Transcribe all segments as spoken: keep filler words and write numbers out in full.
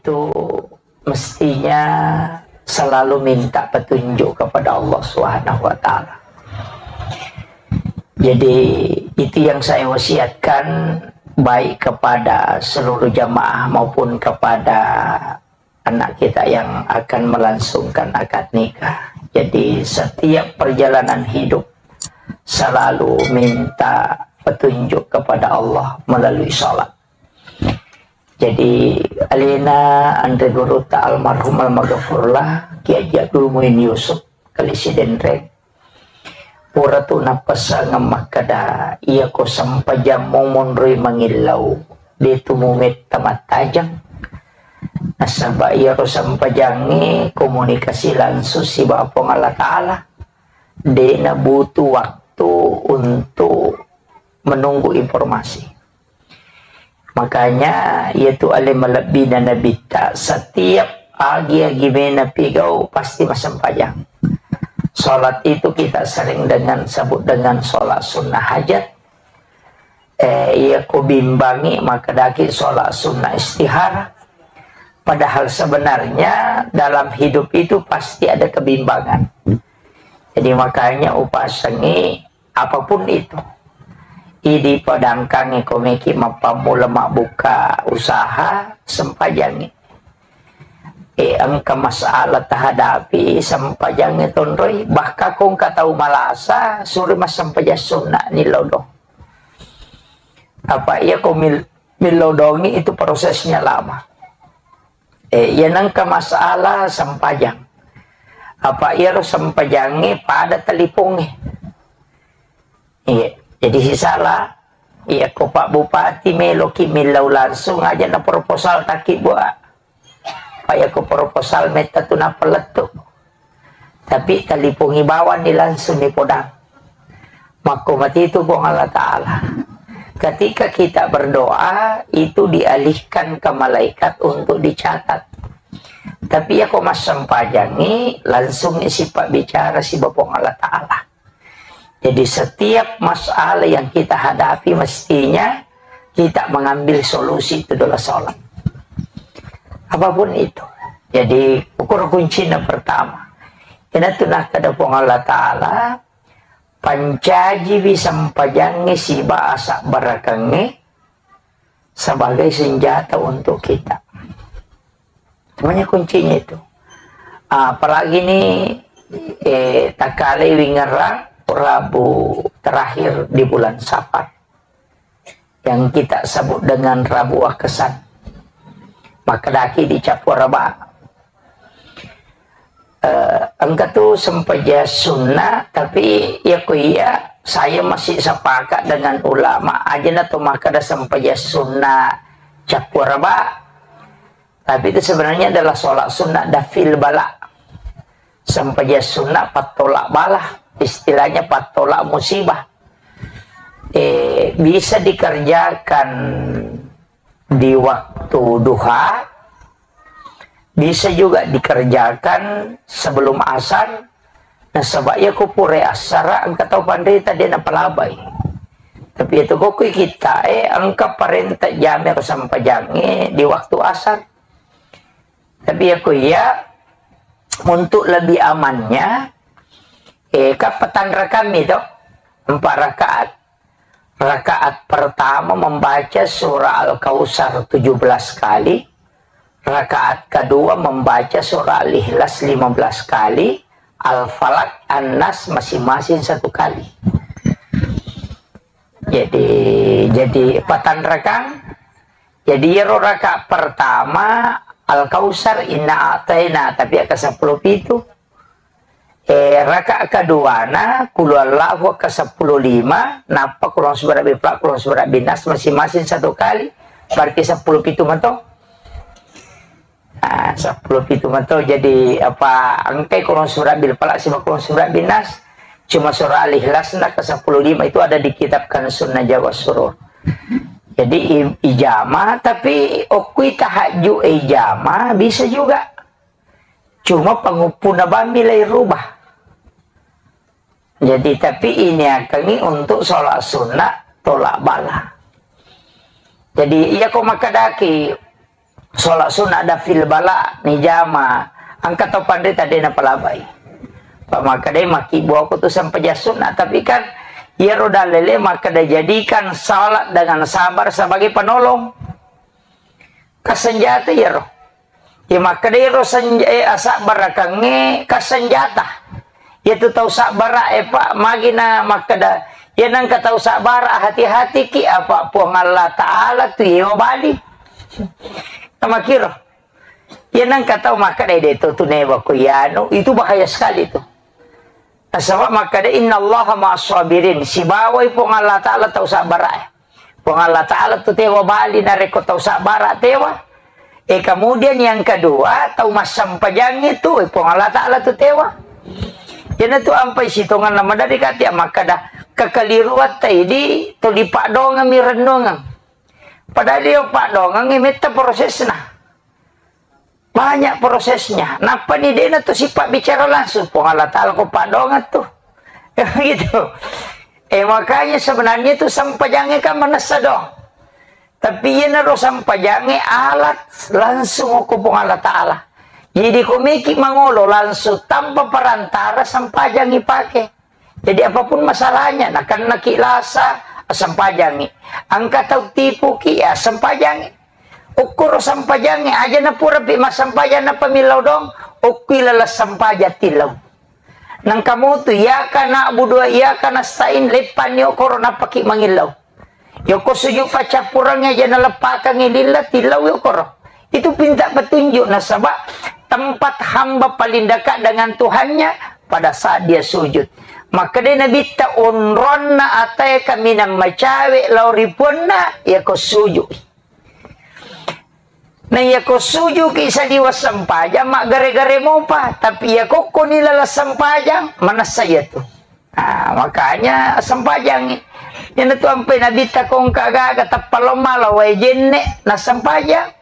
itu mestinya selalu minta petunjuk kepada Allah Subhanahu wa Ta'ala. Jadi, itu yang saya wasiatkan, baik kepada seluruh jamaah maupun kepada anak kita yang akan melangsungkan akad nikah. Jadi, setiap perjalanan hidup selalu minta petunjuk kepada Allah melalui sholat. Jadi, alena anre guruta almarhum almaghfurlah, Kiai Haji Abdul Muin Yusuf, Kali Sidenreng, pura tu napasangeng makkeda, iya ko sempajammu monroi mangillau, de tu mumetta mattajeng. Nasaba iyaro sempajangnge komunikasi langsung sibawa Puang Allah Ta'ala. De nabutuh waktu untuk menunggu informasi. Makanya, iyatu ale malebbina Nabitta, setiap agi-agi mena pigau pasti massempajang. Sholat itu kita sering dengan sebut dengan sholat sunnah hajat. Eh, iya ko bimbangi, maka daki sholat sunnah istihara. Padahal sebenarnya dalam hidup itu pasti ada kebimbangan. Jadi makanya upasengi apapun itu. Idi padangkangi komeki mappammula mabbuka usaha, sempajangi. E, engka masalah tahadapi, sempajangi tonroi. Bahkan ko engka tau malasa, suri massempajang sunna ni lodong. Apa iya ko mil-, milodongi itu prosesnya lama. Eh, iya nengka masalah sempajang. Apa iyaro sempajangnge pada talipongnge. Iya, jadi sisala, iya ko Pak Bupati meloki millau langsung aja na proposal taki buat. Pak, iya ko proposal metta tu napalettu. Tapi talipongi bawang ni langsung ni podang. Makko matitu Puang Allah Ta'ala. Ketika kita berdoa, itu dialihkan ke malaikat untuk dicatat. Tapi iya ko massempajangi, langsung isi pabbicara siba Puang Allah Ta'ala. Jadi setiap masalah yang kita hadapi mestinya kita mengambil solusi itu adalah sholat. Apapun itu. Jadi ukur kuncinya pertama. Ina tu nakkeda Puang Allah Ta'ala, pancajiwi sempajangnge siba asabarakengnge sebagai senjata untuk kita. Semuanya kuncinya itu. Ah, apalagi ini, eh, takkalewi ngerang Rabu terakhir di bulan Safar, yang kita sebut dengan Rabu Akesan. Makkedaki di Cappua Raba. Eh, engka tu sempajang sunnah, tapi iya ko iya, saya masih sepakat dengan ulama, aja na to makkeda sempajang sunnah Cappua Raba. Tapi itu sebenarnya adalah sholat sunnah daf'il bala. Sempajang sunnah pattolak bala, istilahnya pattolak musibah. Eh, bisa dikerjakan di waktu duha, bisa juga dikerjakan sebelum asar. Nasaba iya ko pura asara engka tau panrita de napalabai. Tapi itu ko kui kita, eh, engka parenta jame ko sempajangnge di waktu asar. Tapi iya ko iya, untuk lebih amannya, eh, kan patang rakaat mi to, empat rakaat. Rakaat pertama membaca surah Al-Kautsar tujuh belas kali, rakaat kedua membaca surah Al-Ikhlas lima belas kali, Al-Falaq, An-Nas masing-masing satu kali. Jadi, jadi patang rakaat. Jadi, iyaro rakaat pertama Al-Kautsar, Inna A'taina, tapi akka seppulo pitu. Eh, rakaat keduana, Qul Huwallahu akka seppulo lima, nappa Qul A'udzu Birabbil Falaq, Qul A'udzu Birabbin Nas masing-masing satu kali, berarti seppulo pitu mato. Ah, seppulo pitu mato, jadi apa, engkai Qul A'udzu Birabbil Falaq siba Qul A'udzu Birabbin Nas, cuma surah Al-Ikhlas na ke seppulo lima itu ada di kitab Kanzun Najah was Surur. Jadi i-, ijama, tapi okkui tahajud ijama bisa juga. Cuma panguppuna bammi lai rubah. Jadi, tapi ini akangi untuk sholat sunnah tolak bala. Jadi, iya ko makkedaki, Sholat sunnah dafil bala nijama, engka tau panrita de' napalabai. Pa makkedai, makkibbu aku tu sempajang sunnah, tapi kan iyaro dalele makkeda jadikan sholat dengan sabar sebagai penolong. Kasenjata iyaro. Ya makkeda iyaro senj-, eh, asabbarakengnge kasenjata. Iyatu tau sabbara, eh, Pak, magi na makkeda, ya nengka tau sabbara, hati-hatiki, apa Puang Allah Ta'ala tu yewa bali. Namakiro. Ya nengka tau makkeda, "De' to tu newa ko iyanu," itu bahaya sekali tu. Nasaba makkeda, "Innallaha ma'as sabirin," sibawai Puang Allah Ta'ala tau sabbara. Puang Allah Ta'ala tu tewa bali narekko tau sabbara tewa. Eh, kemudian yang kedua, tau massempajang itu, eh, Puang Allah Ta'ala tu tewa. Iyanatu ampai sitonganna maderri kati makkeda, kekeliruatta idi to dipaddoangeng mi rennuangeng. Padahal iyo paddoangeng metta prosesna. Banyak prosesnya. Nappani de'na tu sipabbicara langsung. Puang Allah Ta'ala ko paddoangeng tu. Gitu. Eh, makanya sebenarnya tu sempajangnge kan manessa doang. Tapi iyanaro sempajangnge alat langsung ko Puang Allah Ta'ala. Jadi ko meki mangolo langsung tanpa perantara sempajangngi pake. Jadi apapun masalahnya, nakennaki lasa, sempajangngi. Engka tau tipuki, ya sempajangngi. Okkoro sempajangngi, aja napurapi massempajang nappa millau doang, okkui laleng sempajang tillau. Nengka motu, iyyaka na'budu wa iyyaka nasta'in, leppanni okkoro nappaki mangillau. Yoko sujud paccappurengnge aja naleppakengngi lilla, tillau yokoro. Itu pinta petunjuk nasaba tempat hamba paling dekat dengan Tuhannya pada saat dia sujud. Makkeda Nabitta, onronna atae kaminang macawe lao ri Puanna, yako sujud. Na yako sujuki saliweng sempajang, maggare-gare mopa. Tapi yako koni laleng sempajang, manessa iyatu. Ah, makanya sempajangngi. Iyanatu ampai Nabitta ko engka gaga tappa lao mala wae jenne, nassempajang.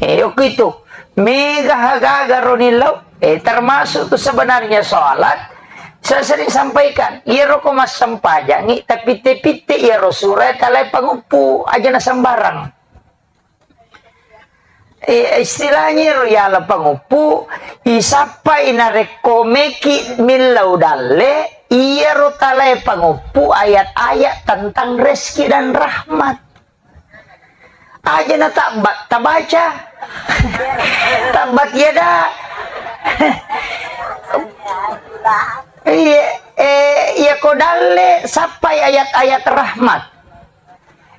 Eh, yako itu. Mega gaga roni lao. Eh, termasuk tu sebenarnya sholat. Saya sering sampaikan, iyaro ko massempajangngi, tapitte-pitte iyaro sura talae panguppu, aja na sembarang. Eh, istilahnya ro yala panguppu, isappai narekko meki millau dalle, iyaro talae panguppu ayat-ayat tentang rezeki dan rahmat. Aja na tabbat, tabaca. Tabbat yada. Iya, eh, iya ko dalle, sappai ayat-ayat rahmat.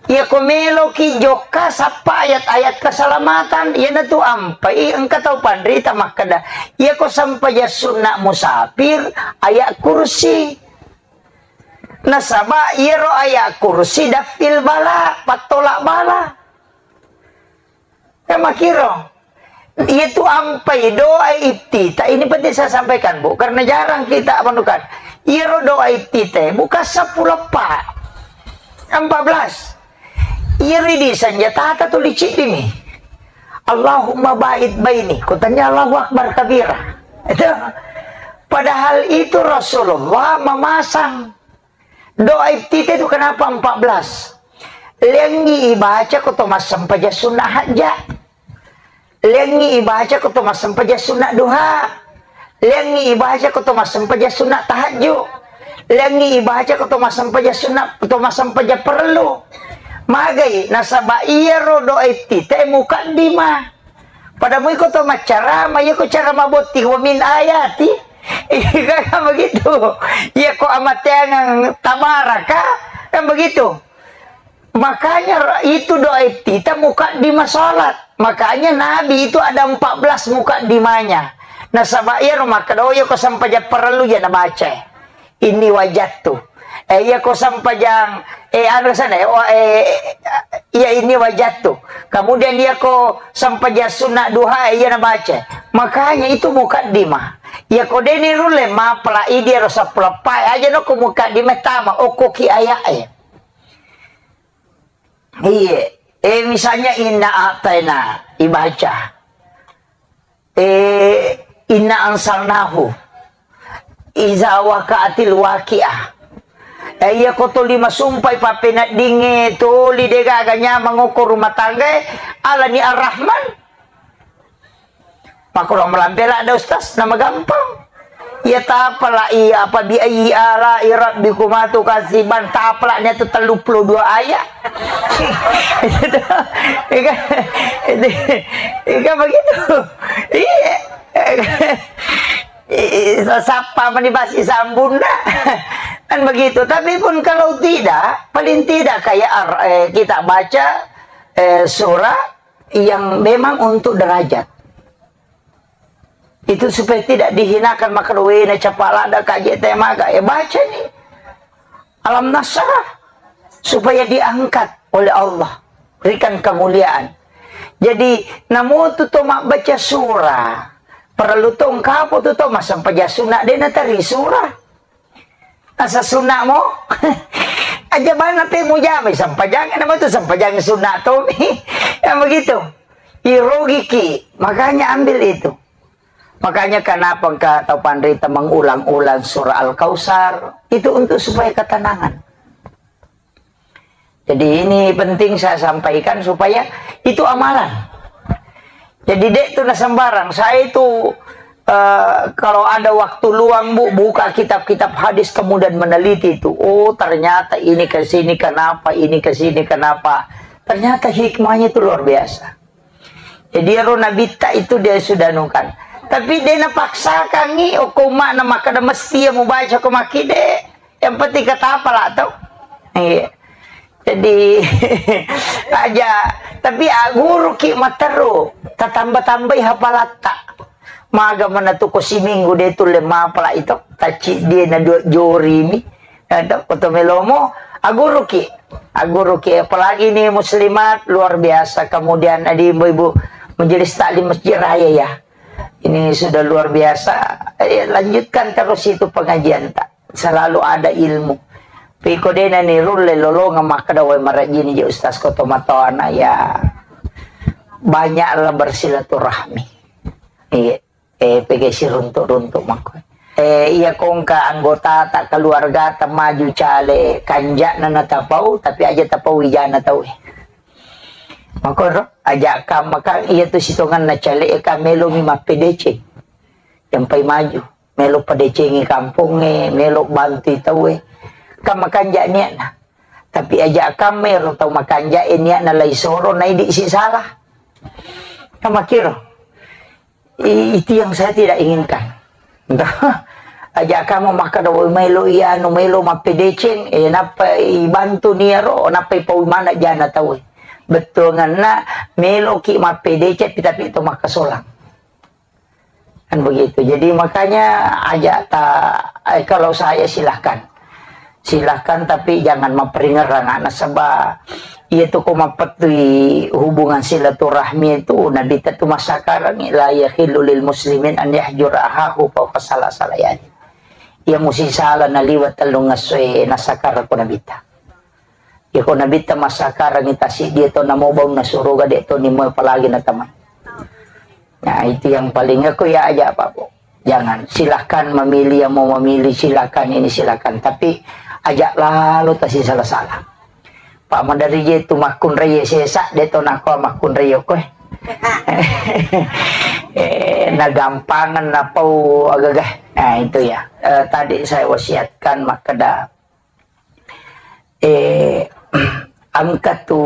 Iya ko meloki jokka, sappa ayat-ayat keselamatan. Iyanatu ampai engka tau panrita makkeda, iya ko sempajang sunna musafir, ayat kursi. Nasaba iyaro ayat kursi dafil bala, pattolak bala. Kan makkiro. Iyatu ampai doa iftitah, ini penting saya sampaikan, Bu, karena jarang kita menemukan. Iyaro doa iftitah, bukan seppulo empat. Empat belas. Iyaro idi senjata tu liciddimi. Allahumma ba'id baini. Kutanya Allahu Akbar kabira. Itu. Padahal itu Rasulullah memasang. Doa iftitah itu kenapa empat belas? Lengngi ibaca ko to massempajang sunna hajja. Lengngi ibaca ko to massempajang sunna duha. Lengngi ibaca ko to massempajang sunna tahajju. Lengngi ibaca ko to massempajang sunna, to massempajang parellu. Magai, nasaba iyaro doa iftitah mukaddimah. Pada mui ko to maccarama, iya ko cara mabotting, wa min ayati. Iya kan begitu. Iya ko amateangang tabaraka, kan begitu. Makanya itu doa iftitah mukaddimah salat. Makanya Nabi itu ada empat belas mukaddimahnya. Nasaba iyaro makkeda, oh, iya ko sempajang parellu ja nabaca. Inni wajattu. Eh, iya ko sempajang, eh, anu sana, eh, wa-, eh, iya inni wajattu. Kemudian iya ko sempajang sunna duha, eh, iya nabaca. Makanya itu mukaddimah. Iya ko deni rulle mapala idi ro seppulo empat, aja no ko mukaddimah tama, okko ki ayat, eh. Iya. Eh, misalnya inna a'taina ibaca. Eh, inna ansalnahu. Iza waqa'atil waqi'ah. Eh, iya ko toli masumpai pappeneddingnge toli de gaga nyamang okko rumah tanggae, alani Ar-Rahman. Makkoro malampe ladde Ustaz, nama gampang. Iya tapala iya apa bi ayyi ala'i rabbikuma tukadziban, tapala nia tu telluppulo dua ayat. Iya kan? Iya kan begitu? Iya. Ih, sa-, sappa mani basi sambunna. Kan begitu. Tapi pun kalau tidak, paling tidak kayak ar-, eh, kita baca, eh, surah yang memang untuk derajat. Itu supaya tidak dihinakan, maka wena capalada kaje temaga. Eh, baca nih. Alam Nasrah. Supaya diangkat oleh Allah. Berikan kemuliaan. Jadi, namu tu to mabbaca surah. Perlu tongkapo tu to masampaja sunat dena tari surah. Asa sunat mo. Aja bana pe mujamai sampajang, nama tu sampajang sunat to. Yang begitu. Irogiki. Makanya ambil itu. Makanya kenapa engka tau panrita mengulang-ulang surah Al-Kautsar? Itu untuk supaya ketenangan. Jadi ini penting saya sampaikan supaya itu amalan. Jadi dek tu na sembarang. Saya itu, eh, kalau ada waktu luang, Bu, buka kitab-kitab hadis kemudian meneliti itu. Oh, ternyata ini ke sini kenapa, ini ke sini kenapa. Ternyata hikmahnya itu luar biasa. Jadi ero nabitta itu dia sudah nukan. Tapi dia napaksakangi, oh, ko umma'na makkeda mesti ya mubaca ko makkide. Yang penting kata apa lah tau. Iya. Jadi aja, tapi aguruki matteru, tatamba-tambai hapalatta. Maga mana tu ko siminggu de tulle mapala itu, taci dia na dua jori mi. Ada foto melomo, aguruki. Aguruki, apalagi ini muslimat, luar biasa. Kemudian ada ibu-ibu majelis taklim Masjid Raya ya. Ini sudah luar biasa. Eh, lanjutkan terus itu pengajian tak. Selalu ada ilmu. Piko dena ni rulle lolonga makkeda wae marajini je ustaz ko tomatoana ya. Banyaklah bersilaturahmi. Iya. Eh, pege siruntuk-runtuk makko. Eh, iya kongka anggota ta keluarga ta maju cale kanjak na natapau, tapi aja tapau wijana tau. Makko ro, aja kam makan iya tu sitongan na cale ka melo mi mappedece. Yang pai maju, melo pedecengi kamponge, melo bantu tau e. Kam makanja niatna. Tapi aja kam ero tau makanja e niatna lai soro naidi si salah. Kamakiro. I-, itu yang saya tidak inginkan. Aja kamu makkeda, "Woi, melo iya anu, melo mappedeceng, eh, nappa ibantu niaro, nappa ipau mana jana tau." Bettuanganna, meloki mappedeceng, tapi to makkasolang. Kan begitu. Jadi makanya aja ta-, eh, kalau saya silahkan. Silahkan, tapi jangan mapparingerrang, nasaba iya tu ko mappettui hubungan silaturahmi itu, Nabitta tu massakarangi, "La yahillu lil muslimin an yahjura ahahu fauqa salasati layalin." Iya musi sala naliwa tellung essoe nassakara ko Nabitta. Iya ko Nabitta massakarangi tasiddi to namo baunna suruga de to nimo apalagi natamai. Nah, itu yang paling aku ya aja apa, Bu. Jangan, silakan memilih yang mau memilih, silakan ini, silakan. Tapi aja lalo tasi salah-salah. Pak Madari je tu makkunrai sesa, de to nako makkunrai ko. Eh, nagampangan napau agaga. Nah, itu ya. Eh, tadi saya wasiatkan makkeda Eh, engka tu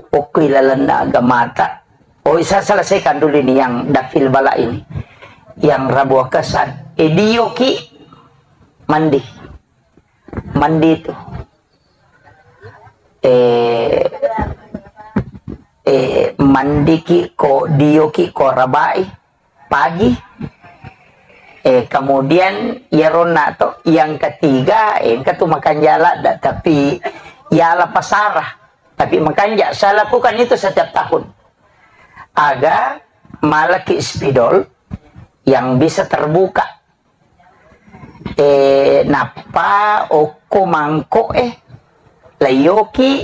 okko ilalenna agamata. Oh, saya selesaikan dulu ini yang dafil bala ini. Yang rabu kesan. Eh, dioki mandi. Mandi tu. Eh, eh, mandiki ko dioki ko rabai. Pagi. Eh, kemudian iyaronna to, yang ketiga, eh, engka tu makanja ladda, tapi yala pasara. Tapi makanja, saya lakukan itu setiap tahun. Aga malaki spidol yang bisa terbuka. Eh, nappa okko mangko, eh, layoki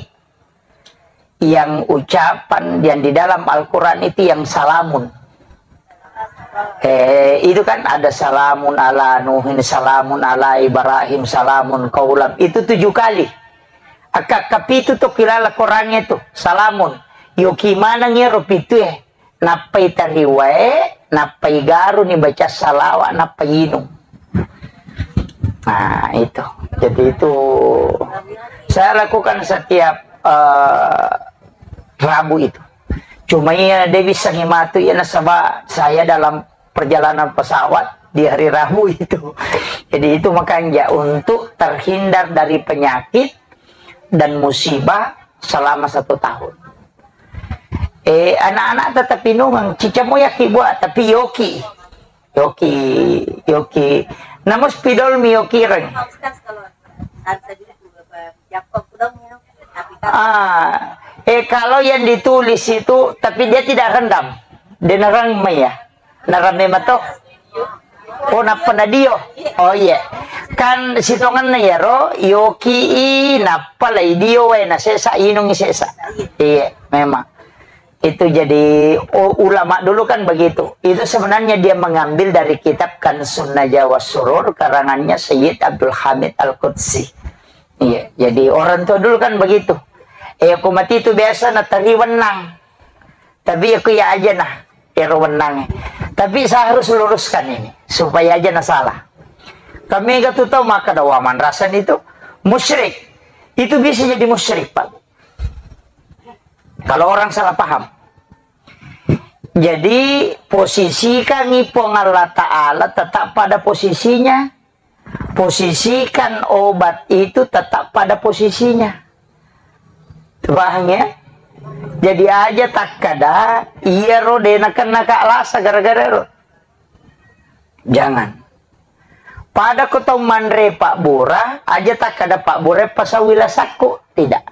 yang ucapan yang di dalam Al-Quran itu yang salamun. Eh, itu kan ada salamun ala Nuhin, salamun ala Ibrahim, salamun kaulam. Itu tujuh kali. Akka kapitu to kilala Korangnge tu, salamun. Yoki maneng ero pitu e. Nappai tariwae, nappai garu ni baca salawa, nappai inung. Nah, itu. Jadi itu saya lakukan setiap, eh, Rabu itu. Cuma iya, de bisa ngimatu iya nasaba saya dalam perjalanan pesawat di hari Rabu itu. Jadi itu makanya untuk terhindar dari penyakit dan musibah selama satu tahun. Eh, anak-anak tetap inungang, cicamo yaki buat, tapi yoki. Yoki, yoki. Namus pidol mi yoki reng. Ah, eh, kalau yang ditulis itu, tapi dia tidak rendam. Dia nerang mai ya. Nerang mai mato. Oh, nappa na dio. Oh, iya. Kan sitongenna iyaro, yoki i, nappa lai dio wae, na sesa, inungi sesa. Iya, memang. Itu jadi, u-, ulama dulu kan begitu. Itu sebenarnya dia mengambil dari kitab Kanzun Najwa was Surur, karangannya Sayyid Abdul Hamid Al-Qudsi. Iya, jadi orang tua dulu kan begitu. Eh, aku mati itu biasa na tari wenang. Tapi aku ya aja nah, ero wenang. Tapi saya harus luruskan ini, supaya aja na salah. Kami gak tuh tahu maka ada waman rasan itu musyrik. Itu bisa jadi musyrik, Pak. Kalau orang salah paham. Jadi, posisikan Puang Allah Ta'ala tetap pada posisinya. Posisikan obat itu tetap pada posisinya. Paham ya? Jadi aja takkada, iya ro de nakenna ka lasa gara-gara ro. Jangan. Pada ko tau manre Pak Bura, aja takkada Pak Bura pasau wilasakku. Tidak.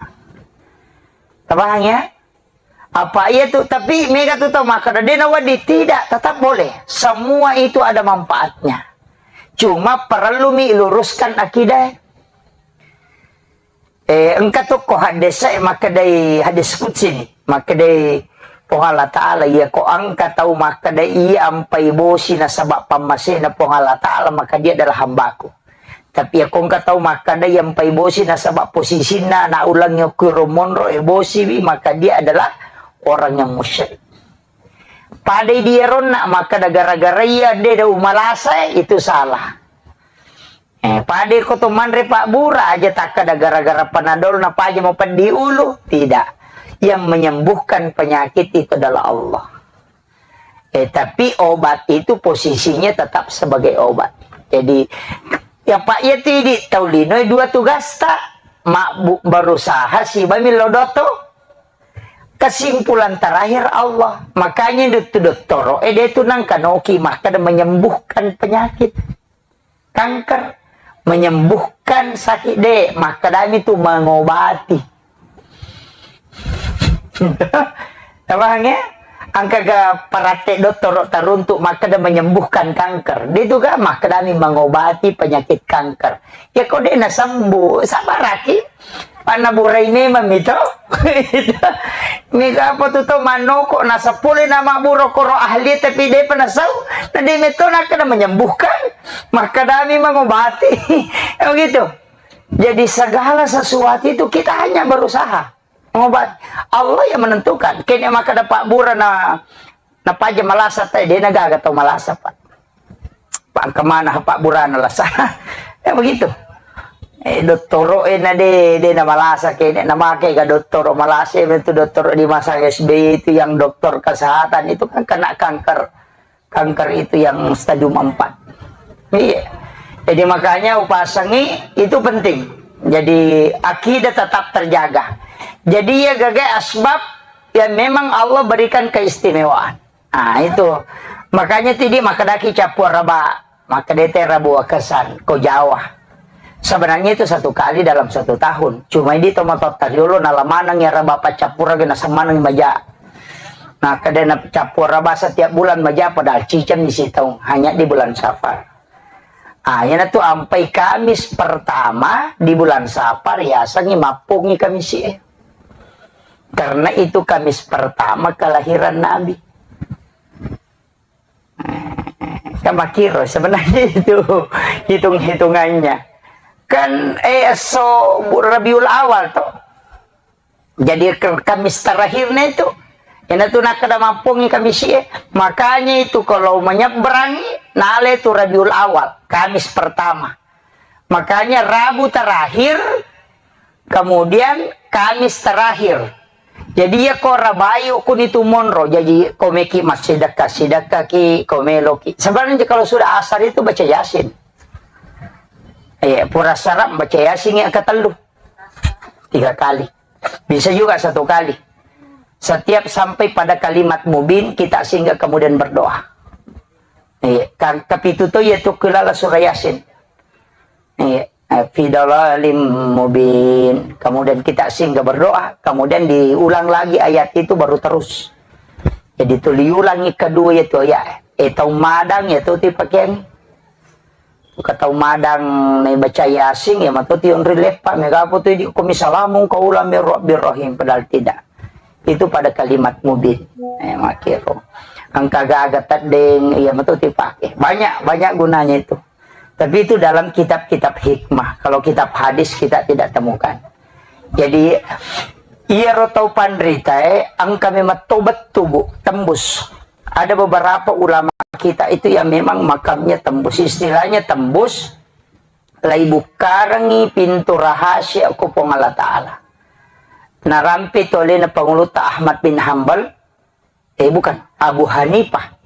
Paham ya? Apa iya tu, tapi mega tu tau makkeda de na wedding, tidak, tetap boleh. Semua itu ada manfaatnya. Cuma perlu mi luruskan akidah. Eh, engka tu ko hadis e makkedai hadis qudsi ni. Makkedai Puang Allah Ta'ala, iya ko engka tau makkeda iya ampai bosi nasaba pammasena Puang Allah Ta'ala, maka dia adalah hambaku. Tapi iya ko engka tau makkeda iya ampai bosi nasaba posisinna anak ulangnge okkuro monro e bosi wi, maka dia adalah orang yang musyrik. Padai dia ronna makkeda gara-gara iya de da umalasa, itu salah. Eh, pada ko to manre Pak Bura aja takkeda gara-gara panadol na paja mau peddi ulu. Tidak. Yang menyembuhkan penyakit itu adalah Allah. Eh, tapi obat itu posisinya tetap sebagai obat. Jadi, ya Pak, ya tidi tau lino dua tugas ta. Mak bu-, berusaha siba millo doto. Kesimpulan terakhir Allah. Makanya itu dottoro, eh, dia itu nangkanoki makkeda menyembuhkan penyakit. Kanker, menyembuhkan sakit de, makkedami tu mengobati. Paham ya? Engka ga paratte dottoro taruntuk makkeda menyembuhkan kanker. De tu ga makkedami mengobati penyakit kanker. Ya ko de nasembuh, sabaraki. Panna burai memang mito. Mega apa tu tau mannoko, nasapule nama buro koro ahli tapi depa nasau. Na de metto nakkeda menyembuhkan, makkedami mengobati. Ya begitu. Jadi segala sesuatu itu kita hanya berusaha. Ngobat. Allah yang menentukan. Kene makkeda Pak Bura na, na paja malasa tai, de na gaga tau malasa, Pak. Pak, kemana Pak Burana lah sana? Ya begitu. Eh, dottoro, eh, na de, de na malasa kene, na make ga dottoro malasa, eh, itu dottoro di masa S B Y itu yang dokter kesehatan itu kan kena kanker. Kanker itu yang stadium empat. Iya. Jadi makanya upasangi itu penting. Jadi akidah tetap terjaga. Jadi ya gaga asbab yang memang Allah berikan keistimewaan. Nah, itu. Makanya tidi makkedaki cappua raba, makkedai te rabu wakesan, ko Jawa. Sebenarnya itu satu kali dalam satu tahun. Cuma ini tomato tariolo nalamaneng ya raba paccappura gena semaneng maja. Nah, kedena cappua raba setiap bulan maja padahal ciceng di sitaung. Hanya di bulan Safar. Ah, yana tu ampai Kamis pertama di bulan Safar, yasengi mappungi Kamis e. Karena itu Kamis pertama kelahiran Nabi. Kan makkiro sebenarnya itu hitung-hitungannya. Kan, eh, esso bu-, Rabiul Awal toh. Jadi ke-, Kamis terakhirnya itu. Ina tu nakkeda mappongi Kamis e. Makanya itu kalau menyeberangi, nale tu Rabiul Awal, Kamis pertama. Makanya Rabu terakhir, kemudian Kamis terakhir. Jadi ya ko rabayu kuni tu monro. Jadi ko meki massidekka, sidekkaki, ko meloki. Sebenarnya kalau sudah asar itu baca Yasin. Iya, pura saram baca Yasin yang ketellu. Tiga kali. Bisa juga satu kali. Setiap sampai pada kalimat mubin, kita singgah kemudian berdoa. Iya, ka-, kapitu to iya tu kelala surah Yasin. Iya, eh, fi dalalim mubin. Kemudian kita singgah berdoa, kemudian diulang lagi ayat itu baru terus. Jadi tu diulangi kedua itu ya. Eh, tau madang ya tu dipakai. Ka tau madang naibaca Yasin, ya mato tionri leppa, mega apa tu idi ko misalamung kaulang mir Rabbir Rahim, padahal tidak. Itu pada kalimat mubin. Eh, makkiro. Engka gaga teddeng, ya mato dipake. Banyak, banyak gunanya itu. Tapi itu dalam kitab-kitab hikmah. Kalau kitab hadis kita tidak temukan. Jadi, iyaro tau panritae, engka memang tobat tubuh, tembus. Ada beberapa ulama kita itu yang memang makamnya tembus. Istilahnya tembus, lai bukkarengi pintu rahasia ko Puang Allah Ta'ala. Narampe tu alena Pangulutta Ahmad bin Hambal, eh, bukan, Abu Hanifah.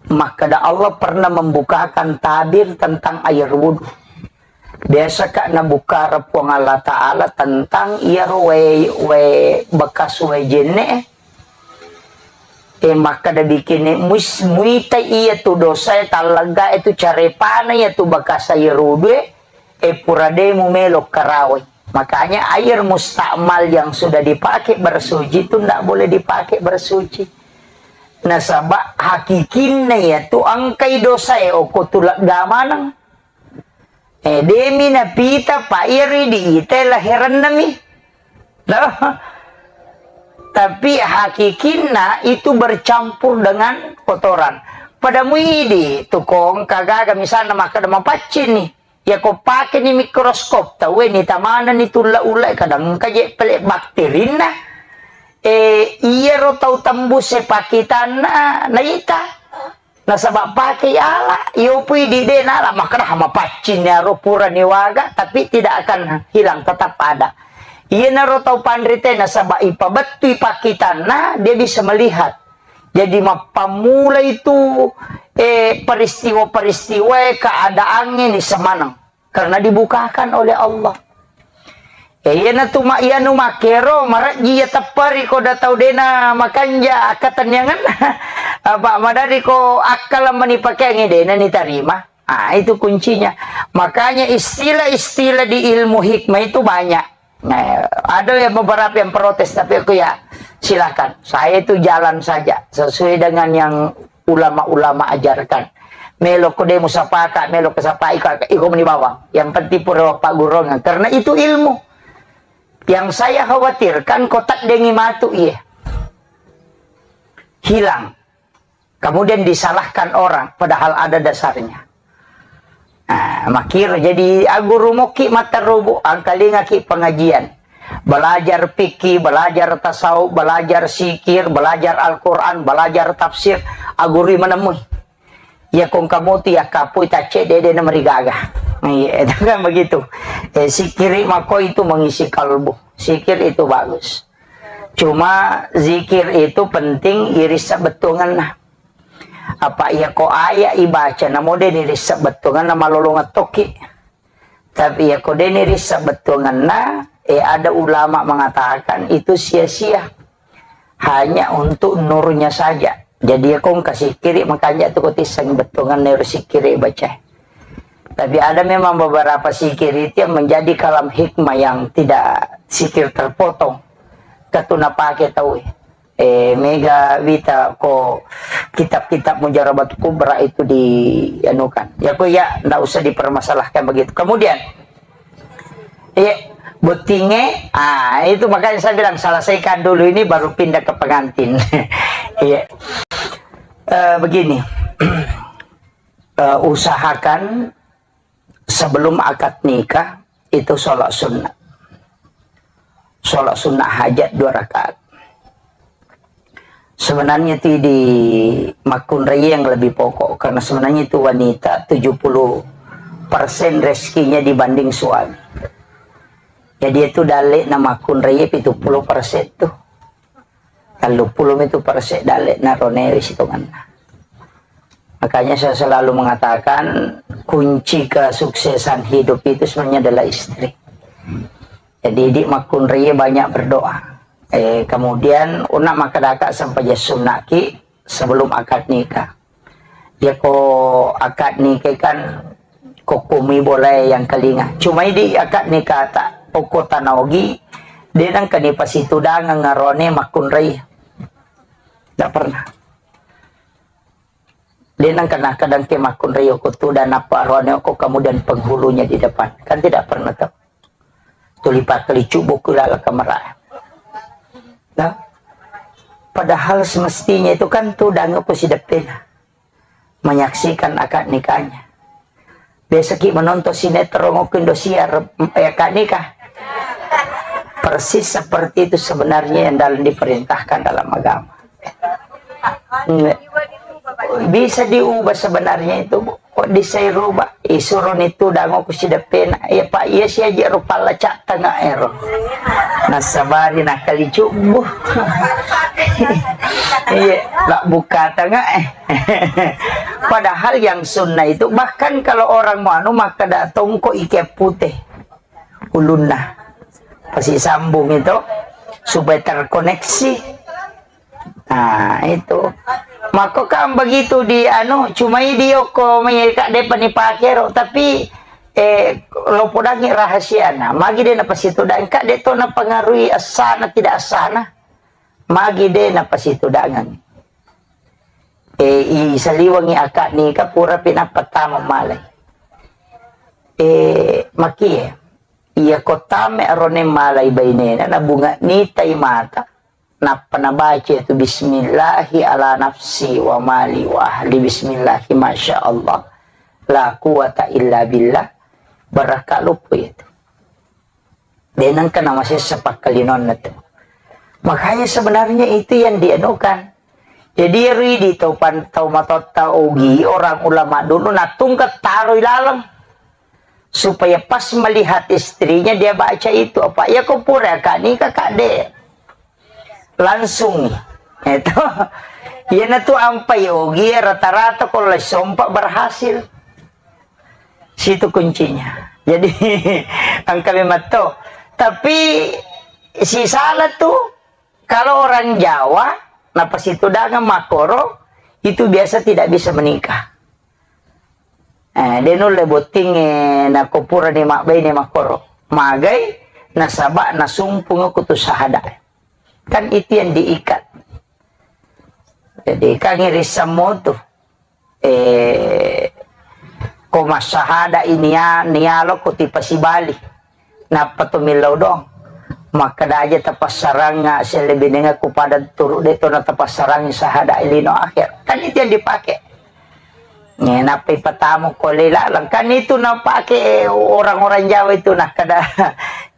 Makkeda Allah pernah membukakan tabir tentang air wudhu. Biasa ka nabukkara Puang Allah Ta'ala tentang iyaro wae, wae bekas wae jenne, eh, makkeda bikinni muis-, muita iya tu dosa e, tallega e tu carepana iya tu bekas air wudhu e, eh, pura de mumelo karawai. Makanya air mustakmal yang sudah dipakai bersuci itu ndak boleh dipakai bersuci. Nasaba hakikinna iya tu engkai dosa e okko tu lega maneng. Eh, demi napita pa iya ri di ite laherannami. Loh. Tapi hakikinna itu bercampur dengan kotoran. Pada muidi tukong kagaga misalna makkeda mapaccing ni. Ya ko pake ni mikroskop, tau ni tamana ni tulla-ulla, kadang engka je pele bakterinna. Eh, iyaro tau tembus e pakitanna naita. Nasaba pake ala, iyo pui di de nala, makkeda mapaccing ni aro pura ni waga, tapi tidak akan hilang, tetap ada. Iyanaro tau panrite nasaba ipabettui pakitanna, dia bisa melihat. Jadi, mappammula itu, eh, peristiwa-peristiwa, eh, keadaannya ini semaneng. Karena dibukakan oleh Allah. Eh, iyana tu ma-, iyanu makkero, marejji iya tepperi ko da tau dena makanja akkatenniangan. Apa madari ko akkala mani pakeangi dena ni tarima. Ah, itu kuncinya. Makanya istilah-istilah di ilmu hikmah itu banyak. Nah, ada yang beberapa yang protes, tapi aku ya silakan. Saya itu jalan saja sesuai dengan yang ulama-ulama ajarkan. Melo ko demo sapaka, melo ko sapa iko, iko meni bawang. Yang penting pura pagurungan. Karena itu ilmu. Yang saya khawatirkan ko taddengi matu iya. Hilang. Kemudian disalahkan orang, padahal ada dasarnya. Nah, makkiro jadi aguru mokki matarobu, angkalingaki pengajian. Belajar fikih, belajar tasawuf, belajar sikir, belajar Al-Quran, belajar tafsir, agurui menemui. Ya kong kamu tu ya kapui tacce dede na merigaga. Iya, itu kan begitu. Eh, sikiri mako itu mengisi kalbu. Sikir itu bagus. Cuma zikir itu penting iris sabettuangenna. Apa iya ko aya ibaca namo de ni rissabettuangenna malolongeng tokki. Tapi iya ko de ni rissabettuangenna, eh, ada ulama mengatakan itu sia-sia. Hanya untuk nurnya saja. Jadi iya ko engka sikiri makanja tu ko tisseng bettuangenna ero sikiri baca. Tapi ada memang beberapa sikir itu yang menjadi kalam hikmah yang tidak sikir terpotong. Katu napake tau. Eh, mega wita ko kitab-kitab Mujarabat Kubra itu di anukan. Ya ko ya ndak usah dipermasalahkan begitu. Kemudian, iya, bottinge, ah, itu makanya saya bilang selesaikan dulu ini baru pindah ke pengantin. Iya. Eh, begini. Eh, usahakan sebelum akad nikah itu sholat sunnah. Sholat sunnah hajat dua rakaat. Sebenarnya itu di makkunrai yang lebih pokok, karena sebenarnya itu wanita tujuh puluh persen rezekinya dibanding suami. Jadi itu dalek na makkunrai pitu puluh persen tuh. Telluppulo itu persen dalek na ronewi sitonganna. Makanya saya selalu mengatakan kunci kesuksesan hidup itu sebenarnya adalah istri. Jadi di makkunrai banyak berdoa. Eh, kemudian una makkedaka sampai sunnaki sebelum akad nikah. Ya ko akad nikah kan kokkomi boleh yang kelinga. Cuma di akad nikah tak okko tanaogi, dia nang kani pasitudang ngarone makkunrai. Tidak pernah. Dia nang kena kadang ke makkunrai okko tu dan apa rone okko kemudian penghulunya di depan. Kan tidak pernah tuh. Tuli pakkalicu buku lala kamera. Nah, padahal semestinya itu kan tudang aku si depan menyaksikan akad nikahnya. Biasa ki menonton sinetron waktu Indosiar, eh, akad nikah. Persis seperti itu sebenarnya yang dalam diperintahkan dalam agama. Nggak. Bisa diubah sebenarnya itu, Bu. Kok bisa rubah? Isuro ni tudang aku si depan. Ya, Pak, iya si aja rupa lecak tengah ero. Nasabari nakali cubu. Iya, lah buka tengah eh. Padahal yang sunnah itu, bahkan kalau orang mau anu, maka ada tongkok ikat putih ulunna. Pasti sambung itu supaya terkoneksi. Nah, itu. Maka kan begitu di anu, cuma di oko mereka depan dipake ro, tapi eh lo podangi rahasia na. Magi de napasitu dan kak de to napengaruhi asana tidak asana. Magi de napasitu dangan. Eh, i saliwangi akad nikah pura pinappa tama malai. Eh, makie. Iya ko tame arone malai bainena, na bunga nitai mata. Nappa nabaca itu bismillahi ala nafsi wa mali wa ahli bismillahi masya Allah la quwata illa billah. Barakka luppu itu. Denang kena masessa pakkalinonna tu. Makanya sebenarnya itu yang dianukan. Jadi ero idi tau pan-, tau matotta ogi orang ulama dulu natungka taroi laleng. Supaya pas melihat istrinya dia baca itu apa. Ya ko pura kak nikah kak de. Langsung. Itu. Iya na tu ampai ogi rata-rata kalau sompa berhasil. Situ kuncinya. Jadi engka memang to. Tapi si salah tu kalau orang Jawa napasitu dangan makkoro itu biasa tidak bisa menikah. Eh, de nulle botting eh, nako pura ni mabbaine makkoro. Magai nasaba nasumpung kutu sahada. Kan itu yang diikat. Jadi kan irisan motu. Eh, ko massahada ini ya, nialo ko tipasibali. Nappa to millau dong. Makkeda aja tapassaranga selebinenga ku pada turu de to na tapassarangi sahada lino akhir. Kan itu yang dipakai. Nappa ipatamu ko lela, kan itu napake orang-orang Jawa itu, nah, kada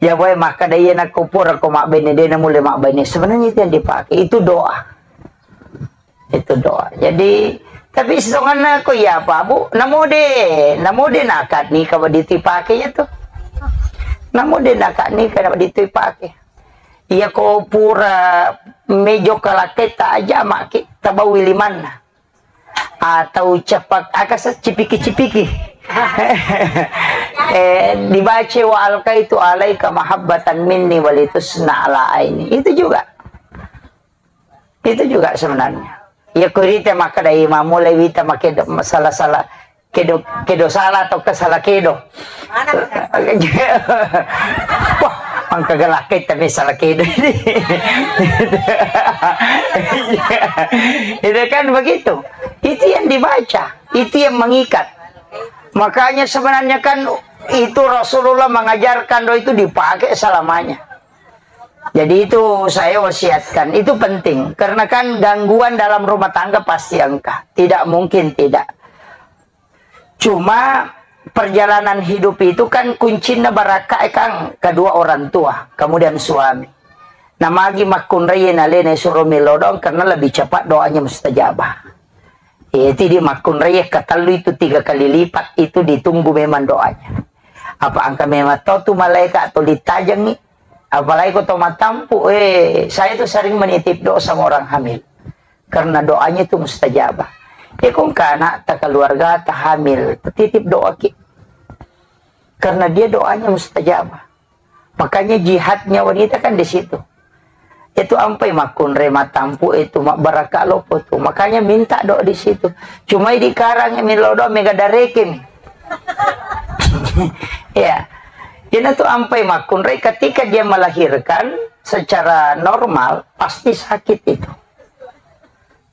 Jawa makkada iya nakko pura ko mabbene, de na mulle mabbene. Sebenarnya itu yang dipakai, itu doa. Itu doa. Jadi, tapi setonganna ko iya apa, Bu? Namo de, namo de nakat nikah wa ditu ipake ya tuh. Namo de nakat nikah wa ditu ipake. Iya ko pura mejo kalaketa aja maki tabawi limanna. Atau cepak, aka se-, cipiki-cipiki. Eh, dibaca wa alkaitu alaika mahabbatan minni walitusna ala aini. Itu juga. Itu juga sebenarnya. Ya kurita maka dari mamulai wita make salah-salah kedo, kedo salah atau ke salah kedo. Wah, engka galakai tapi salah kedo ini. Itu kan begitu. Itu yang dibaca, itu yang mengikat. Makanya sebenarnya kan itu Rasulullah mengajarkan doa itu dipakai selamanya. Jadi itu saya wasiatkan, itu penting. Karena kan gangguan dalam rumah tangga pasti engka. Tidak mungkin tidak. Cuma perjalanan hidup itu kan kuncinna barakka e kan kedua orang tua, kemudian suami. Namagi makkunrai nalena suro melo doang karena lebih cepat doanya mustajabah. Eh, jadi makkunrai yang ketellu itu tiga kali lipat itu ditunggu memang doanya. Apa engka memang to tu malaikat atau ditajangi? Apalagi ko to matampu, eh, saya tuh sering menitip doa sama orang hamil. Karena doanya itu mustajabah. Eh, kok engka anak ta keluarga ta hamil, titip doa ki. Karena dia doanya mustajabah. Makanya jihadnya wanita kan di situ. Itu ampai makkunrai matampu itu mak barakka lopo tu. Makanya minta doa di situ. Cuma di karang melo doa mega dareke mi. Ya. Jadi itu ampai makkunrai ketika dia melahirkan secara normal pasti sakit itu.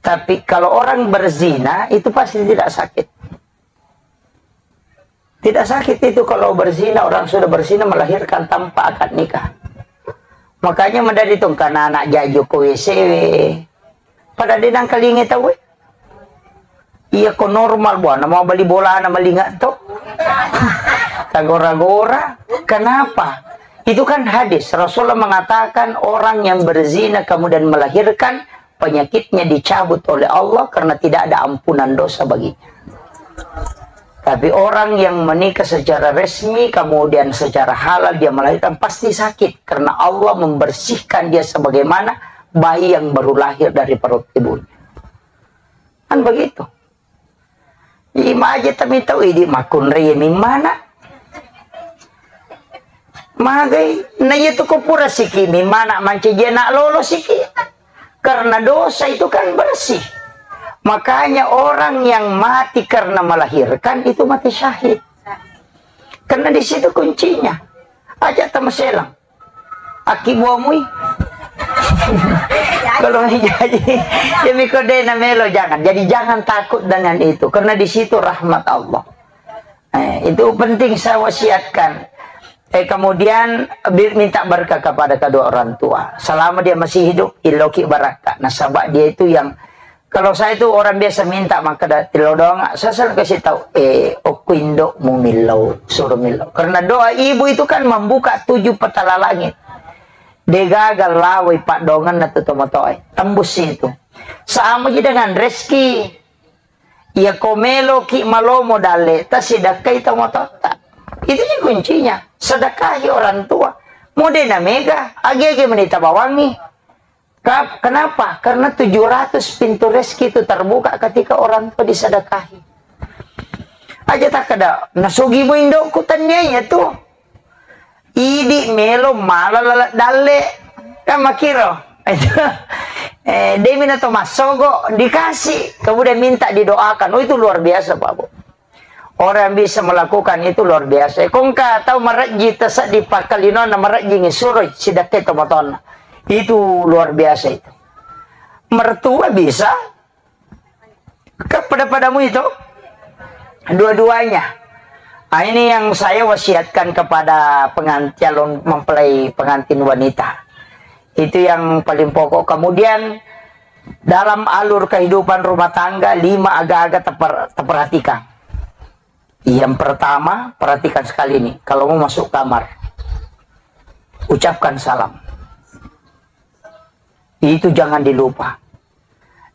Tapi kalau orang berzina itu pasti tidak sakit. Tidak sakit itu kalau berzina, orang sudah berzina melahirkan tanpa akad nikah. Makanya madadi tong kana anak jajo ko W C W. Pada denang kalinge tau, eh. Iya ko normal buana mau beli bola na malinga to. Tagora-gora. Kenapa? Itu kan hadis. Rasulullah mengatakan orang yang berzina kemudian melahirkan penyakitnya dicabut oleh Allah karena tidak ada ampunan dosa baginya. Tapi orang yang menikah secara resmi, kemudian secara halal dia melahirkan, pasti sakit karena Allah membersihkan dia sebagaimana bayi yang baru lahir dari perut ibunya. Kan begitu. Imaje tami tau idi makkunrai mimmana. Magai, na iya tu ko pura siki mimmana mancaji anak lolo siki. Karena dosa itu kan bersih. Makanya orang yang mati karena melahirkan itu mati syahid. Karena di situ kuncinya. Aja tamaselang. Aki buamui. Kalau jadi, ya miko de na melo, jangan. Jadi jangan takut dengan itu, karena di situ rahmat Allah. Eh, itu penting saya wasiatkan. Eh, kemudian bi-, minta berkah kepada kedua orang tua. Selama dia masih hidup, iloki barakka. Nasaba dia itu yang Kalau saya itu orang biasa minta makkeda tilodong, saya selalu kasih tahu, eh, okko indokmu millau, suruh millau. Karena doa ibu itu kan membuka tujuh petala langit. Degaga lawai paddongenna tu tomatoe. Tembus itu. Sama ji dengan rezeki. Iya ko meloki malomo dalle, tasidakkai tomatotta. Itu ji kuncinya. Sedekahi orang tua. Modena mega, age-age menita bawangi. Ka-, kenapa? Karena tujuh ratus pintu rezeki itu terbuka ketika orang tua disedekahi. Aja takkeda, "Nasugi mo indokku," tennia iya tu. Idi melo mala lala dalle. Kan makiro. Eh, demi na to massogo, dikasih. Kemudian minta didoakan. Oh, itu luar biasa, Pak Bu. Orang yang bisa melakukan itu luar biasa. Kongka tau marejji taseddi pakkalinonna marejjingi suroi sidakkai tomatoanna. Itu luar biasa itu. Mertua bisa. Kan pada-padamu itu. Dua-duanya. Ah, ini yang saya wasiatkan kepada pengantin, calon mempelai pengantin wanita. Itu yang paling pokok. Kemudian dalam alur kehidupan rumah tangga, lima aga-aga teper-, teperhatikan. Yang pertama, perhatikan sekali nih, kalau mau masuk kamar, ucapkan salam. Itu jangan dilupa.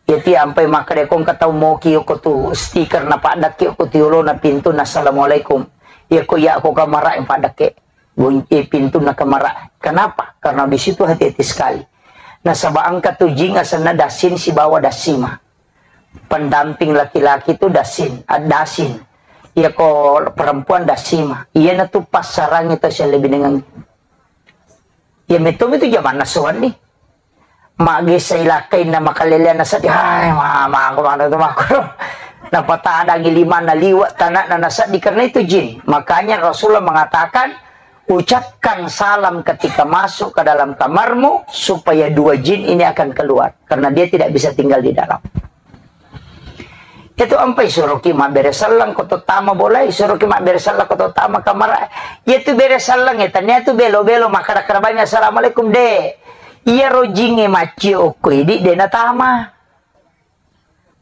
Jadi ampai makkeda ko engka tau moki ko tu stiker na paddakke ko tu yolona pintu na assalamualaikum. Iya ko iya ko kamara yang paddakke. Gunci pintunna kamara. Kenapa? Karena di situ hati-hati sekali. Nasaba engka tu jing asenna dasin sibawa dasima. Pendamping laki-laki tu dasin, ah, dasin. Iya ko perempuan dasima. Iya na tu passarangi tau sialle binengang. Iya meto itu jamanna sowan ni. Maggessa ilakkainna makaleleanna seddi, hai, ma-, mako maneng tu mako. Napatadangi limanna liwe' tanakna naseddi karena itu jin. Makanya Rasulullah mengatakan, ucapkan salam ketika masuk ke dalam kamarmu supaya dua jin ini akan keluar karena dia tidak bisa tinggal di dalam. Itu ampai suruki mabbere selleng ko to tama bolai, suruki mabbere selleng ko to tama kamara. Iya tu bere selleng, eh, tania tu belo-belo makkada-kada bami assalamualaikum, de. Iya rojinge macci okko idi de natama.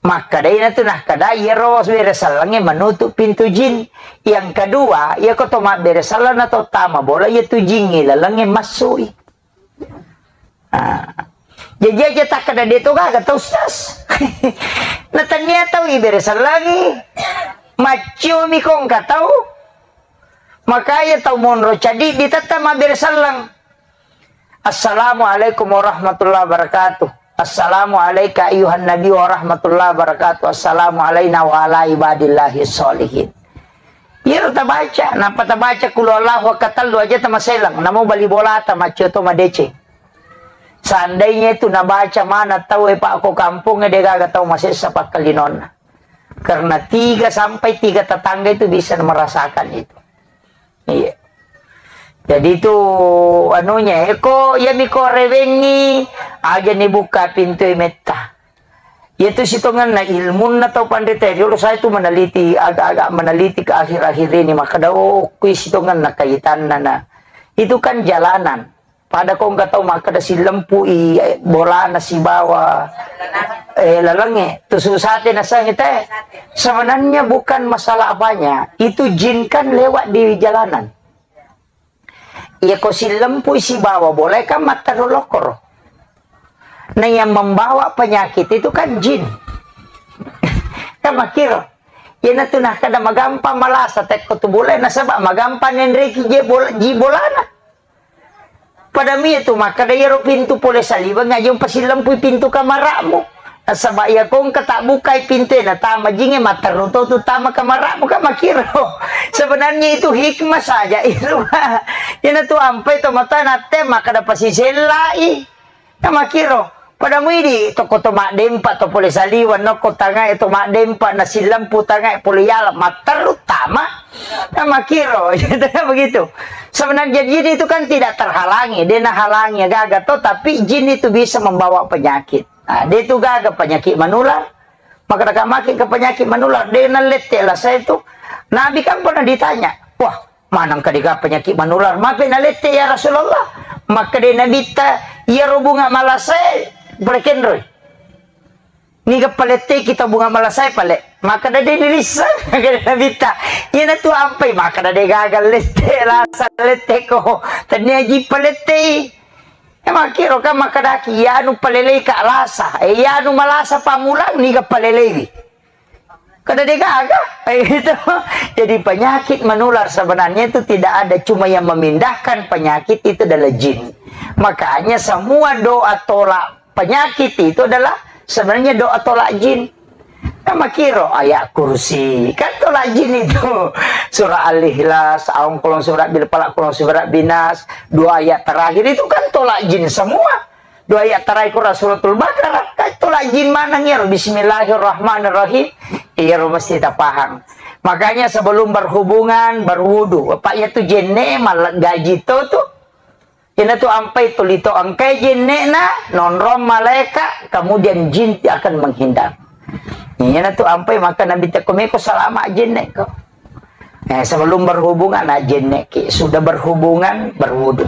Makkeda ina tu nakkeda iyaro bere sellengnge menutup pintu jin. Yang kedua, iya ko to mabbere selleng na to tama bola, iya tu jingnge lalengnge massui. Ah. Jaji aja takkeda de to gaga tau, Ustaz. Na tania tau ibere sellengngi, maccio mi ko engka tau, makanya tau monro cadi ditetta mabbere selleng. Assalamualaikum warahmatullahi wabarakatuh. Assalamualaika ayyuhan nabi warahmatullahi wabarakatuh. Assalamu alaina wa ala ibadillahi sholihin. Iyaro tabaca, nappa tabaca kulu Allahu akkatellu aja tamaseleng, namo bali bolata maccio to madeceng. Seandainya itu nabaca mana tau e, Pak, ko kampung e, de gaga tau masessa pakkalinonna. Karena tiga sampai tiga tetangga itu bisa merasakan itu. Iya. Jadi itu anunya, eko, iya miko rewengi, aja ni buka pintu e metta. Iya tu sitongenna ilmunna tau panrita, dulu saya tu meneliti, agak-agak meneliti ke akhir-akhir ini, maka oh, kui sitongenna kaitanna na. Itu kan jalanan. Pada ko engka tau makkeda sillempu i, eh, bolana sibawa, eh, lalengnge. Tu susate nasengnge te. Sebenarnya bukan masalah apanya. Itu jin kan lewat di jalanan. Iya ko sillempu i sibawa bola kan matteru lokoro. Nah, yang membawa penyakit itu kan jin. Kan makkiro. Iyana tu nah kada magampang malasa tekko tu bola, nasaba magampang nenreki je bola, ji bolana. Pada mi tu makkeda iyaro pintu pole saliweng aja umpasilempui pintu kamara'mu. Nasaba iya ko engka tabbukai pintu e natama jinge, matteru to tu tama kamara'mu, kan makkiro. Sebenarnya itu hikmah saja itu. Iyana tu ampai to mata natte makkeda pasisellai. Kan makkiro. Pada muidi toko to maddempa to pole saliweng, nokko tangae to maddempa, nasilempu tangae pole yala, matteru tama. Kan makkiro. Begitu. Sebenarnya jin itu kan tidak terhalangi, de nahalangi gaga to, tapi jin itu bisa membawa penyakit. Nah, de tu gaga penyakit menular. Maka maki ke penyakit menular, de nalette lah saya tu. Nabi kan pernah ditanya, wah, maneng ka dega penyakit menular? Mape nalette ya Rasulullah? Makkeda Nabitta, iyaro bunga malasae pole kenroi. Niga palette kita bunga malasae pale. Makkeda de nilisseng, makkeda Nabitta. Iyana tu ampai, makkeda de gaga lette lasa lette ko. Tania ji palettei. Ya makkiro kan makkedaki, iyanu palelei ka lasa. Eh, iyanu malasa pamulang, niga paleleiwi. Kada degaga. Eh, gitu. Jadi penyakit menular sebenarnya itu tidak ada, cuma yang memindahkan penyakit itu adalah jin. Makanya semua doa tolak penyakit itu adalah sebenarnya doa tolak jin. Kan makkiro ayat kursi, kan tolak jin itu. Surah Al-Ikhlas, aung kolong surat bil falaq, kolong surat binas, dua ayat terakhir itu kan tolak jin semua. Dua ayat terakhir Surah Suratul Baqarah, kan tolak jin maneng iyaro, Bismillahirrahmanirrahim. Iyaro mesti tapahang. Makanya sebelum berhubungan, berwudu. Apa iya tu jenne malah gaji to tu. Ina tu ampai tu lito engkai jenne'na, nonrong malaika, kemudian jin akan menghindar. Ina tu ampai maka Nabi tekko meko salama jenne'ko. Eh, sebelum berhubungan, nah, jenne'ki. Sudah berhubungan, berwudu.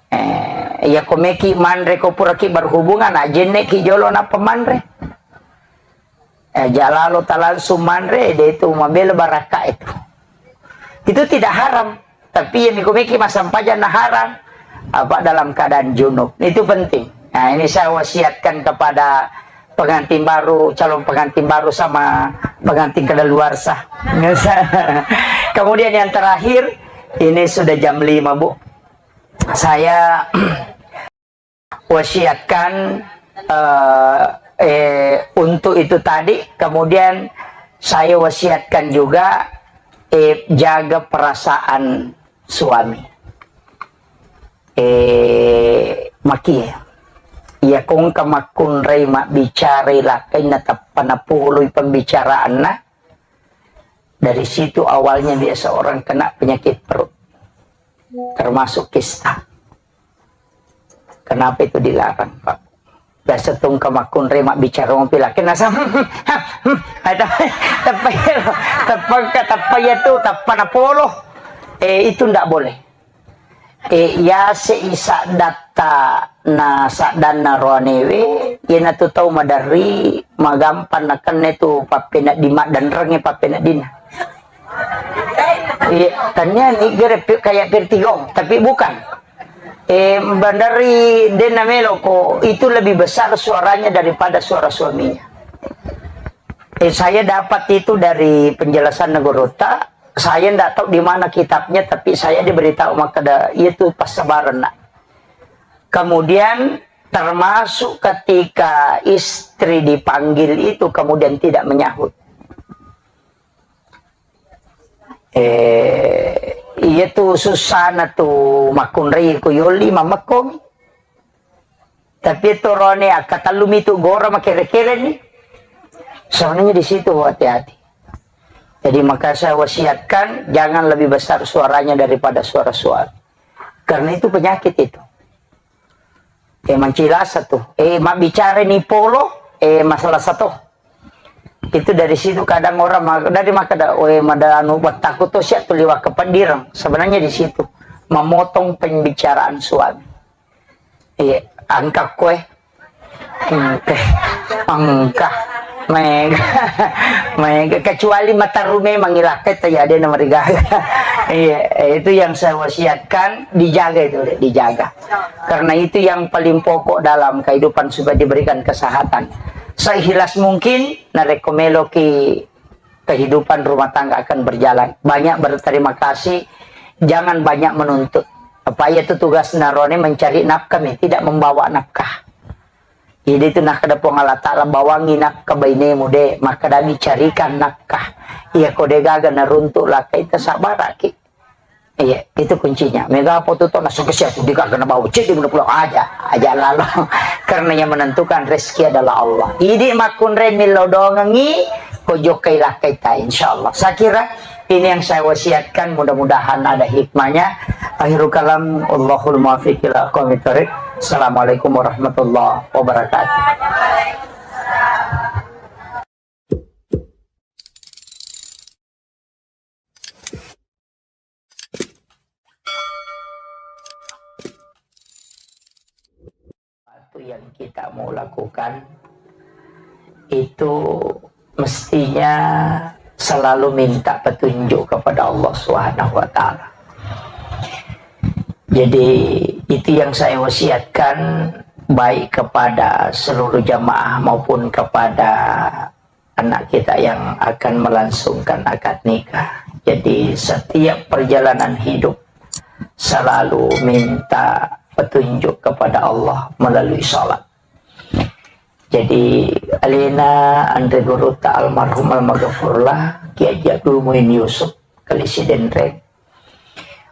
Eh, iya ko meki manre ko puraki berhubungan, nah, jenne'ki jolo nappa manre. Eh, jalalo talangsung manre, de itu mabela barakka itu. Itu tidak haram. Tapi yang miko meki massempajang na haram. Apa dalam keadaan junub. Itu penting. Nah, ini saya wasiatkan kepada pengantin baru, calon pengantin baru sama pengantin kadaluarsa. Kemudian yang terakhir, ini sudah jam lima, Bu. Saya wasiatkan, eh, eh, untuk itu tadi, kemudian saya wasiatkan juga, eh, jaga perasaan suami. Eh, makie. Iya kongka makkunrai mabbicarai lakkainna tappa napoloi pembicaraanna, dari situ awalnya biasa orang kena penyakit perut, termasuk kista. Kenapa itu dilarang, Pak? Biasa tungka makkunrai mabbicara mopi laki nasa, ada teppa iya, teppa ka teppa iya tu, teppa napolo. Eh, itu ndak boleh. Eh, iya se isa datta na saddanna roanewe, iyanatu tau maderri, magampang nakenna tu pappenedding, maddenrengnge pappeneddinna. Iya, tania ni gere pi-, kayak pirtigong, tapi bukan. Eh, maderri denna meloko, itu lebih besar suaranya daripada suara suaminya. Eh, saya dapat itu dari penjelasan Negorota. Saya ndak tahu di mana kitabnya, tapi saya diberitahu makkeda, itu passabarenna. Kemudian termasuk ketika istri dipanggil itu kemudian tidak menyahut. Eh, iya tu susana tu makkunrai ku yoli mamekkomi. Tapi torone akkatellumi tu gora makere-kere ni. Sebenarnya di situ hati-hati. Jadi maka saya wasiatkan jangan lebih besar suaranya daripada suara suami. Karena itu penyakit itu. Eh, mancilasa tu. Eh, mabbicara ni polo, eh, masalah satu. Itu dari situ kadang orang ma-, dari maka da, eh, mada anu, buat takut tu siap tu liwat kependirang. Sebenarnya di situ memotong pembicaraan suami. Iya, angka koe. Engka. Engka. Mega. Mega. Kecuali mataru memang ilakkai, ya, dia nomor tiga. Iya, itu yang saya wasiatkan, dijaga itu, dijaga. Karena itu yang paling pokok dalam kehidupan supaya diberikan kesehatan. Seikhlas mungkin, narekko meloki kehidupan rumah tangga akan berjalan. Banyak berterima kasih, jangan banyak menuntut. Apa iya tu tugas narone mencari nafkah mi, tidak membawa nafkah. Jadi itu nakkeda Puang Allah Ta'ala, bawangi nafkah bainemu de, maka dami carikan nafkah. Iya ko de gaga naruntuk lakkai, tasabaraki. Iya, itu kuncinya. Mega apa tu tona suka siap tu dikagana bau ceddi guna pulang aja, aja lalo. Karena yang menentukan rezeki adalah Allah. Idi makkunrai millau dongengi, ko jokkai lakkai ta, insyaallah. Saya kira ini yang saya wasiatkan, mudah-mudahan ada hikmahnya. Akhirul kalam, Allahul muwaffiq ila aqwamit thariq. Assalamualaikum warahmatullahi wabarakatuh. Sesuatu yang kita mau lakukan itu mestinya selalu minta petunjuk kepada Allah Subhanahu wa Ta'ala. Jadi, itu yang saya wasiatkan, baik kepada seluruh jamaah maupun kepada anak kita yang akan melangsungkan akad nikah. Jadi, setiap perjalanan hidup selalu minta petunjuk kepada Allah melalui salat. Jadi, alena anre gurutta almarhum almaghfurlah, Kiai Haji Abdul Muin Yusuf, Kali Sidenreng,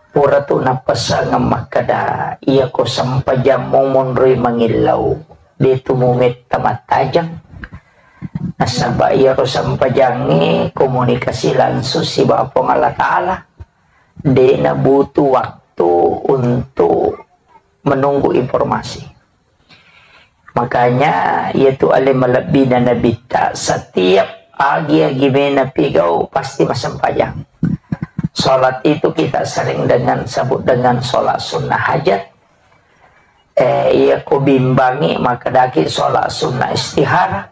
pura tu nappessangeng makkeda, iyako sempajammu monroi mangillau, detu mumetta mattajeng. Nasaba iyaro sempajangnge komunikasi langsung sibawa Puang Allah Ta'ala. De'na butuh waktu untuk menunggu informasi. Makanya, iyatu ale malebbina Nabitta, setiap agi-agi mena pigau pasti massempajang. Salat itu kita sering dengan sebut dengan salat sunnah hajat. Eh, iya ko bimbangi, maka daki salat sunnah istihara.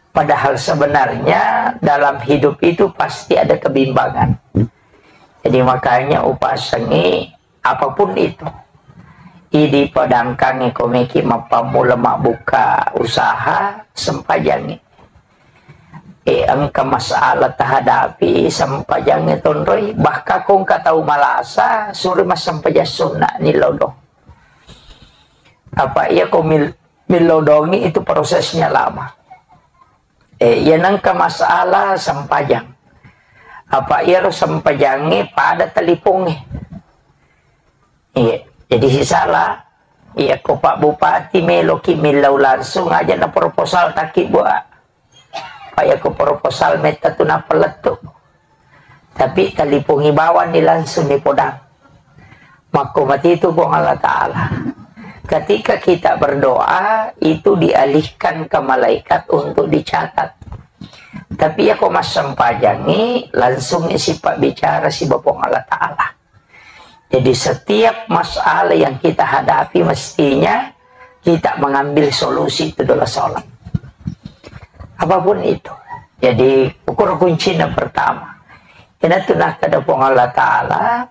Padahal sebenarnya dalam hidup itu pasti ada kebimbangan. Jadi makanya upasengi apapun itu. Idi padangkangi komeki mappammula mabbuka usaha, sempajangi. Eh, engka masalah tahadapi, sempajangi tonroi. Bahkan ko engka tau malasa, suri massempajang sunna ni lodong. Apa iya ko mil-, milodongi itu prosesnya lama. Eh, iya nengka masalah sempajang. Apa iyaro sempajangnge pada talipongnge. Iya, jadi sisala. Iya, ko Pak Bupati meloki millau langsung aja na proposal taki buat. Pak, iya ko proposal metta tu nappa lettu. Tapi talipongi bawanni langsung ni podang. Makko matitu Puang Allah Ta'ala. Ketika kita berdoa, itu dialihkan ke malaikat untuk dicatat. Tapi iya ko massempajangi, langsung isi Pak bicara si Puang Allah Ta'ala. Jadi setiap masalah yang kita hadapi mestinya kita mengambil solusi itu adalah sholat. Apapun itu. Jadi, ukur kuncinya pertama. Inatu nakkeda Puang Allah Ta'ala,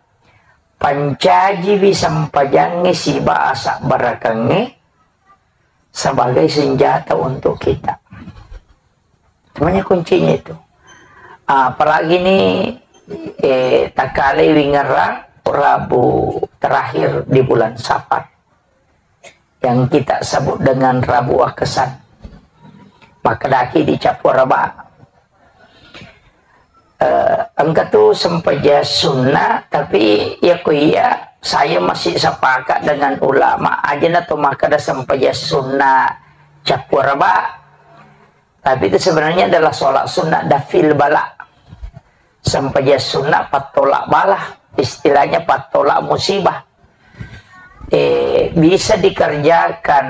pancajiwi sempajangnge siba asabbarakeng sebagai senjata untuk kita. Semuanya kuncinya itu. Ah, apalagi ini, eh, takkalai wingerang Rabu terakhir di bulan Safar. Yang kita sebut dengan Rabu Akkesan. Makkedaki di Cappua Raba. Eh, engka tu sempajang sunnah, tapi ya ku iya, saya masih sepakat dengan ulama, aja na to makkeda sempajang sunnah Cappua Raba. Tapi itu sebenarnya adalah sholat sunnah daf'il bala. Sempajang sunnah pattolak bala, istilahnya pattolak musibah. Eh, bisa dikerjakan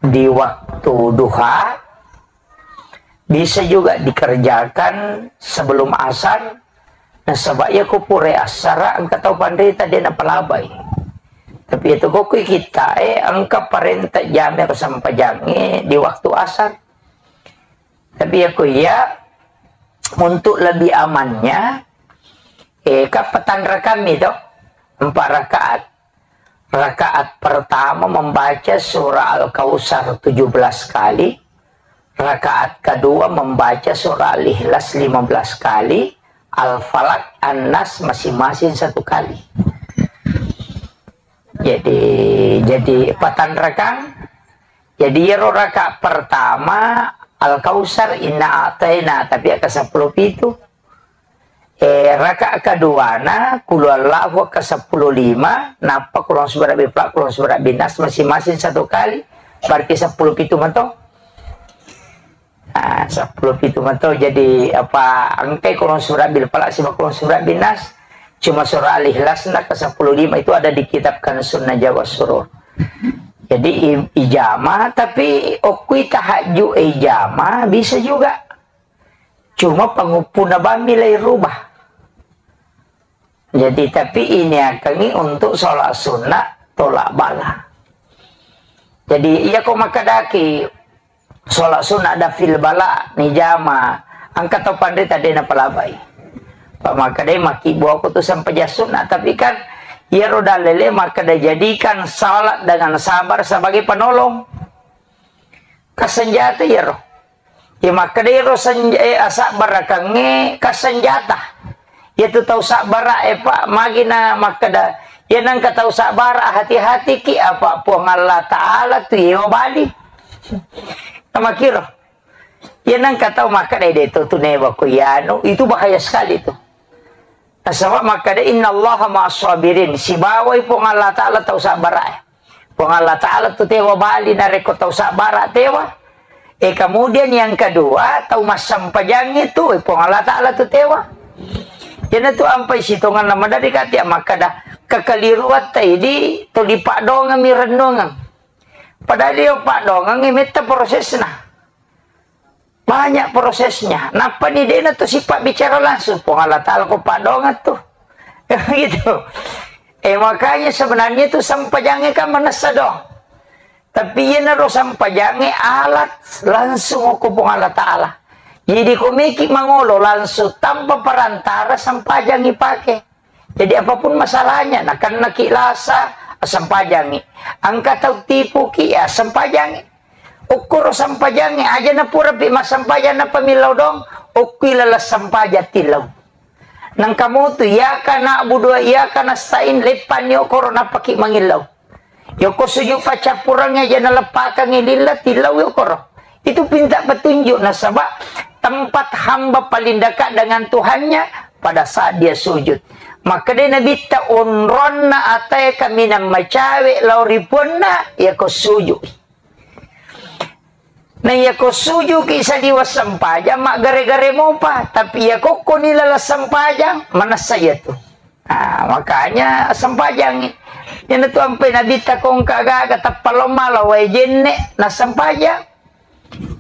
di waktu duha, bisa juga dikerjakan sebelum asar. Nasaba iya ko pura asar, engka tau panrita de napalabai. Tapi itu ko kui kita, eh, engka parenta jame ro sempajangnge di waktu asar. Tapi iya ko iya, untuk lebih amannya, eh, kan patanrakang mi to, empat rakaat. Rakaat pertama membaca surah Al-Kautsar tujuh belas kali, rakaat kedua membaca surah Al-Ikhlas lima belas kali, Al-Falaq, An-Nas masing-masing satu kali. Jadi, jadi patanrakang. Jadi, iyaro rakaat pertama Al-Kautsar, Inna A'taina, tapi akka seppulo pitu. Eh, rakaat keduana, Qul Huwallahu akka seppulo lima, nappa Qul A'udzu Birabbil Falaq, Qul A'udzu Birabbin Nas, masing-masing satu kali, berarti seppulo pitu mato. Ah, seppulo pitu mato, jadi apa, engkai Qul A'udzu Birabbil Falaq siba Qul A'udzu Birabbin Nas, cuma surah Al-Ikhlas na ke seppulo lima itu ada di kitab Kanzun Najah was Surur. Jadi i-, ijama, tapi okkui tahajud ijama bisa juga. Cuma panguppuna bammi lai rubah. Jadi, tapi ini akangi untuk sholat sunnah tolak bala. Jadi, iya ko makkedaki sholat sunnah daf'il bala nijama, engka tau panrita de napalabai. Pak makkedai makkibbu aku tu sempajang sunnah, tapi kan iyaro dalele makkeda jadikan salat dengan sabar sebagai penolong. Kasenjata iyaro. Iya makkeda iyaro senj-, eh, asabbarakengnge kasenjata. Iyatu tau sabbara e, Pak, magi na makkeda, iya nengka tau sabbara, hati-hatiki, apa Puang Allah Ta'ala tu yewa bali. Namakiro. Iya nengka tau makkeda, "Eh, de to tu newa ko iyanu," itu bahaya sekali tu. Nasaba makkeda, "Innallaha ma'as sabirin," sibawai Puang Allah Ta'ala tau sabbara e. Puang Allah Ta'ala tu tewa bali narekko tau sabbara tewa. Eh, kemudian yang kedua, tau massempajang itu, eh, Puang Allah Ta'ala tu tewa. Iyanatu ampai sitonganna maderri kati makkeda, kekeliruatta idi tuli paddoangeng mi rennuangeng. Padahal iyo paddoangeng metta prosesna. Banyak prosesnya. Nappani dena tu sifat bicara langsung. Puang Allah Ta'ala ko paddoangeng tu. Gitu. Eh, makanya sebenarnya tu sempajangnge kan manessa doang. Tapi iyanaro sempajangnge alat langsung ko Puang Allah Ta'ala. Jadi ko meki mangolo langsung tanpa perantara sempajangngi pake. Jadi apapun masalahnya, nakennaki lasa, sempajangngi. Engka tau tipuki, ya sempajangngi. Ukkuro sempajangngi, aja na purapi massempajang nappa millau doang, ukkui laleng sempajang tillau. Nengka mutu, iyyaka na'budu wa iyyaka nasta'in, leppanni okoro nappaki mangillau. Yoko sujud paccappurengnge aja naleppakengngi lilla, tillau yokoro. Itu pinta petunjuk, nasaba tempat hamba paling dekat dengan Tuhannya pada saat dia sujud. Makkedai Nabitta, onronna atae kaminang macawe lao ri Puanna, yako sujud. Na iyako sujuki saliweng sempajang, maggare-gare mopa. Tapi iyako koni laleng sempajang, manessa iyatu. Nah, makanya sempajangi. Iyanatu ampai Nabitta kongka gaga tappa lomma lao wae jenne, na sempajang.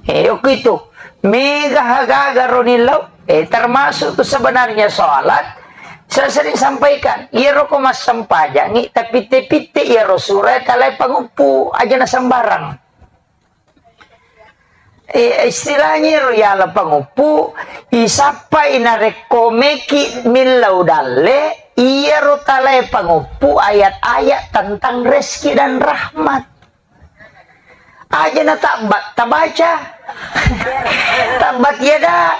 Eh, yoko itu. Mega gaga roni lao. Eh, termasuk tu sebenarnya sholat. Saya sering sampaikan, iyaro ko massempajangngi, tapitte-pitte iyaro sura talae panguppu, aja na sembarang. Eh, istilahnya iyaro yala panguppu, isappai narekko meki millau dalle, iyaro talae panguppu ayat-ayat tentang rezeki dan rahmat. Aja na tabbat, tabaca. Tabbat yada.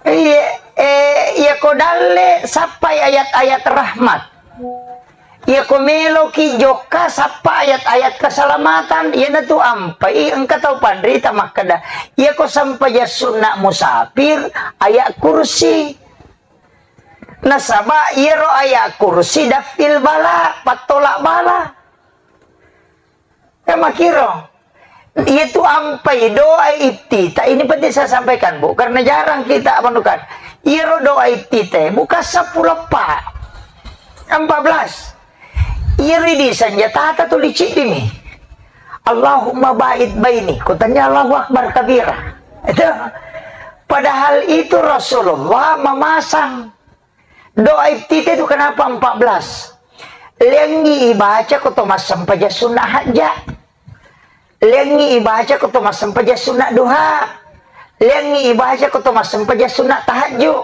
Iya, eh, iya ko dalle, sappai ayat-ayat rahmat. Iya ko meloki jokka, sappa ayat-ayat keselamatan. Iyanatu ampai engka tau panrita makkeda, iya ko sempajang sunna musafir, ayat kursi. Nasaba iyaro ayat kursi daf'il bala, pattolak bala. Kan makiro. Iyatu ampai doa iftitah. Ini penting saya sampaikan, Bu, karena jarang kita menemukan. Iyaro doa iftitah bukan sepuluh, Pak. Empat belas. Iri di senjata tuli ciddimi. Allahumma ba'id baini. Kutanya Allahu Akbar kabira. Itu. Padahal itu Rasulullah memasang doa iftitah itu kenapa empat belas? Lengi ibaca ko to massempajang sunna hajja. Lengi ibaca ko to massempajang sunna duha. Lengi ibaca ko to massempajang sunna tahajju.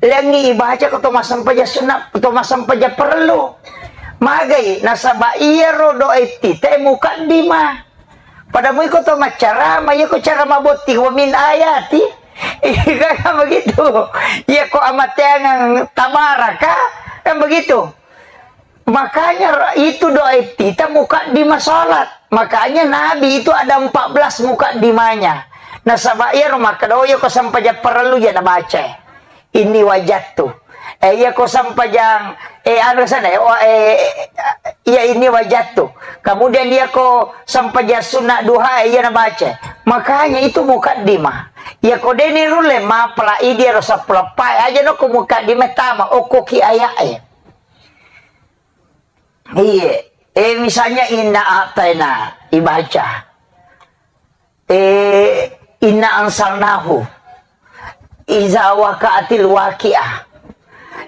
Lengi ibaca ko to massempajang sunna, to massempajang perlu. Magai nasaba iyaro doa iftitah mukaddimah. Pada mui ko to maccarama, iya ko cara mabotting wa min ayati. Iya kan begitu. Iya ko amateangang tabaraka, kan begitu. Makanya itu doa iftitah mukaddimah salat. Makanya Nabi itu ada empat belas mukaddimahnya. Nasaba iyaro makkeda, oh, iya ko sempajang parellu ya nabaca. Ini wajattu. Eh, iya ko sempajang, eh, anu sana, eh, oh, eh, iya ini wajattu. Kemudian iya ko sempajang sunat duha, eh, iya nabaca. Makanya itu mukaddimah. Iya ko deni rulle mapala idi ero seppulo eppa aja no ko mukaddimah tama, okko ki ayat, eh. Iya. Eh, misalnya inna a'taina ibaca. Eh, inna ansalnahu. Iza waqa'atil waqi'ah.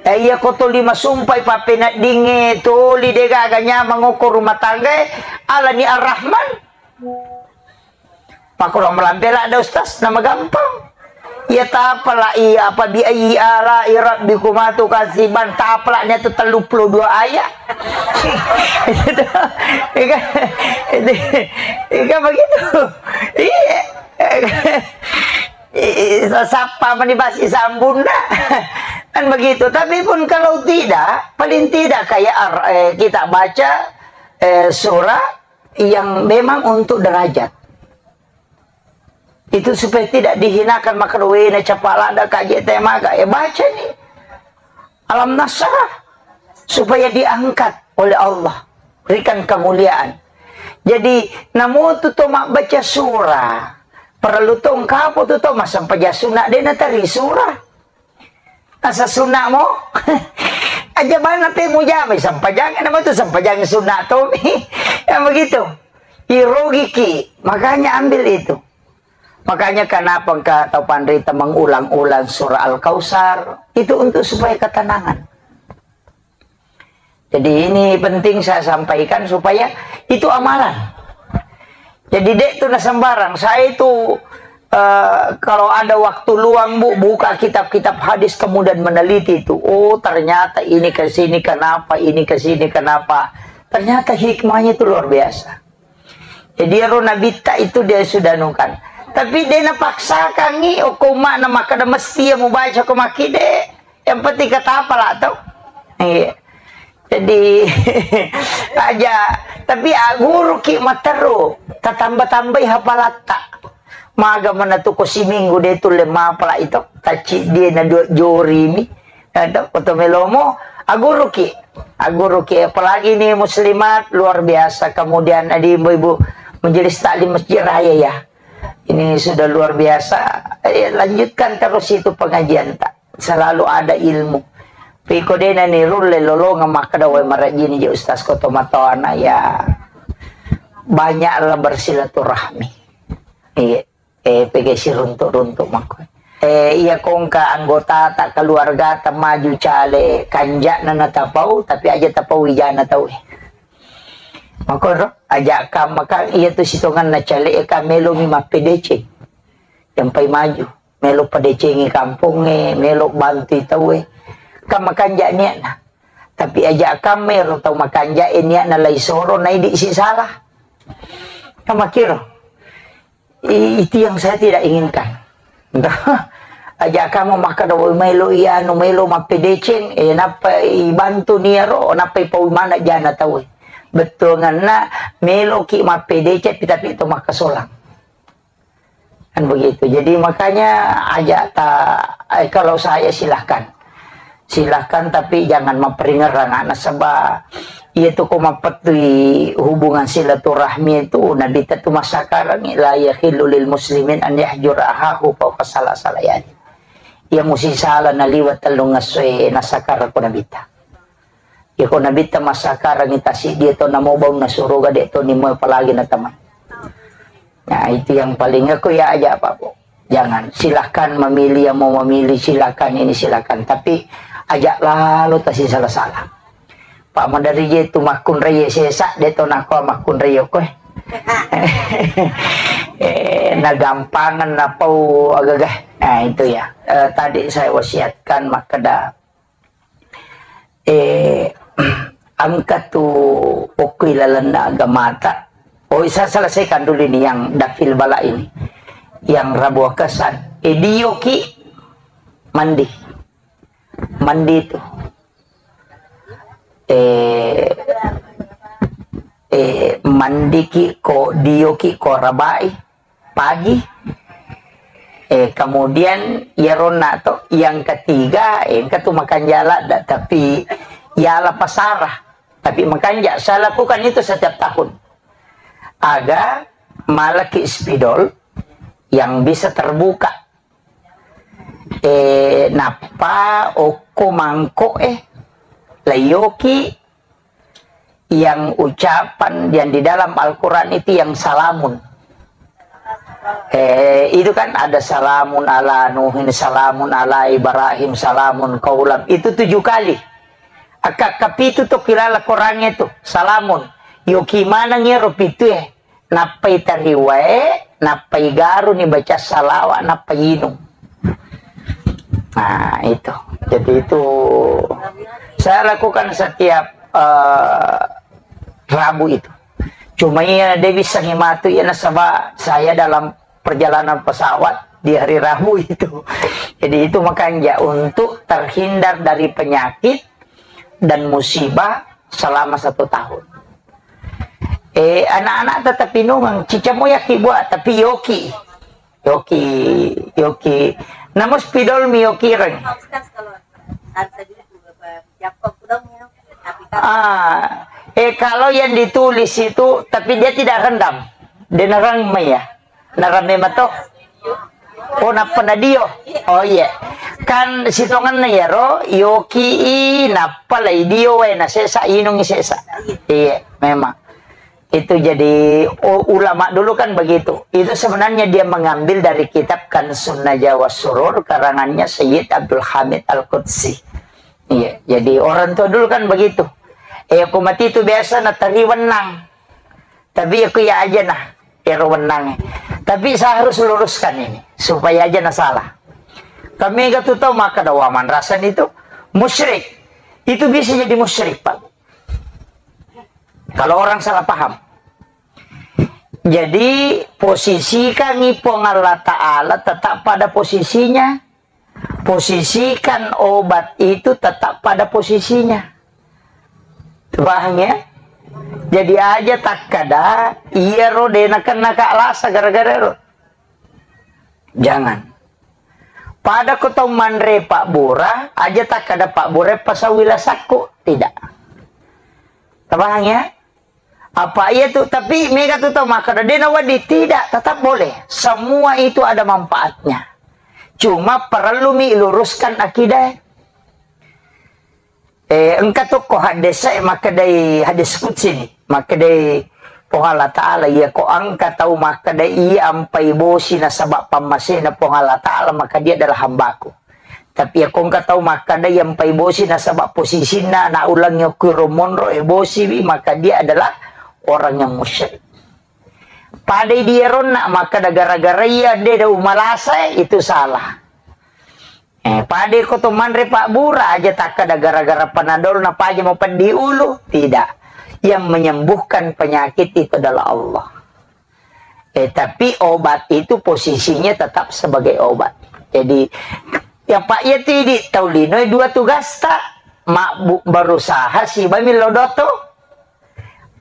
Eh, iya ko toli masumpai pappeneddingnge toli degaga nyamang okko rumah tangga, eh, alani Ar-Rahman. Pakkurang melampe ladda, Ustaz, nama gampang. Iya tapala iya apa bi ayyi ala'i rabbikuma tukadziban, tapala nia tu telluppulo dua ayat. Ika, ika begitu. Iya. Ih, sasappa mani basi sambunna. Kan begitu. Tapi pun kalau tidak, paling tidak kayak ar-, eh, kita baca, eh, surah yang memang untuk derajat. Itu supaya tidak dihinakan, maka wena capalada kaji temaga, eh, baca nih. Alam Nasrah. Supaya diangkat oleh Allah. Berikan kemuliaan. Jadi, namu tu to mabbaca surah. Perlu to engkapo tu to massempajang sunat de natari surah. Asa sunat mo. Aja bana pe mujamai sempajang, nama tu sempajang sunat to mi. Yang begitu. Irogiki. Makanya ambil itu. Makanya kenapa engka tau panrita mengulang-ulang surah Al-Kautsar? Itu untuk supaya ketenangan. Jadi ini penting saya sampaikan supaya itu amalan. Jadi dek tu na sembarang. Saya itu, eh, kalau ada waktu luang, Bu, buka kitab-kitab hadis kemudian meneliti itu. Oh, ternyata ini ke sini kenapa, ini ke sini kenapa. Ternyata hikmahnya itu luar biasa. Jadi ero nabitta itu dia sudah nukan. Tapi de napaksakangi, okko umma'na makkeda mesti ya mubaca ko makkide. Yang penting katapala to. Iya. Jadi aja, tapi aguruki matteru, tatamba-tambai hapalatta. Maga mana tu ko siminggu de tulle mapala itu. Tacci dia na dua jori mi. Ada foto melomo, aguruki. Aguruki, apalagi ini muslimat, luar biasa. Kemudian ada ibu-ibu majelis taklim Masjid Raya ya. Ini sudah luar biasa. Eh, lanjutkan terus itu pengajian tak. Selalu ada ilmu. Piko dena ni rulle lolonga makkeda wae marajini je Ustaz Koto Matoana ya. Banyaklah bersilaturahmi. Iya. Eh, pegge siruntuk-runtuk makko. Eh, iya kongka anggota ta keluarga ta maju cale kanja'na na tapau, tapi aja tapau ijana tau e. Makoro, aja kam makan iya tu sitongan na cale e ka melo mi mappedeceng. Jampai maju, melo padecengi kampongnge, melo bantui tau e. Kan makanja niatna. Tapi aja kam mero tau makanja e niatna lai soro na idi si salah. Kan makiro. I-, itu yang saya tidak inginkan. Aja kamu makkeda, "Woi, melo iya anu, melo mappedeceng, eh, nappa ibantu niaro, nappa ipau mana jana tau." Bettuanganna, melo ki mappedeceng, tapi itu makkasolang. Kan begitu. Jadi makanya aja ta, eh, kalau saya silahkan. Silahkan, tapi jangan maperingerang anak sebab iya tu ko mapettui hubungan silaturahmi itu Nabi ta tu massakarangi, "La yahillu lil muslimin an yahjura ahahu fauqa salasati layali." Iya musi sala naliwa tellung essoe nasakara ko Nabi ta. Iya ko Nabi ta massakarangi tasi dia to namo baunna suruga de to nimo apalagi na teman. Nah, itu yang paling aku ya aja apa, Bu. Jangan, silahkan memilih yang mau memilih, silahkan ini, silahkan. Tapi ajak lalu tasi salah-salah. Pak madari je tu makkunrai sesa, de to nako makkunrai koe. Eh, nagampangan napau agaga. Nah, itu ya. Eh, tadi saya wasiatkan makkeda eh, engka tu okko ilalenna agamata. Oh, saya selesaikan dulu ini yang dafil bala ini. Yang rabu akasan. Eh, dioki mandi. Mandi tu. Eh, eh, mandiki ko dioki ko rabai. Pagi. Eh, kemudian iyaronna to, yang ketiga, eh, engka tu makanja ladda, tapi yala pasara. Tapi makanja, saya lakukan itu setiap tahun. Aga malaki spidol yang bisa terbuka. Eh, nappa okko mangkok, eh, layoki yang ucapan yang di dalam Al-Quran itu yang salamun. Eh, itu kan ada salamun ala Nuhin, salamun ala Ibrahim, salamun kaulam. Itu tujuh kali. Akka kapitu tu kilala Qurannya itu. Salamun. Yoki maneng iyaro pitu e. Nappai tariwae, nappai garuni baca salawa, nappai inung. Nah, itu. Jadi itu saya lakukan setiap, eh, Rabu itu. Cuma iya, de bisa ngimatu iya nasaba saya dalam perjalanan pesawat di hari Rabu itu. Jadi itu makanya untuk terhindar dari penyakit dan musibah selama satu tahun. Eh, anak-anak tetap inungang, cica moyaki buat, tapi yoki. Yoki, yoki. Namus pidol mi yoki reng. Ah, eh, kalau yang ditulis itu, tapi dia tidak rendam. Dia nerang mai ya. Narame mato. Oh, nappa nadio. Oh, iya. Kan sitonganna iyaro, yoki i, nappa lai dio wae, na sesa, inungi sesa. Iya, memang. Itu jadi, u-, ulama dulu kan begitu. Itu sebenarnya dia mengambil dari kitab Kansun Najwa Surur, karangannya Sayyid Abdul Hamid Al-Qudsi. Iya, jadi orang tua dulu kan begitu. Eh, aku mati itu biasa natari wenang. Tapi aku ya aja nah, ero wenang. Tapi saya harus luruskan ini, supaya aja nah salah. Kami gak tuh tahu maka dawaman rasan itu musyrik. Itu bisa jadi musyrik, Pak. Kalau orang salah paham. Jadi, posisikan Puang Allah Ta'ala tetap pada posisinya. Posisikan obat itu tetap pada posisinya. Paham ya? Jadi aja takkada, iyaro de nakenna ka lasa gara-gara ero. Jangan. Pada ko tau manre pabbura, aja takkada pabbura pasawi lasakku. Tidak. Paham ya? Apa iya tu, tapi mega tu tau makkeda, de nawedding, tidak, tetap boleh. Semua itu ada manfaatnya. Cuma perlu mi luruskan akidah. Eh, engka tu ko hadis e makkedai hadis qudsi ni, makkedai Puang Allah Ta'ala, iya ko engka tau makkeda iya ampai bosi nasaba pammasena Puang Allah Ta'ala, maka dia adalah hambaku. Tapi iya ko engka tau makkeda iya ampai bosi nasaba posisinna anak ulang yokku ro monro e bosiwi, maka dia adalah orang yang musyrik. Padai di eronna makkeda gara-gara iya de da umalasa, itu salah. Eh, pada ko to manre pabbura aja takkeda gara-gara panadol na paja mau peddi ulu. Tidak. Yang menyembuhkan penyakit itu adalah Allah. Eh, tapi obat itu posisinya tetap sebagai obat. Jadi, ya Pak, ya tidi tau lino dua tugasta. Mabbu berusaha si bami lodoto.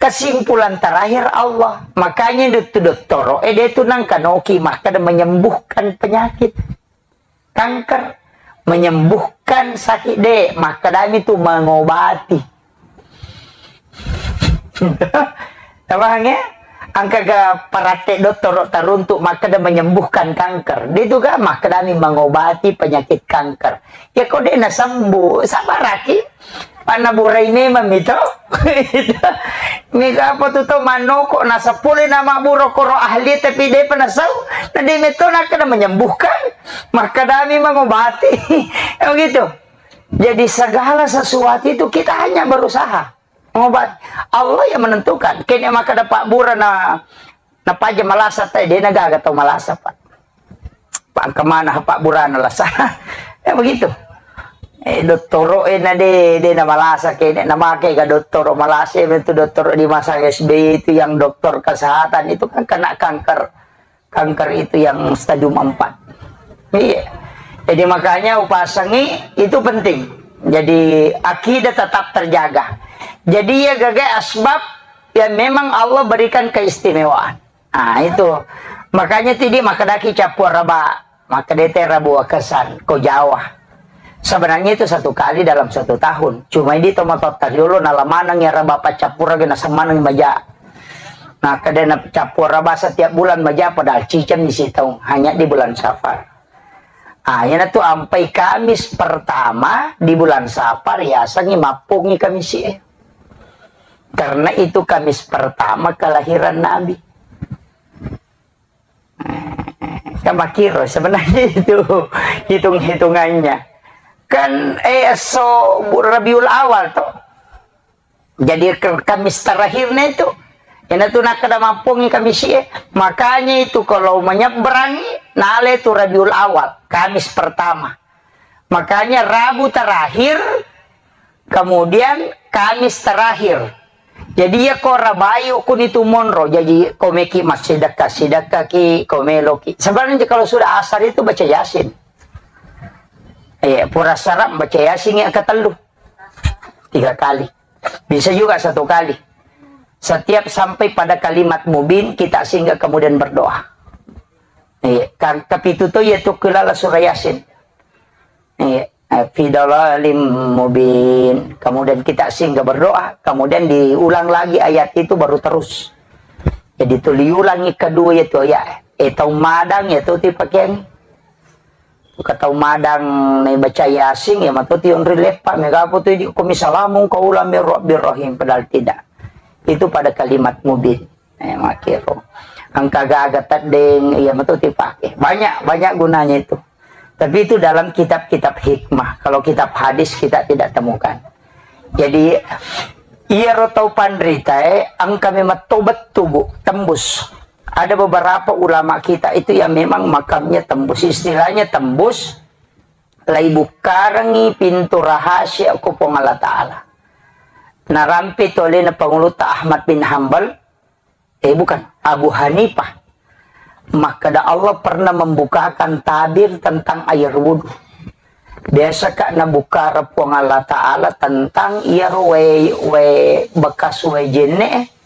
Kesimpulan terakhir Allah. Makanya itu dottoro, eh, dia itu nangkanoki makkeda menyembuhkan penyakit. Kanker, menyembuhkan sakit de, makkedami tu mengobati. Paham ya? Engka ga paratte dottoro taruntuk makkeda menyembuhkan kanker. Dia tu ga makkedami mengobati penyakit kanker. Ya ko de nasembuh, sabaraki. Panna burai memang mito. Mega apa tu tau manoko nasapule nama buro koro ahli tapi de pa nasau. Na de meto nakkeda menyembuhkan. Makkedami mengobati. Ya begitu. Jadi segala sesuatu itu kita hanya berusaha. Ngobat. Allah yang menentukan. Kene makkeda pabbura na, na paja malasa te, de na gaga tau malasa, Pak. Pak, engka mana pabbura na lasa. Ya begitu. Eh, dottoro, eh, na de, de na malasa kene, na make ga dottoro malasa, itu dottoro di masa S B Y itu yang dokter kesehatan itu kan kena kanker. Kanker itu yang stadium empat. Iya. Jadi makanya upasangi itu penting. Jadi akidah tetap terjaga. Jadi ya gagai asbab yang memang Allah berikan keistimewaan. Nah, itu. Makanya tidi makkedaki cappua raba, makkedete rabu akesan, ko Jawa. Sebenarnya itu satu kali dalam satu tahun. Cuma di tomatota riolo nala maneng ya raba paccappura gena semaneng maja. Nah, kedena cappua raba setiap bulan maja padahal ciceng di situ hanya di bulan Safar. Ah, yana tu ampai Kamis pertama di bulan Safar yasengi mappungi Kamis e. Karena itu Kamis pertama kelahiran Nabi. Kan makiro sebenarnya itu hitung-hitungannya. Kan, eh, so Rabiul Awal toh. Jadi ke-, Kamis terakhirnya itu. Ina tu nakkeda mappungi Kamis e. Makanya itu kalau menyeberangi, nale tu Rabiul Awal, Kamis pertama. Makanya Rabu terakhir, kemudian Kamis terakhir. Jadi ya ko rabai kuni tu monro. Jadi ko meki massidekka, sidekka ki, ko melo ki. Sebenarnya kalau sudah asar itu baca Yasin. Iya, pura sarap baca Yasin yang ketellu. Tiga kali. Bisa juga satu kali. Setiap sampai pada kalimat mubin, kita singgah kemudian berdoa. Iya, kan kepitu tu yaitu kelala surah Yasin. Iya, eh, fi dalalim mubin. Kemudian kita singgah berdoa, kemudian diulang lagi ayat itu baru terus. Jadi tu diulangi kedua yaitu ayat. Eh, tau madang yaitu ti pakeang. Ka tau madang naibaca Yasin, ya matu tionri leppa, mega apa tu di komi salamun qaulan mir rabbir rahim, padahal tidak. Itu pada kalimat mubin. Eh, makero. Engka gaga teddeng, iya matu dipake. Banyak, banyak gunanya itu. Tapi itu dalam kitab-kitab hikmah. Kalau kitab hadis kita tidak temukan. Jadi, iyaro tau panritae, engka memang tobat tubuh, tembus. Ada beberapa ulama kita itu yang memang makamnya tembus. Istilahnya tembus, lai bukkarengi pintu rahasia ko Puang Allah Ta'ala. Narampe tu alena Pangulutta Ahmad bin Hambal, eh, bukan, Abu Hanifah. Makkeda Allah pernah membukakan tabir tentang air wudhu. Biasa ka nabukkara Puang Allah Ta'ala tentang iyaro wae, wae bekas wae jenne.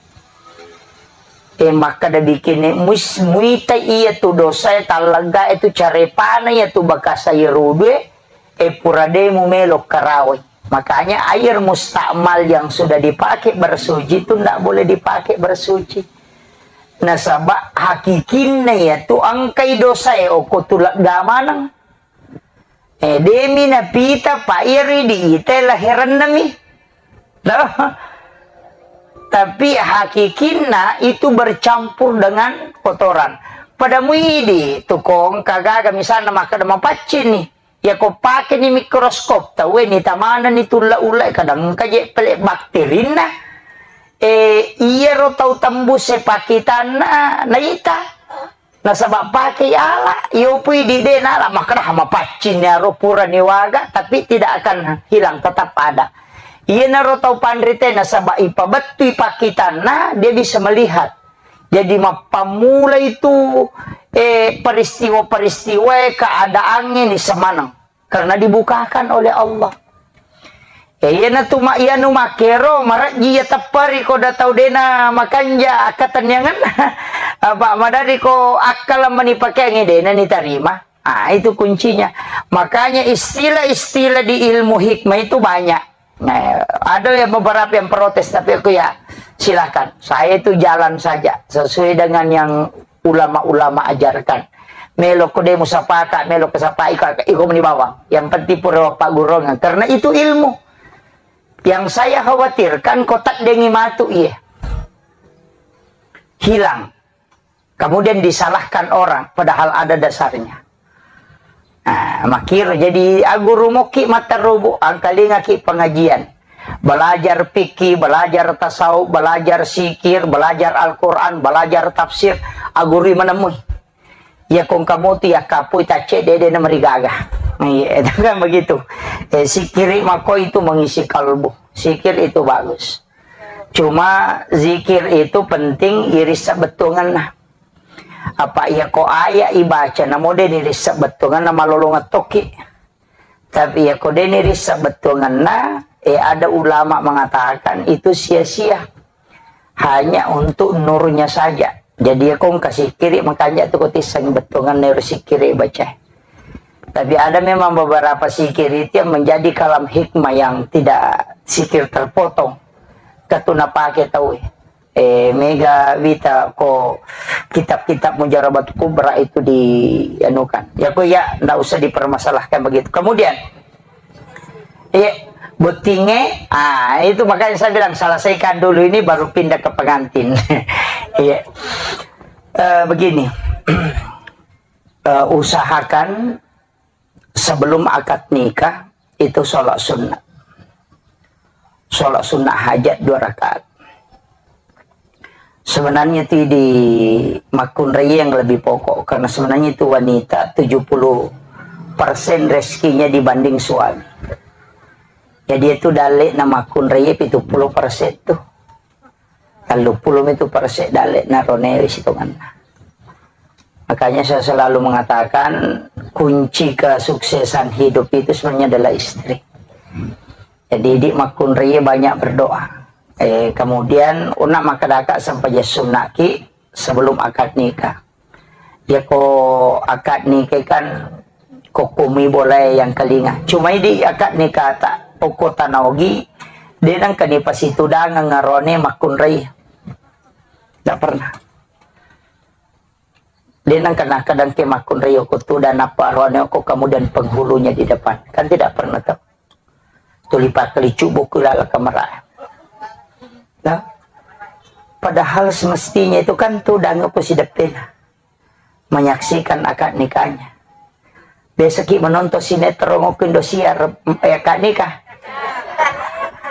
Eh, makkeda bikini, muis-, muita iya tu dosa e, tallegga e tu carepana iya tu bekas air wudhu e, eh, pura de mumelo karawai. Makanya air mustakmal yang sudah dipakai bersuci itu ndak boleh dipakai bersuci. Nasaba hakikinna iya tu engkai dosa e, oko tu lega maneng. Eh, demi napita, Pak, iri diita laherannami. Nah, Tapi hakikinna itu bercampur dengan kotoran. Pada muidi tukong kagaga misalnya makkeda mapaccing ni. Ya ko pake ni mikroskop tau ni tamana ni tulla-ulla kadang engka je pele bakterinna. Eh, iyaro tau tembus e pakitanna naita. Nasaba pake ala, iyopui di de nala makkeda mapaccing ni aro pura ni waga, tapi tidak akan hilang, tetap ada. Iyanaro tau panrite nasaba ipabettui pakitanna, dia bisa melihat. Jadi mappammula itu, eh, peristiwa-peristiwa keadaan ini semaneng karena dibukakan oleh Allah. Ya, iyana tu ma-, iyanu makkero, marejji iya tepperi ko da tau dena makanja akkatenniangen. Apa madari ko akkala mani pakeangi dena ni tarima. Ah, itu kuncinya. Makanya istilah-istilah di ilmu hikmah itu banyak. Nah, ada yang beberapa yang protes, tapi aku ya silakan. Saya itu jalan saja sesuai dengan yang ulama-ulama ajarkan. Melo ko demo sapaka, melo ko sapai ko, iko meni bawang. Yang penting pura pagurungan. Karena itu ilmu. Yang saya khawatirkan ko taddengi matu iya. Hilang. Kemudian disalahkan orang, padahal ada dasarnya. Nah, makiro jadi aguru moki mata robo, angkalingaki pengajian. Belajar fikih, belajar tasawuf, belajar sikir, belajar Al-Quran, belajar tafsir, agurui menemui. Ya kong kamu tu ya kapui tace dede na merigaga. Iya, itu kan begitu. Eh, sikiri mako itu mengisi kalbu. Sikir itu bagus. Cuma zikir itu penting irissa bettuangenna. Apa iya ko ayat ibaca namo de nirissa bettuangenna malolongeng tokki. Tapi iya ko de nirissa bettuangenna, eh, ada ulama mengatakan itu sia-sia. Hanya untuk nurnya saja. Jadi iya ko engka sikiri makanja tu ko tisseng bettuangenna ero sikiri baca. Tapi ada memang beberapa sikir itu yang menjadi kalam hikmah yang tidak sikir terpotong. Katu napake tau, eh, mega wita ko kitab-kitab Mujarabat Kubra itu di anukan. Ya ko ya ndak usah dipermasalahkan begitu. Kemudian, iya, bottinge, ah, itu makanya saya bilang selesaikan dulu ini baru pindah ke pengantin. Iya. Eh, begini. Eh, usahakan sebelum akad nikah itu sholat sunnah. Sholat sunnah hajat dua rakaat. Sebenarnya itu di makkunrai yang lebih pokok, karena sebenarnya itu wanita tujuh puluh persen rezekinya dibanding suami. Jadi itu dalek na makkunrai tujuh puluh persen tuh. Telluppulo itu perse dalle na ronewe sitonganna. Makanya saya selalu mengatakan kunci kesuksesan hidup itu sebenarnya adalah istri. Jadi di makkunrai banyak berdoa. Eh, kemudian una makadaka sampai sunnaki sebelum akad nikah. Yako akad nikah kan kokkumi bolae yang kelinga. Cuma idi akad nikah ta okko tanaogi, de nengka ni pasitudangeng arone makkunrai. Tidak pernah. De nengka nakadang ke makkunrai okko tudang apa arone okko kemudian penghulunya di depan. Kan tidak pernah tuh. Tuli pakkali cubbu ku lala kamera. Nah, padahal semestinya itu kan tudang apa si depena menyaksikan akad nikahnya. Biasa ki menonton sinetron waktu Indosiar, eh, akad nikah.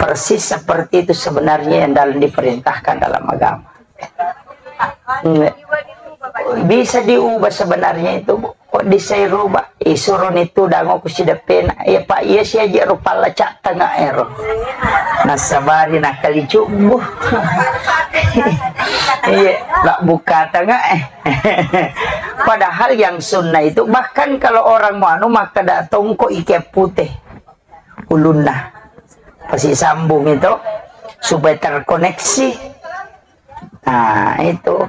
Persis seperti itu sebenarnya yang dalam diperintahkan dalam agama. Nggak. Bisa diubah sebenarnya itu, Bu. Kok bisa rubah? Isuruh ni tudang ku si depena. Ya, Pak, iya si aja rupa lacak tengah ero. Nasabari nakali cubbu. Iya, lak buka tengah eh. Padahal yang sunnah itu, bahkan kalau orang mau anu, maka ada tongkok ikat putih ulunna. Pasti sambung itu supaya terkoneksi. Nah, itu.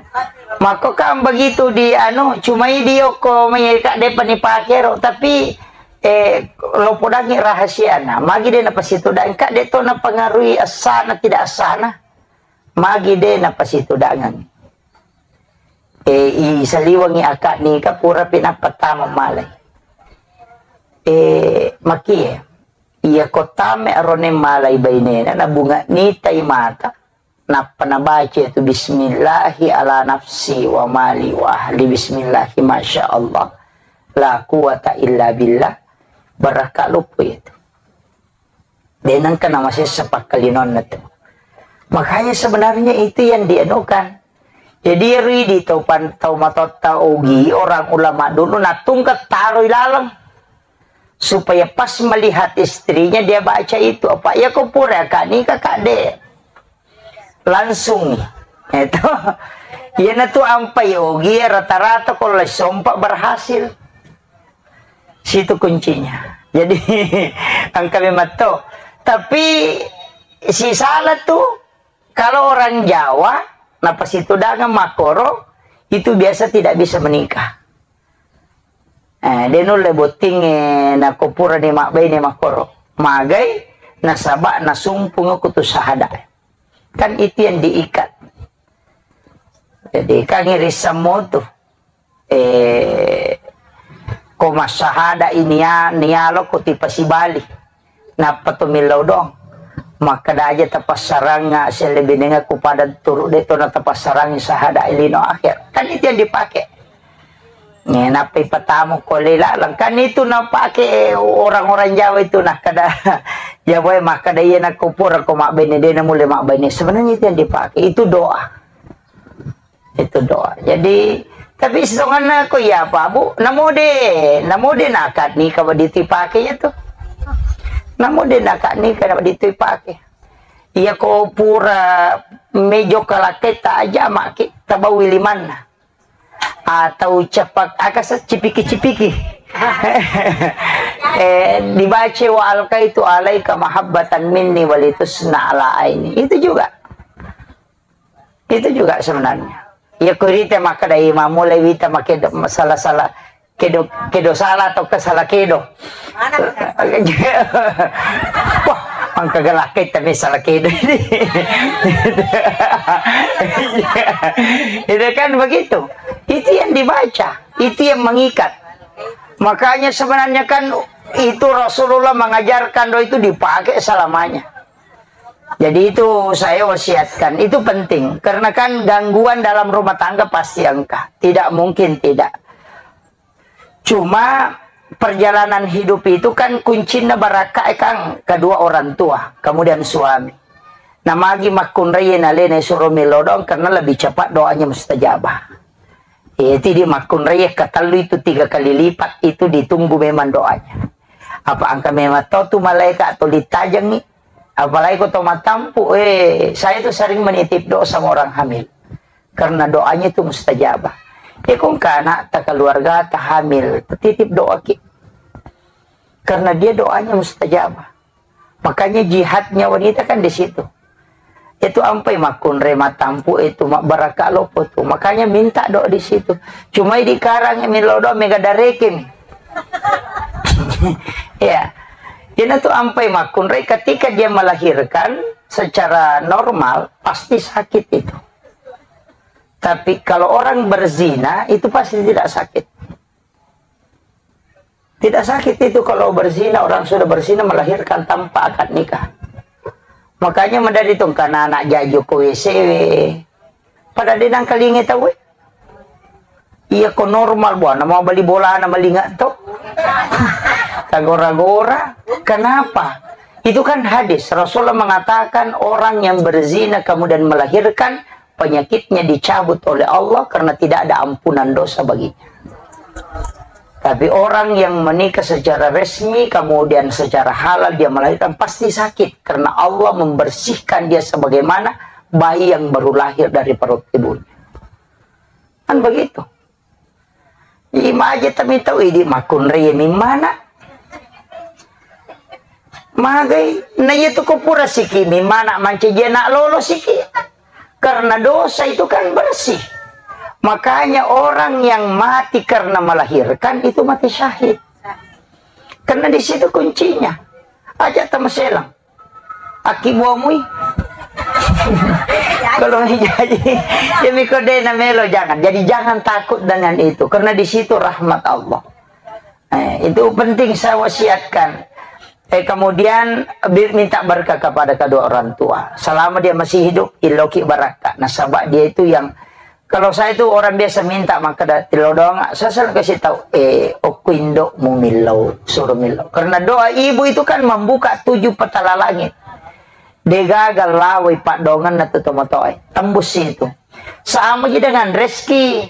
Mako kan begitu di anu, cuma idi okko mai ka depa ni pakero, tapi, eh, lo podangi rahasiana. Magi de napasitudang, ka de to napengaruhi asana tidak asana. Magi de napasitudangeng. Eh, i saliwengi akad nikah pura pinappa tama malai. Eh, makie, iya ko tame arone malai bainena, na bunga nitai mata. Nappa nabaca itu, "Bismillahi ala nafsi wa mali wa ahli, bismillahi masya Allah, la quwata illa billah." Barakka loppo itu. De nengka namasessa pakkalinonna tu. Makanya sebenarnya itu yang dianukan. Jadi, ero idi tau pan-, tau matotta ogi, orang ulama dulu natungka taroi laleng. Supaya pas melihat istrinya dia baca itu. Apa iya ko pura ka nikah ka de langsung. Itu. Iyanatu ampai ogi rata-rata kalau sompa berhasil. Situ kuncinya. Jadi, engka memang to. Tapi, si salah tu, kalau orang Jawa, napasitudangan makkoro, itu biasa tidak bisa menikah. Eh, de nulle botting, eh, nako purani mabbaine makkoro. Magai, nasaba nasumpunga kutu sahada. Kan itu yang diikat. Jadi, kan irisammu tu. Eh, ko massahada ini ya, nialo ko tipasibali. Nappa to millau doang. Makkeda aja tapassarang, ah, selle binenga ku pada turu de to na tapassarang sahada lino akhir. Kan itu yang dipakai. Eh, nappa ipatamu ko lela, kan itu napake orang-orang Jawa itu, nah, kada Jawa makkeda iya nakko pura ko mabbene de na mulle mabbene. Sebenarnya itu yang dipakai, itu doa. Itu doa. Jadi, tapi setonganna ko iya apa, Bu? Namo de, namo de nakat nikah wedding tu ipake ya tu. Namo de nakat nikah wedding tu ipake. Iya ko pura mejo kalaketta aja maki tabawi limanna. Atau cepak, aka se-, cipiki-cipiki. Eh, dibaca wa alqaitu alaika mahabbatan minni walitusna ala aini. Itu juga. Itu juga sebenarnya. Ya, kurite makkeda imam mulai wita makedo salah-salah kedo, kedo salah atau ke salah kedo. Wah, mangka gelak kita nih salah kedo ini. Itu kan begitu. Itu yang dibaca, itu yang mengikat. Makanya sebenarnya kan itu Rasulullah mengajarkan doa itu dipakai selamanya. Jadi itu saya wasiatkan, itu penting. Karena kan gangguan dalam rumah tangga pasti engka. Tidak mungkin tidak. Cuma perjalanan hidup itu kan kuncinna barakka, eh, Kang, kedua orang tua, kemudian suami. Namagi makkunrai nalena suro melo doang karena lebih cepat doanya mustajabah. Eh, tidi makkunrai katellu itu tiga kali lipat itu ditunggu memang doanya. Apa engka memang tau tu malaikat atau ditajangi? Apalagi ko to matampu, eh, saya tu sering menitip doa sama orang hamil. Karena doanya itu mustajabah. Ya, kong ke anak ta keluarga ta hamil, titip doa ki. Karena dia doanya mustajabah. Makanya jihadnya wanita kan di situ. Itu ampai makkunrai matampu itu mak baraka lopo tu. Makanya minta doa di situ. Cuma di karang yang melo doa mega darekin. Ya. Jadi itu ampai makkunrai ketika dia melahirkan secara normal pasti sakit itu. Tapi kalau orang berzina, itu pasti tidak sakit. Tidak sakit itu kalau berzina, orang sudah berzina melahirkan tanpa akad nikah. Makanya menjadi tong karena anak jaju ko W C W. Pada denang kalinge tau, eh. Iya ko normal buana mau beli bola na malinga to. Tagora-gora. Kenapa? Itu kan hadis. Rasulullah mengatakan orang yang berzina kemudian melahirkan penyakitnya dicabut oleh Allah karena tidak ada ampunan dosa baginya. Tapi orang yang menikah secara resmi, kemudian secara halal dia melahirkan, pasti sakit karena Allah membersihkan dia sebagaimana bayi yang baru lahir dari perut ibunya. Kan begitu. Imaje tami tau idi makkunrai mimmana. Magai, na iya tu ko pura siki mimmana mancaji anak lolo siki. Karena dosa itu kan bersih. Makanya orang yang mati karena melahirkan itu mati syahid. Karena di situ kuncinya. Aja tamaselang. Aki buamui. Kalau jadi, ya miko de na melo, jangan. Jadi jangan takut dengan itu, karena di situ rahmat Allah. Eh, itu penting saya wasiatkan. Eh, kemudian bi-, minta berkah kepada kedua orang tua. Selama dia masih hidup, illoki barakka. Nasaba dia itu yang, kalau saya itu orang biasa minta, maka da-, tillo doang, saya selalu kasih tahu, eh, okko indokmu millau, suruh millau. Karena doa ibu itu kan membuka tujuh petala langit. Degaga lawai paddongenna tu tomatoae. Tembus itu. Sama ji dengan rezeki.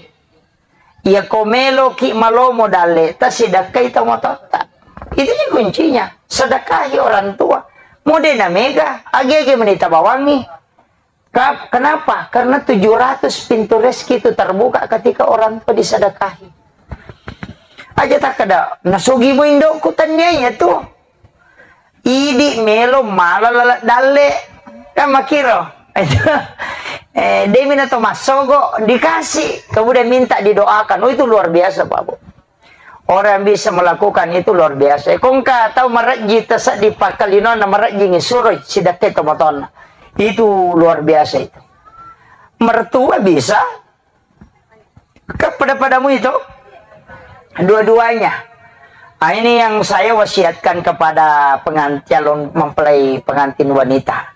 Iya ko meloki malomo dalle, tasidakkai tomatoatta. Itu ji kuncinya. Sedekahi orang tua. Mode na mega, age-age menita bawangi. Ka-, kenapa? Karena tujuh ratus pintu rezeki itu terbuka ketika orang tua disedekahi. Aja takkeda, nasugi mu indokku, tania iya tu. Idi melo mala laleng dalle. Kan makkiro. Eh, demi na to massogo, dikasih. Kemudian minta didoakan. Oh, itu luar biasa, Pak Bu. Orang yang bisa melakukan itu luar biasa. Ko engka tau marejji taseddi pakkalinonna, marejjingi suroi sidakkai tomatoanna. Itu luar biasa itu. Mertua bisa, kan pada-padamu itu. Dua-duanya. Ah, ini yang saya wasiatkan kepada pengantin, calon mempelai pengantin wanita.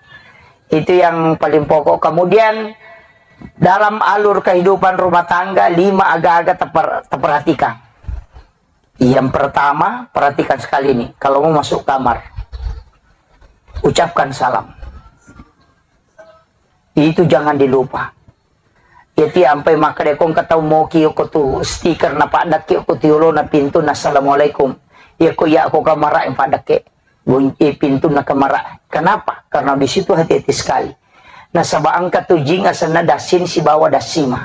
Itu yang paling pokok. Kemudian, dalam alur kehidupan rumah tangga, lima aga-aga teper-, terperhatikan. Yang pertama, perhatikan sekali nih, kalau mau masuk kamar, ucapkan salam. Itu jangan dilupa. Jadi ampai makkeda ko engka tau moki ko tu stiker na paddakke ko tu yolona pintu na assalamualaikum. Iya ko iya ko kamara yang paddakke. Gun-, eh, pintu na kamara. Kenapa? Karena di situ hati-hati sekali. Nasaba engka tu jing asenna dasin sibawa dasima.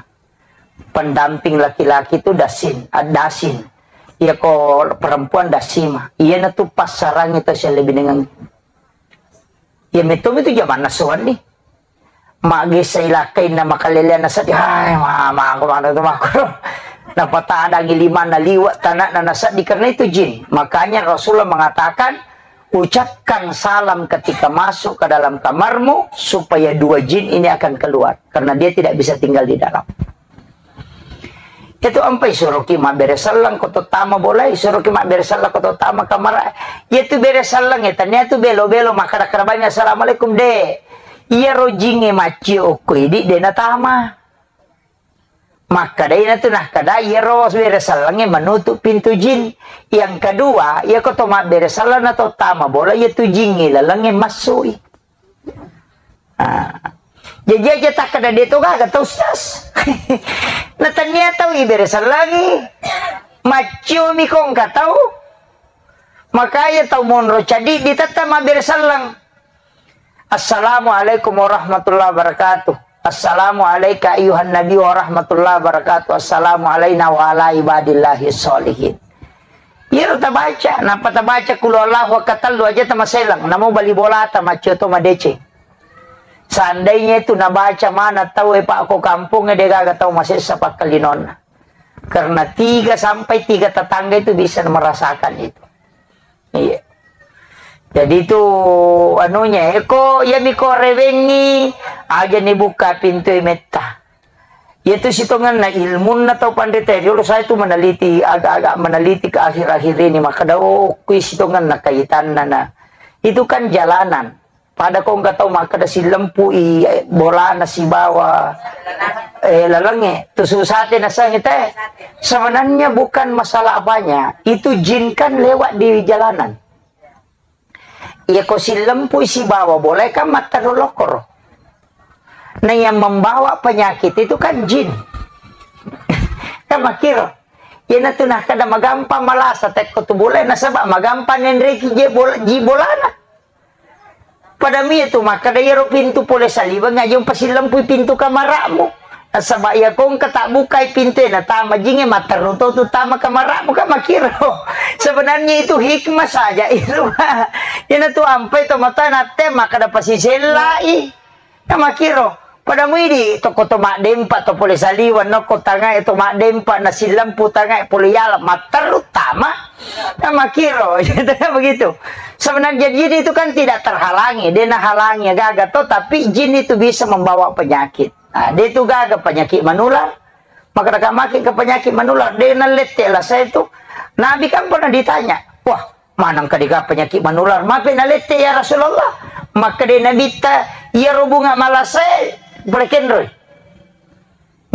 Pendamping laki-laki tu dasin, ah, dasin. Iya ko perempuan dasima. Iya na tu passarangi tu saya lebih dengan. Iya metto itu zaman nasuan nih. Magessa ilakkainna makaleleanna seddi, hai, ma-, mako maneng tu makkoro. Napatadangi limanna liwe' tanakna naseddi, karena itu jin. Makanya Rasulullah mengatakan, ucapkan salam ketika masuk ke dalam kamarmu, supaya dua jin ini akan keluar. Karena dia tidak bisa tinggal di dalam. Itu ampai suruki mabbere selleng ko to tama bolai, suruki mabbere selleng ko to tama kamara. Iya tu bere selleng e, tania tu belo-belo makkada-kada banyak assalamualaikum de. Iya ro jinge maccio okko idi de natama. Makkada ina tu nakkada iya ro bere selleng e menutup pintu jin. Yang kedua, iya ko to mabbere selleng na to tama bola, iya tu jinge laleng e massui. Ah. Jaji aja takkeda de to gaga tau, Ustaz. Na tania tau ibere sellengi. Macciomi ko engka tau. Makanya tau monro cadi ditetta mabbere selleng. Assalamualaikum warahmatullahi wabarakatuh. Assalamu alaika ayuhan nabi warahmatullahi wabarakatuh. Assalamu alaina wa ala ibadillahi sholihin. Iyaro tabaca, nappa tabaca qul huwallahu ahad katellu aja tamaselang, namo bali bolata maccio to madeceng. Seandainya itu nabaca mana tau e, Pak, ko kampung e, degaga tau masessa pakkalinonna. Karena tiga sampai tiga tetangga itu bisa merasakan itu. Iya. Jadi itu anunya, eko, iya miko rewengi, aja ni buka pintu e metta. Iyatu sitongenna ilmunna tau panrita riolo, saya tu meneliti, agak-agak meneliti ke akhir-akhir ini, makkeda, oh, kui sitongenna kaitanna na. Itu kan jalanan. Pada ko engka tau makkeda silempui, eh, bolana sibawa, eh, lalengnge, tu susate nasengnge te. Sebenarnya bukan masalah apanya, itu jin kan lewat di jalanan. Iya ko sillempui sibawa bola kan matteru lokkoro. Nah, yang membawa penyakit itu kan jin. Kan makkiro. Iyanatu nakkeda magampang malasa tekko tu bola, nasaba magampang nenreki je bola, ji bolana. Pada mie tu makkeda iyaro pintu pole saliweng aja umpasilempui pintu kamara'mu. Nasaba iya ko engka tabbukai pintu e natama jinge, matteru to tu tama kamara'mu, kan makkiro. Sebenarnya itu hikmah saja itu. Iyana tu ampai to mata natte makkeda pasisellai. Kan makkiro. Pada muidi toko to maddempa to pole saliweng nokko tangae to maddempa nasilempu tangae pole yala matteru tama. Kan makkiro. Begitu. Sebenarnya jin itu kan tidak terhalangi, de nahalangi gaga to, tapi jin itu bisa membawa penyakit. Nah, dia itu gaga penyakit menular. Maka dekat makin ke penyakit menular, dia nalette lah saya itu. Nabi kan pernah ditanya, wah, Maneng ka dega penyakit menular, mape nalette ya Rasulullah? Makkeda Nabitta, iyaro bunga malasae pole kenroi.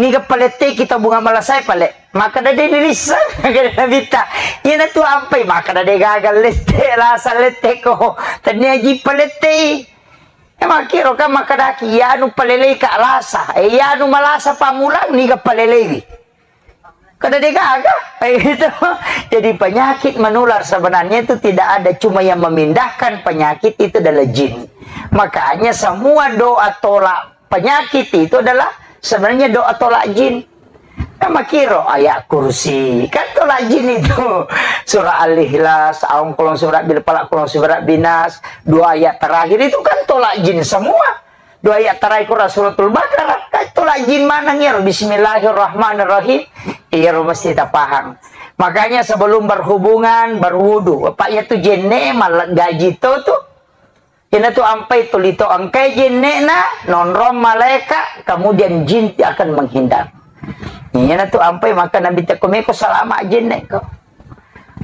Niga paletteki tau bunga malasae pale? Makkeda de nirisseng. Makkeda Nabitta, iyanatu ampai, makkeda de gaga lette, lasa letteko. Tennia ji palettei. E, makkiro kan makkedaki, iyanu palelei ka lasa. E, iyanu malasa pammulang, niga paleleiwi? Kada de gaga. E, gitu. Jadi penyakit menular sebenarnya itu tidak ada, cuma yang memindahkan penyakit itu adalah jin. Makanya semua doa tolak penyakit itu adalah sebenarnya doa tolak jin. Nah, makkiro ayat kursi, kan tolak jin itu. Surah Al-Ikhlas, aung kolong surah bil falaq, kolong surah binas, dua ayat terakhir itu kan tolak jin semua. Dua ayat terakhir Quran Suratul Baqarah, kan tolak jin maneng iyaro, Bismillahirrahmanirrahim. Iyaro mesti tapahang. Makanya sebelum berhubungan, berwudu. Apa iya tu jenne, malah gaji to tu. Iyanatu ampai tuli to engkai jenne'na, nonrong malaeka, kemudian jin akan menghindar. Iyanatu ampai maka Nabi tekko meko salama jenne'ko.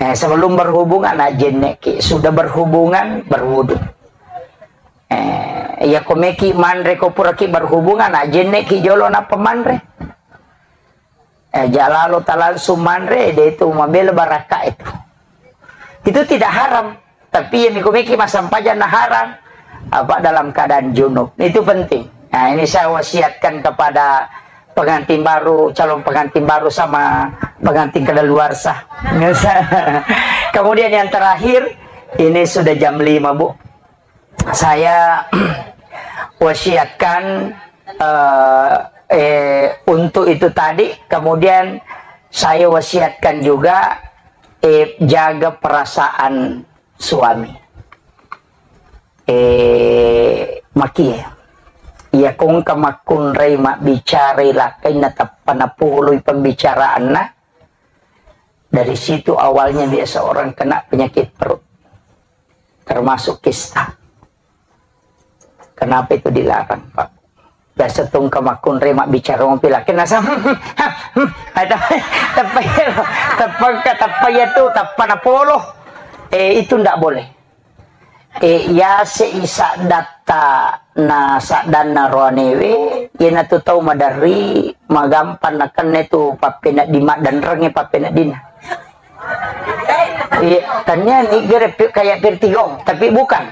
Eh, sebelum berhubungan, nah, jenne'ki. Sudah berhubungan, berwudu. Eh, iya ko meki manre ko puraki berhubungan, nah, jenne'ki jolo nappa manre. Eh, jalalo talangsung manre, de itu mabela barakka itu. Itu tidak haram. Tapi yang mikumiki masampajang na haram, apa dalam keadaan junub. Itu penting. Nah, ini saya wasiatkan kepada pengantin baru, calon pengantin baru sama pengantin kadaluarsa. Kemudian yang terakhir, ini sudah jam lima, Bu. Saya wasiatkan, eh, eh, untuk itu tadi, kemudian saya wasiatkan juga, eh, jaga perasaan suami. Eh, makie. Iya kongka makkunrai mabbicarai lakkainna tappa napoloi pembicaraanna. Dari situ awalnya dia seorang kena penyakit perut, termasuk kista. Kenapa itu dilarang, Pak? Biasa tungka makkunrai mabbicara mopi laki nasa, ada, teppa iya, teppa ka, teppa iya tu, teppa napolo. Eh, itu ndak boleh. E, yase i saddatta na saddanna roanewe, iyanatu tau maderri, magampang nakenna tu pappenedding, maddenrengnge pappeneddinna. Iya, tania nigere pi-, kayak Pirtigong, tapi bukan.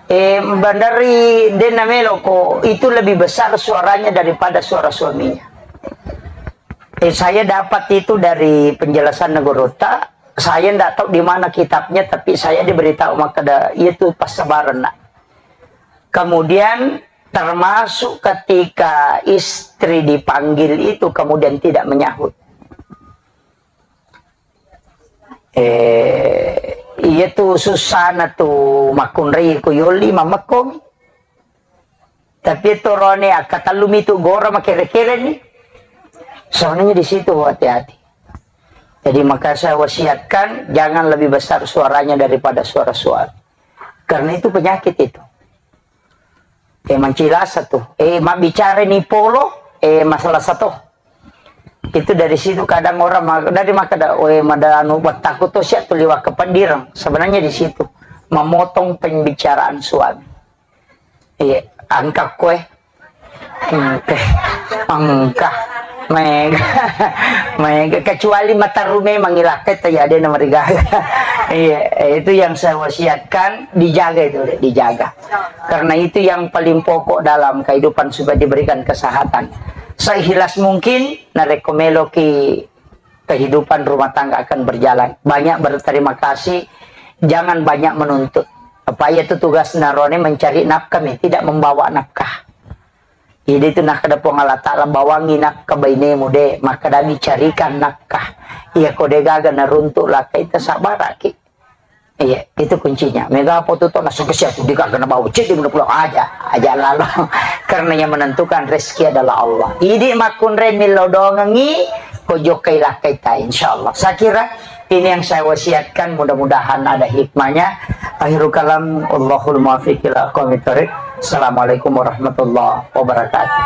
E, banderri denna meloko, itu lebih besar suaranya daripada suara suaminya. E, saya dapat itu dari penjelasan Negorota, saya ndak tahu di mana kitabnya, tapi saya diberitahu makkeda, iya tu passabarenna. Kemudian termasuk ketika istri dipanggil itu kemudian tidak menyahut. Eh, iya tu susana tu makkunrai ku yoli mamekkomi. Tapi torone akkatellumi tu gora makere-kere ni. Soalnya di situ hati-hati. Jadi maka saya wasiatkan jangan lebih besar suaranya daripada suara suami. Karena itu penyakit itu. Eh, mancilasa tu. Eh, mabbicara ni polo, eh, masalah satu. Itu dari situ kadang orang ma-, dari maka da, eh, mada anu, buat takut tu siap tu liwat ke pendirang. Sebenarnya di situ memotong pembicaraan suami. Iya, engka koe. Engka. Engka. Mega. Mega. Kecuali mataru memang ilakkai, taya de na marigaga. Iya, itu yang saya wasiatkan, dijaga itu, dijaga. Karena itu yang paling pokok dalam kehidupan supaya diberikan kesehatan. Seikhlas mungkin, narekko meloki kehidupan rumah tangga akan berjalan. Banyak berterima kasih, jangan banyak menuntut. Apa iya tu tugas narone mencari nafkah mi, tidak membawa nafkah. Jadi itu nakkeda Puang Allah Ta'ala, bawangi nafkah bainemu de, makkeda dicarikan nafkah. Iya ko de gaga naruntuk lakkai, tasabaraki. Iya, itu kuncinya. Mega apa tu tona sukses ya, tu dikagana bawa cedde mena pulang aja, aja lalo. Karena yang menentukan rezeki adalah Allah. Idi makkunrai millau doangengi, ko jokkai lakkai ta, insyaallah. Saya kira ini yang saya wasiatkan, mudah-mudahan ada hikmahnya. Akhirul kalam, Allahul muwaffiq ila aqwamit thariq. Assalamualaikum warahmatullahi wabarakatuh.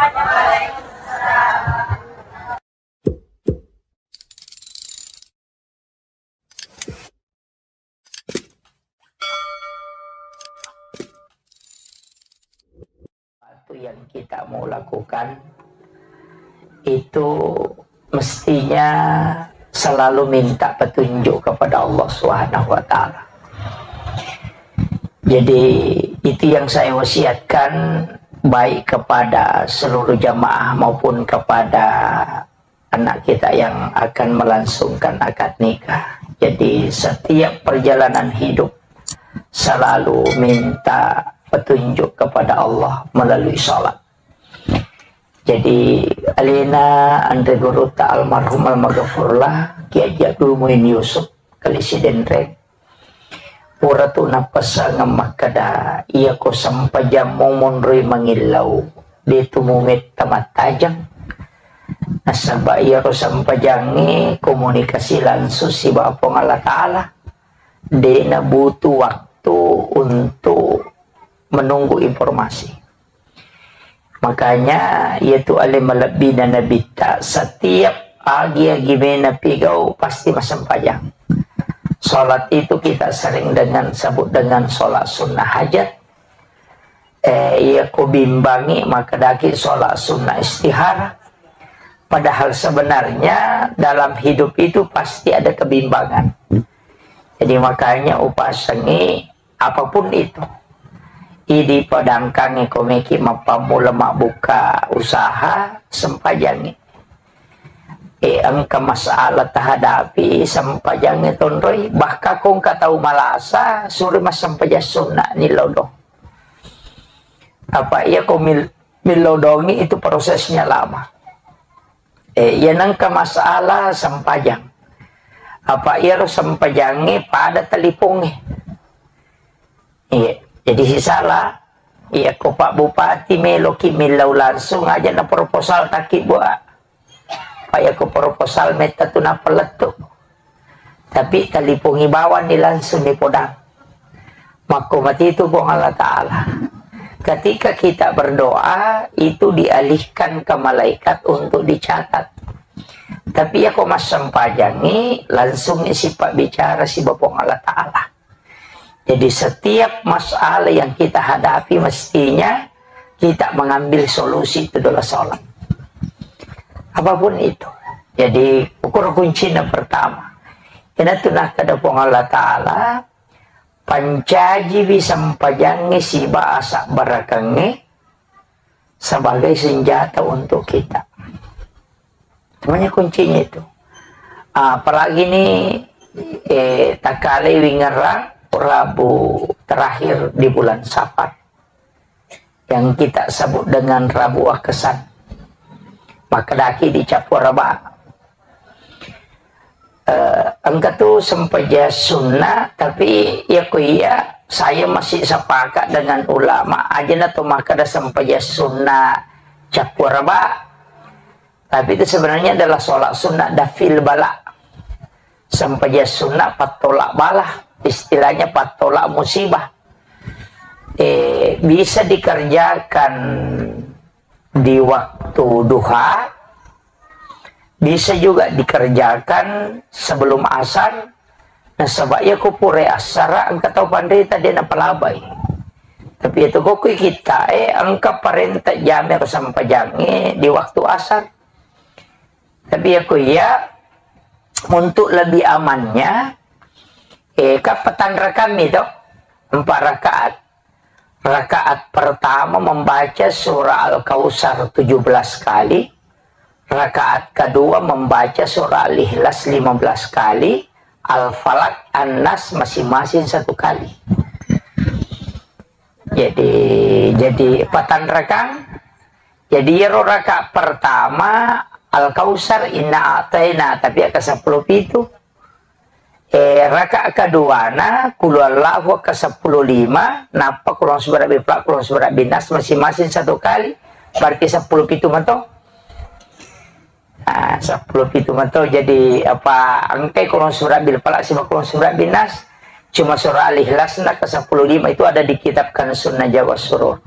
yang kita mau lakukan itu mestinya selalu minta petunjuk kepada Allah Subhanahu wa Ta'ala. Jadi, itu yang saya wasiatkan, baik kepada seluruh jamaah maupun kepada anak kita yang akan melangsungkan akad nikah. Jadi, setiap perjalanan hidup selalu minta petunjuk kepada Allah melalui sholat. Jadi, alena anre gurutta almarhum almaghfurlah, Kiai Haji Abdul Muin Yusuf, Kali Sidenreng, pura tu nappessangeng makkeda, iyako sempajammu monroi mangillau, de tu mumetta mattajeng. Nasaba iyaro sempajangnge komunikasi langsung sibawa Puang Allah Ta'ala. De nabutuh waktu untuk menunggu informasi. Makanya, iyatu ale malebbina Nabitta, setiap agi-agi mena pigau pasti massempajang. Sholat itu kita sering dengan sebut dengan sholat sunnah hajat. Eh, iya ko bimbangi, maka daki sholat sunnah istihara. Padahal sebenarnya dalam hidup itu pasti ada kebimbangan. Jadi makanya upasengi apapun itu. Idi padangkangi komeki mappammula mabbuka usaha, sempajangi. Eh, engka masalah tahadapi, sempajangi tonroi. Bahkan ko engka tau malasa, suri massempajang sunna ni lodong. Apa iya ko mil-, millodongi itu prosesnya lama. Eh, iya nengka masalah sempajang. Apa iyaro sempajangnge pada talipongnge. Iya, jadi sisala, iya ko Pak Bupati meloki millau langsung aja na proposal taki buat. Pak, iya ko proposal metta tu nappa lettu. Tapi talipongi bawang ni langsung ni podang. Makko mati itu Puang Allah Ta'ala. Ketika kita berdoa, itu dialihkan ke malaikat untuk dicatat. Tapi iya ko massempajangi, langsung isi Pak bicara si Puang Allah Ta'ala. Jadi setiap masalah yang kita hadapi mestinya kita mengambil solusi itu adalah sholat. Apapun itu. Jadi ukur kuncinya pertama. Ina tu nakkeda Puang Allah Ta'ala, pancajiwi sempajangnge sibawa sabbarakengnge sebagai senjata untuk kita. Semuanya kuncinya itu. Ah, apalagi ini, eh, takkalai wingerang Rabu terakhir di bulan Safar. Yang kita sebut dengan Rabu Akesan. Makkedaki di Cappua Raba. Eh, engka tu sempajang sunna, tapi iya ko iya, saya masih sepakat dengan ulama, aja na to makkeda sempajang sunna Cappua Raba. Tapi itu sebenarnya adalah sholat sunnah daf'il bala. Sempajang sunnah pattolak bala, istilahnya pattolak musibah. Eh, bisa dikerjakan di waktu duha, bisa juga dikerjakan sebelum asar. Nasaba iya ko pura asara engka tau panrita de napalabai. Tapi itu ko kui kita, eh, engka parenta jame ko sempajangnge di waktu asar. Tapi iya ko iya, untuk lebih amannya, eh, kan patang rakang mi to, empat rakaat. Rakaat pertama membaca surah Al-Kautsar tujuh belas kali, rakaat kedua membaca surah Al-Ikhlas lima belas kali, Al-Falaq, An-Nas masing-masing satu kali. Jadi, jadi patang rakang. Jadi iyaro rakaat pertama Al-Kautsar, Inna A'taina, tapi aka seppulo pitu. Eh, rakaat keduana, Qul Huwallahu aka seppulo lima, nappa Qul A'udzu Birabbil Falaq, Qul A'udzu Birabbin Nas masing-masing satu kali. Berarti seppulo pitu mato. Ah, seppulo pitu mato. Jadi apa engkai Qul A'udzu Birabbil Falaq sibawa Qul A'udzu Birabbin Nas. Cuma surah Al-Ikhlas na ke seppulo lima itu ada di kitab Kanzun Najwa was Surur.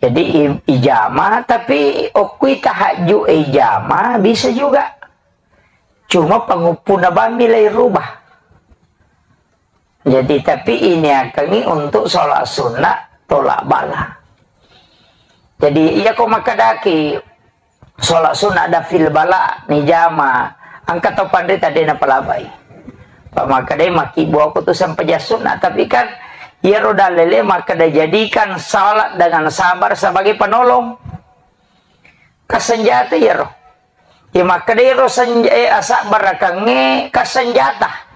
Jadi i-, ijama, tapi okui tahajud ijama bisa juga. Cuma panguppuna bammi lai rubah. Jadi, tapi ini akangi untuk sholat sunnah tolak bala. Jadi, iya ko makkedaki sholat sunnah daf'il bala nijama, engka tau panrita de' napalabai. Pa makkedai makkibbu aku tu sempajang sunnah, tapi kan iyaro dalile makkeda jadikan sholat dengan sabar sebagai penolong. Ka senjata iyaro. Iya makkeda iyaro senj-, eh, asabbarakengnge ka senjata.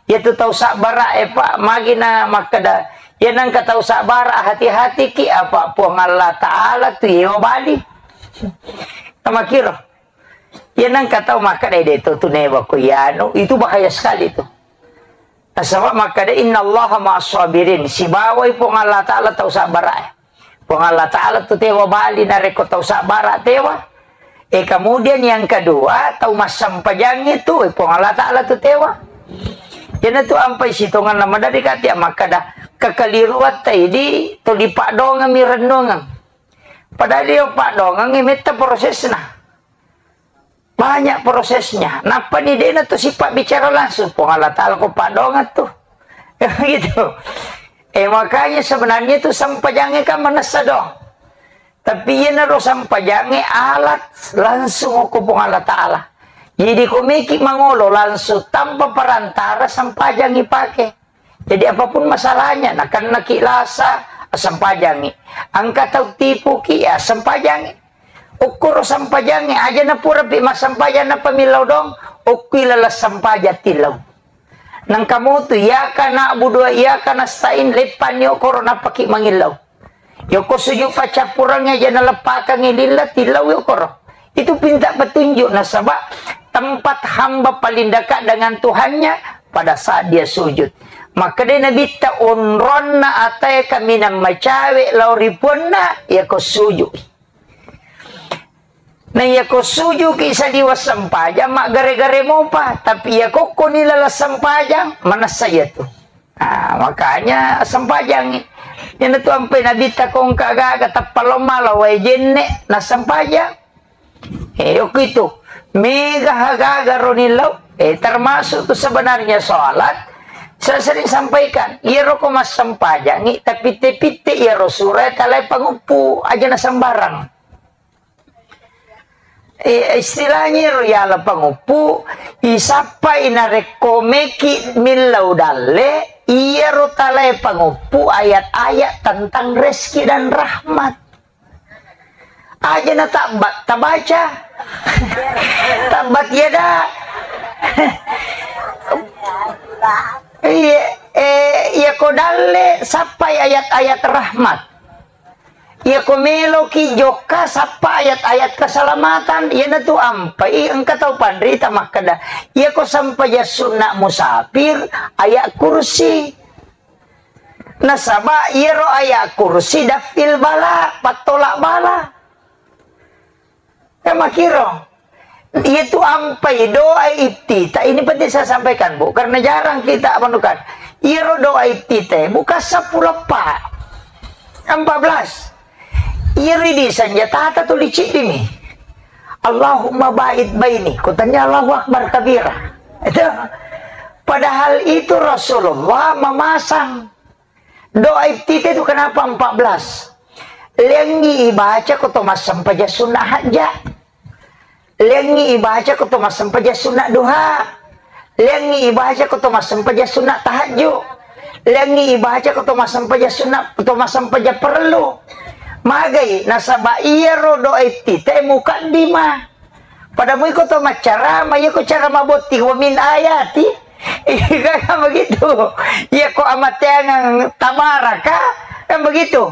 Iyatu tau sabbara e, Pak, magi na makkeda, iya nengka tau sabbara, hati-hatiki, apa Puang Allah Ta'ala tu yewa bali. Tamakiro. Iya nengka tau makkeda, "De' to tu newa ko iyanu," itu bahaya sekali tu. Nasaba makkeda, "Innallaha ma'as sabirin," sibawai Puang Allah Ta'ala tau sabbara e. Puang Allah Ta'ala tu tewa bali narekko tau sabbara tewa. E, kemudian yang kedua, tau massempajang itu, e, Puang Allah Ta'ala tu tewa. Iyanatu ampai sitonganna maderri kati makkeda, kekeliruatta idi tuli paddoangeng mi rennuangeng. Padahal iyo paddoangeng e metta prosesna. Banyak prosesnya. Nappani de'na tu sipabbicara langsung. Puang Allah Ta'ala ko paddoangeng tu. Gitu. Eh, makanya sebenarnya tu sempajangnge kan manessa doang. Tapi iyanaro sempajangnge alat langsung ko Puang Allah Ta'ala. Jadi ko meki mangolo langsung tanpa perantara sempajangngi pake. Jadi apapun masalahnya, nakennaki lasa, sempajangngi. Engka tau tipuki, ya sempajangngi. Okkoro sempajangngi, aja na purapi massempajang nappa millau doang, okki laleng sempajang tillau. Nengka motu, iyyaka na'budu wa iyyaka nasta'in, leppanni okkoro nappaki mangillau. Yoko sujud paccappurengnge aja naleppakengngi lilla, tillau yokoro. Itu pinta petunjuk, nasaba tempat hamba paling dekat dengan Tuhannya pada saat dia sujud. Makkeda Nabitta, onronna atae kaminang macawe lao ri puanna, yako sujud. Na iyako sujuki saliweng sempajang, maggare-gare mopa. Tapi iyako koni laleng sempajang, manessa iyatu. Ah, makanya sempajangi. Iyanatu ampai Nabitta ko engka gaga tappa lao mala wae jenne, nassempajang. Eh, yoko itu. Mega gaga roni lao. Eh, termasuk tu sebenarnya sholat. Saya sering sampaikan, iyaro ko massempajangi, tapitte-pitte iyaro sura talae panguppu, aja na sembarang. Eh, istilahnya ro yala panguppu, isappai narekko meki millau dalle, iyaro talae panguppu ayat-ayat tentang rezeki dan rahmat. Aja na tabbat, tabaca. Tabbat yada. Iya, eh, iya ko dalle, sappai ayat-ayat rahmat. Iya ko meloki jokka, sappa ayat-ayat keselamatan. Iyanatu ampai engka tau panrita makkeda, iya ko sempajang sunna musafir, ayat kursi. Nasaba iyaro ayat kursi daf'il bala, pattolak bala. Kan makiro. Iyatu ampai doa iftitah, ini penting saya sampaikan, Bu, karena jarang kita menemukan. Iyaro doa iftitah, bukan seppulo eppa. Empat belas. Iyaro idi senjata tuli ciddimi. Allahumma ba'id baini. Kutanya Allahu Akbar kabira. Itu. Padahal itu Rasulullah memasang. Doa iftitah itu kenapa empat belas? Lengngi ibaca ko to massempajang sunna hajja. Lengngi ibaca ko to massempajang sunna duha. Lengngi ibaca ko to massempajang sunna tahajju. Lengngi ibaca ko to massempajang sunna, to massempajang parellu. Magai, nasaba iyaro doa iftitah mukaddimah. Pada mui ko to maccarama, iya ko cara mabotting, wa min ayati. Iya kan begitu. Iya ko amateangang tabaraka, kan begitu.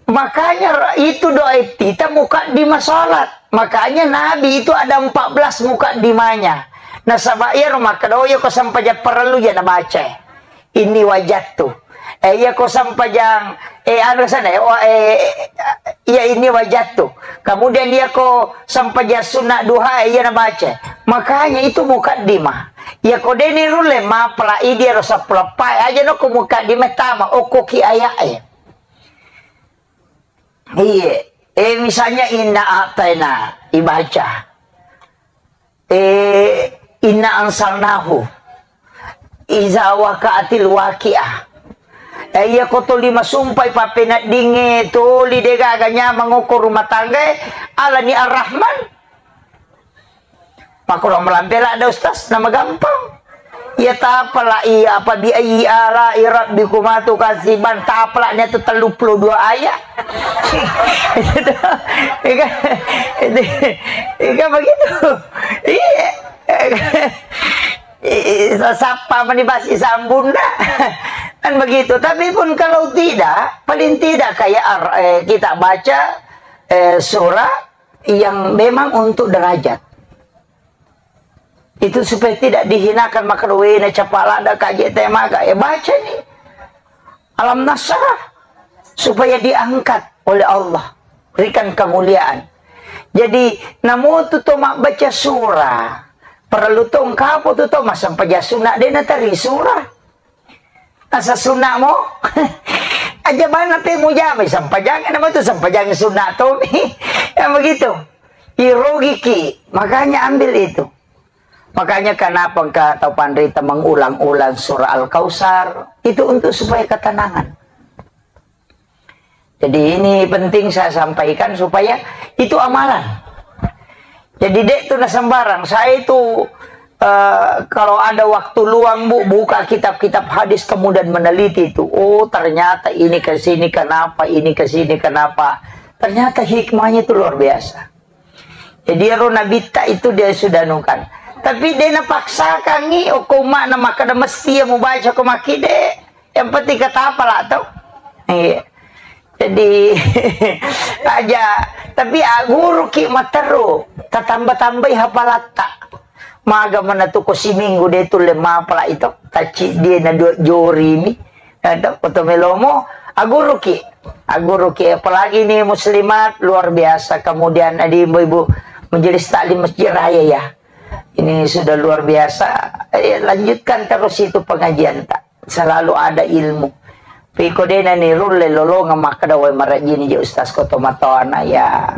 Makanya itu doa iftitah mukaddimah salat. Makanya Nabi itu ada empat belas mukaddimahnya. Nasaba iyaro makkeda, oh, iya ko sempajang parellu ja nabaca. Inni wajadtu. Eh, iya ko sempajang, eh, anu sana, eh, oh, eh, iya inni wajadtu. Kemudian iya ko sempajang sunna duha, eh, iya nabaca. Makanya itu mukaddimah. Iya ko deni rulle mapala idi ro seppulo eppa, aja no ko mukaddimah tama, okko ki ayat, eh. Iya. Eh, misalnya inna a'taina ibaca. Eh, inna ansalnahu. Iza waqa'atil waqi'ah. Eh, iya ko toli masumpai pappeneddingnge toli de gaga nyamang okko rumah tanggae, alani Ar-Rahman. Makkurang melampe ladda, Ustaz, nama gampang. Iya tapala iya apa bi ayyi ala'i rabbikuma tukadziban, tapala nia tu telluppulo dua ayat. Iya kan? Iya kan begitu? Iya. Iya. Ih, sa-, sappa mani basi sambunna. Kan begitu. Tapi pun kalau tidak, paling tidak kayak ar-, eh, kita baca, eh, surah yang memang untuk derajat. Itu supaya tidak dihinakan, maka wena capalada kaje temaga. Ya baca nih. Alam Nasrah. Supaya diangkat oleh Allah. Berikan kemuliaan. Jadi, namu tu to mabbaca surah. Perlu to engkapo tu to masampaja sunat dena tari surah. Asa sunat mo. Aja bana pe mujama sampajang, nama tu sampajang sunat to. Ya begitu. Irogiki. Makanya ambil itu. Makanya kenapa engka tau panrita mengulang-ulang surah Al-Kautsar? Itu untuk supaya ketenangan. Jadi ini penting saya sampaikan supaya itu amalan. Jadi dek tu na sembarang. Saya itu, eh, kalau ada waktu luang, Bu, buka kitab-kitab hadis kemudian meneliti itu. Oh, ternyata ini ke sini kenapa, ini ke sini kenapa. Ternyata hikmahnya itu luar biasa. Jadi ro nabitta itu dia sudah nukan. Tapi dia napaksakangi, oh, ko makna makkeda mesti ya mubaca ko makkide. Yang penting kata apa lah tau. Iya. Jadi aja, tapi aguruki matteru, tatamba-tambai hapalatta. Maga mana tu ko siminggu de tulle mapala itu, taci dia na dua jorimi. Ada foto melomo, aguruki. Aguruki, apalagi ini muslimat, luar biasa. Kemudian ada ibu-ibu majelis taklim Masjid Raya ya. Ini sudah luar biasa. Eh, lanjutkan terus itu pengajian tak. Selalu ada ilmu. Piko dena ni rulle lolonga makkeda wai marajini je ustaz ko tomatoana ya.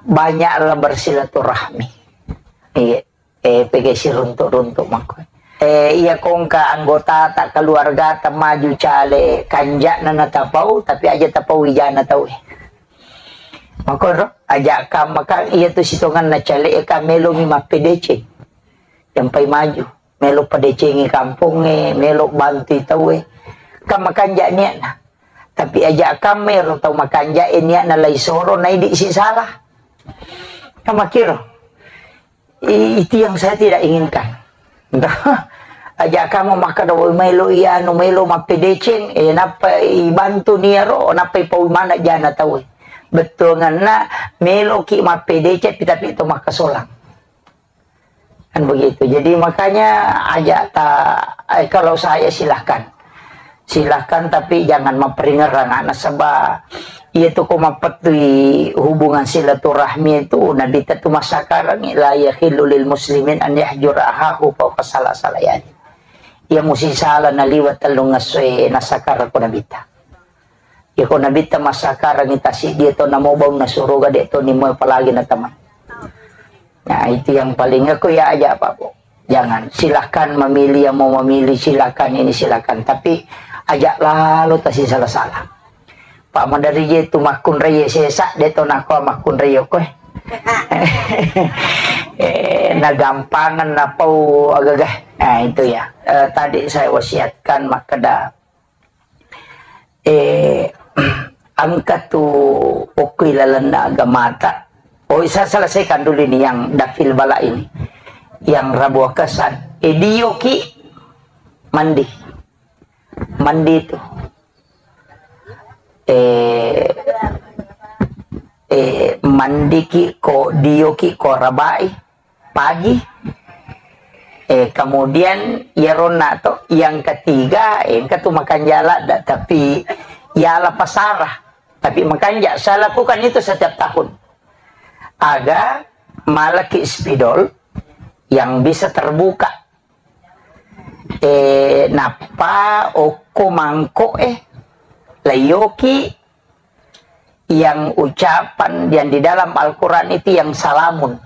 Banyaklah bersilaturahmi. Iya. Eh, pegge siruntu-runtu makko. Eh, iya kongka anggota ta keluarga ta maju cale kanjana na tapau, tapi aja tapau ijana tau eh. Makko ro, aja kam maka iya tu sitongan na cale e ka melo mi mappedece. Yang pai maju, melo pedecengi kamponge, melo bantu tau e. Kam makanja niatna. Tapi aja kam ero tau makanja e niatna lai soro naidi si salah. Kamakiro. I-, itu yang saya tidak inginkan. Aja kamu makkeda, "Woi, melo iya anu, melo mappedeceng, eh, nappa ibantu niaro, nappa ipau mana jana tau." Bettuanganna, melo ki mappedeceng, tapi to makkasolang. Kan begitu. Jadi makanya aja ta, eh, kalau saya silahkan. Silahkan, tapi jangan maperingerang anak seba. Iya tu ko mapettui hubungan silaturahmi itu, Nabi ta tu massakarangi, "La yahillu lil muslimin an yahjura ahahu fauqa salasati layalin." Iya musi sala naliwa tellung essoe nasakara ko Nabi ta. Iya ko Nabi ta massakarangi tasi dia to namo baunna suruga de to nimo apalagi na teman. Nah, itu yang paling aku ya aja apa, Bu. Jangan, silakan memilih yang mau memilih, silakan ini, silakan. Tapi ajak lalu tasi salah-salah. Pak Madari je tu makkunrai sesa, de to nako makkunrai ko. Eh, nagampangan napau agagah. Nah, itu ya. Eh, tadi saya wasiatkan makkeda Eh, engka tu okko ilalenna agamata. Oh, saya selesaikan dulu ini yang dafil bala ini. Yang rabu kesan. Eh, dioki mandi. Mandi tu. Eh, eh, mandiki ko dioki ko rabai. Pagi. Eh, kemudian iyaronna to, yang ketiga, eh, engka tu makanja ladda, tapi yala pasara. Tapi makanja, saya lakukan itu setiap tahun. Aga malaki spidol yang bisa terbuka. Eh, nappa okko mangko, eh, layoki yang ucapan yang di dalam Al-Quran itu yang salamun.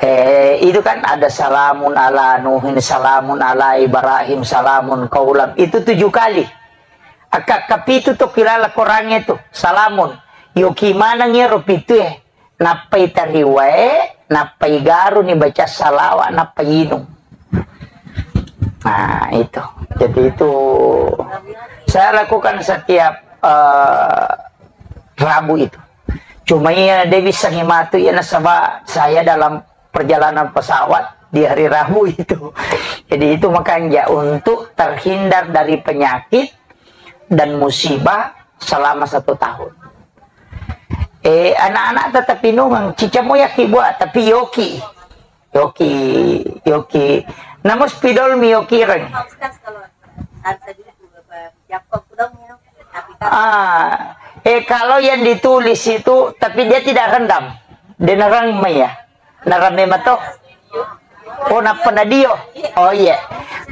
Eh, itu kan ada salamun ala Nuhin, salamun ala Ibrahim, salamun kaulam. Itu tujuh kali. Akka-, kapitu to kilala Korangnge tu, salamun. Yoki maneng ero pitu e. Nappai tariwae, nappai garu ni baca salawa, nappai inung. Nah, itu. Jadi itu saya lakukan setiap, eh, Rabu itu. Cuma iya, de bisa matu iya nasaba saya dalam perjalanan pesawat di hari Rabu itu. Jadi itu makanya untuk terhindar dari penyakit dan musibah selama satu tahun. Eh, anak-anak tetap inungang, cicamo yaki buat, tapi yoki. Yoki, yoki. Namus pidol mi yoki reng. Ah, eh, kalau yang ditulis itu, tapi dia tidak rendam. Dia nerang mai ya. Nerang memang toh. Oh, nappa na dio. Oh iya.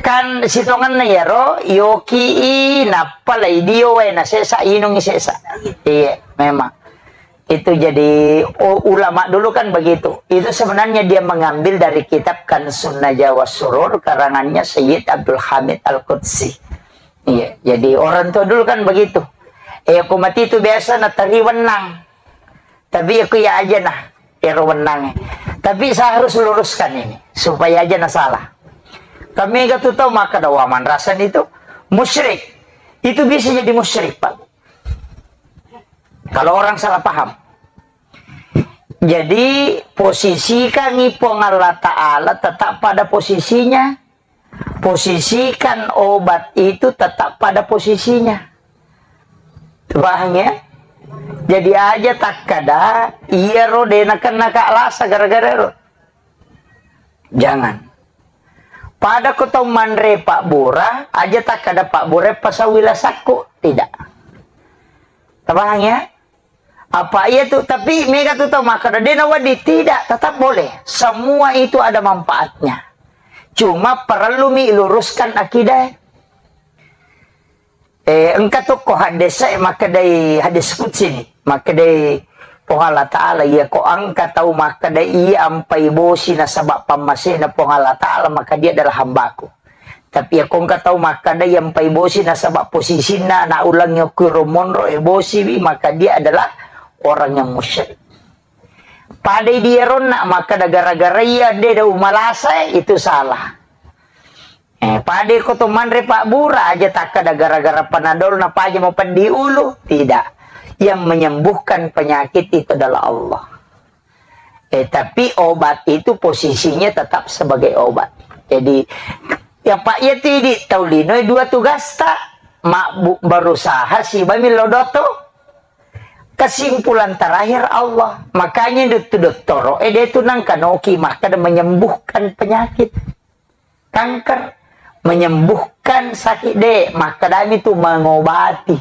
Kan sitonganna yaro, yoki i, nappa lai dio wae na sesa, inungi sesa. Iya, memang. Itu jadi, u-, ulama dulu kan begitu. Itu sebenarnya dia mengambil dari kitab Kanzun Najah was Surur, karangannya Sayyid Abdul Hamid Al-Qudsi. Iya, jadi orang tua dulu kan begitu. Eh, aku mati itu biasa na tari wenang. Tapi aku ya aja nah, ero wenang. Tapi saya harus luruskan ini, supaya aja na salah. Kami gak tuh tahu maka ada waman rasan itu musyrik. Itu bisa jadi musyrik, Pak. Kalau orang salah paham. Jadi, posisikan Puang Allah Ta'ala tetap pada posisinya. Posisikan obat itu tetap pada posisinya. Paham ya? Jadi aja takkada, iya ro de nakenna ka lasa gara-gara ro. Jangan. Pada ko tau manre Pak Bura, aja takkada Pak Bura pasau wilasakku. Tidak. Paham ya? Apa iya tu, tapi mega tu tau makkada de nawedding, tidak, tetap boleh. Semua itu ada manfaatnya. Cuma perlu mi luruskan akidah. Eh, engka tu ko hadis e makkedai hadis qudsi ni. Makkedai Puang Allah Ta'ala, iya ko engka tau makkeda iya ampai bosi nasaba pammasena Puang Allah Ta'ala, maka dia adalah hambaku. Tapi iya ko engka tau makkeda iya ampai bosi nasaba posisinna anak ulengnge okko ro monro e bosi wi, maka dia adalah orang yang musyrik. Padai dia ronna makkeda gara-gara iya de da umalasa, itu salah. Eh, pada ko to manre Pak Bura aja takkada gara-gara panadol na paja mau peddi ulu. Tidak. Yang menyembuhkan penyakit itu adalah Allah. Eh, tapi obat itu posisinya tetap sebagai obat. Jadi, ya Pak, ya tidi tau lino dua tugasta. Mak bu-, berusaha si bami lo doto. Kesimpulan terakhir Allah. Makanya itu dottoro, eh, dia itu nangkanoki makkada menyembuhkan penyakit. Kanker, menyembuhkan sakit de, makkadami tu mengobati.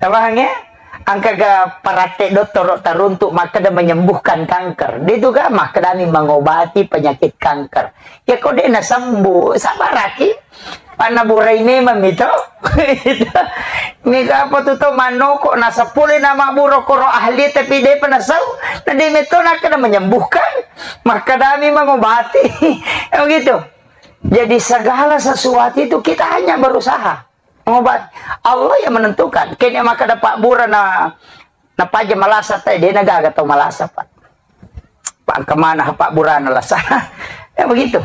Paham ya? Engka ga paratte dottoro taruntuk makkada menyembuhkan kanker. De tu ga makkadami mengobati penyakit kanker. Ya ko de nasembuh, sabaraki. Panna burai memang mi to. Mega apa tu to manoko, nasapule nama buro koro ahli tapi de pa nasau. Na de meto nakkada menyembuhkan, makkadami mengobati. Ya begitu. Jadi segala sesuatu itu kita hanya berusaha mengobati. Allah yang menentukan. Kene makkada Pak Bura na, na paja malasa te, de nagaga tau malasa, Pak. Pak, kemana Pak Burana lasa? Ya begitu.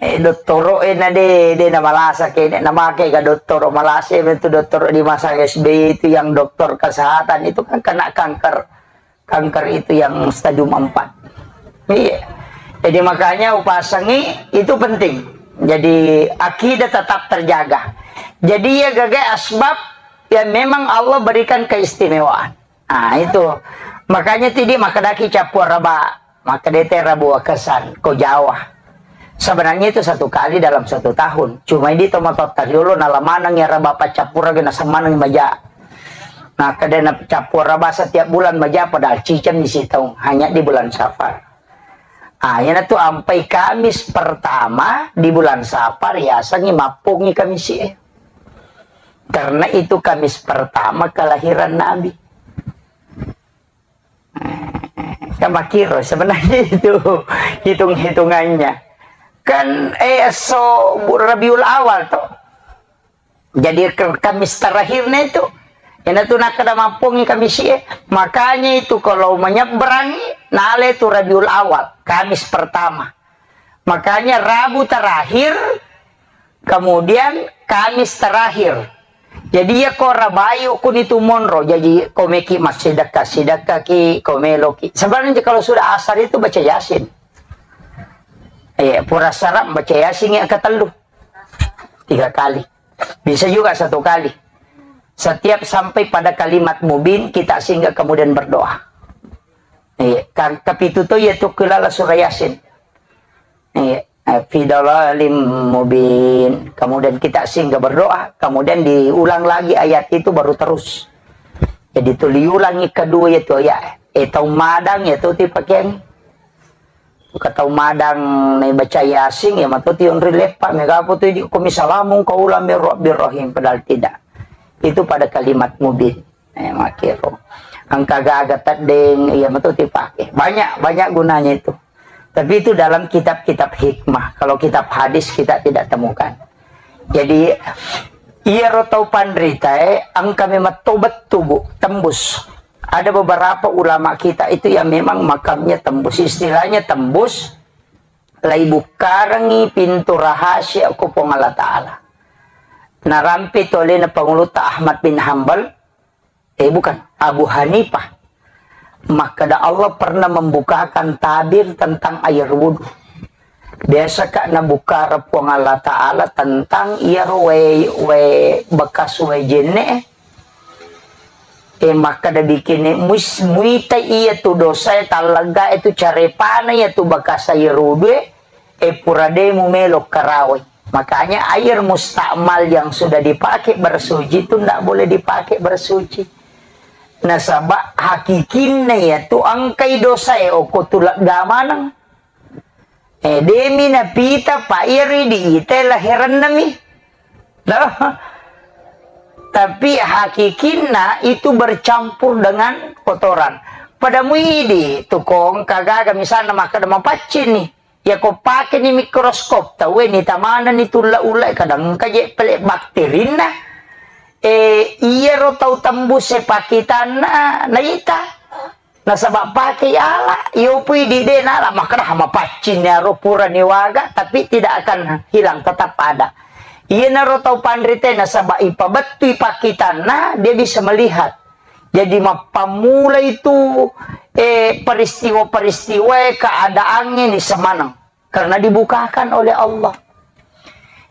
Eh, dottoro, eh, na de, de na malasa ke, ne, na make ga dottoro malasa, itu dottoro di masa S B Y itu yang dokter kesehatan itu kan kena kanker. Kanker itu yang stadium empat. Iya. Jadi makanya upasangi itu penting. Jadi akidah tetap terjaga. Jadi ya gaga asbab yang memang Allah berikan keistimewaan. Nah, itu. Makanya tidi makkadaki cappua raba, makkadete rabu wakesan, ko Jawa. Sebenarnya itu satu kali dalam satu tahun. Cuma ini tomatota riolo nalamaneng ya raba paccappura gena semaneng maja. Nah, kada na cappua raba setiap bulan maja padahal ciceng di sitaung, hanya di bulan Safar. Ah, yana tu ampai Kamis pertama di bulan Safar, ya sangi mappungi Kamis e. Karena itu Kamis pertama kelahiran Nabi. Kan makkiro sebenarnya itu hitung-hitungannya. Kan, eh, esso bu-, Rabiul Awal to. Jadi ke-, Kamis terakhirnya itu. Ina tu nakkeda mappongi Kamis e. Makanya itu kalau menyeberangi, nale tu Rabiul Awal, Kamis pertama. Makanya Rabu terakhir, kemudian Kamis terakhir. Jadi ya ko rabayu kuni tu monro. Jadi ko meki massidekka, sidekka ki, ko meloki. Sebenarnya kalau sudah asar itu baca Yasin. Eh, pura sarap baca Yasin yang ketellu. Tiga kali. Bisa juga satu kali. Setiap sampai pada kalimat mubin, kita singgah kemudian berdoa. Iya, ka-, kapitu to iya tu kelala surah Yasin. Iya, eh, fi dalalim mubin. Kemudian kita singgah berdoa, kemudian diulang lagi ayat itu baru terus. Jadi tu diulangi kedua itu ya. Eh, tau madang ya tu ti pakeang. Ka tau madang naibaca Yasin, ya matu tionri leppa, mega apa tu idi ko misalamung kaulah min Rabbir Rahim, padahal tidak. Itu pada kalimat mubin. Eh, makkiro. Engka gaga teddeng, iya matu dipake. Banyak, banyak gunanya itu. Tapi itu dalam kitab-kitab hikmah. Kalau kitab hadis kita tidak temukan. Jadi, iyaro tau panrita, eh, engka memang tobat tubuh, tembus. Ada beberapa ulama kita itu yang memang makamnya tembus. Istilahnya tembus, lai bukkarengi pintu rahasia ko Puang Allah Ta'ala. Narampe tu alena Pangulutta Ahmad bin Hambal, eh, bukan, Abu Hanifah. Makkeda Allah pernah membukakan tabir tentang air wudhu. Biasa ka nabukkara Puang Allah Ta'ala tentang iyaro wae, wae bekas wae jenne, eh, makkeda bikinne mus-, muita iya tu dosa, tallegga itu carepana iya tu bekas air wudhu, eh, pura de mumelo karawai. Makanya air mustakmal yang sudah dipakai bersuci itu ndak boleh dipakai bersuci. Nasaba hakikinna iya tu engkai dosa e oko tu lega maneng. Eh, demi napita pa iya ridi ite laheranna mi. Loh. Tapi hakikinna itu bercampur dengan kotoran. Pada muidi tukong kagaga misalnya makkeda mapaccing ni. Ya ko pake ni mikroskop, tau ni tamana ni tulla-ulla, kadang engka je pele bakterinna. Eh, iyaro tau tembus e pakitanna, naita. Nasaba pake ala, iyo pui di de nala, makkeda mapaccing ni aro pura ni waga, tapi tidak akan hilang, tetap ada. Iyanaro tau panrite nasaba ipabettui pakitanna, dia bisa melihat. Jadi, mappammula itu, eh, peristiwa-peristiwa, keadaannya ni semaneng. Karena dibukakan oleh Allah.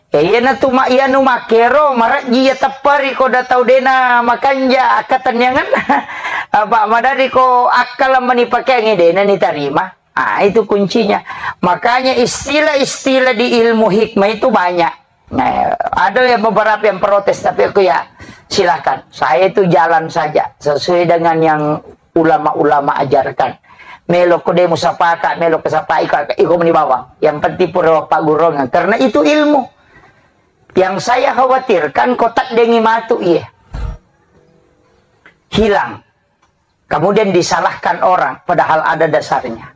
Eh, iyana tu ma-, iyanu makkero, marejji iya tepperi ko da tau dena makanja akkatenniangan. Apa madari ko akkala mani pakeangi dena ni tarima. Ah, itu kuncinya. Makanya istilah-istilah di ilmu hikmah itu banyak. Nah, ada yang beberapa yang protes, tapi aku ya silakan. Saya itu jalan saja sesuai dengan yang ulama-ulama ajarkan. Melo ko demo sapaka, melo ko sapai ka, iko meni bawang. Yang penting pura paggurungan. Karena itu ilmu. Yang saya khawatirkan kotak dengi matu iya. Hilang. Kemudian disalahkan orang, padahal ada dasarnya.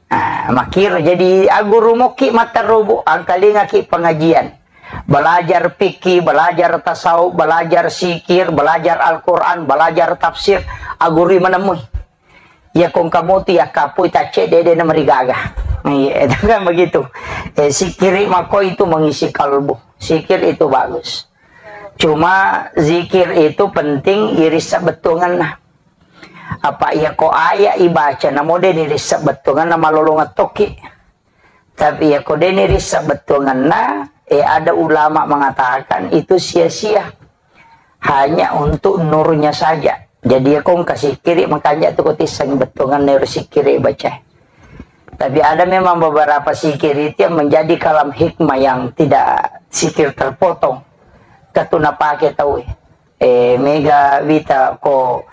Nah, makkiro jadi aguru mokki matterubu, angkalingaki pengajian. Belajar fikih, belajar tasawuf, belajar sikir, belajar Al-Quran, belajar tafsir, agurui menemui. Ya kong kamu tu ya kapui tacce dede na merigaga. Iya, itu kan begitu. Eh, sikiri mako itu mengisi kalbu. Sikir itu bagus. Cuma zikir itu penting irissa bettuanganna. Apa iya ko aya ibaca namo de nirissa bettuanganna malolong tokki. Tapi iya ko de nirissa bettuanganna, eh, ada ulama mengatakan itu sia-sia. Hanya untuk nurnya saja. Jadi ya kong kasikiri makanya tu ko tisseng bettuanganna ero sikiri baca. Tapi ada memang beberapa sikir itu yang menjadi kalam hikmah yang tidak sikir terpotong. Katuna pake tau. Eh, mega wita ko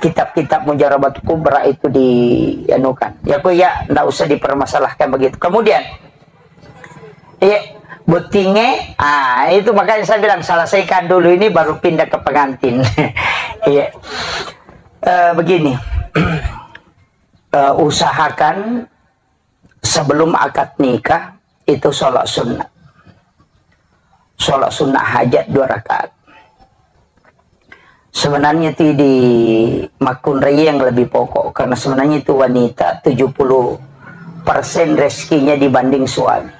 kitab-kitab Mujarabat Kubra itu di anukan. Ya ko ya ndak usah dipermasalahkan begitu. Kemudian, iya, bottinge, ah, itu makanya saya bilang selesaikan dulu ini baru pindah ke pengantin. Iya. Eh, begini. Eh, usahakan sebelum akad nikah itu sholat sunnah. Sholat sunnah hajat dua rakaat. Sebenarnya itu di makkunrai yang lebih pokok, karena sebenarnya itu wanita tujuh puluh persen rezekinya dibanding suami.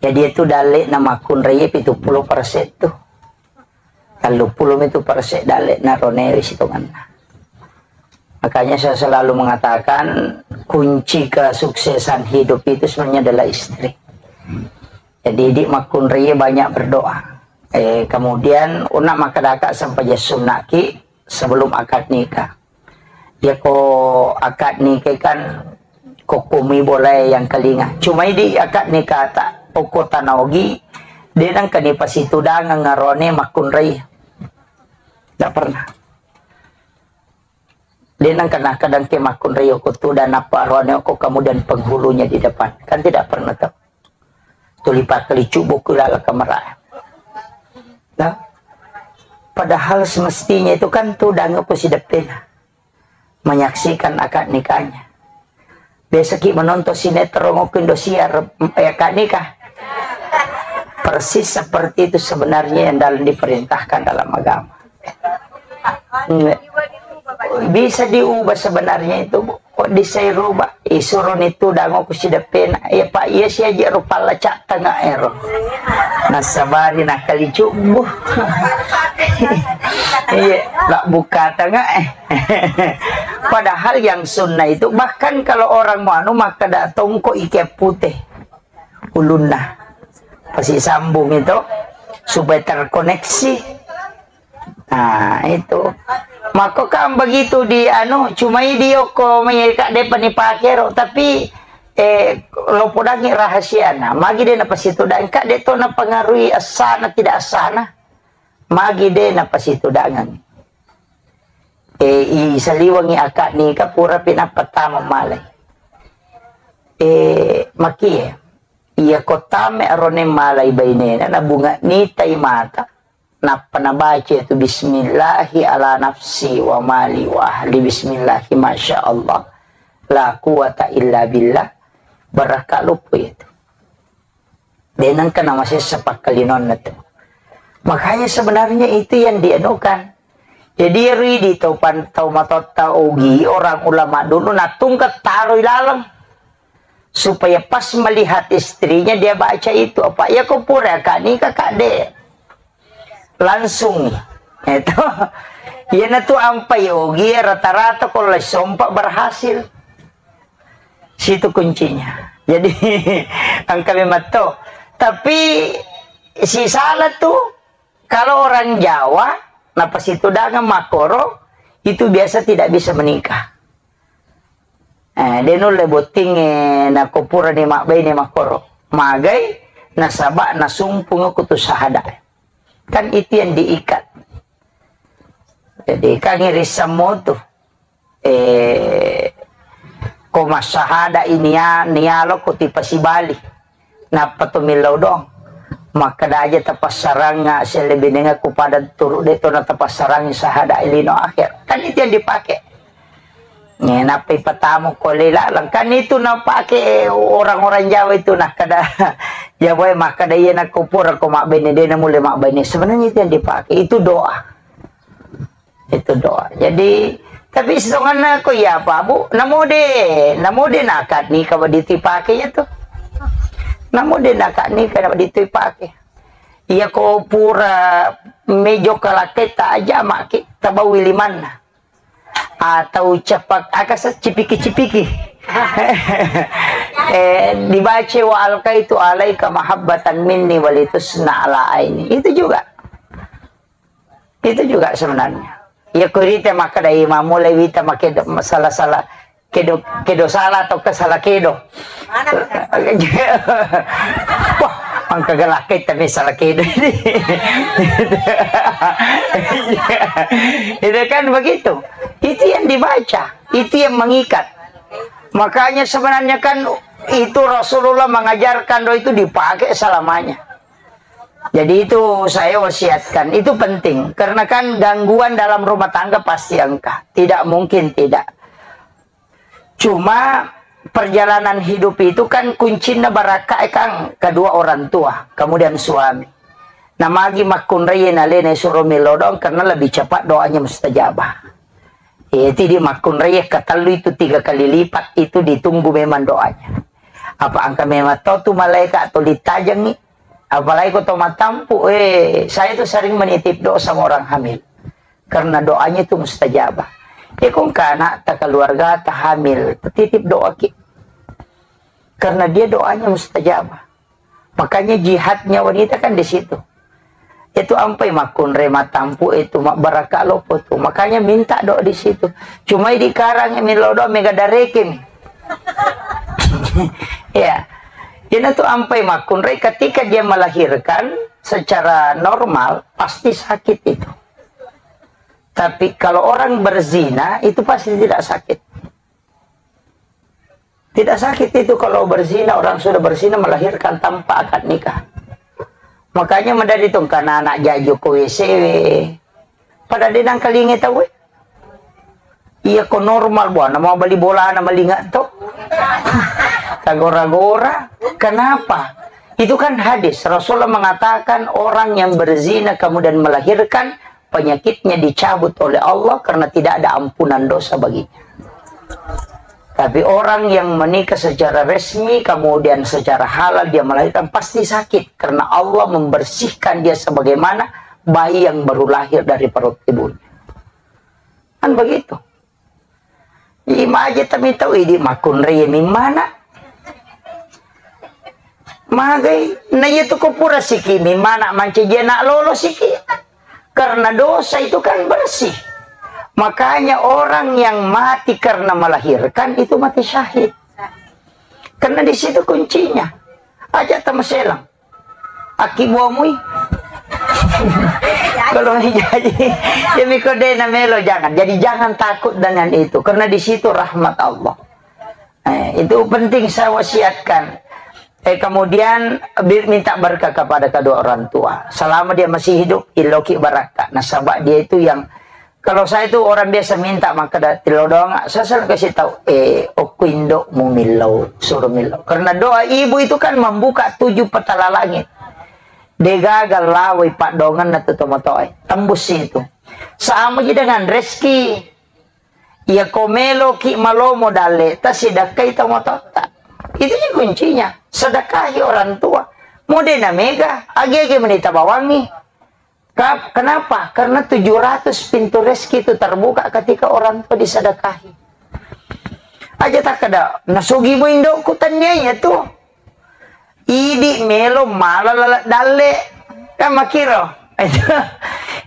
Jadi itu dalek na makkunrai pitu puluh persen tuh. Tellu puluh itu persen dalek na ronewi sitonganna. Makanya saya selalu mengatakan kunci kesuksesan hidup itu sebenarnya adalah istri. Jadi di makkunrai banyak berdoa. Eh, kemudian una makadaka sampai sunnaki sebelum akad nikah. Ya ko akad nikah kan kokkomi boleh yang kelinga. Cuma di akad nikah tak oko tanaogi, dia nang kani pasitudangan ngarone makkunrai. Tidak pernah. Dia nang kena kadang ke makkunrai oko tu dan apa rone oko kemudian penghulunya di depan. Kan tidak pernah tuh. Tuli pakkali cubbu ku lala kamera. Nah, padahal semestinya itu kan tudang ku si depan menyaksikan akad nikahnya. Biasa ki menonton sinetron ku Indosiar, eh, akad nikah. Persis seperti itu sebenarnya yang dalam diperintahkan dalam agama. Nggak. Bisa diubah sebenarnya itu, Bu. Kok bisa rubah? Isuro ni tudang ku si depan. Ya, Pak, iya si aja rupa lacak tengah ero. Nasabari nakali cubbu. Iya, lah buka tengah eh. Padahal yang sunnah itu, bahkan kalau orang mau anu, maka datang kok ikat putih ulunna. Pasti sambung itu supaya terkoneksi. Nah, itu. Maka kan begitu di anu, cuma di oko mereka depan dipake ro, tapi eh lo podangi rahasia na. Magi de na pasti tu dan kak de to na pengaruhi asana tidak asana. Magi de na pasti tu dangan. Eh, i saliwangi akad nikah pura pinappa tama malai. Eh, makie. Iya ko tame arone malai bainena na bunga nitai mata. Nappa nabaca itu, "Bismillahi ala nafsi wa mali wa ahli, bismillahi, masya Allah, la quwata illa billah." Barakka luppu itu. Denang kena masessa pakkalinonna tu. Makanya sebenarnya itu yang dianukan. Jadi ridi tau pan-, tau matotta ogi orang ulama dulu natungka taroi laleng. Supaya pas melihat istrinya dia baca itu apa. Ya ko pura kak nikah kak de. Langsung. Itu. Iyana tu ampai ogi rata-rata ko lai sompa berhasil. Situ kuncinya. Jadi engka memang to. Tapi si salah tu kalau orang Jawa napasitudangan makkoro itu biasa tidak bisa menikah. Eh, de nulle bottingnge nako purani mabbaine makkoro. Magai nasaba nasumpungngi kutu sahada. Kan itu yang diikat. Jadi kan irisammu tu. Eh, ko massahada ini ya, nialo ko tipasibali. Nappa to millau doang. Makkeda aja tapassaranga sellebinengaku pada turu de to na tapassarangi sahada lino akhir. Kan itu yang dipakai. Nih, nappa ipatamu ko lela, kan itu napake orang-orang Jawa itu, nah, kada Jawa makkeda iya nakko pura ko mabbene de na mulle mabbene. Sebenarnya itu yang dipakai, itu doa. Itu doa. Jadi, tapi setonganna ko iya apa, Bu? Namo de, namo de nakad nikah wa ditipake ya tuh. Namo de nakad nikah wa ditipake. Iya ko pura mejo kalaketa aja maki tabawi limanna. Atau cepak, akasa cipiki-cipiki. Eh, dibaca wa alka itu alaika mahabbatan minni walitusna ala aini. Itu juga. Itu juga sebenarnya. Ya kurita maka dari mamulai wita make salah-salah kedo, kedo salah atau ke salah kedo. Wah, angka galak kita salah kedo ini. Itu kan begitu. Itu yang dibaca, itu yang mengikat. Makanya sebenarnya kan itu Rasulullah mengajarkan doa itu dipakai selamanya. Jadi itu saya wasiatkan, itu penting. Karena kan gangguan dalam rumah tangga pasti engka. Tidak mungkin tidak. Cuma perjalanan hidup itu kan kuncinna barakka e kan kedua orang tua, kemudian suami. Namagi makkunrai nalena suro melo doang karena lebih cepat doanya mustajabah. Eh, tidak makkunrai katellu itu tiga kali lipat itu ditunggu memang doanya. Apa engka memang to tu malaikat atau ditajangi? Apalagi ko to matampu, eh, saya tuh sering menitip doa sama orang hamil. Karena doanya itu mustajabah. Ya kong ke anak ta keluarga ta hamil, titip doa ki. Karena dia doanya mustajabah. Makanya jihadnya wanita kan di situ. Itu ampai makkunrai matampu itu mak baraka lopo tu. Makanya minta doa di situ. Cuma di karang mi lo doa mega dareke mi. Ya. Jadi itu ampai makkunrai ketika dia melahirkan secara normal pasti sakit itu. Tapi kalau orang berzina itu pasti tidak sakit. Tidak sakit itu kalau berzina, orang sudah berzina melahirkan tanpa akad nikah. Makanya madari tong kana anak jajo ko W C W. Pada denang kalinge tau. Iya ko normal buana mau beli bola na malinga to. Kagora-gora. Kenapa? Itu kan hadis. Rasulullah mengatakan orang yang berzina kemudian melahirkan penyakitnya dicabut oleh Allah karena tidak ada ampunan dosa baginya. Tapi orang yang menikah secara resmi, kemudian secara halal dia melahirkan, pasti sakit karena Allah membersihkan dia sebagaimana bayi yang baru lahir dari perut ibunya. Kan begitu. Imaje tami tau idi makkunrai mimmana. Magai, na iya tu ko pura siki mimmana mancaji anak lolo siki. Karena dosa itu kan bersih. Makanya orang yang mati karena melahirkan itu mati syahid. Karena di situ kuncinya. Aja tamaselang. Aki buamui. Kalau jadi, ya miko de na melo jangan. Jadi jangan takut dengan itu. Karena di situ rahmat Allah. Eh, itu penting saya wasiatkan. Eh, kemudian bi-, minta berkah kepada kedua orang tua. Selama dia masih hidup, iloki barakka. Nasaba dia itu yang, kalau saya itu orang biasa minta maka da-, tilo doang, saya selalu kasih tahu, eh, okko indokmu millau, suruh millau. Karena doa ibu itu kan membuka tujuh petala langit. Degaga lawai padonganna tu tomotoe. Tembus itu. Sama ji dengan rezeki. Iya ko meloki malomo dalle, ta sidakkai tomatotta. Itu ji kuncinya. Sedekahi orang tua. Mode na mega, age-age menita bawangi. Ka-, kenapa? Karena tujuh ratus pintu rezeki itu terbuka ketika orang tua disedekahi. Aja tak ada, nasugi mu indokku tanya ya tuh. Idi melo mala lala dalle. Kan makiro.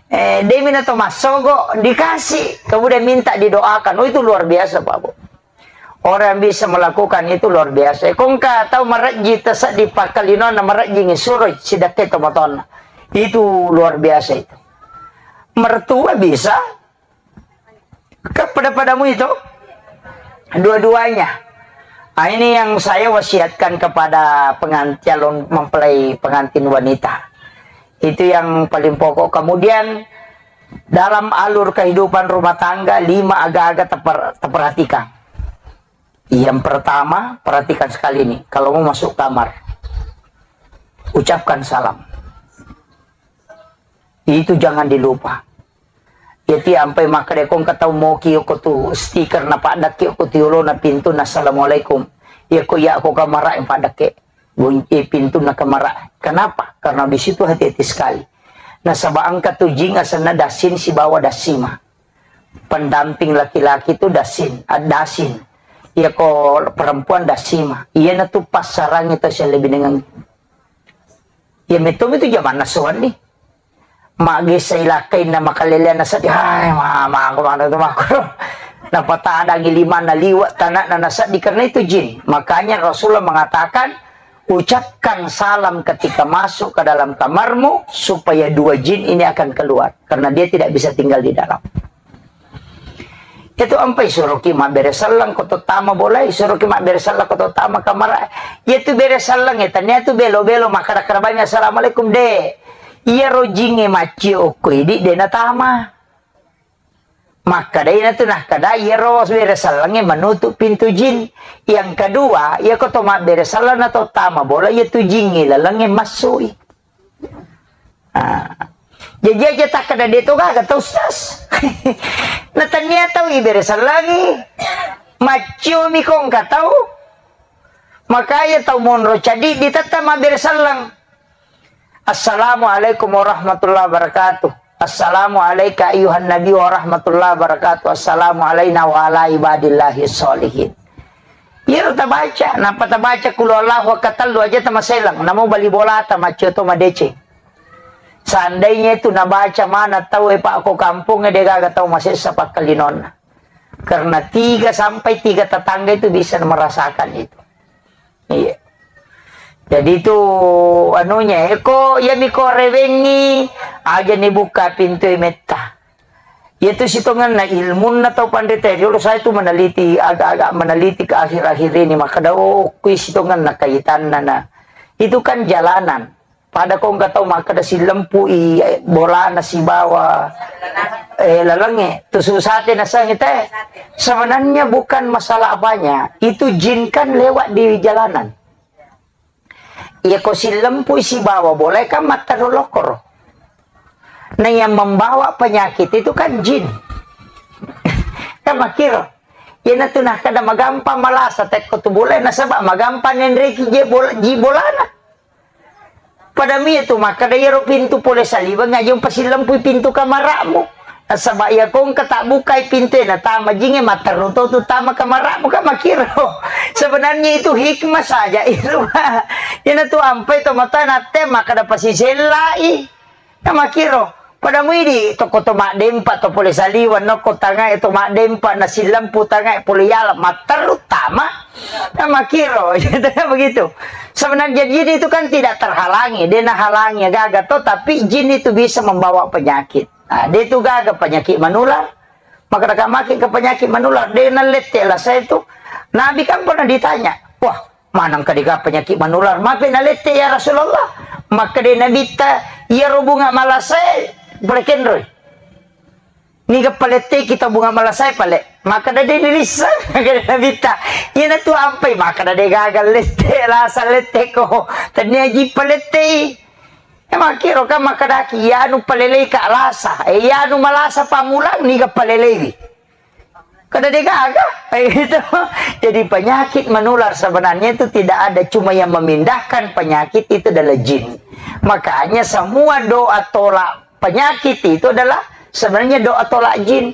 Eh, demi na to massogo dikasih. Kemudian minta didoakan. Oh, itu luar biasa, Pak Bu. Orang yang bisa melakukan itu luar biasa. Kongka tahu marejji taseddi pakkalinona marejji suroi sidakkai tomatonna. Itu luar biasa itu. Mertua bisa, Ke pada-padamu itu, dua-duanya. Ah, ini yang saya wasiatkan kepada pengan-, calon mempelai pengantin wanita. Itu yang paling pokok. Kemudian, dalam alur kehidupan rumah tangga, lima aga-aga teper-, terperhatikan. Yang pertama, perhatikan sekali ini. Kalau mau masuk kamar, ucapkan salam. Itu jangan dilupa. Jadi ampai makkeda ko engka tau moki okko tu stiker napaddekke okko tu yolona pintu na assalamualaikum. Iya ko iya ko kamara yang paddekke. Gun-, eh, pintu na kamara. Kenapa? Karena di situ hati-hati sekali. Nasaba engka tu jing asenna dasin sibawa dasima. Pendamping laki-laki tu dasin, ah, dasin. Iya ko perempuan dasima. Iya na tu passarangi tu saya lebih dengan. Iya metu itu zaman nasuan nih. Magesa ilakkainna makaleleanna seddi, hai, ma-, mako, mano tu mako. Napatadangi limanna liwa' tanakna naseddi karena itu jin. Makanya Rasulullah mengatakan, ucapkan salam ketika masuk ke dalam kamarmu supaya dua jin ini akan keluar karena dia tidak bisa tinggal di dalam. Itu ampai suruki mabbere selleng ko to tama bolai, suruki mabbere selleng ko to tama kamara. Iya tu bere selleng, iya tania tu belo-belo makkada-kada bami assalamualaikum de. Iya rojingnge maccio okko idi de natama. Makkeda ina tu nakkeda iyaro bere sellengnge menutup pintu jin. Yang kedua, iya ko to mabbere selleng na to tama bola, iya tu jingnge lalengnge massui. Ah. Jadi aja takkeda de to gaga tau, Ustaz. Na tania tau ibere sellengngi. Maccio mi ko engka tau. Makanya tau monro cadi ditetta mabbere selleng. Assalamualaikum warahmatullahi wabarakatuh. Assalamu alaika ayyuhan nabi warahmatullahi wabarakatuh. Assalamu alaina wa ala ibadillahi sholihin. Iyaro tabaca, nappa tabaca kulu Allahu wekka tellu aja tamaseleng, namo bali bolata maccio to madeceng. Seandainya itu nabaca mana tau e, Pak, ko kampung e, de gaga tau masessa pakkalinonna. Karena tiga sampai tiga tetangga itu bisa merasakan itu. Iya. Jadi itu anunya, eko, iya miko rewengi, aja ni buka pintu e metta. Iya tu sitongenna ilmunna tau panrita, dulu saya tu meneliti, agak-agak meneliti ke akhir-akhir ini, maka oh, kui sitongenna kaitanna, nah. Itu kan jalanan. Pada ko engka tau makkeda sillempu i, eh, bolana sibawa, eh, lalengnge. Tu susate nasengnge te. Sebenarnya bukan masalah apanya. Itu jin kan lewat di jalanan. Iya ko sillempu i sibawa bola kan matteru lokkoro. Nah, yang membawa penyakit itu kan jin. Kan makkiro. Iyana tu nakkeda magampang malasa tekko tu bola, nasaba magampang nenreki je bola, ji bolana. Pada mi tu makkeda iyaro pintu pole saliweng aja umpasilempui pintu kamara'mu. Nasaba iya ko engka tabbukai pintu e natama jingnge, matteru to tu tama kamara'mu, kan makkiro. Sebenarnya itu hikmah saja itu. Iyana tu ampai to mata natte makkeda pasisellai. Kan makkiro. Pada muidi tokko to maddempa to pole saliweng nokko tangae to maddempa na sillempu tangae pole yala matteru tama. Kan makkiro. Begitu. Sebenarnya jin itu kan tidak terhalangi, de nahalangi gaga to, tapi jin itu bisa membawa penyakit. Nah, de tu gaga penyakit menular. Maka maki ke penyakit menular, de nalette lah saya itu. Nabi kan pernah ditanya, wah, maneng ka dega penyakit menular? Mape nalette ya Rasulullah? Makkeda Nabitta, iyaro bunga malasae pole kenroi. Niga palette kita bunga malasae pale. Makkeda de nilissa, makkeda Nabitta. Iyana tu ampai, makkeda de gaga lette, lasa lette ko. Tania ji palettei. Ya makkiro kan makkedaki, iyanu palelei ka lasa. Eh, iyanu malasa pammulang, niga paleleiwi. Kada degaga. Gitu. Jadi penyakit menular sebenarnya itu tidak ada, cuma yang memindahkan penyakit itu adalah jin. Makanya semua doa tolak penyakit itu adalah sebenarnya doa tolak jin.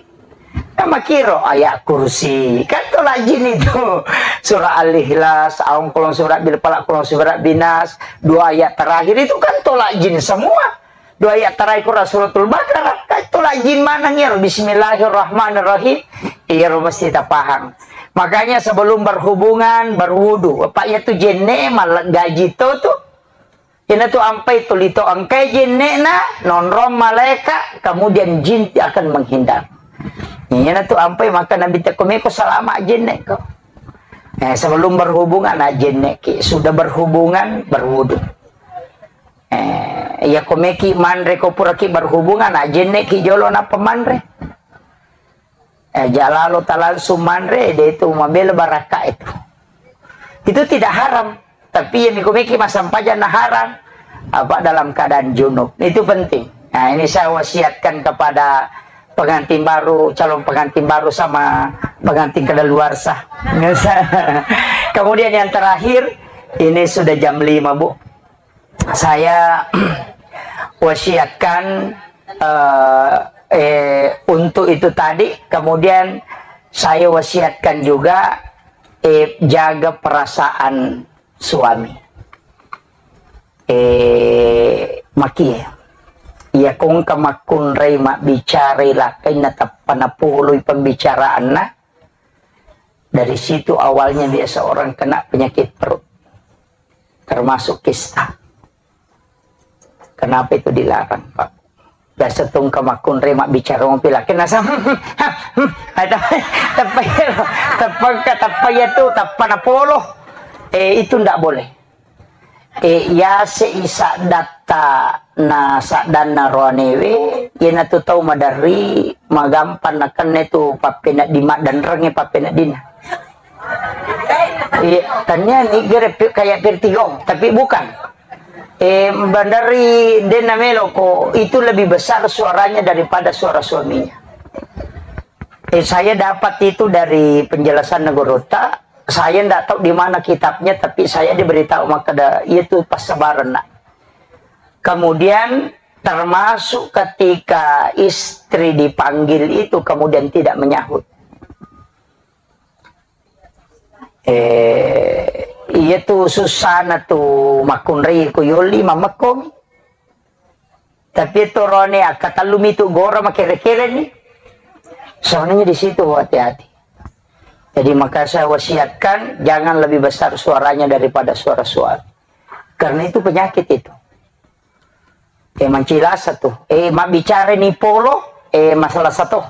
Kan makkiro ayat kursi, kan tolak jin itu. Surah Al-Ikhlas, aung kolong surah bil falak, kolong surah binas, dua ayat terakhir itu kan tolak jin semua. Dua ayat terakhir Quran Suratul Baqarah, kan tolak jin maneng iyaro, Bismillahirrahmanirrahim. Iyaro mesti tapahang. Makanya sebelum berhubungan, berwudu. Apa iya tu jenne mal gaji to tu. Ina tu ampai tu lito engkai jenne'na, nonrong malaika, kemudian jin akan menghindar. Ina tu ampai maka Nabi tekko meko salama jenne ko. Eh, sebelum berhubungan, nah, jenne ki. Sudah berhubungan, berwudu. Eh, iya ko meki manre ko puraki berhubungan, nah, jenne ki jolo na pemanre. Eh, jalalo ta langsung manre, de itu mabela barakka itu. Itu tidak haram. Tapi yang miku meki massempajang na haram. Apa dalam keadaan junub. Itu penting. Nah, ini saya wasiatkan kepada pengantin baru, calon pengantin baru sama pengantin kadaluarsa. Kemudian yang terakhir, ini sudah jam lima, Bu. Saya wasiatkan, eh, eh, untuk itu tadi, kemudian saya wasiatkan juga, eh, jaga perasaan suami. Eh, makie. Iya kongka makkunrai mabbicarai lakkainna tappa napoloi pembicaraanna, dari situ awalnya biasa orang kena penyakit perut, termasuk kista. Kenapa itu dilarang, Pak? Biasa tungka makkunrai mabbicara mopi laki nasa. Ada teppa, teppa, teppa iya tu, teppa napolo. Eh, itu ndak boleh. Eh, yase isa datta na saddanna roanewe, iyanatu tau maderri, magampang nakenna tu pappenedding, maddenrengnge pappeneddinna. Iya, tania ni gere pi-, kayak Vertigo, tapi bukan. Eh, bandari dena melo ko, itu lebih besar suaranya daripada suara suaminya. Eh, saya dapat itu dari penjelasan Negorota. Saya ndak tahu di mana kitabnya, tapi saya diberitahu maka ada, itu pas sabaran, nak. Kemudian termasuk ketika istri dipanggil itu kemudian tidak menyahut. Eh, iya tu susana tu makkunrai ko yoli mamekkomi. Tapi torone akkatellumi tu gora makere-kere ni. Soalnya di situ hati-hati. Jadi maka saya wasiatkan jangan lebih besar suaranya daripada suara suami. Karena itu penyakit itu. Eh, mancilasa tu. Eh, mabbicara ni polo, eh, masalah satu.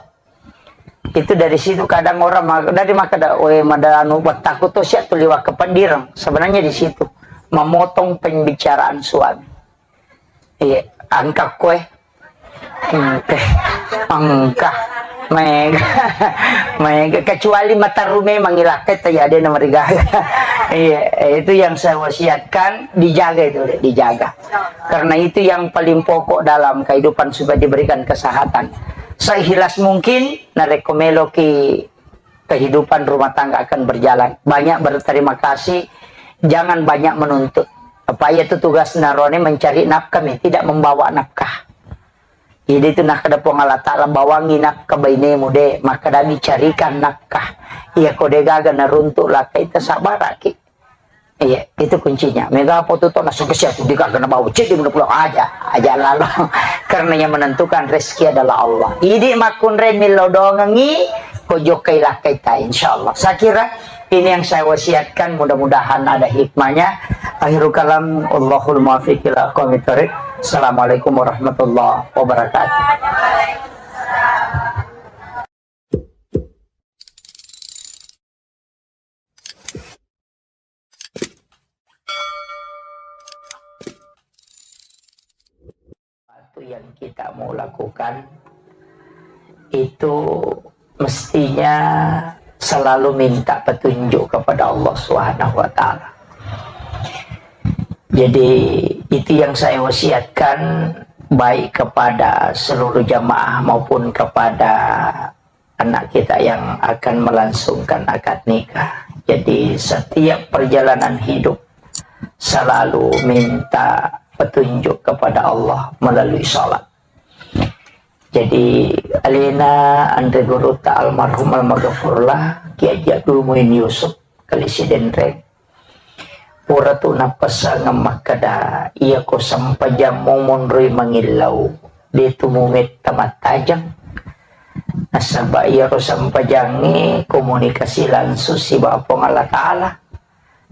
Itu dari situ kadang orang ma-, dari maka da, eh, mada anu, buat takut tu siap tu liwat ke pendirang. Sebenarnya di situ memotong pembicaraan suami. Iya, angka koe. Engka, engka. Mega, mega. Kecuali mataru memang ilakkai, tapi ada nama rigaga. Iya, itu yang saya wasiatkan, dijaga itu, dijaga. Karena itu yang paling pokok dalam kehidupan supaya diberikan kesehatan. Seikhlas mungkin, narekko meloki kehidupan rumah tangga akan berjalan. Banyak berterima kasih, jangan banyak menuntut. Apa iya tu tugas narone mencari nafkah mi, tidak membawa nafkah. Jadi itu nakkeda Puang Allah Ta'ala, bawangi nafkah bainemu de, makkeda mi carikan nafkah. Iya ko de gaga naruntuk lakkai, tasabaraki. Iya, itu kuncinya. Mega apa tu tona sukses ya, tu dika kena bau ceddi mena pulang aja, aja lalo. Karena yang menentukan rezeki adalah Allah. Idi makkunrai millau doangengi, ko jokkai lakkai ta, insyaallah. Saya kira ini yang saya wasiatkan, mudah-mudahan ada hikmahnya. Akhirul kalam, Allahul muwaffiq ila aqwamit thariq. Assalamualaikum warahmatullahi wabarakatuh. Sesuatu yang kita mau lakukan itu mestinya selalu minta petunjuk kepada Allah Subhanahu wa Ta'ala. Jadi, itu yang saya wasiatkan, baik kepada seluruh jamaah maupun kepada anak kita yang akan melangsungkan akad nikah. Jadi, setiap perjalanan hidup selalu minta petunjuk kepada Allah melalui sholat. Jadi, alena anre gurutta almarhum almaghfurlah, Kiai Haji Abdul Muin Yusuf, Kali Sidenreng, pura tu nappessangeng makkeda, iya ko sempajammu monroi mangillau, de tu mumetta mattajeng. Nasaba iyaro sempajangnge komunikasi langsung sibawa Puang Allah Ta'ala.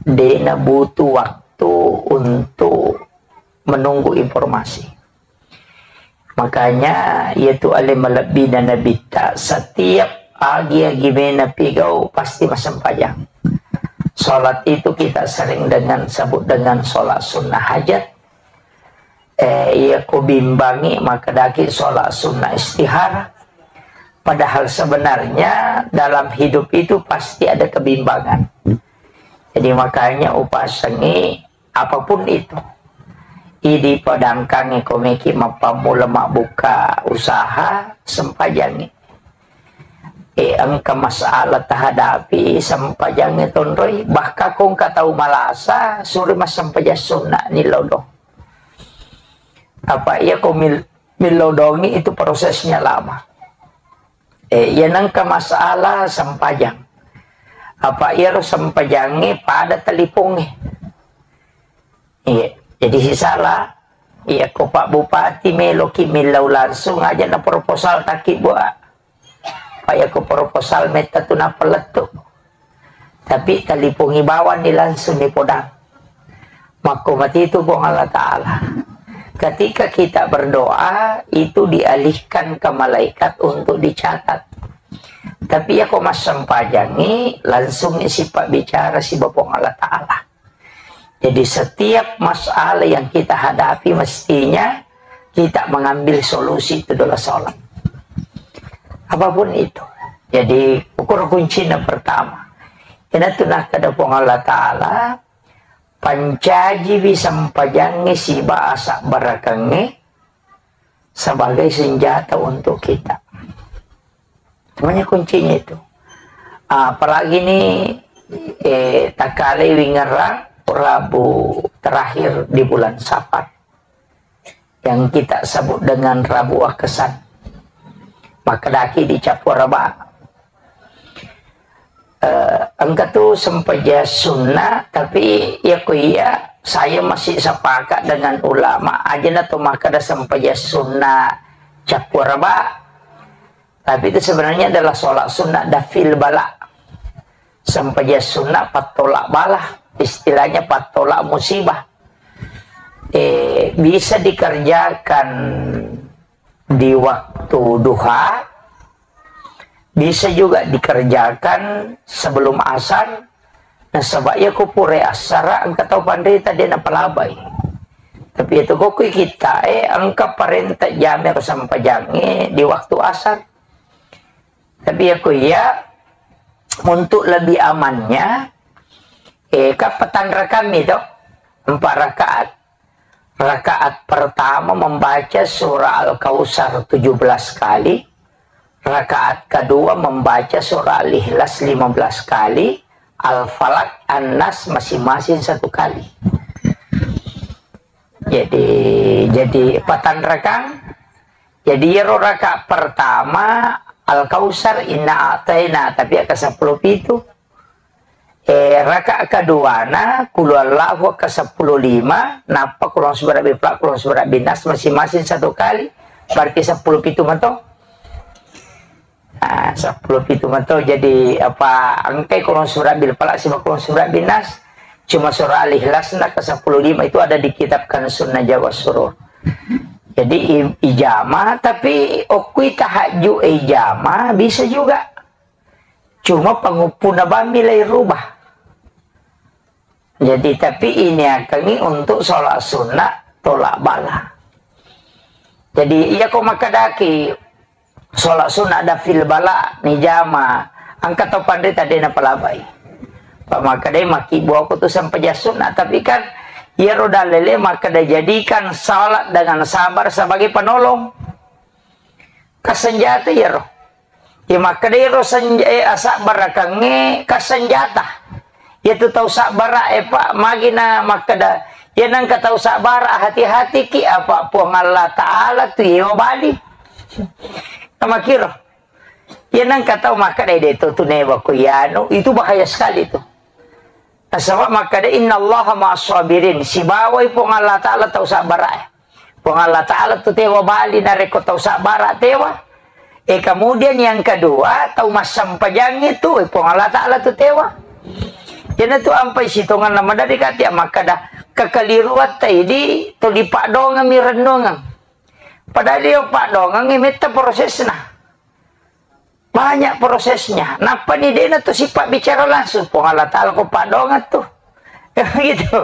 De nabutuh waktu untuk menunggu informasi. Makanya, iya tu ale malebbina Nabitta, setiap agi-agi mena pigau pasti massempajang. Sholat itu kita sering dengan sebut dengan sholat sunnah hajat. Eh, iya ko bimbangi, maka daki sholat sunnah istihara. Padahal sebenarnya dalam hidup itu pasti ada kebimbangan. Jadi makanya upasengi apapun itu. Idi padangkangi komeki mappammula mabbuka usaha, sempajangi. E, engka masalah tahadapi, sempajangi tonroi. Bahkan ko engka tau malasa, suri massempajang sunna ni lodong. Apa iya ko mil-, milodongi itu prosesnya lama. Eh, iya nengka masalah sempajang. Apa iyaro sempajangnge pada telipongnge. Iya, jadi sisala. Iya, ko Pak Bupati meloki millau langsung aja na proposal taki buat. Pak, iya ko proposal metta tu napalettu. Tapi talipongi bawang ni langsung ni podang. Makko matitu Puang Allah Ta'ala. Ketika kita berdoa, itu dialihkan ke malaikat untuk dicatat. Tapi ya ko massempajangi, langsung ni sipa bicara siba Puang Allah Ta'ala. Jadi setiap masalah yang kita hadapi mestinya kita mengambil solusi itu adalah sholat. Apapun itu. Jadi, ukur kuncinya pertama. Inatu nakkeda Puang Allah Ta'ala, pancajiwi sempajangnge siba asabbarakeng sebagai senjata untuk kita. Semuanya kuncinya itu. Ah, apalagi ini, eh, takale wingerang Rabu terakhir di bulan Safar, yang kita sebut dengan Rabu Akesan. Makkedaki di Cappua Raba. Eh, engka tu sempajang sunnah, tapi ya ku iya, saya masih sepakat dengan ulama, aja na tu makkeda sempajang sunnah Cappua Raba. Tapi itu sebenarnya adalah sholat sunnah daf'il bala. Sempajang sunnah pattolak bala, istilahnya pattolak musibah. Eh, bisa dikerjakan di waktu duha, bisa juga dikerjakan sebelum asar. Nasaba iya ko pura asar, engka tau panrita de napalabai. Tapi itu ko kui kita, eh, engka parenta jame ko sempajangnge di waktu asar. Tapi ya ko iya, untuk lebih amannya, eh, kan patanrakang mi to, empat rakaat. Rakaat pertama membaca surah Al-Kautsar tujuh belas kali, rakaat kedua membaca surah Al-Ikhlas lima belas kali, Al-Falaq, An-Nas masing-masing satu kali. Jadi, jadi patanrakang. Jadi, iyaro rakaat pertama Al-Kautsar, Inna A'taina, tapi aka seppulo pitu. Eh, rakaat keduana, Qul Huwallahu aka seppulo lima, nappa Qul A'udzu birabbil falaq, Qul A'udzu birabbin nas masing-masing satu kali. Berarti seppulo pitu mato. Ah, seppulo pitu mato. Jadi, apa, engkai Qul A'udzu birabbil falaq siba Qul A'udzu birabbin nas. Cuma surah Al-Ikhlas na ke seppulo lima itu ada di kitab Kanzun Najah was Surur. Jadi, i-, ijama, tapi okui tahajud ijama bisa juga. Cuma panguppuna bammi lai rubah. Jadi, tapi ini akan untuk sholat sunnah tolak bala. Jadi, iya ko makkedaki sholat sunnah daf'il bala ni jama, engka tau panrita de napalabai. Pak makkedai makkibbu aku tu sempajang sunnah, tapi kan iyaro dalele makkeda jadikan sholat dengan sabar sebagai penolong. Kasenjata iyaro. Iya makkeda ero senj-, eh, asabbarakengnge kasenjata. Iya tu tau sabbara, eh, Pak, magi na makkeda, iya nengka tau sabbara, hati-hatiki, apa Puang Allah Ta'ala tu yewa bali. Namakiro. Iya nengka tau makkeda, "Eh, de to tu newa ko iyanu." Itu bahaya sekali tu. Nasaba makkeda, "Innallaha ma'as sabirin." Sibawai Puang Allah Ta'ala tau sabbara. Puang Allah Ta'ala tu tewa bali narekko tau sabbara tewa. Eh, kemudian yang kedua, tau massempajang itu, eh, Puang Allah Ta'ala tu tewa. Jadi tu ampai sitonganna madari katia makkeda, kekeliruan tadi tuli paddoangeng mi rennuangeng. Padahal iya paddoangeng metta prosesna. Banyak prosesnya. Nappani dena tu sifat bicara langsung. Puang Allah Ta'ala ko paddoangeng tu. Gitu.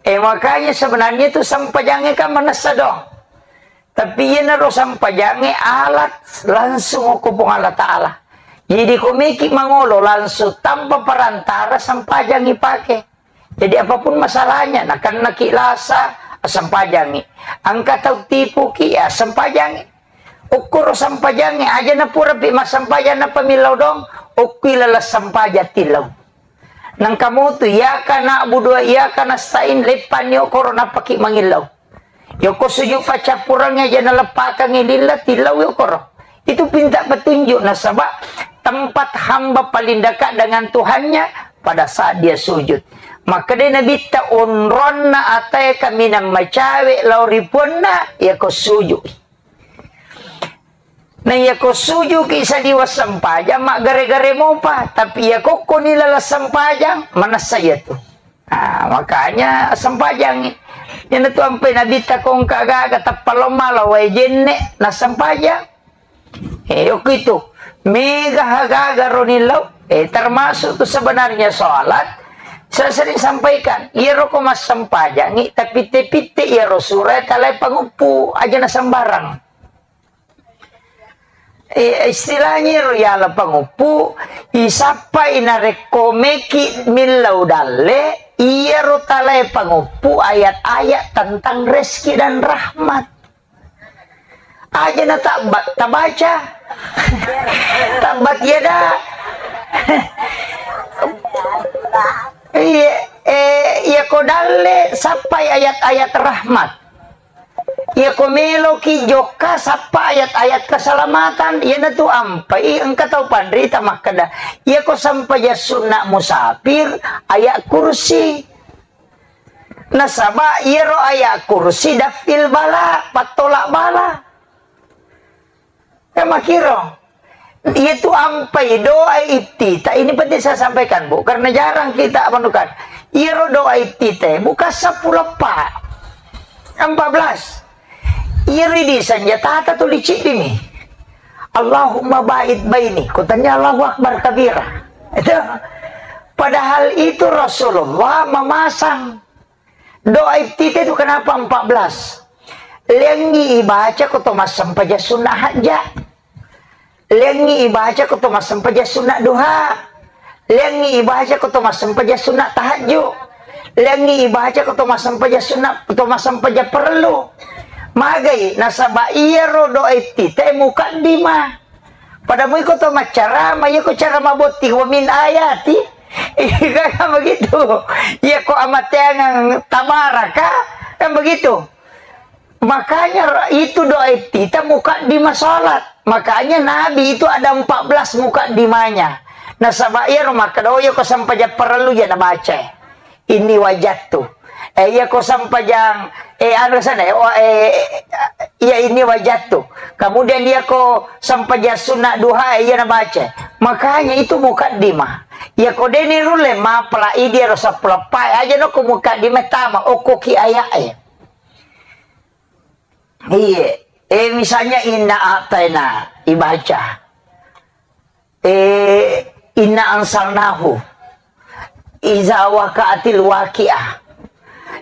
Eh, makanya sebenarnya tu sempajangnya kan manessa doang. Tapi iyanaro sempajangnge alat langsung ko Puang Allah Ta'ala. Jadi ko meki mangolo langsung tanpa perantara sempajangngi pake. Jadi apapun masalahnya, nakennaki lasa, sempajangngi. Engka tau tipuki, ya sempajangngi. Ukkuro sempajangngi, aja na purapi massempajang nappa millau dong, ukkui lala sempajang tillau. Nangka motu, iyyaka na'budu wa iyyaka nasta'in, leppanni okoro nappaki mangillau. Yoko sujud paccappurengnge aja naleppakengngi lilla, tillau yokoro. Itu pinta petunjuk, nasaba tempat hamba paling dekat dengan Tuhannya pada saat dia sujud. Makkedai Nabitta, onronna atae kaminang macawe lao ri puanna, yako sujud. Na yako sujuki saliweng sempajang, maggare-gare mopa. Tapi yako koni lala sempajang, manessa yatu. Ah, makanya sempajangngi. Iyanatu ampai Nabitta kongka gaga tappa lomma lao wae jenne, nassempajang. Eh, yoko itu. Mega gaga roni lao. Eh, termasuk tu sebenarnya sholat. Saya sering sampaikan, iyaro ko massempajangngi, tapitte-pitte iyaro sura talai panguppu, aja na sembarang. Eh, istilahnya ro yala panguppu, isappai narekko meki millau dalle, iyaro talae panguppu ayat-ayat tentang rezeki dan rahmat. Aja na tabbat, tabaca. Tabbat yada. Iya, eh, iya ko dalle, sappai ayat-ayat rahmat. Iyako meloki jokka, sappa ayat-ayat keselamatan. Iyanatu ampai engka tau panrita makkeda, iyako sempajang sunna musafir, ayat kursi. Nasaba iyaro ayat kursi daf'il bala, pattolak bala. Kan makkiro. Itu ampai doa iftitah. Ini penting saya sampaikan, Bu, karena jarang kita menemukan. Iyaro doa iftitah bukan sepuluh, Pak. Empat belas. Iri di senjata tuli ciddimi. Allahumma ba'id baini. Kutanya Allahu Akbar kabira. Itu. Padahal itu Rasulullah memasang doa iftitah itu kenapa empat belas? Lengi ibaca ko to massempajang sunna hajja. Lengi ibaca ko to massempajang sunna duha. Lengi ibaca ko to massempajang sunna tahajju. Lengi ibaca ko to massempajang sunna, ko to massempajang parellu. Magai nasaba iyaro doa iftitah mukaddimah. Pada mui ko to maccarama, iya ko cara mabotti wa min ayati. Iya kan begitu. Iya ko amateangang tabaraka, kan begitu. Makanya itu doa iftitah mukaddimah salat. Makanya Nabi itu ada empat belas mukaddimahnya. Nasaba iyaro makkeda, oh, iya ko sempajang parellu ya nabaca. Inni wajadtu. Eh, iya ko sempajang, eh, anu sana, eh, oh, eh, iya inni wajadtu. Kemudian iya ko sempajang sunna duha, eh, iya nabaca. Makanya itu mukaddimah. Iya ko deni rulle mapala idi ro sepuluh pai aja no ko mukaddimah tama okko ki ayat, eh. Iya. Eh, misalnya inna a'taina ibaca. Eh, inna ansalnahu. Iza waqa'atil waqi'ah.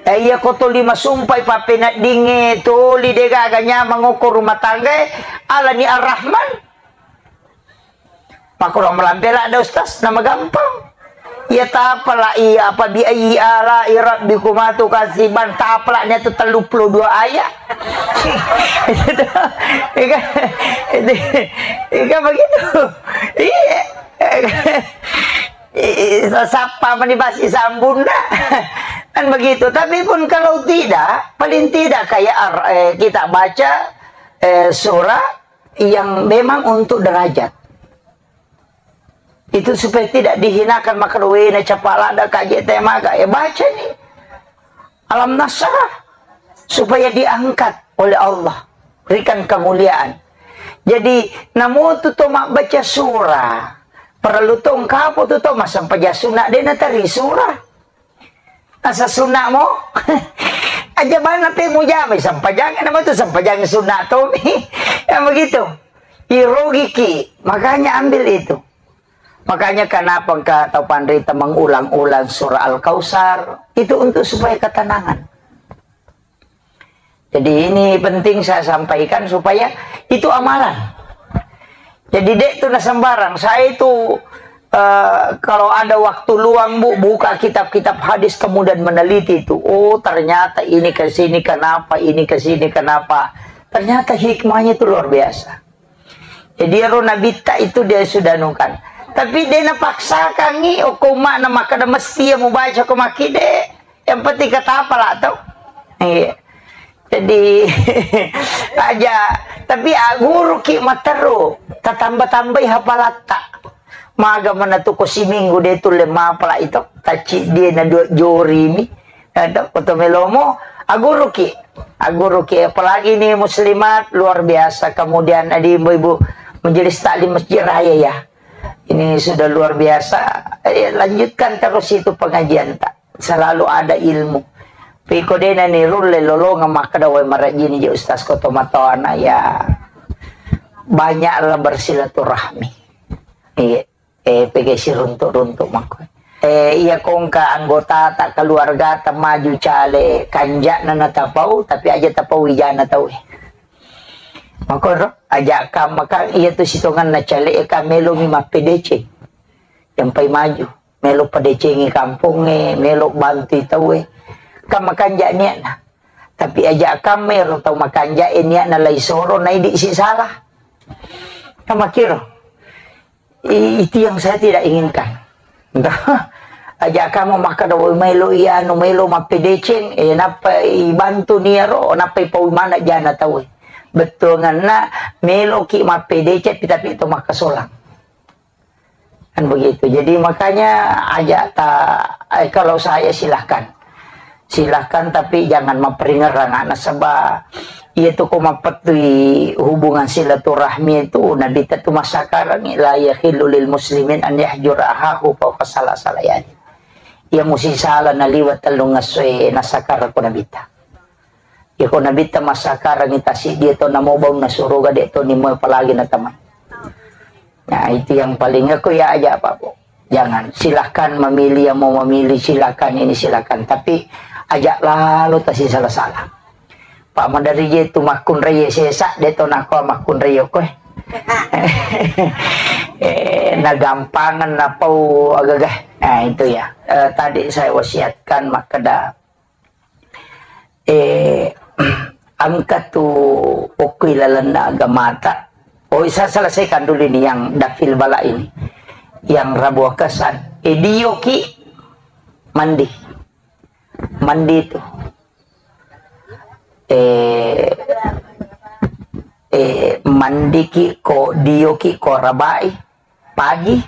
Eh, iya ko toli masumpai pappeneddingnge toli degaga nyamang okko rumah tangga, eh, alani Ar-Rahman. Makko malampe ladde, Ustaz, nama gampang. Iya tapala iya apa bi ayyi ala'i rabbikuma tukadziban, tapala ni atu telluppulo dua ayat. Iya kan? Iya kan begitu? Iya. Sappa mani basi sambunna. Kan begitu. Tapi pun kalau tidak, paling tidak kayak ar-, eh, kita baca, eh, surah yang memang untuk derajat. Itu supaya tidak dihinakan, maka wena capalada kaje temaga. Ya baca nih. Alam nasrah. Supaya diangkat oleh Allah. Berikan kemuliaan. Jadi, namu tu to mabbaca surah. Perlu tongkapo tu to massempajang sunna dena teri surah. Asa sunna mo? Aja bana pe mujama sempajang, nama tu sempajang sunna tomi. Yang begitu. Irogiki. Makanya ambil itu. Makanya kenapa engka tau panrita mengulang-ulang surah Al-Kautsar? Itu untuk supaya ketenangan. Jadi ini penting saya sampaikan supaya itu amalan. Jadi dek tu na sembarang. Saya itu, eh, kalau ada waktu luang, Bu, buka kitab-kitab hadis kemudian meneliti itu. Oh, ternyata ini ke sini kenapa, ini ke sini kenapa. Ternyata hikmahnya itu luar biasa. Jadi ero nabitta itu dia sudah nukan. Tapi dia napaksakangi, oh, ko makna makkeda mesti ya mubaca ko makkide. Yang penting kata apa lah tau. Iya. Jadi aja, tapi aguruki matteru, tatamba-tambai hapalatta. Maga mana tu ko siminggu de tulle mapala itu, taci dia na dua jori mi. Ada foto melomo, aguruki. Aguruki, apalagi ini muslimat, luar biasa. Kemudian ada ibu-ibu majelis taklim Masjid Raya ya. Ini sudah luar biasa. Eh, lanjutkan terus itu pengajian tak. Selalu ada ilmu. Piko dena ni rulle lolonga makkeda wai marajini je Ustaz Koto Matoana ya. Banyaklah bersilaturahmi. Iya. Eh, pegge siruntuk-runtuk makko. Eh, iya kongka anggota tak keluarga tak maju cale kanjakna na tapau, tapi aja tapau wijana tau, eh. Makoro, aja' kamma kan iya tu sitonganna cale' e kan melomi mappedeceng. Yang pai maju, melo pedecengi kampongnge, melo bantui tauwe. Kan makanja' niatna. Tapi aja' kamma ero tau makanja' e niatna lai soro naidi' si salah. Kan makiro. I-, itu yang saya tidak inginkan. Aja' kamma makkeda, "Woi, maelo iya anu, maelo mappedeceng, eh, nappa ibantu ni ero, nappa ipau mana jana tau." Bettuanganna meloki mappedeceng, tapi to makkasolang. Kan begitu. Jadi makanya aja' ta-, eh, kalau saya silahkan. Silahkan, tapi jangan memperingerang anak seba. Iya tu ko mapettui hubungan silaturahmi itu, Nabitta tu massakarangi, "La yahillu lil muslimin an yahjura ahahu fauqa salasati layalin." Iya musi sala naliwa tellung essoe nasakarang ko Nabitta. Iya ko Nabitta massakarangi tasiddi to namo baunna suruga de' to nimo apalagi natamai. Nah, itu yang paling aku ya aja' apa, Bu. Jangan, silahkan memilih yang mau memilih, silahkan ini, silahkan. Tapi aja' lalo tasi salah-salah. Pak madari je tu makkunrai sesa, de' to nako makkunrai koe. Eh, nagampangan napau agaga. Nah, itu ya. Eh, tadi saya wasiatkan makkeda, eh, engka tu okko ilalenna agamata. Oh, saya selesaikan dulu ini yang dafil bala ini. Yang rabu akasan. Eh, dioki mandi. Mandi tu. Eh, eh, mandiki ko, dioki ko rabai pagi.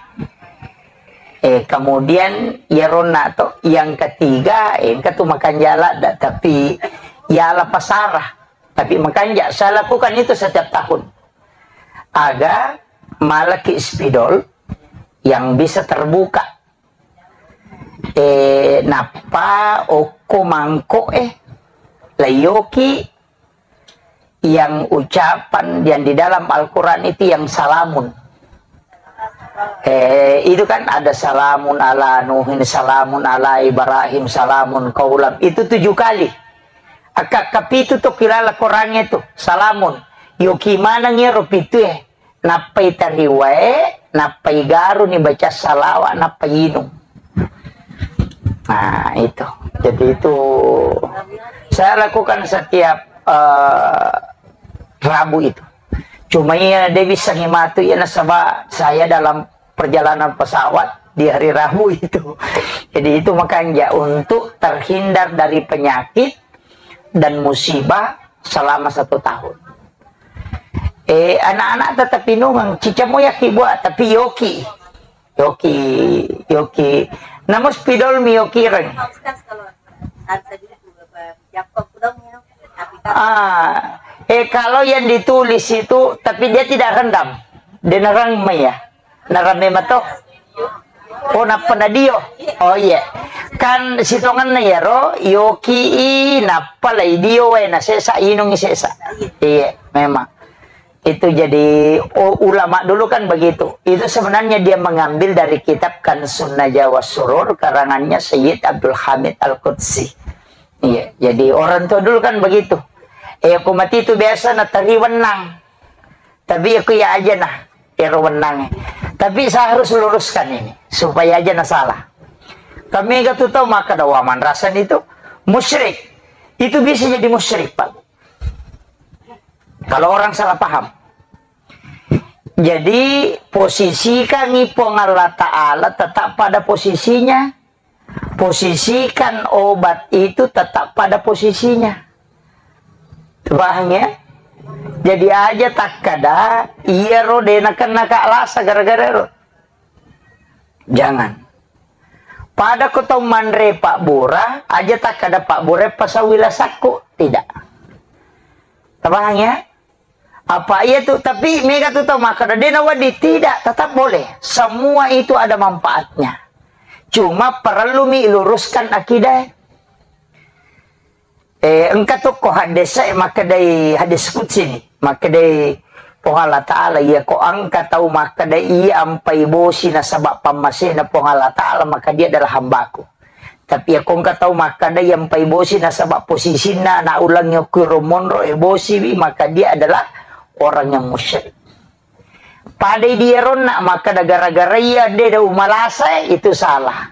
Eh, kemudian iyaronna to, yang ketiga, eh, engka tu makanja' ladda, tapi yala pasara. Tapi makanja', saya lakukan itu setiap tahun. Aga malaki spidol yang bisa terbuka. Eh, nappa okko mangko, eh, layoki yang ucapan yang di dalam Al-Quran itu yang salamun. Eh, itu kan ada salamun ala Nuhin, salamun ala Ibrahim, salamun kaulam. Itu tujuh kali. Akka kapitu tu kilala Qurannya itu. Salamun. Yoki maneng iyaro pitu e. Nappai tariwae, nappai garuni baca salawa, nappai inung. Nah, itu. Jadi itu saya lakukan setiap, eh, Rabu itu. Cuma iya, de' bisa ngimatu iya nasaba saya dalam perjalanan pesawat di hari Rabu itu. Jadi itu makanya untuk terhindar dari penyakit dan musibah selama satu tahun. Eh, anak-anak tetap inungang, cicamo yaki buat, tapi yoki. Yoki, yoki. Namus pidol mi yoki reng. Ah, eh, kalau yang ditulis itu, tapi dia tidak rendam. Dia nerang mai ya. Naramme mato. Oh, nappa nadio. Oh, iya. Kan sitongenna iyaro, yoki i, nappa lai dio wae, na sesa, inungi sesa. Iya, memang. Itu jadi, oh, ulama dulu kan begitu. Itu sebenarnya dia mengambil dari kitab Kansun Najwa Surur, karangannya Sayyid Abdul Hamid Al-Qudsi. Iya, jadi orang tua dulu kan begitu. Eh, aku mati itu biasa natari wenang. Tapi aku ya aja nah, ero wenang. Tapi saya harus luruskan ini, supaya aja nah salah. Kami gak tuh tahu maka dawaman rasan itu musyrik. Itu bisa jadi musyrik, Pak. Kalau orang salah paham. Jadi, posisikan Puang Allah Ta'ala tetap pada posisinya. Posisikan obat itu tetap pada posisinya. Paham ya? Jadi aja takkada, iyaro de' nakenna ka lasa gara-gara ero. Jangan. Pada ko tau manre pabbura, aja takkada pabbura pasau wilasakku. Tidak. Paham ya? Apa iya tu, tapi mega tu tau makkeda, de' nawedding, tidak, tetap boleh. Semua itu ada manfaatnya. Cuma perlu mi luruskan akidah. Eh, engka tu ko hadis e makkedai hadis qudsi ni. Makkedai Puang Allah Ta'ala, iya ko engka tau makkedai iya ampai bosi nasaba pammasena Puang Allah Ta'ala, maka dia adalah hambaku. Tapi iya ko engka tau makkeda iya ampai bosi nasaba posisinna ana' uleng okko ro monro e bosiwi, maka dia adalah orang yang musyrik. Padai di eronna, makkeda gara-gara iya de da umalasa, itu salah.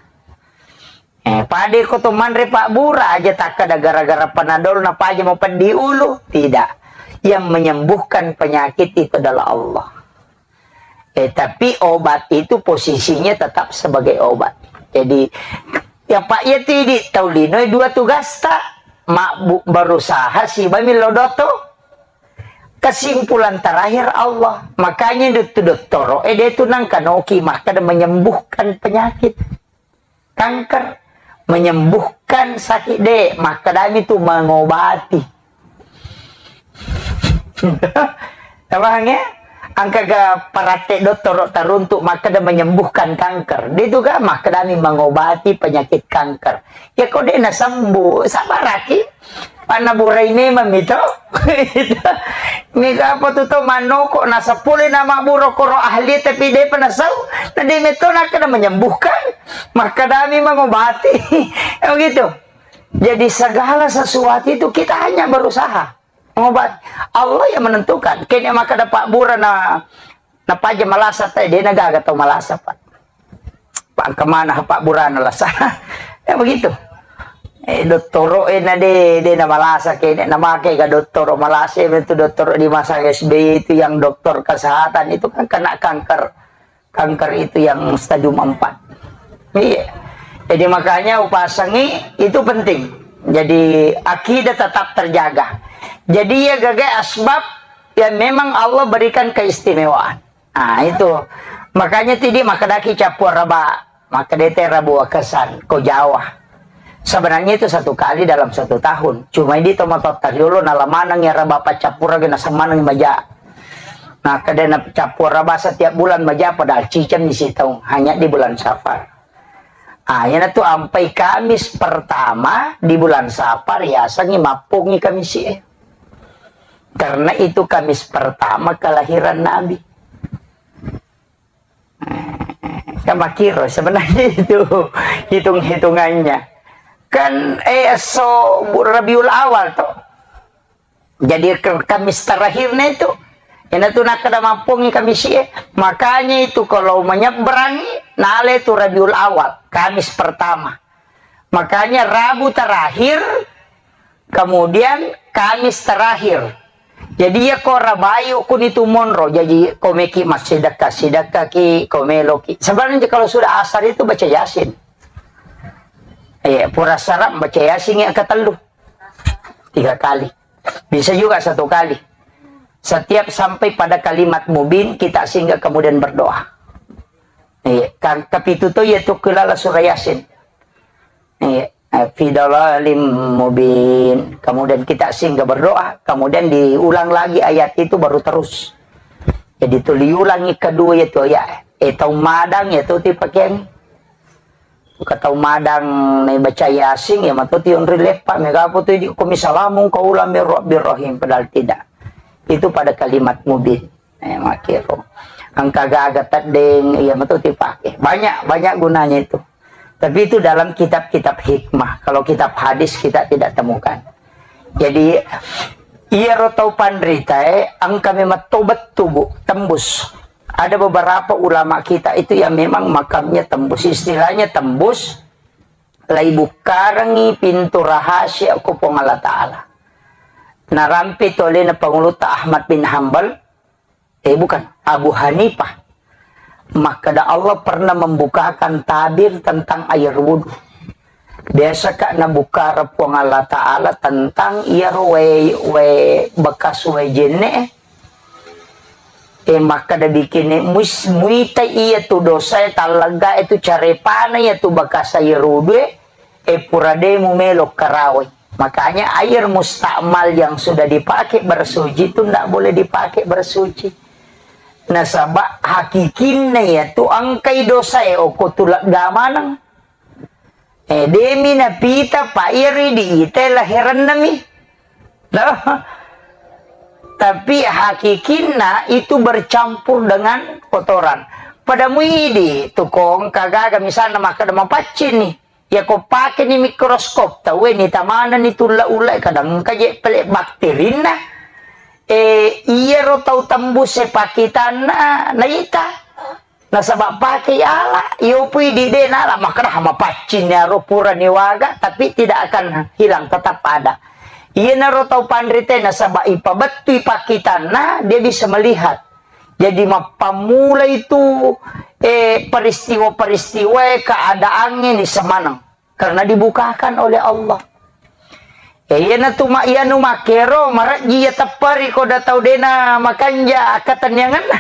Eh, padai ko to manre pabbura aja takkeda gara-gara panadol na paja mau peddi ulu, tidak. Yang menyembuhkan penyakit itu adalah Allah. Eh, tapi obat itu posisinya tetap sebagai obat. Jadi, ya Pak, ya tidi tau lino dua tugasta, mabbu berusaha siba millo doto. Kesimpulan terakhir Allah. Makanya itu dottoro, eh, dia itu nangkanoki makkeda menyembuhkan penyakit. Kanker, menyembuhkan sakit de, makkedami tu mengobati. Paham ya? Engka ga paratte dottoro taruntuk makkeda menyembuhkan kanker. De tu ga makkedami mengobati penyakit kanker. Ya ko de nasembuh, sabaraki. Panna burai memang mito. Mega apa tu tau manoko, nasapule nama buro koro ahli tapi depa nasau. Na de meto nakkeda menyembuhkan. Makkedami mengobati. Ya begitu. Jadi segala sesuatu itu kita hanya berusaha mengobati. Allah yang menentukan. Kene makkeda pabbura na, na paja malasa te, de na gaga tau malasa, Pak. Pak, kemana Pak Burana lasa? Ya begitu. Eh, dottoro, eh, na de, de na malasa kene, na make ga dottoro malasa, itu dottoro di masa S B Y itu yang dokter kesehatan itu kan kena kanker. Kanker itu yang stadium empat. Iya. Jadi makanya upasangi itu penting. Jadi akidah tetap terjaga. Jadi ya gaga asbab yang memang Allah berikan keistimewaan. Nah, itu. Makanya tidi makkedaki cappua raba, makkedete rabu wakesan, ko Jawa. Sebenarnya itu satu kali dalam satu tahun. Cuma ini tomato tariolo nalamaneng ya raba paccappura gena semaneng maja. Nah, kedena cappua raba setiap bulan maja padahal ciceng di sitaung hanya di bulan Safar. Ah, yana tu ampai Kamis pertama di bulan Safar yasengi mappongi Kamis e. Karena itu Kamis pertama kelahiran Nabi. Kan makiro sebenarnya itu hitung-hitungannya. Kan, eh, so Rabiul Awal toh. Jadi ke-, Kamis terakhirnya itu. Ina tu nakkeda mappongi Kamis e. Makanya itu kalau menyeberangi, nale tu Rabiul Awal, Kamis pertama. Makanya Rabu terakhir, kemudian Kamis terakhir. Jadi ya ko rabayu kuni tu monro. Jadi ko meki massidekka-sidekka ki, ko meloki. Sebenarnya kalau sudah asar itu baca Yasin. Iya, pura sarap baca Yasin yang ketellu. Tiga kali. Bisa juga satu kali. Setiap sampai pada kalimat mubin, kita singgah kemudian berdoa. Iya, kan kepitu tu yaitu kelala surah Yasin. Iya, eh, fi dalalim mubin. Kemudian kita singgah berdoa, kemudian diulang lagi ayat itu baru terus. Jadi tu diulangi kedua yaitu ayat. Eh, tau madang yaitu ti pakeang. Ka tau madang naibaca Yasin, ya matu tionri leppa, mega apa tu idi ko misalamun kaulang min Rabbir Rahim, padahal tidak. Itu pada kalimat mubin. Eh, makiro. Engka gaga teddeng, ya matu dipake. Banyak, banyak gunanya itu. Tapi itu dalam kitab-kitab hikmah. Kalau kitab hadis kita tidak temukan. Jadi, iyaro tau panritae, engka memang tobat tubuh, tembus. Ada beberapa ulama kita itu yang memang makamnya tembus. Istilahnya tembus, lai bukkarengi pintu rahasia ko Puang Allah Ta'ala. Narampe tu alena Pangulutta Ahmad bin Hambal, eh, bukan, Abu Hanifah. Makkeda Allah pernah membukakan tabir tentang air wudhu. Biasa ka nabukkara Puang Allah Ta'ala tentang iyaro wae, wae bekas wae jenne, eh. Eh, makkeda bikini, muis-, muita iya tu dosa e, tallega e tu carepana iya tu bekas air wudhu e, eh, pura de mumelo karawai. Makanya air mustakmal yang sudah dipakai bersuci itu ndak boleh dipakai bersuci. Nasaba hakikinna iya tu engkai dosa e, oko tu lega maneng. Eh, demi napita, Pak, iyaro idi ita lahiranna mi. Nah, tapi hakikinna itu bercampur dengan kotoran. Pada muidi tu kong kagaga misalna makkeda mapaccing ni. Ya ko pake ni mikroskop, tau ni tamana ni tulla-ulla, kadang engka je pele bakterinna. Eh, iyaro tau tembus e pakkitanna naita. Nasaba pake ala, iyopui di de nala, makkeda mapaccing iyaro pura niwaga, tapi tidak akan hilang, tetap ada. Iyanaro tau panrite, nasaba ipabettui pakkitanna, dia bisa melihat. Jadi mappammula itu, eh, peristiwa-peristiwa, keadaannya ni semaneng. Karena dibukakan oleh Allah. Eh, iyanatu ma-, iyanu makkero, marejji iya tepperi ko da tau dena makanja akkatenniangenna.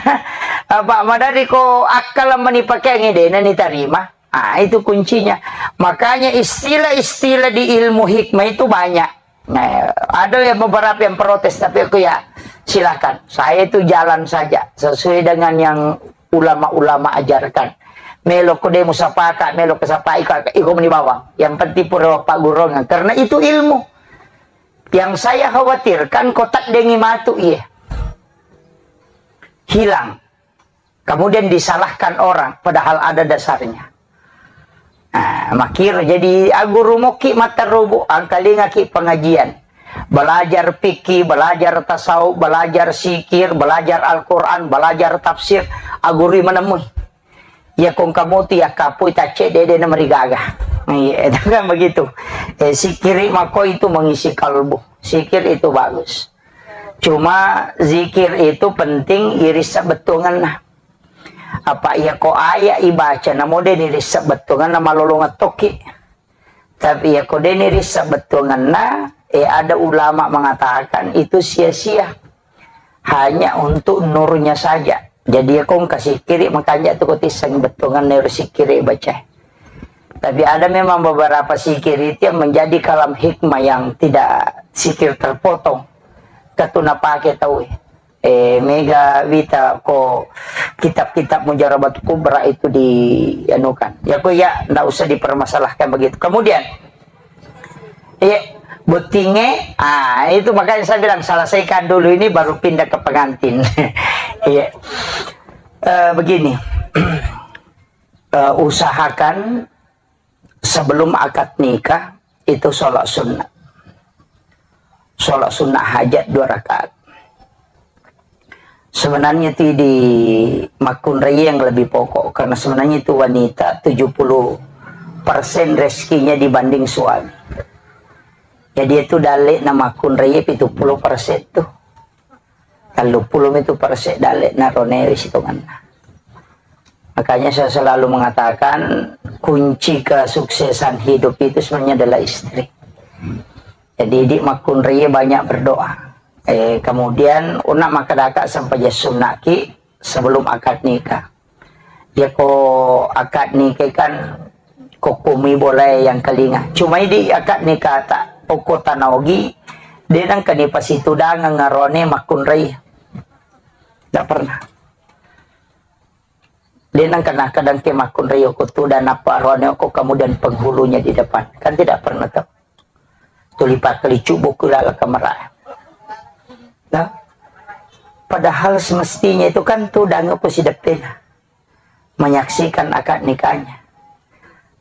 Apa madari ko akkala mani pakeangi dena nitarima. Ah, itu kuncinya. Makanya istilah-istilah di ilmu hikmah itu banyak. Nah, ada yang beberapa yang protes, tapi aku ya silakan. Saya itu jalan saja sesuai dengan yang ulama-ulama ajarkan. Melo ko de musapaka, melo ko sapai ka, iko meni bawang. Yang penting pura paggurungan. Karena itu ilmu. Yang saya khawatirkan ko taddengi matu iye. Hilang. Kemudian disalahkan orang, padahal ada dasarnya. Nah, makkiro jadi aguru mokki matterubu, angkalingaki pengajian. Belajar fikih, belajar tasawuf, belajar zikir, belajar Al-Quran, belajar tafsir, agurui menemui. Ya kong kamu tu ya kapui tacce dede na merigaga. Iya, itu kan begitu. Eh, zikiri mako itu mengisi kalbu. Zikir itu bagus. Cuma zikir itu penting irissa bettuangenna. Apa iya ko aya ibaca namo de nirissa bettuangenna malolongang tokki. Tapi iya ko de nirissa bettuangenna, eh, ada ulama mengatakan itu sia-sia. Hanya untuk nurnya saja. Jadi ya kong kasikiri makanja tu ko tisseng bettuangenna ero sikiri baca. Tapi ada memang beberapa sikir itu yang menjadi kalam hikmah yang tidak sikir terpotong. Katu napake tau, eh, mega wita ko kitab-kitab Mujarabat Kubra itu di anukan. Ya ko ya ndak usah dipermasalahkan begitu. Kemudian, iya, bottinge, ah, itu makanya saya bilang selesaikan dulu ini baru pindah ke pengantin. Iya. Eh, begini. Eh, usahakan sebelum akad nikah itu sholat sunnah. Sholat sunnah hajat dua rakaat. Sebenarnya itu di makkunrai yang lebih pokok, karena sebenarnya itu wanita tujuh puluh persen rezekinya dibanding suami. Jadi itu dalek na makkunrai pitu puluh persen tuh. Telluppulo mitu perse dalle naronewe sitongenna. Makanya saya selalu mengatakan kunci kesuksesan hidup itu sebenarnya adalah istri. Jadi di makkunrai banyak berdoa. Eh, kemudian una makkedaka sampai sunnaki sebelum akad nikah. Yako akad nikah kan kokkumi bolae yang kalinga. Cuma idi akad nikah ta okko tanaogi, de nangka ni pasitudangeng arone makkunrai. Tidak pernah. De nangka nakadang ke makkunrai okko tudang apa arone okko kemudian penghulunya di depan. Kan tidak pernah tuh. Tuli pakkalicubbu ku laleng kamera. Nah, padahal semestinya itu kan tudang apa si deppena menyaksikan akad nikahnya.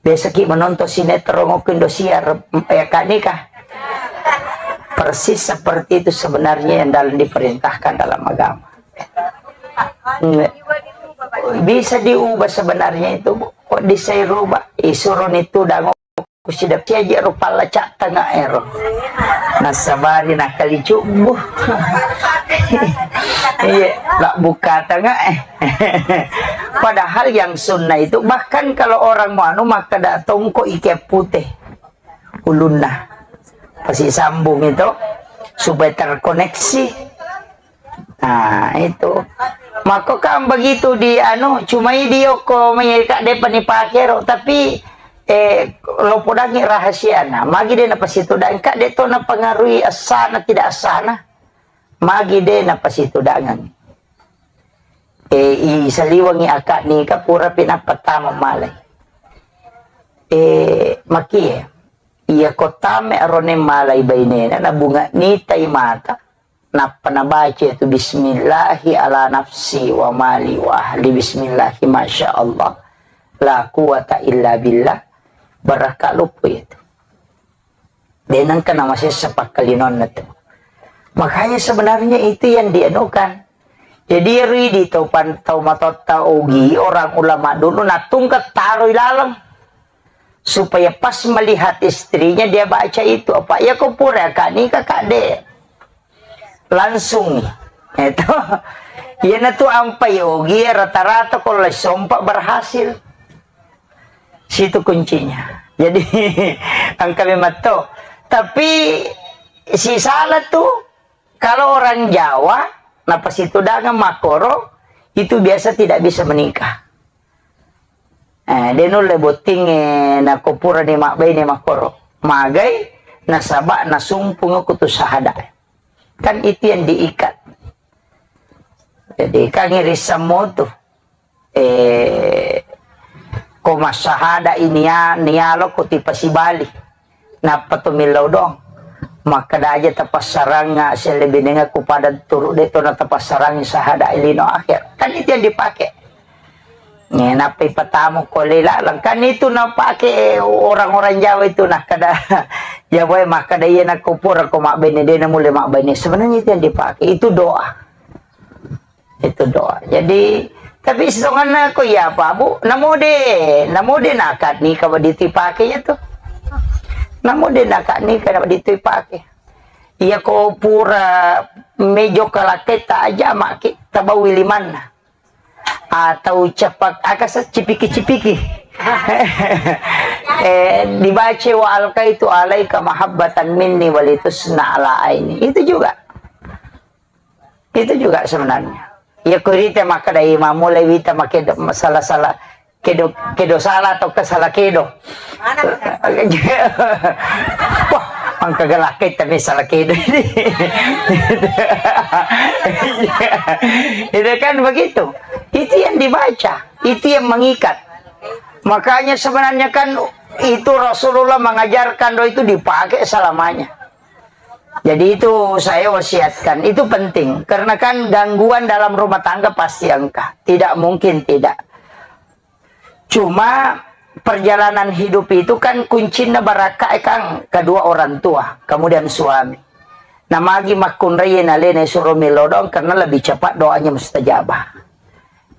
Biasa ki menonton sinetron okko Indosiar, eh, akad nikah. Persis seperti itu sebenarnya yang dalam diperintahkan dalam agama. Nggak. Bisa diubah sebenarnya itu, Bu. Kok bisa rubah? Isuruh ni tudang Kusidap siaji rupa lacak tengah ero. Nasabari nakali cubbu. Iya, lak buka tengah eh. Padahal yang sunnah itu, bahkan kalau orang mau anu, maka datang kok ikan putih ulunna. Pasti sambung itu supaya terkoneksi. Nah, itu. Mako kan begitu di anu, cuma idi okko mai ka de pani pakero, tapi, eh, lo podangi rahasiana. Magi de napasitudang ka de to napengaruhi asana tidak asana. Magi de napasitudangan. Eh, i saliwangi akad nikah pura pinappa tama malai. Eh, makie. Iya ko tame arone malai bainena, nabunga nitai mata. Nappa nabaca itu, "Bismillahi ala nafsi wa mali wa ahli, bismillahi, masya Allah, la quwata illa billah." Barakka luppo itu. De nengka namasessa pakkalinonna tu. Makanya sebenarnya itu yang dianukan. Jadi, ri di tau pan-, tau matotta ogi, orang ulama dulu natungka taroi laleng. Supaya pas melihat istrinya, dia baca itu. Apa, ya, ko pura ka nikah, Kak, de. Langsung. Itu. Iyana tu ampai ogi, rata-rata kalau sompa berhasil. Situ kuncinya. Jadi, engka memang to. Tapi, si salah tu, kalau orang Jawa, napasitudangan makkoro, itu biasa tidak bisa menikah. Eh, de nulle bottingnge nako purani mabbaine makkoro. Magai, nasaba nasumpungngi kutu sahada. Kan itu yang diikat. Jadi, kan irissammu tu. Eh, ko massahada ini ya, nialo ko tipasibali. Nappa to millau doang. Makkeda aja tapassarang, ah, selebinenga ku pada turu de to na tapassarang sahada lino akhir. Kan itu yang dipakai. Nih, nappa ipatamu ko lela, kan itu napake orang-orang Jawa itu, nah, kada Jawa makkeda iya nako pura ko mabbene de na mulle mabbene. Sebenarnya itu yang dipakai, itu doa. Itu doa. Jadi, tapi setonganna ko iya apa, Bu? Namo de, namo de nakad nikah wa ditui pake ya tu. Namo de nakad nikah wa ditui pake. Iya ko pura mejo kalakketta aja maki tabawi limanna. Atau cepak, aka se-, cipiki-cipiki. Eh, dibaca wa alqaitu alaika mahabbatan minni walitusna ala aini. Itu juga. Itu juga sebenarnya. Ya, kurite makkeda mammulai wita makedo, salah-salah kedo, kedo salah atau ke salah kedo. Wah, engka galakke tapi salah kedo. Itu kan begitu. Itu yang dibaca, itu yang mengikat. Makanya sebenarnya kan itu Rasulullah mengajarkan doa itu dipakai selamanya. Jadi itu saya wasiatkan, itu penting. Karena kan gangguan dalam rumah tangga pasti engka. Tidak mungkin tidak. Cuma perjalanan hidup itu kan kuncinna barakka, eh, Kang, kedua orang tua, kemudian suami. Nah, magi makkunrai nalena suro melo doang karena lebih cepat doanya mustajabah.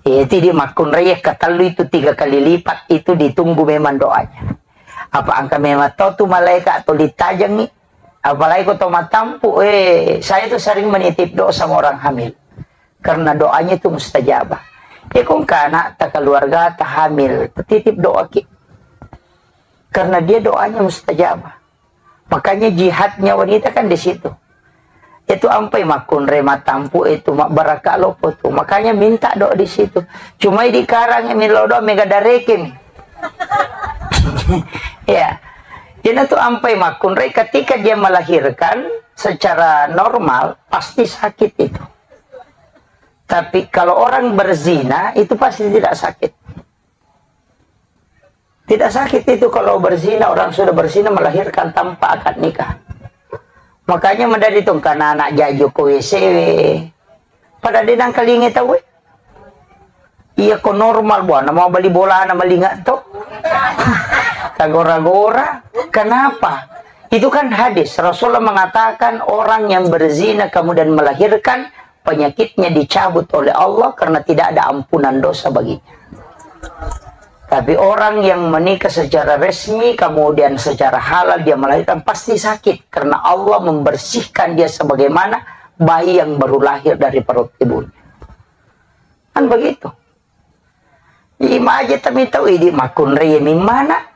Eh, tidi makkunrai katellu itu tiga kali lipat itu ditunggu memang doanya. Apa engka memang tau tu malaikat atau ditajangi? Apalagi ko to matampu, eh, saya tuh sering menitip doa sama orang hamil. Karena doanya itu mustajabah. Ya, ko engka anakta, keluargata hamil, titip doa ki. Karena dia doanya mustajabah. Makanya jihadnya wanita kan di situ. Itu ampai makkunrai matampu itu ma-, barakka loppo tu. Makanya minta doa di situ. Cuma di karang mi lo doa mega dareke mi. Ya. Jadi itu ampai makkunrai ketika dia melahirkan secara normal pasti sakit itu. Tapi kalau orang berzina itu pasti tidak sakit. Tidak sakit itu kalau berzina, orang sudah berzina melahirkan tanpa akad nikah. Makanya menjadi tu engka anak jaji ko W C W. Pada de nangkalinge tau, eh. Iya ko normal buana mau beli bolana malinga to. Kagora-gora. Kenapa? Itu kan hadis. Rasulullah mengatakan orang yang berzina kemudian melahirkan penyakitnya dicabut oleh Allah karena tidak ada ampunan dosa baginya. Tapi orang yang menikah secara resmi, kemudian secara halal dia melahirkan, pasti sakit karena Allah membersihkan dia sebagaimana bayi yang baru lahir dari perut ibunya. Kan begitu. Imaje tami tau idi makkunrai mimmana.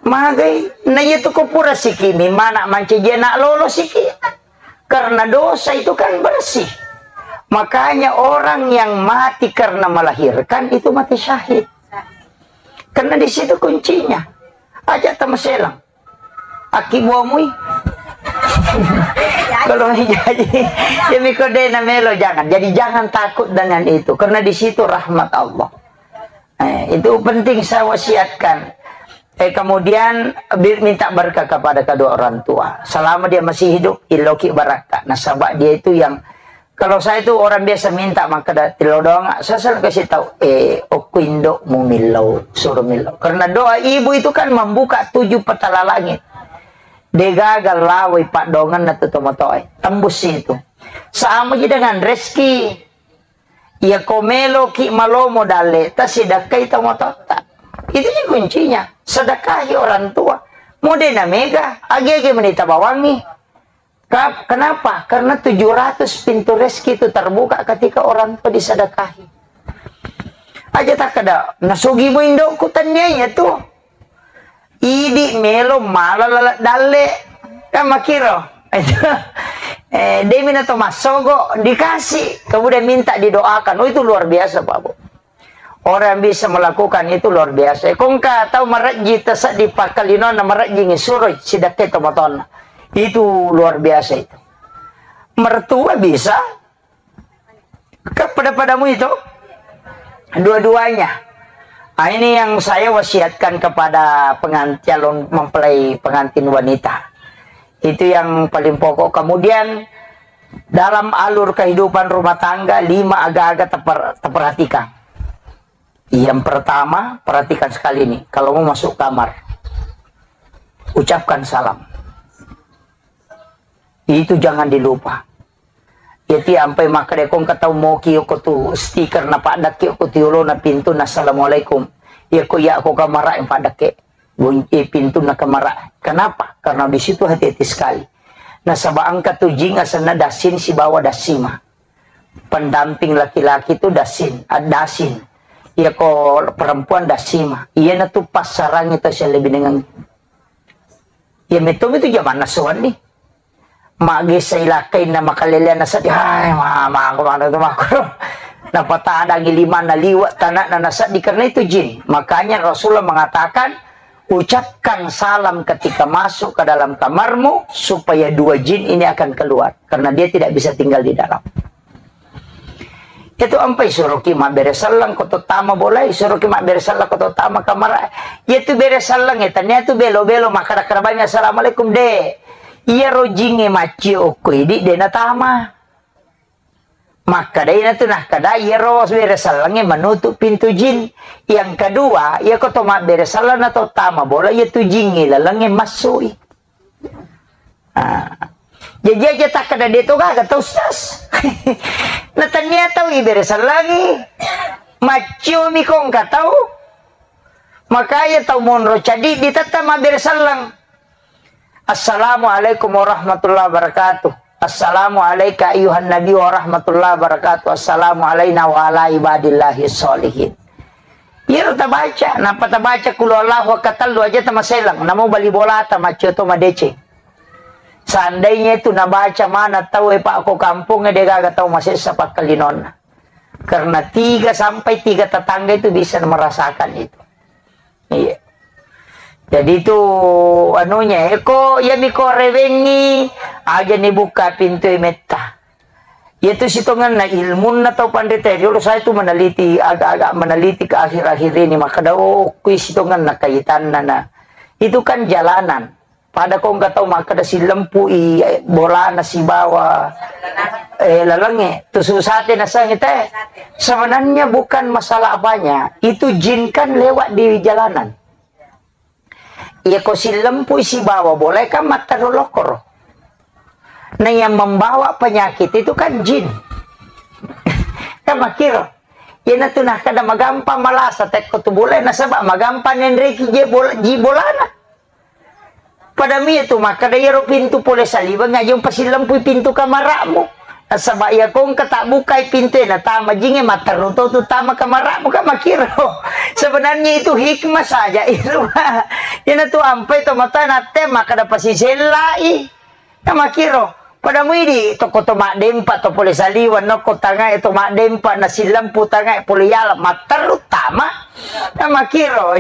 Magai, na iya tu ko pura siki mimmana mancaji anak lolo siki. Karena dosa itu kan bersih. Makanya orang yang mati karena melahirkan itu mati syahid. Karena di situ kuncinya. Aja tamaselang. Aki buamui. Kalau jadi, ya miko de na melo, jangan. Jadi jangan takut dengan itu, karena di situ rahmat Allah. Eh, itu penting saya wasiatkan. Eh, kemudian bi-, minta berkah kepada kedua orang tua. Selama dia masih hidup, iloki barakka. Nasaba dia itu yang Kalau saya itu orang biasa minta makkeda tillau doang, saya selalu kasih tahu, eh, okko indokmu millau, suruh millau. Karena doa ibu itu kan membuka tujuh petala langit. Degaga lawai paddoangenna tu tomatoae. Tembus itu. Sama ji dengan rezeki. Iya ko meloki malomo dalle, ta sidakkai tomatoatta. Itu ji kuncinya. Sedekahi orang tua. Mode na mega, age-age menita bawangi. Ka-, kenapa? Karena tujuh ratus pintu rezeki itu terbuka ketika orang tua disedekahi. Aja takkeda, "Nasugi mu indokku," tennia iya tu. Idi melo mala laleng dalle. Kan makkiro. Eh, demi na to massogo, dikasih. Kemudian minta didoakan. Oh, itu luar biasa, Pak Bu. Orang yang bisa melakukan itu luar biasa. Kongka tau marejji taseddi pakkalinonna marejjingi suroi sidakkai tomatoanna. Itu luar biasa itu. Mertua bisa, kan pada-padamu itu dua-duanya. Ah, ini yang saya wasiatkan kepada pengan-, calon mempelai pengantin wanita. Itu yang paling pokok. Kemudian dalam alur kehidupan rumah tangga, lima aga-aga teper-, teperhatikan. Yang pertama, perhatikan sekali nih, kalau mau masuk kamar, ucapkan salam. Itu jangan dilupa. Jadi ampai makkeda ko engka tau moki ko tu stiker na paddakke ko tu yolona pintu na assalamualaikum. Iya ko iya ko kamara yang paddakke. Bunyi pintu na kamara. Kenapa? Karena di situ hati-hati sekali. Nasaba engka tu jing asenna dasin sibawa dasima. Pendamping laki-laki tu dasin, ah, dasin. Iya ko perempuan dasima. Iya na tu passarangi tau sialle binengang. Iya metto itu jamanna sowan ni. Maggessa ilakkainna makaleleanna seddi, hai, ma-, mako mana tu mako. Napatadangi limanna liwa' tanakna naseddi karena itu jin. Makanya Rasulullah mengatakan, ucapkan salam ketika masuk ke dalam kamarmu supaya dua jin ini akan keluar karena dia tidak bisa tinggal di dalam. Itu ampai suroki mabbere selleng ko to tama bolai, suroki mabbere selleng ko to tama kamara. Iya tu bere selleng e, tania tu belo-belo makkada-kada bami assalamualaikum de. Iya rojinge maccio okko idi de natama. Makkada ina tu nakkada iya ro bere selleng e menutup pintu jin. Yang kedua, iya ko to mabbere selleng na to tama bola iya tu jin e laleng e massui. Ah. Jaji aja takkada de to gaga tau, Ustaz. Na tania tau ibere sellengi. Macciumi ko engka tau. Makanya tau monro cadi ditetta mabbere selleng. Assalamualaikum warahmatullahi wabarakatuh. Assalamu alaika ayyuhan nabi warahmatullahi wabarakatuh. Assalamu alaina wa ala ibadillahi sholihin. Iyaro tabaca, nappa tabaca qul huwallahu ahad katellu aja tamaselang, namo bali bolata maccio to madeceng. Seandainya itu nabaca mana tau e, Pak, ko kampung e, de gaga tau masessa pakkalinonna. Karena tiga sampai tiga tetangga itu bisa merasakan itu. Iya. Jadi itu anunya, eko, iya miko rewengi, aja ni buka pintu e metta. Iyatu sitongenna ilmunna tau panrita riolo, saya tu meneliti, agak-agak meneliti ke akhir-akhir ini, makkeda, oh, kui sitongenna kaitanna na. Itu kan jalanan. Pada ko engka tau makkeda sillempu i, eh, bolana sibawa, eh, lalengnge. Tu susate nasengnge te. Sebenarnya bukan masalah apanya. Itu jin kan lewat di jalanan. Iya ko sillempui sibawa bola kan matteru lokoro. Nah, yang membawa penyakit itu kan jin. Kan makkiro. Iyanatu nakkeda magampang malasa tekko tu bola, nasaba magampang nenreki je bola, ji bolana. Pada mie tu makkeda iyaro pintu pole saliweng aja umpasillempui pintu kamara'mu. Nasaba iya ko engka tabbukai pintu e natama jinge, matteru to tu tama kamara'mu, kan makkiro. Sebenarnya itu hikmah saja itu. Iyanatu ampai to mata natte makkeda pasisellai. Kan makkiro. Pada muidi tokko to maddempa to pole saliweng nokko tangae to maddempa nasillempu tangae pole yala matteru tama. Kan makkiro.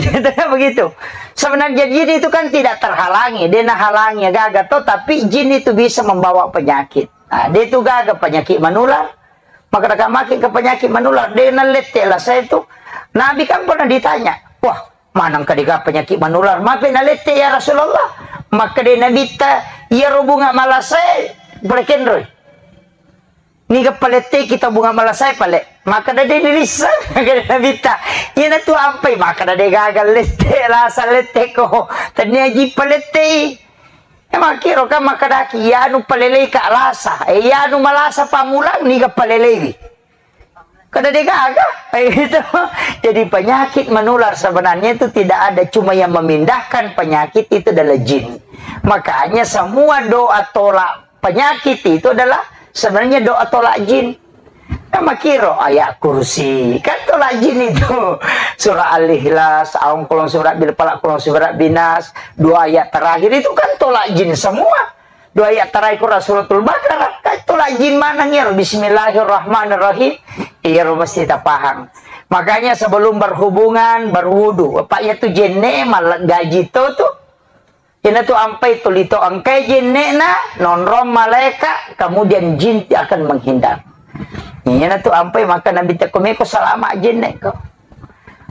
Begitu. Sebenarnya jin itu kan tidak terhalangi, de nahalangi gaga to, tapi jin itu bisa membawa penyakit. Nah, de tu gaga penyakit menular. Maka dekat makin ke penyakit menular, de nalette lah saya tu. Nabi kan pernah ditanya, wah, maneng ka dega penyakit menular? Mape nalette ya Rasulullah? Maka de Nabi ta, iya ro bunga malasa e, pole kenroi. Niga palette kita bunga malasa e pale. Maka dade dilissa, maka de Nabi ta. Iyanatu ampai, maka dade gagal lette, lasa lette ko. Tania ji palette i. Makkiro kan makkadaki, iyanu palelei ka lasa. Eh, iyanu malasa pammulang, niga paleleiwi. Kada degaga. Eh, itu. Jadi penyakit menular sebenarnya itu tidak ada. Cuma yang memindahkan penyakit itu adalah jin. Makanya semua doa tolak penyakit itu adalah sebenarnya doa tolak jin. Nah, makkiro ayat kursi. Kan tolak jin itu. Surah Al-Ikhlas, aung kolong surah bil falaq, kolong surah binas, dua ayat terakhir itu kan tolak jin semua. Dua ayat terakhir Quran Suratul Baqarah, kan tolak jin maneng iyaro. Bismillahirrahmanirrahim. Iyaro mesti tapahang. Makanya sebelum berhubungan, berwudu. Apa iya tu jenne mallegaji to tu. Ina tu ampai tu lito engkai jenne'na, nonrong malaika, kemudian jin akan menghindar. Ina tu ampai maka Nabi tekko meko salama jenne ko.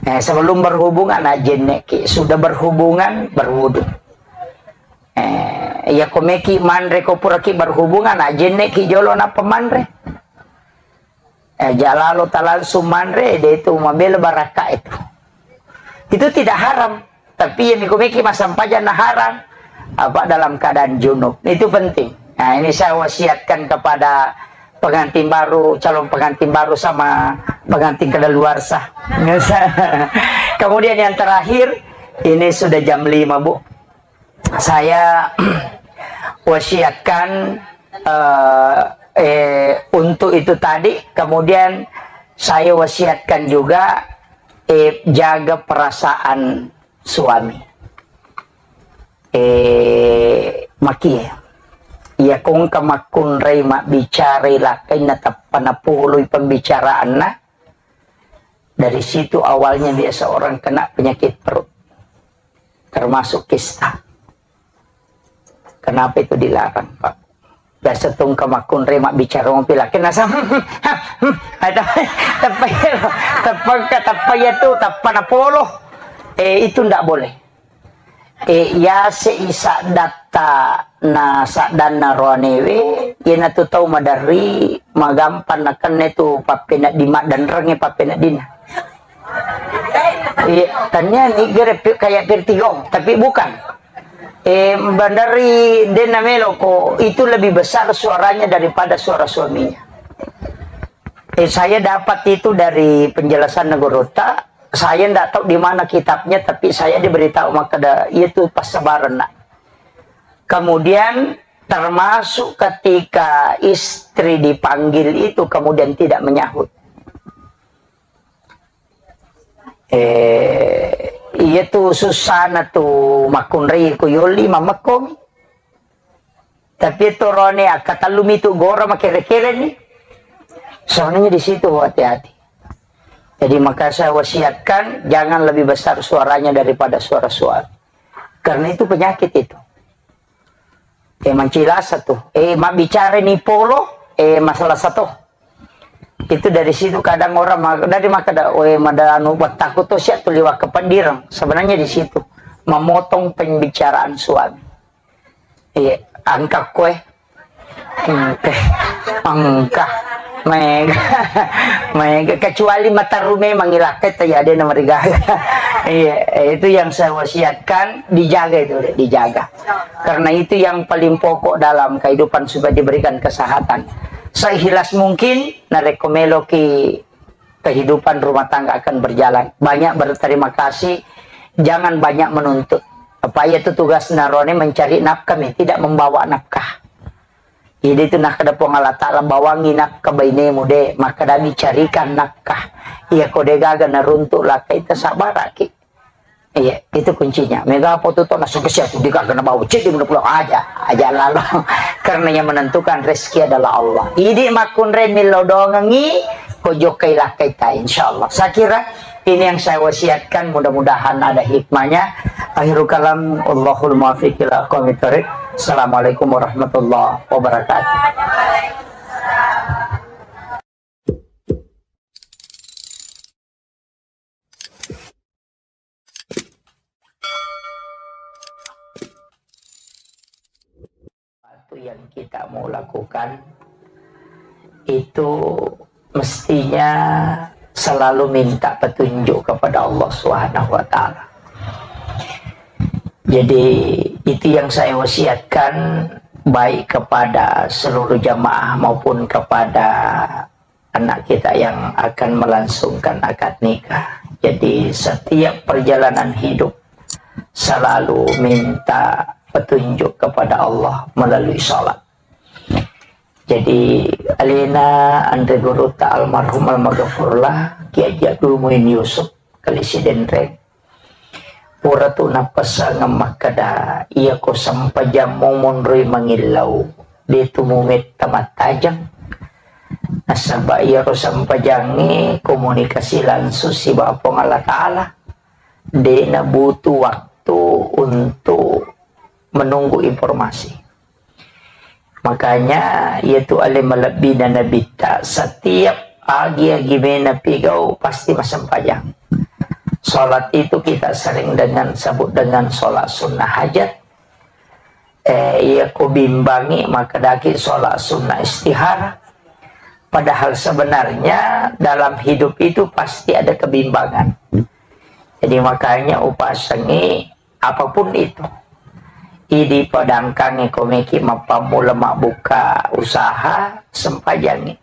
Eh, sebelum berhubungan, nah, jenne ki. Sudah berhubungan, berwudu. Eh, iya ko meki manre ko pura ki berhubungan, nah, jenne ki jolo nappa manre. Eh, jalalo talangsung manre, de itu mabela baraka itu. Itu tidak haram. Tapi yang miku meki masampajang na haram. Apa dalam keadaan junub. Itu penting. Nah, ini saya wasiatkan kepada pengantin baru, calon pengantin baru sama pengantin kedaluarsa. Kemudian yang terakhir, ini sudah jam lima, Bu. Saya wasiatkan, eh, eh, untuk itu tadi, kemudian saya wasiatkan juga, eh, jaga perasaan suami. Eh, makie. Iya kongka makkunrai mabbicarai lakkainna tappa napoloi pembicaraanna. Dari situ awalnya biasa orang kena penyakit perut, termasuk kista. Kenapa itu dilarang, Pak? Biasa tungka makkunrai mabbicara mopi laki nasa, ada teppa iya, teppa, teppa iya tu, teppa napolo. Eh, itu ndak boleh. Eh, yase i saddatta na saddanna roanewe, iyanatu tau maderri magampang nakenna tu pappenedding, maddenrengnge pappeneddinna. Iya, tania ni gere pi-, kayak pirtigong, tapi bukan. Eh, bandari dena meloko itu lebih besar suaranya daripada suara suaminya. Eh, saya dapat itu dari penjelasan Negorota. Saya ndak tahu di mana kitabnya, tapi saya diberitahu maka ada, itu pas sebaran, nak. Kemudian termasuk ketika istri dipanggil itu kemudian tidak menyahut. Eh, iya tu susana tu makkunrai ku yoli mamekkomi. Tapi torone akkatallumi tu gora makere-kere ni. Soalnya di situ hati-hati. Jadi maka saya wasiatkan jangan lebih besar suaranya daripada suara suami. Karena itu penyakit itu. Eh, mancilasa tu. Eh, mabbicara ni polo, eh, masalah satu. Itu dari situ kadang orang ma-, dari maka da, we, mada anu, buat takut tu siap tu liwat ke pendirang. Sebenarnya di situ memotong pembicaraan suami. Iya, angka kue. Engka. Engka. Mega. Mega. Kecuali mataru memang ilakkai, ya, dia nomor tiga. Iya, itu yang saya wasiatkan, dijaga itu, dijaga. Karena itu yang paling pokok dalam kehidupan supaya diberikan kesehatan. Seikhlas mungkin, narekko meloki kehidupan rumah tangga akan berjalan. Banyak berterima kasih, jangan banyak menuntut. Apa iya tu tugas narone mencari nafkah, mi tidak membawa nafkah. Jadi itu nakkeda Puang Allah Ta'ala, bawangi nafkah bainemu de, makkeda dicarikan nafkah. Iya ko de gaga naruntuk lakkai, tasabaraki. Iya, itu kuncinya. Mega apa tu tona suka siap tu dikagana bau ceddi mena pulang aja, aja lalo. Karena yang menentukan rezeki adalah Allah. Idi makkunrai millau dongengi, ko jokkai lakkai ta, insyaallah. Saya kira ini yang saya wasiatkan, mudah-mudahan ada hikmahnya. Akhirul kalam, Allahul muwaffiq ila aqwamit thariq. Assalamualaikum warahmatullahi wabarakatuh. Sesuatu yang kita mau lakukan itu mestinya selalu minta petunjuk kepada Allah Subhanahu wa Ta'ala. Jadi, Itu yang saya wasiatkan, baik kepada seluruh jamaah maupun kepada anak kita yang akan melangsungkan akad nikah. Jadi, setiap perjalanan hidup selalu minta petunjuk kepada Allah melalui sholat. Jadi, alena anre gurutta almarhum almaghfurlah, Kiai Haji Abdul Muin Yusuf, Kali Sidenreng, pura tu nappessangeng makkeda, iyako sempajammu monroi mangillau, de tu mumetta mattajeng. Nasaba iyaro sempajangnge komunikasi langsung sibawa Puang Allah Ta'ala. De nabutuh waktu untuk menunggu informasi. Makanya, iyatu ale malebbina Nabitta, setiap agi-agi mena pigau pasti massempajang. Sholat itu kita sering dengan sebut dengan sholat sunnah hajat. Eh, iya ko bimbangi, maka daki sholat sunnah istihara. Padahal sebenarnya dalam hidup itu pasti ada kebimbangan. Jadi makanya upasengi apapun itu. Idi padangkangi komeki mappammula mabbuka usaha, sempajangi.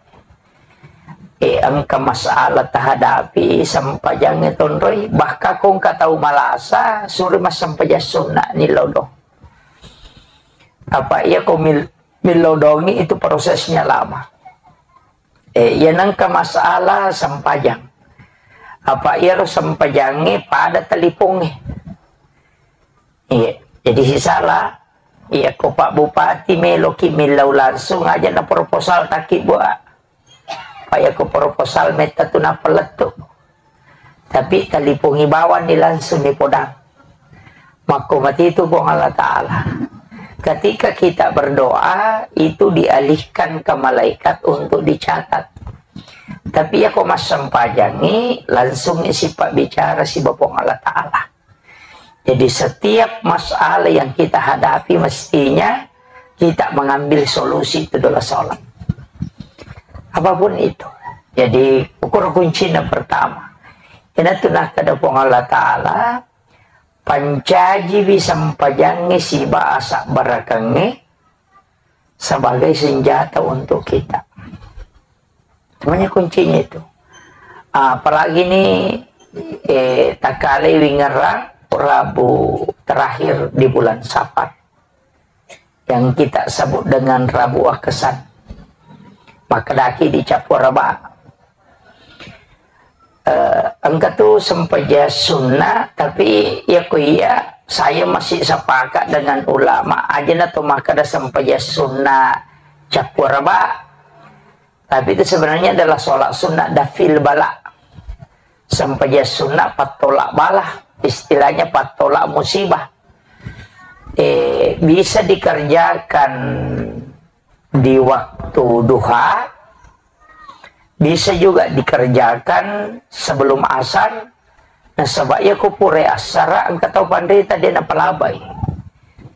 E, engka masalah tahadapi, sempajangi tonroi. Bahkan ko engka tau malasa, suri massempajang sunna ni lodong. Apa iya ko mil-, millodongi itu prosesnya lama. E, iya nengka masalah sempajang. Apa iyaro sempajangnge pada talipongnge. Iya, jadi sisala, iya ko Pak Bupati meloki millau langsung aja na proposal taki buat. Pak, iya ko proposal metta tu nappa lettu. Tapi talipongi bawang ni langsung ni podang. Makko matitu Puang Allah Ta'ala. Ketika kita berdoa, itu dialihkan ke malaikat untuk dicatat. Tapi iya ko massempajangi, langsung isi Pak bicara si Puang Allah Ta'ala. Jadi setiap masalah yang kita hadapi mestinya kita mengambil solusi itu adalah sholat. Apapun itu. Jadi ukur kuncinya pertama. Ina tu nakkeda Puang Allah Ta'ala, pancajiwi sempajangnge sibawa sabbarakengnge sebagai senjata untuk kita. Semuanya kuncinya itu. Ah, apalagi ini, eh, takale wingerang Rabu terakhir di bulan Safar, yang kita sebut dengan Rabu Akesan. Maka daki di Cappua Raba. Eh, engka tu sempajang sunnah, tapi iya ko iya, saya masih sepakat dengan ulama, aja na to makkeda sempajang sunnah Cappua Raba. Tapi itu sebenarnya adalah sholat sunnah dafil bala. Sempajang sunnah pattolak bala, istilahnya pattolak musibah. Eh, bisa dikerjakan di waktu duha, bisa juga dikerjakan sebelum asar. Nasaba iya ko pura assara engka tau panrita de napalabai.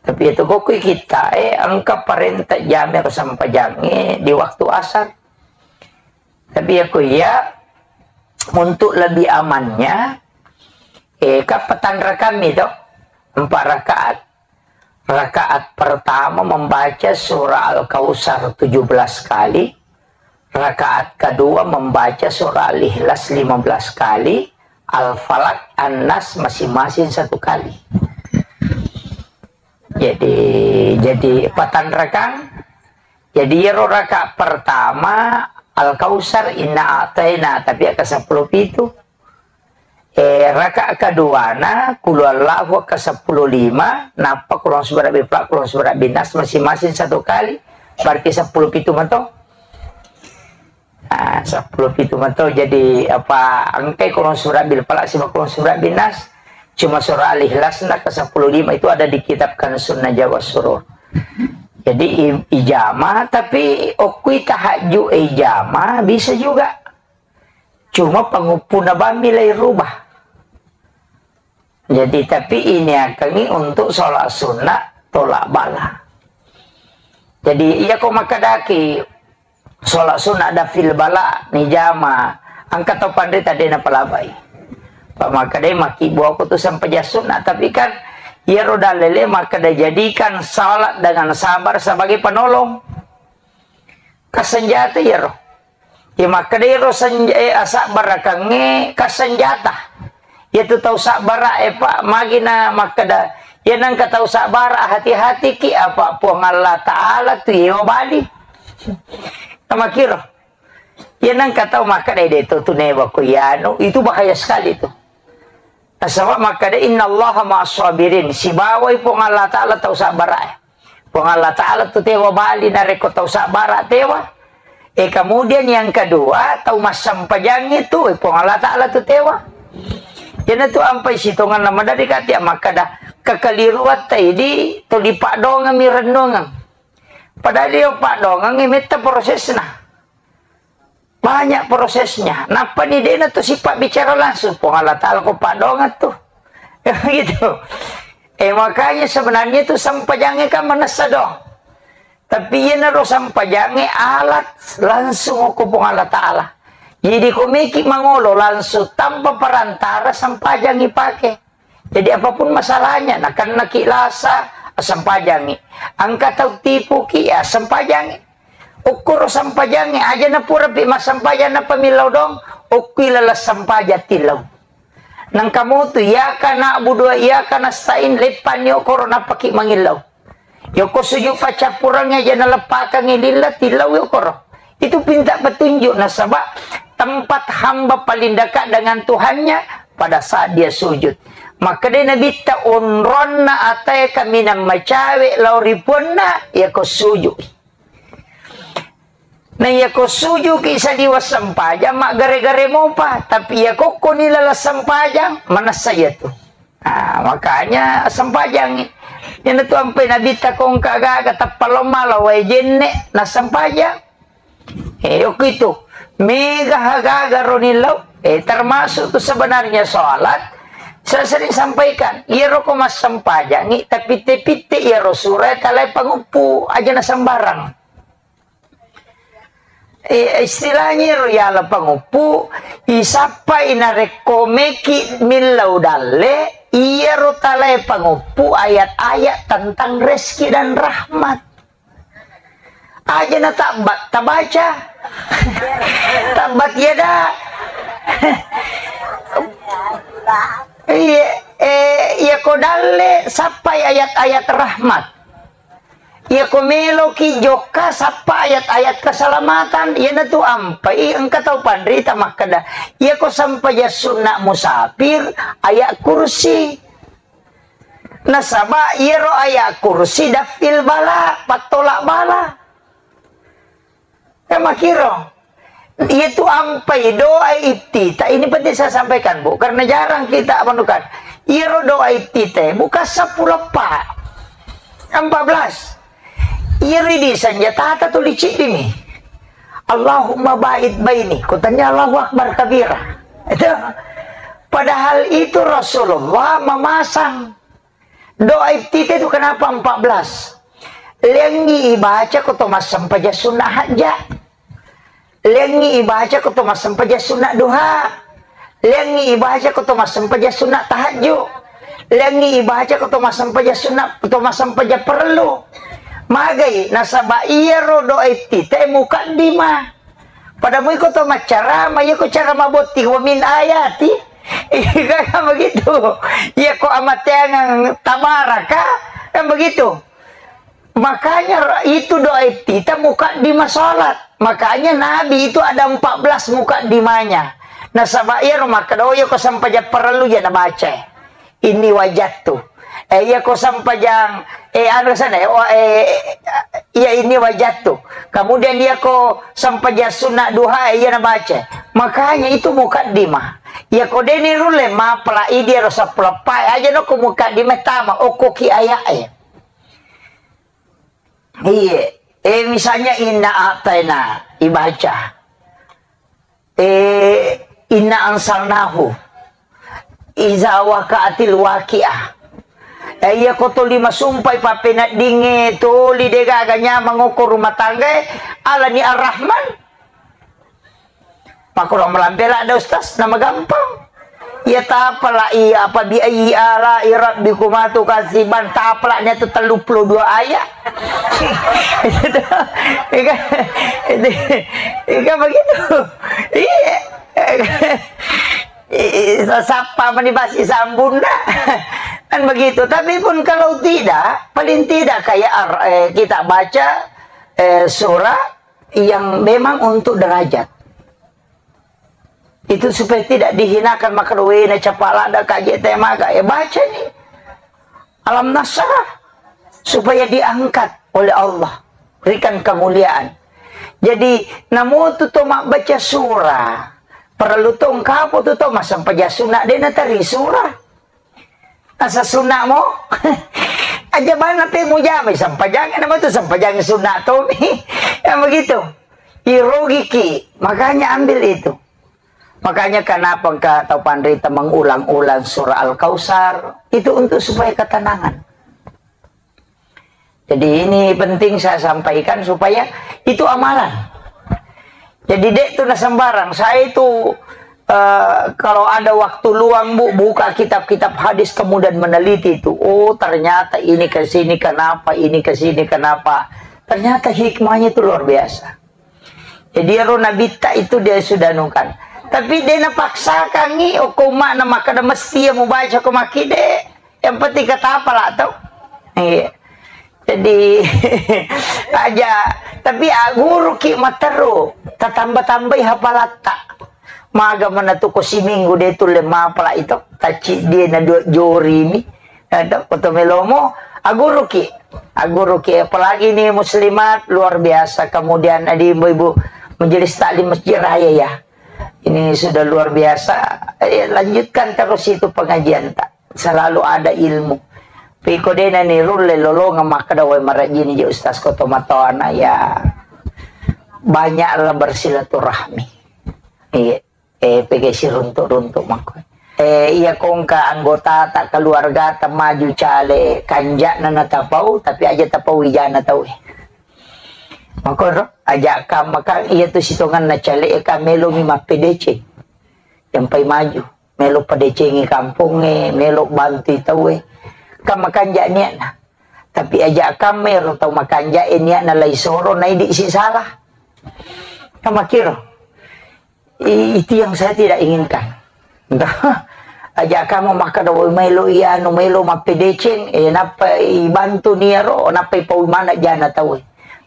Tapi itu ko kui kita, eh, engka parenta jame ko sempajangnge di waktu asar. Tapi iya ko iya, untuk lebih amannya, eh, kan petang rakaat mi to, empat rakaat. Rakaat pertama membaca surah Al-Kautsar tujuh belas kali, rakaat kedua membaca surah Al-Ikhlas lima belas kali, Al-Falaq, An-Nas masing-masing satu kali. Jadi, jadi patang rakang. Jadi, iyaro rakaat pertama Al-Kautsar, Inna A'taina, tapi akka seppulo pitu. Eh, rakaat keduana, Qul Huwallahu akka seppulo lima, nappa Qul A'udzu birabbil falaq, Qul A'udzu birabbin nas masing-masing satu kali, berarti seppulo pitu mato. Ah, seppulo pitu mato, jadi apa, engkai Qul A'udzu birabbil falaq sibawa Qul A'udzu birabbin nas, cuma surah Al-Ikhlas na ke seppulo lima itu ada di kitab Kanzun Najah was Surur. Jadi i-, ijama, tapi okkui tahajud ijama bisa juga. Cuma panguppuna bammi lai rubah. Jadi, tapi ini akangi untuk sholat sunnah tolak bala. Jadi, iya ko makkedaki sholat sunnah dafil bala ni jama, engka tau panrita de napalabai. Pak makkedai makkibbu aku tu sempajang sunnah, tapi kan Iyaro dalele makkeda, jadikan salat dengan sabar sebagai penolong. Ka senjata iyaro. Iya makkeda iyaro senj-, eh, asabbarakengnge ka senjata. Iyatu tau sabbara e, Pak, magi na makkeda, iya nengka tau sabbara, hati-hatiki, apa Puang Allah Ta'ala tu yewa bali. Namakiro. Iya nengka tau makkeda, "De to tu newa ko iyanu." Itu bahaya sekali tu. Nasaba makkeda, "Innallaha ma'as sabirin." Sibawai Puang Allah Ta'ala tau sabbara e. Puang Allah Ta'ala tu tewa bali narekko tau sabbara tewa. E, kemudian yang kedua, tau massempajang itu, e, Puang Allah Ta'ala tu tewa. Iyanatu ampai sitonganna maderri kati makkeda, kekeliruatta idi tuli paddoangeng mi rennuangeng. Padahal iyo paddoangeng metta prosesna. Banyak prosesnya. Nappani dena tu sipabbicara langsung. Puang Allah Ta'ala ko paddoangeng tu. Gitu. Eh, makanya sebenarnya tu sempajangnge kan manessa do. Tapi iyanaro sempajangnge alat langsung ko Puang Allah Ta'ala. Jadi ko meki mangolo langsung tanpa perantara sempajangngi pake. Jadi apapun masalahnya, nakennaki lasa, assempajangngi. Engka tau tipuki, ya assempajangngi. Okkoro sempajangngi, aja napurapi massempajang nappa millau doang, okki laleng sempajang tillau. Nengka motu, iyyaka na'budu wa iyyaka nasta'in, leppanni okkoro nappaki mangillau. Yoko sujud paccappurengnge aja naleppakengngi lilla, tillau yokoro. Itu pinta petunjuk, nasaba tempat hamba paling dekat dengan Tuhannya pada saat dia sujud. Makkeda Nabitta, onronna atae kaminang macawe lao ri puanna, yako sujud. Na iyako sujuki saliweng sempajang, maggare-gare mopa. Tapi iyako koni laleng sempajang, manessa iyatu. Nah, makanya sempajangi. Iyanatu ampai Nabitta kongka gaga tappa lomma lao wae jenne, nassempajang. Eh, yoko itu. Mega gaga roni lao. Eh, termasuk tu sebenarnya sholat. Saya sering sampaikan, iyaro ko massempajangi, tapitte-pitte iyaro sura talae panguppu, aja na sembarang. Eh, istilahnya ro yala panguppu, isappai narekko meki millau dalle, iyaro talae panguppu ayat-ayat tentang rezeki dan rahmat. Aja na tabbat, tabaca. Tabbat yada. Iya, eh, iya ko dalle, sappai ayat-ayat rahmat. Iyako meloki jokka, sappa ayat-ayat keselamatan. Iyanatu ampai engka tau panrita makkeda, iyako sempajang sunna musafir, ayat kursi. Nasaba iyaro ayat kursi daf'il bala, pattolak bala. Kan makiro. Iyatu ampai doa iftitah ini penting saya sampaikan, Bu, karena jarang kita menemukan. Iyaro doa iftitah bukan sepuluh, Pak. Empat belas. Iyaro di senjata tuli ciddimi. Allahumma ba'id baini. Kutanya Allahu Akbar kabira. Itu. Padahal itu Rasulullah memasang. Doa iftitah itu kenapa empat belas? Lengi ibaca ko to massempajang sunna hajja. Lengi ibaca ko to massempajang sunna duha. Lengi ibaca ko to massempajang sunna tahajju. Lengi ibaca ko to massempajang sunna, to massempajang perlu. Magai, nasaba iyaro doa iftitah mukaddimah. Pada mui ko to maccarama, iya ko cara mabotti, wa min ayati. Iya kan begitu. Iya ko amateangang tabaraka, kan begitu. Makanya itu doa iftitah mukaddimah salat. Makanya Nabi itu ada empat belas mukaddimahnya. Nasaba iya ro makkeda, oh, iya ko sempajang parellu iya nabaca. Inni wajattu. Eh, iya ko sempajang, eh, anu sana, eh, wa-, eh, iya inni wajattu. Kemudian iya ko sempajang sunna duha, eh, iya nabaca. Makanya itu mukaddimah. Iya ko deni rulle mapala idi ro sappulo eppa, aja no ko mukaddimah tama, okko ki ayat, eh. Iya. Eh, misalnya inna a'taina ibaca. Eh, inna ansalnahu. Iza waqa'atil waqi'ah. Eh, iya ko toli masumpai pappeneddingnge toli degaga nyamang okko rumah tangga, eh, alani Ar-Rahman. Makkoro malampe ladda, Ustaz, nama gampang. Iya tapala iya apa bi ayyi ala'i rabbikuma tukadziban, tapala nya tu telluppulo dua ayat. Iya kan? Iya kan begitu? Iya. Ih, sasappa mani basi sambunna. Kan begitu. Tapi pun kalau tidak, paling tidak kayak ar- eh, kita baca eh, surah yang memang untuk derajat. Itu supaya tidak dihinakan, maka doena capala ada kaje temaga. Eh, baca nih. Alam Nasrah supaya diangkat oleh Allah, berikan kemuliaan. Jadi, namu tu to mabbaca surah, perlu to engkapo tu to massempajang sunna de nateri surah. Asa sunna mo? Aja bana pe mujama sempajang, nama tu sempajang sunna to mi. Yang begitu. Irogiki, makanya ambil itu. Makanya kenapa engka tau panrita mengulang-ulang surah Al-Kautsar? Itu untuk supaya ketenangan. Jadi ini penting saya sampaikan supaya itu amalan. Jadi dek tu na sembarang. Saya itu eh, kalau ada waktu luang bu buka kitab-kitab hadis kemudian meneliti itu. Oh ternyata ini ke sini kenapa, ini ke sini kenapa. Ternyata hikmahnya itu luar biasa. Jadi ero nabitta itu dia sudah nukan. Tapi dia napaksakan ni, oh, ko makna makkeda mesti ya mubaca ko makkide. Yang penting kata apa lah tau. Iya. Jadi aja, tapi aguruki matteru, tatamba-tambai hapalatta. Maga mana tu ko siminggu de tulle mapala itu, tacci dia na dua jori mi. Ada foto melomo, aguruki. Aguruki, apalagi ini muslimat, luar biasa. Kemudian ada ibu-ibu majelis taklim Masjid Raya ya. Ini sudah luar biasa. Eh, lanjutkan terus itu pengajian tak. Selalu ada ilmu. Piko dena ni rulle lolonga makkeda wai marajini je ustaz koto matona ya. Banyaklah bersilaturahmi. Iya. Eh, pegge siruntuk-runtuk makko. Eh, iya kongka anggota tak keluarga tak maju cale kanjakna na tapau, tapi aja tapau ijana tau eh. Makko ro, aja kam makan iya tu sitongan na cale eh, ka melo mi mappedece. Jampai maju, melo padecengi kampongnge, melo bantui tau eh. Kam makanja niatna. Tapi aja kam mero tau makanja eh niatna lai soro na idi si salah. Kamakiro. I- itu yang saya tidak inginkan. Aja kamu makkeda woi melo iya anu melo mappedeceng eh nappa ibantu niaro nappa ipau mana jana tau.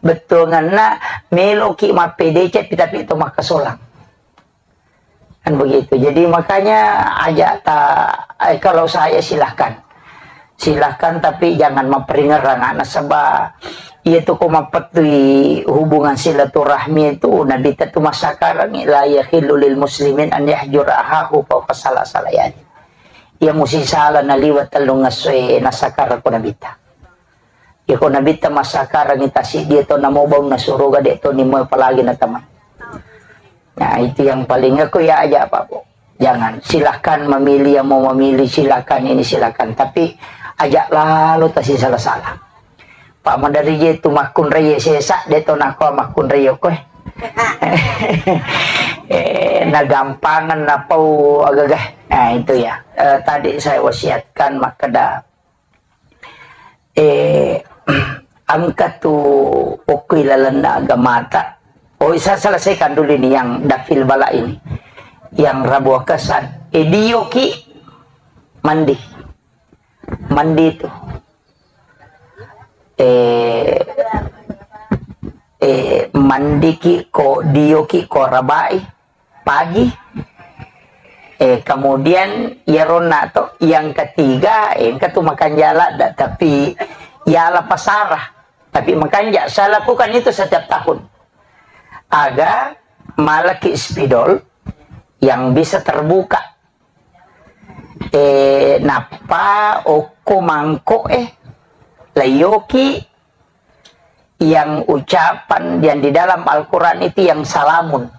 Bettuanganna meloki mappedeceng tapi to makkasolang. Kan begitu. Jadi makanya aja ta eh, kalau saya silahkan. Silahkan, tapi jangan maperingerang anak sebab iya tu ko mapettui hubungan silaturahmi itu Nabi tu masakarang la yahillu lil muslimin an yahjura ahahu fauqa salasala yani. Iya musi sala naliwat tellung ngassoe nasakara ko Nabi ta. Iya ko Nabi ta masakarang tasi dia to namo bau na suruga de to nimo apalagi na teman. Nah, itu yang paling aku ya aja apa bu. Jangan, silahkan memilih yang mau memilih, silahkan ini silahkan. Tapi ajak lalu tasi salah-salah. Pak madari je tu makkunrai sesa de to nako makkunrai koe. Eh, nagampangan napau agagah. Nah, itu ya. Eh, tadi saya wasiatkan makkeda eh, engka tu okko ilalenna agamata. Oh, saya selesaikan dulu ini yang dafil bala ini. Yang rabu akasan. Eh, dioki mandi. Mandi tu. Eh, eh, mandiki ko dioki ko rabai. Pagi. Eh, kemudian iyaronna to yang ketiga, eh, engka tu makanja ladda, tapi yala pasara. Tapi makanja, saya lakukan itu setiap tahun. Aga malaki spidol yang bisa terbuka. Eh, nappa okko mangko eh, layoki yang ucapan yang di dalam Al-Quran itu yang salamun.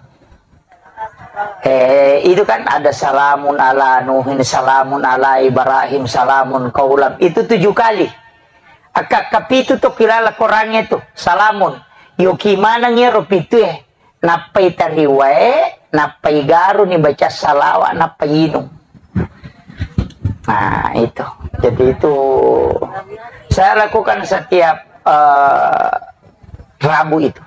Eh, itu kan ada salamun ala Nuhin, salamun ala Ibrahim, salamun kaulam. Itu tujuh kali. Aka kapitu to kilala Qurannya itu. Salamun. Yoki manang iyaro pitu eh. Nappai tariwae, nappai garuni baca salawa, nappai inung. Nah, itu. Jadi itu saya lakukan setiap, eh, Rabu itu.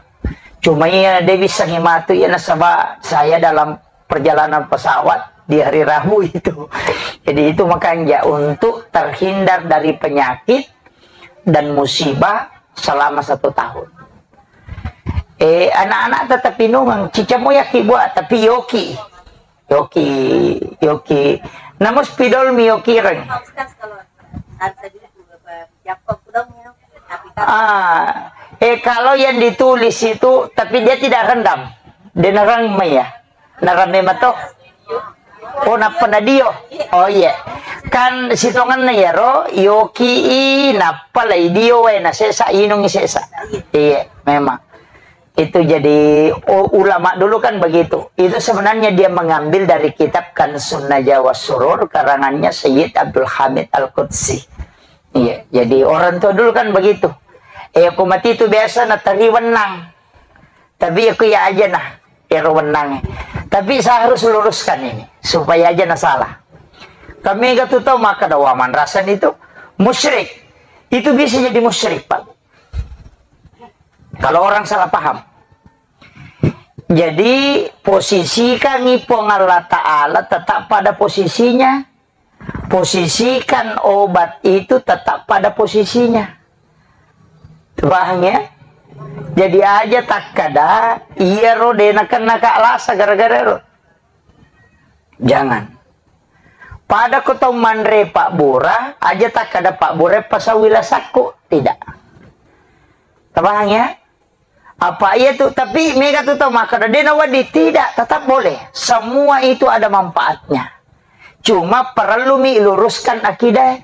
Cuma iya, de' bisa ngimatu iya, nasaba saya dalam perjalanan pesawat di hari Rabu itu. Jadi itu makanya untuk terhindar dari penyakit dan musibah selama satu tahun. Eh, anak-anak tetap inungang, cicamo yaki buat, tapi yoki. Yoki, yoki. Namus pidol mi yoki reng. Ah, eh, kalau yang ditulis itu, tapi dia tidak rendam. Dia nerang ya. Narame mato. Oh, nappa nadio. Oh, iya. Kan sitongenna iyaro, yoki i, nappa lai dio wae, nasesa, inungi sesa. Iya, memang. Itu jadi, u-, ulama dulu kan begitu. Itu sebenarnya dia mengambil dari kitab Kansun Najwa was Surur, karangannya Sayyid Abdul Hamid Al-Qudsi. Iya, jadi orang tua dulu kan begitu. Eh, aku mati itu biasa natari wenang. Tapi aku ya aja nah, ero wenang. Tapi saya harus luruskan ini, supaya aja nah salah. Kami gak tuh tahu maka dawaman rasan itu musyrik. Itu bisa jadi musyrik, Pak. Kalau orang salah paham. Jadi, posisikan Puang Allah Ta'ala tetap pada posisinya. Posisikan obat itu tetap pada posisinya. Paham ya? Jadi aja takkada, iyaro de' nakenna ka lasa gara-gara ero. Jangan. Pada ko tau manre pabbura, aja takkada pabbura pasawi lasakku. Tidak. Paham ya? Apa iya tu, tapi mega tu tau makkeda, de' nawedding, tidak, tetap boleh. Semua itu ada manfaatnya. Cuma perellumi luruskan akidah.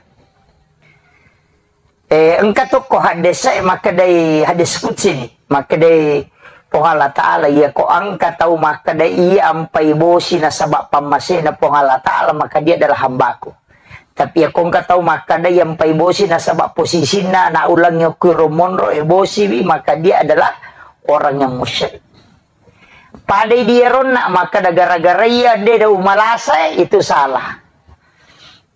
Eh, engka tu ko hadis e makkedai hadis qudsi ni. Makkedai Puang Allah Ta'ala, iya ko engka tau makkeda iya ampai bosi nasaba pammasena Puang Allah Ta'ala, maka dia adalah hambaku. Tapi iya ko engka tau makkeda iya ampai bosi nasaba posisinna ana' uleng okko ro monro e bosiwi, maka dia adalah orang yang musyrik. Padai di eronna makkeda gara-gara iya de' da umalasa, itu salah.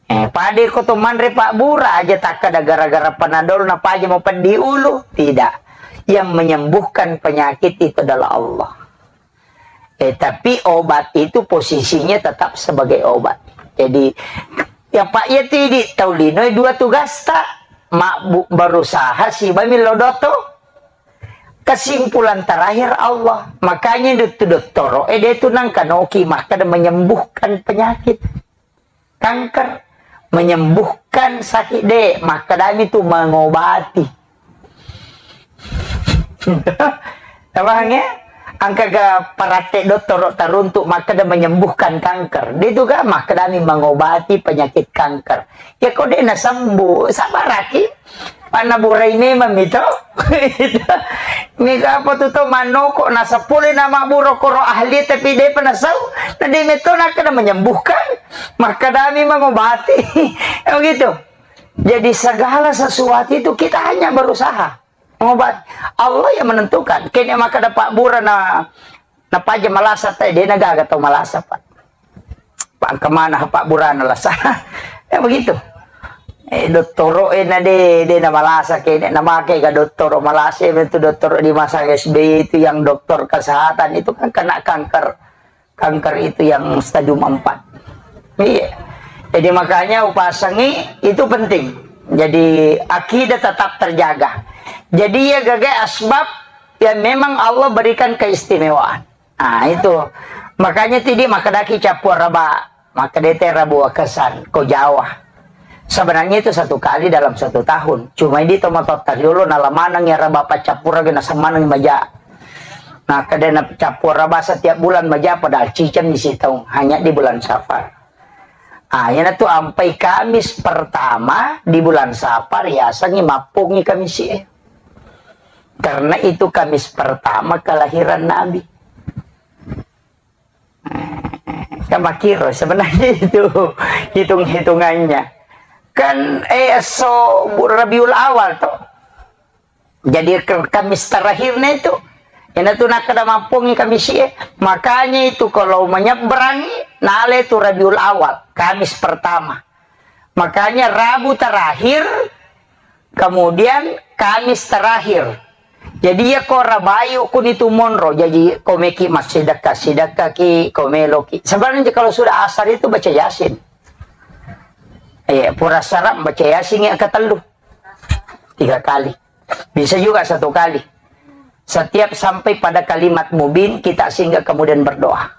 Eh, padai ko to manre pabbura aja takkeda gara-gara panadol na paja mau peddi ulu, tidak. Yang menyembuhkan penyakit itu adalah Allah. Eh, tapi obat itu posisinya tetap sebagai obat. Jadi, ya Pak, ya tidi tau lino dua tugasta, mabbu-, berusaha siba millau doto. Kesimpulan terakhir Allah. Makanya itu dottoro, eh, dia itu nangkanoki makkeda menyembuhkan penyakit. Kanker, menyembuhkan sakit de', makkedami tu mengobati. Paham ya? Engka ga paratte dottoro taruntuk makkeda menyembuhkan kanker. De' tu ga makkedami mengobati penyakit kanker. Ya ko de' nasembuh, sabaraki. Panna burai memang mito. Mega apa tu tau mannoko, nasapule nama buro koro ahli tapi de' pa nasau, na de' meto nakkeda menyembuhkan. Makkedami mengobati. Ya begitu. Jadi segala sesuatu itu kita hanya berusaha mengobati. Allah yang menentukan. Kene makkeda pabbura na, na paja malasa te, de' na gaga tau malasa, Pak. Pak, engka mana pabburana lasa. Ya begitu. Eh, dottoro e na de', de' na malasa kene, na make ga dottoro malasa, itu dottoro di masa S B Y itu yang dokter kesehatan itu kan kena kanker. Kanker itu yang stadium empat. Iya. Jadi makanya upasangi itu penting. Jadi akidah tetap terjaga. Jadi ya gaga asbab yang memang Allah berikan keistimewaan. Nah, itu. Makanya tidi makkedaki cappua raba, makkedete rabu akesan, ko Jawa. Sebenarnya itu satu kali dalam satu tahun. Cuma di tomatota riolo nalamaneng ya raba paccappura gena semaneng maja. Nah, kedena cappua raba setiap bulan maja padahal ciceng di situ hanya di bulan Safar. Ah, yana tu ampai Kamis pertama di bulan Safar yasengi mappungi Kamis e. Karena itu Kamis pertama kelahiran Nabi. Kan makiro sebenarnya itu hitung-hitungannya. Kan, eh, so Rabiul Awal toh. Jadi ke-, Kamis terakhirnya itu. Ina tu nakkeda mappungi Kamis e. Makanya itu kalau menyeberangi, nale tu Rabiul Awal, Kamis pertama. Makanya Rabu terakhir, kemudian Kamis terakhir. Jadi, iya ko rabai okuni tu monro. Jadi, ko meki massidekka-sidekka ki, ko melo ki. Sebenarnya kalau sudah asar itu baca Yasin. Eh, pura sarap baca Yasin yang ketellu. Tiga kali. Bisa juga satu kali. Setiap sampai pada kalimat mubin, kita singgah kemudian berdoa.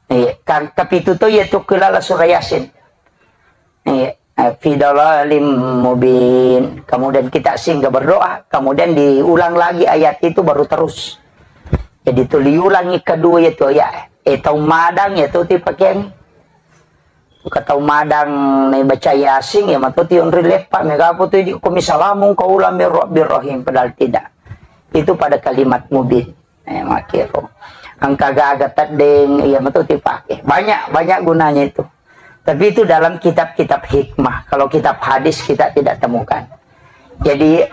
Iya, kan kepitu tu yaitu kelala surah Yasin. Iya, eh, fi dalalim mubin. Kemudian kita singgah berdoa, kemudian diulang lagi ayat itu baru terus. Jadi tu diulangi kedua itu ya. Eh, tau madang ya tu ti pakeang. Ka tau madang nai baca Yasin ya matu tionri leppa mega apa tu di ko misalamung kaulang mi Rabbir Rahim, padahal tidak. Itu pada kalimat mubin. Eh, makiro. Engka gaga teddeng, iya matu dipake. Banyak, banyak gunanya itu. Tapi itu dalam kitab-kitab hikmah. Kalau kitab hadis kita tidak temukan. Jadi,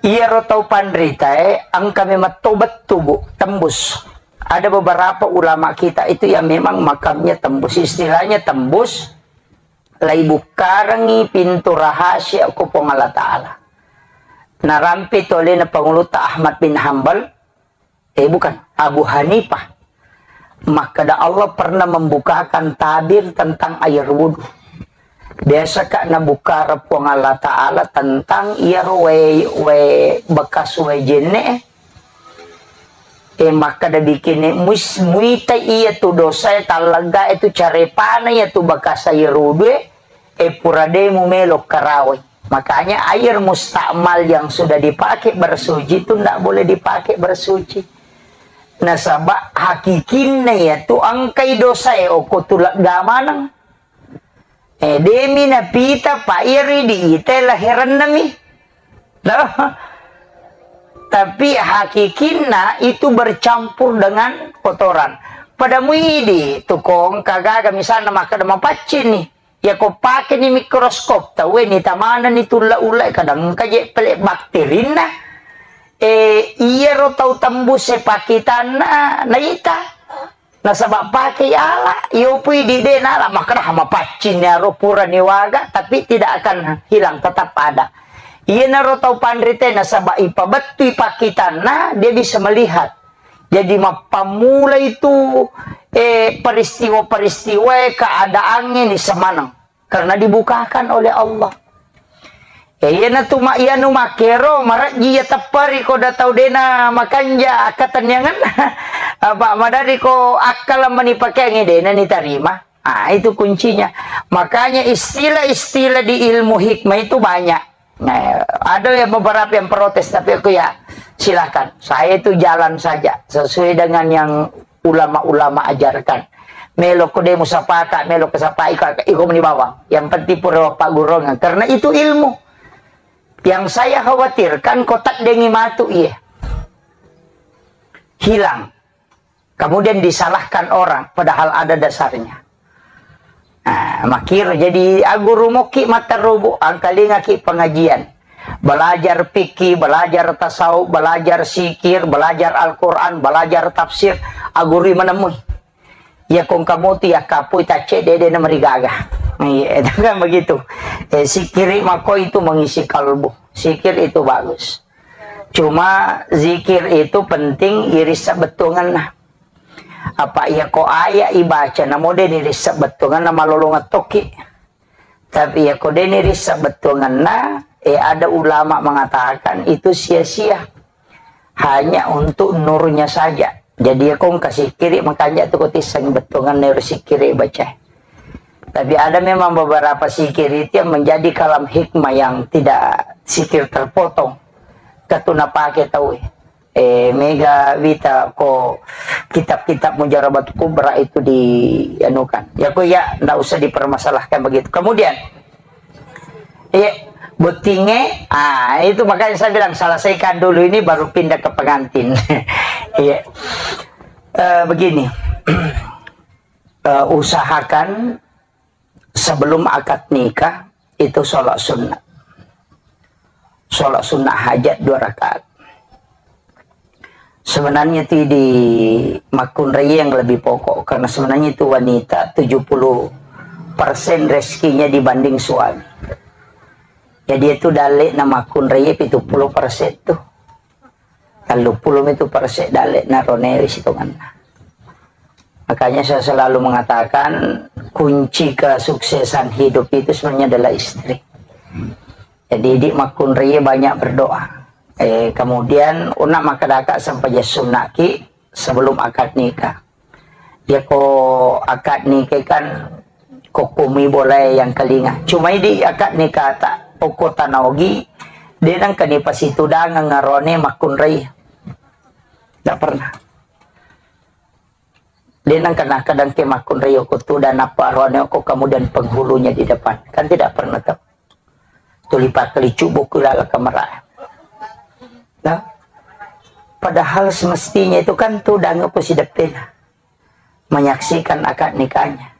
iyaro tau panritae, engka memang tau bettu, Bu, tembus. Ada beberapa ulama kita itu yang memang makamnya tembus. Istilahnya tembus, lai bukkarengi pintu rahasia ko Puang Allah Ta'ala. Narampe tu alena pangulutta Ahmad bin Hambal, eh, bukan, Abu Hanifah. Makkeda Allah pernah membukakan tabir tentang air wudhu. Biasa ka nabukkara Puang Allah Ta'ala tentang iyaro wae, wae bekas wae jenne, eh, makkeda bikini mus-, muita iya tu dosa, tallega itu carepana iya tu bekas air wudhu, eh, pura de mu melo karawai. Makanya air mustakmal yang sudah dipakai bersuci itu ndak boleh dipakai bersuci. Nasaba hakikinna ya tu engkai dosa e oko tulat gamanang. Eh, demi napita pa iri di ite lahiranna mi. Loh. Tapi hakikinna itu bercampur dengan kotoran. Pada muidi tukong kagaga misalnya makkeda mapaccing nih. Ya ko pake ni mikroskop, tau ni tamana ni tulla-ulla, kadang engka je pele bakterinna. Eh, iyaro tau tembus e pakitanna naita. Nasaba pake ala, iyo pui di de nala makkeda mapaccing ni aro pura ni waga, tapi tidak akan hilang, tetap ada. Iyanaro tau panrite nasaba ipabettui pakitanna, dia bisa melihat. Jadi mappammula itu, eh, peristiwa-peristiwa keadaannya ni semaneng karena dibukakan oleh Allah. Eh, iyana tu ma-, iyanu makkero marejji ya teppari ko da tau dena makanja akkatenniangan. Apa madari ko akkala mani pakeangi dena ni tarima. Ah, itu kuncinya. Makanya istilah-istilah di ilmu hikmah itu banyak. Nah, ada yang beberapa yang protes, tapi aku ya silakan. Saya itu jalan saja sesuai dengan yang ulama-ulama ajarkan. Melo ko demo sapaka, melo ko sapai ko, iko meni bawang. Yang penting pura pagurungan. Karena itu ilmu. Yang saya khawatirkan ko taddengi matu iya. Hilang. Kemudian disalahkan orang, padahal ada dasarnya. Nah, makir jadi aguru moki mata rubu, angkalingaki pengajian. Belajar fikih, belajar tasawuf, belajar zikir, belajar Al-Quran, belajar tafsir, agurui menemui. Ya kong kamu tu ya kapui tace dede na merigaga. Iya, itu kan begitu. Eh, zikiri mako itu mengisi kalbu. Zikir itu bagus. Cuma zikir itu penting irissa bettuanganna. Apa iya ko aya ibaca namo de ni rissa bettuanganna malolongan tokki. Tapi iya ko de ni rissa bettuanganna, eh, ada ulama mengatakan itu sia-sia. Hanya untuk nurnya saja. Jadi ya kong kasikiri makanya tu ko tisseng bettuanganna ero sikiri baca. Tapi ada memang beberapa zikir itu yang menjadi kalam hikmah yang tidak zikir terpotong. Katuna pake tau, eh, mega wita ko kitab-kitab Mujarabat Kubra itu di anukan. Ya ko ya ndak usah dipermasalahkan begitu. Kemudian, iya, bottinge, ah, itu makanya saya bilang selesaikan dulu ini baru pindah ke pengantin. Iya. Eh, begini. Eh, usahakan sebelum akad nikah itu sholat sunnah. Sholat sunnah hajat dua rakaat. Sebenarnya itu di makkunrai yang lebih pokok, karena sebenarnya itu wanita tujuh puluh persen rezekinya dibanding suami. Jadi itu dalle'na makkunrai pitu puluh persen tu. Telluppulo mitu persen dalle'na ronewe sitongenna. Makanya saya selalu mengatakan kunci kesuksesan hidup itu sebenarnya adalah istri. Jadi di makkunrai banyak berdoa. Eh, kemudian una makkadaka sampai sunnaki sebelum akad nikah. Yako akad nikah kan kokomi boleh yang kelinga. Cuma di akad nikah tak pokok tanaogi, dia nang kani pasitudang ngarone makkunrai. Tidak pernah. Dia nang kena kadang ke makkunrai oko tu dan apa rone oko kemudian penghulunya di depan. Kan tidak pernah tahu. Tuli pakkalicu buku lala kamera. Nah, padahal semestinya itu kan tu dangu ku sideppena menyaksikan akad nikahnya.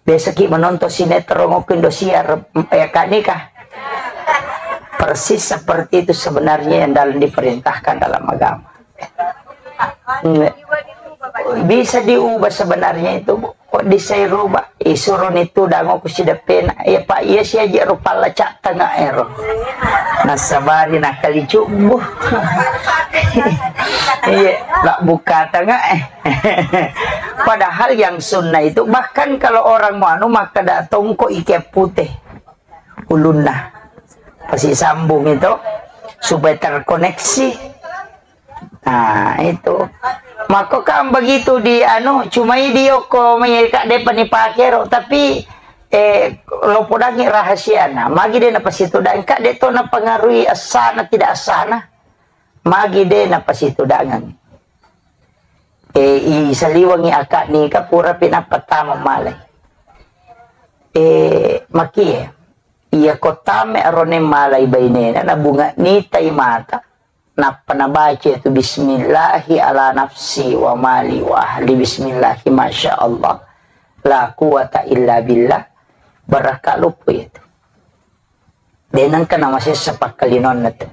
Biasa ki menonton sinetron waktu Indosiar, eh, akad nikah. Persis seperti itu sebenarnya yang dalam diperintahkan dalam agama. Nggak. Bisa diubah sebenarnya itu, Bu. Kok bisa rubah? Ih, suruh ni tudang aku si depena. Ya, Pak, iya si aja rupa lecak tengah ero. Nasabari nakali cubu. Iya, lah buka tengah eh. Padahal yang sunnah itu, bahkan kalau orang mau anu, maka ada tongkok ikat putih ulunna. Pasti sambung itu supaya terkoneksi. Nah, itu. Mako kan begitu di anu, cuma di oko mai ka de pani pakero, tapi eh lo podangi rahasia na. Magi de na pasti tudang ka de to na pengaruhi asana tidak asana. Magi de na pasti tudangan. Eh, i saliwangi akad nikah pura pina pertama malai. Eh, makie. Iya ko tame arone malai bainena, na bunga nitai mata. Nappa nabaca itu bismillahi ala nafsi wa mali wa ahli bismillahi masya Allah la quwata illa billah. Barakka luppu itu. De nengka namasessa pakkalinonna tu.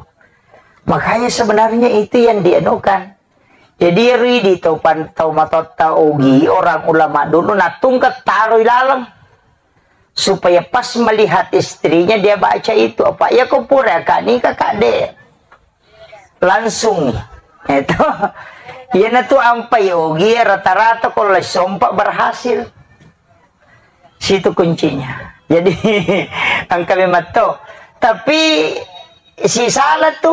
Makanya sebenarnya itu yang dianukan. Jadi ridi tau pan-, tau matotta ogi orang ulama dulu natungka taroi laleng. Supaya pas melihat istrinya dia baca itu apa. Ya ko pura ka nikah ka de. Langsung. Itu. Iya na tu ampai ogi rata-rata kalau sompa berhasil. Situ kuncinya. Jadi engka memang to. Tapi si salah tu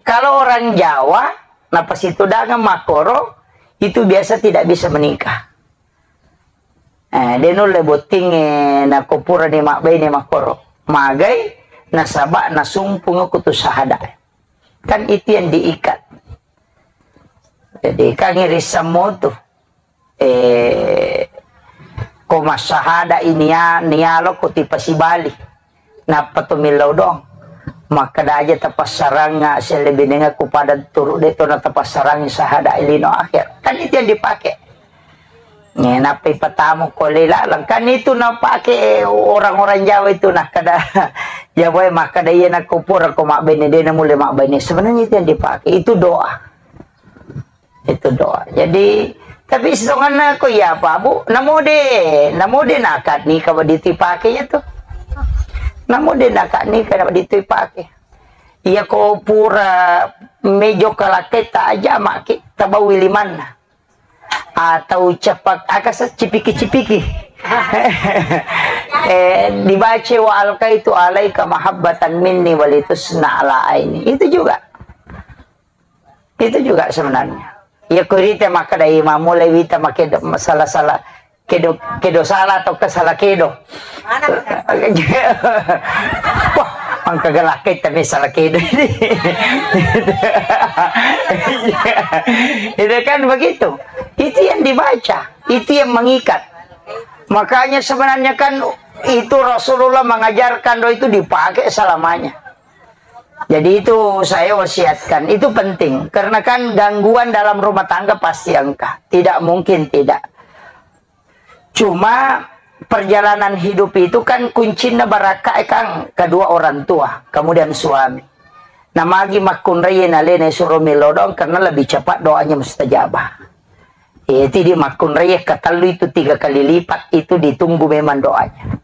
kalau orang Jawa napa situ dangan makoro itu biasa tidak bisa menikah. Eh, de nulle bottingnge nako purani mabbaine makkoro. Magai nasaba nasumpung kutu sahada. Kan itu yang diikat. Jadi kan irisammu tu. Eh, ko massahada ini ya, nialo ko tipasibali. Nappa to millau doang. Makkeda aja tapassarang, ah, selebinenga ku pada turu de to na tapassarang sahada lino akhir. Kan itu yang dipakai. Nappa ipatamu ko lei laleng. Kan itu napake orang-orang Jawa itu, nah, kada Jawa makkeda iya nakko pura ko mabbene de na mulle mabbene. Sebenarnya itu yang dipakai. Itu doa. Itu doa. Jadi, tapi sitonganna ko iya apa, Bu? Namo de, namo de nakad nikah waditu ipake ya tu. Namo de nakad nikah waditu ipake. Iya ko pura mejo kalaketa aja maki tabawi limanna. Atau cepak, aka se-, cipiki-cipiki. Eh, dibaca wa alqaitu alaika mahabbatan minni walitusna ala aini. Itu juga. Itu juga sebenarnya. Ya, kurite maka dari mamulai wita make do-, salah-salah kedo, kedo salah atau ke salah kedo. Wah, mangka gelak kita nih salah kedo ini. Itu kan begitu. Itu yang dibaca, itu yang mengikat. Makanya sebenarnya kan itu Rasulullah mengajarkan doa itu dipakai selamanya. Jadi itu saya wasiatkan, itu penting. Karena kan gangguan dalam rumah tangga pasti engka. Tidak mungkin tidak. Cuma perjalanan hidup itu kan kuncinya barakka, eh, Kang, kedua orang tua, kemudian suami. Nah, magi makkunrai nalena suruh milodong karena lebih cepat doanya mustajabah. Eh, jadi makkunrai yang ketellu itu tiga kali lipat itu ditunggu memang doanya.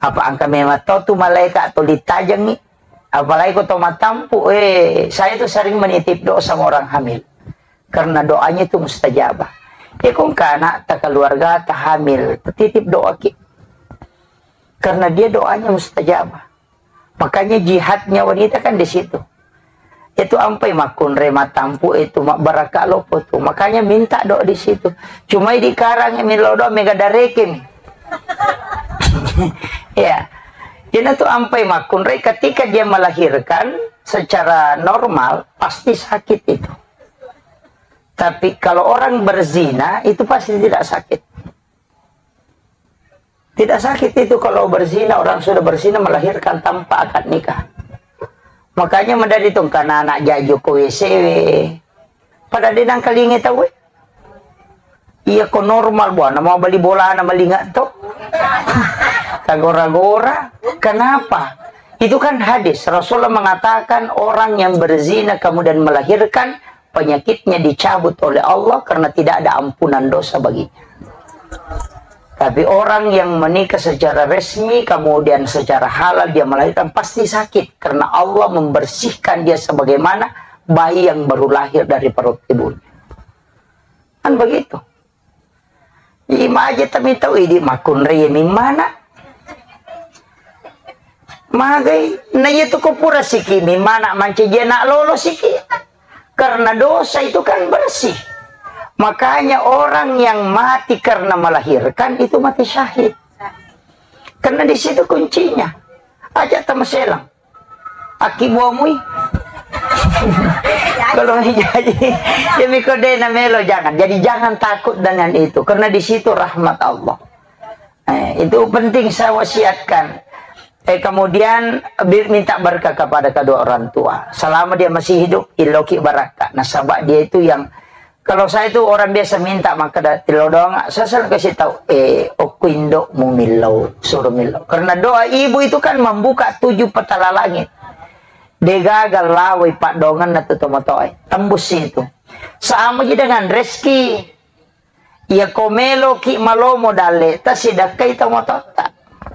Apa engka memang to tu malaikat to litajengi. Apalagi ko to matampu, eh, saya itu sering menitip doa sama orang hamil. Karena doanya itu mustajabah. Ya, ko engka anak ta keluarga ta hamil, titip doa ki. Karena dia doanya mustajabah. Makanya jihadnya wanita kan di situ. Itu ampai makkunrai matampu itu, mak baraka lopo tu. Makanya minta doa di situ. Cuma di karang millau doa mega darekin. Ya. Jadi itu ampai makkunrai ketika dia melahirkan secara normal pasti sakit itu. Tapi kalau orang berzina itu pasti tidak sakit. Tidak sakit itu kalau berzina, orang sudah berzina melahirkan tanpa akad nikah. Makanya madadi tong kana anak jaju ko W C W. Pada denang kalinge tau, eh. Iya ko normal buana mau beli bola na malinga to. Tagora-gora. Kenapa? Itu kan hadis. Rasulullah mengatakan orang yang berzina kemudian melahirkan penyakitnya dicabut oleh Allah karena tidak ada ampunan dosa baginya. Tapi orang yang menikah secara resmi, kemudian secara halal dia melahirkan, pasti sakit karena Allah membersihkan dia sebagaimana bayi yang baru lahir dari perut ibunya. Kan begitu. Imaje tami tau idi makkunrai mimmana. Magai, na iya tu ko pura siki mimmana mancaji anak lolo siki. Karena dosa itu kan bersih. Makanya orang yang mati karena melahirkan itu mati syahid. Karena di situ kuncinya. Aja tamaselang. Aki buamui. Kalau jadi, ya miko de na melo jangan. Jadi jangan takut dengan itu. Karena di situ rahmat Allah. Eh, itu penting saya wasiatkan. Eh, kemudian bi-, minta berkah kepada kedua orang tua. Selama dia masih hidup, iloki barakka. Nasaba dia itu yang, kalau saya itu orang biasa minta, maka da-, tilodong, saya selalu kasih tahu, eh, okko indokmu millau, suruh millau. Karena doa ibu itu kan membuka tujuh petala langit. Degaga lawai padongan na tu tomotoe. Tembus itu. Sama ji dengan rezeki. Iya ko meloki malomo dalle, tasidakkai tomatotta.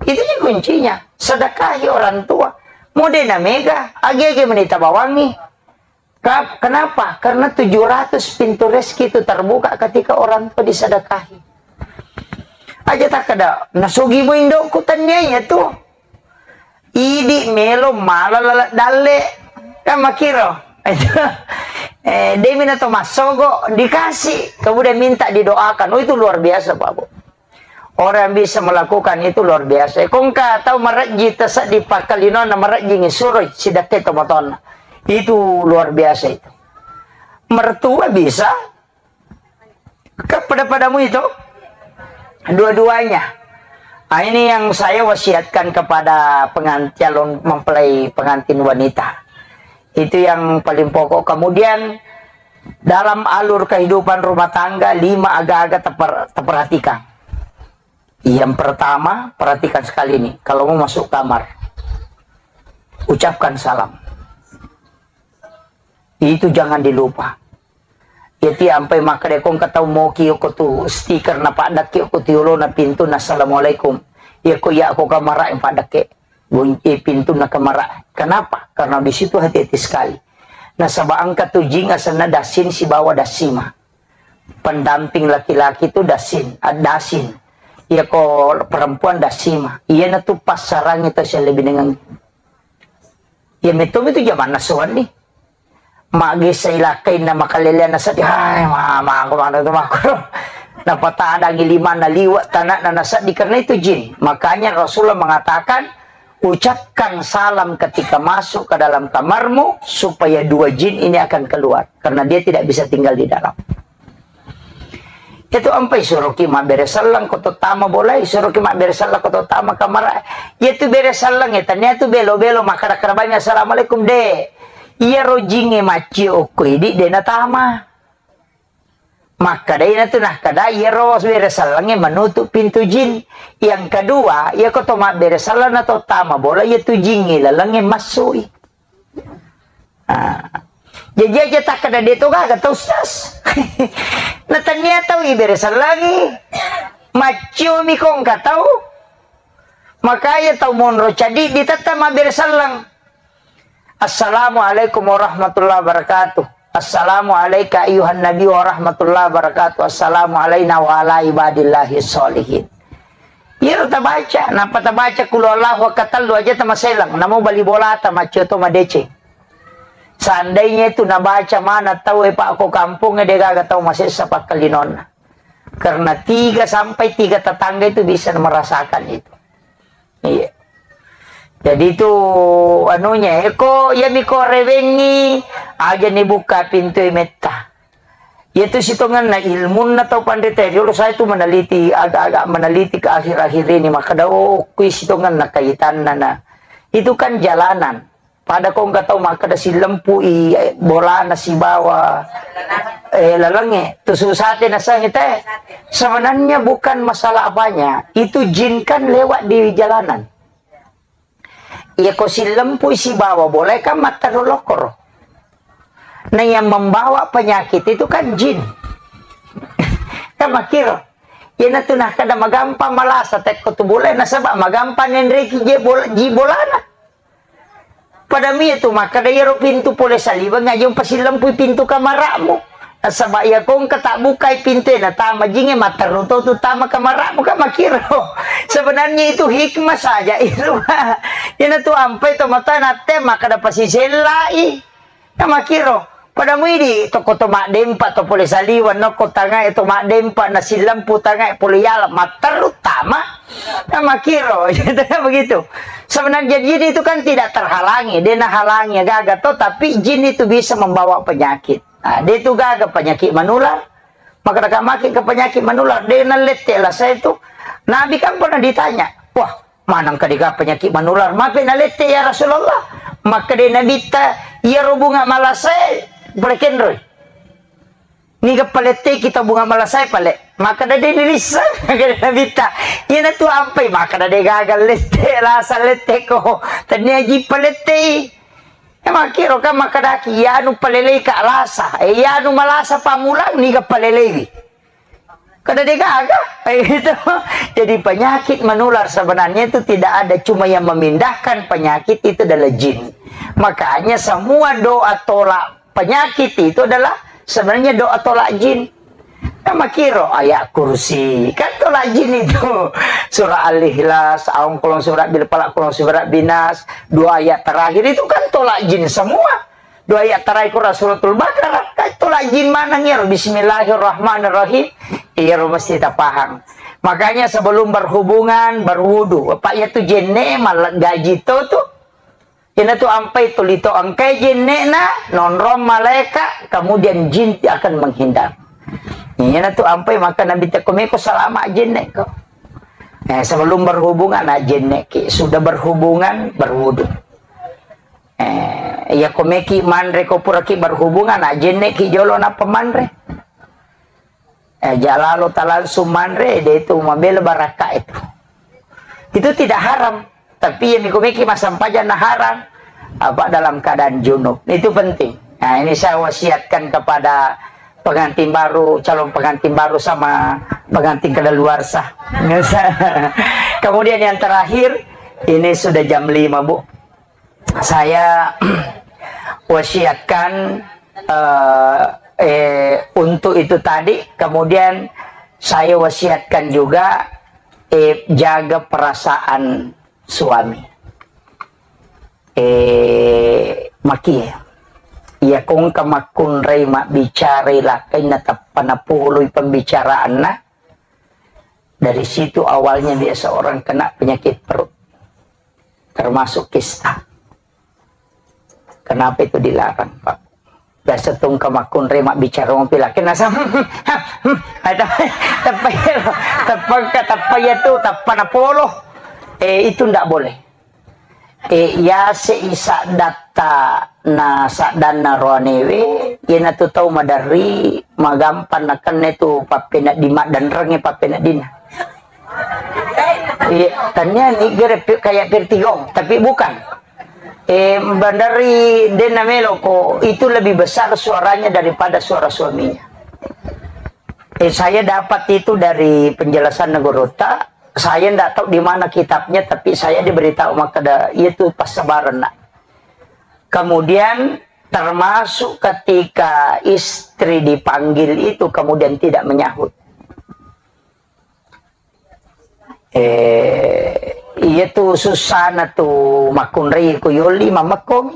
Itu ji kuncinya. Sedekahi orang tua. Mode na mega, age-age menita bawangi. Ka-, kenapa? Karena tujuh ratus pintu rezeki itu terbuka ketika orang tua disedekahi. Aja takkeda, nasugi mo indokku, tania iya tu. Idi melo mala lala dalle. Kan makiro. Eh, demi na to massogo, dikasih. Kemudian minta didoakan. Oh, itu luar biasa, Pak Bu. Orang yang bisa melakukan itu luar biasa. Kongka tau marejji taseddi pakkalinonna marejji ngisuroi sidakkai tomatoanna. Itu luar biasa itu. Mertua bisa, kan pada-padamu itu. Dua-duanya. Nah, ini yang saya wasiatkan kepada pengan-, calon mempelai pengantin wanita. Itu yang paling pokok. Kemudian dalam alur kehidupan rumah tangga, lima aga-aga teper-, teperhatikan. Yang pertama, perhatikan sekali nih, kalau mau masuk kamar, ucapkan salam. Itu jangan dilupa. Jadi ampai makkeda ko engka tau moki ko tu stiker na paddakki ko tu yolona pintu na assalamualaikum. Iya ko iya ko kamara yang paddakke. Gun-, eh, pintu na kamara. Kenapa? Karena di situ hati-hati sekali. Nasaba engka tu jing asenna dasin sibawa dasima. Pendamping laki-laki tu dasin, ah, dasin. Iya ko perempuan dasima. Iya na tu passarangi tu saya lebih dengan. Iya metto itu zaman nasuan nih. Magesa ilakkainna makaleleanna seddi, hai, ma-, mako mana tu mako. Napatadangi limanna liwa' tanakna naseddi karena itu jin. Makanya Rasulullah mengatakan, ucapkan salam ketika masuk ke dalam kamarmu supaya dua jin ini akan keluar karena dia tidak bisa tinggal di dalam. Itu ampai suruki mabbere selleng ko to tama bolai, suruki mabbere selleng ko to tama kamara. Iya tu bere selleng, ya tania tu belo-belo makkada-kada banyak assalamualaikum de. Iya rojinge macci okko idi de natama. Makkada ina tu nakkada iya ro bere sellengnge menutup pintu jin. Yang kedua, iya ko to mabbere selleng na to tama bola, iya tu jinge lalengnge massui. Ah. Jaji aja takkada de to gaga to, Ustaz. Tania tau ibere sellangi, maccio mi kongka tau, makanya tau monro cadi ditetta mabbere sellang. Assalamualaikum warahmatullahi wabarakatuh. Assalamu alaika ayuhan nabi warahmatullahi wabarakatuh. Assalamu alaina wa ala ibadillahi sholihin. Iyaro tabaca, nappa tabaca kulu Allahu akkatellu aja tamaselang, namo bali bolata maccio to madeceng. Seandainya itu nabaca mana tau e, Pak, ko kampung e, de gaga tau masessa pakkalinonna. Karena tiga sampai tiga tetangga itu bisa merasakan itu. Iya. Jadi itu anunya, eko iya mi ko rewengi, aja ni buka pintu e metta. Iya tu sitongenna ilmunna tau panrita riolo, saya tu meneliti, agak-agak meneliti ke akhir-akhir ini, maka oh, kui sitongenna kaitanna na. Itu kan jalanan. Pada ko engka tau makkeda sillempu'i, eh, bolana sibawa, eh, lalengnge, tu susate nasengnge te. Sebenarnya bukan masalah apanya, itu jin kan lewat di jalanan. Iya ko sillempu'i sibawa bola kan matteru lokkoro. Nah, yang membawa penyakit itu kan jin. Kan makkiro. Iyanatu nakkeda magampang malasa tekko tu bola, nasaba magampang nenreki je bol-, ji bolana. Pada mie tu makkeda iyaro pintu pole saliweng aja umpasilempui pintu kamara'mu. Nasaba iya ko engka tabbukai pintu e natama jinge matteru to tu tama kamara'mu, kan makkiro. Sebenarnya itu hikmah saja itu. Iyanatu ampai to mata natte makkeda pasisellai. Kan makkiro. Pada muidi tokko to maddempa to pole saliweng nokko tangae to maddempa nasilempu tangae pole yala matteru tama. Kan makkiro. Begitu. Sebenarnya jin itu kan tidak terhalangi, de nahalangi gaga to, tapi jin itu bisa membawa penyakit. Nah, de tu gaga penyakit menular. Maka dekat makin ke penyakit menular, de nalette lah saya itu. Nabi kan pernah ditanya, wah, maneng ka dega penyakit menular? Mape nalette ya Rasulullah? Makkeda Nabitta, iyaro bunga malasae pole kenroi. Niga palette kita bunga malasae pale? Makkeda de nirisseng. Makkeda Nabitta, iyanatu ampai makkeda de gaga lette, lasa lette ko. Tania ji palettei. E makkiro kan makkedaki, iyanu palelei ka lasa. E iyanu malasa pammulang niga paleleiwi. Kada degaga. Eh, gitu. Jadi penyakit menular sebenarnya itu tidak ada, cuma yang memindahkan penyakit itu adalah jin. Makanya semua doa tolak penyakit itu adalah sebenarnya doa tolak jin. Kan makkiro ayat kursi, kan tolak jin itu. Surah Al-Ikhlas, aung kolong surat bil falaq, kolong surat binas, dua ayat terakhir itu kan tolak jin semua. Dua ayat terakhir Quran Suratul Baqarah, kan tolak jin maneng ya, Bismillahirrahmanirrahim. Iya, mesti tapahang. Makanya sebelum berhubungan, berwudu. Apa ya tu jenne malah gaji to tu. Iyanatu ampai tuli to engkai jenne'na, nonrong malaika, kemudian jin akan menghindar. Iyanatu ampai maka Nabi tekko meko salama jenne ko. Eh, sebelum berhubungan, nah, jenne ki. Sudah berhubungan, berwudu. Eh, iya ko meki manre ko puraki berhubungan, nah, jenne ki jolo nappa manre. Eh, jalalo talangsung manre, de itu mabela barakka itu. Itu tidak haram. Tapi yang mikomiki masampajang na haram, apa dalam keadaan junub. Itu penting. Nah, ini saya wasiatkan kepada pengantin baru, calon pengantin baru sama pengantin kadaluarsa. Kemudian yang terakhir, ini sudah jam lima, Bu. Saya wasiatkan, eh, eh, untuk itu tadi, kemudian saya wasiatkan juga, eh, jaga perasaan suami. Eh, makie, iya kongka makkunrai mabbicarai lakkainna tappa napoloi pembicaraanna, dari situ awalnya biasa orang kena penyakit perut, termasuk kista. Kenapa itu dilarang, Pak? Biasa tungka makkunrai mabbicara mopi laki nasa, ada teppa, teppa, teppa ya tu, teppa napolo. Eh, itu ndak boleh. Eh, yase isa datta na saddanna roanewe, iyanatu tau maderri, magampang nakenna tu pappenedding, maddenrengnge pappeneddinna. Iya, tania ni gere pi-, kayak pirtigong, tapi bukan. Eh, bandari denna meloko, itu lebih besar suaranya daripada suara suaminya. Eh, saya dapat itu dari penjelasan Negorota. Saya ndak tahu di mana kitabnya, tapi saya diberitahu makkeda, iya tu passabarenna. Kemudian termasuk ketika istri dipanggil itu kemudian tidak menyahut. Eh, iya tu susana tu makkunrai ku yoli mamekkomi.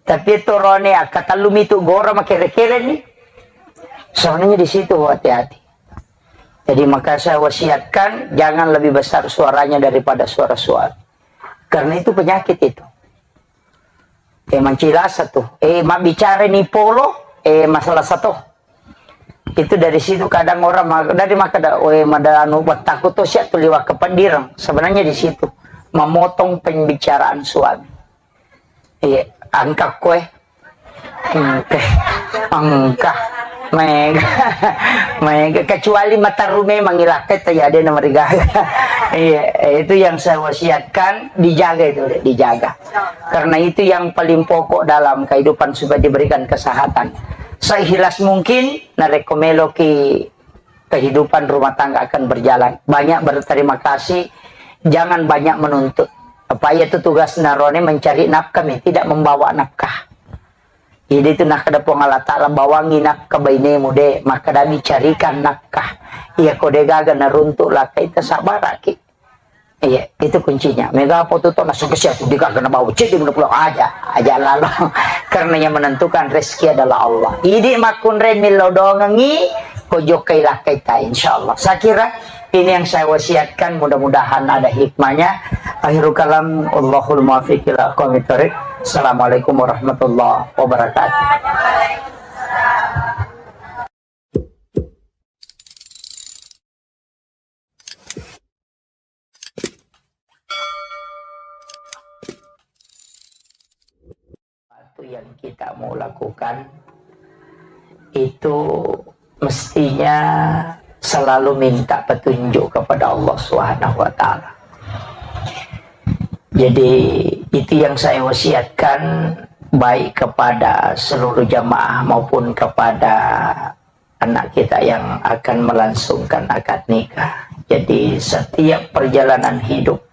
Tapi torone akkatellumi tu gora makere-kere ni. Sebenarnya di situ hati-hati. Jadi maka saya wasiatkan jangan lebih besar suaranya daripada suara suami. Karena itu penyakit itu. Eh, mancilasa tu. Eh, mabbicara ni polo, eh, masalah satu. Itu dari situ kadang orang ma-, dari makkeda, "Oe, mada anu, wettaku to sia tu liwa ke pendireng." Sebenarnya di situ memotong pembicaraan suami. Iya, angka koe. Engka. Engka. Mega. Mega. Kecuali mataru memang ilakkai, ya, dia nomor tiga. Iya, itu yang saya wasiatkan, dijaga itu, dijaga. Karena itu yang paling pokok dalam kehidupan supaya diberikan kesehatan. Seikhlas mungkin, narekko meloki kehidupan rumah tangga akan berjalan. Banyak berterima kasih, jangan banyak menuntut. Apa iya tu tugas narone mencari nafkah mi, tidak membawa nafkah. Jadi itu nakkeda Puang Allah Ta'ala, "Bawangi nafkah bainemu de, maka dami carikan nafkah." Iya ko de gaga naruntuk lakkai, tasabaraki. Iya, itu kuncinya. Mega apa tu tona sukses ya tu digaga nabawa cedde mena pulang aja, aja lalo. Karena yang menentukan rezeki adalah Allah. Idi makkunrai millau dongengi, ko jokkai lakkai ta, insyaallah. Saya kira ini yang saya wasiatkan, mudah-mudahan ada hikmahnya. Akhirul kalam, Allahul muwaffiq ila aqwamit thariq. Assalamualaikum warahmatullahi wabarakatuh. Sesuatu yang kita mau lakukan itu mestinya selalu minta petunjuk kepada Allah Subhanahu wa Ta'ala. Jadi, itu yang saya wasiatkan, baik kepada seluruh jamaah maupun kepada anak kita yang akan melangsungkan akad nikah. Jadi, setiap perjalanan hidup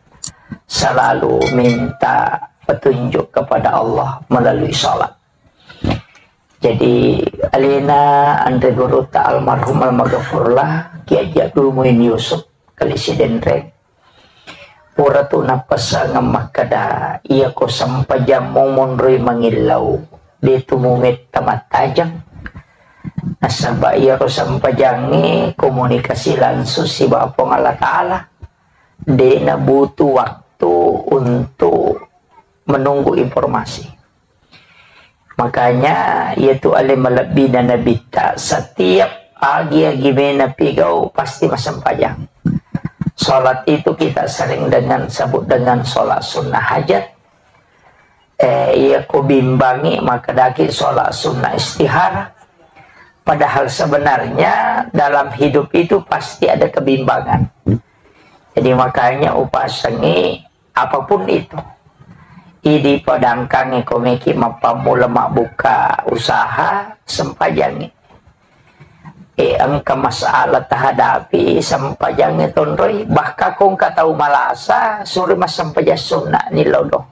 selalu minta petunjuk kepada Allah melalui sholat. Jadi, alena anre gurutta almarhum almaghfurlah, Kiai Haji Abdul Muin Yusuf, Kali Sidenreng, pura tu nappessangeng makkeda, iyako sempajammu monroi mangillau, de tu mumetta mattajeng. Nasaba iyaro sempajangnge komunikasi langsung sibawa Puang Allah Ta'ala. De nabutuh waktu untuk menunggu informasi. Makanya, iyatu ale malebbina Nabitta, setiap agi-agi mena pigau pasti massempajang. Sholat itu kita sering dengan sebut dengan sholat sunnah hajat. Eh, iya ko bimbangi, maka daki sholat sunnah istihara. Padahal sebenarnya dalam hidup itu pasti ada kebimbangan. Jadi makanya upasengi apapun itu. Idi padangkangi komeki mappammula mabbuka usaha, sempajangi. Eh, engka masalah tahadapi, sempajangi tonroi. Bahkan ko engka tau malasa, suri massempajang sunna ni lodong.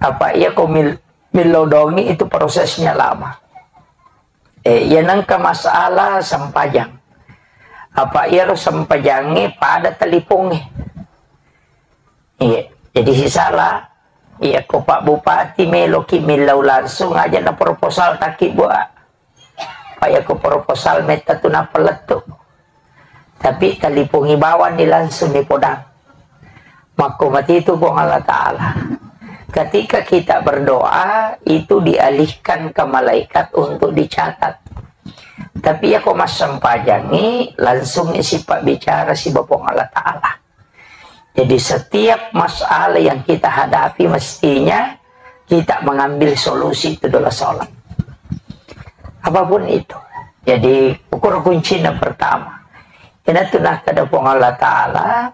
Apa iya ko mil-, milodongi itu prosesnya lama. Eh, iya nengka masalah sempajang. Apa iyaro sempajangnge pada telipongnge. Iya, jadi sisala. Iya, ko Pak Bupati meloki millau langsung aja na proposal taki buat. Pak, iya ko proposal metta tu napalettu. Tapi talipongi bawang ni langsung ni podang. Makko mati itu Puang Allah Ta'ala. Ketika kita berdoa, itu dialihkan ke malaikat untuk dicatat. Tapi iya ko massempajangi, langsung isi Pak bicara si Puang Allah Ta'ala. Jadi setiap masalah yang kita hadapi mestinya kita mengambil solusi itu adalah sholat. Apapun itu. Jadi ukur kuncinya pertama. Ina tu nakkeda Puang Allah Ta'ala,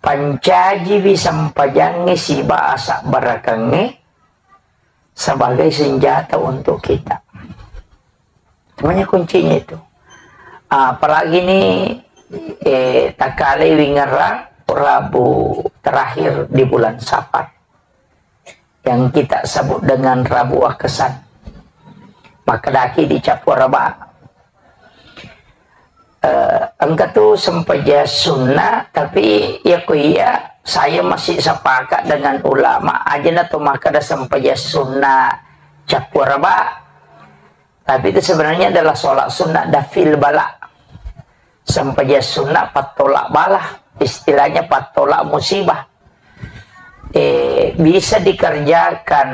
pancajiwi sempajangnge sibawa sabbarakengnge sebagai senjata untuk kita. Semuanya kuncinya itu. Apalagi ini, eh, takkale wingerang Rabu terakhir di bulan Safar. Yang kita sebut dengan Rabu Akkesan. Makkedaki di Cappua Raba. Eh, engka tu sempajang sunnah, tapi ya ku iya, saya masih sepakat dengan ulama, aja na tu makkeda sempajang sunnah Cappua Raba. Tapi itu sebenarnya adalah sholat sunnah daf'il bala. Sempajang sunnah pattolak bala, istilahnya pattolak musibah. Eh, bisa dikerjakan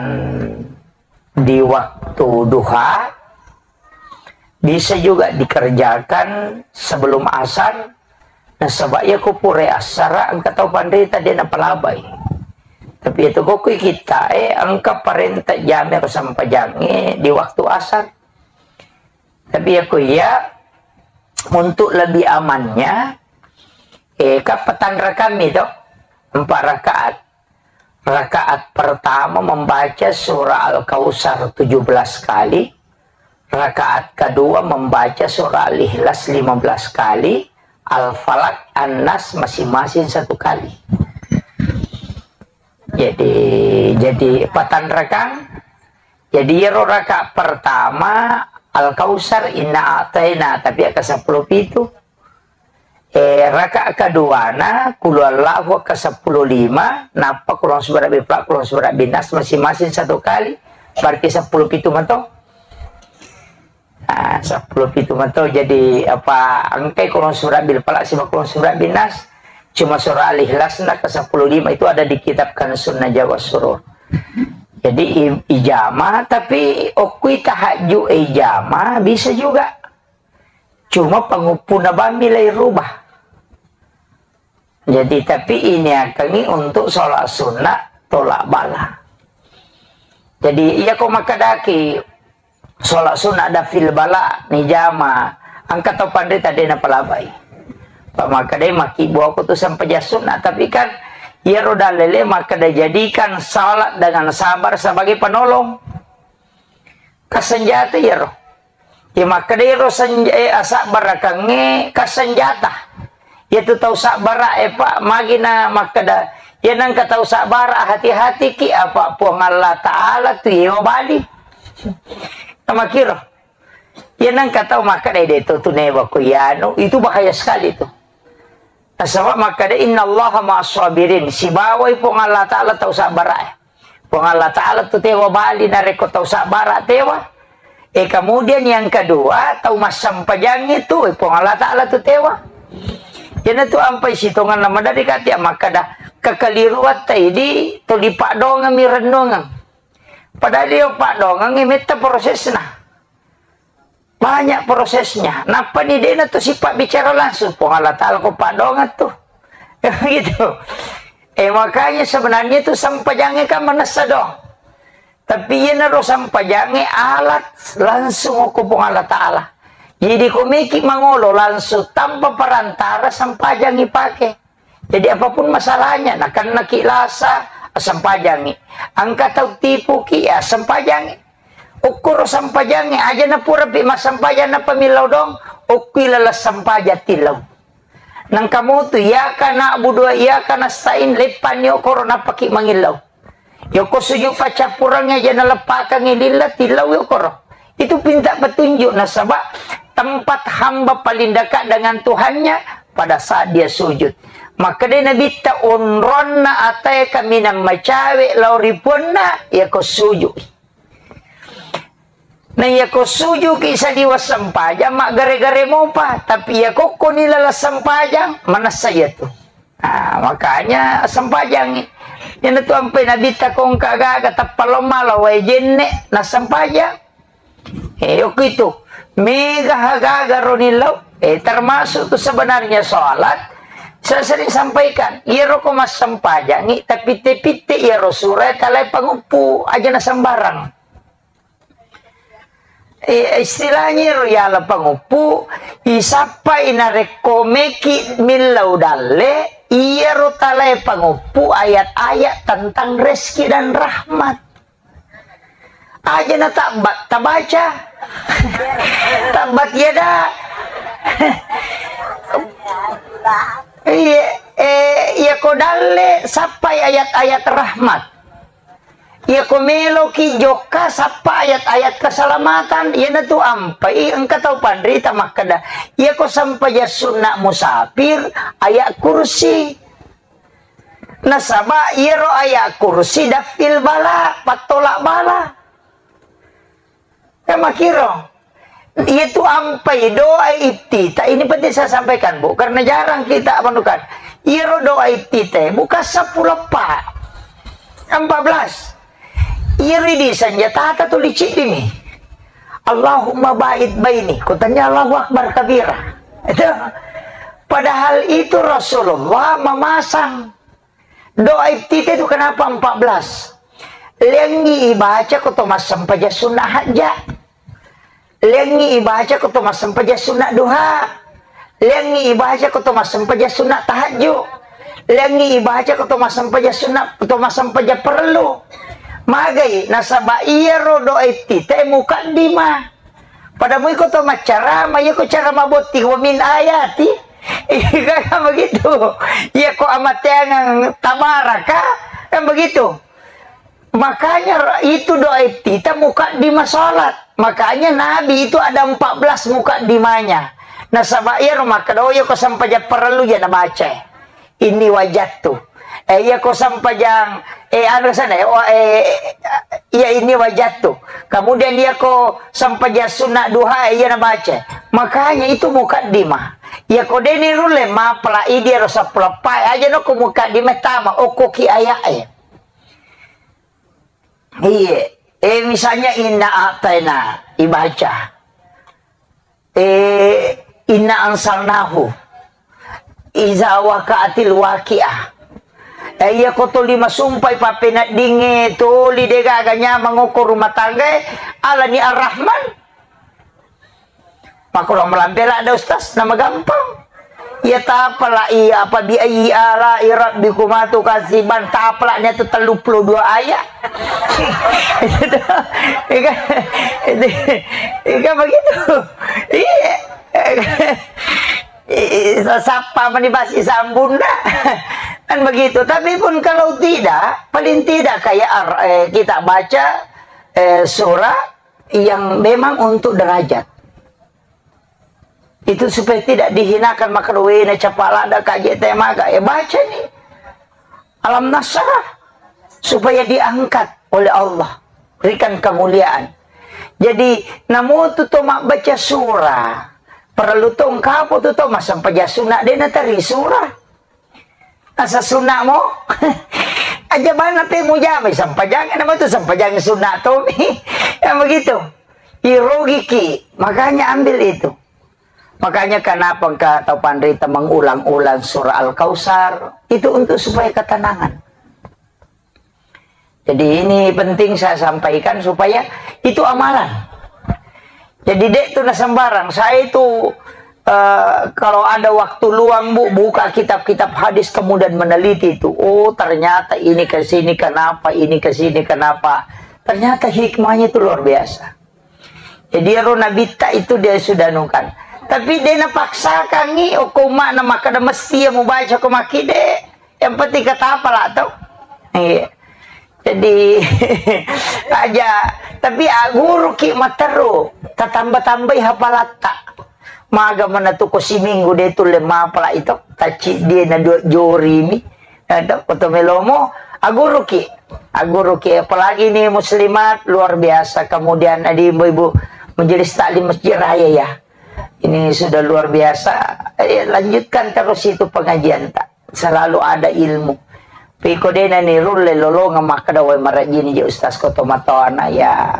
di waktu duha, bisa juga dikerjakan sebelum asar. Nasaba iya ko pura asar, engka tau panrita de napalabai. Tapi itu ko kui kita, eh, engka parenta jame ko sempajange di waktu asar. Tapi ya ko iya, untuk lebih amannya, eh, kan patanrakang mi to, empat rakaat. Rakaat pertama membaca surah Al-Kautsar tujuh belas kali, rakaat kedua membaca surah Al-Ikhlas lima belas kali, Al-Falaq, An-Nas masing-masing satu kali. Jadi, jadi patanrakang. Jadi, iyaro rakaat pertama Al-Kautsar, Inna A'taina, tapi akka seppulo pitu. Eh, rakaat keduana, Qul Huwallahu akka seppulo lima, nappa Qul A'udzu Birabbil Falaq, Qul A'udzu Birabbin Nas, masing-masing satu kali, berarti seppulo pitu mato. Ah, seppulo pitu mato, jadi apa, engkai Qul A'udzu Birabbil Falaq sibawa Qul A'udzu Birabbin Nas, cuma surah Al-Ikhlas na ke seppulo lima itu ada di kitab Kanzun Najwa was Surur. Jadi i-, ijama, tapi okui tahajud ijama bisa juga. Cuma panguppuna bammi lai rubah. Jadi, tapi ini akangi untuk sholat sunnah tolak bala. Jadi, iya ko makkedaki sholat sunnah daf'il bala ni jama, engka tau panrita de napalabai. Pak makkedai maki buah aku tu sempajang sunnah, tapi kan iyaro dalele makkeda jadikan salat dengan sabar sebagai penolong. Kasenjata iyaro. Iya makkeda iro senj-, eh, asabbarakangngé kasenjata. Iyatu tau sabbara, eh, Pak, magi na makkeda, iya nengka tau sabbara, hati-hatiki, apa Puang Allah Ta'ala tu yewa bali. Namakiro. Iya nengka tau makkeda, eh, de to tu newa ko iyanu, itu bahaya sekali tu. Nasaba makkeda, "Innallaha ma'as sabirin." Sibawai Puang Allah Ta'ala tau sabbara, eh. Puang Allah Ta'ala tu tewa bali narekko tau sabbara tewa. Eh, kemudian yang kedua, tau massempajang itu, eh, Puang Allah Ta'ala tu tewa. Jana tu ampai sitonganna madari kati makkeda, kekeliruan ta idi tuli paddoangeng mi rennuangeng. Padahal iyo paddoangeng metta prosesna. Banyak prosesnya. Nappani dena tu sifat bicara langsung. Puang Allah Ta'ala ko paddoangeng tu. Gitu. Eh, makanya sebenarnya tu sempajangnya kan manessa doang. Tapi iyanaro sempajangnya alat langsung ko Puang Allah Ta'ala. Jadi ko meki mangolo langsung tanpa perantara sempajang ipake. Jadi apapun masalahnya, nakennaki lasa, sempajangi. Engka tau tipuki, ya sempajangi. Ukkuro sempajangi, aja na purapi massempajang nappa millau dong, ukkui laleng sempajang tillau. Nangka mutu, iyyaka na'budu wa iyyaka nasta'in, leppanni okoro nappaki mangillau. Yoko sujud paccappurengnge aja naleppakengngi lilla, tillau yokoro. Itu pinta petunjuk nasaba tempat hamba paling dekat dengan Tuhannya pada saat dia sujud. Makkedai Nabitta, onronna atae kaminang macawe lao ri Puanna, yako sujud. Na iyako sujuki saliweng sempajang, maggare-gare mopa. Tapi iyako koni laleng sempajang, manessa iyatu. Ah, makanya sempajangi. Iyana tu ampai Nabitta ko engka gaga tappa lao mala wae jenne, na sempajang. Eh, okko itu. Mega gaga roni lao. Eh, termasuk tu sebenarnya sholat. Saya sering sampaikan, iyaro ko massempajangi, tapitte-pitte iyaro sura talae panguppu, aja na sembarang. Eh, istilahnya ro yala panguppu, isappai narekko meki millau dalle, iyaro talae panguppu ayat-ayat tentang rezeki dan rahmat. Aja na tabbat, tabaca. Tabbat yada. Iya, eh, iya ko dalle, sappai ayat-ayat rahmat. Iya ko meloki jokka, sappa ayat-ayat keselamatan. Iyanatu ampai engka tau panrita makkeda, iya ko sempajang sunna musafir, ayat kursi. Nasaba iyaro ayat kursi dafil bala, pattolak bala. Kan makiro. Iyatu ampai doa iftitah, ini penting saya sampaikan, Bu, karena jarang kita menemukan. Iyaro doa iftitah bukan sepuluh, Pak. Empat belas. Iyaro di senjata tuli ciddimi. Allahumma ba'id baini. Kutanya Allahu Akbar kabira. Itu. Padahal itu Rasulullah memasang doa iftitah itu kenapa empat belas? Lengi ibaca ko to massempajang sunna hajja. Lengi ibaca ko to massempajang sunna duha. Lengi ibaca ko to massempajang sunna tahajju. Lengi ibaca ko to massempajang sunna, to massempajang parellu. Magai nasaba iyaro doa iftitah mukaddimah. Pada mui ko to maccarama, iya ko cara mabotti, wa min ayati. Kan begitu. Iya ko amateangang tabaraka, kan begitu. Makanya itu doa iftitah mukaddimah salat. Makanya Nabi itu ada empat belas mukaddimahnya. Nasaba iyaro makkeda, oh, iya ko sempajang parellu ja nabaca. Inni wajattu. Eh, iya ko sempajang, eh, anu sana, eh, wa-, eh, iya inni wajattu. Kemudian iya ko sempajang sunna duha, eh, iya nabaca. Makanya itu mukaddimah. Iya ko deni rulle mapala idi ro sepuluh pai aja no ko mukaddimah tama, okko ki ayat, eh. Iya. Eh, misalnya inna a'taina ibaca. Eh, inna ansalnahu. Iza waqa'atil waqi'ah. Eh, iya ko toli masumpai pappeneddingnge toli degaga nyamang okko rumah tangga, eh, alani Ar-Rahman. Makkurang melampe ladde, Ustaz, nama gampang. Iya tapala iya apa bi ayyi ala'i rabbikuma tukadziban, tapala ni tu telluppulo dua ayat. Iya kan? Iya kan begitu. Iya. Iya, sappa mani basi sambunna. Kan begitu. Tapi pun kalau tidak, paling tidak kayak ar-, eh, kita baca, eh, surah yang memang untuk derajat. Itu supaya tidak dihinakan, maka wena capalada kaje temaga. Eh, baca nih. Alam Nasrah. Supaya diangkat oleh Allah. Berikan kemuliaan. Jadi, namu tu to mabbaca surah. Perlu to engkapo tu to massempajang sunna de nateri surah. Asa sunna mo. Aja bana pe mujama sempajang, nama tu sempajang sunna to mi. Yang begitu. Irogiki. Makanya ambil itu. Makanya kenapa engka tau panrita mengulang-ulang surah Al-Kautsar? Itu untuk supaya ketenangan. Jadi ini penting saya sampaikan supaya itu amalan. Jadi dek tu na sembarang. Saya itu, eh, kalau ada waktu luang, Bu, buka kitab-kitab hadis kemudian meneliti itu. Oh, ternyata ini ke sini kenapa, ini ke sini kenapa. Ternyata hikmahnya itu luar biasa. Jadi ro nabitta itu dia sudah nungkan. Tapi dia napaksakangi, oh, ko makna makkeda mesti ya mubaca ko makkide. Yang penting kata apa lah tau. Iya. Jadi aja, tapi aguru ki matteru, tatamba-tambai hapalatta. Maga mana tu ko siminggu de tulle mapala itu, taci dia na dua jori mi. Ada foto melomo, aguruki. Aguruki, apalagi ini muslimat, luar biasa. Kemudian ada ibu-ibu majelis taklim Masjid Raya ya. Ini sudah luar biasa. Eh, lanjutkan terus itu pengajian tak. Selalu ada ilmu. Piko dena ni rulle lolonga makkeda wai marajini je ustaz ko tomatoana ya.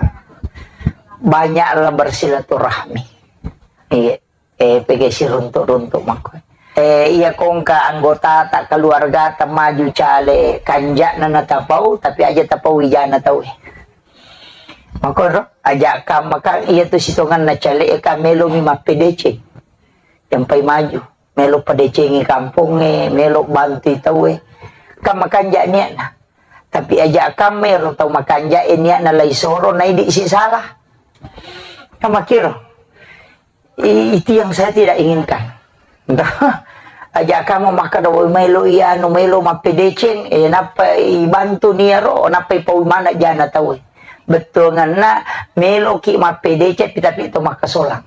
Banyaklah bersilaturahmi. Iya. Eh, pegge siruntu-runtu makko. Eh, iya kongka anggota ta keluarga ta maju cale kanjana na tapau, tapi aja tapau ijana tau eh. Makko ro, aja ka maka iya tu sitongan na cale e ka melo mi mappedece. Yang pai maju, melo pedecengi kampung e, melo bantu tau e. Ka makanja niatna. Tapi aja kamma ero tau makanja e niatna lai soro naidi si salah. Kamakiro. I-, itu yang saya tidak inginkan. Aja kamu makkeda, "Woi, melo iya anu, melo mappedeceng, eh, nappa ibantu niaro, nappa ipau mana jana tau." Bettuanganna meloki mappedeceng, tapi to makkasolang.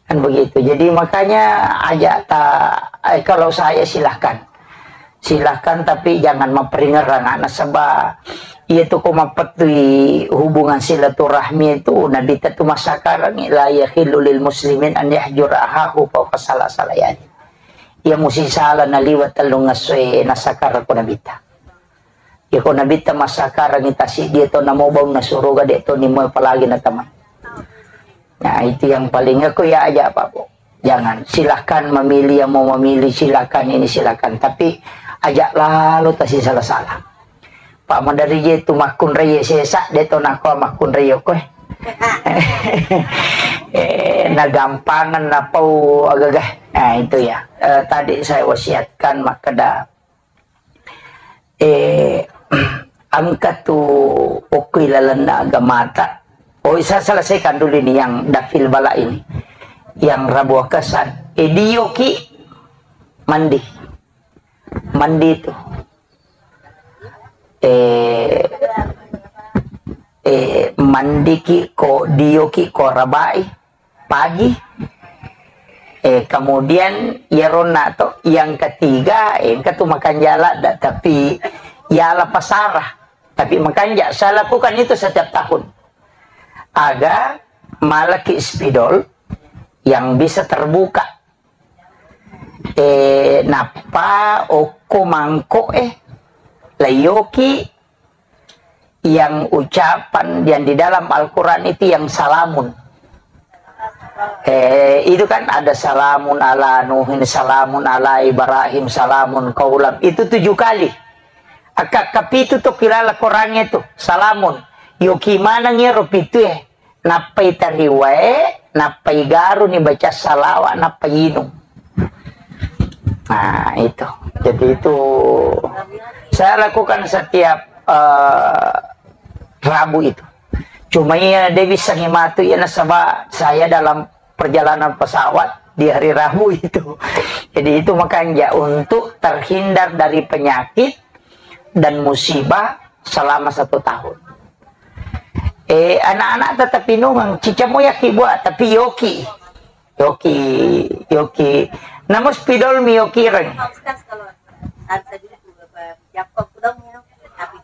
Kan begitu. Jadi makanya aja ta-, eh, kalau saya silahkan. Silahkan, tapi jangan maperingerang anak sebab iya tu ko mapettui hubungan silaturahmi itu Nabi tu massakarangi, "La yahillu lil muslimin an yahjura ahahu fauqa salasati layalin." Iya musi sala naliwa tellung essoe nasakara ko Nabi ta. Iya ko Nabi ta massakarangi tasi dia to namo baunna suruga de to nimo apalagi na teman. Nah, itu yang paling aku ya aja apa, Bu. Jangan, silahkan memilih yang mau memilih, silahkan ini, silahkan. Tapi aja lalu tasi salah-salah. Pak madari je tu makkunrai sesa, de to nako makkunrai koe. Eh, nagampangan napau agaga. Nah, itu ya. Eh, tadi saya wasiatkan makkeda, eh, engka tu okko ilalenna agamata. Oh, saya selesaikan dulu ini yang dafil bala ini. Yang rabu akasan. Eh, dioki mandi. Mandi tu. Eh, eh, mandiki ko dioki ko rabai pagi. Eh, kemudian iyaronna to, yang ketiga, eh, engka tu makanja ladda, tapi yala pasara. Tapi makanja, saya lakukan itu setiap tahun. Aga malaki spidol yang bisa terbuka. Eh, nappa okko mangko, eh, layoki yang ucapan yang di dalam Al-Quran itu yang salamun. Eh, itu kan ada salamun ala Nuhin, salamun ala Ibrahim, salamun kaulam. Itu tujuh kali. Akka kapitu to kilala Qurannya itu, salamun. Yoki maneng ero pitu e. Nappai tariwae, nappai garuni baca salawa, nappai inung. Nah, itu. Jadi itu saya lakukan setiap, eh, Rabu itu. Cuma iya, de bisa ngimatu iya nasaba saya dalam perjalanan pesawat di hari Rabu itu. Jadi itu makanya untuk terhindar dari penyakit dan musibah selama satu tahun. Eh, anak-anak tetap inungang, cicamo yaki buat, tapi yoki. Yoki, yoki. Namun spidol mi yoki reng.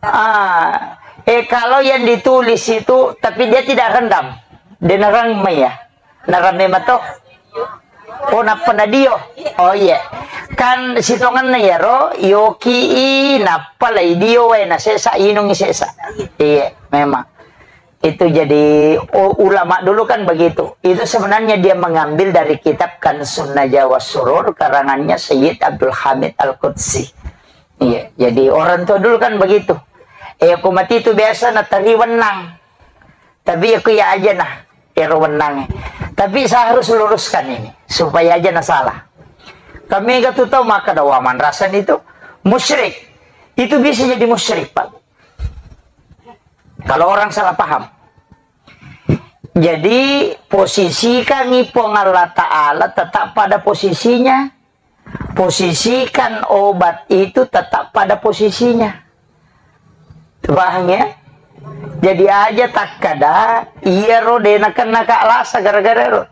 Ah, eh, kalau yang ditulis itu, tapi dia tidak rendam. Dia nerang mai ya. Naramme mato. Oh, nappa nadio. Oh, iya. Kan sitongenna iyaro, yoki i, nappa lai dio wae, na sesa, inungi sesa. Iya, memang. Itu jadi, oh, ulama dulu kan begitu. Itu sebenarnya dia mengambil dari kitab Kanzun Najwa was Surur, karangannya Sayyid Abdul Hamid Al-Qudsi. Iya, jadi orang tua dulu kan begitu. Eh, aku mati itu biasa natari wenang. Tapi aku ya aja nah, ero wenang. Tapi saya harus luruskan ini, supaya aja nah salah. Kami gak tuh tahu maka ada waman rasan itu musyrik. Itu bisa jadi musyrik, Pak. Kalau orang salah paham. Jadi, posisikan Puang Allah Ta'ala tetap pada posisinya. Posisikan obat itu tetap pada posisinya. Paham ya? Jadi aja takkada, iyaro de nakenna ka lasa gara-gara ero.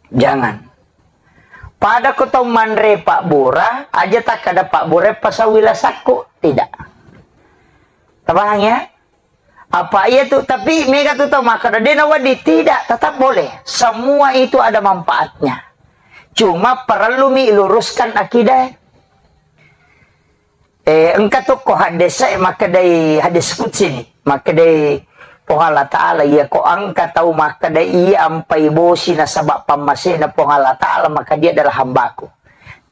Jangan. Pada ko tau manre pabbura, aja takkada pabbura pasau wilasakku. Tidak. Paham ya? Apa iya tu, tapi mega tu tau makkeda, de nawedding, tidak, tetap boleh. Semua itu ada manfaatnya. Cuma perlu mi luruskan akidah. Eh, engka tu ko hadis e makkedai hadis qudsi ni. Makkedai Puang Allah Ta'ala, iya ko engka tau makkeda iya ampai bosi nasaba pammasena Puang Allah Ta'ala, maka dia adalah hambaku.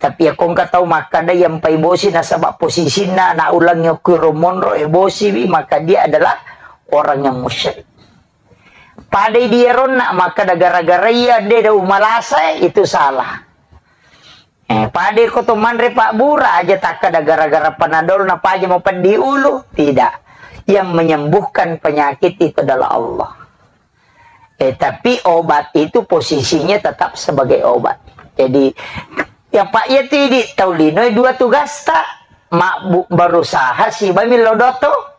Tapi iya ko engka tau makkeda iya ampai bosi nasaba posisinna anak ulangnge okko ro monro e bosi wi, maka dia adalah orang yang musyrik. Padai dia ronna makkeda gara-gara iya de da umalasa, itu salah. Eh, pada ko to manre pabbura aja takkada gara-gara panadol na paja mau peddi ulu. Tidak. Yang menyembuhkan penyakit itu adalah Allah. Eh, tapi obat itu posisinya tetap sebagai obat. Jadi, ya Pak, ya tidi tau lino dua tugasta, mabbu-, berusaha siba millo doto.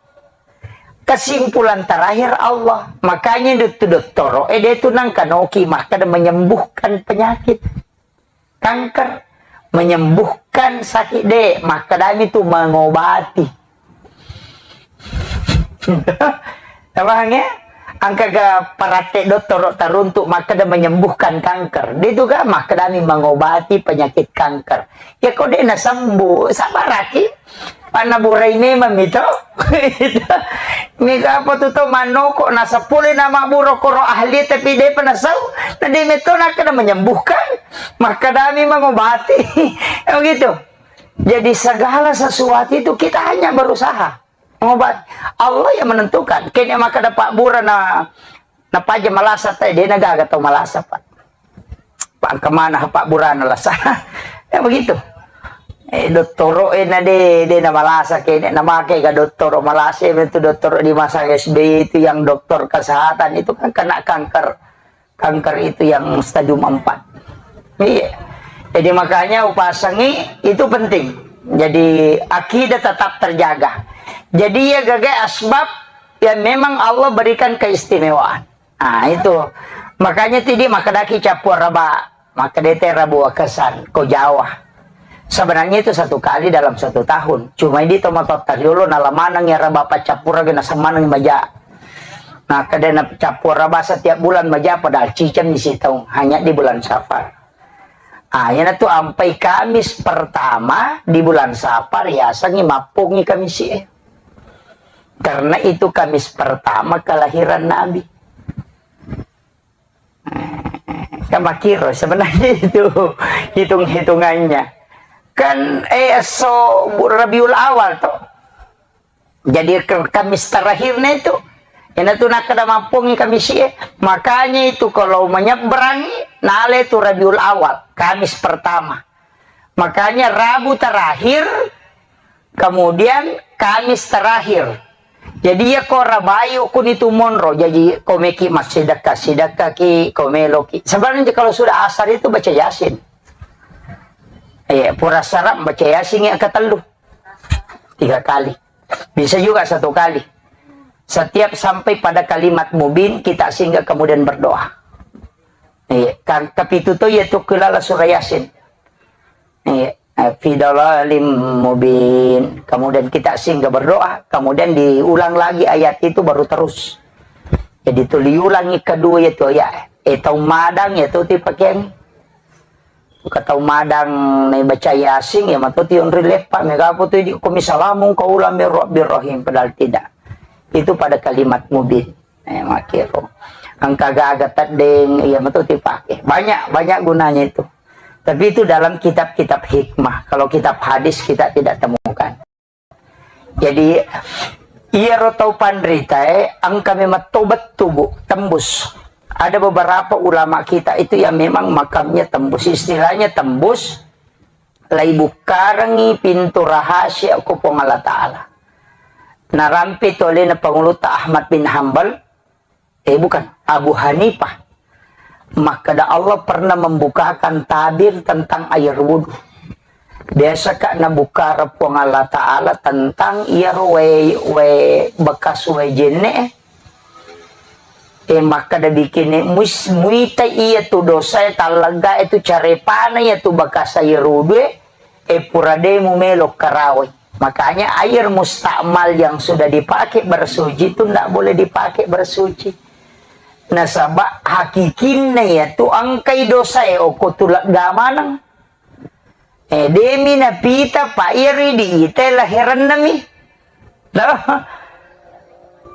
Kesimpulan terakhir Allah. Makanya itu dottoro, eh, dia itu nangkanoki makkada menyembuhkan penyakit. Kanker, menyembuhkan sakit de, makkadami tu mengobati. Paham ya? Angkaga parate dottoro taruntuk makkada menyembuhkan kanker. Dia itu kan makkadami mengobati penyakit kanker. Ya kok dia nasembuh, sabaraki. Panna burai memang mito. Mega apa tu to manoko na sepuluh nama buro koro ahli tapi dia pernah sau. Tadi meto nak kena menyembuhkan. Makkadami mengobati. Ya begitu. Jadi segala sesuatu itu kita hanya berusaha mengobati. Allah yang menentukan. Kene maka dapat bura na, na paja malasa tai, dia na gaga tau malasa, Pak. Pak, kemana Pak Burana lasa? Ya begitu. Eh, dottoro, eh, na de, de na malasa kene, na make ga dottoro malasa, itu dottoro di masa S B Y itu yang dokter kesehatan itu kan kena kanker. Kanker itu yang stadium empat. Iya. Jadi makanya upasangi itu penting. Jadi akidah tetap terjaga. Jadi ya gaga asbab yang memang Allah berikan keistimewaan. Nah, itu. Makanya tidi makkadaki cappua raba, makkadete rabu wakesan, ko Jawa. Sebenarnya itu satu kali dalam satu tahun. Cuma ini tomato tariolo nala maneng ya raba paccappura gena semaneng maja. Nah, kada na cappua raba setiap bulan maja padahal ciceng di sitaung, hanya di bulan Safar. Ah, yana tu ampai Kamis pertama di bulan Safar, ya sangi mappungi Kamis, eh. Karena itu Kamis pertama kelahiran Nabi. Kan makiro sebenarnya itu hitung-hitungannya. Kan, eh, so Rabiul Awal toh. Jadi ke-, Kamis terakhirnya itu. Ina tu nakada mampungi Kamis, eh. Makanya itu kalau menyeberangi, nale tu Rabiul Awal, Kamis pertama. Makanya Rabu terakhir, kemudian Kamis terakhir. Jadi ya ko rabayu kuni tu monro, jadi ko meki massidekka, sidekka ki, ko meloki. Sebenarnya kalau sudah asar itu baca Yasin. Iya, pura sarap baca Yasin yang ketellu. Tiga kali. Bisa juga satu kali. Setiap sampai pada kalimat mubin, kita singgah kemudian berdoa. Iya, kan kepitu tu yaitu kelala surah Yasin. Iya, eh, fi dalalim mubin. Kemudian kita singgah berdoa, kemudian diulang lagi ayat itu baru terus. Jadi tu diulangi kedua yaitu ayat. Eh, tau madang yaitu ti pakeang. Ka tau madang na baca Yasin, ya matu tionri leppa, mega apa tu di komi salamun qaulam mir rabbir rahim, padahal tidak. Itu pada kalimat mubin. Eh, makiro. Engka gaga teddeng, iya matu dipake. Banyak, banyak gunanya itu. Tapi itu dalam kitab-kitab hikmah. Kalau kitab hadis kita tidak temukan. Jadi, iyaro tau panritae engka memang tau bettu, Bu, tembus. Ada beberapa ulama kita itu yang memang makamnya tembus. Istilahnya tembus, lai bukkarengi pintu rahasia ko Puang Allah Ta'ala. Narampe tu alena Panguluta Ahmad bin Hambal, eh, bukan, Abu Hanifah. Makkeda Allah pernah membukakan tabir tentang air wudhu. Biasa ka nabukkara Puang Allah Ta'ala tentang iyaro wae, wae bekas wae jenne, eh, makkeda bikini muis-, muita iya tu dosa, eh, tallega itu carepana iya tu bekas air wudhu, eh, eh, pura de mumelo karawai. Makanya air mustakmal yang sudah dipakai bersuci itu ndak boleh dipakai bersuci. Nasaba hakikinna ya tu engkai dosa e oko tulegga maneng. Eh, demi napita pa iri di ite laherenna mi. Loh.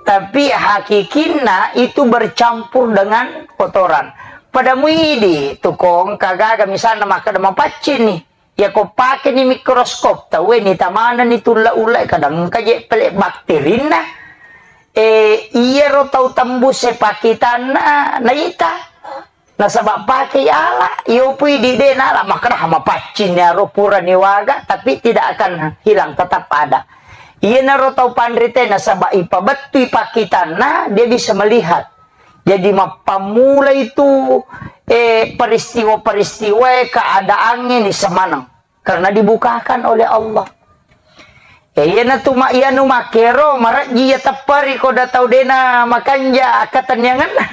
Tapi hakikinna itu bercampur dengan kotoran. Pada muidi tukong kagaga misalnya makkeda mapaccing nih. Yako pakeni mikroskop, tauwe ni tamana ni tulla-ulla, kadang engka je pele bakterinna. Eh, iyaro tau tembus e pakitanna naita. Nasaba pake ala, iyopui di de nala, makkeda mapaccing iyaro pura niwaga, tapi tidak akan hilang, tetap ada. Iyanaro tau panrite, nasaba ipabettui pakkitanna, dia bisa melihat. Jadi mappammula itu, eh, peristiwa-peristiwa, keadaannya ni semaneng. Karena dibukakan oleh Allah. Ya, iyana tu ma-, iyanu makkero, marejji iya tepperi ko da tau dena makanja akkatenniangenna.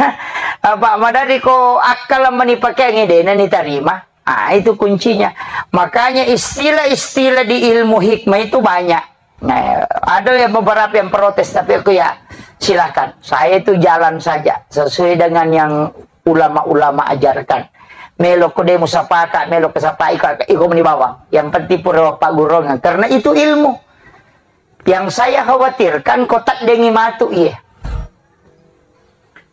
Apa madari ko akkala mani pakeangi dena ni tarima. Ah, itu kuncinya. Makanya istilah-istilah di ilmu hikmah itu banyak. Nah, ada yang beberapa yang protes, tapi aku ya silakan. Saya itu jalan saja sesuai dengan yang ulama-ulama ajarkan. Melo ko de musapaka, melo ko sapa iko, iko meni bawang. Yang penting pura paggurungan. Karena itu ilmu. Yang saya khawatirkan ko taddengi matu iye.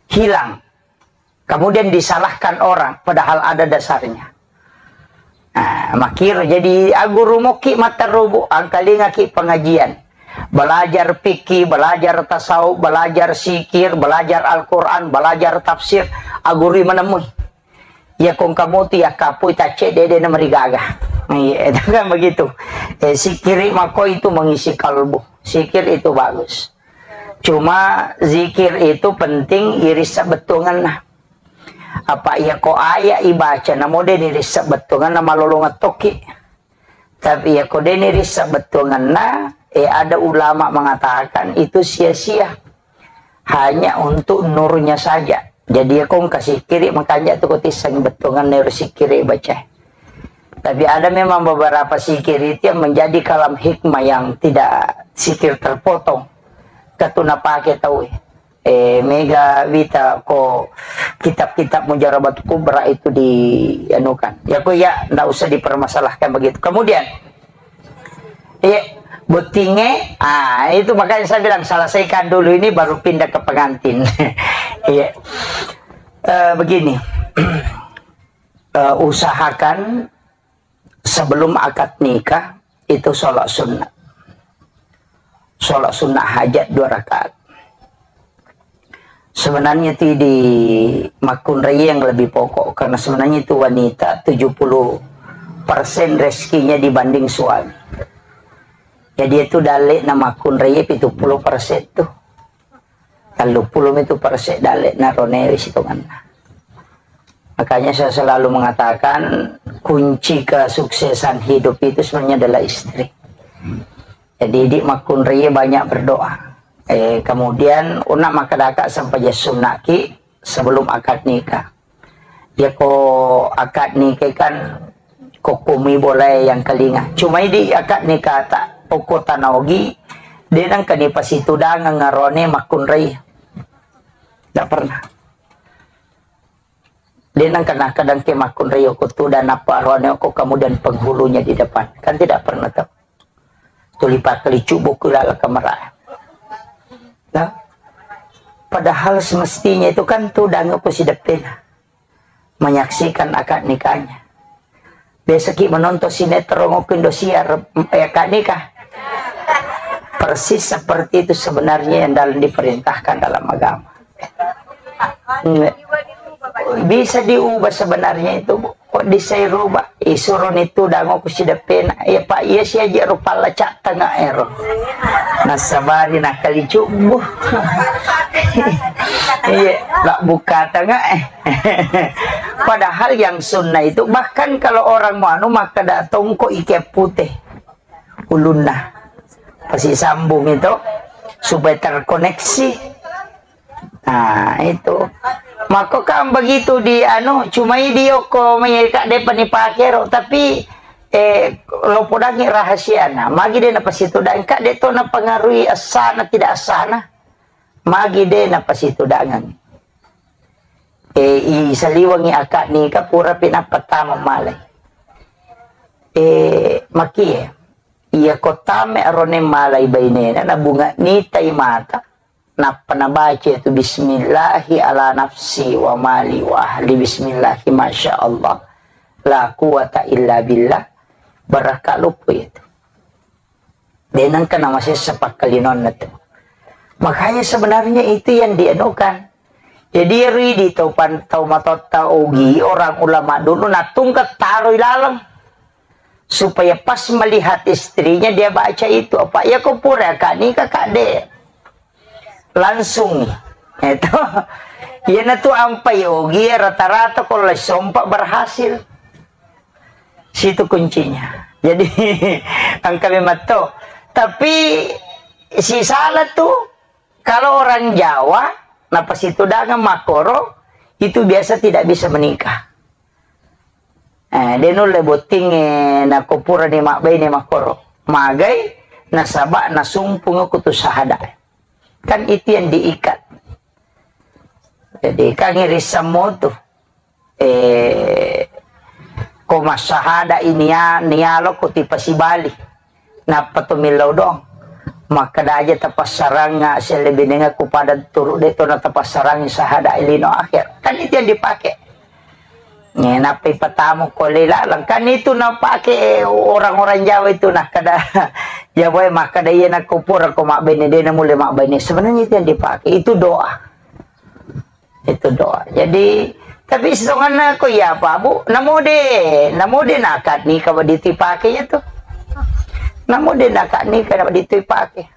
Hilang. Kemudian disalahkan orang, padahal ada dasarnya. Nah, makkiro jadi aguru mokki matterubu, angkalingaki pengajian. Belajar fikih, belajar tasawuf, belajar zikir, belajar Al-Quran, belajar tafsir, agurui menemui. Ya kong kamu tu ya kapui tacce dede na merigaga. Iya, itu kan begitu. Eh, zikiri mako itu mengisi kalbu. Zikir itu bagus. Cuma zikir itu penting irissa bettuangenna. Apa iya ko ayat ibaca namo de nirissa bettuangenna malolongeng tokki. Tapi iya ko de nirissa bettuangenna, eh, ada ulama mengatakan itu sia-sia. Hanya untuk nurnya saja. Jadi iya ko engka sikiri makanja tu ko tisseng bettuangenna ero sikiri baca. Tapi ada memang beberapa sikir itu yang menjadi kalam hikmah yang tidak sikir terpotong. Katu napake tau, eh, mega wita ko kitab-kitab Mujarabat Kubra itu di anukan. Ya ko ya ndak usah dipermasalahkan begitu. Kemudian, iya, bottinge, ah, itu makanya saya bilang selesaikan dulu ini baru pindah ke pengantin. Iya. Eh, begini. Eh, usahakan sebelum akad nikah itu sholat sunnah. Sholat sunnah hajat dua rakaat. Sebenarnya itu di makkunrai yang lebih pokok, karena sebenarnya itu wanita tujuh puluh persen rezekinya dibanding suami. Jadi itu dalek na makkunrai tujuh puluh persen tuh. Telluppulo mitu perse dalle na ronewi sitongenna. Makanya saya selalu mengatakan kunci kesuksesan hidup itu sebenarnya adalah istri. Jadi di makkunrai banyak berdoa. Eh, kemudian una makadaka sampai sunnaki sebelum akad nikah. Yako akad nikah kan kokkumi bolae yang kelinga. Cuma idi akad nikah tak pokok tanaogi, de nangka ni pasitudangeng arone makkunrai. Tidak pernah. De nangka nakadang ke makkunrai oko tudang apa arone oko kemudian penghulunya di depan. Kan tidak pernah tuh. Tuli pakkali cubo ku lala kamera. Nah, padahal semestinya itu kan tudang aku si depan menyaksikan akad nikahnya. Biasa ki menonton sinetron aku Indosiar, eh, akad nikah. Persis seperti itu sebenarnya yang dalam diperintahkan dalam agama. Nggak. Bisa diubah sebenarnya itu, Bu. Kok bisa rubah? Ih, suruh ni tudang aku si depan. Ya, Pak, iya si aja rupa lecak tengah ero. Nasabari nakali cubu. Iya, tak buka tengah eh. Padahal yang sunnah itu, bahkan kalau orang mau anu, maka datang kok ikat putih ulunna. Pasti sambung itu supaya terkoneksi. Nah, itu. Mako kan begitu di anu, cuma idi oko mai ka depa ni pakero, tapi, eh, lo podangi rahasiana. Magi de napasitudang ka de to napengaruhi asana tidak asana. Magi de napasitudangeng. Eh, i saliwangi akad nikah pura pinappa tama malai. Eh, makie. Iya ko tame arone malai bainena na bunga nitai mata. Nappa nabaca itu, "Bismillahi ala nafsi wa mali wa ahli, bismillahi, masya Allah, la quwata illa billah." Barakka luppu itu. De nengka namasessa pakkalinonna tu. Makanya sebenarnya itu yang dianukan. Jadi, iyaro idi tau pan-, tau matotta ogi, orang ulama dulu, nattungka taroi laleng. Supaya pas melihat istrinya, dia baca itu. Apa, iya ko pura akad nikah, Kak, de. Langsung. Itu. Iyanatu ampai ogi, rata-rata kalau sompa berhasil. Situ kuncinya. Jadi, engka memang to. Tapi, si salah tu, kalau orang Jawa, napasitudangeng makkoro, itu biasa tidak bisa menikah. Eh, de nulle bottingnge nako purani mabbaine makkoro. Magai, nasaba nasumpung kutu sahada. Kan itu yang diikat. Jadi, kan irissammu tu. Eh, ko massahada ini ya, nialo ko tipasibali. Nappa to millau doang. Makkeda aja tapassarang, ah, sellebinengekku pada turu de to na tapassarang sahada lino akhir. Kan itu yang dipakai. Nya, nappa ipatamu ko le laleng. Kan itu napake orang-orang Jawa itu, nah, kada, Jawa e makkeda, "Iya, nakko pura ko mabbene, de namulle mabbene." Sebenarnya itu yang dipakai, itu doa. Itu doa. Jadi, tapi setonganna ko iya apa, Bu? Namo de, namo de nakad nikah, apa ditu ipake ya tuh? Namo de nakad nikah, apa ditu ipake?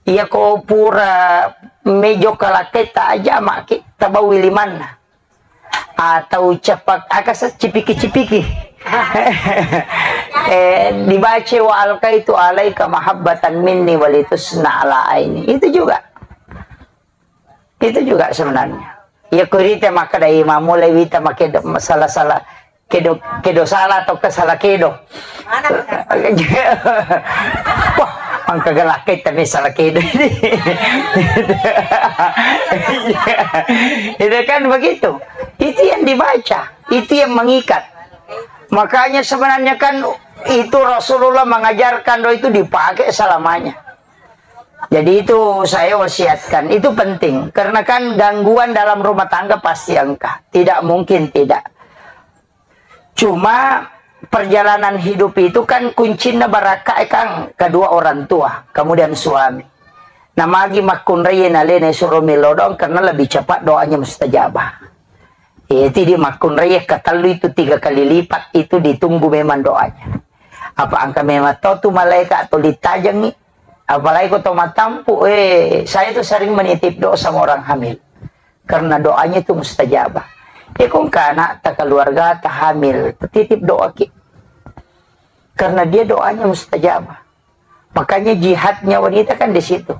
Iya, ko pura mejo kalaketa aja, maki tabawi limanna. Atau cepak, aka se-, cipiki-cipiki. Eh, dibaca, "Wa alqaitu alaika mahabbatan minni walitusna ala aini." Itu juga. Itu juga sebenarnya. Ya, kurita maka dai mamulai wita make do-, salah-salah. Kedo, kedo salah atau ke salah kedo? Wah, mangka gelak kita nih salah kedo ini. Itu kan begitu. Itu yang dibaca, itu yang mengikat. Makanya sebenarnya kan itu Rasulullah mengajarkan doa itu dipakai selamanya. Jadi itu saya wasiatkan, itu penting. Karena kan gangguan dalam rumah tangga pasti engka. Tidak mungkin tidak. Cuma perjalanan hidup itu kan kuncinna barakka, eh, Kang, kedua orang tua, kemudian suami. Namagi makkunrai nalena suro milodong karena lebih cepat doanya mustajabah. Eh, jadi makkunrai katellu itu tiga kali lipat itu ditunggu memang doanya. Apa engka memang to tu malaikat atau ditajangi? Apalagi ko to matampu, eh, saya tuh sering menitip doa sama orang hamil. Karena doanya itu mustajabah. Eh, kong ke anak ta keluarga ta hamil, titip doa ki. Karena dia doanya mustajabah. Makanya jihadnya wanita kan di situ.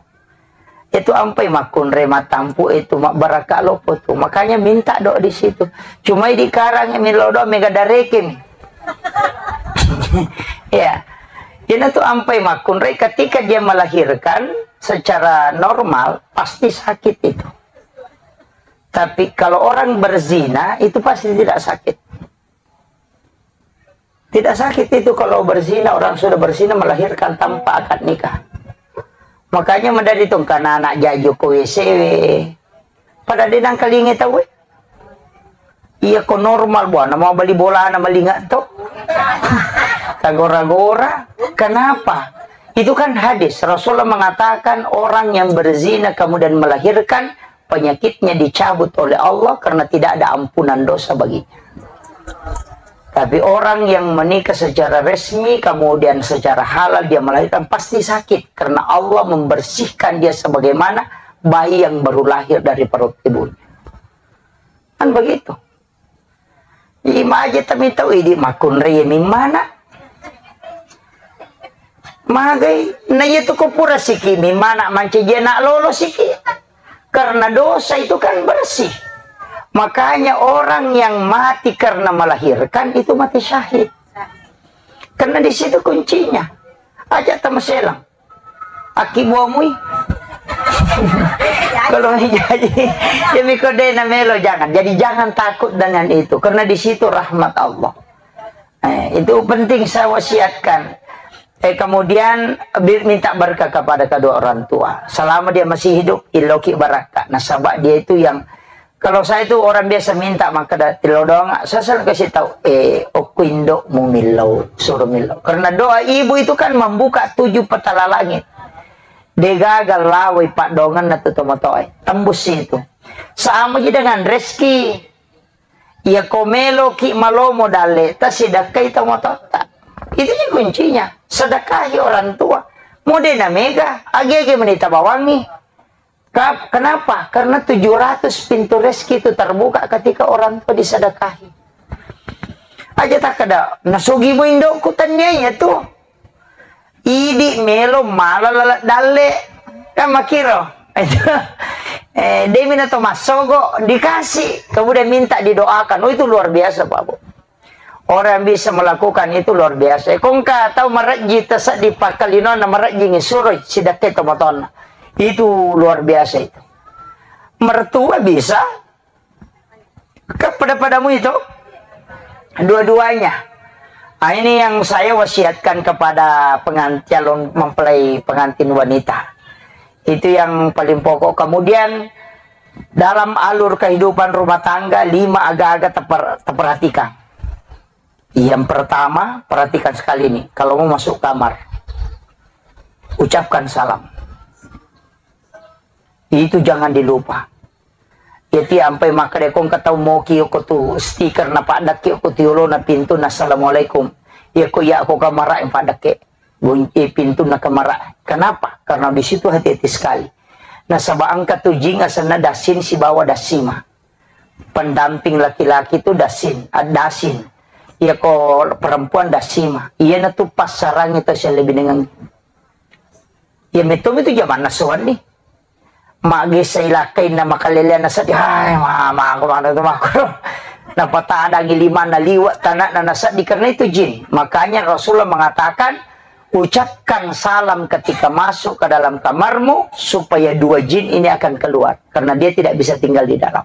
Itu ampai makkunrai matampu itu mak baraka lopo tu. Makanya minta doa di situ. Cuma di karang milo doa mega darekin. Ya. Jadi itu ampai makkunrai ketika dia melahirkan secara normal pasti sakit itu. Tapi kalau orang berzina, itu pasti tidak sakit. Tidak sakit itu kalau berzina, orang sudah berzina melahirkan tanpa akad nikah. Makanya menjadi tong karena anak jaju ko W C W. Pada denang kalinge tahu, eh. Iya ko normal buana mau beli bola na malinga to. Tagora-gora. Kenapa? Itu kan hadis. Rasulullah mengatakan orang yang berzina kemudian melahirkan penyakitnya dicabut oleh Allah karena tidak ada ampunan dosa baginya. Tapi orang yang menikah secara resmi, kemudian secara halal dia melahirkan, pasti sakit karena Allah membersihkan dia sebagaimana bayi yang baru lahir dari perut ibunya. Kan begitu. Ima aja tami tau idi makkunrai mimmana. Magai, na iya tu ko pura siki mimmana mancaji anak lolo siki. Karena dosa itu kan bersih. Makanya orang yang mati karena melahirkan itu mati syahid. Karena di situ kuncinya. Aja tamaselang. Aki buamui. Kalau jadi, ya miko de na melo, jangan. Jadi jangan takut dengan itu, karena di situ rahmat Allah. Eh, itu penting saya wasiatkan. Eh, kemudian bi-, minta berkah kepada kedua orang tua. Selama dia masih hidup, iloki barakka. Nasaba dia itu yang Kalau saya itu orang biasa minta maka da-, tilo doang, saya selalu kasih tahu, eh, okko indokmu millau, suruh millau. Karena doa ibu itu kan membuka tujuh petala langit. Degaga lawai paddongenna tu tomatoae. Tembus itu. Sama ji dengan Reski. Iya ko meloki malomo dalle, tasidakkai tomototta. Itu ji kuncinya. Sedekahi orang tua. Mode na mega, age-age menita bawangi. Ka-, kenapa? Karena tujuh ratus pintu rezeki itu terbuka ketika orang tua disedekahi. Aja takkeda, "Nasugi mo indokku," tennia iya tu. Idi melo mala laleng dalle. Kan makkiro. Itu, eh, demi na to massogo, dikasih. Kemudian minta didoakan. Oh, itu luar biasa, Pak Bu. Orang yang bisa melakukan itu luar biasa. Kongka tau marejji taseddi pakkalinonna marejjingi suroi sidakkai tomatoanna. Itu luar biasa itu. Mertua bisa, kan pada-padamu itu dua-duanya. Ah, ini yang saya wasiatkan kepada pengantin, calon mempelai pengantin wanita. Itu yang paling pokok. Kemudian dalam alur kehidupan rumah tangga, lima aga-aga teper-, teperhatikan. Yang pertama, perhatikan sekali nih, kalau mau masuk kamar, ucapkan salam. Itu jangan dilupa. Jadi ampai makkeda ko engka tau moki ko tu stiker na paddakke ko tu yolona pintu na assalamualaikum. Iya ko iya ko kamara yang paddakke. Gun-, eh, pintu na kamara. Kenapa? Karena di situ hati-hati sekali. Nasaba engka tu jing asenna dasin sibawa dasima. Pendamping laki-laki tu dasin, ah, dasin. Iya ko perempuan dasima. Iya na tu passarangi tau sialle binengang. Iya metto itu jamanna soanni. Maggessa ilakkainna makaleleanna seddi, hai, ma-, mako mana tu mako. Napatadangi limanna liwa' tanakna naseddi karena itu jin. Makanya Rasulullah mengatakan, ucapkan salam ketika masuk ke dalam kamarmu supaya dua jin ini akan keluar karena dia tidak bisa tinggal di dalam.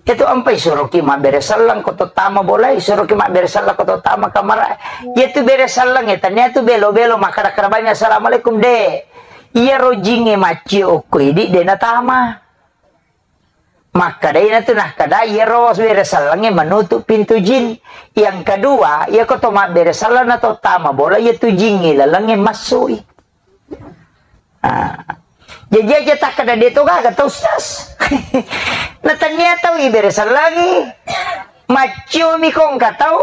Itu ampai suruki mabbere selleng ko to tama bolai, suruki mabbere selleng ko to tama kamara. Iya tu bere selleng e, tania tu belo-belo makkada-kada banyak assalamualaikum de. Iya rojinge maccio okko idi de natama. Makkada ina tu nakkada iya ro bere selleng e menutup pintu jin. Yang kedua, iya ko to mabbere selleng na to tama bola iya tu jin e laleng e massui. Ah. Jaji aja takkada de to gaga tau, Ustaz. Na tania tau ibere sellangi. Maccio mi ko engka tau.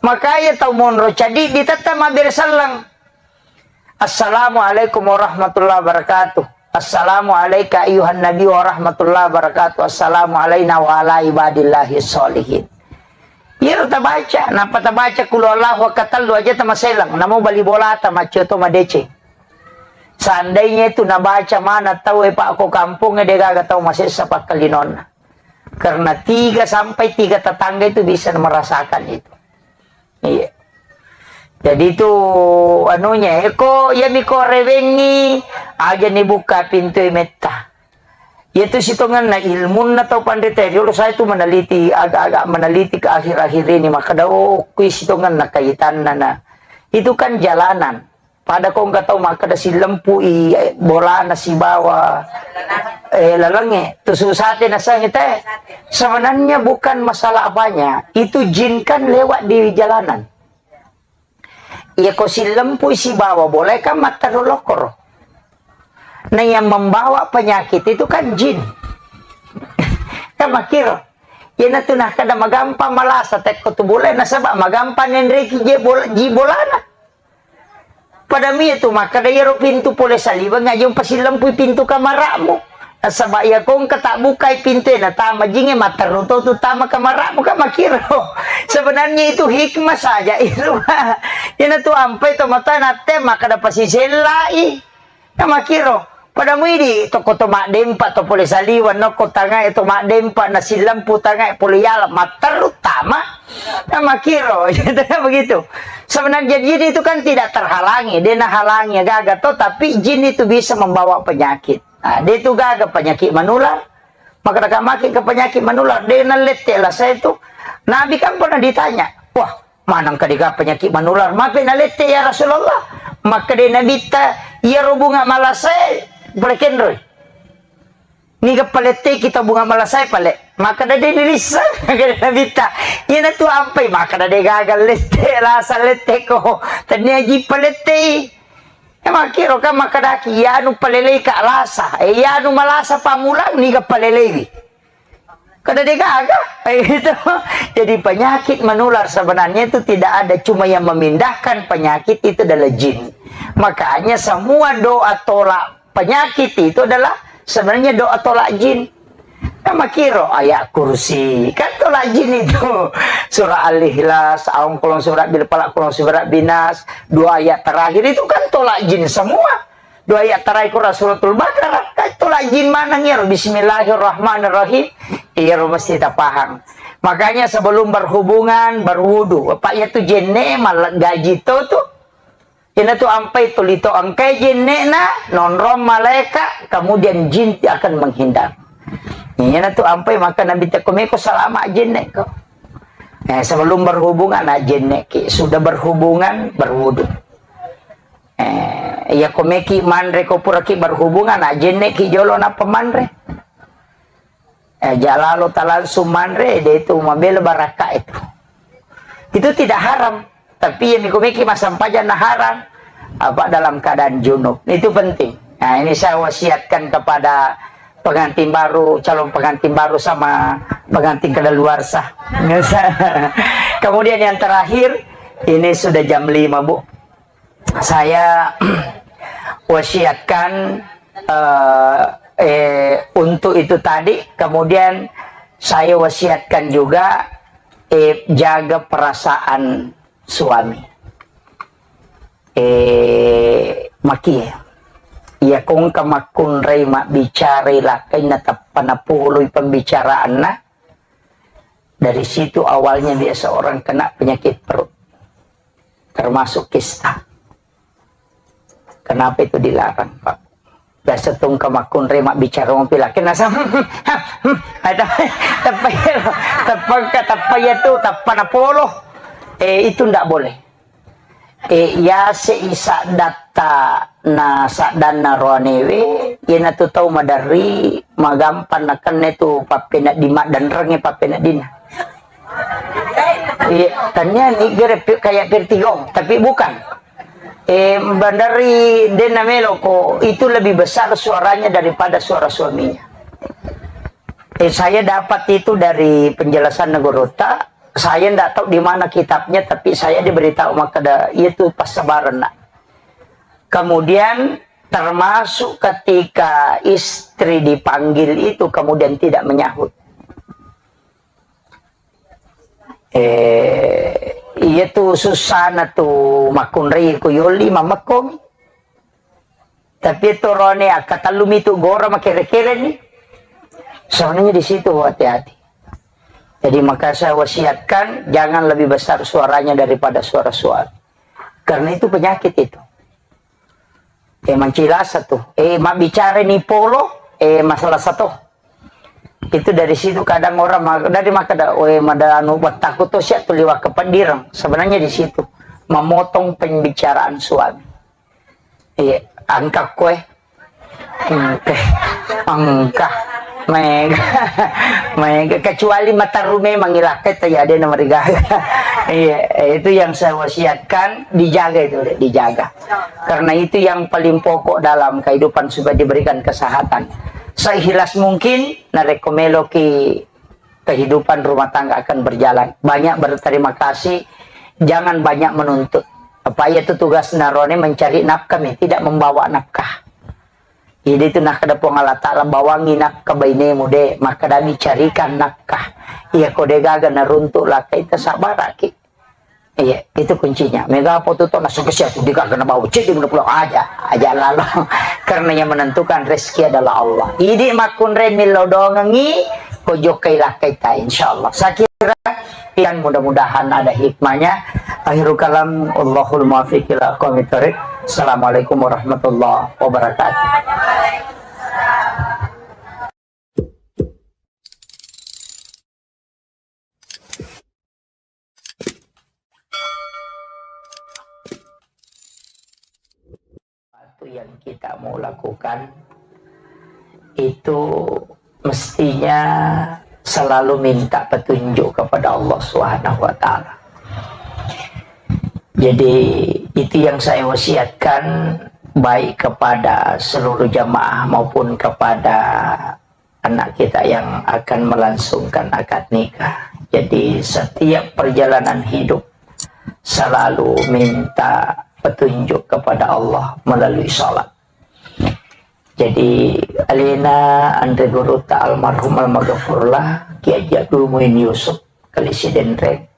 Makanya tau monro cadi ditetta mabbere sellang. Assalamualaikum warahmatullahi wabarakatuh. Assalamualaikum ayyuhan nabi warahmatullahi wabarakatuh. Assalamu alaina wa ala ibadillahi sholihin. Iyaro tabaca, nappa tabaca qul huwallahu ahad katellu aja tamaselang, namo bali bolata maccio to madeceng. Seandainya itu nabaca mana tau e, Pak, ko kampung e, de gaga tau masessa pakkalinonna. Karena tiga sampai tiga tetangga itu bisa merasakan itu. Iya. Jadi itu anunya, eko, iya mi ko rewengi, aja ni buka pintu e metta. Iyatu sitongenna ilmunna tau panrita riolo, saya tu meneliti, agak-agak meneliti ke akhir-akhir ini, makkeda, oh, kui sitongenna kaitanna na. Itu kan jalanan. Pada ko engka tau makkeda silempui, eh, bolana sibawa, eh, lalengnge. Tu susate nasengnge te. Sebenarnya bukan masalah apanya. Itu jin kan lewat di jalanan. Iya ko sillempui sibawa bola kan matteru lokkoro. Nah, yang membawa penyakit itu kan jin. Kan makkiro. Iyanatu nakkeda magampang malasa tekko tu bola, nasaba magampang nenreki je bola, ji bolana. Pada mie tu makkeda iyaro pintu pole saliweng aja umpasilempui pintu kamara'mu. Nasaba iya ko engka tabbukai pintu e natama jinge matteru to tu tama kamara'mu kan makkiro. Sebenarnya itu hikmah saja itu. Iyana tu ampai to mata natte makkeda pasisellai. Kan makkiro. Pada muidi toko to maddempa to pole saliweng nokko tangae to maddempa nasilempu tangae pole yala matteru tama. Kan makkiro. Begitu. Sebenarnya jin itu kan tidak terhalangi, de nahalangi gaga to, tapi jin itu bisa membawa penyakit. Nah, dia itu gaga penyakit menular. Maka dekat makin ke penyakit menular, dia nalette lah saya itu. Nabi kan pernah ditanya, wah, mana engka dega penyakit menular? Mape nalette ya Rasulullah? Maka dia Nabi ta, ya ro bunga malasai, boleh kenroi. Niga palette kita bunga malasai pale. Maka dia dirisa, maka dia Nabi ta, ya na tu ampai, maka dia gagal lette, rasa lette ko. Tania ji palette. E, makkiro kan makkedaki, "Iyanu palelei ka lasa." E, iyanu malasa pammulang, niga paleleiwi. Kada degaga. E, itu. Jadi penyakit menular sebenarnya itu tidak ada, cuma yang memindahkan penyakit itu adalah jin. Makanya semua doa tolak penyakit itu adalah sebenarnya doa tolak jin. Kan makkiro ayat kursi, kan tolak jin itu. Surah Al-Ikhlas, aung kolong surah bil falaq, kolong surah binas, dua ayat terakhir itu kan tolak jin semua. Dua ayat terakhir Quran suratul Baqarah, kan tolak jin maneng iyaro, Bismillahirrahmanirrahim. Iyaro mesti tapahang. Makanya sebelum berhubungan, berwudu. Apa iya tu jenne malleggaji to tu. Ina tu ampai tu lito engkai jenne'na, nonrong malaika, kemudian jin akan menghindar. Ina tu ampai maka Nabi tekko meko salama jenne ko. Eh, sebelum berhubungan, nah, jenne ki. Sudah berhubungan, berwudu. Eh, iya ko meki manre ko pura ki berhubungan, nah, jenne ki jolo nappa manre. Eh, jalalo talangsung manre, de itu mabela barakka itu. Itu tidak haram. Tapi yang miku-miki masampajang na haram, apa dalam keadaan junub. Itu penting. Nah, ini saya wasiatkan kepada pengantin baru, calon pengantin baru sama pengantin kadaluarsa. Kemudian yang terakhir, ini sudah jam lima, Bu. Saya wasiatkan, eh, eh, untuk itu tadi, kemudian saya wasiatkan juga, eh, jaga perasaan suami. Eh, makie. Iya kongka makkunrai mabbicarai lakkainna tappa napoloi pembicaraanna, dari situ awalnya biasa orang kena penyakit perut, termasuk kista. Kenapa itu dilarang, Pak? Biasa tungka makkunrai mabbicara mopi laki nasa, ada, teppa iya, teppa ka, teppa iya tu, teppa napolo. Eh, itu ndak boleh. Eh, yase i saddatta na saddanna roanewe, iyanatu tau maderri, magampang nakenna tu pappenedding, maddenrengnge pappeneddinna. Iya, tania nigere pi-, kayak Pirtigong, tapi bukan. Eh, bandari dena meloko, itu lebih besar suaranya daripada suara suaminya. Eh, saya dapat itu dari penjelasan Negorota. Saya ndak tahu di mana kitabnya, tapi saya diberitahu makkeda, "Iya tu passabarenna." Kemudian termasuk ketika istri dipanggil itu kemudian tidak menyahut. Eh, iya tu susana tu makkunrai ku yoli mamekkomi. Tapi torone akkatellumi tu gora makere-kere ni. Sebenarnya di situ hati-hati. Jadi maka saya wasiatkan jangan lebih besar suaranya daripada suara suami. Karena itu penyakit itu. Eh, mancilasa tu. Eh, mabbicara ni polo, eh, masalah satu. Itu dari situ kadang orang ma-, dari makkeda, "Oe, mada anu, buat takut tuh siap tuh liwat ke pendirang." Sebenarnya di situ memotong pembicaraan suami. Iya, angka kue. Engke. Engka. Mega. Mega. Kecuali mataru memang ilakka itu ya, dia nomor tiga. Iya, itu yang saya wasiatkan, dijaga itu, dijaga. Karena itu yang paling pokok dalam kehidupan supaya diberikan kesehatan. Seikhlas mungkin, narekko meloki kehidupan rumah tangga akan berjalan. Banyak berterima kasih, jangan banyak menuntut. Apa iya tu tugas narone mencari nafkah mi, tidak membawa nafkah. Jadi itu nakkeda Puang Allah Ta'ala, "Bawangi nafkah bainemu de, makkeda mi carikan nafkah." Iya ko de gaga naruntuk lakka ita sabaraki. Iya, itu kuncinya. Mega apa tu tona sukses ya tu digaga na bawa ceddi mena pulang aja, aja lalo. Karena yang menentukan rezeki adalah Allah. Idi makkunrai millau doangengi, ko jokkai lakka ita, insyaallah. Saya kira dan mudah-mudahan ada hikmahnya. Akhirul kalam, Allahul muwaffiq ila aqwamit thariq. Assalamualaikum warahmatullahi wabarakatuh. Sesuatu yang kita mau lakukan itu mestinya selalu minta petunjuk kepada Allah Subhanahu wa Ta'ala. Jadi, itu yang saya wasiatkan, baik kepada seluruh jamaah maupun kepada anak kita yang akan melangsungkan akad nikah. Jadi, setiap perjalanan hidup selalu minta petunjuk kepada Allah melalui sholat. Jadi, alena anre gurutta almarhum almaghfurlah Kiai Haji Abdul Muin Yusuf, Kali Sidenreng,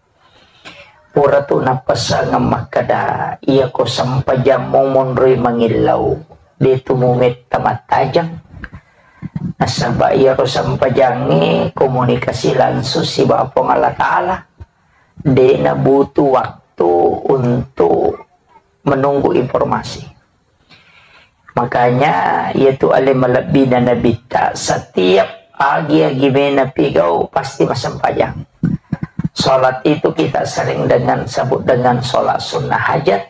pura tu napassangeng makkeda, iyako sempajammu monroi mangillau, de tu mumetta mattajeng. Nasaba iyaro sempajangnge komunikasi langsung sibawa Puang Allah Ta'ala. De nabutuh waktu untuk menunggu informasi. Makanya, iyatu ale malebbina Nabitta, setiap agi-agi mena pigau pasti massempajang. Sholat itu kita sering dengan sebut dengan sholat sunnah hajat.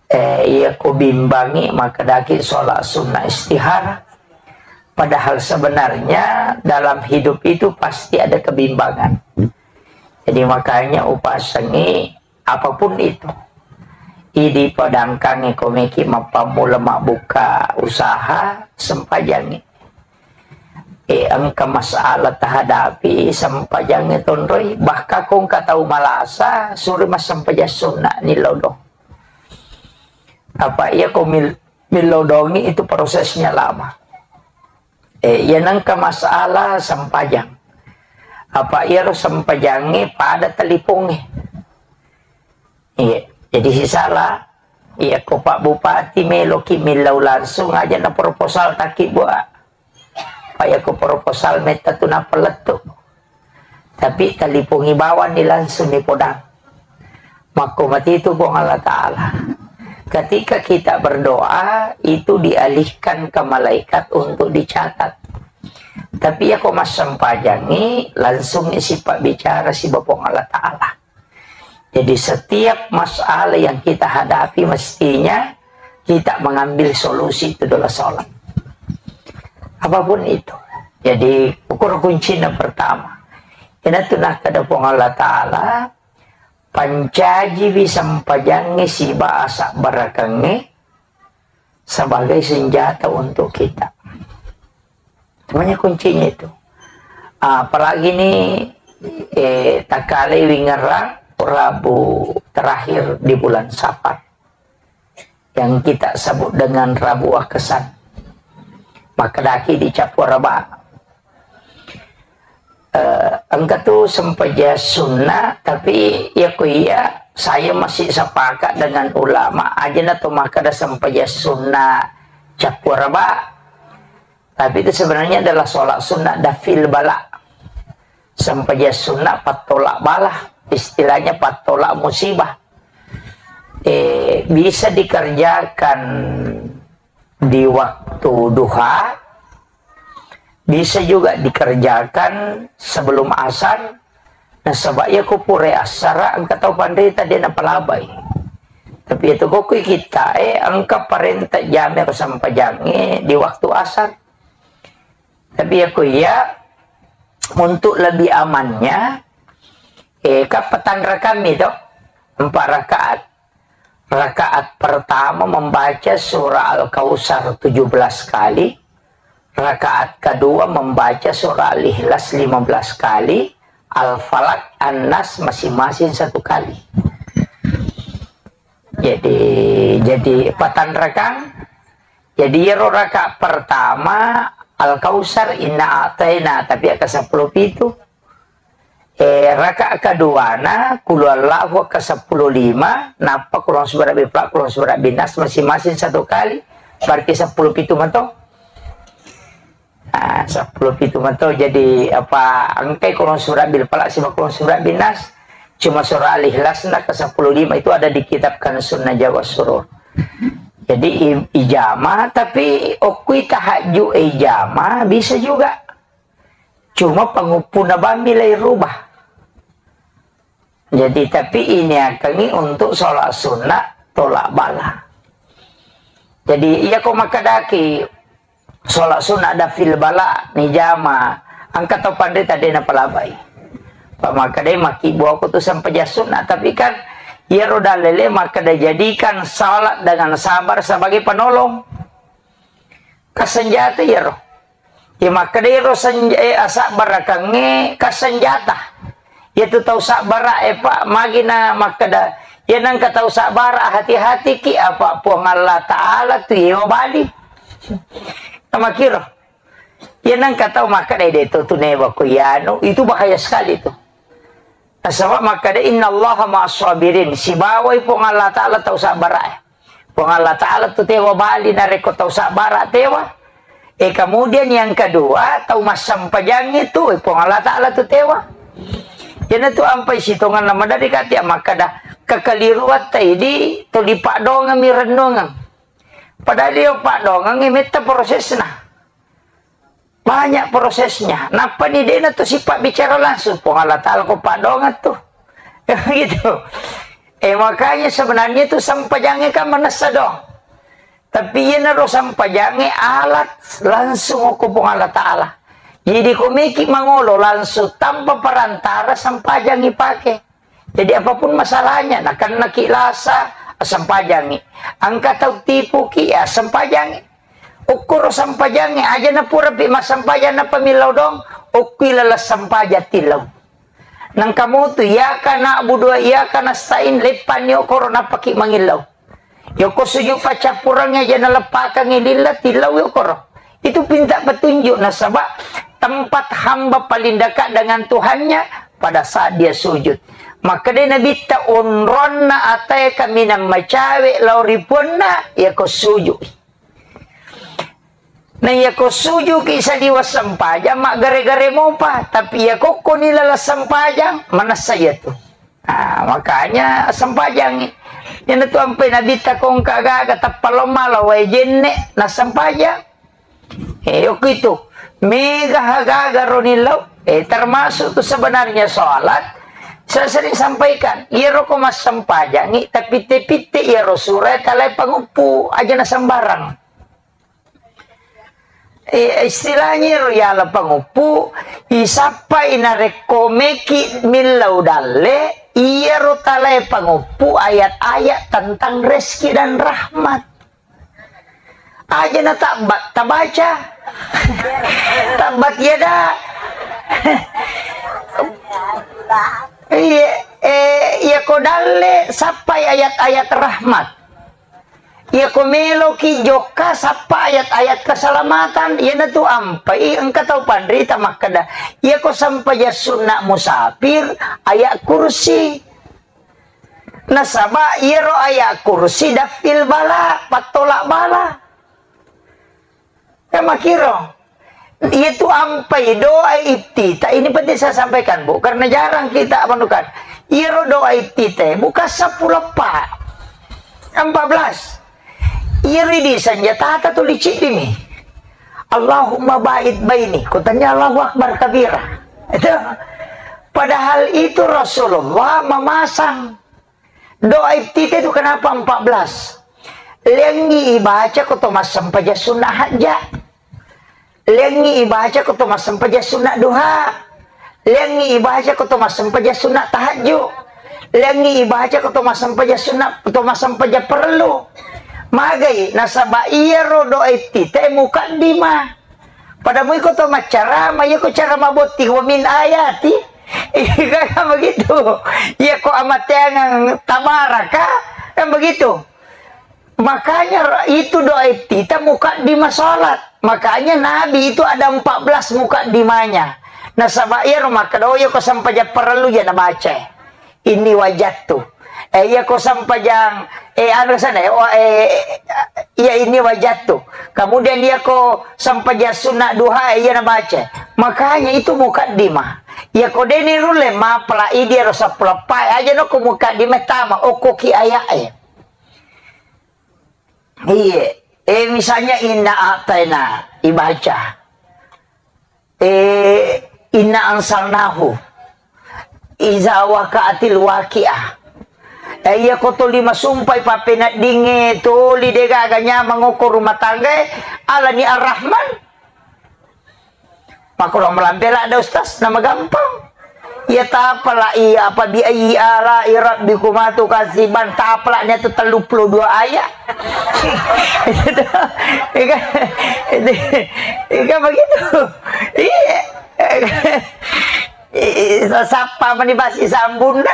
Eh, iya ko bimbangi, maka daki sholat sunnah istihara. Padahal sebenarnya dalam hidup itu pasti ada kebimbangan. Jadi makanya upasengi apapun itu. Idi padangkangi komeki mappammula mabbuka usaha, sempajangi. Eh, engka masalah tahadapi, sempajangi tonroi. Bahkan ko engka tau malasa, suri massempajang sunna ni lodong. Apa iya ko mil-, millodongi itu prosesnya lama. Eh, iya nengka masalah sempajang. Apa iyaro sempajangnge pada telipongnge. Iya, jadi sisala. Iya ko Pak Bupati meloki millau langsung aja na proposal taki buat. Pak iya ko proposal metta tu napalettu. Tapi talipongi bawang ni langsung ni podang. Makko mati itu Puang Allah Ta'ala. Ketika kita berdoa, itu dialihkan ke malaikat untuk dicatat. Tapi ya ko massempajangi, langsung isi pak bicara si Puang Allah Ta'ala. Jadi setiap masalah yang kita hadapi mestinya kita mengambil solusi itu adalah sholat. Apapun itu. Jadi ukur kuncinya pertama. Ina tu nakkeda Puang Allah Ta'ala, pancaji wi sempajangnge siba asa barakangnge sebagai senjata untuk kita. Semuanya kuncinya itu. Ah, apalagi ini, eh, takkale wingerang Rabu terakhir di bulan Safar, yang kita sebut dengan Rabu Wakesan. Makkedaki di Cappua Raba. Eh, engka tu sempajang sunna, tapi ya ku iya, saya masih sepakat dengan ulama, aja na tu makkeda sempajang sunna Cappua Raba. Tapi itu sebenarnya adalah sholat sunnah dafil bala. Sempajang sunnah patolak bala, istilahnya patolak musibah. Eh, bisa dikerjakan di waktu duha, bisa juga dikerjakan sebelum asar. Nasaba iya ko pura assara engka tau panrita de napalabai. Tapi itu kokui kita, eh, engka parenta jame ko sempajangnge di waktu asar. Tapi ya ku iya, untuk lebih amannya, eh, kan petang rakam itu, empat rakaat. Rakaat pertama membaca surah Al-Kautsar tujuh belas kali, rakaat kedua membaca surah Al-Ikhlas lima belas kali, Al-Falaq, An-Nas masing-masing satu kali. Jadi, jadi patang rakang. Jadi iyaro rakaat pertama Al-Kautsar, Inna A'taina, tapi akka seppulo pitu. Eh, rakaat keduana Qul Huwallahu akka seppulo lima, nappa Qul A'udzu birabbil falaq, Qul A'udzu birabbin nas masing-masing satu kali. Berarti seppulo pitu mato. Ah, seppulo pitu mato. Jadi apa engkai Qul A'udzu birabbil falaq siba Qul A'udzu birabbin nas. Cuma surah Al-Ikhlas na ke seppulo lima itu ada di kitab Kanzun Najah was Surur. Jadi i-, ijama, tapi okkui tahajud ijama bisa juga. Cuma panguppuna bammi lai rubah. Jadi tapi ini akangi untuk sholat sunnah tolak bala. Jadi iya ko makkedaki sholat sunnah dafil bala nijama, engka tau panrita de napalabai. Pak makkedai makkibbu aku tu sempajang sunnah, tapi kan Iyaro dalele makkeda, jadikan salat dengan sabar sebagai penolong. Ka senjata iyaro. Iya makkeda iyaro senj-, eh, asabbarakengnge ka senjata. Iyatu tau sabbara e, Pak, magi na makkeda, iya nengka tau sabbara, hati-hatiki, apa Puang Allah Ta'ala tu yewa bali. Namakiro. Iya nengka tau makkeda, "De to tu newa ko iyanu," itu bahaya sekali tu. Nasaba makkeda, "Innallaha ma'as sabirin," sibawai Puang Allah Ta'ala tau sabbara e. Puang Allah Ta'ala tu tewa bali narekko tau sabbara tewa. E, kemudian yang kedua, tau massempajang itu, e, Puang Allah Ta'ala tu tewa. Jadi tu ampai sitonganna maderri kati makkeda, kekeliruan tadi tuli paddoangeng mi rennuangeng. Padahal dia paddoangeng metta prosesna. Banyak prosesnya. Nappani dena tu sifat bicara langsung. Puang Allah Ta'ala ko paddoangeng tu. Gitu. Eh, makanya sebenarnya tu sempajangnge kan manessa dong. Tapi iyanaro sempajangnge alat langsung ko Puang Allah Ta'ala. Jadi ko meki mangolo langsung tanpa perantara sempajangngi pake. Jadi apapun masalahnya, nakennaki lasa, assempajangngi. Engka tau tipuki, ya assempajangngi. Ukkuro sempajangngi, aja napurapi massempajang nappa millau dong, ukkui laleng sempajang tillau. Nengka mutu, iyyaka na'budu wa iyyaka nasta'in, leppanni okoro nappaki mangillau. Yoko sujud paccappurengnge aja naleppakengngi lilla, tillau yokoro. Itu pinta petunjuk, nasaba tempat hamba paling dekat dengan Tuhannya pada saat dia sujud. Makkeda Nabitta, onronna atae kaminang macawe lao ri puanna, yako sujud. Na yako sujuki saliweng sempajang, maggare-gare mopa. Tapi yako koni laleng sempajang, manessa iyatu. Ah, makanya sempajangngi. Iyanatu ampai Nabitta kongka gaga tappa lao mala wae jenne, nassempajang. Eh, yoko itu. Mega gaga roni lao. Eh, termasuk tu sebenarnya sholat. Saya sering sampaikan, iyaro ko massempajangngi, tapitte-pitte iyaro sura talae panguppu, aja na sembarang. Eh, istilahnya ro yala panguppu, isappai narekko meki millau dalle, iyaro talae panguppu ayat-ayat tentang rezeki dan rahmat. Aja na tabbat, tabaca. Tabbat yada. Iya, eh, iya ko dalle sappai ayat-ayat rahmat. Iya ko meloki jokka sappa ayat-ayat keselamatan, iyanatu ampai engka tau panrita makkeda, iya ko sempajang sunna musafir, ayat kursi. Nasaba iyaro ayat kursi dafil bala, pattolak bala. Kan makiro. Iyatu ampai doa iftitah ini penting saya sampaikan, Bu, karena jarang kita menemukan. Iyaro doa iftitah bukan sepuluh, Pak. Empat belas. Iyaro di senjata tu licik dimi. Allahumma ba'id baini. Kutanya Allahu Akbar kabira. Itu. Padahal itu Rasulullah memasang doa iftitah itu kenapa empat belas? Lengi ibaca ko to massempajang sunna hajja. Lengi ibaca ko to massempajang sunna duha. Lengi ibaca ko to massempajang sunna tahajju. Lengi ibaca ko to massempajang sunna, to massempajang perlu. Magai nasaba iyaro doa iftitah mukaddimah. Pada mui ko to maccarama, iya ko cara mabotting, wa min ayati. Iya kan begitu. Iya ko amateangang tabaraka, kan begitu. Makanya ra-, itu doa iftitah mukaddimah salat. Makanya Nabi itu ada empat belas mukaddimahnya. Nasaba iya ro makkeda, oh, iya ko sempajang parellu iya nabaca. Inni wajadtu. Eh, iya ko sempajang, eh, anu sana, eh, wa-, eh, iya, inni wajadtu. Kemudian iya ko sempajang sunna duha, eh, iya nabaca. Makanya itu mukaddimah. Iya ko deni rulle mapala idi ro seppulo eppa, aja no ko mukaddimah tama, okko ki ayat, eh. Iya. Eh, misalnya inna a'taina ibaca. Eh, inna anzalnahu. Iza waqa'atil waqi'ah. Eh, iya ko toli masumpai pappeneddingnge, toli degaga nyameng okko rumah tanggae, alani Ar-Rahman. Makko lo melampe ladde, Ustaz, nama gampang. Iya tapala iya apa bi ayyi ala'i rabbikuma tukadziban, tapala nia tu telluppulo dua ayat. Iya kan? Iya kan begitu? Iya. Sappa mani basi sambunda.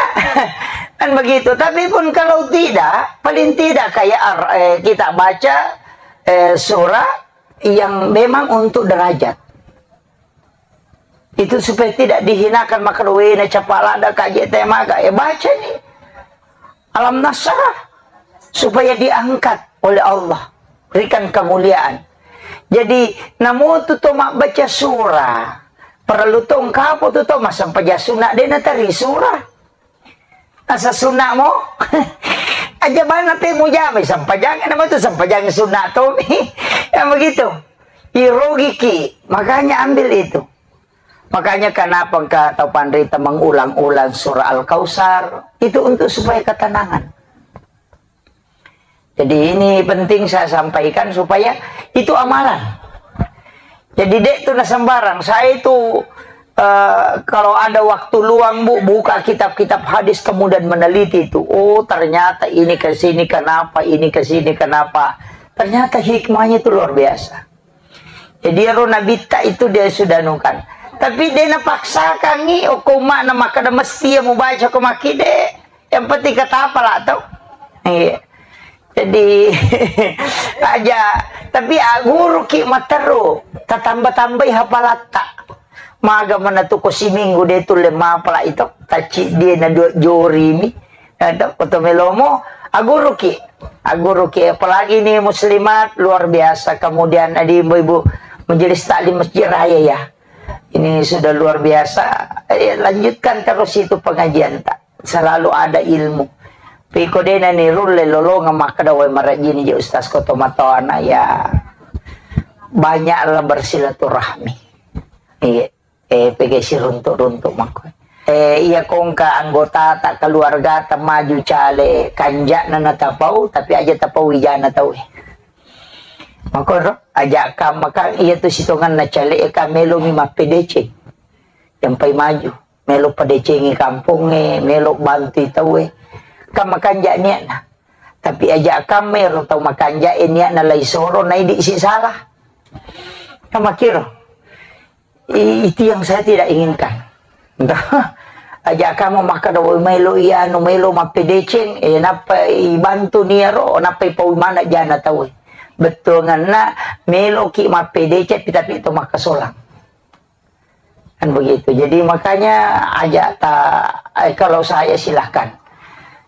Kan begitu. Tapi pun kalau tidak, paling tidak kayak ar- eh, kita baca eh, surah yang memang untuk derajat. Itu supaya tidak dihinakan, maka wena capala ada kaji temaga. Eh, baca nih. Alam Nasrah. Supaya diangkat oleh Allah. Berikan kemuliaan. Jadi, namu tu to mabbaca surah. Perlu to engkapo tu to masampajang sunna dena tari surah. Asa sunna mo? Aja bana pe mujama sampajang, nama tu sampajang sunna to mi. Yang begitu. Irogiki. Makanya ambil itu. Makanya kenapa engka tau panrita mengulang-ulang surah Al-Kautsar? Itu untuk supaya ketenangan. Jadi ini penting saya sampaikan supaya itu amalan. Jadi dek tu na sembarang. Saya itu eh, kalau ada waktu luang bu buka kitab-kitab hadis kemudian meneliti itu. Oh ternyata ini ke sini kenapa, ini ke sini kenapa. Ternyata hikmahnya itu luar biasa. Jadi ero nabitta itu dia sudah nukan. Tapi dia napaksakan ni, oko makna makkeda mesti ya mubaca ko makkide. Yang penting kata apa lah tau. Iya. Jadi aja, tapi aguruki matteru, tatamba-tambai hapalatta. Maga mana tu ko siminggu de tu le mapala itu, taci dia na dua jori mi. Ada foto melomo, aguruki. Aguruki, apalagi ini muslimat, luar biasa. Kemudian ada ibu-ibu majelis taklim Masjid Raya ya. Ini sudah luar biasa. Eh, lanjutkan terus itu pengajian tak. Selalu ada ilmu. Piko dena ni rulle lolonga makkeda wai marajini je ustaz koto matoana ya. Banyaklah bersilaturahmi. Iya. Eh, pegge siruntuk-runtuk makko. Eh, iya kongka anggota tak keluarga tak maju cale kanjakna na tapau, tapi aja tapau wijana tau eh. Makoro, aja kam makan iya tu sitongan na cale eh, ka melo mi mappedeceng. Yang pai maju, melo pedecengi kamponge, melo bantu tau eh. Kam makanja niatna. Tapi aja kam mero tau makanja eh niatna lai soro naidi si salah. Kamakiro. I- itu yang saya tidak inginkan. Entah, aja kamu makkeda woi maelo iya anu maelo mappedeceng, eh, nappa ibantu niaro, nappa ipau mana jana tau. Bettuanganna meloki mappedeceng, tapi to makkasolang. Kan begitu. Jadi makanya aja ta, eh, kalau saya silahkan.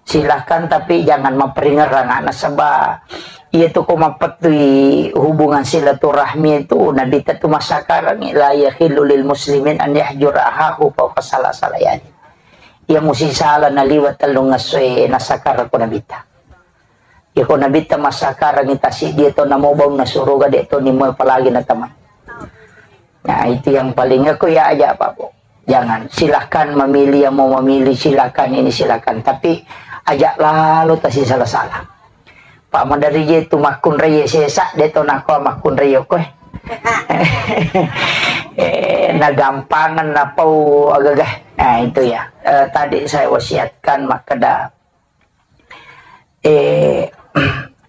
Silahkan, tapi jangan maperingerang anak sebab iya tu ko mapettui hubungan silaturahmi itu Nabi tu masakarang la yahillu lil muslimin an yahjura ahahu fauqa salasati layali. Iya musi sala naliwa tellung ngassoe nasakara ko Nabi ta. Iya ko Nabi ta masakarang ita si dia to namo bau na suruga de to nimo apalagi na teman. Nah, itu yang paling aku ya aja apa bu. Jangan, silahkan memilih yang mau memilih, silahkan ini silahkan. Tapi ajak lalu tasi salah-salah. Pak madari je tu makkunrai sesa de to nako makkunrai koe. Eh, na gampangan na pau agagah. Nah, itu ya. Eh, tadi saya wasiatkan makkeda eh,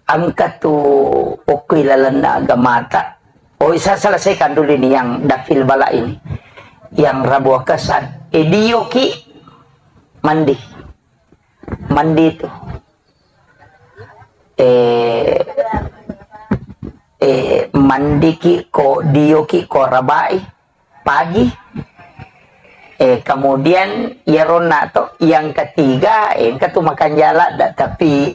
engka tu okko ilalenna agamata. Oh, saya selesaikan dulu ini yang dafil bala ini. Yang rabu akasan. Eh, dioki mandi. Mandi tu. Eh, eh, mandi ki ko dioki ko rabai. Pagi. Eh, kemudian iyaronna to yang ketiga, eh, engka tu makanja ladda, tapi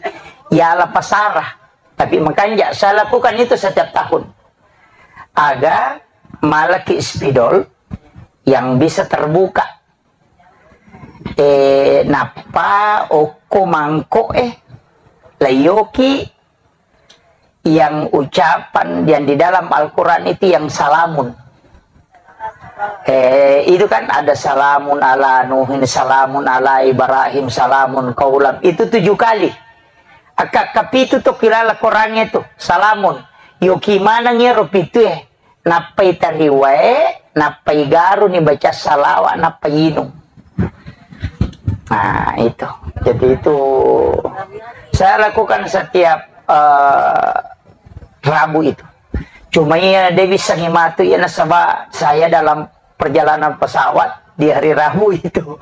yala pasara. Tapi makanja, saya lakukan itu setiap tahun. Aga malaki spidol yang bisa terbuka. Eh, nappa okko mangkok eh, layoki yang ucapan yang di dalam Al-Quran itu yang salamun. Eh, itu kan ada salamun ala Nuhin, salamun ala Ibrahim, salamun kaulam. Itu tujuh kali. Aka kapitu to kilala Quran itu. Salamun. Yoki manang iyaro pitu eh. Nappai tariwae, nappai garuni baca salawa, nappai inung. Nah, itu. Jadi itu saya lakukan setiap, eh, Rabu itu. Cuma iya, de' bisa ngimatu iya nasaba saya dalam perjalanan pesawat di hari Rabu itu.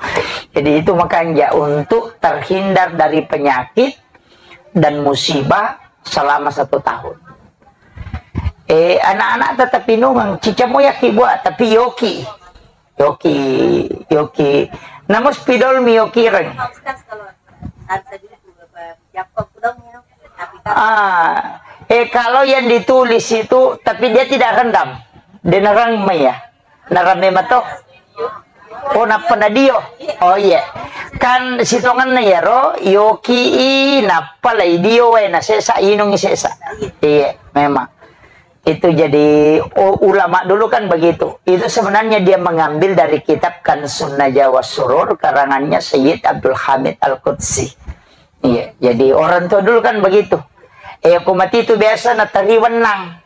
Jadi itu makanya untuk terhindar dari penyakit dan musibah selama satu tahun. Eh, anak-anak tetap inungang, cicamo yaki buat, tapi yoki. Yoki, yoki. Namus pidol mi yoki reng. Ah, eh, kalau yang ditulis itu, tapi dia tidak rendam. Dia nerang mai ya. Nerang memang toh. Oh, nappa na dio. Oh iya. Kan sitonganna iyaro, yoki i, nappa lai dio wae, na sesa, inungi sesa. Iya, memang. Itu jadi, u-, ulama dulu kan begitu. Itu sebenarnya dia mengambil dari kitab Kanzun Najwa was Surur, karangannya Sayyid Abdul Hamid Al-Qudsi. Iya, jadi orang tua dulu kan begitu. Eh, aku mati itu biasa natari wenang.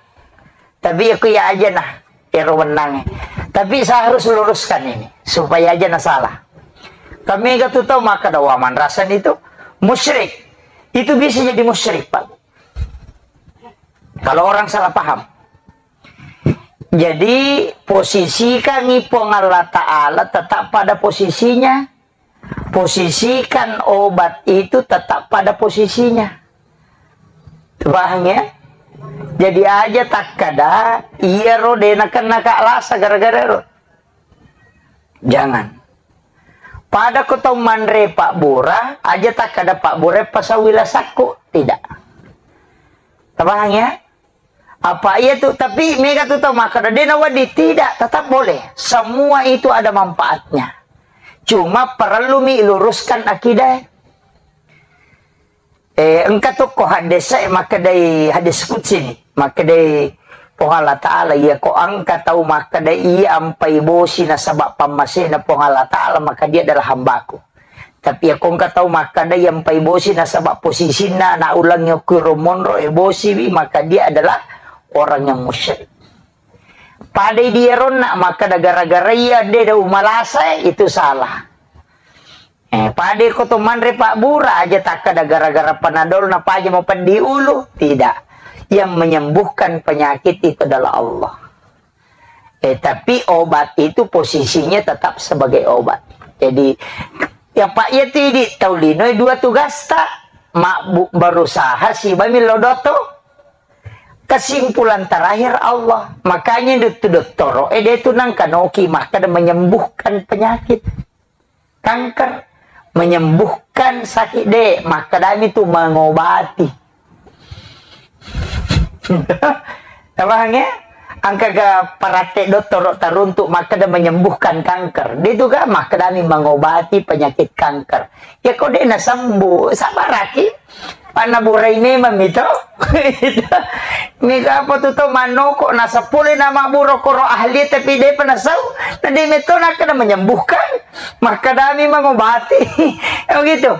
Tapi aku ya aja nah, ero wenang. Tapi saya harus luruskan ini, supaya aja nah salah. Kami gak tuh tahu maka dawaman rasan itu musyrik. Itu bisa jadi musyrik, Pak. Kalau orang salah paham. Jadi, posisikan Puang Allah Ta'ala tetap pada posisinya. Posisikan obat itu tetap pada posisinya. Paham ya? Jadi aja takkada, iyaro de' nakenna ka lasa gara-gara ero. Jangan. Pada ko tau manre pabbura, aja takkada pabbura pasau lasakku. Tidak. Paham ya? Apa iya tu, tapi mega tu tau makkada de' nawedding, tidak, tetap boleh. Semua itu ada manfaatnya. Cuma perlumi luruskan akidah. Eh, engka tu ko hadis e makkedai hadis qudsi ni. Makkedai Puang Allah Ta'ala, iya ko engka tau makkeda iya ampai bosi nasaba pammasena Puang Allah Ta'ala, maka dia adalah hambaku. Tapi iya ko engka tau makkeda iya ampai bosi nasaba posisinna ana' uleng okko ro monro e bosi wi, maka dia adalah orang yang musyrik. Padai di eronna makkeda gara-gara iya de' da umalasa, itu salah. Eh, pada ko to manre pabbura aja takkada gara-gara panadol na paja mau peddi ulu. Tidak. Yang menyembuhkan penyakit itu adalah Allah. Eh, tapi obat itu posisinya tetap sebagai obat. Jadi, ya Pak, ya tidi tau lino dua tugasta. Mak bu-, berusaha si bami lo doto. Kesimpulan terakhir Allah. Makanya itu dottoro, eh, dia itu nangkanoki makkada menyembuhkan penyakit. Kanker, menyembuhkan sakit de', makkedami tu mengobati. Paham ya? Engka ga parate dottoro taruntuk makkeda menyembuhkan kanker. De' tu ga makkedami mengobati penyakit kanker. Ya ko de' nasembuh, sabaraki. Panna burai memang mi to. Mega apa tu to manoko, nasapule nama buro koro ahli tapi de' pa nasau. Na de' metto nakkeda menyembuhkan. Makkedami mengobati. Ya begitu.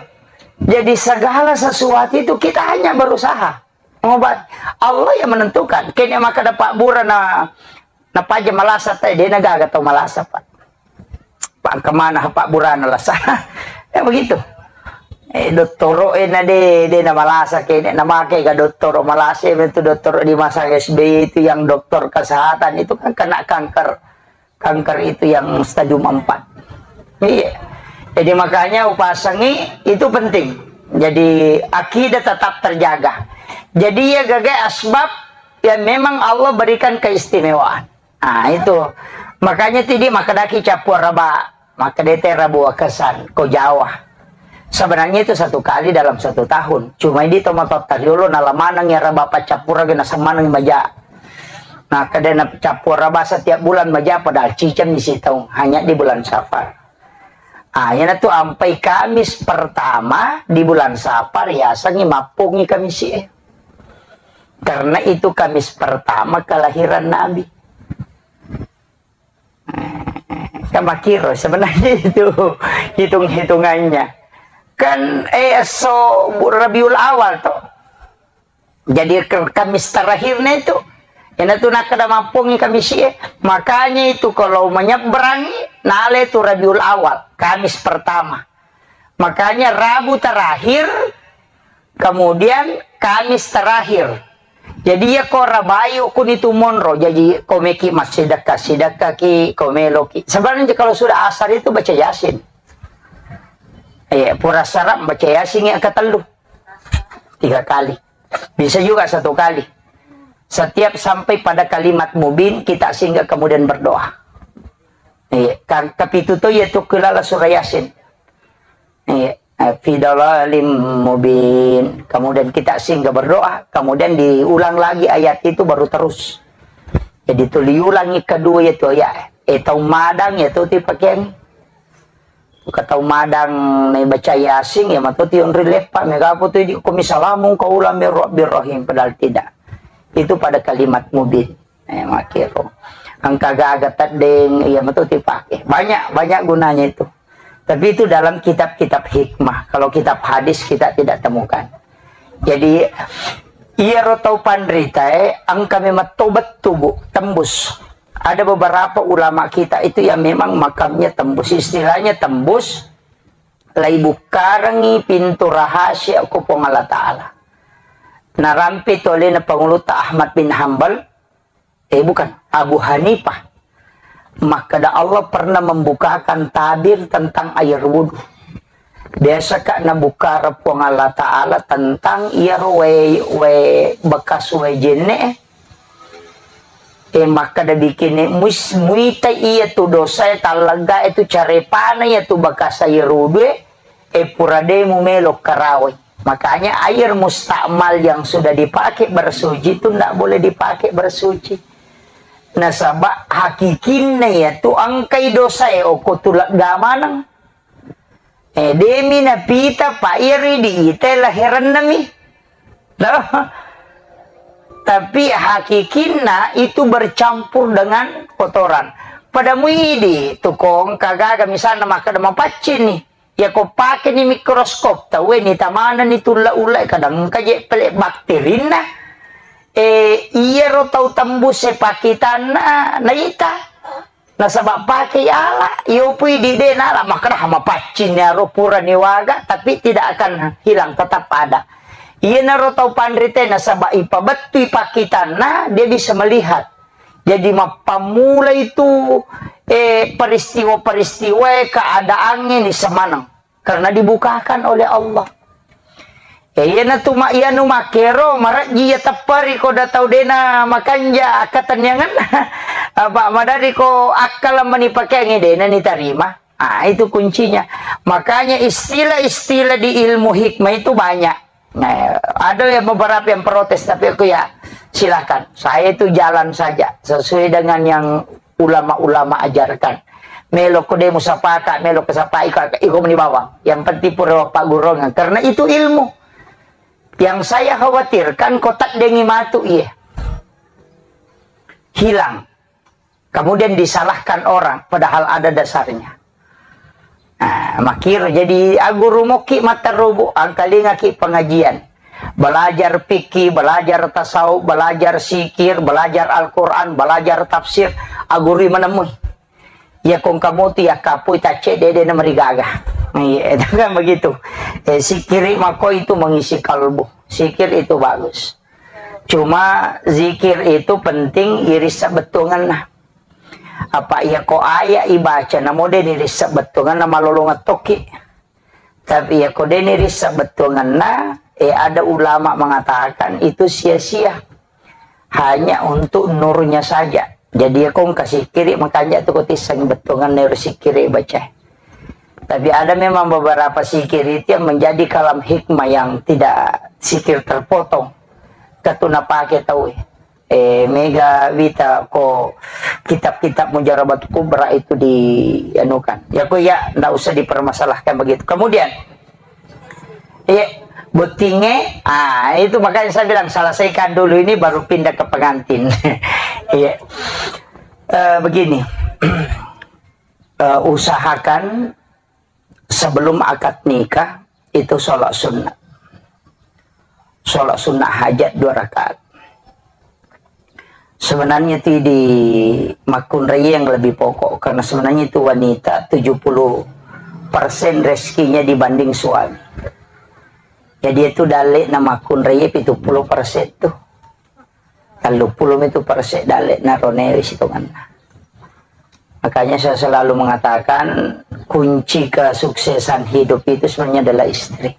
Jadi segala sesuatu itu kita hanya berusaha. Mengobat. Allah yang menentukan. Kene makkeda pabbura na, na paja malasa te, de' na gaga tau malasa, Pak. Pak, engka mana pabburana lasa. Ya begitu. Eh, dottoro, eh, na de', de' na malasa kene, na make ga dottoro malasa, itu dottoro di masa S B Y itu yang dokter kesehatan itu kan kena kanker. Kanker itu yang stadium empat. Iya. Jadi makanya upasangi itu penting. Jadi akidah tetap terjaga. Jadi ya gaga asbab yang memang Allah berikan keistimewaan. Nah, itu. Makanya tidi makkedaki cappua raba, makkedete rabu akesan, ko Jawa. Sebenarnya itu satu kali dalam satu tahun. Cuma ini tomato tariolo nalamaneng ya raba paccappura gena semaneng maja. Nah, kedena cappua raba setiap bulan maja padahal ciceng di situ. Hanya di bulan Safar. Ah, yana tu ampai Kamis pertama di bulan Safar, yasengi mappungi Kamis e. Karena itu Kamis pertama kelahiran Nabi. Kan makiro sebenarnya itu hitung-hitungannya. Kan, eh, so Rabiul Awal toh. Jadi ke-, Kamis terakhirnya itu. Ina tu nakkeda mappungi Kamis e. Makanya itu kalau menyeberangi, nale tu Rabiul Awal, Kamis pertama. Makanya Rabu terakhir, kemudian Kamis terakhir. Jadi, iya ko rabai okuni tu monro, jadi ko meki massidekka-sidekkaki, ko meloki. Sebenarnya kalau sudah asar itu baca Yasin. Iya, pura sarap baca Yasin yang ketellu. Tiga kali. Bisa juga satu kali. Setiap sampai pada kalimat mubin, kita singgah kemudian berdoa. Iya, kan kepitu tu yaitu kelala surah Yasin. Iya, eh, fi dalalim mubin. Kemudian kita singgah berdoa, kemudian diulang lagi ayat itu baru terus. Jadi tu diulangi kedua itu ayat. Eh, tau madang ya tu ti pakeang. Ka tau madang nai baca Yasin ya matu ti onri leppa, mega apa tu di ko misalamung kaulah mir Rabbir Rahim, padahal tidak. Itu pada kalimat mubin. Eh, makkero. Engka gaga teddeng, iya matu ti pake. Banyak, banyak gunanya itu. Tapi itu dalam kitab-kitab hikmah. Kalau kitab hadis kita tidak temukan. Jadi, iyaro tau panritae engka memang tau bettu, Bu, tembus. Ada beberapa ulama kita itu yang memang makamnya tembus. Istilahnya tembus, lai bukkarengi pintu rahasia ko Puang Allah Ta'ala. Narampe tu alena Panguluta Ahmad bin Hambal, eh, bukan, Abu Hanifah. Makkeda Allah pernah membukakan tabir tentang air wudhu. Biasa ka nabukkara Puang Allah Ta'ala tentang iyaro wae, wae bekas wae jenne, eh, makkeda bikini muis-, muita iya tu dosa, eh, tallegga, eh, tu carepana iya tu bekas air wudhu, eh, eh, pura de mumelo karawai. Makanya air mustakmal yang sudah dipakai bersuci itu ndak boleh dipakai bersuci. Nasaba hakikinna iya tu engkai dosa e oko tulegga maneng. Eh, demi napita pa iya ridi ite laherenna mi. Loh. Tapi hakikinna itu bercampur dengan kotoran. Pada muidi tukong kagaga misalnya makkeda mapaccing nih. Yako pakeni mikroskop, tauwe ni tamana ni tulla-ulla, kadang engka je pele bakterinna. Eh, iyaro tau tembus e pakitanna naita. Nasaba pake ala, iyo pui di de nala, makkeda mapaccing aro pura ni waga, tapi tidak akan hilang, tetap ada. Iyanaro tau panrite nasaba ipabettui pakitanna, dia bisa melihat. Jadi, mappammula itu, eh, peristiwa-peristiwa, eh, keadaannya ini semaneng. Karena dibukakan oleh Allah. Eh, iyana tu ma-, iyanu makkero, marejji iya tepperi ko da tau dena makanja akkatenniangan. Apa madari ko akkala mani pakeangi dena ni tarima. Ah, itu kuncinya. Makanya istilah-istilah di ilmu hikmah itu banyak. Nah, ada yang beberapa yang protes, tapi aku ya silakan. Saya itu jalan saja sesuai dengan yang ulama-ulama ajarkan. Melo ko demo sapaka, melo ko sapai ko, iko meni bawang. Yang penting pura pagurungan. Karena itu ilmu. Yang saya khawatirkan kotak dengi matu iya. Hilang. Kemudian disalahkan orang, padahal ada dasarnya. Nah, makkiro jadi aguru mokki matterubu, angkalingaki pengajian. Belajar fikih, belajar tasawuf, belajar sikir, belajar Al-Quran, belajar tafsir, agurui menemui. Ya kong kamu tu ya kapui tacce dede na merigaga. Iya, itu kan begitu. Eh, sikiri mako itu mengisi kalbu. Sikir itu bagus. Cuma zikir itu penting irissa bettuanganna. Apa iya ko aya ibaca namo de nirissa bettuanganna malolongan tokki. Tapi iya ko de nirissa bettuanganna, eh, ada ulama mengatakan itu sia-sia. Hanya untuk nurnya saja. Jadi iya ko engka sikiri makanja tu ko tisseng bettuanganna ero sikiri baca. Tapi ada memang beberapa sikir itu yang menjadi kalam hikmah yang tidak sikir terpotong. Katu napake tau, eh, mega wita ko kitab-kitab Mujarabat Kubra itu di anukan. Ya ko ya ndak usah dipermasalahkan begitu. Kemudian, iya, bottinge, ah, itu makanya saya bilang selesaikan dulu ini baru pindah ke pengantin. Iya. Eh, begini. Eh, usahakan sebelum akad nikah itu sholat sunnah. Sholat sunnah hajat dua rakaat. Sebenarnya itu di makkunrai yang lebih pokok, karena sebenarnya itu wanita tujuh puluh persen rezekinya dibanding suami. Jadi itu dalle'na makkunrai pitu puluh persen tu. Telluppulo mitu persen dalle'na ronei sitongenna. Makanya saya selalu mengatakan kunci kesuksesan hidup itu sebenarnya adalah istri.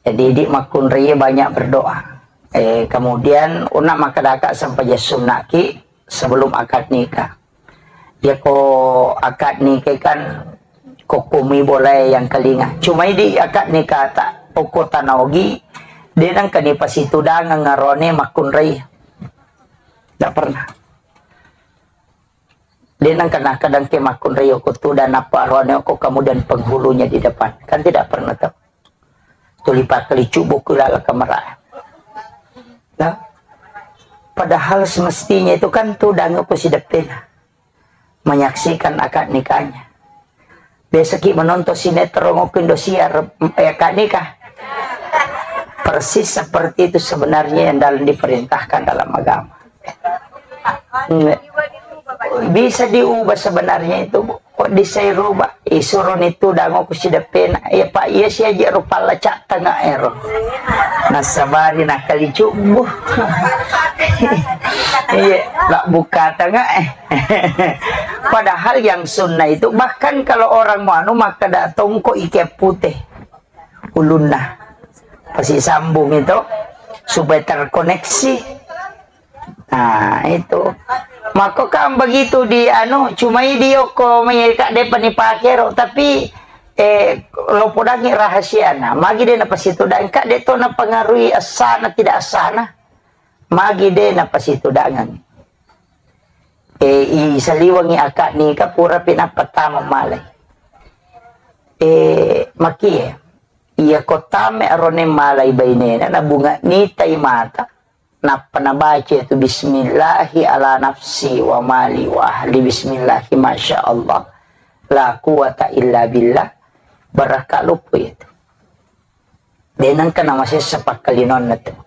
Jadi di makkunrai banyak berdoa. Eh, kemudian una makkedaka sempajang sunnaki sebelum akad nikah. Yako akad nikah kan kokkumi bolae yang kelinga. Cuma di akad nikah tak okko tanaogi, de nengka ni pasitudangeng arone makkunrai. Tidak pernah. De nengka nakadang ke makkunrai okko tudang apa arone okko kemudian penghulunya di depan. Kan tidak pernah tahu. Tuli pakkalicu buku lala kamera. Nah, padahal semestinya itu kan tudang aku si depan menyaksikan akad nikahnya. Biasa ki menonton sinetron waktu Indosiar, eh, akad nikah. Persis seperti itu sebenarnya yang dalam diperintahkan dalam agama. Nge-, bisa diubah sebenarnya itu, Bu. Kok bisa rubah? Isuro ni tudang aku si depan. Ya, Pak, iya si aja rupa lecak tengah ero. Nasabari nakali cubu. Iya, lah buka tengah eh. Padahal yang sunnah itu, bahkan kalau orang mau anu, maka datang kok ikat putih ulunna. Pasti sambung itu supaya terkoneksi. Nah, itu. Maka kan begitu di anu, cuma di oko mereka depan dipake ro, tapi eh lo podangi rahasia. Nah, magi de napasitu dan kak de to napengaruhi asana tidak asana. Magi de napasitu dangan. Eh, i saliwangi akad nikah pura pinappa tama malai. Eh, makie. Iya ko tame arone malai bainena, nabunga nitai mata. Nappa nabaca itu bismillahi ala nafsi wa mali wa ahli bismillahi masya Allah. La quwata illa billah. Barakka luppu itu. De nengka namasessa pakkalinonna tu.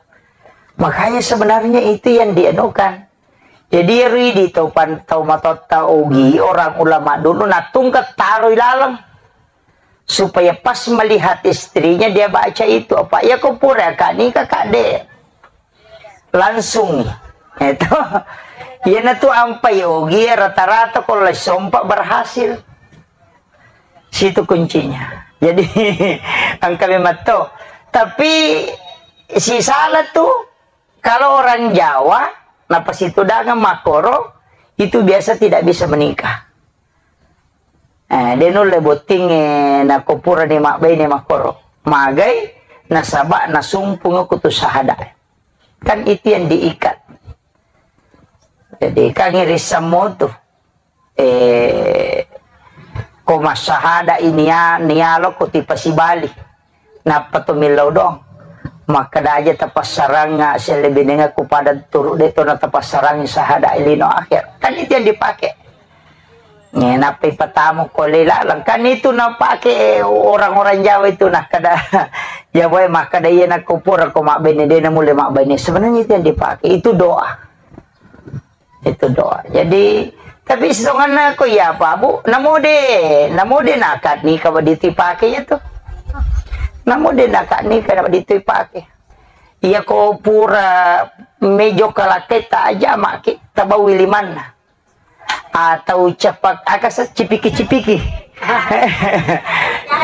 Makanya sebenarnya itu yang dianukan. Jadi ero idi tau pan-, tau matotta ogi, orang ulama dulu natungka taroi laleng. Supaya pas melihat istrinya dia baca itu. Apa? Ya ko pura kak nikah kak de. Langsung. Itu. Iyana tu ampai ogi rata-rata kalau sompa berhasil. Situ kuncinya. Jadi, engka memang to. Tapi, si salah tu, kalau orang Jawa, napasitu dangan makkoro, itu biasa tidak bisa menikah. Eh, de nulle botting, eh, nako pura ni mabbaine makkoro. Magai, nasaba nasumpung kutu sahada. Kan itu yang diikat. Jadi, kan irisammu tu. Eh, ko massahada i nia-, nialo ko tipasibali. Nappa to millau dong. Makkeda aja tapassaranga sellebinengku pada turu de to na tapassarangi sahada lino akhir. Kan itu yang dipakai. Nappa ipatamu ko lela, kan itu napake orang-orang Jawa itu, nakkeda, Jawa e makkeda, iya nakko pura ko mabbene, de na mulle mabbene. Sebenarnya itu yang dipakai, itu doa. Itu doa. Jadi, tapi setonganna ko iya apa, Bu? Namo de, namo de nakad nikah wa ditu ipake ya tu. Namo de nakad nikah wa ditu ipake. Iya ko pura mejo kalaketa aja maki tabawi limanna. Atau cepak, aka se-, cipiki-cipiki.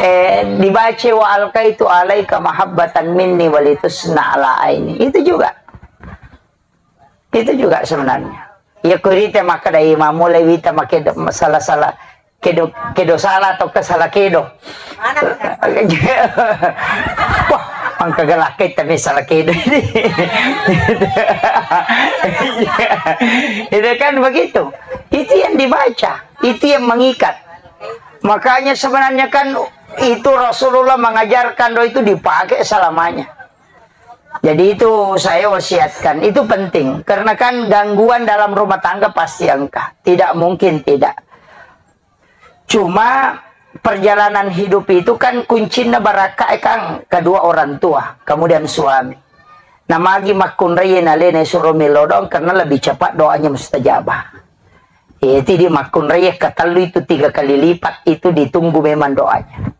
Eh, dibaca wa alqaitu alaika mahabbatan minni walitusna ala aini. Itu juga. Itu juga sebenarnya. Ya kurite maka dari mamulai wita make do-, salah-salah kedo, kedo salah atau ke salah kedo. Wah, engka galakke tapi salah kedo ini. Itu kan begitu. Itu yang dibaca, itu yang mengikat. Makanya sebenarnya kan itu Rasulullah mengajarkan doa itu dipakai selamanya. Jadi itu saya wasiatkan, itu penting. Karena kan gangguan dalam rumah tangga pasti engka. Tidak mungkin tidak. Cuma perjalanan hidup itu kan kuncinya barakka, eh, Kang, kedua orang tua, kemudian suami. Nah, magi makkunrai nalena suro melo doang karena lebih cepat doanya mustajabah. Jadi di makkunrai yang ketellu itu tiga kali lipat itu ditunggu memang doanya.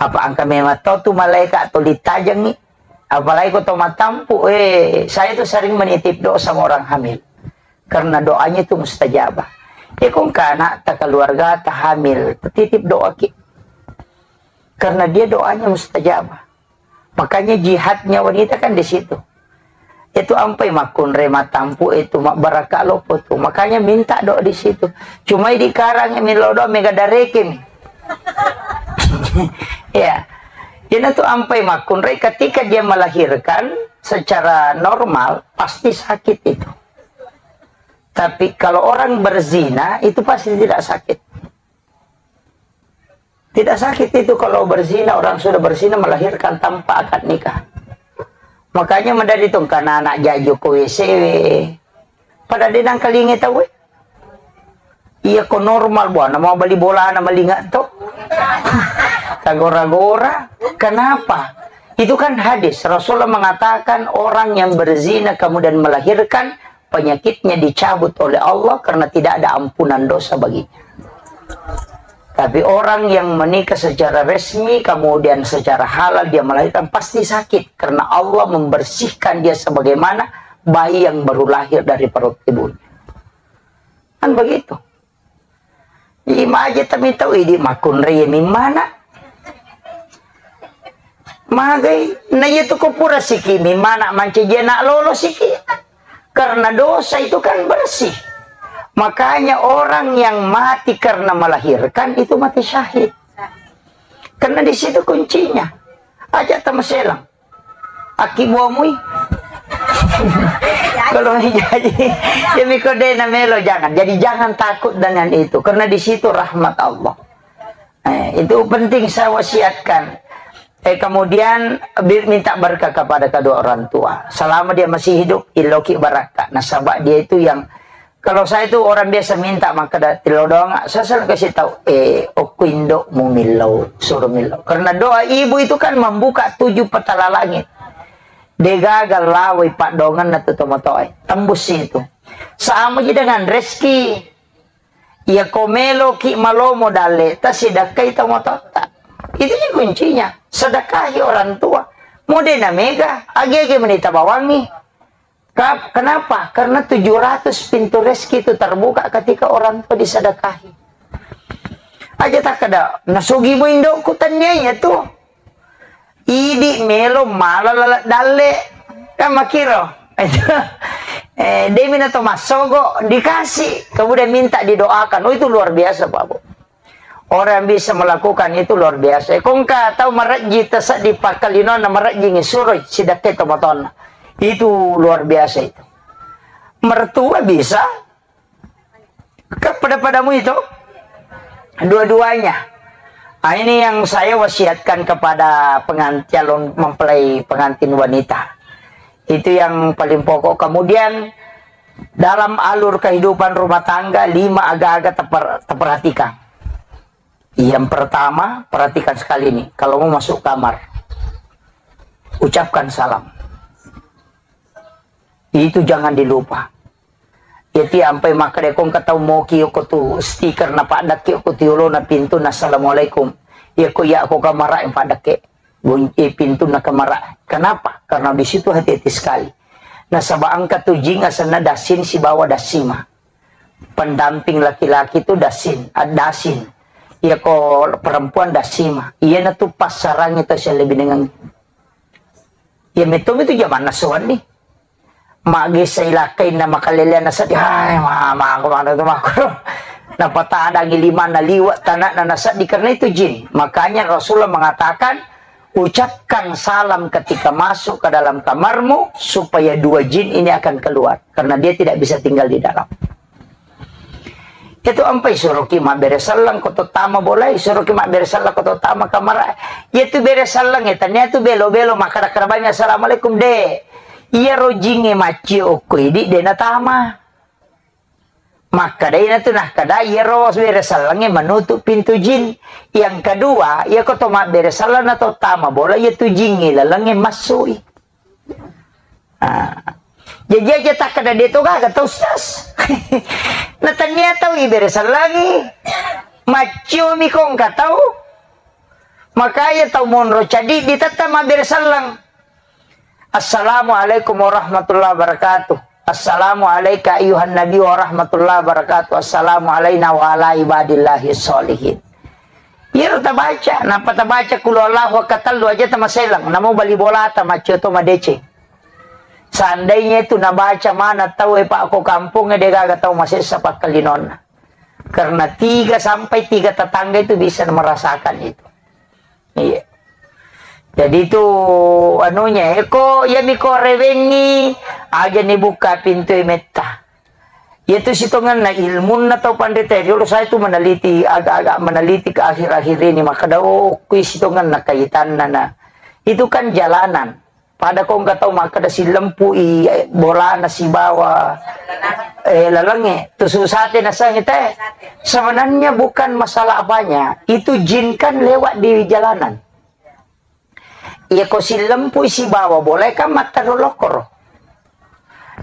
Apa engka memang to tu malaikat atau ditajangi? Apalagi ko to matampu, eh, saya itu sering menitip doa sama orang hamil. Karena doanya itu mustajabah. Ya kong ke anak ta keluarga ta hamil, titip doa ki. Karena dia doanya mustajabah. Makanya jihadnya wanita kan di situ. Itu ampai makkunrai matampu itu mak baraka lopo tu. Makanya minta doa di situ. Cuma di karang mi lo doa mega dareke mi. Ya. Jadi itu ampai makkunrai ketika dia melahirkan secara normal pasti sakit itu. Tapi kalau orang berzina itu pasti tidak sakit. Tidak sakit itu kalau berzina, orang sudah berzina melahirkan tanpa akad nikah. Makanya menjadi tongkana anak jajo ko W C W. Pada denang kalinge tahu, eh? Iya ko normal buana mau beli bola na malinga to. Tagora-gora. Kenapa? Itu kan hadis. Rasulullah mengatakan orang yang berzina kemudian melahirkan penyakitnya dicabut oleh Allah karena tidak ada ampunan dosa baginya. Tapi orang yang menikah secara resmi, kemudian secara halal dia melahirkan, pasti sakit karena Allah membersihkan dia sebagaimana bayi yang baru lahir dari perut ibunya. Kan begitu. Imaje tami tau idi makkunrai mimmana. Magai, na iya tu ko pura siki mimmana mancaji anak lolo siki. Karena dosa itu kan bersih. Makanya orang yang mati karena melahirkan itu mati syahid. Karena di situ kuncinya. Aja tamaselang. Aki buamui. Kalau jadi, ya miko de na melo, jangan. Jadi jangan takut dengan itu, karena di situ rahmat Allah. Eh, itu penting saya wasiatkan. Eh, kemudian bi-, minta berkah kepada kedua orang tua. Selama dia masih hidup, iloki barakka. Nasaba dia itu yang Kalau saya itu orang biasa minta maka da-, tillau doang, saya selalu kasih tahu, eh, okko indokmu millau, suruh millau. Karena doa ibu itu kan membuka tujuh petala langit. De gagal lawai paddoangenna tu tomatoae. Tembus itu. Sama ji dengan rezeki. Iya ko meloki malomo dalle, tasidakkai tomatoatta. Itu ji kuncinya. Sedekahi orang tua. Modena mega, age-age menita bawangi. Ka-, kenapa? Karena tujuh ratus pintu rezeki itu terbuka ketika orang tua disedekahi. Aja takkeda, "Nasugi mo indokku," tennia iya tu. Idi melo mala lala dalle. Kan makiro. Eh, demi na to massogo, dikasih. Kemudian minta didoakan. Oh, itu luar biasa, Pak Bu. Orang yang bisa melakukan itu luar biasa. Kongka tau marejji taseddi pakkalinonna marejjingi suroi sidakkai tomatoanna. Itu luar biasa itu. Mertua bisa. Kan pada-padamu itu. Dua-duanya. Ah, ini yang saya wasiatkan kepada pengantin, calon mempelai pengantin wanita. Itu yang paling pokok. Kemudian dalam alur kehidupan rumah tangga, lima aga-aga teper-, teperhatikan. Yang pertama, perhatikan sekali nih, kalau mau masuk kamar, ucapkan salam. Itu jangan dilupa. Jadi ampai makkeda ko engka tau moki ko tu stiker na paddakke ko tiolona pintu na assalamualaikum. Iya ko iya ko kamara yang paddakke. Gon-, eh, pintunna kamara. Kenapa? Karena di situ hati-hati sekali. Nasaba engka tu jing asenna dasin sibawa dasima. Pendamping laki-laki tu dasin, ah, dasin. Iya ko perempuan dasima. Iya na tu passarangi tau sialle binengang. Iya metto itu jamanna sowan ni. Magesa ilakkainna makaleleanna seddi, hai, ma-, mako, mano tu mako. Napatadangi limanna liwa' tanakna naseddi karena itu jin. Makanya Rasulullah mengatakan, "Ucapkan salam ketika masuk ke dalam kamarmu supaya dua jin ini akan keluar karena dia tidak bisa tinggal di dalam." Itu ampai suruki mabbere selleng ko to tama bolai, suruki mabbere selleng ko to tama kamara. Iya tu bere selleng, eh, tania tu belo-belo makkada-kada bami assalamualaikum de. Iya ro jinge maccio okko idi de natama. Makkada ina tu nakkada iya ro bere sellengnge menutup pintu jin. Yang kedua, iya ko to mabbere selleng na to tama bola, iya tu jinge lalengnge massui. Ah. Jaji aja takkeda de to gaga tau, Ustaz. Na tania tau ibere sellangi. Maccio mi ko engka tau. Makanya tau monro cadi ditetta mabbere selleng. Assalamualaikum warahmatullahi wabarakatuh. Assalamu alaika ayyuhan nabi warahmatullahi wabarakatuh. Assalamu alaina wa ala ibadillahi sholihin. Iyaro tabaca, nappa tabaca kulu Allahu akkatellu aja tamaseleng, namo bali bolata maccio to madeceng. Seandainya itu nabaca mana tau e, Pak, ko kampung e, de gaga tau masessa pakkalinonna. Karena tiga sampai tiga tetangga itu bisa merasakan itu. Iya. Jadi itu anunya, eko, iya miko rewengi, aja ni buka pintu e metta. Iya tu sitongenna ilmunna tau panrita, dulu saya tu meneliti, agak-agak meneliti ke akhir-akhir ini, maka da, oh, kui sitongenna kaitanna na. Itu kan jalanan. Pada ko engka tau makkeda sillempui bolana sibawa, eh, lalengnge, tu susate nasengnge te. Sebenarnya bukan masalah apanya, itu jin kan lewat di jalanan. Iya ko sillempui sibawa bola kan matteru lokoro.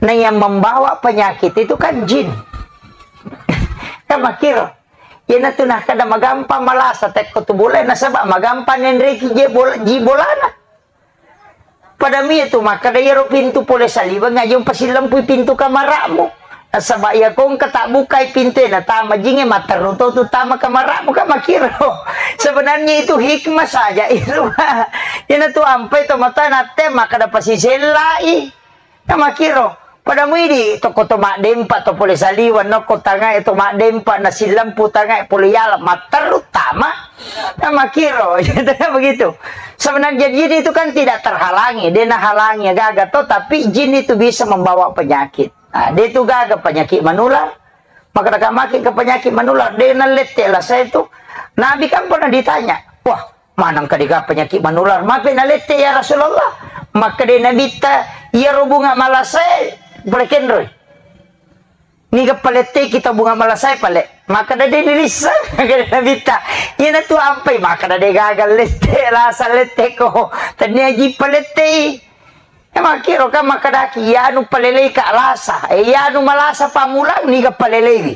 Nah, yang membawa penyakit itu kan jin. Kan makkiro. Iyanatu nakkeda magampang malasa tekko tu bola, nasaba magampang nenreki je bola, ji bolana. Pada mui tu makkeda iyaro pintu pole saliweng aja umpasilempui pintu kamara'mu. Nasaba iya ko engka tabbukai pintu e natama jinge, matteru to tu tama kamara'mu, kan makkiro. Sebenarnya itu hikmah saja itu. Iyanatu ampai to mata natte makkeda pasisellai. Kan makkiro. Pada muidi tokko to maddempa to pole saliweng, nokko tangae to maddempa, nasillempu tangae pole yala, matteru tama. Kan makkiro. Begitu. Sebenarnya jin itu kan tidak terhalangi, de nahalangi gaga to, tapi jin itu bisa membawa penyakit. Nah, de tu gaga penyakit menular. Maka maki ke penyakit menular, de nalette lah saya tu. Nabi kan pernah ditanya, wah, maneng ka dega penyakit menular, mape nalette ya Rasulullah? Maka de Nabitta, iya ro bunga malasae, pole kenroi. Niga palette kita bunga malasae pale. Maka de nilissa, maka de Nabitta. Iyanatu ampai, maka de gagal lette, lasa lette ko. Tania ji palettei. Ya makkiro kan makkedaki, iyanu palelei ka lasa. Eh, iyanu malasa pammulang, niga paleleiwi.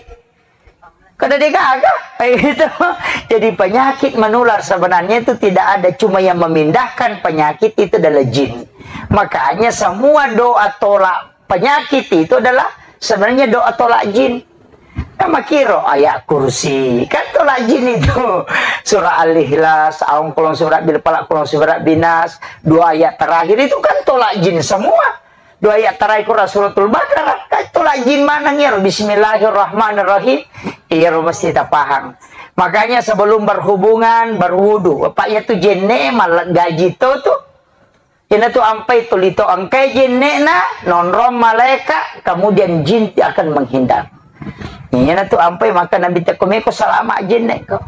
Kada degaga. Eh, gitu. Jadi penyakit menular sebenarnya itu tidak ada, cuma yang memindahkan penyakit itu adalah jin. Makanya semua doa tolak penyakit itu adalah sebenarnya doa tolak jin. Kan makkiro ayat kursi, kan tolak jin itu. Surah Al-Ikhlas, aung kolong surah bil falaq, kolong surah binas, dua ayat terakhir itu kan tolak jin semua. Dua ayat terakhir Quran Suratul Baqarah, kan tolak jin maneng iyaro, Bismillahirrahmanirrahim. Iyaro mesti tapahang. Makanya sebelum berhubungan, berwudu. Apa iya tu jenne, malah gaji to tu. Iyanatu ampai tuli to engkai jenne'na, nonrong malaika, kemudian jin akan menghindar. Iyanatu ampai maka Nabi tekko meko salama jenne'ko.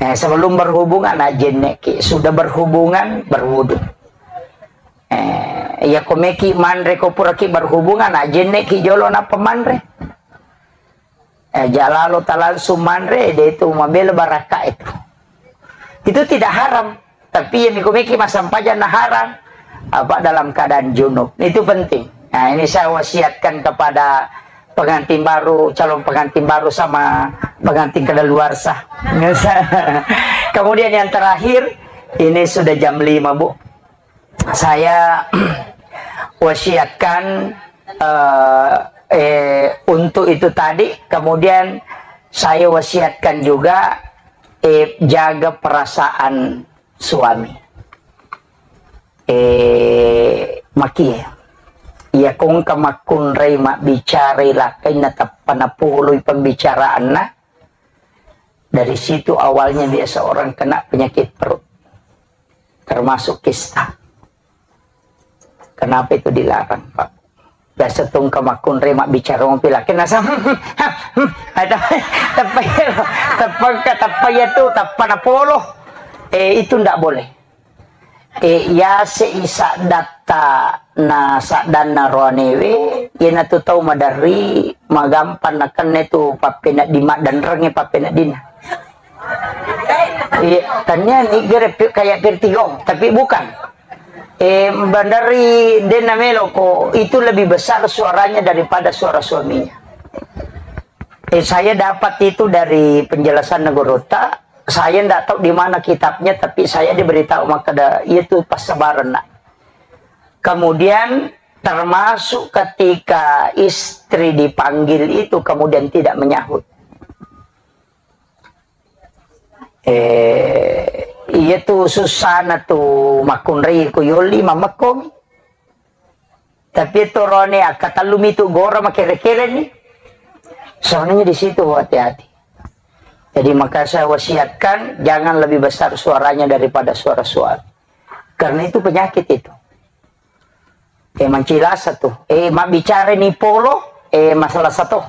Eh, sebelum berhubungan, nah, jenne'ki. Sudah berhubungan, berwudu. Eh, iya ko meki manre, ko puraki berhubungan, nah, jenne'ki jolo nappa manre. Eh, jalalo talangsung manre, de itu mabela barakka itu. Itu tidak haram. Tapi yang mikomiki masampajang na haram, apa dalam keadaan junub. Itu penting. Nah, ini saya wasiatkan kepada pengantin baru, calon pengantin baru sama pengantin kadaluarsa. Kemudian yang terakhir, ini sudah jam lima, Bu. Saya wasiatkan, eh, eh, untuk itu tadi, kemudian saya wasiatkan juga, eh, jaga perasaan suami. Eh, makie, iya kongka makkunrai mabbicarai lakkainna tappa napoloi pembicaraanna, dari situ awalnya biasa orang kena penyakit perut, termasuk kista. Kenapa itu dilarang, Pak? Biasa tungka makkunrai mabbicara mopi laki nasa, ada, teppa iya, teppa ka, teppa iya tu, teppa napolo. Eh, itu ndak boleh. Eh, iya se isa datta na saddanna roanewe, iyanatu tau maderri, magampang nakenna tu pappenedding maddenrengnge pappeneddinna. Iya, tania ni gere pi-, kayak Pirtigong, tapi bukan. Eh, bandari dena meloko itu lebih besar suaranya daripada suara suaminya. Eh, saya dapat itu dari penjelasan Negorota. Saya ndak tahu di mana kitabnya, tapi saya diberitahu maka ada itu pas sebaran, nak. Kemudian termasuk ketika istri dipanggil itu kemudian tidak menyahut. Eh, iya tu susana tu makkunrai ku yoli mamekkomi. Tapi torone akkatellumi tu gora makere-kere ni. Soalnya di situ hati-hati. Jadi maka saya wasiatkan jangan lebih besar suaranya daripada suara suami. Karena itu penyakit itu. Eh, mancilasa tu. Eh, mabbicara ni polo, eh, masalah sato.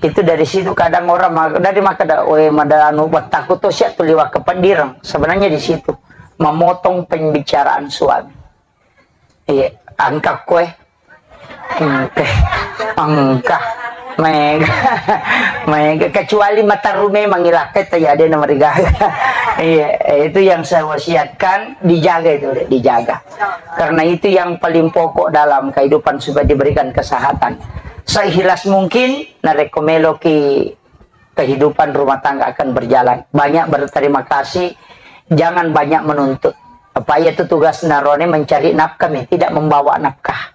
Itu dari situ kadang orang ma-, dari maka da, oh, eh, mada anu, buat takut tu siap tu liwat ke pendirang. Sebenarnya di situ memotong pembicaraan suami. Iya, angka kue. Engka, engka. Mega, mega. Kecuali mataru memang ilaka itu ya ada nama rigaga. Iya, itu yang saya wasiatkan, dijaga itu, dijaga. Karena itu yang paling pokok dalam kehidupan supaya diberikan kesehatan. Seikhlas mungkin, narekko meloki kehidupan rumah tangga akan berjalan. Banyak berterima kasih, jangan banyak menuntut. Apa iya tu tugas narone mencari nafkah mi, tidak membawa nafkah.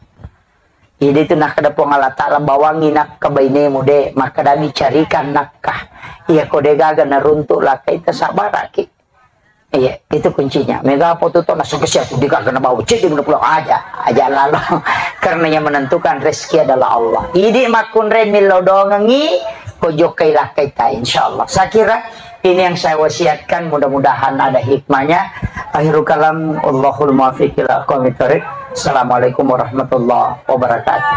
Jadi itu nakkeda Puang Allah Ta'ala, bawangi nafkah bainemu de, makkeda mi carikan nafkah. Iya ko de gaga naruntuk laka ita sabaraki. Iya, itu kuncinya. Mega apa tu tona suka siap di gaga na bawa cek di mana pulang aja, aja lalu. Karena yang menentukan rezeki adalah Allah. Idi makkunrai millau dongengi, ko jokkai laka ita, insya Allah. Saya kira ini yang saya wasiatkan, mudah-mudahan ada hikmahnya. Akhirul kalam, Allahul muwaffiq ila aqwamit thariq. Assalamualaikum warahmatullahi wabarakatuh.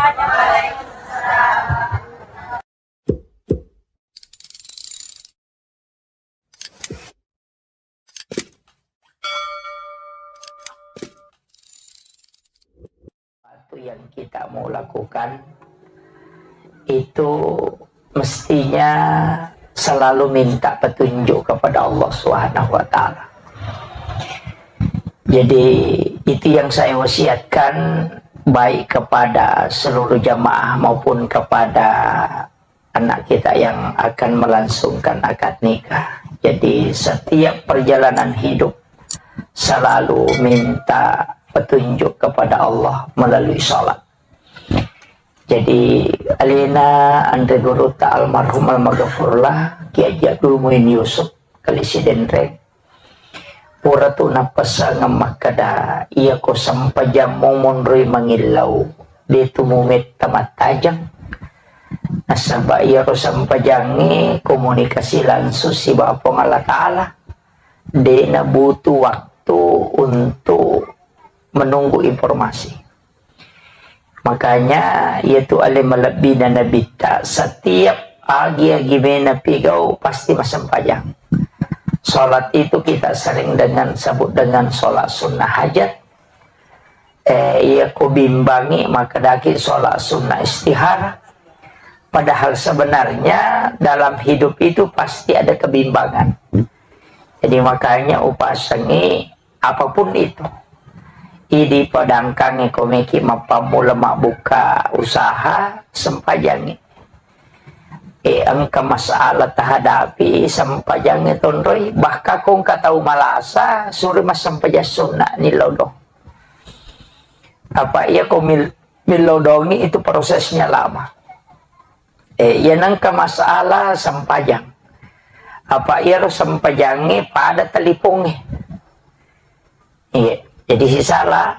Sesuatu yang kita mau lakukan itu mestinya selalu minta petunjuk kepada Allah Subhanahu wa Ta'ala. Jadi, itu yang saya wasiatkan, baik kepada seluruh jamaah maupun kepada anak kita yang akan melangsungkan akad nikah. Jadi, setiap perjalanan hidup selalu minta petunjuk kepada Allah melalui sholat. Jadi, alena anre gurutta almarhum almaghfurlah, Kiai Haji Abdul Muin Yusuf, Kali Sidenreng, pura tu nappesangeng makkeda, iyako sempajammu monroi mangillau, de tu mumetta mattajeng. Nasaba iyaro sempajangnge komunikasi langsung sibawa Puang Allah Ta'ala. De nabutuh waktu untuk menunggu informasi. Makanya, iyatu ale malebbina Nabitta, setiap agi-agi mena pigau pasti massempajang. Sholat itu kita sering dengan sebut dengan sholat sunnah hajat. Eh, iya ko bimbangi, maka daki sholat sunnah istihara. Padahal sebenarnya dalam hidup itu pasti ada kebimbangan. Jadi makanya upasengi apapun itu. Idi padangkangi komeki mappammula mabbuka usaha, sempajangi. Eh, engka masalah tahadapi, sempajangi tonroi. Bahkan ko engka tau malasa, suri massempajang sunna ni lodong. Apa iya ko mil-, milodongi itu prosesnya lama. Eh, iya nengka masalah sempajang. Apa iyaro sempajangnge pada talipongnge. Iya, jadi sisala,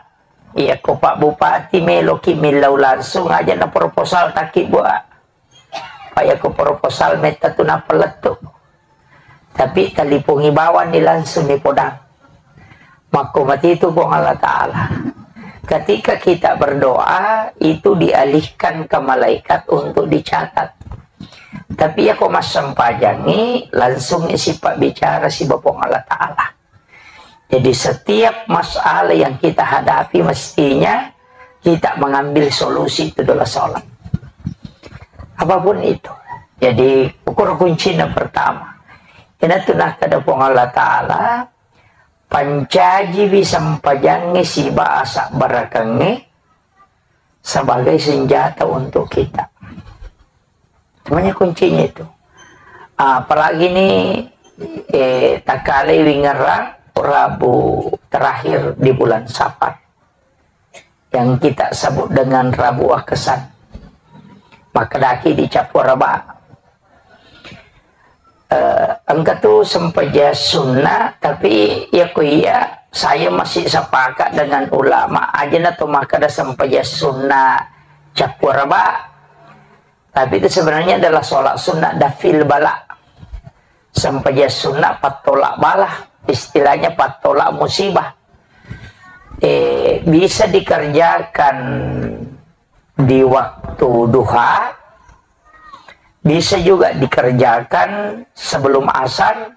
iya ko Pak Bupati meloki millau langsung aja na proposal taki buat. Pak, iya ko proposal metta tu nappa lettu. Tapi talipongi bawang ni langsung ni podang. Makko matitu Puang Allah Ta'ala. Ketika kita berdoa, itu dialihkan ke malaikat untuk dicatat. Tapi iya ko massempajangi, langsung isi pabbicara siba Puang Allah Ta'ala. Jadi setiap masalah yang kita hadapi mestinya kita mengambil solusi itu adalah sholat. Apapun itu. Jadi ukur kuncinya pertama. Ina tu nakkeda Puang Allah Ta'ala, pancajiwi sempajangnge siba asabbarakengnge sebagai senjata untuk kita. Semuanya kuncinya itu. Apalagi ini, eh, takkalai wingerang Rabu terakhir di bulan Safar, yang kita sebut dengan Rabu Akesan. Makkedaki di Cappua Raba. Eh, engka tu sempajang sunnah, tapi ya ku iya, saya masih sepakat dengan ulama, aja na tu makkeda sempajang sunnah Cappua Raba. Tapi itu sebenarnya adalah sholat sunnah daf'il bala. Sempajang sunnah pattolak bala, istilahnya pattolak musibah. Eh, bisa dikerjakan di waktu duha, bisa juga dikerjakan sebelum asar.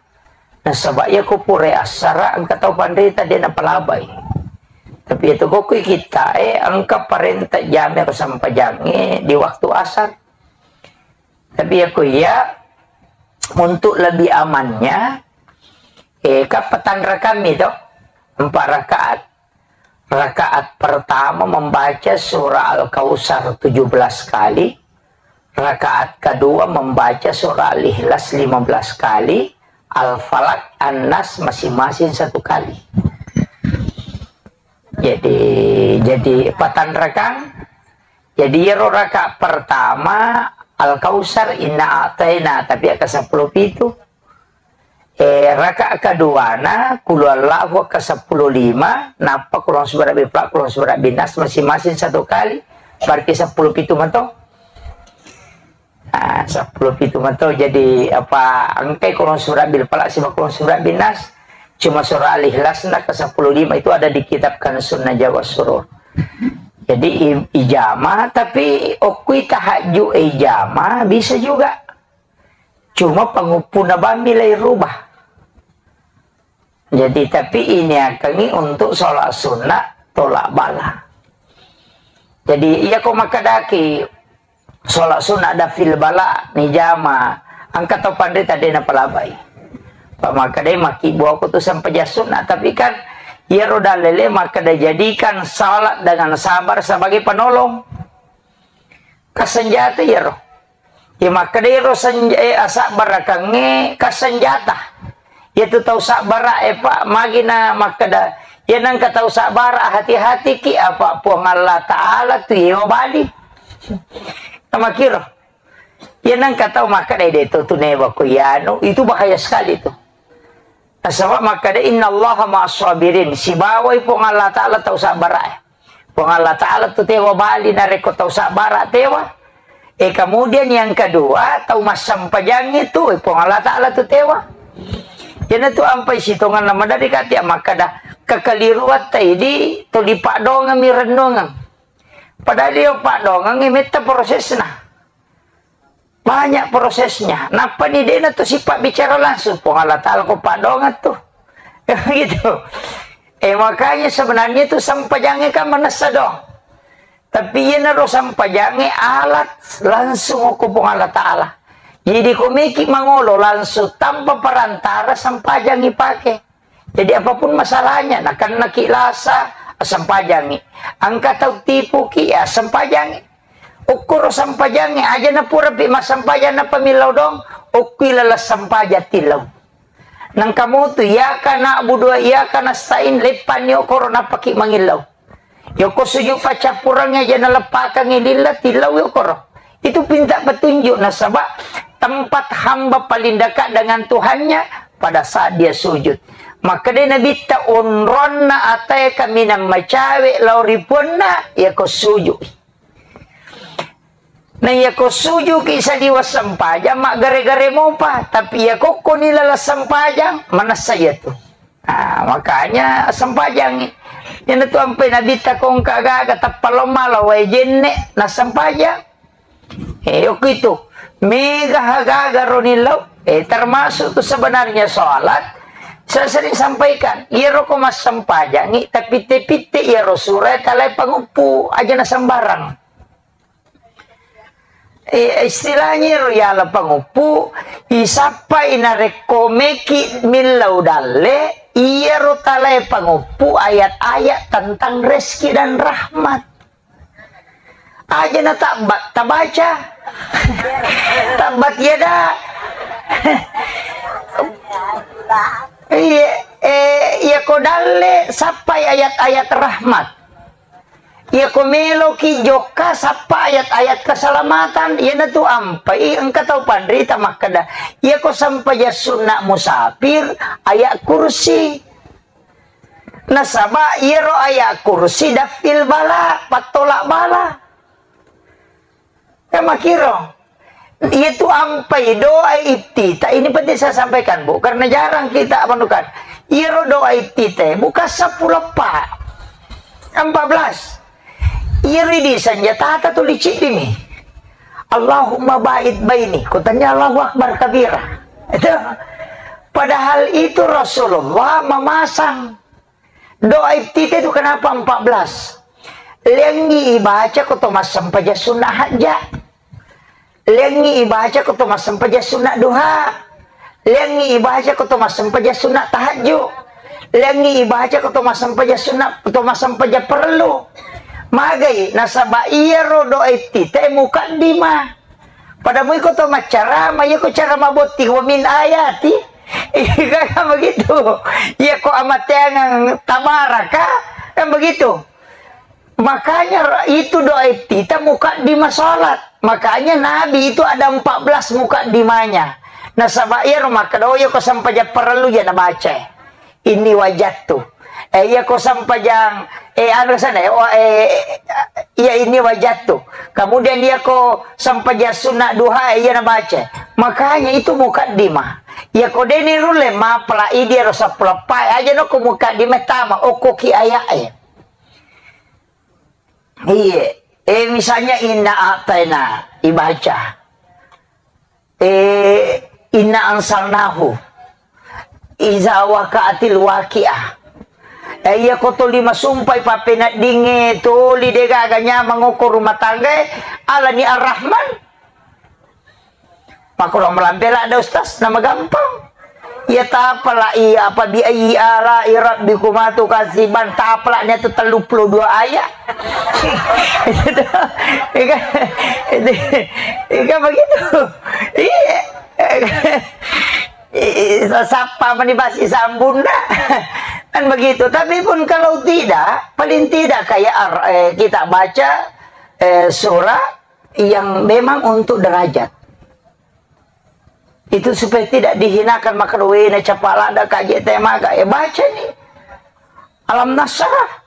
Nasaba iya ko pura asara engka tau panrita de napalabai. Tapi itu ko kui kita, eh, engka parenta jame ko sempajangnge di waktu asar. Tapi ya ko iya, untuk lebih amannya, eh, kan patang rakaat mi to, empat rakaat. Rakaat pertama membaca surah Al-Kautsar tujuh belas kali, rakaat kedua membaca surah Al-Ikhlas lima belas kali, Al-Falaq, An-Nas masing-masing satu kali. Jadi, jadi patang rakaat. Jadi, iyaro rakaat pertama Al-Kautsar, Inna A'taina, tapi aka seppulo pitu. Eh, rakaat keduana, Qul Huwallahu aka seppulo lima, nappa Qul A'udzu Birabbil Falaq, Qul A'udzu Birabbin Nas, masing-masing satu kali. Berarti seppulo pitu mato. Ah, seppulo pitu mato. Jadi, apa, engkai Qul A'udzu Birabbil Falaq siba Qul A'udzu Birabbin Nas. Cuma surah Al-Ikhlas na ke seppulo lima itu ada di kitab Kanzun Najwa was Surur. Jadi, i-, ijama, tapi okui tahajud ijama bisa juga. Cuma panguppuna bammi lai rubah. Jadi, tapi ini akangi untuk sholat sunnah tolak bala. Jadi, iya ko makkedaki sholat sunnah daf'il bala ni jama, engka tau panrita de napalabai. Pamakkedai makkibbu aku tu sempajang sunnah, tapi kan iyaro dalile makkeda jadikan salat dengan sabar sebagai penolong. Kasenjata iyaro. Iya makkeda iyaro senj-, eh, asabbarakengnge kasenjata. Iyatu tau sabbara, eh, Pak, magi na makkeda, iya nengka tau sabbara, hati-hatiki, apa Puang Allah Ta'ala tu yewa bali. Namakiro. Iya nengka tau makkeda, "Eh, de to tu newa ko iyanu," itu bahaya sekali tu. Nasaba makkeda, "Innallaha ma'as sabirin," sibawai Puang Allah Ta'ala tau sabbara. Puang Allah Ta'ala tu tewa bali narekko tau sabbara tewa. Eh, kemudian yang kedua, tau massempajangnge tu, eh, Puang Allah Ta'ala tu tewa. Iyanatu ampai sitonganna maderri kati makkeda, kekeliruatta idi tuli paddoangeng mi rennuangeng. Padahal iya paddoangeng metta prosesna. Banyak prosesnya. Nappani dena tu sipabbicara langsung. Puang Allah Ta'ala ko paddoangeng tu. Gitu. Eh, makanya sebenarnya tu sempajangnge kan manessa doang. Tapi iyanaro sempajangnge alat langsung ko Puang Allah Ta'ala. Jadi ko meki mangolo langsung tanpa perantara sempajang ipake. Jadi apapun masalahnya, nakennaki lasa, sempajangi. Engka tau tipuki, ya sempajangi. Ukkuro sempajangi, aja na purapi massempajang nappa millau dong, ukkui laleng sempajang tillau. Nangka motu, iyyaka na'budu wa iyyaka nasta'in, leppanni okoro nappaki mangillau. Yoko sujud paccappurengnge aja naleppakangngi lilla, tillau yokoro. Itu pinta petunjuk, nasaba tempat hamba paling dekat dengan Tuhannya pada saat dia sujud. Makkeda Nabitta, onronna atae kaminang macawe lao ri puanna, yako sujud. Na iyako sujuki saliweng sempajang, maggare-gare mopa. Tapi iyako koni laleng sempajang, manessa iyatu. Ah, makanya sempajangi. Iyanatu ampai Nabitta ko engka gaga tappa lao mala wae jenne, nassempajang. Eh, yoko itu. Mega gaga roni lao. Eh, termasuk tu sebenarnya sholat. Saya sering sampaikan, iyaro ko massempajangi, tapitte-pitte iyaro sura talae panguppu, aja na sembarang. Eh, istilahnya ro yala panguppu, isappai narekko meki millau dalle, Iyaro talae pangoppu ayat-ayat tentang rezeki dan rahmat. Aja na tabbat tabaca. Tabbat yada. Iya, eh, iya ko dalle sappai ayat-ayat rahmat. Iya ko meloki jokka sappa ayat-ayat keselamatan, iyanatu ampai engka tau panrita makkeda, iya ko sempajang sunna musafir, ayat kursi. Nasaba iyaro ayat kursi dafil bala, pattolak bala. Kan makiro. Iyatu ampai doa iftitah, ini penting saya sampaikan, Bu, karena jarang kita menemukan. Iyaro doa iftitah bukan sepuluh, Pak. Empat belas. Iyaro di senjata tuli ciddimi. Allahumma ba'id baini. Kutanya Allahu Akbar kabira. Itu. Padahal itu Rasulullah memasang doa iftitah itu kenapa empat belas? Lengi ibaca ko to massempajang sunna hajja. Lengi ibaca ko to massempajang sunna duha. Lengi ibaca ko to massempajang sunna tahajju. Lengi ibaca ko to massempajang sunna, to massempajang perlu. Magai nasaba iyaro doa iftitah mukaddimah. Pada mui ko to maccarama, iya ko cara mabotting wa min ayati. Iya kan begitu. Iya ko amateangang tabaraka, kan begitu. Makanya ra-, itu doa iftitah mukaddimah salat. Makanya Nabi itu ada empat belas mukaddimahnya. Nasaba iyaro makkeda, oh, iya ko sempajang parellu ja nabaca. Inni wajadtu. Eh, iya ko sempajang, eh, anu sana, eh, oh, eh, iya inni wajadtu. Kemudian iya ko sempajang sunna duha, eh, iya nabaca. Makanya itu mukaddimah. Iya ko deni rulle mapala idi ro sepuluh pai aja no ko mukaddimah tama, okko ki ayat, eh. Iya. Eh, misalnya inna a'taina ibaca. Eh, inna ansalnahu. Iza waqa'atil waqi'ah. Eh, iya ko toli masumpai pappeneddingnge toli degaga nyamang okko rumah tangga, alani Ar-Rahman. Makkoro malampe ladde, Ustaz, nama gampang. Iya tapala iya apa bi ayyi ala rabbikuma tukadziban, tapala nya tu telluppulo dua ayat. Iya kan? Iya kan begitu? Iya. Iya, sappa mani basi sambunna. Kan begitu. Tapi pun kalau tidak, paling tidak kayak ar-, eh, kita baca, eh, surah yang memang untuk derajat. Itu supaya tidak dihinakan, maka wena capalada kaji temaga. Eh, baca nih. Alam Nasrah.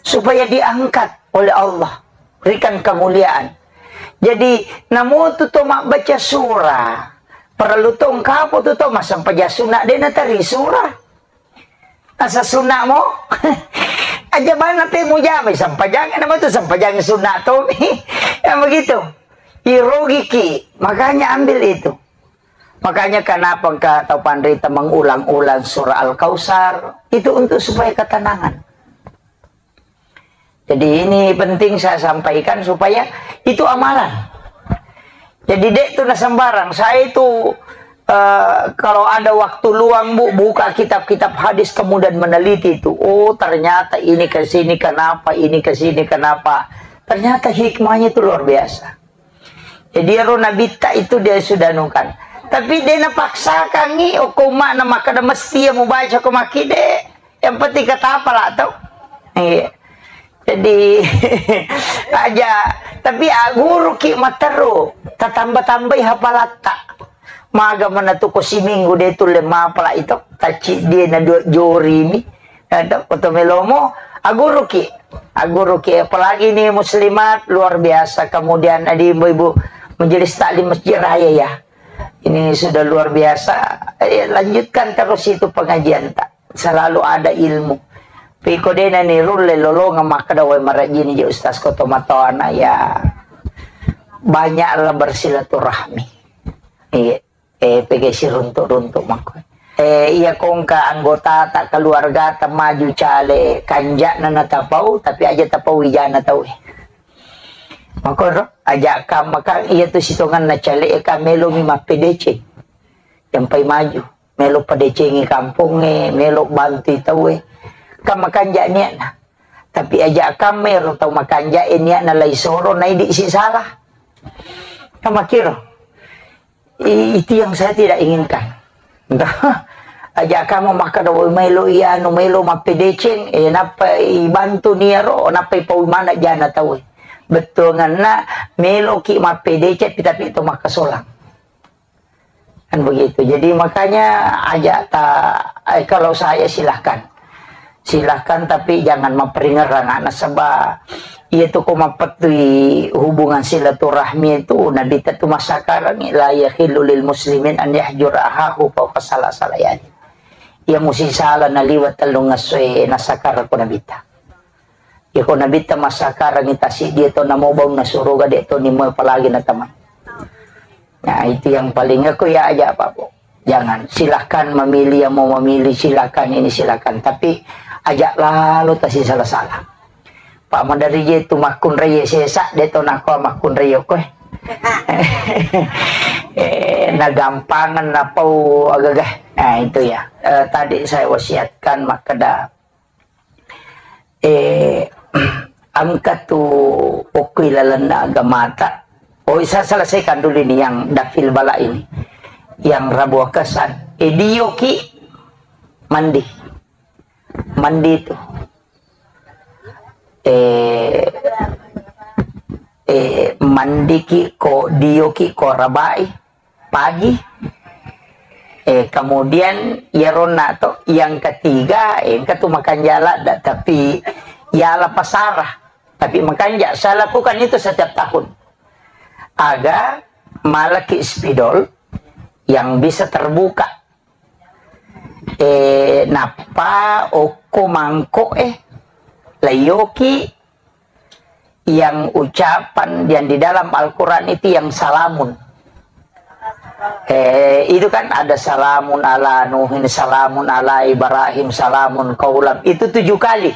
Supaya diangkat oleh Allah. Berikan kemuliaan. Jadi, namutu to mabbaca surah. Perlu to engkapo tu to masampaja sunna dena tari surah. Asa sunnamo? Aja bana pe mujamai sampajang, nama tu sampajang sunna tomi. Yang begitu. Irogiki. Makanya ambil itu. Makanya kenapa engka tau panrita mengulang-ulang surah Al-Kautsar? Itu untuk supaya ketenangan. Jadi ini penting saya sampaikan supaya itu amalan. Jadi dek tu na sembarang. Saya itu, eh, kalau ada waktu luang, Bu, buka kitab-kitab hadis kemudian meneliti itu. Oh, ternyata ini ke sini kenapa, ini ke sini kenapa. Ternyata hikmahnya itu luar biasa. Jadi ero nabitta itu dia sudah nukan. Tapi dia napaksakangi, oh, ko makna makkeda mesti ya mubaca ko makkide. Yang penting kata apalah tau. Iya. Jadi aja, tapi aguruki matteru, tatamba-tambai hafalatta. Maga mana tu ko siminggu de tulle mapala itu, taci dia na dua jorimi. Ada foto melomo, aguruki. Aguruki, apalagi ini muslimat luar biasa. Kemudian ada ibu-ibu majelis taklim Masjid Raya ya. Ini sudah luar biasa. Eh, lanjutkan terus itu pengajian tak. Selalu ada ilmu. Piko dena ni rulle lolonga makkeda wae marajini je ustaz ko tomatoana ya. Banyaklah bersilaturahmi. Iya. Eh, pegesi runtuk-runtuk makko. Eh, iya kongka anggota tak keluarga tak maju cale kanjakna na tapau, tapi aja tapau wijana tau. Makoro, aja kam makang iya tu sitongan na cale e ka melomi mappedece. Jampai maju. melo padecengi kampongnge, melo bantui tauwe. Kan makanja niatna. Tapi aja kamma ero tau makanja e niatna lai soro, naidi si salah. Kan makiro. I-, itu yang saya tidak inginkan. Aja kamu makkeda, "Woi, melo iya anu, melo mappedeceng," eh, nappa ibantu niaro, nappa ipaui mana jana tauwe. Bettuanganna meloki mappedeceng, tapi to makkasolang. Kan begitu. Jadi makanya aja ta-, eh, kalau saya silahkan. Silahkan, tapi jangan mapparingerrang, nasaba iya tu ko mappettui hubungan silaturahmi itu, Nabitta tu massakarangi, "La yahillu lil muslimin an yahjura ahahu fauqa salasati layalin." Iya musi sala naliwa tellung essoe nassakara ko Nabitta. Iya ko Nabitta massakarangi tasiddi to namo baunna suruga, de to nimo apalagi natamai. Nah, itu yang paling aku ya aja apa, Bu. Jangan, silahkan memilih yang mau memilih, silahkan ini, silahkan. Tapi aja lalo tasi salah-salah. Pak Madari je tu makkunrai sesa, de to nako makkunrai ko. Eh, nagampangan napau agagah. Nah, itu ya. Eh, tadi saya wasiatkan makkeda Eh, engka tu okko ilalenna agamata. Oh, saya selesaikan dulu ini yang dafil bala ini. Yang Rabu Akasan. Eh, dioki mandi. Mandi tu. Eh, eh, mandiki ko, dioki ko rabai. Pagi. Eh, kemudian iyaronna to, yang ketiga, eh, engka tu makanja ladda, tapi yala pasara. Tapi makanja, saya lakukan itu setiap tahun. Aga malaki spidol yang bisa terbuka. Eh, nappa okko mangko, eh, layoki yang ucapan yang di dalam Al-Quran itu yang salamun. Eh, itu kan ada salamun ala Nuhin, salamun ala Ibrahim, salamun kaulam. Itu tujuh kali.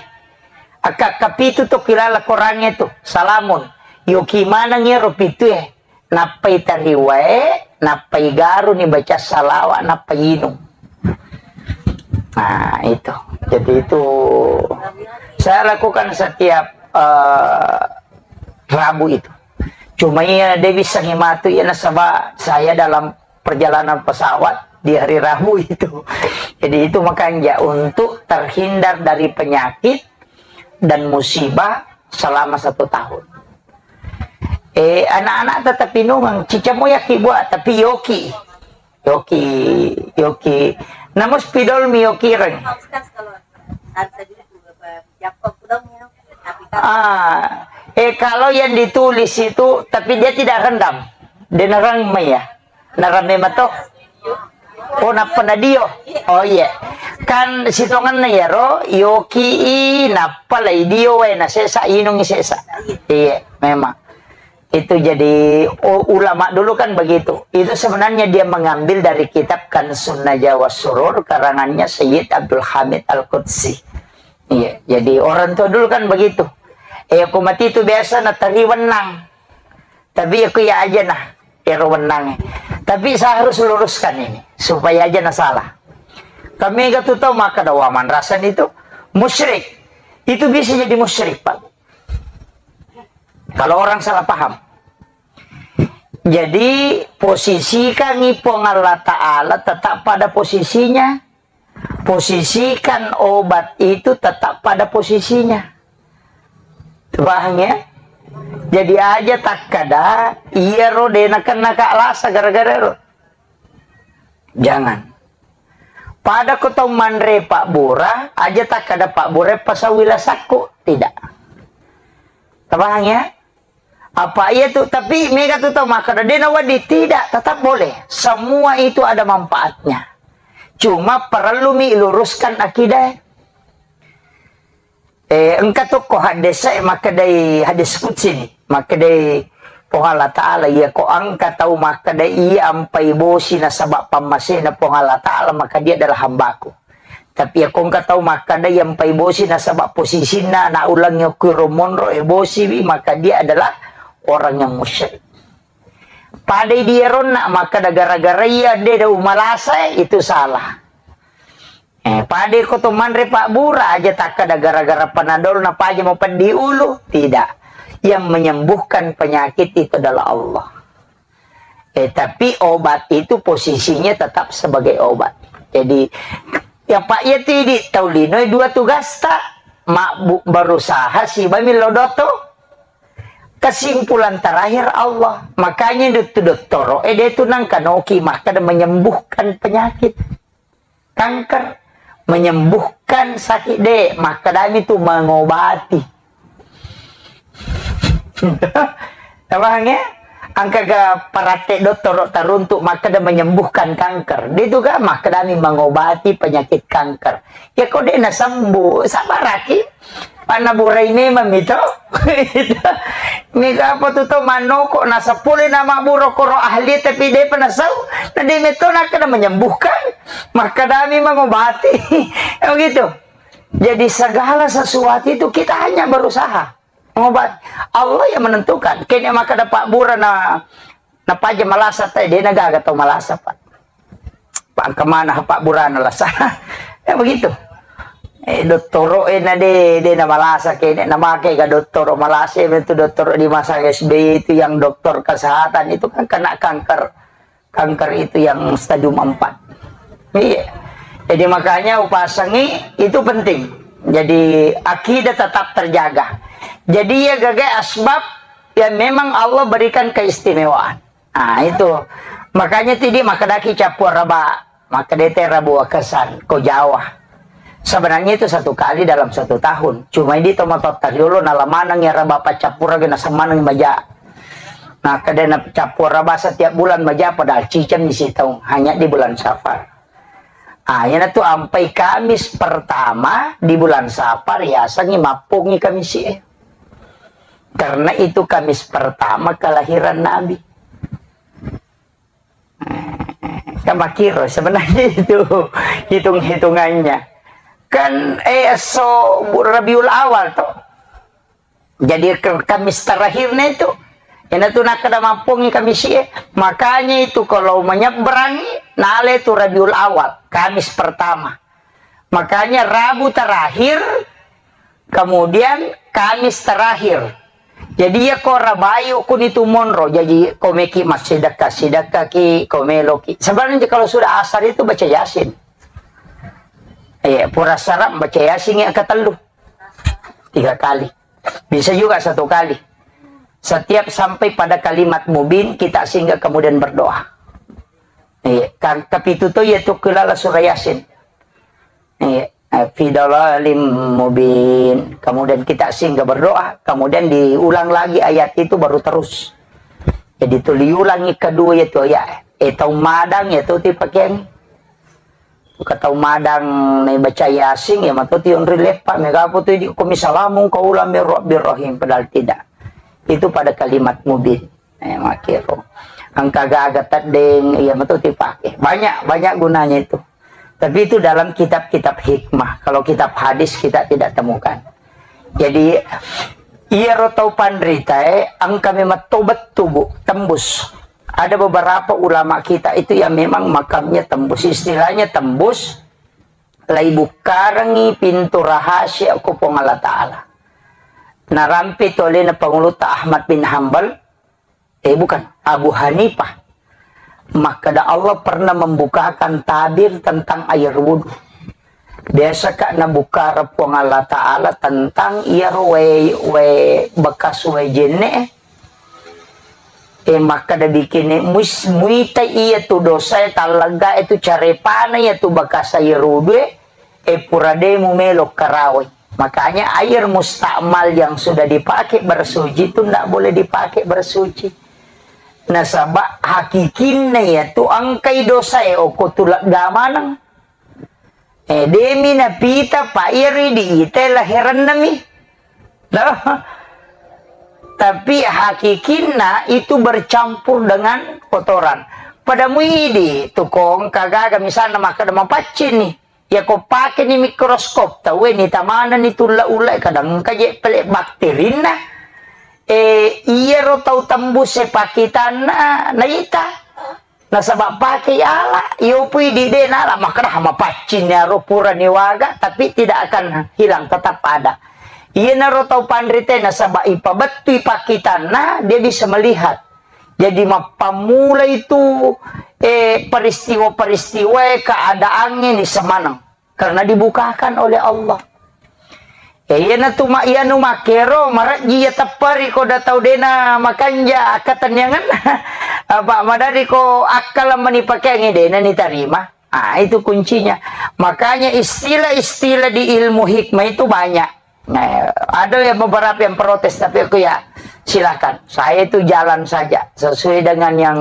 Akka kapitu to kilala Quran itu, salamun. Yoki maneng ero pitu e. Nappai tariwae, nappai garuni baca salawa, nappai inung. Nah, itu. Jadi itu saya lakukan setiap, eh, Rabu itu. Cuma iya, de bisa ngimatu iya nasaba saya dalam perjalanan pesawat di hari Rabu itu. Jadi itu makanya untuk terhindar dari penyakit dan musibah selama satu tahun. Eh, anak-anak tetap inungang, cica moyaki buat, tapi yoki. Yoki, yoki. Namun spidol mi yoki reng. Ah, eh, kalau yang ditulis itu, tapi dia tidak rendam. Dia nerang mai ya. Naramme mato. Oh, nappa nadio. Oh, iya. Kan sitongenna iyaro, yoki i, nappa lai dio wae, na sesa, inungi sesa. Iya, memang. Itu jadi, u-, ulama dulu kan begitu. Itu sebenarnya dia mengambil dari kitab Kanzun Najah was Surur, karangannya Sayyid Abdul Hamid Al-Qudsi. Iya, jadi orang tua dulu kan begitu. Eh, aku mati itu biasa natari wenang. Tapi aku ya aja nah, ero wenang. Tapi saya harus luruskan ini, supaya aja nah salah. Kami gak tuh tahu maka ada waman rasan itu musyrik. Itu bisa jadi musyrik, Pak. Kalau orang salah paham. Jadi, posisikan Puang Allah Ta'ala tetap pada posisinya. Posisikan obat itu tetap pada posisinya. Paham ya? Jadi aja takkada, iya ro de nakenna ka lasa gara-gara ro. Jangan. Pada ko tau manre pabbura, aja takkada pabbura pasau wilasakku. Tidak. Paham ya? Apa iya tu, tapi mega tu tau makkada, de nawedding, tidak, tetap boleh. Semua itu ada manfaatnya. Cuma perlu mi luruskan akidah. Eh, engka tu ko hadis e makkedai hadis qudsi ni. Makkedai Puang Allah Ta'ala, iya ko engka tau makkeda iya ampai bosi nasaba pammasena Puang Allah Ta'ala, maka dia adalah hambaku. Tapi iya ko engka tau makkeda iya ampai bosi nasaba posisinna na ulang yokiro monro e bosi wi, maka dia adalah orang yang musyrik. Padai di eronna, makkeda gara-gara iya de da umalasa, itu salah. Eh, padai ko to manre pabbura aja takkeda gara-gara panadol na paja mau peddi ulu, tidak. Yang menyembuhkan penyakit itu adalah Allah. Eh, tapi obat itu posisinya tetap sebagai obat. Jadi, ya Pak, ya tidi tau lino dua tugasta, mabbu berusaha siba millo doto. Kesimpulan terakhir Allah. Makanya dotto-, dottoro, eh, dia itu nangkanoki, maka ada menyembuhkan penyakit. Kanker, menyembuhkan sakit de, makkedami tu mengobati. Paham ya? Angka ga parate dottoro taruntuk makkeda menyembuhkan kanker. Dia itu ga makkedami mengobati penyakit kanker. Ya kok dia na sembuh, sabaraki. Panna burai memang mito. Mega apa tu to manoko na sepuluh nama buro koro ahli tapi dia pernah sau. Na dia meto na kena menyembuhkan. Makkedami mengobati. Ya begitu. Jadi segala sesuatu itu kita hanya berusaha. Ngobat. Allah yang menentukan. Kene maka dapat bura na, na paja malasa tai, dia na gaga tau malasa, Pak. Pak, kemana Pak Burana lasa? Ya begitu. Eh, dottoro, eh, na de, de na malasa kene, na make ga dottoro malasa, itu dottoro di masa S B Y itu yang dokter kesehatan itu kan kena kanker. Kanker itu yang stadium empat. Iya. Jadi makanya upasangi itu penting. Jadi akidah tetap terjaga. Jadi ya gaga asbab yang memang Allah berikan keistimewaan. Nah, itu. Makanya tidi makkedaki cappua raba, makkedete rabu akesan ko Jawa. Sebenarnya itu satu kali dalam satu tahun. Cuma ini tomato tariolo nalamaneng ya raba paccappura gena semaneng baja. Nah, kedena cappua raba setiap bulan baja padahal ciceng di sitaung hanya di bulan Safar. Ah, yana tu ampai Kamis pertama di bulan Safar yasengi mappongi Kamis e. Karena itu Kamis pertama kelahiran Nabi. Kan makiro sebenarnya itu hitung-hitungannya. Kan eh so Rabiul Awal toh. Jadi ke-, Kamis terakhirnya itu. Ina tu nakada mampungi Kamis e. Makanya itu kalau menyeberangi nale tu Rabiul Awal, Kamis pertama. Makanya Rabu terakhir, kemudian Kamis terakhir. Jadi ya ko rabayu kuni tu monro. Jadi ko meki massidekka, sidekkaki, ko meloki. Sebenarnya kalau sudah asar itu baca Yasin. Iya, pura sarap baca Yasin yang ketellu. Tiga kali. Bisa juga satu kali. Setiap sampai pada kalimat mubin, kita singgah kemudian berdoa. Iya, kan kepitu tu yaitu kelala surah Yasin. Iya, eh, fi dalalim mubin. Kemudian kita singgah berdoa, kemudian diulang lagi ayat itu baru terus. Jadi tu diulangi kedua itu ya. Eh, tau madang ya tu dipakai. Katau madang na baca Yasin ya matu tionri leppa mega apa tu di komi salamun qaulan mir rabbir rahim padahal tidak. Itu pada kalimat mubin. Eh, makiro. Angka gaga teddeng, iya matu dipakai. Banyak, banyak gunanya itu. Tapi itu dalam kitab-kitab hikmah. Kalau kitab hadis kita tidak temukan. Jadi, iyaro tau panritae, angka memang tobat tubuh, tembus. Ada beberapa ulama kita itu yang memang makamnya tembus. Istilahnya tembus, lai bukkarengi pintu rahasia ko Puang Allah Ta'ala. Narampe tu alena Panguluta Ahmad bin Hambal, eh, bukan, Abu Hanifah. Makkeda Allah pernah membukakan tabir tentang air wudhu. Biasa ka nabukkara Puang Allah Ta'ala tentang iyaro wae, wae bekas wae jenne. Eh, makkeda bikinne mus-, muita iya tu dosa e tallegga e tu carepana iya tu bekas air wudhu e. Eh, pura de mumelo karawai. Makanya air mustakmal yang sudah dipakai bersuci itu ndak boleh dipakai bersuci. Nasaba hakikinna ya tu angkai dosa e oko tulat gamanang. Eh, demi napita pa iri di ite lahiranna mi. Nah, tapi hakikinna itu bercampur dengan kotoran. Pada muidi tukong kagaga misalnya makkeda mapaccing nih. Ya ko pake ni mikroskop, tau ni tamana ni tulla-ulla, kadang engka je pele bakterinna. Eh, iyaro tau tembus e pakkitanna naita. Nasaba pake ala, iyopui di de nala makkeda mapaccing aro pura niwaga, tapi tidak akan hilang, tetap ada. Iyanaro tau panrite nasaba ipabettui pakkitanna, dia bisa melihat. Jadi mappammula itu, eh, peristiwa-peristiwa keadaannya ni semaneng. Karena dibukakan oleh Allah. Eh, iyana tu ma-, iyanu makkero, marejji iya tepperi ko da tau dena makanja akkatenniangenna. Apa madari ko akkala mani pakeangi dena nitarima. Ah, itu kuncinya. Makanya istilah-istilah di ilmu hikmah itu banyak. Nah, ada yang beberapa yang protes, tapi aku ya silakan. Saya itu jalan saja sesuai dengan yang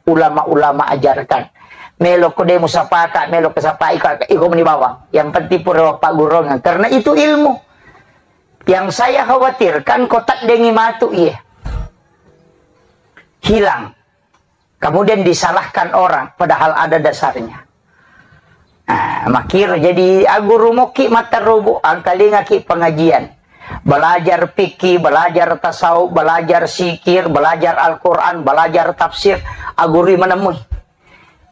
ulama-ulama ajarkan. Melo ko de musapaka, melo ko sapai ka, iko meni bawang. Yang penting pura paggurungan. Karena itu ilmu. Yang saya khawatirkan ko taddengi matu iye. Hilang. Kemudian disalahkan orang, padahal ada dasarnya. Nah, makkiro jadi aguru mokki matterubu, angkalingaki pengajian. Belajar fikih, belajar tasawuf, belajar zikir, belajar Al-Quran, belajar tafsir, agurui menemui.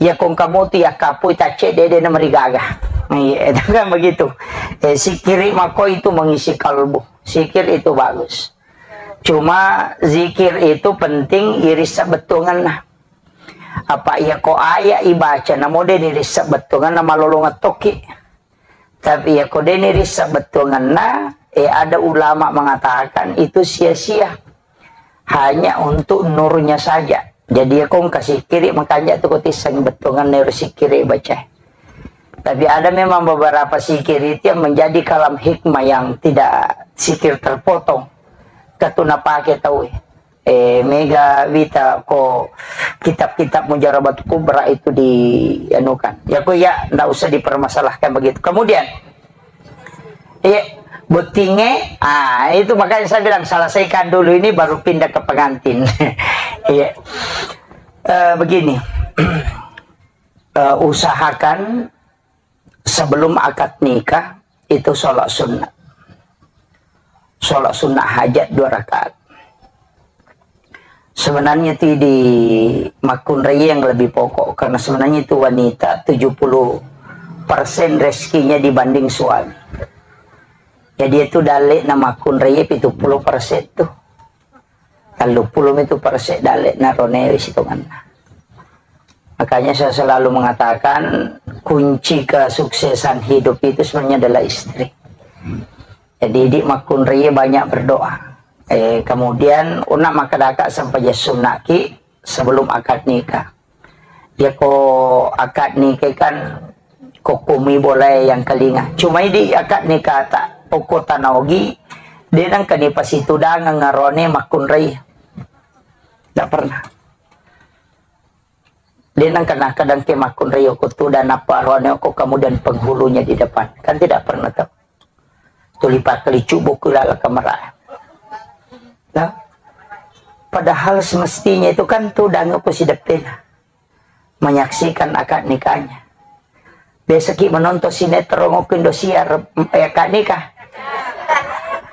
Ya kong kamu tu ya kapui tacce dede na merigaga. Iya, itu kan begitu. Eh, zikiri mako itu mengisi kalbu. Zikir itu bagus. Cuma zikir itu penting iris sabettuangenna. Apa iya ko aya ibaca namo de iris sabettuangenna malolong tokki. Tapi iya ko de iris sabettuangenna, eh, ada ulama mengatakan itu sia-sia. Hanya untuk nurnya saja. Jadi ya kong kasikiri makanja tu ko tisseng bettuangenna ero sikiri baca. Tapi ada memang beberapa sikir itu yang menjadi kalam hikmah yang tidak sikir terpotong. Katuna pake tau, eh, mega wita ko kitab-kitab Mujarrabat Kubra itu di anukan. Ya ko ya ndak usah dipermasalahkan begitu. Kemudian, iya, bottinge, ah, itu makanya saya bilang selesaikan dulu ini baru pindah ke pengantin. Iya. Eh, begini. Eh, usahakan sebelum akad nikah itu sholat sunnah. Sholat sunnah hajat dua rakaat. Sebenarnya itu di makkunrai yang lebih pokok, karena sebenarnya itu wanita tujuh puluh persen rezekinya dibanding suami. Jadi itu dalek na makkunrai pitu puluh persen tuh. Tellu puluh itu perse dalle na rone sitonganna. Makanya saya selalu mengatakan kunci kesuksesan hidup itu sebenarnya adalah istri. Jadi di makkunrai banyak berdoa. Eh, kemudian una makadaka sampai sunaki sebelum akad nikah. Yako akad nikah kan kokkomi bolae yang kalinga. Cuma idi akad nikah tak pokok tanaogi, de nangka ni pasitudangeng arone makkunrai. Tidak pernah. De nangka nakadang ke makkunrai oko tudang apa arone oko kemudian penghulunya di depan. Kan tidak pernah tahu. Tuli pakkalicu buku lala kamera. Nah, padahal semestinya itu kan tudang apa si depena menyaksikan akad nikahnya. Biasa ki menonton sinetron waktu Indosiar, eh, akad nikah.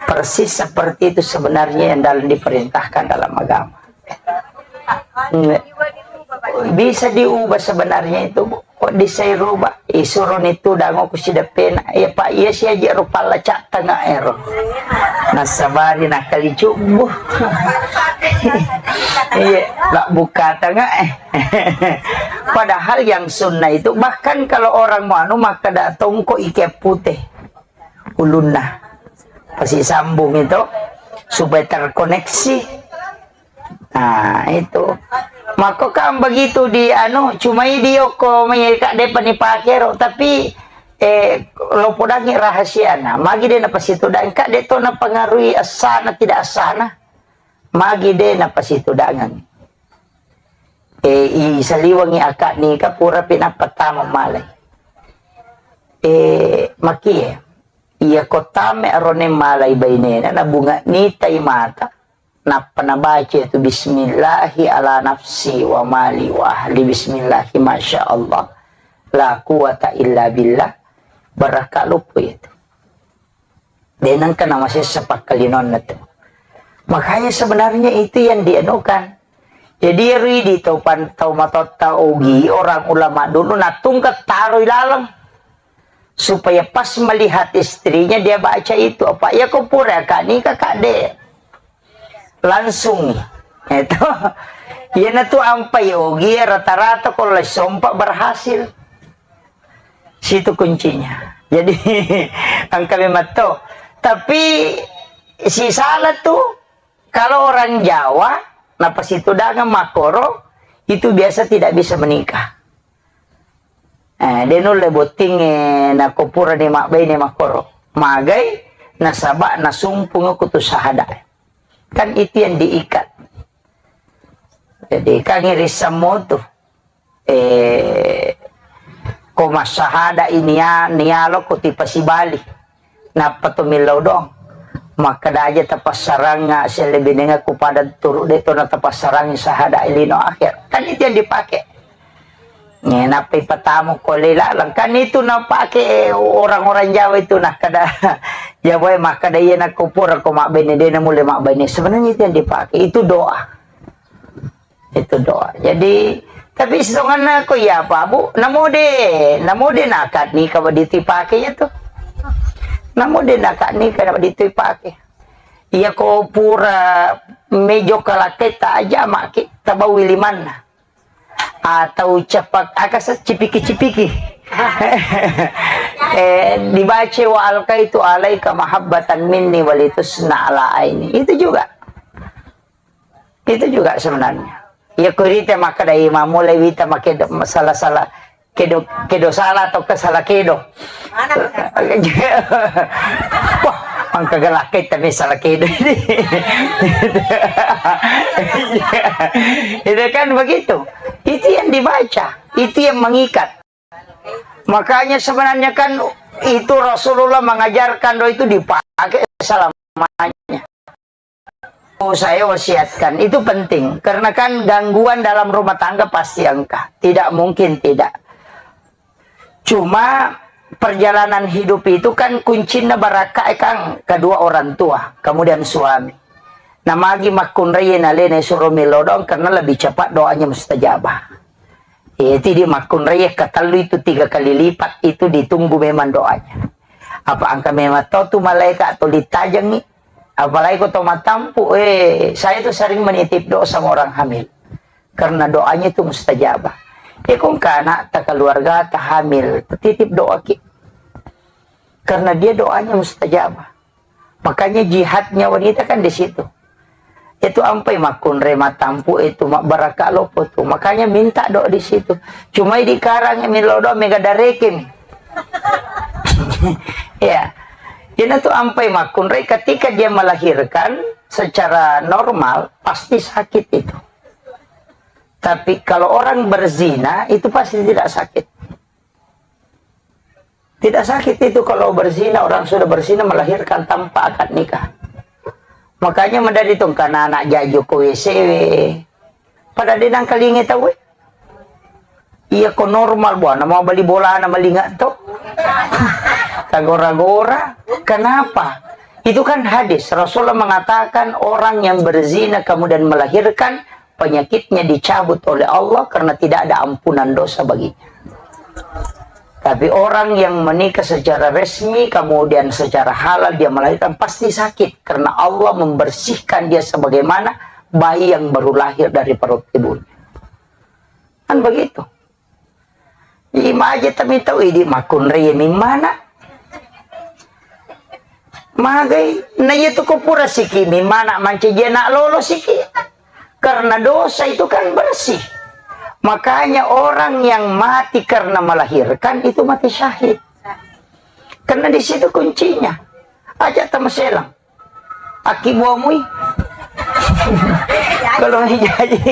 Persis seperti itu sebenarnya yang dalam diperintahkan dalam agama. Nge-, bisa diubah sebenarnya itu, Bu. Kok disai rubah? Isuro ni tudang ku sidepena. Ya, Pak, iya si aja rupa lacak tengah ero. Nasabari nakali cubu. Iya, lak buka tengah eh. Padahal yang sunnah itu, bahkan kalau orang mau anu, maka datang kok ike putih ulunna. Pasti sambung itu supaya terkoneksi. Nah, itu. Maka kan begitu di anu, cuma di oko mereka depan dipake ro, tapi eh lo podangi rahasia na. Magi de na pasti tu dan kak de to na pengaruhi asana tidak asana. Magi de na pasti tu dangan. Eh, i saliwangi akak ni ka pura pina pertama malai. Eh, makie. Iya ko tame arone malai bainena na bunga nitai mata. Nappa nabaca itu, "Bismillahi ala nafsi wa mali wa ahli, bismillahi, masya Allah, la quwata illa billah." Barakka luppo itu. De nengka namasessa pakkalinonna tu. Makanya sebenarnya itu yang dianukan. Jadi, ero idi tau pan-, tau matotta ogi, orang ulama dulu natungka taroi laleng. Supaya pas melihat istrinya, dia baca itu. Apa, ya ko pura ka nikah, Kak, de. Langsung. Itu. Iyanatu ampai ogi, rata-rata kalau sompa berhasil. Situ kuncinya. Jadi, engka memang to. Tapi, si salah tuh, kalau orang Jawa, napasitudangan makkoro, itu biasa tidak bisa menikah. Eh, de nulle bottingnge nako purani mabbaine makkoro. Magai, nasaba nasumpungngi kutu sahada. Kan itu yang diikat. Jadi, kan irissammu tu. Eh, ko massahada ini ya, nialo ko tipasibali. Nappa to millau doang. Makkeda aja tapassarang, ah, sellebinengku pada turu de to na tapassarang sahada lino akhir. Kan itu yang dipakai. Nih, nappa ipatamu ko lela, kan itu napake orang-orang Jawa itu, nah, kada, ya, boy, makkeda iya nakko pura ko mabbene, de na mulle mabbene. Sebenarnya itu yang dipakai, itu doa. Itu doa. Jadi, tapi setonganna ko iya apa, Bu? Namo de, namo de nakad nikah wa ditipake ya tuh. Namo de nakad nikah wa ditipake. Iya ko pura mejo kalaketta aja maki tabawi limanna. Atau cepak, aka se-, cipiki-cipiki. Eh, dibaca wa alqaitu alaika mahabbatan minni walitusna ala aini. Itu juga. Itu juga sebenarnya. Ya, kurite maka dari mamulai wita make do-, salah-salah kedo, kedo salah atau ke salah kedo. Wah, mangka galak kita nih salah kedo ini. Itu kan begitu. Itu yang dibaca, itu yang mengikat. Makanya sebenarnya kan itu Rasulullah mengajarkan doa itu dipakai selamanya. Oh, saya wasiatkan, itu penting. Karena kan gangguan dalam rumah tangga pasti engka. Tidak mungkin tidak. Cuma perjalanan hidup itu kan kuncinya barakka, eh, Kang, kedua orang tua, kemudian suami. Nah, magi makkunrai nalena suro milodong karena lebih cepat doanya mustajabah. Eh, jadi makkunrai ketellu itu tiga kali lipat itu ditunggu memang doanya. Apa angka memang tau tu malaikat atau ditajangi Apalagi ko to matampu, eh, saya tuh sering menitip doa sama orang hamil. Karena doanya itu mustajabah. Eh, ko engka anakta, keluargata hamil, titip doa ki. Karena dia doanya mustajabah. Makanya jihadnya wanita kan di situ. Itu ampai makkunrai matampu itu, mabbarakka loppo tu. Makanya minta doa di situ. Cuma di karang milo doa mega dareke mi. Ya. Jadi itu ampai makkunrai ketika dia melahirkan secara normal pasti sakit itu. Tapi kalau orang berzina itu pasti tidak sakit. Tidak sakit itu kalau berzina, orang sudah berzina melahirkan tanpa akad nikah. Makanya mendadi tong kana anak jaju ko W C W. Pada denang kalinge tau, eh. Iya ko normal buana mau beli bola na malinga to. Tagora-gora. Kenapa? Itu kan hadis. Rasulullah mengatakan orang yang berzina kemudian melahirkan penyakitnya dicabut oleh Allah karena tidak ada ampunan dosa baginya. Tapi orang yang menikah secara resmi, kemudian secara halal dia melahirkan, pasti sakit karena Allah membersihkan dia sebagaimana bayi yang baru lahir dari perut ibunya. Kan begitu. Imaje tami tau idi makkunrai mimmana. Magai, na iya tu ko pura siki mimmana mancaji anak lolo siki. Karena dosa itu kan bersih. Makanya orang yang mati karena melahirkan itu mati syahid. Karena di situ kuncinya. Aja tamaselang. Aki buamui. Kalau jadi,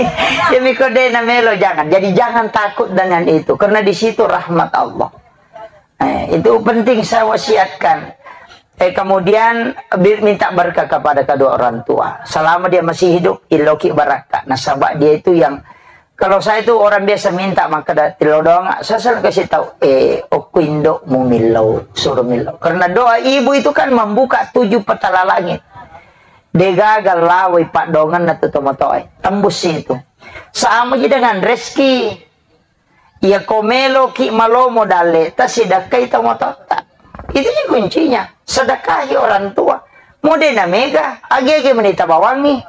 ya miko de na melo, jangan. Jadi jangan takut dengan itu, karena di situ rahmat Allah. Eh, itu penting saya wasiatkan. Eh, kemudian bi-, minta berkah kepada kedua orang tua. Selama dia masih hidup, iloki barakka. Nasaba dia itu yang Kalau saya itu orang biasa minta, maka da-, tilodong, saya selalu kasih tahu, eh, okko indokmu millau, suruh millau. Karena doa ibu itu kan membuka tujuh petala langit. Degaga lawai paddongenna tu tomatoae. Tembus itu. Sama ji dengan rezeki. Iya ko meloki malomo dalle, tasidakkai tomatoatta. Itu ji kuncinya. Sedekahi orang tua. Mode na mega, age-age menita bawangi.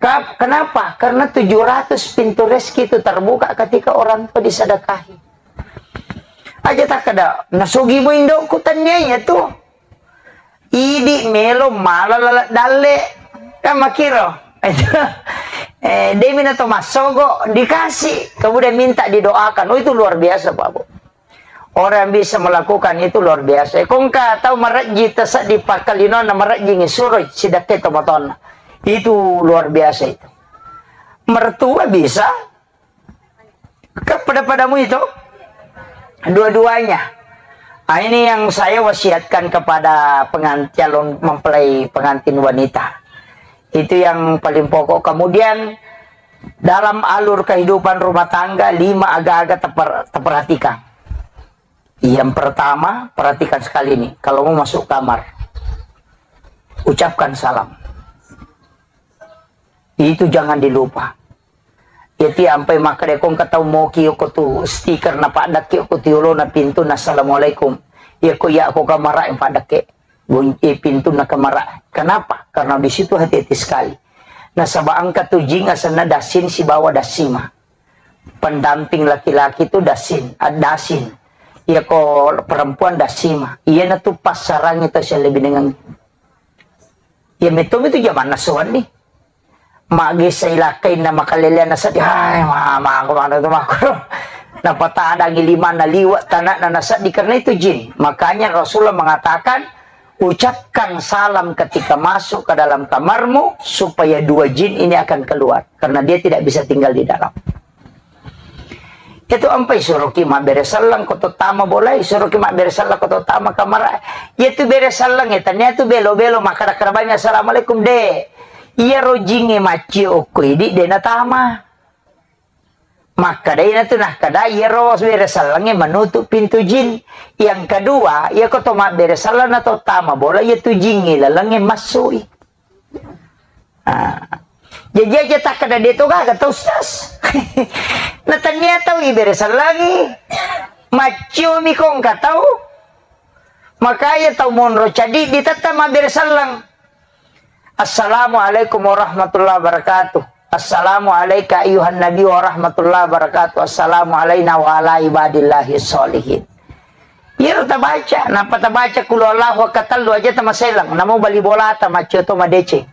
Ka-, kenapa? Karena tujuh ratus pintu rezeki itu terbuka ketika orang tua disedekahi. Aja takkeda, "Nasugi mu indokku," tennia iya tu. Idi melo mala laleng dalle. Kan makkiro. Eh, demi na to massogo dikasih. Kemudian minta didoakan. Oh, itu luar biasa, Pak Bu. Orang yang bisa melakukan itu luar biasa. Kongka tau marejji taseddi pakkalinonna marejjingi suroi sidakkai tomatoanna. Itu luar biasa itu. Mertua bisa, kan pada-padamu itu. Dua-duanya. Ah, ini yang saya wasiatkan kepada pengan-, calon mempelai pengantin wanita. Itu yang paling pokok. Kemudian dalam alur kehidupan rumah tangga, lima aga-aga teper-, teperhatikan. Yang pertama, perhatikan sekali nih, kalau mau masuk kamar, ucapkan salam. Itu jangan dilupa. Jadi ampai makkeda ko engka tau moki ko tu stiker na paddakke ko tu yolona pintu na assalamualaikum. Iya ko iya ko kamara yang paddakke. Gunci pintu na kamara. Kenapa? Karena di situ hati-hati sekali. Nasaba engka tu jing asenna dasin sibawa dasima. Pendamping laki-laki tu dasin, ad-, dasin. Iya ko perempuan dasima. Iya na tu passarangi tau sialebbi dengan. Iya metto itu jamanna sowan ni. Magessa ilakkainna makaleleanna seddi, hai, ma-, mako mana tu mako. Napatadangi limanna liwa' tanakna naseddi karena itu jin. Makanya Rasulullah mengatakan, ucapkan salam ketika masuk ke dalam kamarmu supaya dua jin ini akan keluar karena dia tidak bisa tinggal di dalam. Itu ampai suroki mabbere selleng ko to tama bolai, suroki mabbere selleng ko to tama kamara. Iya tu bere selleng e, tania tu belo-belo makkada-kada bami assalamualaikum de. Iya rojinge maccio okko idi de natama. Makkada ina tu nah kada iya ro bere selleng e menutup pintu jin. Yang kedua, iya ko to mabbere selleng na to tama bola iya tu jin e laleng e massui. Ah. Jaji aja takkada de to gaga tau, Ustaz. Na tania tau ibere sellangi. Macciumi ko engka tau. Makanya tau monro cadi ditetta mabbere sellang. Assalamualaikum warahmatullahi wabarakatuh. Assalamu alaika ayuhan nabi warahmatullahi wabarakatuh. Assalamu alaina wa ala ibadillahi sholihin. Iyaro tabaca, nappa tabaca qul huwallahu ahad katellu aja tamaselang, namo bali bolata maccio to madeceng.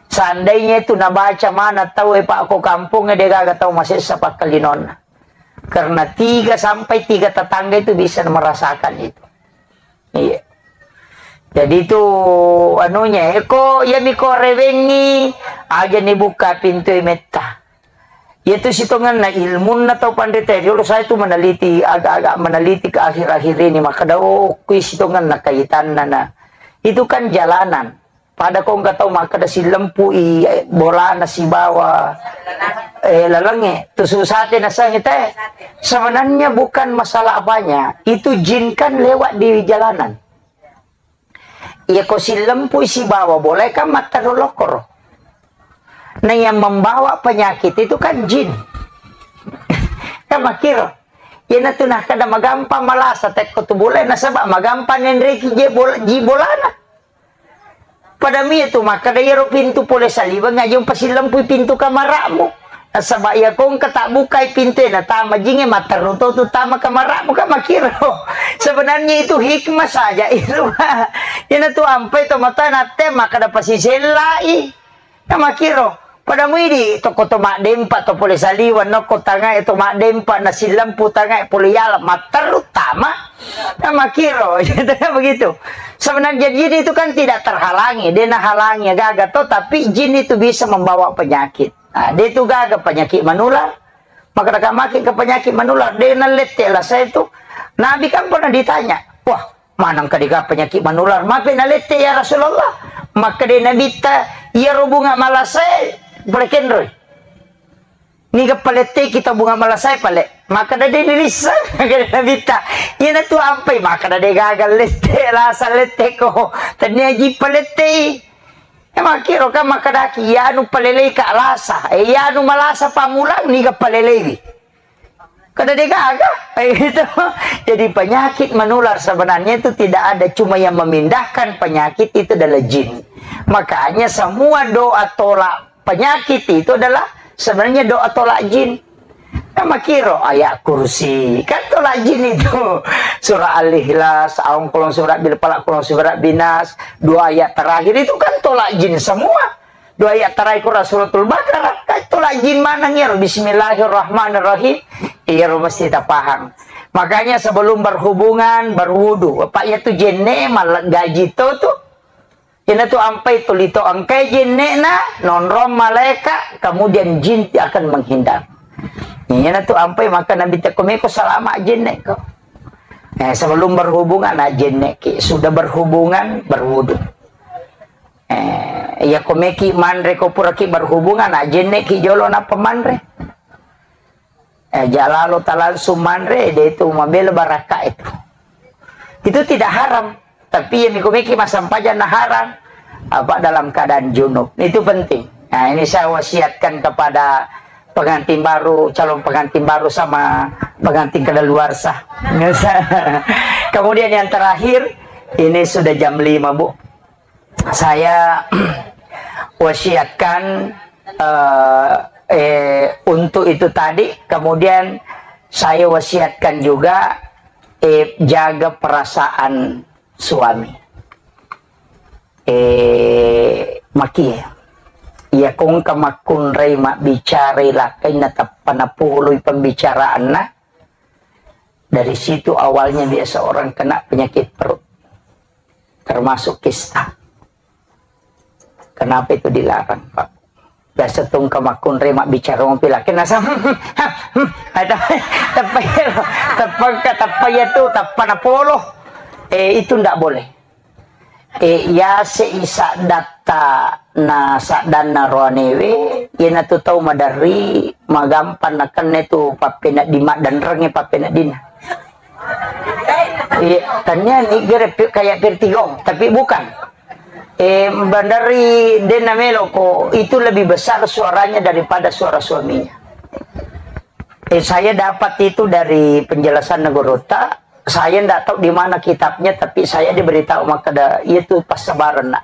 Seandainya itu nabaca mana tau e, Pak, ko kampung e, de gaga tau masessa pakkalinonna. Karena tiga sampai tiga tetangga itu bisa merasakan itu. Iya. Jadi itu anunya, eko, iya miko rewengi, aja ni buka pintu e metta. Iyatu sitongenna ilmunna tau panrita e, riolo saya tu meneliti, agak-agak meneliti ke akhir-akhir ini, makkeda, oh, kui sitongenna kaitanna na. Itu kan jalanan. Pada ko engka tau makkeda silempui, eh, bolana sibawa, eh, lalengnge. Tu susate nasengnge te. Sebenarnya bukan masalah apanya. Itu jin kan lewat di jalanan. Iya ko sillempui sibawa bola kan matteru lokkoro. Nah, yang membawa penyakit itu kan jin. Kan makkiro. Iyanatu nakkeda magampang malasa tekko tu bola, nasaba magampang nenreki je bola, ji bolana. Pada mie tu makkeda iyaro pintu pole saliweng aja umpasilempui pintu kamara'mu. Nasaba iya ko engka tabbukai pintu e natama jinge matteru to tu tama kamara'mu kan makkiro. Sebenarnya itu hikmah saja itu. Iyana tu ampai to mata natte makkeda pasisellai. Kan makkiro. Pada muidi tokko to maddempa to pole saliweng nokko tangae to maddempa nasilempu tangae pole yala matteru tama. Kan makkiro. Begitu. Sebenarnya jin itu kan tidak terhalangi, de nahalangi gaga to, tapi jin itu bisa membawa penyakit. Nah, dia itu gaga penyakit menular. Maka dekat makin ke penyakit menular, dia nalette lah saya itu. Nabi kan pernah ditanya, wah, mana engka dega penyakit menular? Mape nalette ya Rasulullah? Maka dia Nabi ta, iya ro bunga malasai, boleh kenroi. Niga palette kita bunga malasai pale. Maka dia dirisa, maka dia Nabi ta, iya na tu ampai, maka dia gagal lette, rasa lette ko, tania ji palette. E, makkiro kan makkedaki, "Iyanu palelei ka lasa." E, iyanu malasa pammulang, niga paleleiwi. Kada degaga. E, itu. Jadi penyakit menular sebenarnya itu tidak ada, cuma yang memindahkan penyakit itu adalah jin. Makanya semua doa tolak penyakit itu adalah sebenarnya doa tolak jin. Kan makkiro ayat kursi, kan tolak jin itu. Surah Al-Ikhlas, aung kolong surah bil falaq, kolong surah binas, dua ayat terakhir itu kan tolak jin semua. Dua ayat terakhir Quran Suratul Baqarah, kan tolak jin maneng iyaro, Bismillahirrahmanirrahim. Iyaro mesti tapahang. Makanya sebelum berhubungan, berwudu. Apa iya tu jenne malah gaji to tu. Ina tu ampai tu lito engkai jenne'na, nonrong malaika, kemudian jin akan menghindar. Ina tu ampai maka Nabi tekko meko salama jenne ko. Eh, sebelum berhubungan, nah, jenne ki. Sudah berhubungan, berwudu. Eh, iya ko meki manre ko puraki berhubungan, nah, jenne ki jolo napa manre. Eh, jalalo talangsung manre, de itu mabela baraka itu. Itu tidak haram. Tapi yang meko meki masampajang na haram. Apa dalam keadaan junub. Itu penting. Nah, ini saya wasiatkan kepada pengantin baru, calon pengantin baru sama pengantin kadaluarsa. Kemudian yang terakhir, ini sudah jam lima, Bu. Saya wasiatkan, eh, eh, untuk itu tadi, kemudian saya wasiatkan juga, eh, jaga perasaan suami. Eh, makie. Iya kongka makkunrai mabbicarai lakkainna tappa napoloi pembicaraanna, dari situ awalnya biasa orang kena penyakit perut, termasuk kista. Kenapa itu dilarang, Pak? Biasa tungka makkunrai mabbicara mopi laki nasa, ada, teppa iya, teppa ka, teppa iya tu, teppa napolo. Eh, itu ndak boleh. Eh, yase i saddatta na saddanna roanewe, iyanatu tau maderri, magampang nakenna tu pappenedding, maddenrengnge pappeneddinna. Iya, tania ni gere pi-, kayak pirtigong, tapi bukan. Eh, bandari dena meloko, itu lebih besar suaranya daripada suara suaminya. Eh, saya dapat itu dari penjelasan Negorota. Saya ndak tahu di mana kitabnya, tapi saya diberitahu maka ada, itu pas sabaran, nak.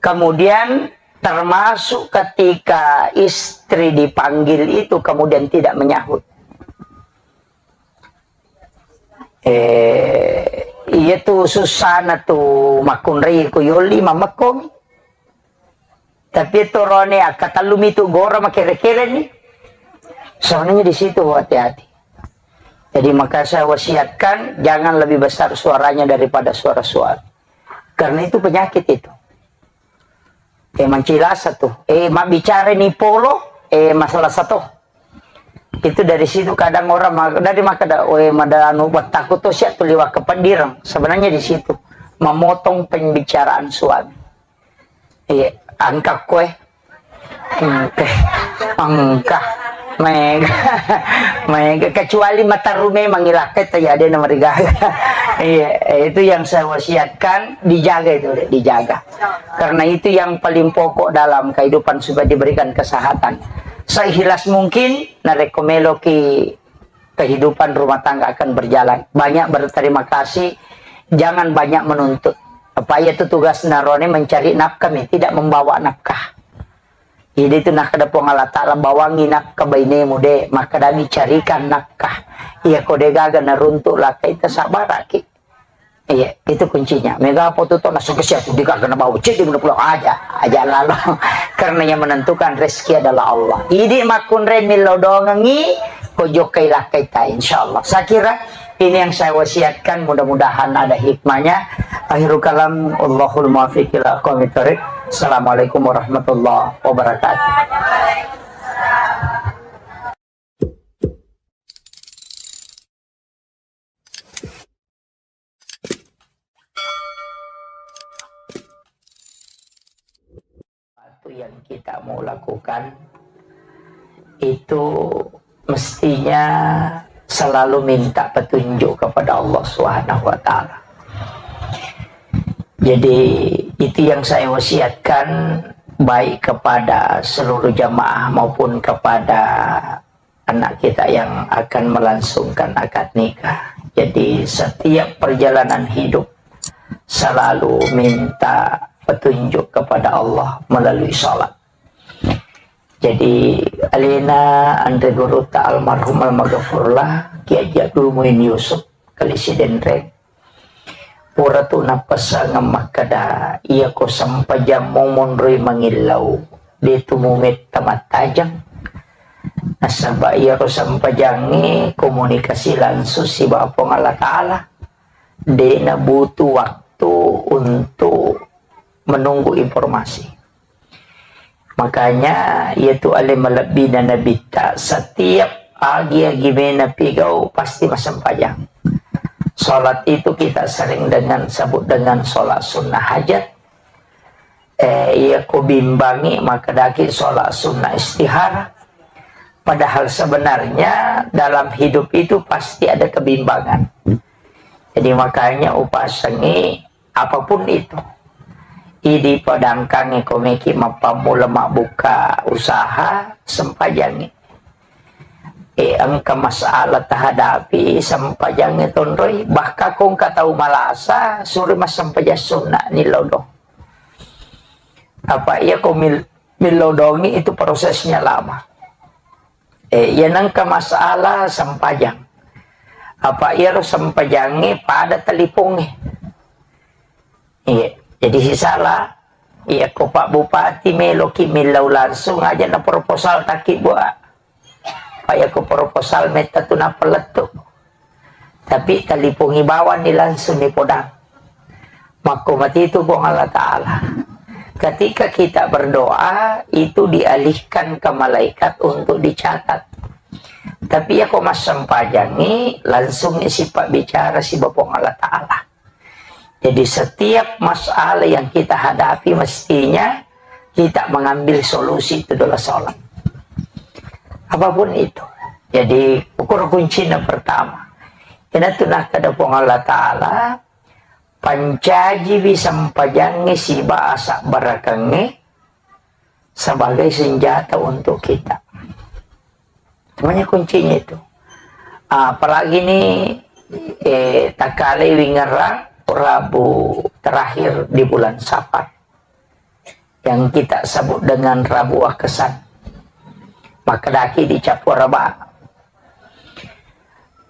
Kemudian termasuk ketika istri dipanggil itu kemudian tidak menyahut. Eh, iya tu susana tu makkunrai ku yoli mamekkomi. Tapi torone akkatellumi tu gora makere-kere ni. Soalnya di situ hati-hati. Jadi maka saya wasiatkan jangan lebih besar suaranya daripada suara suami. Karena itu penyakit itu. Eh, mancilasa tu. Eh, mabbicara ni polo, eh, masalah satu. Itu dari situ kadang orang ma-, dari maka da, "Oe, mada anu, buat takut tuh siap tuh liwat ke pendirang." Sebenarnya di situ memotong pembicaraan suami. Iya, angka kue. Engka. Engka. Mega. Mega. Kecuali mataru memang ilakkai, taya de na marigaga. Iya, itu yang saya wasiatkan, dijaga itu, dijaga. Karena itu yang paling pokok dalam kehidupan supaya diberikan kesehatan. Seikhlas mungkin, narekko meloki kehidupan rumah tangga akan berjalan. Banyak berterima kasih, jangan banyak menuntut. Apa iya tu tugas narone mencari nafkah mi, tidak membawa nafkah. Jadi itu nakkeda Puang Allah Ta'ala, "Bawangi nafkah bainemu de, maka dami carikan nafkah." Iya ko de gaga naruntuk lakkai, tasabaraki. Iya, itu kuncinya. Mega apa tu tona sukses ya tu, di gaga na bawa ceddi mena pulang aja, aja lalo. Karena yang menentukan rezeki adalah Allah. Idi makkunrai millau dongengi, ko jokkai lakkai ta, insyaallah. Saya kira ini yang saya wasiatkan, mudah-mudahan ada hikmahnya. Akhirul kalam, Allahul muwaffiq ila aqwamit thariq. Assalamualaikum warahmatullahi wabarakatuh. Sesuatu yang kita mau lakukan itu mestinya selalu minta petunjuk kepada Allah Subhanahu wa Ta'ala. Jadi, Itu yang saya wasiatkan, baik kepada seluruh jamaah maupun kepada anak kita yang akan melangsungkan akad nikah. Jadi, setiap perjalanan hidup selalu minta petunjuk kepada Allah melalui sholat. Jadi, alena anre guruta almarhum almaghfurlah, Kiai Haji Abdul Muin Yusuf, Kali Sidenreng, pura tu napesangeng makkeda, iyako sempajammu monroi mangillau, de tu mumetta mattajeng. Nasaba iyaro sempajangnge komunikasi langsung sibawa Puang Allah Ta'ala. De nabutuh waktu untuk menunggu informasi. Makanya, iyatu ale malebbina Nabitta, setiap agi-agi mena pigau pasti massempajang. Sholat itu kita sering dengan sebut dengan sholat sunnah hajat. Eh, iya ko bimbangi, maka daki sholat sunnah istihara. Padahal sebenarnya dalam hidup itu pasti ada kebimbangan. Jadi makanya upasengi apapun itu. Idi padangkangi komeki mappammula mabbuka usaha, sempajangi. Eh, engka masalah tahadapi, sempajangi tonroi. Bahkan ko engka tau malasa, suri massempajang sunna ni lodong. Apa iya ko mil-, millodongi itu prosesnya lama. Eh, iya nengka masalah sempajang. Apa iyaro sempajangnge pada talipongnge. Iya, jadi sisala. Iya, ko Pak Bupati meloki millau langsung aja na proposal taki buat. Pak, iya ko proposal metta tu nappa lettu. Tapi talipongi bawang ni langsung ni podang. Makko mati tu Puang Allah Ta'ala. Ketika kita berdoa, itu dialihkan ke malaikat untuk dicatat. Tapi iya ko massempajangi, langsung isi Pak bicara si Puang Allah Ta'ala. Jadi setiap masalah yang kita hadapi mestinya kita mengambil solusi itu adalah sholat. Apapun itu. Jadi ukur kuncinya pertama. Ina tu nakkeda Puang Allah Ta'ala, pancaji wi sempajangnge siba asabbarakeng sebagai senjata untuk kita. Semuanya kuncinya itu. Ah, apalagi ini, eh, takale wingerang Rabu terakhir di bulan Safar. Yang kita sebut dengan Rabu Akesan. Maka daki dicapu raba.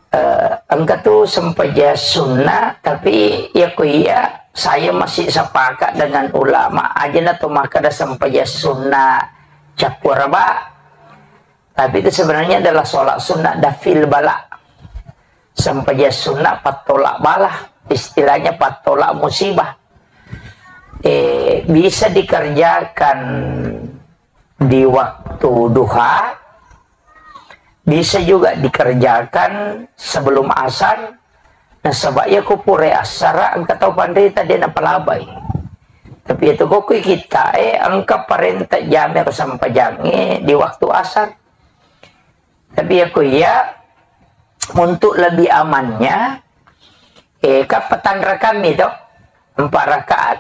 Eh, engka tu sempaja sunnah, tapi ya ku iya, saya masih sepakat dengan ulama, aja na tu maka ada sempaja sunnah capu raba. Tapi itu sebenarnya adalah sholat sunnah dafil bala. Sempaja sunnah patolak bala, istilahnya patolak musibah. Eh, bisa dikerjakan di waktu duha, bisa juga dikerjakan sebelum asar. Nasaba iya ko pura asara engka tau panrita de napalabai. Tapi itu ko kui kita, eh, engka parenta jame ko sempajangnge di waktu asar. Tapi ya ko iya, untuk lebih amannya, eh, kan petang rakang mi to, empat rakaat.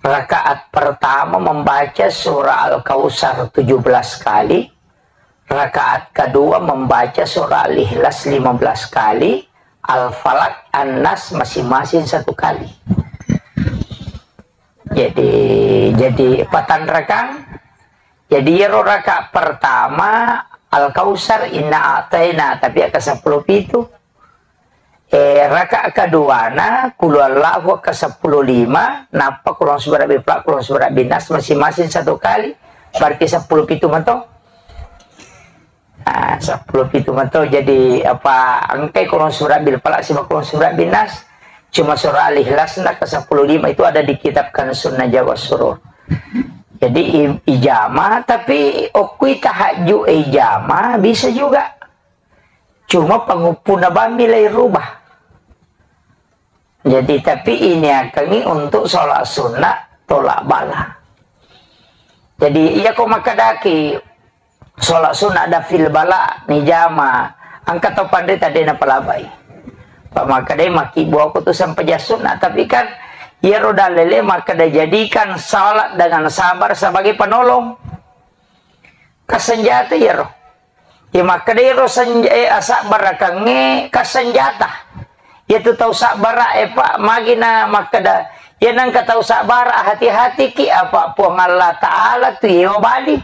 Rakaat pertama membaca surah Al-Kautsar tujuh belas kali, rakaat kedua membaca surah Al-Ikhlas lima belas kali, Al-Falaq, An-Nas masing-masing satu kali. Jadi, jadi patang rakang. Jadi iyaro rakaat pertama Al-Kautsar, Inna A'taina, tapi akka seppulo pitu. Eh, rakaat keduana, Qul Huwallahu akka seppulo lima, nappa Qul A'udzu birabbil falaq, Qul A'udzu birabbin nas masing-masing satu kali, berarti seppulo pitu mato. Nah, seppulo pitu mato, jadi apa, engkai Qul A'udzu birabbil falaq siba Qul A'udzu birabbin nas, cuma surah Al-Ikhlas na ke seppulo lima itu ada dikitabkan sunnah jawa surur. Jadi i-, ijama, tapi okui tahajud ijama bisa juga. Cuma penguppuna bammi lai rubah. Jadi, tapi ini akangi untuk sholat sunnah tolak bala. Jadi, iya ko makadaki sholat sunnah dafil bala ni jama, engka tau panrita de napalabai. Pak makadai maki buaku tu sempaja sunnah, tapi kan Iyaro dalele makkeda, jadikan salat dengan sabar sebagai penolong. Ka senjata iyaro. Iya makkeda iyaro senj-, eh, asabbarakengnge ka senjata. Iyatu tau sabbara e, Pak, magi na makkeda, iya nengka tau sabbara, hati-hatiki, apa Puang Allah Ta'ala tu yewa bali.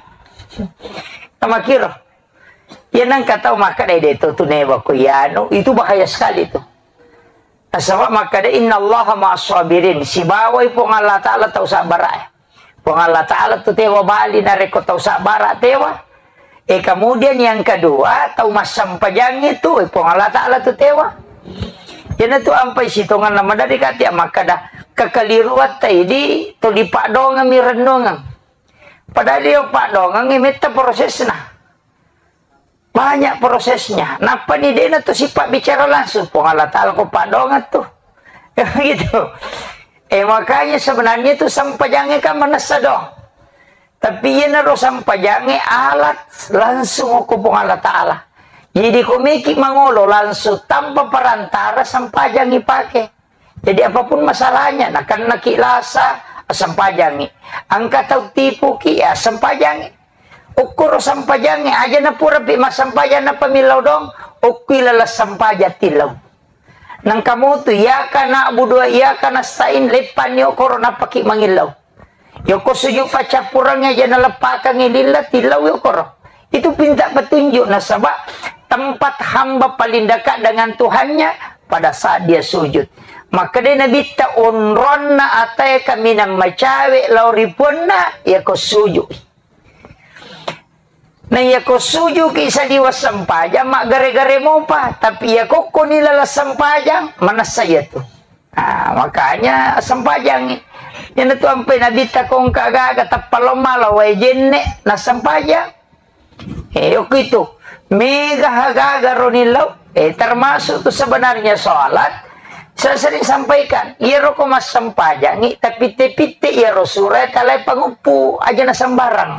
Namakiro. Iya nengka tau makkeda, "De to tu newa ko iyanu," itu bahaya sekali tu. Nasaba makkeda, "Innallaha ma'as sabirin," sibawai Puang Allah Ta'ala tau sabbara e. Puang Allah Ta'ala tu tewa bali narekko tau sabbara tewa. E, kemudian yang kedua, tau massempajang itu, e, Puang Allah Ta'ala tu tewa. Iyanatu ampai sitonganna maderri kati makkeda, kekeliruatta idi tuli paddoangeng mi rennuangeng. Padahal iyo paddoangeng e metta prosesna. Banyak prosesnya. Nappani dena tu sifat bicara langsung. Puang Allah Ta'ala ko paddoangeng tu. Gitu. Eh, makanya sebenarnya tu sempajangnge kan manessa doang. Tapi iyanaro sempajangnge alat langsung ko Puang Allah Ta'ala. Jadi ko meki mangolo langsung tanpa perantara sempajangngi pake. Jadi apapun masalahnya, nakennaki lasa, assempajangngi. Engka tau tipuki, ya assempajangngi. Okkoro sempajangngi, aja napurapi massempajang nappa millau doang, okki laleng sempajang tillau. Nengka motu, iyyaka na'budu wa iyyaka nasta'in, leppanni okkoro nappaki mangillau. Yoko sujud paccappurengnge aja naleppakengngi lilla, tillau yokoro. Itu pinta petunjuk, nasaba tempat hamba paling dekat dengan Tuhannya pada saat dia sujud. Makkeda Nabitta, onronna atae kaminang macawe lao ri Puanna, yako sujud. Na yako sujuki saliweng sempajang, maggare-gare mopa. Tapi yako koni laleng sempajang, manessa iyatu. Nah, makanya sempajangngi. Iyanatu ampai Nabitta kongka gaga tappa lao mala wae jenne, nassempajang. Eh, okko itu. Mega gaga roni lao. Eh, termasuk tu sebenarnya sholat. Saya sering sampaikan, iyaro ko massempajangngi, tapitte-pitte iyaro sura talae panguppu, aja na sembarang.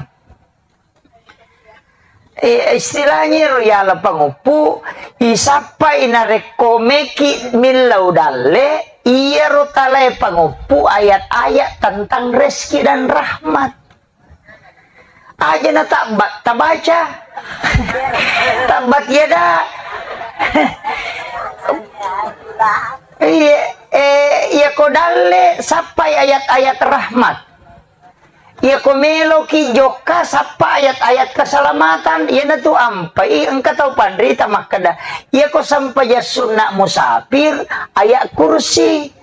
Eh, istilahnya ro yala panguppu, isappai narekko meki millau dalle, iyaro talae panguppu ayat-ayat tentang rezeki dan rahmat. Aja na tabbat tabaca. Tabbat yada. Iya, eh, iya ko dalle sappai ayat-ayat rahmat. Iya ko meloki jokka sappa ayat-ayat keselamatan, iyanatu ampai engka tau panrita makkeda, iya ko sempajang sunna musafir, ayat kursi.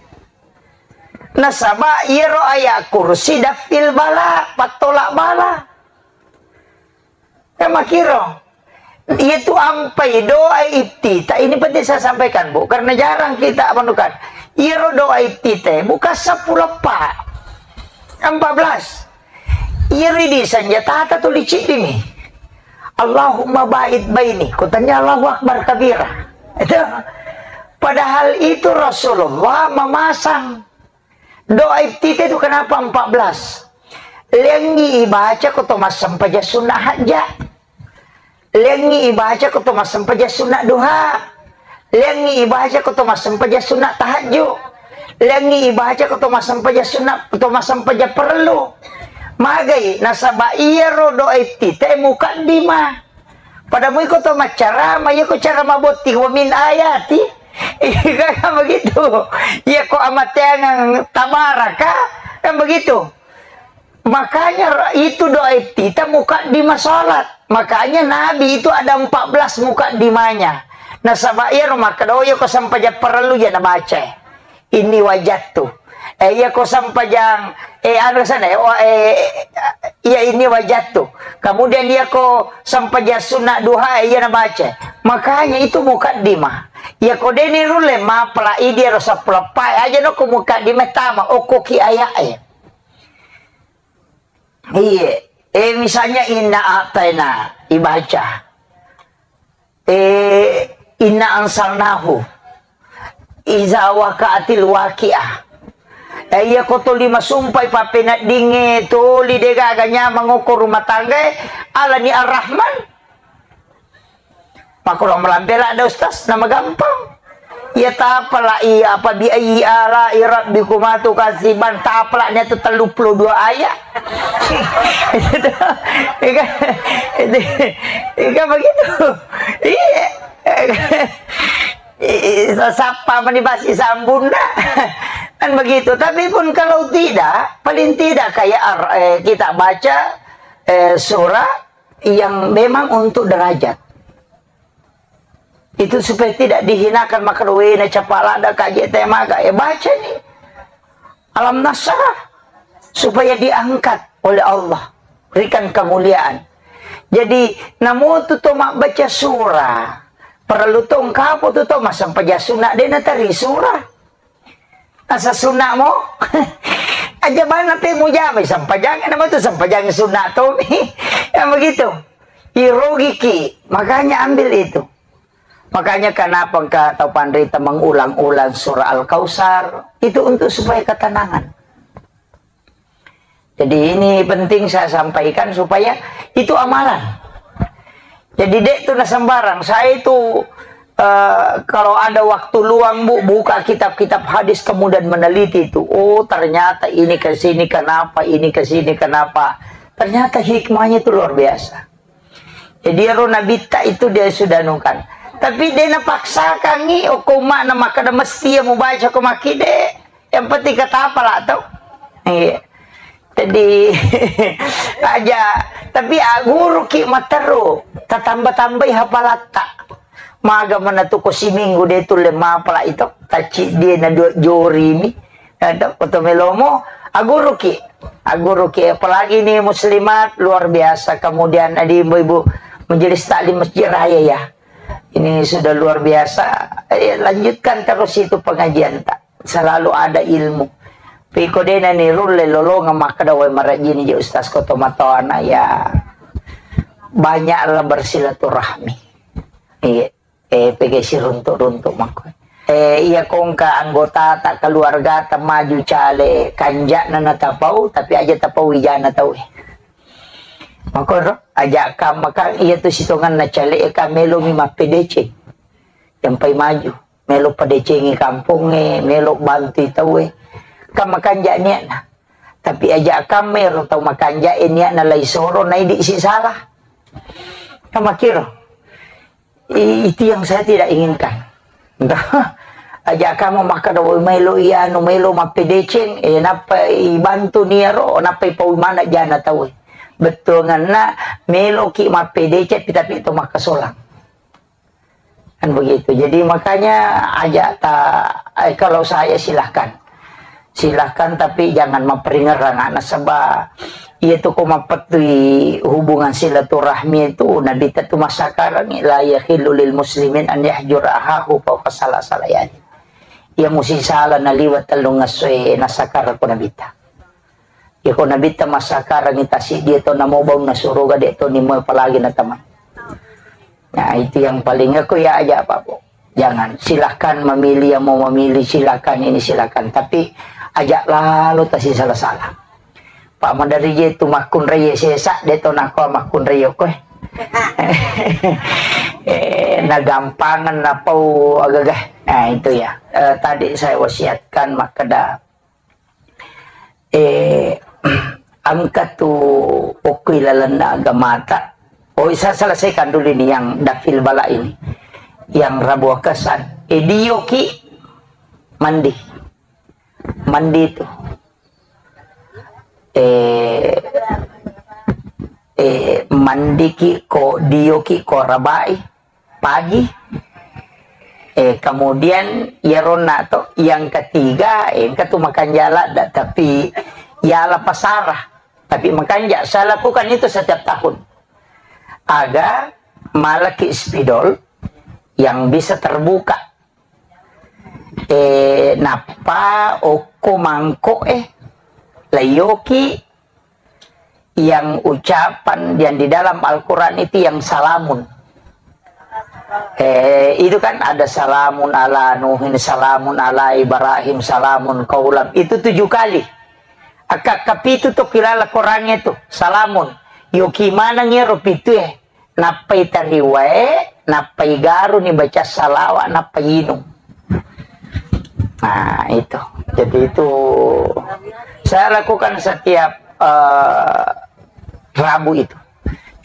Nasaba iyaro ayat kursi dafil bala, pattolak bala. Kan makiro. Iyatu ampai doa iftitah ini penting saya sampaikan, Bu, karena jarang kita menemukan. Iyaro doa iftitah bukan sepuluh, Pak. Empat belas. Iyaro di senjata tu licik dini. Allahumma ba'id baini. Kutanya Allahu Akbar kabira. Itu. Padahal itu Rasulullah memasang doa iftitah itu kenapa empat belas? Lengi ibaca ko to massempajang sunna hajja. Lengi ibaca ko to massempajang sunna duha. Lengi ibaca ko to massempajang sunna tahajju. Lengi ibaca ko to massempajang sunna, to massempajang perlu. Magai, nasaba iyaro doa iftitah mukaddimah. Pada mui ko to maccarama, iya ko cara mabotti, wa min ayati. Iya kan begitu. Iya ko amateangan tabaraka, kan begitu. Makanya ra-, itu doa iftitah mukaddimah salat. Makanya Nabi itu ada empat belas mukaddimahnya. Nasaba iyaro makkeda, oh, iya ko sempajang parellu ja nabaca. Inni wajadtu. Eh, iya ko sempajang, eh, anu sana, eh, wa-, eh, iya, inni wajadtu. Kemudian iya ko sempajang sunna duha, eh, iya nabaca. Makanya itu mukaddimah. Iya ko deni rulle mapala idi ro seppulo eppa, aja no ko mukaddimah tama, okko ki ayat, eh. Iya. Eh, misalnya inna a'taina ibaca. Eh, inna anzalnahu. Iza waqa'atil waqi'ah. Eh, iya ko toli masumpai pappeneddingnge, toli degaga nyamang okko rumah tangga, alani Ar-Rahman. Makkorong melampe ladde, Ustaz, nama gampang. Iya tapala iya apa bi ayyi ala'i rabbikuma tukadziban, tapala nia tu telluppulo dua ayat. Iya kan? Iya kan begitu? Iya. Sappa mani basi sambunna. Kan begitu. Tapi pun kalau tidak, paling tidak kayak ar-, eh, kita baca, eh, surah yang memang untuk derajat. Itu supaya tidak dihinakan, maka wena capalada kaji temaga. Eh, baca nih. Alam Nasrah. Supaya diangkat oleh Allah. Berikan kemuliaan. Jadi, namu tu to mabbaca surah. Perlu to engkapo tu to massempajang sunna de nateri surah. Asa sunna mo. Aja bana pe mujama sempajang, nama tu sempajang sunna to. Yang begitu. Irogiki. Makanya ambil itu. Makanya kenapa engka tau panrita mengulang-ulang surah Al-Kautsar? Itu untuk supaya ketenangan. Jadi ini penting saya sampaikan supaya itu amalan. Jadi dek tu na sembarang. Saya itu, eh, kalau ada waktu luang, Bu, buka kitab-kitab hadis kemudian meneliti itu. Oh, ternyata ini ke sini kenapa, ini ke sini kenapa. Ternyata hikmahnya itu luar biasa. Jadi ero nabitta itu dia sudah nungkan. Tapi dia napaksakangi, oko makna makkeda mesti ya mubaca ko makkide. Yang penting kata apa lah tau. Iya. Jadi aja, tapi aguruki matteru, tatamba-tambai hapalatta. Maga mana tu ko siminggu de tulle mapala itu, tacci dia na dua jorimi. Ada foto melomo, aguruki. Aguruki, apalagi ini muslimat, luar biasa. Kemudian ada ibu-ibu majelis taklim Masjid Raya ya. Ini sudah luar biasa. Eh, lanjutkan terus itu pengajian tak. Selalu ada ilmu. Piko dena ni rulle lolonga makkeda wai marajini je ustaz koto matoana ya. Banyaklah bersilaturahmi. Iya. Eh, pegge siruntu-runtu makko. Eh, iya kongka anggota ta keluarga ta maju cale kanja'na na tapau, tapi aja tapau wijana tau e. Makoro, aja kam makan iya tu sitonganna cale e ka melomi mappedeceng. Yang pai maju, melo pedecengi kampongnge, melo bantui tau e. Kam makanja niatna. Tapi aja kam ero tau makanja e niatna lai soro naidi si salah. Kamakiro. I-, itu yang saya tidak inginkan. Entah, aja kamu makkeda, "Woi, maelo iya, anu, maelo mappedeceng, eh, nappa ibantu niaro, nappa ipau mana jana tau." Bettuanganna, meloki mappedeceng, tapi to makkasolang. Kan begitu. Jadi, makanya aja ta-, eh, kalau saya silahkan. Silahkan, tapi jangan maperingerang anak seba. Iya tu ko mapettui hubungan silaturahmi itu Nabi ta tu massakarangi, "La yahillu lil muslimin an yahjura ahahu fauqa salasati layalin." Iya musi sala naliwa tellung essoe nassakara ko Nabi ta. Iya ko Nabi ta massakarangi tasi dia to namo baunna suruga de to nimo apalagi na teman. Nah, itu yang paling aku ya aja apa, Bu. Jangan, silakan memilih yang mau memilih, silakan ini, silakan. Tapi ajak lalu tasi salah-salah. Pak Madari je tu makkunrai sesa, de to nako makkunrai koe. Eh, nagampangan napau agagah. Nah, itu ya. Eh, tadi saya wasiatkan makkeda Eh, engka tu okko ilalenna agamata. Oh, saya selesaikan dulu ini yang dafil bala ini. Yang rabu akasan. Eh, dioki mandi. Mandi tu. Eh, eh, mandiki ko, dioki ko rabai. Pagi. Eh, kemudian iyaronna to, yang ketiga, eh, engka tu makanja ladda, tapi yala pasara. Tapi makanja, saya lakukan itu setiap tahun. Aga malaki spidol yang bisa terbuka. Eh, nappa okko mangkok, eh, layoki yang ucapan yang di dalam Al-Quran itu yang salamun. Eh, itu kan ada salamun ala Nuhin, salamun ala Ibrahim, salamun kaulam. Itu tujuh kali. Aka kapitu to kilala Quran itu. Salamun. Yoki maneng iyaro pitu e. Nappai tariwae, nappai garuni baca salawa, nappai inung. Nah, itu. Jadi itu saya lakukan setiap, eh, Rabu itu.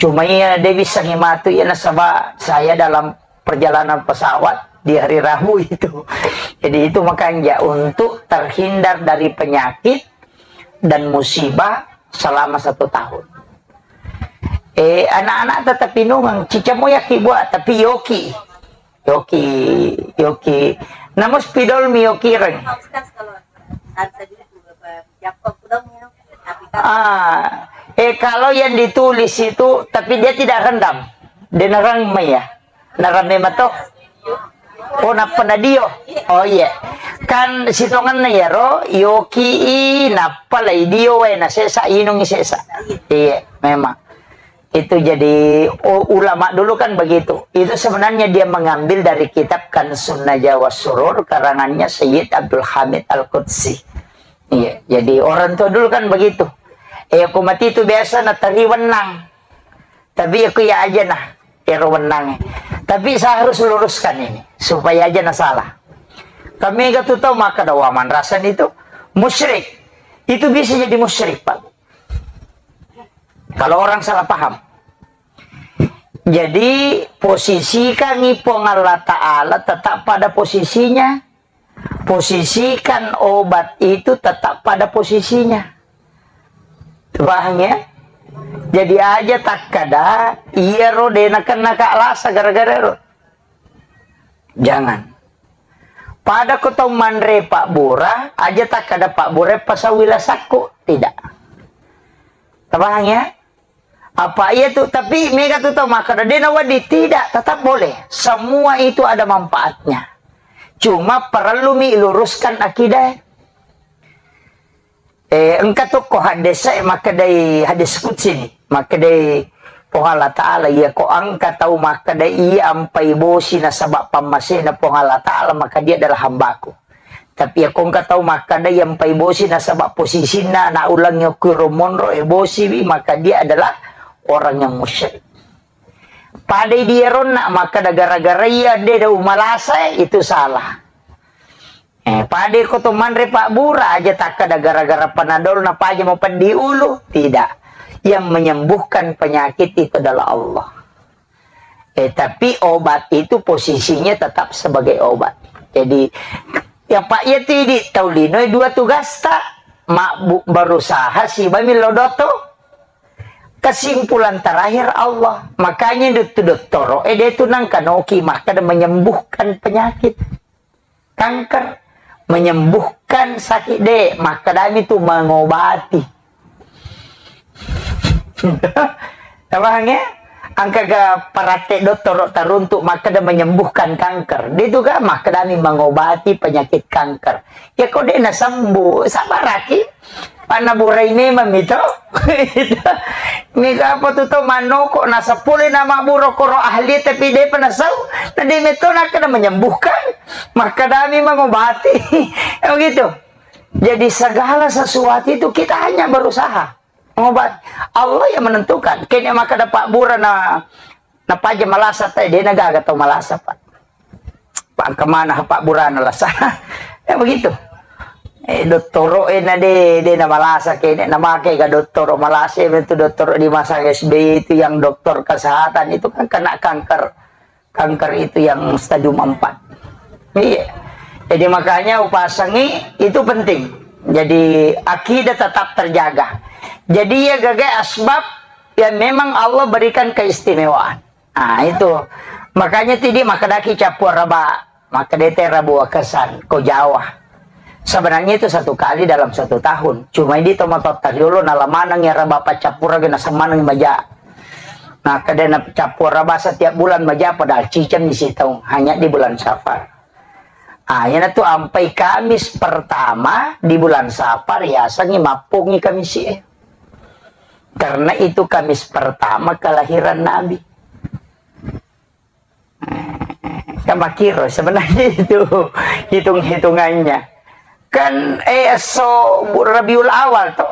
Cuma iya, de' bisa ngimatu iya nasaba saya dalam perjalanan pesawat di hari Rabu itu. Jadi itu makanya untuk terhindar dari penyakit dan musibah selama satu tahun. Eh, anak-anak tetap inungang, cicamo yaki buat, tapi yoki. Yoki, yoki. Namus pidol mi yoki reng. Ah, eh, kalau yang ditulis itu, tapi dia tidak rendam. Dia nerang mai ya. Narame mato. Oh, nappa nadio. Oh, iya. Kan sitongenna iyaro, yoki i, nappa lai dio wae, nasesa, inungi sesa. Iya, memang. Itu jadi, u-, ulama dulu kan begitu. Itu sebenarnya dia mengambil dari kitab Kanzun Najwa was Surur, karangannya Sayyid Abdul Hamid Al-Qudsi. Iya, jadi orang tua dulu kan begitu. Eh, aku mati itu biasa natari wenang. Tapi aku ya aja nah, ero wenang. Tapi saya harus luruskan ini, supaya aja nah salah. Kami gak tuh tahu maka ada waman rasan itu musyrik. Itu bisa jadi musyrik, Pak. Kalau orang salah paham. Jadi, posisikan Puang Allah Ta'ala tetap pada posisinya. Posisikan obat itu tetap pada posisinya. Paham ya? Jadi aja takkada, iyaro de' nakenna ka lasa gara-gara ero. Jangan. Pada ko tau manre pabbura, aja takkada pabbura pasawi lasakku. Tidak. Paham ya? Apa iya tu, tapi mega tu tau makkada, de' nawedding, tidak, tetap boleh. Semua itu ada manfaatnya. Cuma perellumi luruskan akidah. Eh, engka tu ko hadis e makkedai hadis qudsi ni. Makkedai Puang Allah Ta'ala, iya ko engka tau makkeda iya ampai bosi nasaba pammasena Puang Allah Ta'ala, maka dia adalah hambaku. Tapi iya ko engka tau makkeda iya ampai bosi nasaba posisinna ana' uleng okko ro monro e bosi wi, maka dia adalah orang yang musyrik. Padai dia ronna makkeda gara-gara iya de' da umalasa, itu salah. Eh, pada ko to manre pabbura aja takkada gara-gara panadol na paja mau peddi ulu. Tidak. Yang menyembuhkan penyakit itu adalah Allah. Eh, tapi obat itu posisinya tetap sebagai obat. Jadi, ya Pak, ya tidi tau lino dua tugasta. Mak bu-, berusaha si bami lo doto. Kesimpulan terakhir Allah. Makanya dotto-dottoro, eh, dia tu nangkanoki makkada menyembuhkan penyakit. Kanker, menyembuhkan sakit de', makkadami tu mengobati. Paham ya? Engka ga paratte dottoro taruntuk makkada menyembuhkan kanker. De' tu ga makkadami mengobati penyakit kanker. Ya ko de' nasembuh, sabaraki. Panna burai memang mito. Mega apa tu tau manoko, nasapule nama buro koro ahli, tapi de' pa nasau. Na de' meto nakkada menyembuhkan, makkadami mengobati. Ya begitu. Jadi segala sesuatu itu kita hanya berusaha mengobati. Allah yang menentukan. Kene makkada pabbura na, na paja malasa te, de' na gaga tau malasa, Pak. Pangkemana pabburana lasa. Ya begitu. Eh, dottoro e na de', de' na malasa kene, na make ga dottoro malasa, itu dottoro di masa S B Y itu yang dokter kesehatan itu kan kena kanker. Kanker itu yang stadium empat. Iya. Jadi makanya upasangi itu penting. Jadi akidah tetap terjaga. Jadi ya gaga asbab yang memang Allah berikan keistimewaan. Nah, itu. Makanya tidi makkadaki cappua raba, makkadete rabu wakesan, ko Jawa. Sebenarnya itu satu kali dalam satu tahun. Cuma ini tomato tariolo nalamaneng ya raba paccappura gena semaneng maja. Nah, kada na cappua raba setiap bulan maja padahal ciceng di situ hanya di bulan Safar. Ah, yana tu ampai Kamis pertama di bulan Safar ya sangi mappungi Kamis e. Karena itu Kamis pertama kelahiran Nabi. Kan makiro sebenarnya itu hitung-hitungannya. Kan, eh, so Rabiul Awal toh.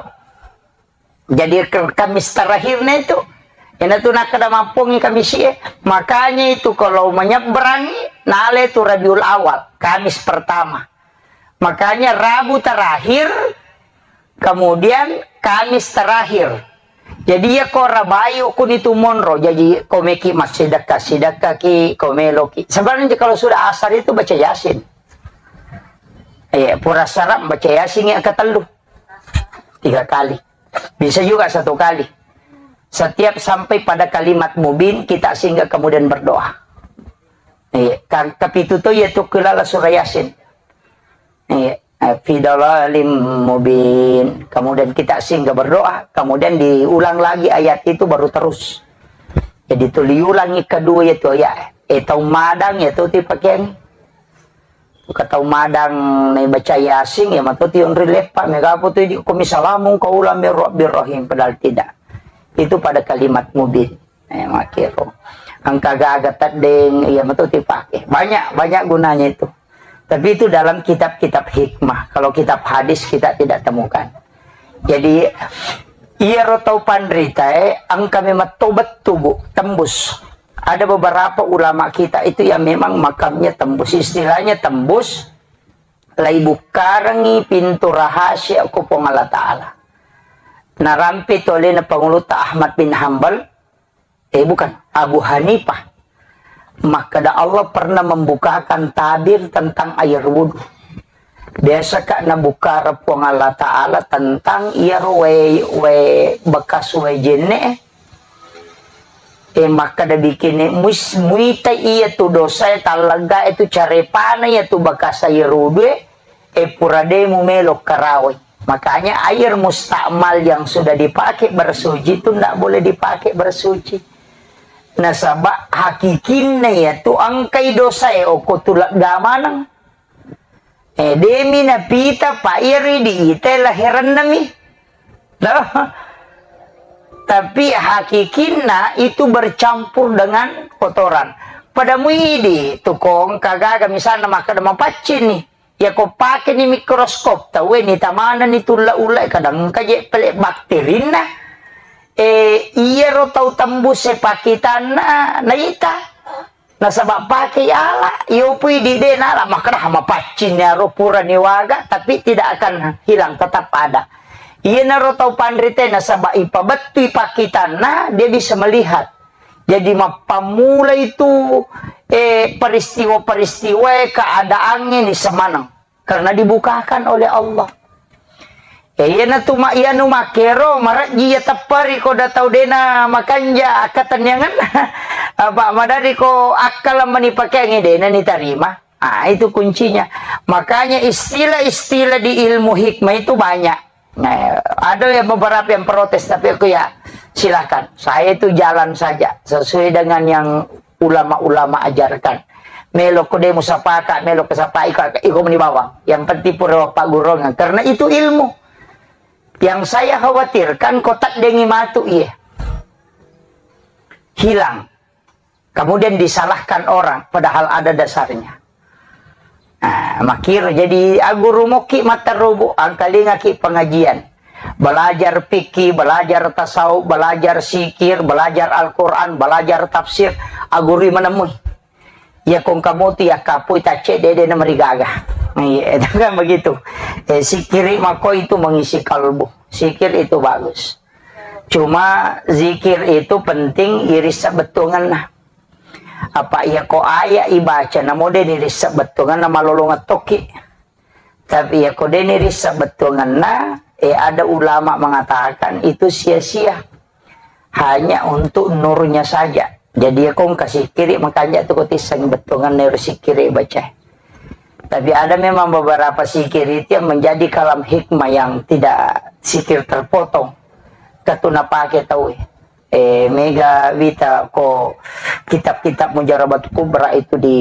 Jadi ke-, Kamis terakhirnya itu. Ina tu nakkada mappungi Kamis e. Makanya itu kalau menyeberangi, nale tu Rabiul Awal, Kamis pertama. Makanya Rabu terakhir, kemudian Kamis terakhir. Jadi, iya ko rabai okuni tu monro, jadi ko meki massidekka-sidekkaki, ko meloki. Sebenarnya kalau sudah asar itu baca Yasin. Iya, pura sarap baca Yasin yang ketellu. Tiga kali. Bisa juga satu kali. Setiap sampai pada kalimat mubin, kita singgah kemudian berdoa. Iya, kan kepitu tu yaitu kelala surah Yasin. Iya, eh, fi dalalim mubin. Kemudian kita singgah berdoa, kemudian diulang lagi ayat itu baru terus. Jadi tu diulangi kedua yaitu ayat. Eh, tau madang yaitu ti pakeang. Ka tau madang naibaca Yasin, ya matu tionri leppa, mega apa tu idi ko misalamung kaulang mir Rabbir Rahim, padahal tidak. Itu pada kalimat mubin. Eh, makero. Engka gaga teddeng, iya matu dipake. Banyak, banyak gunanya itu. Tapi itu dalam kitab-kitab hikmah. Kalau kitab hadis kita tidak temukan. Jadi, iyaro tau panritae, engka memang tobat tubuh, tembus. Ada beberapa ulama kita itu yang memang makamnya tembus. Istilahnya tembus, lai bukkarengi pintu rahasia ko Puang Allah Ta'ala. Narampe tu alena Pangulutta Ahmad bin Hambal, eh, bukan, Abu Hanifah. Makkeda Allah pernah membukakan tabir tentang air wudhu. Biasa ka nabukkara Puang Allah Ta'ala tentang iyaro wae, wae bekas wae jenne, eh, makkeda bikini mus-, muita iya tu dosa, eh, tallega itu carepana iya tu bekas air wudhu, eh, eh, pura de mumelo karawai. Makanya air mustakmal yang sudah dipakai bersuci itu ndak boleh dipakai bersuci. Nasaba hakikinna iya tu engkai dosa e oko tulegga maneng. Eh, demi napita pa iri di ite laheranna mi. Loh. Tapi hakikinna itu bercampur dengan kotoran. Pada muidi tukong kagaga misalnya makkeda mapaccing ni. Yako pakeni mikroskop, tauwe ni tamana ni tulla-ulla, kadang engka je pele bakterinna. Eh, iyaro tau tembus e pakitanna naita. Nasaba pake ala, iyo pui di de nala, makkeda mapaccing ni aro pura ni waga, tapi tidak akan hilang, tetap ada. Iyanaro tau panrite nasaba ipabettui pakitanna, dia bisa melihat. Jadi, mappammula itu, eh, peristiwa-peristiwa, eh, keadaannya ni semaneng. Karena dibukakan oleh Allah. Eh, iyana tu ma-, iyanu makkero, marejji iya teppari ko da tau dena makanja akkatenniangan. Apa madari ko akkala mani pakeangi dena ni tarima. Ah, itu kuncinya. Makanya istilah-istilah di ilmu hikmah itu banyak. Nah, ada yang beberapa yang protes, tapi aku ya silakan. Saya itu jalan saja sesuai dengan yang ulama-ulama ajarkan. Melo ko demo sapaka, melo ko sapai ka, iko meni bawang. Yang penting pura pagurungan. Karena itu ilmu. Yang saya khawatirkan kotak dengi matu iya. Hilang. Kemudian disalahkan orang, padahal ada dasarnya. Nah, makiro jadi aguru moki matarubu, angkalingaki pengajian. Belajar fikih, belajar tasawuf, belajar sikir, belajar Al-Quran, belajar tafsir, agurui menemui. Ya kong kamu tu ya kapui tacce dede na merigaga. Iya, itu kan begitu. Eh, sikiri mako itu mengisi kalbu. Sikir itu bagus. Cuma zikir itu penting iris sebetulnya. Apa iya ko ayat ibaca namo de ni rissebettunganna malolongeng tokki. Tapi iya ko de ni rissebettunganna, eh, ada ulama mengatakan itu sia-sia. Hanya untuk nurnya saja. Jadi iya ko engka sikiri, makanya tu ko tisseng bettunganna ero sikiri baca. Tapi ada memang beberapa sikir itu yang menjadi kalam hikmah yang tidak sikir terpotong. Katu napake tau. Eh, mega wita ko kitab-kitab Mujarabat Kubra itu di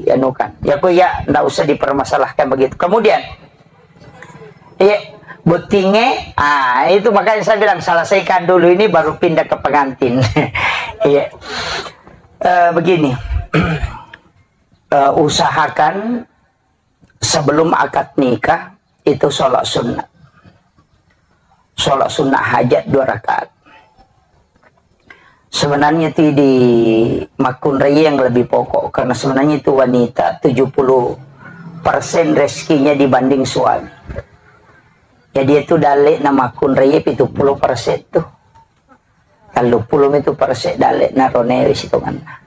anukan. Ya ko ya ndak usah dipermasalahkan begitu. Kemudian, iya, bottinge, ah, itu makanya saya bilang selesaikan dulu ini baru pindah ke pengantin. Iya. Eh, begini. Eh, usahakan sebelum akad nikah itu sholat sunnah. Sholat sunnah hajat dua rakaat. Sebenarnya itu di makkunrai yang lebih pokok, karena sebenarnya itu wanita tujuh puluh persen rezekinya dibanding suami. Jadi itu dalle'na makkunrai pitu puluh persen tuh. Telluppulo mitu persen dalle'na ro newe sitonganna.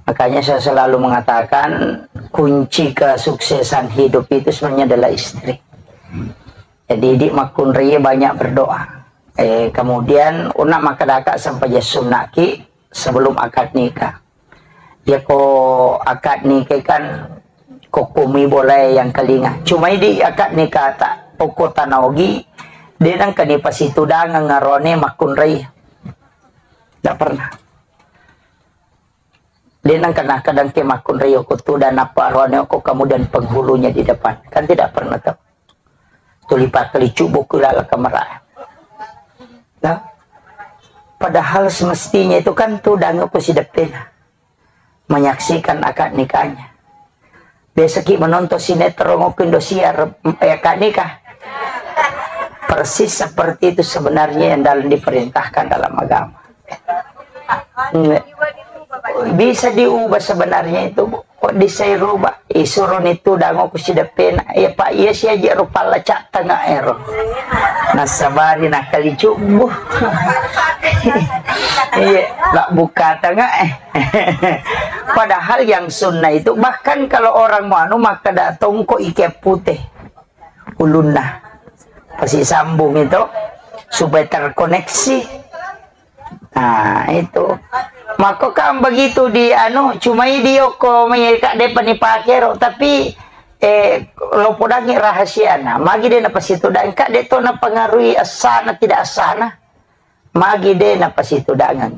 Makanya saya selalu mengatakan kunci kesuksesan hidup itu sebenarnya adalah istri. Jadi di makkunrai banyak berdoa. Eh, kemudian una makkadaka sempaja sunnaki sebelum akad nikah. Yako akad nikah kan kokkumi bolae yang kelinga. Cuma di akad nikah tak okko tanaogi, de nangka ni pasitudangeng arone makkunrai. Tidak pernah. De nangka nakadang ke makkunrai okko tudang apa arone okko kemudian penghulunya di depan. Kan tidak pernah tuh. Tuli pakkalicu buku laleng kamera. Nah, padahal semestinya itu kan tudang aku si deppena menyaksikan akad nikahnya. Biasa ki menonton sinetron aku Indosiar, eh, akad nikah. Persis seperti itu sebenarnya yang dalam diperintahkan dalam agama. Bisa diubah sebenarnya itu, Bu. Kok disai rubah? Isuro ni tudang aku si deppena. Ya, Pak, iya si aja rupa lecak tengah ero. Nasabari nakali cubu. Iya, lak buka tengah eh. Padahal yang sunnah itu, bahkan kalau orang mau anu, maka datang kok ike putih ulunna. Pasti sambung itu supaya terkoneksi. Nah, itu. Maka kan begitu di anu, cuma di oko mereka depan dipake ro, tapi eh lo podangi rahasia. Nah, magi de napasitu dan kak de to napengaruhi asana tidak asana. Magi de napasitu dangan.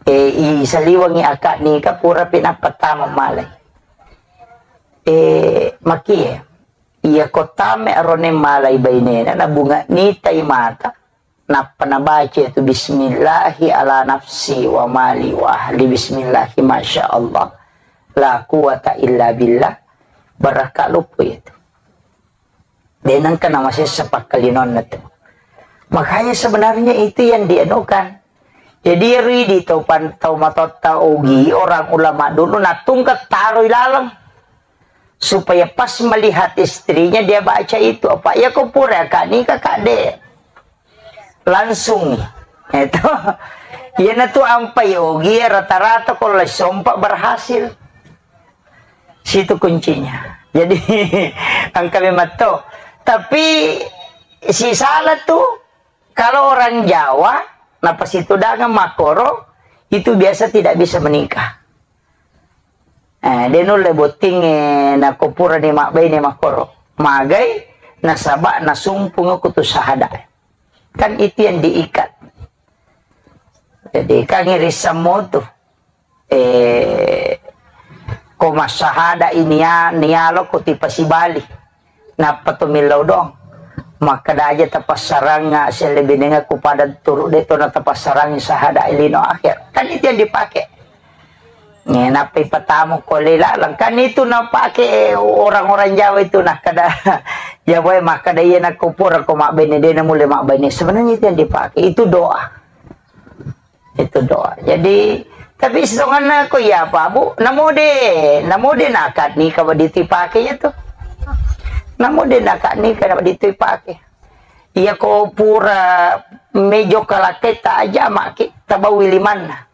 Eh, i saliwangi akad nikah pura pinappa tama malai. Eh, makie. Iya ko tame arone malai bainena, na bunga nitai mata. Nappa nabaca itu, "Bismillahi ala nafsi wa mali wa ahli, bismillahi masya Allah, la quwata illa billah." Barakka luppu itu. De nengka namasessa pakkalinonna tu. Makanya sebenarnya itu yang dianukan. Jadi ridi tau pan-, tau matotta ogi, orang ulama dulu natungka taroi laleng. Supaya pas melihat istrinya dia baca itu apa. Ya ko pura kak nikah kak de. Langsung. Itu. Iyana tu ampai ogi rata-rata ko lai sompa berhasil. Situ kuncinya. Jadi engka memang to. Tapi si salah tu kalau orang Jawa napasitu dangan makkoro itu biasa tidak bisa menikah. Eh, de nulle bottingnge nako purani mabbaine makkoro. Magai nasaba nasumpung kutu sahada. Kan itu yang diikat. Jadi kan irisammu tu. Eh, ko massahada ini ya, nialo ko tipasibali. Nappa to millau doang. Makkeda aja tapassarangnga sellebinengekku pada turu de to na tapassarangi sahada lino akhir. Kan itu yang dipakai. Nappa ipatamu ko lela, kan itu napake orang-orang Jawa itu, nah kada ya boy makkeda iya nakko pura ko mabbene de na mulle mabbene. Sebenarnya itu yang dipakai itu doa. Itu doa. Jadi tapi setonganna ko iya apa bu, namo de, namo de nakat nikah wa ditipake ya tuh. Namo de nakat nikah wa ditipake. Iya ko pura mejo kalaketa aja maki tabawi limanna.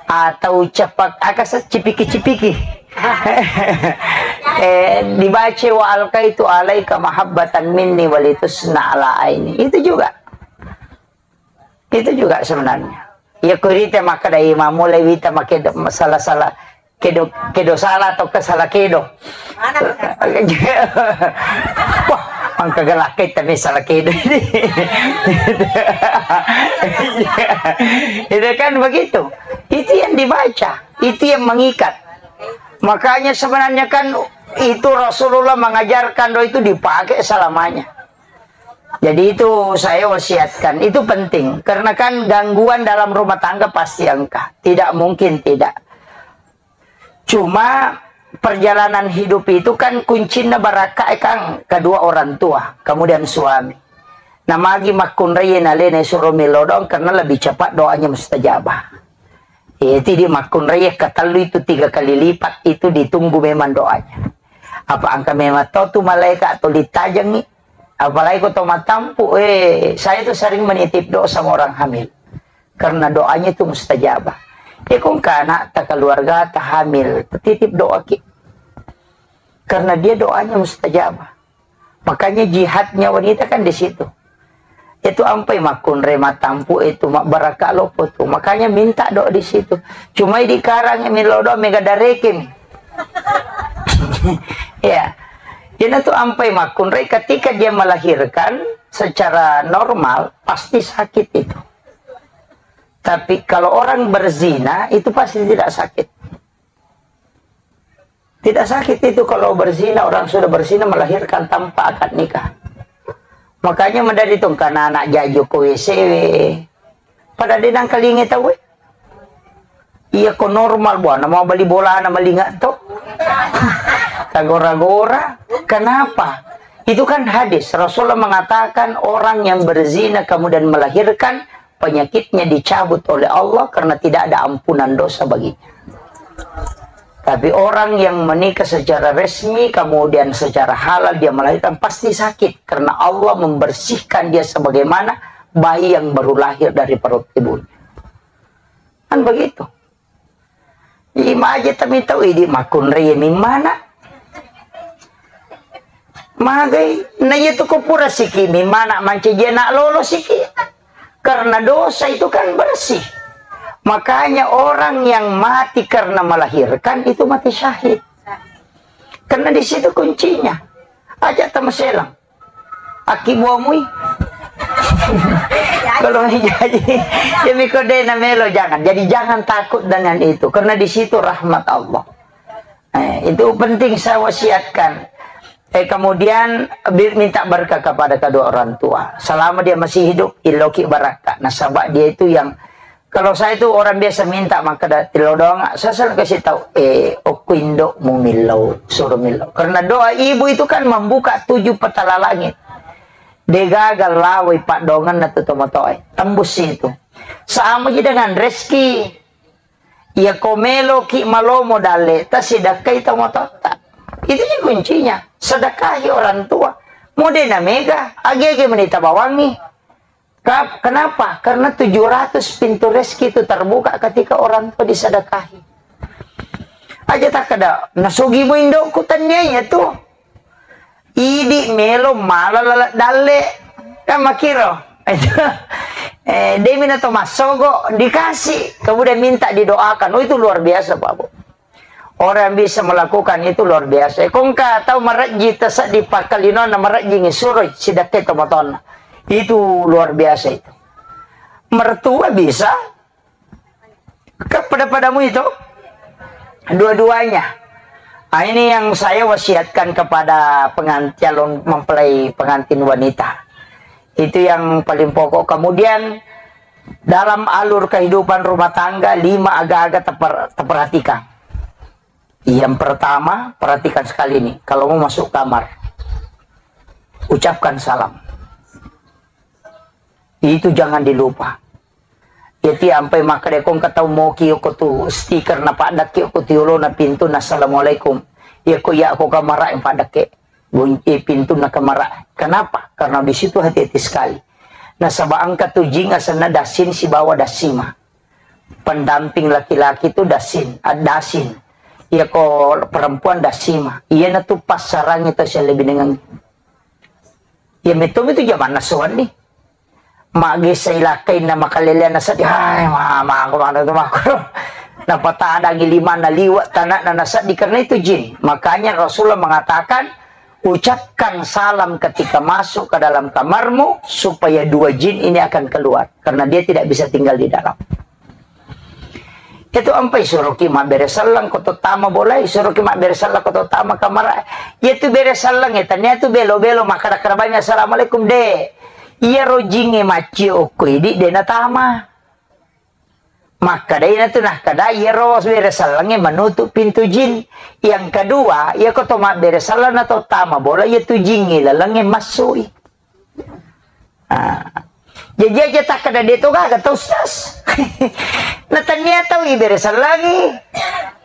Atau cepak, aka se-, cipiki-cipiki. Eh, dibaca wa alqaitu alaika mahabbatan minni walitusna ala aini. Itu juga. Itu juga sebenarnya. Ya kurite maka dari mamulai wita make do-, salah-salah kedo, kedo salah atau ke salah kedo. Wah, engka galakke tapi salah kedo ini. Itu kan begitu. Itu yang dibaca, itu yang mengikat. Makanya sebenarnya kan itu Rasulullah mengajarkan doa itu dipakai selamanya. Jadi itu saya wasiatkan, itu penting. Karena kan gangguan dalam rumah tangga pasti engka. Tidak mungkin tidak. Cuma perjalanan hidup itu kan kuncinna barakka, eh, Kang, kedua orang tua, kemudian suami. Nah, magi makkunrai nalena suro melo doang karena lebih cepat doanya mustajabah. Eh, tidak makkunrai yang ketellu itu tiga kali lipat itu ditunggu memang doanya. Apa engka memang to tu malaikat atau ditajangi? Apalagi ko to matampu, eh, saya itu sering menitip doa sama orang hamil. Karena doanya itu mustajabah. Eh, kong ke anak ta keluarga ta hamil, titip doa ki. Karena dia doanya mustajabah. Makanya jihadnya wanita kan di situ. Itu ampai makkunrai matampu itu mak baraka lopo tu. Makanya minta doa di situ. Cuma di karang mi lo doa mega dareke mi. Ya. Jadi itu ampai makkunrai ketika dia melahirkan secara normal pasti sakit itu. Tapi kalau orang berzina itu pasti tidak sakit. Tidak sakit itu kalau berzina, orang sudah berzina melahirkan tanpa akad nikah. Makanya madari tong kana anak jajo ko W C W. Pada denang kalinge tau, eh. Iya ko normal buana mau beli bola na malinga to. Tagora-gora. Kenapa? Itu kan hadis. Rasulullah mengatakan orang yang berzina kemudian melahirkan penyakitnya dicabut oleh Allah karena tidak ada ampunan dosa baginya. Tapi orang yang menikah secara resmi, kemudian secara halal dia melahirkan, pasti sakit karena Allah membersihkan dia sebagaimana bayi yang baru lahir dari perut ibunya. Kan begitu. Imaje tami tau idi makkunrai mi mana. Magai, na iya tu ko pura siki mi mana mancaji anak lolo siki. Karena dosa itu kan bersih. Makanya orang yang mati karena melahirkan itu mati syahid. Karena di situ kuncinya. Aja tamaselang. Aki buamui. Kalau jadi, ya miko de na melo jangan. Jadi jangan takut dengan itu. Karena di situ rahmat Allah. Eh, itu penting saya wasiatkan. Eh, kemudian bi-, minta berkah kepada kedua orang tua. Selama dia masih hidup, iloki barakka. Nasaba dia itu yang, kalau saya itu orang biasa minta maka da-, tilo doang, saya selalu kasih tahu, eh, okko indok mu millau, suruh millau. Karena doa ibu itu kan membuka tujuh petala langit. Degaga lawai padongan na tu tomotoe. Tembus itu. Sama ji dengan rezeki. Iya ko meloki malomo dalle, ta sedekkai tomatoatta. Itu ji kuncinya. Sedekahi orang tua. Mode na mega, age-age menita bawangi. Ka-, kenapa? Karena tujuh ratus pintu rezeki itu terbuka ketika orang tua disedekahi. Aja tak ada, nasugi mu indokku tania iya tu. Idi melo mala lala dalle. Kan makiro. Eh, demi na to massogo dikasih. Kemudian minta didoakan. Oh, itu luar biasa, Pak Bu. Orang yang bisa melakukan itu luar biasa. Kongka tau marejji taseddi pakkalinonna marejji ngi suroi sidakkai tomatonna. Itu luar biasa itu. Mertua bisa, kan pada-padamu itu dua-duanya. Ah, ini yang saya wasiatkan kepada pengan-, calon mempelai pengantin wanita. Itu yang paling pokok. Kemudian dalam alur kehidupan rumah tangga, lima aga-aga teper-, teperhatikan. Yang pertama, perhatikan sekali nih, kalau mau masuk kamar, ucapkan salam. Itu jangan dilupa. Jadi ampai makkeda ko engka tau moki ko tu stiker na paddakke ko tu yolona pintu na assalamualaikum. Iya ko iya ko kamara yang paddakke. Gunci pintu na kamara. Kenapa? Karena di situ hati-hati sekali. Nasaba engka tu jing asenna dasin sibawa dasima. Pendamping laki-laki tu dasin, ah, dasin. Iya ko perempuan dasima. Iya na tu passarangi tau sialle binengang. Iya metto itu jamanna soal nih. Mage sailakkainna makaleleanna seddi, hai, ma-, mako, mano tu mako. Napatadangi limanna liwa' tanakna naseddi karena itu jin. Makanya Rasulullah mengatakan, ucapkan salam ketika masuk ke dalam kamarmu supaya dua jin ini akan keluar karena dia tidak bisa tinggal di dalam. Itu ampai suruki mabbere selleng ko to tama bolai, suruki mabbere selleng ko to tama kamara. Iya tu bere selleng, eh, tania tu belo-belo makkada-kada banyak assalamualaikum de. Iya rojinge macci okko idi de natama. Makkada ina tu nakkada iya ro bere sellengnge menutup pintu jin. Yang kedua, iya ko to mabbere selleng na to tama bola iya tu jingnge lalengnge massui. Ah. Jaji aja takkada de to gaga to, Ustaz. Natania tau ibere sellangi,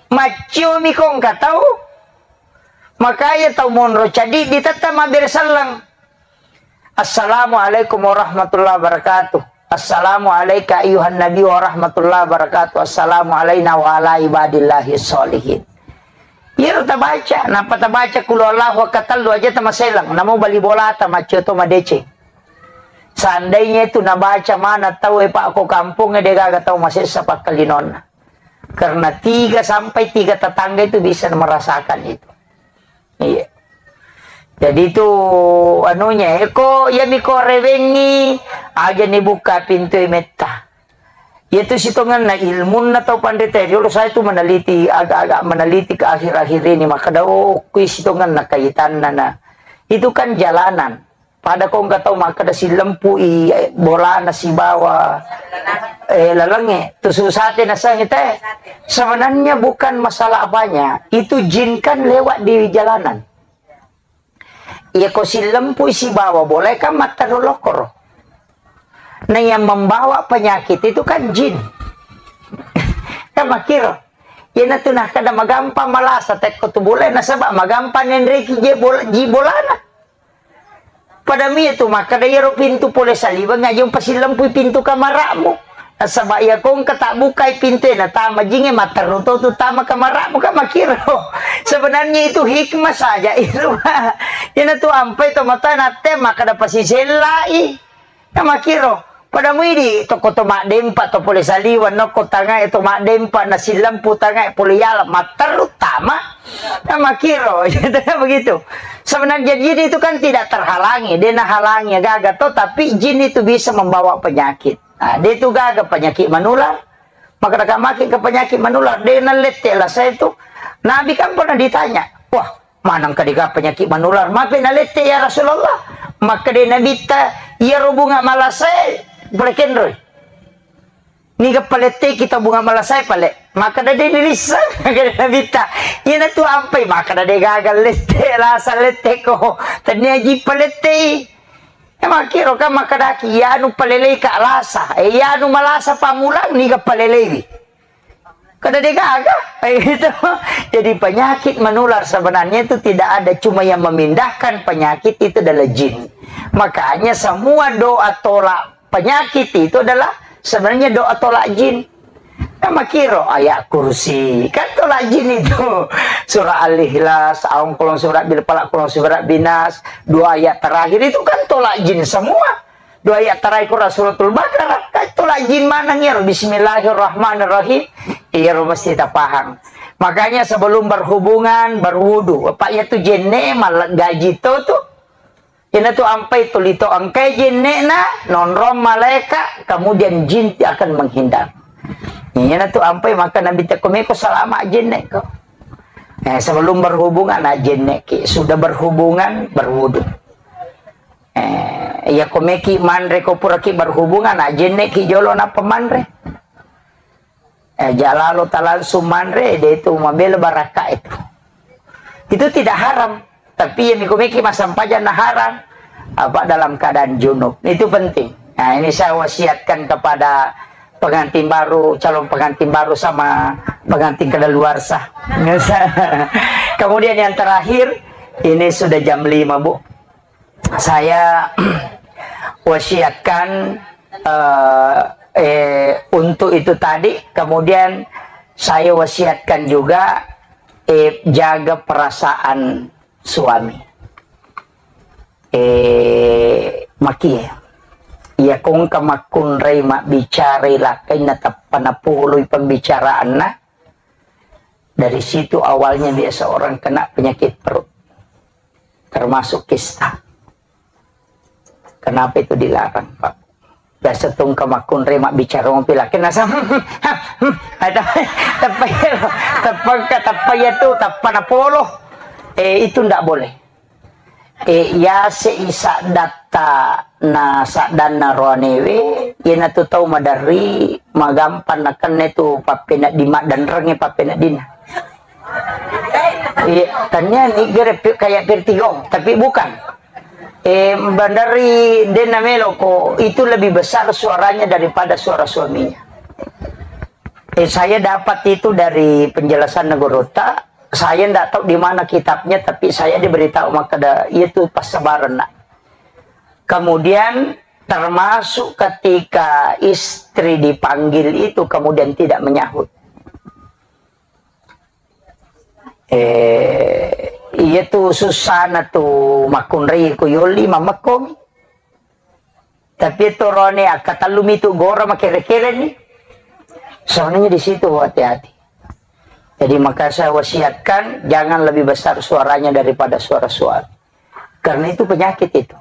maccio mi kongka tau, makanya tau monro cadi ditetta mabbere sellang. Assalamualaikum warahmatullahi wabarakatuh. Assalamu alaika ayuhan nabi warahmatullahi wabarakatuh. Assalamu alaina wa ala ibadillahi sholihin. Iyaro tabaca, nappa tabaca kulu Allahu akkatellu aja tamaselang, namo bali bolata maccio to madeceng. Seandainya itu nabaca mana tau e, Pak, ko kampung e, degaga tau masessa pakkalinonna. Karena tiga sampai tiga tetangga itu bisa merasakan itu. Iya. Jadi itu anunya, eko, iya miko rewengi, aja ni buka pintu e metta. Iya tu sitongenna ilmunna tau panrita riolo, saya tu meneliti, agak-agak meneliti ke akhir-akhir ini, maka dao kui sitongenna kaitanna na. Itu kan jalanan. Pada ko engka tau makkeda silempui, eh, bolana sibawa, eh, lalengnge, tu susate nasengnge te. Sebenarnya bukan masalah apanya, itu jin kan lewat di jalanan. Iya ko silempui sibawa bola kan matteru lokoro. Nah, yang membawa penyakit itu kan jin. Kan makkiro. Iyanatu nakkeda magampang malasa tekko tu bola, nasaba magampang nenreki je bola, ji bolana. Pada mie tu makkeda iyaro pintu pole saliweng aja umpasilempui pintu kamara'mu. Nasaba iya ko engka tabbukai pintu e natama jinge, matteru to tu tama kamara'mu, kan makkiro. Sebenarnya itu hikmah saja itu. Iyana tu ampai to mata natte makkeda pasisellai. Kan makkiro. Pada muidi tokko to maddempa to pole saliweng, nokko tangae to maddempa, nasilempu tangae pole yala, matteru tama. Kan makkiro. Begitu. Sebenarnya jin itu kan tidak terhalangi, de nahalangi gaga to, tapi jin itu bisa membawa penyakit. Nah, de tu gaga penyakit menular. Maka maki ke penyakit menular, de nalette lah saya tu. Nabi kan pernah ditanya, wah, maneng ka de gaga penyakit menular, mape nalette ya Rasulullah? Maka de Nabitta, iya ro bunga malasae, pole kenroi. Niga palette kita bunga malasae pale. Maka de dilisseng, maka de Nabitta. Iyana tu ampai, maka de gaga lette, lasa lette ko. Tania ji palettei. E, makkiro kan makkedaki, iyanu palelei ka lasa, e, iyanu malasa pammulang, niga paleleiwi. Kada degaga, e, gitu. Jadi penyakit menular sebenarnya itu tidak ada, cuma yang memindahkan penyakit itu adalah jin. Makanya semua doa tolak penyakit itu adalah sebenarnya doa tolak jin. Kan makkiro ayat kursi, kan tolak jin itu. Surah Al-Ikhlas, aung kolong surah bil falaq, kolong surah binas, dua ayat terakhir itu kan tolak jin semua. Dua ayat terakhir Quran Suratul Baqarah, kan tolak jin maneng iyaro, Bismillahirrahmanirrahim. Iyaro mesti tapahang. Makanya sebelum berhubungan, berwudu. Apa iya tu jenne malah gaji to tu. Ina tu ampai tuli to engkai jenne'na, nonrong malaika, kemudian jin akan menghindar. Ina tu ampai maka Nabi tekko meko salama jenne'ko. Eh, sebelum berhubungan, nah, jenne'ki. Sudah berhubungan, berwudu. Eh, iya ko meki manre, ko puraki berhubungan, nah, jenne'ki jolo nappa manre. Eh, jalalo talangsung manre, de itu mabela barakka itu. Itu tidak haram. Tapi yang mikomeki massempajang na haram. Apa dalam keadaan junub. Itu penting. Nah, ini saya wasiatkan kepada pengantin baru, calon pengantin baru sama pengantin kadaluarsa. Kemudian yang terakhir, ini sudah jam lima, Bu. Saya wasiatkan, eh, eh, untuk itu tadi, kemudian saya wasiatkan juga, eh, jaga perasaan suami. Eh, makie. Iya kongka makkunrai mabbicarai lakkainna tappa napoloi pembicaraanna, dari situ awalnya biasa orang kena penyakit perut, termasuk kista. Kenapa itu dilarang, Pak? Biasa tungka makkunrai mabbicara mopi laki nasa, ada, teppa iya, teppa, teppa iya tu, teppa napolo. Eh, itu ndak boleh. Eh, yase i saddatta na saddanna roanewe, iyanatu tau maderri, magampang nakenna tu pappenedding, maddenrengnge pappeneddinna. Iya, tania ni gere pi-, kayak vertigo, tapi bukan. Eh, maderri denna meloko, itu lebih besar suaranya daripada suara suaminya. Eh, saya dapat itu dari penjelasan Negorota. Saya ndak tahu di mana kitabnya, tapi saya diberitahu makkeda, iya tu passabarenna. Kemudian termasuk ketika istri dipanggil itu kemudian tidak menyahut. Eh, iya tu susana tu makkunrai ku yoli mamekkomi. Tapi itu rone akkatellumi tu gora makere-kere ni. Soalnya di situ hati-hati. Jadi maka saya wasiatkan jangan lebih besar suaranya daripada suara suami. Karena itu penyakit itu.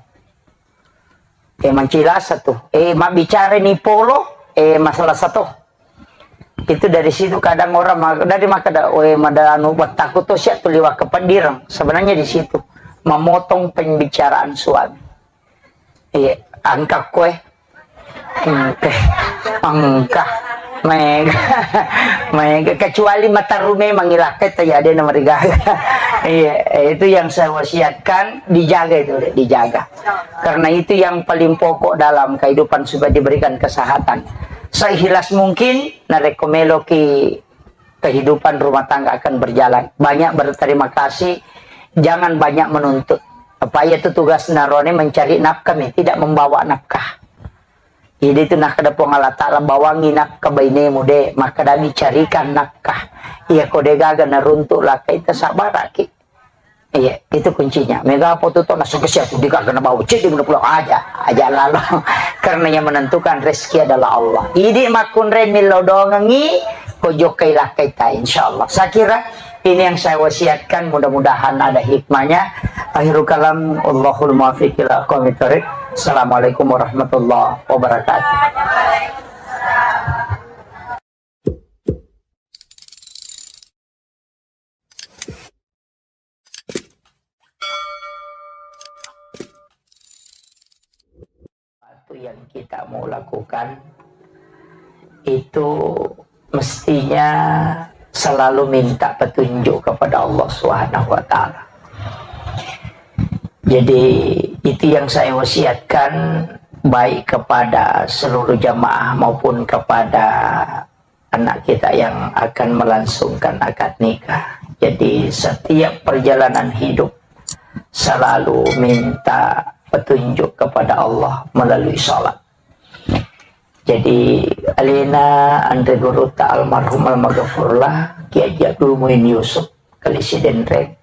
Eh, mancilasa tu. Eh, mabbicara ni polo, eh, masalah satu. Itu dari situ kadang orang ma-, dari maka da, eh, mada anu, buat takut tu siap tu liwat ke pendirang. Sebenarnya di situ. Memotong pembicaraan suami. Iya, angka kue. Engka, engka. Mega. Mega. Kecuali mataru memang ilakkai, tapi ada nama rigaga. Iya, itu yang saya wasiatkan, dijaga itu, dijaga. Karena itu yang paling pokok dalam kehidupan supaya diberikan kesehatan. Seikhlas mungkin, narekko meloki kehidupan rumah tangga akan berjalan. Banyak berterima kasih, jangan banyak menuntut. Apa iya tu tugas narone mencari nafkah mi, tidak membawa nafkah. Jadi itu nakkeda Puang Allah Ta'ala, bawangi nafkah bainemu de, maka dami carikan nafkah. Iya ko de gaga naruntuk lakkai, tasabaraki. Iya, itu kuncinya. Mega apa tu to nasukesi aku de gaga nabawa cedde muna pulang aja, aja lalo. Karena yang menentukan rezeki adalah Allah. Idi makkunrai millau dongengi, ko jokkai lakkai ta, insyaallah. Saya kira ini yang saya wasiatkan, mudah-mudahan ada hikmahnya. Akhirul kalam, Allahul muwaffiq ila aqwamit thariq. Assalamualaikum warahmatullahi wabarakatuh. Sesuatu yang kita mau lakukan itu mestinya selalu minta petunjuk kepada Allah Subhanahu wa Ta'ala. Jadi, itu yang saya wasiatkan, baik kepada seluruh jamaah maupun kepada anak kita yang akan melangsungkan akad nikah. Jadi, setiap perjalanan hidup selalu minta petunjuk kepada Allah melalui sholat. Jadi, alena anre gurutta almarhum almaghfurlah Kiai Haji Abdul Muin Yusuf, Kali Sidenreng,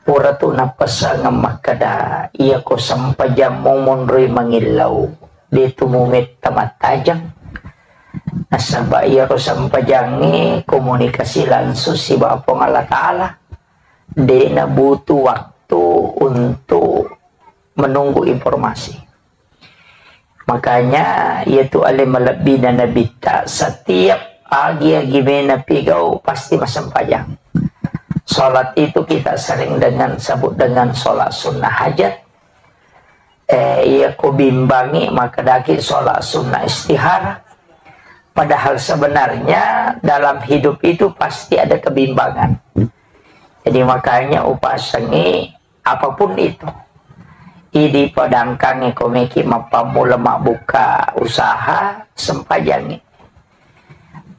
pura tu nappesangeng makkeda, iyako sempajammu monroi mangillau, de tu mumetta mattajeng. Nasaba iyaro sempajangnge komunikasi langsung sibawa Puang Allah Ta'ala. De nabutuh waktu untuk menunggu informasi. Makanya, iyatu ale malebbina Nabitta, setiap agi-agi mena pigau pasti massempajang. Salat itu kita sering dengan sebut dengan salat sunnah hajat. Eh, iya ko bimbangi, maka daki salat sunnah istihara. Padahal sebenarnya dalam hidup itu pasti ada kebimbangan. Jadi makanya upasengi apapun itu. Idi padangkangi ko meki mappammula mabbuka usaha, sempajangi.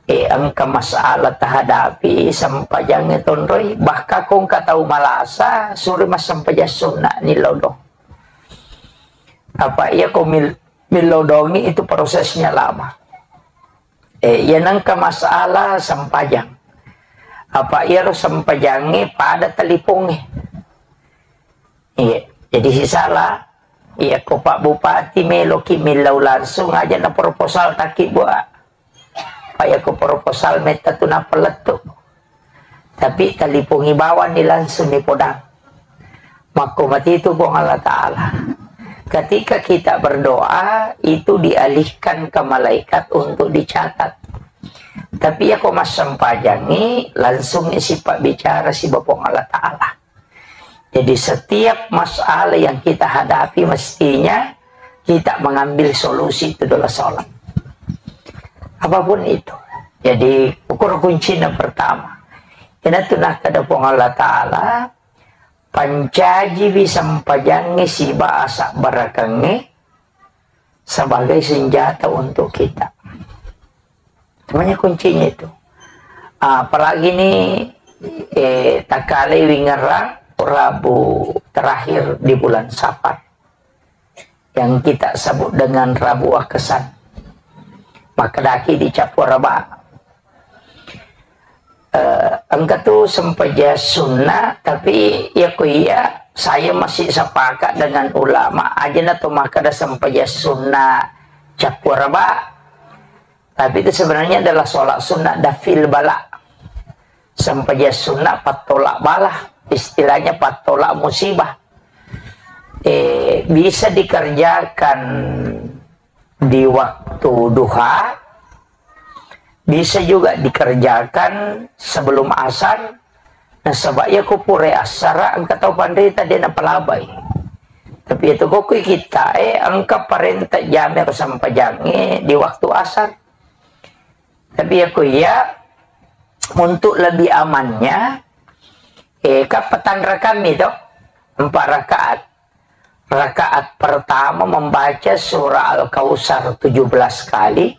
Eh, engka masalah tahadapi, sempajangi tonroi. Bahkan ko engka tau malasa, suri massempajang sunna ni lodong. Apa iya ko mil-, milodongi itu prosesnya lama. Eh, iya nengka masalah sempajang. Apa iyaro sempajangi pada telipongi. Iya, jadi sisala, iya ko Pak Bupati meloki millau langsung aja na proposal taki buat. Pak, iya ko proposal metta tu nappa lettu. Tapi talipongi bawang ni langsung ni podang. Makko matitu Puang Allah Ta'ala. Ketika kita berdoa, itu dialihkan ke malaikat untuk dicatat. Tapi iya ko massempajangi, langsung isi pabbicara siba Puang Allah Ta'ala. Jadi setiap masalah yang kita hadapi mestinya kita mengambil solusi itu adalah sholat. Apapun itu. Jadi ukur kuncinya pertama. Ina tu nakkeda Puang Allah Ta'ala, pancajiwi sempajangnge siba asabbarakeng sebagai senjata untuk kita. Semuanya kuncinya itu. Apalagi ini, eh, takalai wingerang Rabu terakhir di bulan Safar. Yang kita sebut dengan Rabu Wakasan. Makkedaki di Cappua Raba. Eh, engka tu sempajang sunnah, tapi ya ku iya, saya masih sepakat dengan ulama, aja na tu makkeda sempajang sunnah Cappua Raba. Tapi itu sebenarnya adalah sholat sunnah daf'il bala. Sempajang sunnah pattolak bala, istilahnya pattolak musibah. Eh, bisa dikerjakan di waktu duha, bisa juga dikerjakan sebelum asar. Nasaba iya ko pura asar, engka tau panrita de napalabai. Tapi itu ko kui kita, eh, engka parenta jame ko sempajange di waktu asar. Tapi ya ko iya, untuk lebih amannya, eh, kan petang rakang mi to, empat rakaat. Rakaat pertama membaca surah Al-Kautsar tujuh belas kali,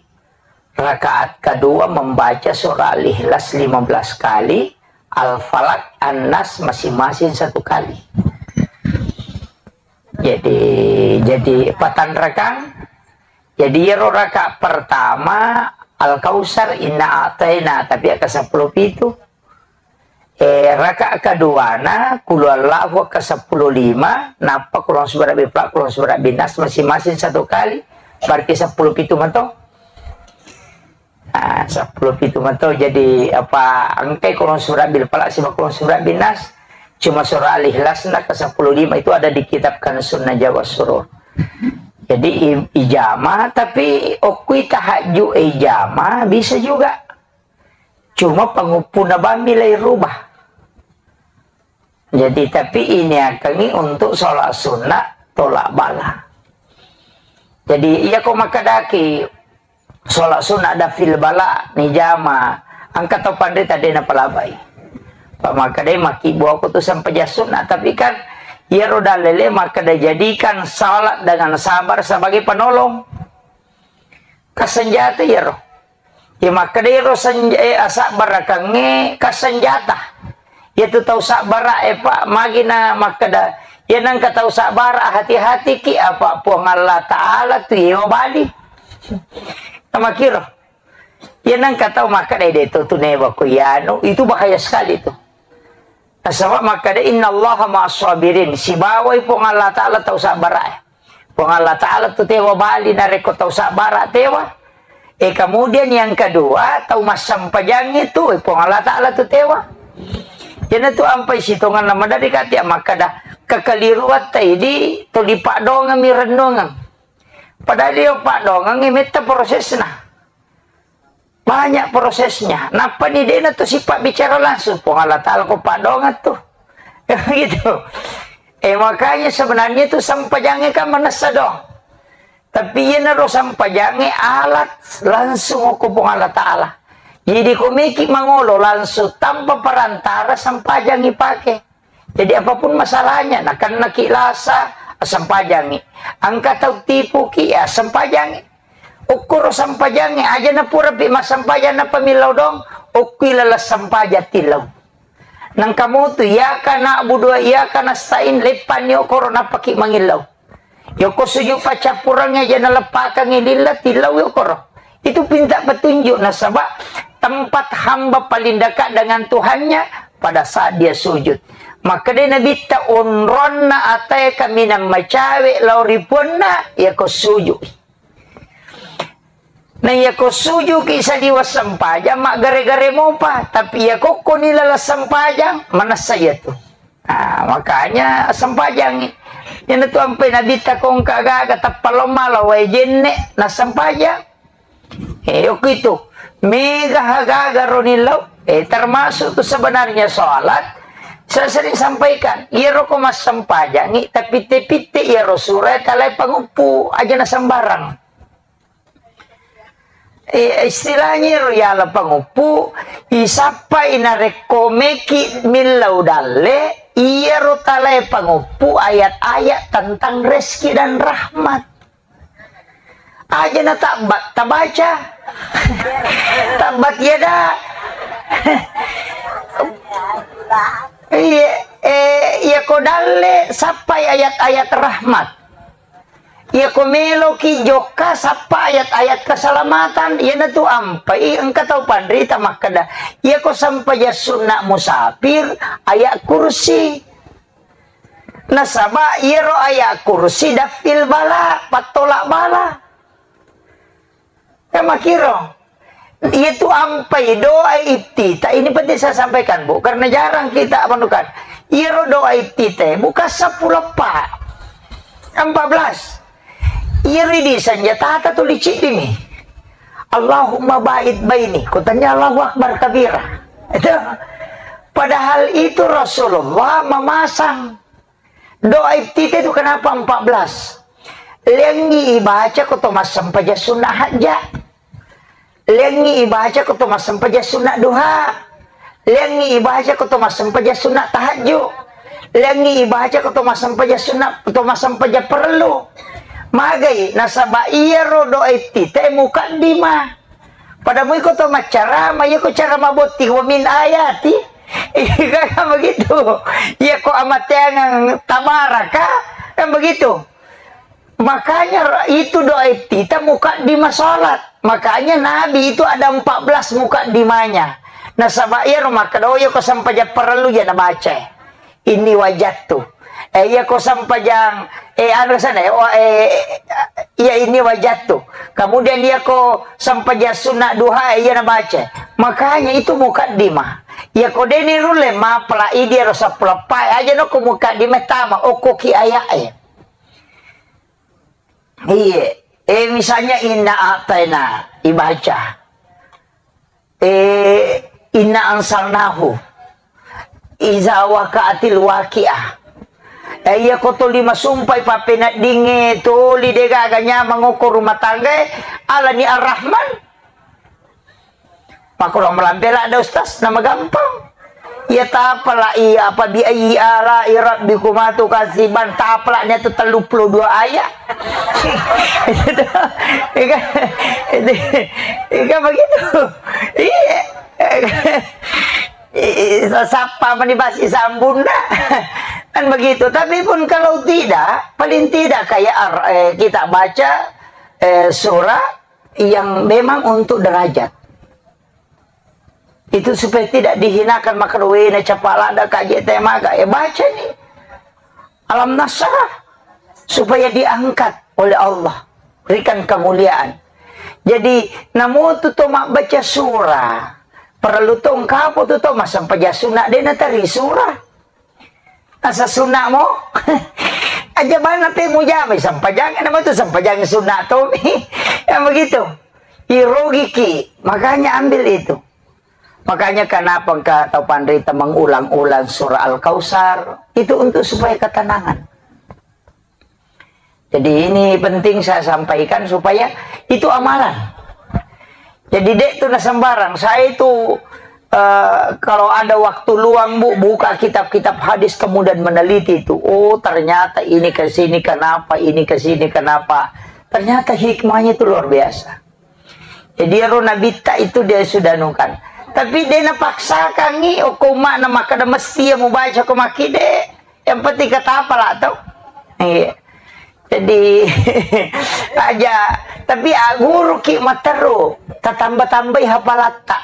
rakaat kedua membaca surah Al-Ikhlas lima belas kali, Al-Falaq, An-Nas masing-masing satu kali. Jadi, jadi patang rakang. Jadi, iyaro rakaat pertama Al-Kautsar, Inna A'taina, tapi akka seppulo pitu. Eh, rakaat keduana, Qul Huwallahu akka seppulo lima, nappa Qul A'udzu Birabbil Falaq, Qul A'udzu Birabbin Nas, masing-masing satu kali, berarti seppulo pitu mato. Nah, seppulo pitu mato, jadi apa, engkai Qul A'udzu Birabbil Falaq sibawa Qul A'udzu Birabbin Nas. Cuma surah Al-Ikhlas na ke seppulo lima itu ada di kitab Kanzun Najah was Surur. Jadi i-, ijama, tapi okui tahajud ijama bisa juga. Cuma panguppuna bammi lai rubah. Jadi, tapi ini akangi untuk sholat sunnah tolak bala. Jadi, iya ko makkedaki sholat sunnah daf'il bala ni jama, engka tau panrita de napalabai. Pak makkedai maki buah tu sempajang sunnah, tapi kan iyaro dalele makkeda jadikan salat dengan sabar sebagai penolong. Kasenjata iyaro. Iya makkeda iyaro senj-, eh, asabbarakengnge kasenjata. Iyatu tau sabbara, eh, Pak, magi na makkeda, iya nengka tau sabbara, hati-hatiki, apa Puang Allah Ta'ala tu yewa bali. Namakiro. Iya nengka tau makkeda, eh, de to tu newa ko iyanu, itu bahaya sekali tu. Nasaba makkeda, "Innallaha ma'as sabirin." Sibawai Puang Allah Ta'ala tau sabbara, eh. Puang Allah Ta'ala tu tewa bali narekko tau sabbara tewa. Eh, kemudian yang kedua, tau massempajang itu, eh, Puang Allah Ta'ala tu tewa. Iyanatu ampai sitonganna maderri kati makkeda, kekeliruatta idi tuli paddoangeng mi rennuangeng. Padahal iyo paddoangeng metta prosesna. Banyak prosesnya. Nappani dena tu sipabbicara langsung. Puang Allah Ta'ala ko paddoangeng tu. Gitu. Eh, makanya sebenarnya tu sempajangnge kan manessa doang. Tapi iyanaro sempajangnge alat langsung ko Puang Allah Ta'ala. Jadi ko meki mangolo langsung tanpa perantara sempajang ipake. Jadi apapun masalahnya, nakennaki lasa, sempajangi. Engka tau tipuki, ya sempajangi. Ukkuro sempajangi, aja na pura pi massempajang na pamillau dong, ukkui lala sempajang tillau. Nangka mutu, iyyaka na'budu wa iyyaka nasta'in, leppanni okoro nappaki mangillau. Yoko sujud paccappurengnge aja naleppakengngi lilla, tillau yokoro. Itu pinta petunjuk nasaba tempat hamba paling dekat dengan Tuhannya pada saat dia sujud. Makkedai Nabitta, onronna atae kaminang macawe lao ri Puanna, yako sujud. Na iyako sujuki saliweng sempajang, maggare-gare mopa. Tapi iyako koni laleng sempajang, manessa iyatu. Ah, makanya sempajangi. Iyanatu ampai Nabitta ko engka gaga tappa lao mala wae jenne, nassempajang. Eh, yoko itu. Mega gaga roni lao. Eh, termasuk tu sebenarnya sholat. Saya sering sampaikan, iyaro ko massempajangi, tapitte-pitte iyaro sura talae panguppu, aja na sembarang. Eh, istilahnya ro yala panguppu, isappai narekko meki millau dalle, iyaro talae panguppu ayat-ayat tentang rezeki dan rahmat. Aja na tabbat, tabaca. Tabbat yada. Iya, eh, iya ko dalle, sappai ayat-ayat rahmat. Iya ko meloki jokka, sappa ayat-ayat keselamatan. Iyanatu ampai engka tau panrita makkeda, iya ko sempajang sunna musafir, ayat kursi. Nasaba iyaro ayat kursi daf'il bala, pattolak bala. Kan makkiro. Iyatu ampai doa iftitah, ini penting saya sampaikan, Bu, karena jarang kita menemukan. Iyaro doa iftitah bukan sepuluh, Pak. Empat belas. Iyaro di senjata tuli ciddimi. Allahumma ba'id baini. Kutanya Allahu Akbar kabira. Itu. Padahal itu Rasulullah memasang. Doa iftitah itu kenapa empat belas? Lengi ibaca ko to massempajang sunna hajja. Lengi ibaca ko to massempajang sunna duha. Lengi ibaca ko to massempajang sunna tahajju. Lengi ibaca ko to massempajang sunna, to massempajang parellu. Magai, nasaba iyaro doa iftitah mukaddimah. Pada mui ko to maccarama, iya ko cara mabotting, wa min ayati. Iya kan begitu. Iya ko amateangang tabaraka, kan begitu. Makanya itu doa iftitah mukaddimah salat. Makanya Nabi itu ada empat belas mukaddimahnya. Nasaba iyaro makkeda, oh, iya ko sempajang parellu ja nabaca. Inni wajattu. Eh, iya ko sempajang, eh, anu sana, eh, wa-, eh, iya inni wajattu. Kemudian iya ko sempajang sunna duha, eh, iya nabaca. Makanya itu mukaddimah. Iya ko deni rulle mapala idi ro sepuluh pai aja no ko mukaddimah tama, okko ki ayat, eh. Iya. Eh, misalnya inna a'taina ibaca. Eh, inna ansalnahu. Iza waqa'atil waqi'ah. Eh, iya ko toli masumpai pappeneddingnge toli degaga nyamang okko rumah tangga, eh, alani Ar-Rahman. Makkuro melampe ladde, Ustaz, nama gampang. Iya tapala iya apa bi ayyi ala'i rabbikuma tukadziban, tapala nia tu telluppulo dua ayat. Iya kan? Iya kan begitu. Iya. Iya, sappa mani basi sambunna. Kan begitu. Tapi pun kalau tidak, paling tidak kayak ar-, eh, kita baca, eh, surah yang memang untuk derajat. Itu supaya tidak dihinakan, maka wena capalada kaje temaga. Eh, baca nih. Alam Nasrah. Supaya diangkat oleh Allah. Berikan kemuliaan. Jadi, namu tu to mabbaca surah. Perlu to engkapo tu to massempajang sunna de nateri surah. Asa sunna mo? Aja bana pe mujamai sempajang, nama tu sempajang sunna to mi. Yang begitu. Irogiki, makanya ambil itu. Makanya kenapa engka tau panrita mengulang-ulang surah Al-Kautsar? Itu untuk supaya ketenangan. Jadi ini penting saya sampaikan supaya itu amalan. Jadi dek tu na sembarang. Saya itu, eh, kalau ada waktu luang, Bu, buka kitab-kitab hadis kemudian meneliti itu. Oh, ternyata ini ke sini kenapa, ini ke sini kenapa. Ternyata hikmahnya itu luar biasa. Jadi ro nabitta itu dia sudah nukan. Tapi dia napaksakangi, oh, ko umma'na makkeda mesti ya mubaca ko makkide. Yang penting kata apa lah tau. Iya. Jadi aja, tapi aguruki matteru, tatamba-tambai hapalatta.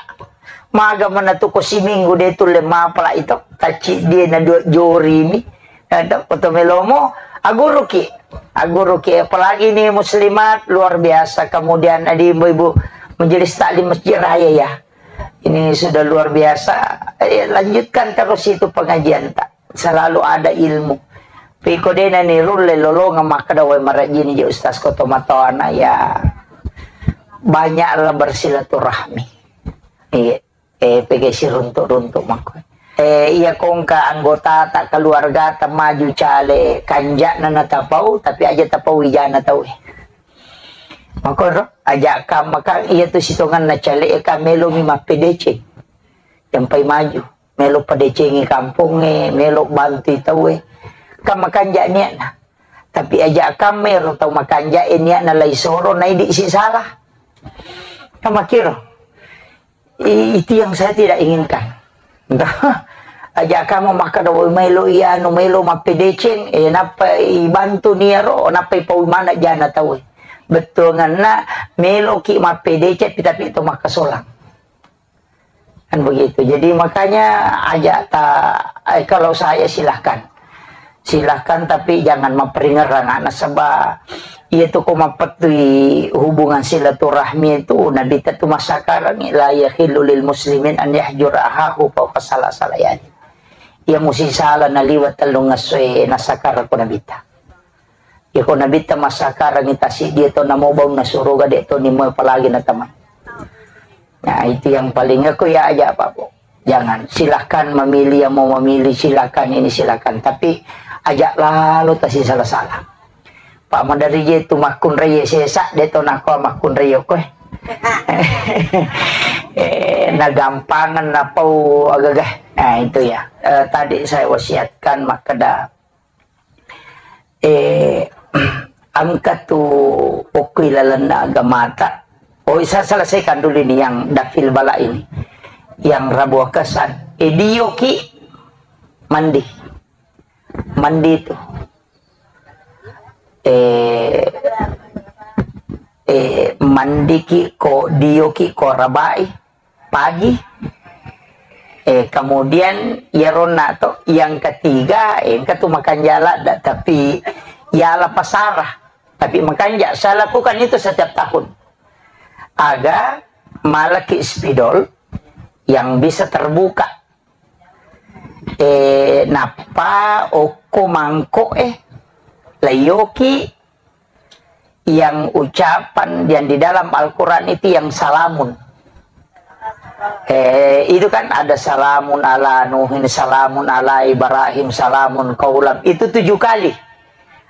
Maga mana tu ko siminggu de tulle mapala itu, taci dia na dua jori mi. Ada foto melomo, aguruki. Aguruki, apalagi ini muslimat, luar biasa. Kemudian ada ibu-ibu majelis taklim Masjid Raya ya. Ini sudah luar biasa. Eh, lanjutkan terus itu pengajian tak. Selalu ada ilmu. Piko dena ni rulle lolonga makkeda, "Wai, marajini je Ustaz ko tomatoana ya." Banyaklah bersilaturahmi. Iya. Eh, pege siruntuk-runtuk makko. Eh, iya kongka anggota tak keluarga tak maju cale kanjakna na tapau, tapi aja tapau wijana tau. Makoro, aja kam makan iya tu sitongan na cale ka melo mi mappedeceng. Jampai maju. Melo padecengi kampongnge, melo bantui tauwe. Kan makanja niatna. Tapi aja' kamma ero tau makanja' e niatna lai soro, naidi' si salah. Kan makkiro. I-, itu yang saya tidak inginkan. Aja' kamma makkeda, "Woi, maelo i anu, maelo mappedeceng, eh, nappa ibantu ni ero, nappa ipau mana jana tau e." Bettuanganna, meloki mappedeceng, tapi to makkasolang. Kan begitu. Jadi makanya aja' ta-, eh, kalau saya silahkan. Silahkan, tapi jangan maperingerang anak, sebab iya tu ko mapettui hubungan silaturahmi itu, Nabitta tu massakarangngi, "La yahillu lil muslimin an yahjura ahahu fawqa salasati layalin." Iya musi sala naliwa' tellung essoe nassakara ko Nabitta. Iyako Nabitta massakarangngi tasiddi e to namo baunna suruga, de' to nimo apalagi natamai. Nah, itu yang paling aku ya aja' apa, Bu. Jangan, silakan memilih yang mau memilih, silakan ini, silakan. Tapi aja' lalo tasisala-sala. Pak madari je tu makkunrai sesa, de' to nako makkunrai ko e. Eh, nagampangan napau agaga. Nah, itu ya. Eh, tadi saya wasiatkan makkeda Eh, engka tu okko ilalenna agamata. Oh, saya selesaikan dulu ini yang dafil bala ini. Yang rabu kesan. Eh, dioki mandi. Mandi tu. Eh, eh, mandiki ko, dioki ko rabai. Pagi. Eh, kemudian iyaronna to, yang ketiga, eh, engka tu makanja' ladda, tapi yala pasara. Tapi makanja', saya lakukan itu setiap tahun. Aga malaki spidol yang bisa terbuka. Eh, nappa okko mangko e, layoki yang ucapan yang di dalam Al-Quran itu yang salamun. Eh, itu kan ada salamun ala Nuhin, salamun ala Ibrahim, salamun kaulam. Itu tujuh kali.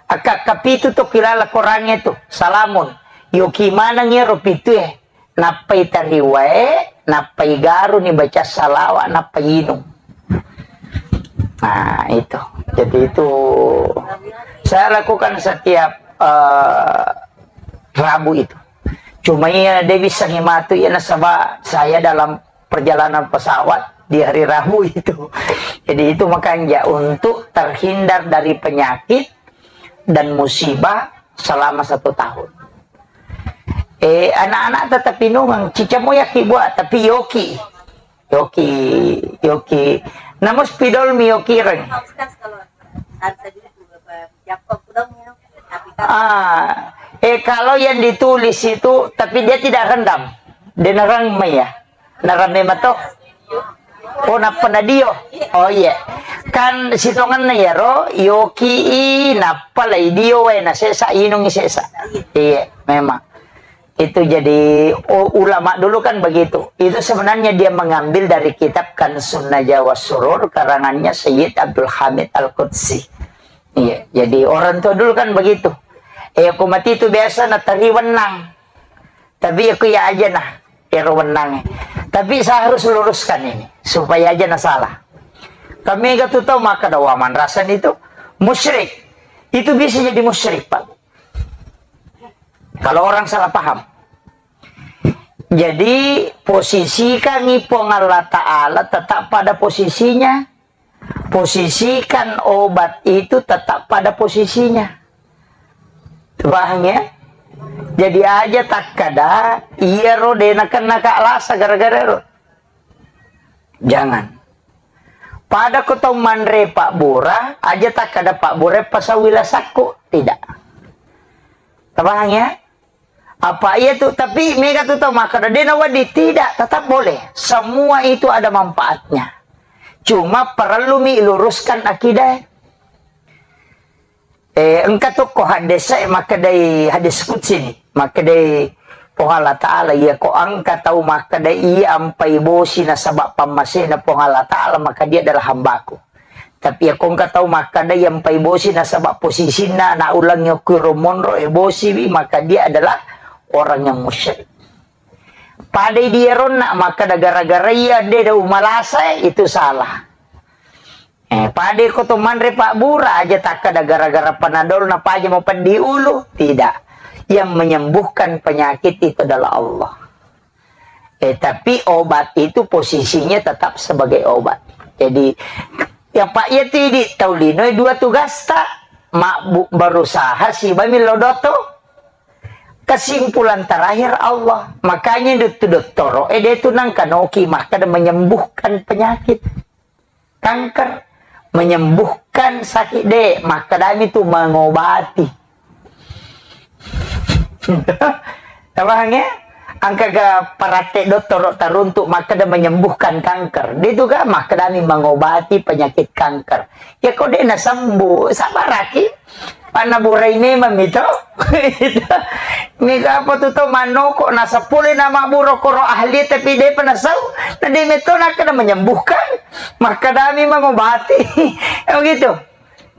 Akka kapitu to kilala Quran itu, salamun. Yoki maneng iyaro pitu e. Nappai tariwae, nappai garuni baca salawa, nappai inung. Nah, itu. Jadi itu saya lakukan setiap, eh, Rabu itu. Cuma iya, de' bisa ngimatu iya nasaba saya dalam perjalanan pesawat di hari Rabu itu. Jadi itu makanya untuk terhindar dari penyakit dan musibah selama satu tahun. Eh, anak-anak tetap inungang, cicamo yaki buat, tapi yoki. Yoki, yoki. Namun spidol mi yoki reng. Ah, eh, kalau yang ditulis itu, tapi dia tidak rendam. Dia nerang mai ya. Naramme mato. Oh, nappa nadio. Oh, iya. Kan sitongenna iyaro, yoki i, nappa lai dio wae, na sesa, inungi sesa. Iya, memang. Itu jadi, oh, ulama dulu kan begitu. Itu sebenarnya dia mengambil dari kitab Kanzun Najwa was Surur, karangannya Sayyid Abdul Hamid Al-Qudsi. Iya, jadi orang tua dulu kan begitu. Eh, aku mati itu biasa na tari wenang. Tapi aku ya aja nah, ero wenang. Tapi saya harus luruskan ini, supaya aja nah salah. Kami gak tuh tahu maka ada waman rasan itu musyrik. Itu bisa jadi musyrik, Pak. Kalau orang salah paham. Jadi, posisikan Puang Allah Ta'ala tetap pada posisinya. Posisikan obat itu tetap pada posisinya. Paham ya? Jadi aja takkada, iyaro de' nakenna ka lasa gara-gara ero. Jangan. Pada ko tau manre pabbura, aja takkada pabbura pasawi lasakku. Tidak. Paham ya? Apa iya tu, tapi mega tu tau makkeda, de' nawedding, tidak, tetap boleh. Semua itu ada manfaatnya. Cuma perlu mi luruskan akidah. Eh, engka tu ko hadis e makkedai hadis qudsi ni. Makkedai Puang Allah Ta'ala, iya ko engka tau makkedai iya ampai bosi nasaba pammasena Puang Allah Ta'ala, maka dia adalah hambaku. Tapi iya ko engka tau makkeda iya mpai bosi nasaba posisinna anak ulangnge okko ro monro e bosiwi, maka dia adalah orang yang musyrik. Padai dia ronna makkeda gara-gara iya de' da umalasa, itu salah. Eh, pada ko to manre pabbura aja takkada gara-gara panadol na paja mau peddi ulu. Tidak. Yang menyembuhkan penyakit itu adalah Allah. Eh, tapi obat itu posisinya tetap sebagai obat. Jadi, ya Pak, ya tidi tau lino dua tugasta, mabbu-, berusaha siba millo doto. Kesimpulan terakhir Allah. Makanya itu dottoro, eh, dia itu nangkanoki, maka dia menyembuhkan penyakit. Kanker, menyembuhkan sakit de, makkedami tu mengobati. Paham ya? Angkaga parate dottoro taruntuk makkeda menyembuhkan kanker. Dia juga makkedami mengobati penyakit kanker. Ya kok dia nasembuh, sabaraki. Panna burai memang mito. Mega apa tu tau manoko, nasapule nama buro koro ahli tapi depa nasau. Na de meto nakkeda menyembuhkan. Makkedami mengobati. Ya begitu.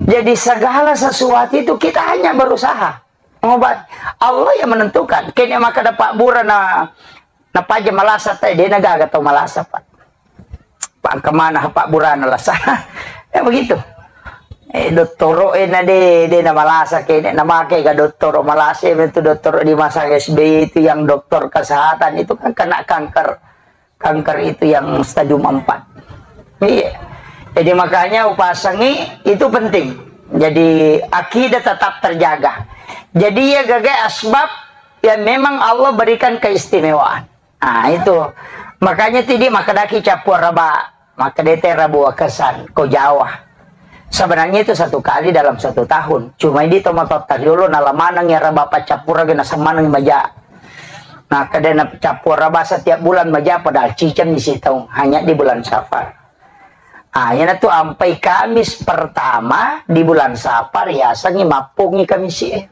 Jadi segala sesuatu itu kita hanya berusaha. Mengobati. Allah yang menentukan. Kene makkeda pabbura na, na paja malasa tai, de na gaga tau malasa, Pak. Pak, kemana Pak Burana lasa? Ya begitu. Eh, dottoro, eh, na de, de na malasa kene, na make ga dottoro malasa, itu dottoro di masa S B Y itu yang dokter kesehatan itu kan kena kanker. Kanker itu yang stadium empat. Iya. Jadi makanya upasangi itu penting. Jadi akidah tetap terjaga. Jadi ya gaga asbab ya memang Allah berikan keistimewaan. Nah, itu. Makanya tidi makkedaki cappua raba, makkedete rabu wakesan, ko Jawa. Sebenarnya itu satu kali dalam satu tahun. Cuma ini tomatota riolo nalamaneng ya raba paccappura gena semaneng maja. Nah, kedena cappua raba setiap bulan maja padahal ciceng di sitaung. Hanya di bulan Safar. Ah, yana tu ampai Kamis pertama di bulan Safar, yasengi mappongi Kamis e.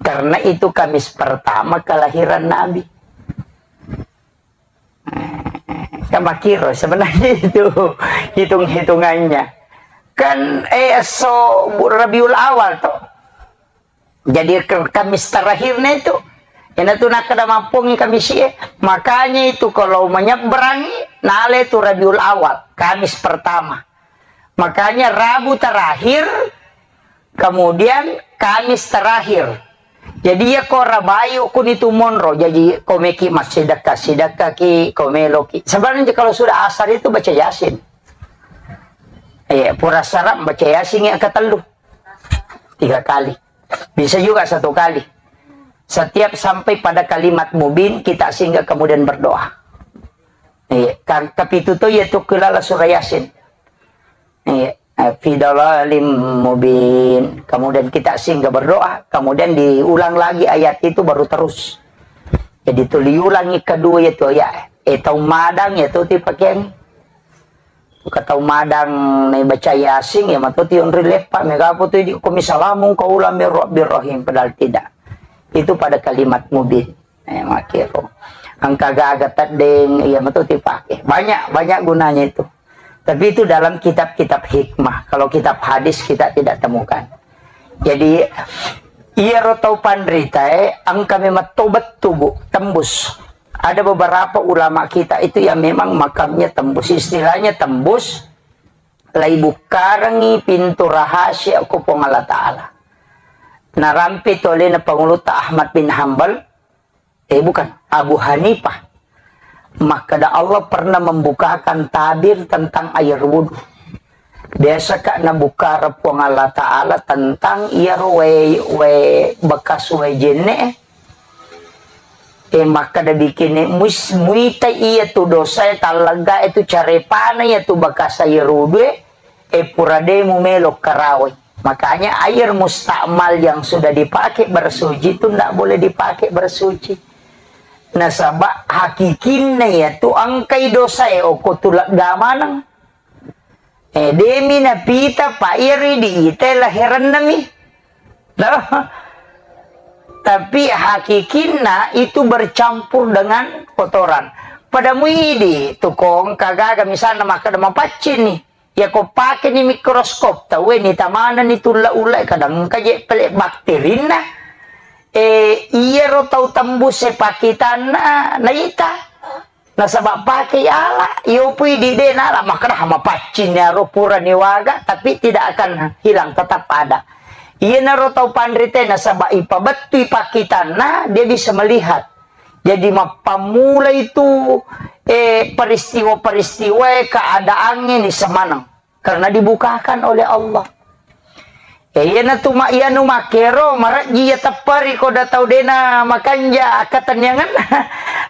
Karena itu Kamis pertama kelahiran Nabi. Kan makiro sebenarnya itu hitung-hitungannya. Kan, eh, so Rabiul Awal toh. Jadi ke-, Kamis terakhirnya itu. Ina tu nakkeda mappongi Kamis e. Makanya itu kalau menyeberangi, nale tu Rabiul Awal, Kamis pertama. Makanya Rabu terakhir, kemudian Kamis terakhir. Jadi ya ko rabayu kuni tu monro, jadi ko meki massidekka-sidekka ki, ko meloki. Sebenarnya kalau sudah asar itu baca Yasin. Eh, pura saram baca Yasin yang ketellu. Tiga kali. Bisa juga satu kali. Setiap sampai pada kalimat mubin, kita singgah kemudian berdoa. Eh, kan, tapi itu tuh ya tuh kelala surah Yasin. Iya, eh, fi dhalalim mubin. Kemudian kita singgah berdoa, kemudian diulang lagi ayat itu baru terus. Jadi itu diulangi kedua itu ya. Eh, tau madang ya tuh dipakai. Ke tau madang nih baca Yasin ya matu tion rileppa mega apa tuh di kumi salamun kaulam mir rabbir rahim padahal tidak. Itu pada kalimat mubin. Eh, makero. Engka gaga teddeng, iya metu dipake. Banyak, banyak gunanya itu. Tapi itu dalam kitab-kitab hikmah. Kalau kitab hadis kita tidak temukan. Jadi, iyaro tau panritae, engka memang tobat tubuh, tembus. Ada beberapa ulama kita itu yang memang makamnya tembus. Istilahnya tembus, lai bukkarengi pintu rahasia ko Puang Allah Ta'ala. Narampe tu alena Pangulutta Ahmad bin Hambal, eh, bukan, Abu Hanifah. Makkeda Allah pernah membukakan tabir tentang air wudhu. Biasa ka nabuka Puang Allah Ta'ala tentang iyaro wae, wae bekas wae jenne. Eh, makkeda bikinne mus-, muita iya tu dosa e tallegga e tu carepana iya tu bekas air wudhu e. Eh, pura de mumelo karawai. Makanya air mustakmal yang sudah dipakai bersuci itu ndak boleh dipakai bersuci. Nasaba hakikinna ya tu engkai dosa e oko tu lega maneng. Eh, demi napita pa iri di ite lahiranna mi. Nah, tapi hakikinna itu bercampur dengan kotoran. Pada muidi tukong kagaga misalnya makkeda mapaccing ni. Ya ko pake ni mikroskop, tau ni tamana ni tulla-ulla, kadang engka je pele bakterinna. Eh, iyaro tau tembus e pakitanna naita. Nasaba pake ala, iyopui di de nala, makkeda mapaccing aro pura niwaga, tapi tidak akan hilang, tetap ada. Iyanaro tau panrite, nasaba ipabettui pakkitanna, dia bisa melihat. Jadi mappammula itu, eh, peristiwa-peristiwa, keadaannya ni semaneng. Karena dibukakan oleh Allah. Eh, iyana tu ma-, iyanu makkero, marejji iya tepperi ko da tau dena makanja akkatenniangenna.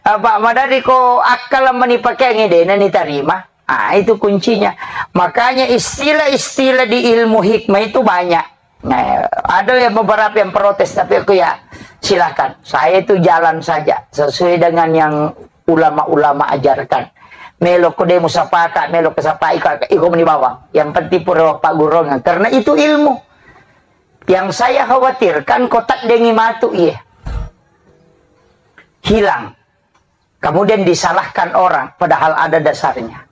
Apa madari ko akkala mani pakeangi dena ni tarima. Ah, itu kuncinya. Makanya istilah-istilah di ilmu hikmah itu banyak. Nah, ada yang beberapa yang protes, tapi aku ya silakan. Saya itu jalan saja sesuai dengan yang ulama-ulama ajarkan. Melo ko de musapaka, melo ko sapai ka, iko meni bawang. Yang penting pura paggurungan. Karena itu ilmu. Yang saya khawatirkan ko taddengi matu iye. Hilang. Kemudian disalahkan orang, padahal ada dasarnya.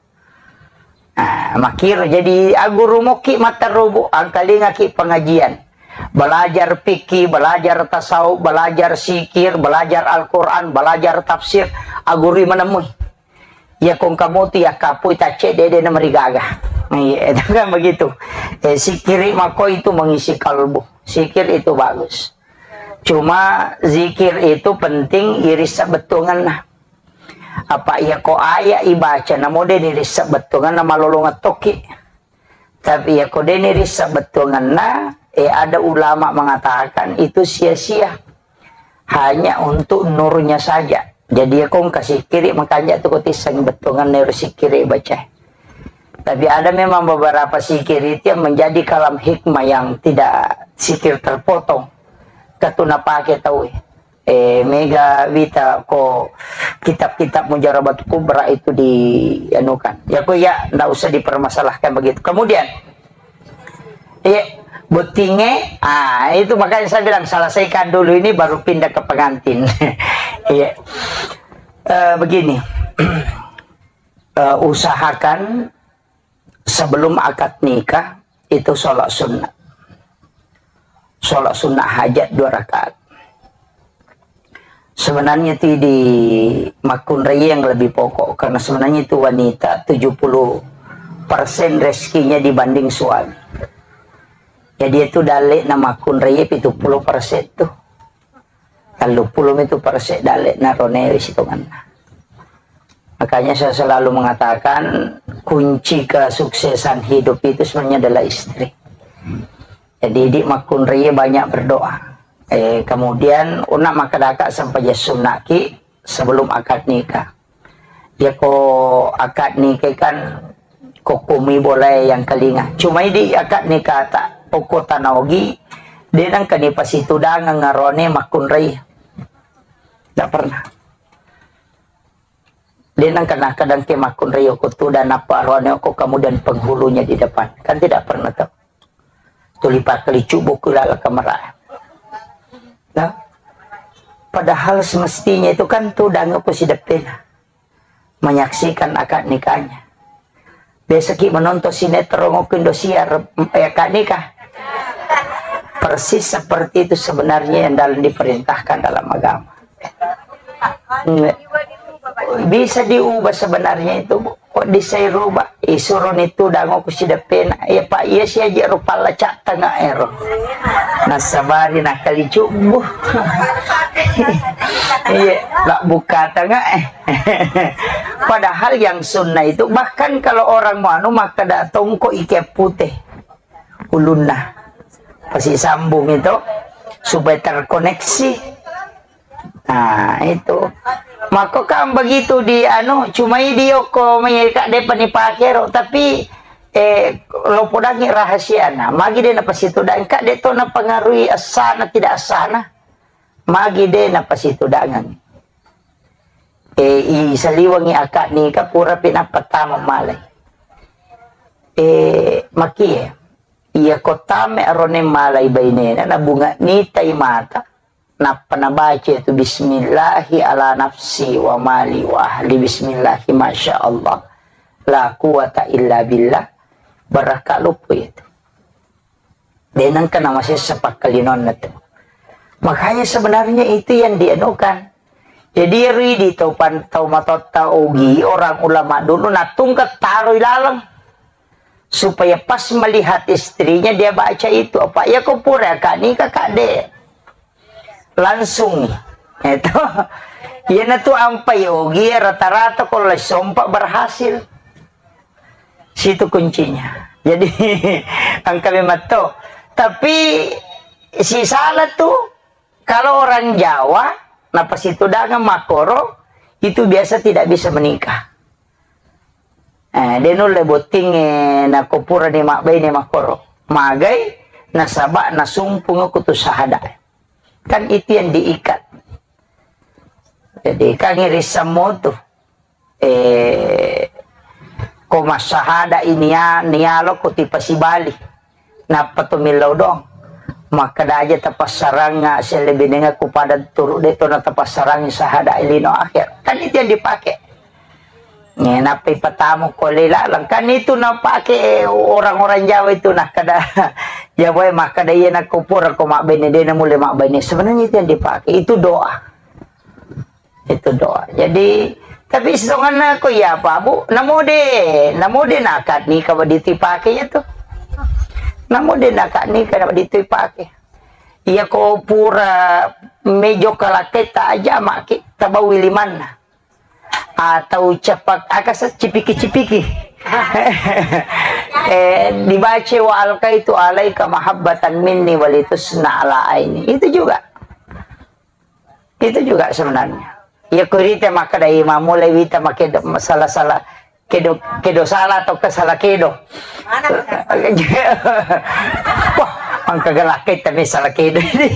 Nah, makkiro jadi aguru mokki matterubu, angkalingaki pengajian. Belajar fikih, belajar tasawuf, belajar zikir, belajar Al-Quran, belajar tafsir, agurui menemui. Ya kong kamu tu ya kapui tacce dede na merigaga. Iya, itu kan begitu. Eh, zikiri mako itu mengisi kalbu. Zikir itu bagus. Cuma zikir itu penting irissa bettuangenna. Apa iya ko aya ibaca namo de nirissa bettuangenna malolongeng tokki. Tapi iya ko de nirissa bettuangenna, eh, ada ulama mengatakan itu sia-sia. Hanya untuk nurnya saja. Jadi ya kong kasikiri makanja tu ko tisseng bettuangenna ero sikiri baca. Tapi ada memang beberapa sikir itu yang menjadi kalam hikmah yang tidak sikir terpotong. Katu napake tau, eh, mega wita ko kitab-kitab Mujarabat Kubra itu di anukan. Ya ko ya ndak usah dipermasalahkan begitu. Kemudian, iya, bottinge, ah, itu makanya saya bilang selesaikan dulu ini baru pindah ke pengantin. Iya. Eh, begini. Eh, usahakan sebelum akad nikah itu sholat sunnah. Sholat sunnah hajat dua rakaat. Sebenarnya itu di makkunrai yang lebih pokok, karena sebenarnya itu wanita tujuh puluh persen rezekinya dibanding suami. Jadi itu dalek na makkunrai pitu puluh persen tuh. Tellu puluh itu persen dalek na rone sitonganna. Makanya saya selalu mengatakan kunci kesuksesan hidup itu sebenarnya adalah istri. Jadi di makkunrai banyak berdoa. Eh, kemudian una makadaka sampai sunnaki sebelum akad nikah. Ya ko akad nikah kan kokkomi boleh yang kelinga. Cuma di akad nikah tak pokok tanaogi, de nangka ni pasitudangeng arone makkunrai. Tidak pernah. De nangka nakadang ke makkunrai ko tudang apa arone ko kemudian penghulunya di depan. Kan tidak pernah tuh. Tuli pakkalicu buku lala kamera. Nah, padahal semestinya itu kan tudang ko sideppena menyaksikan akad nikahnya. Biasa ki menonton sinetron ko Indosiar, eh, akad nikah. Persis seperti itu sebenarnya yang dalam diperintahkan dalam agama. Bisa diubah sebenarnya itu, Bu. Kok bisa dirubah? Isuro ni tudang ko sideppena. Iya, Pak, iya si aja rupa lecak tengah ero. Nasabari nakalicu, Bu. Iya, lak buka tengah eh. Padahal yang sunnah itu, bahkan kalau orang mau anu, maka datang kok ikat putih ulunna. Pasti sambung itu supaya terkoneksi. Nah, itu. Mako kan begitu di anu, cuma idi okko mai ka depa ni pakero, tapi, eh, lo podangi rahasiana. Magi de napasitudangi ka de to napengaruhi asana tidak asana. Magi de napasitudangi. Eh, i saliwangi akad nikah pura pi napatama malai. Eh, makie. Iya ko tame arone malai bainena, nabunga nitai mata, nappa nabaca itu, "Bismillahi ala nafsi wa mali wa ahli, bismillahi, masya Allah, la quwata illa billah." Barakka luppu itu. De nengka namasessa pakkalinonna tu. Makanya sebenarnya itu yang dianukan. Jadi, ero idi tau pan-, tau matotta ogi, orang ulama dulu natungka taroi laleng. Supaya pas melihat istrinya, dia baca itu. Apa, iya ko pura akad nikah, Kak, de. Langsung. Itu. Iyanatu ampai ogi, rata-rata ko lai sompa berhasil. Situ kuncinya. Jadi, engka memang to. Tapi, si salah tu, kalau orang Jawa, napasitudangan makkoro, itu biasa tidak bisa menikah. Eh, de nulle bottingnge nako purani mabbaine makkoro. Magai, nasaba nasumpunga kutu sahada. Kan itu yang diikat. Jadi, kan irissammu tu. Eh, ko massahada ini ya, nialo ko tipasibali. Nappa to millau doang. Makkeda aja tapassaranga, selebinenga ku pada turu de to natapassarang sahada lino akhir. Kan itu yang dipakai. Nih, nappa ipatamu ko lela, kan itu napake orang-orang Jawa itu, nah, kada Jawa, makkeda iya nako pura ko mabbaine, de namule mabbaine. Sebenarnya itu yang dipakai, itu doa. Itu doa. Jadi, tapi setonganna ko iya apa, Bu? Namo de, namo de nakad nikah wa ditipake ya tu. Namo de nakad nikah wa ditipake. Iya ko pura mejo kalaketa aja maki tabawi limanna. Atau cepak, aka se-, cipiki-cipiki. Eh, dibaca wa alqaitu alaika mahabbatan minni walitusna ala aini. Itu juga. Itu juga sebenarnya. Ya, kurita makkeda, "Ih, mamulai wita makedo, salah-salah, kedo, kedo salah atau ke salah kedo." Wah, mangka galak kita nih salah kedo ini.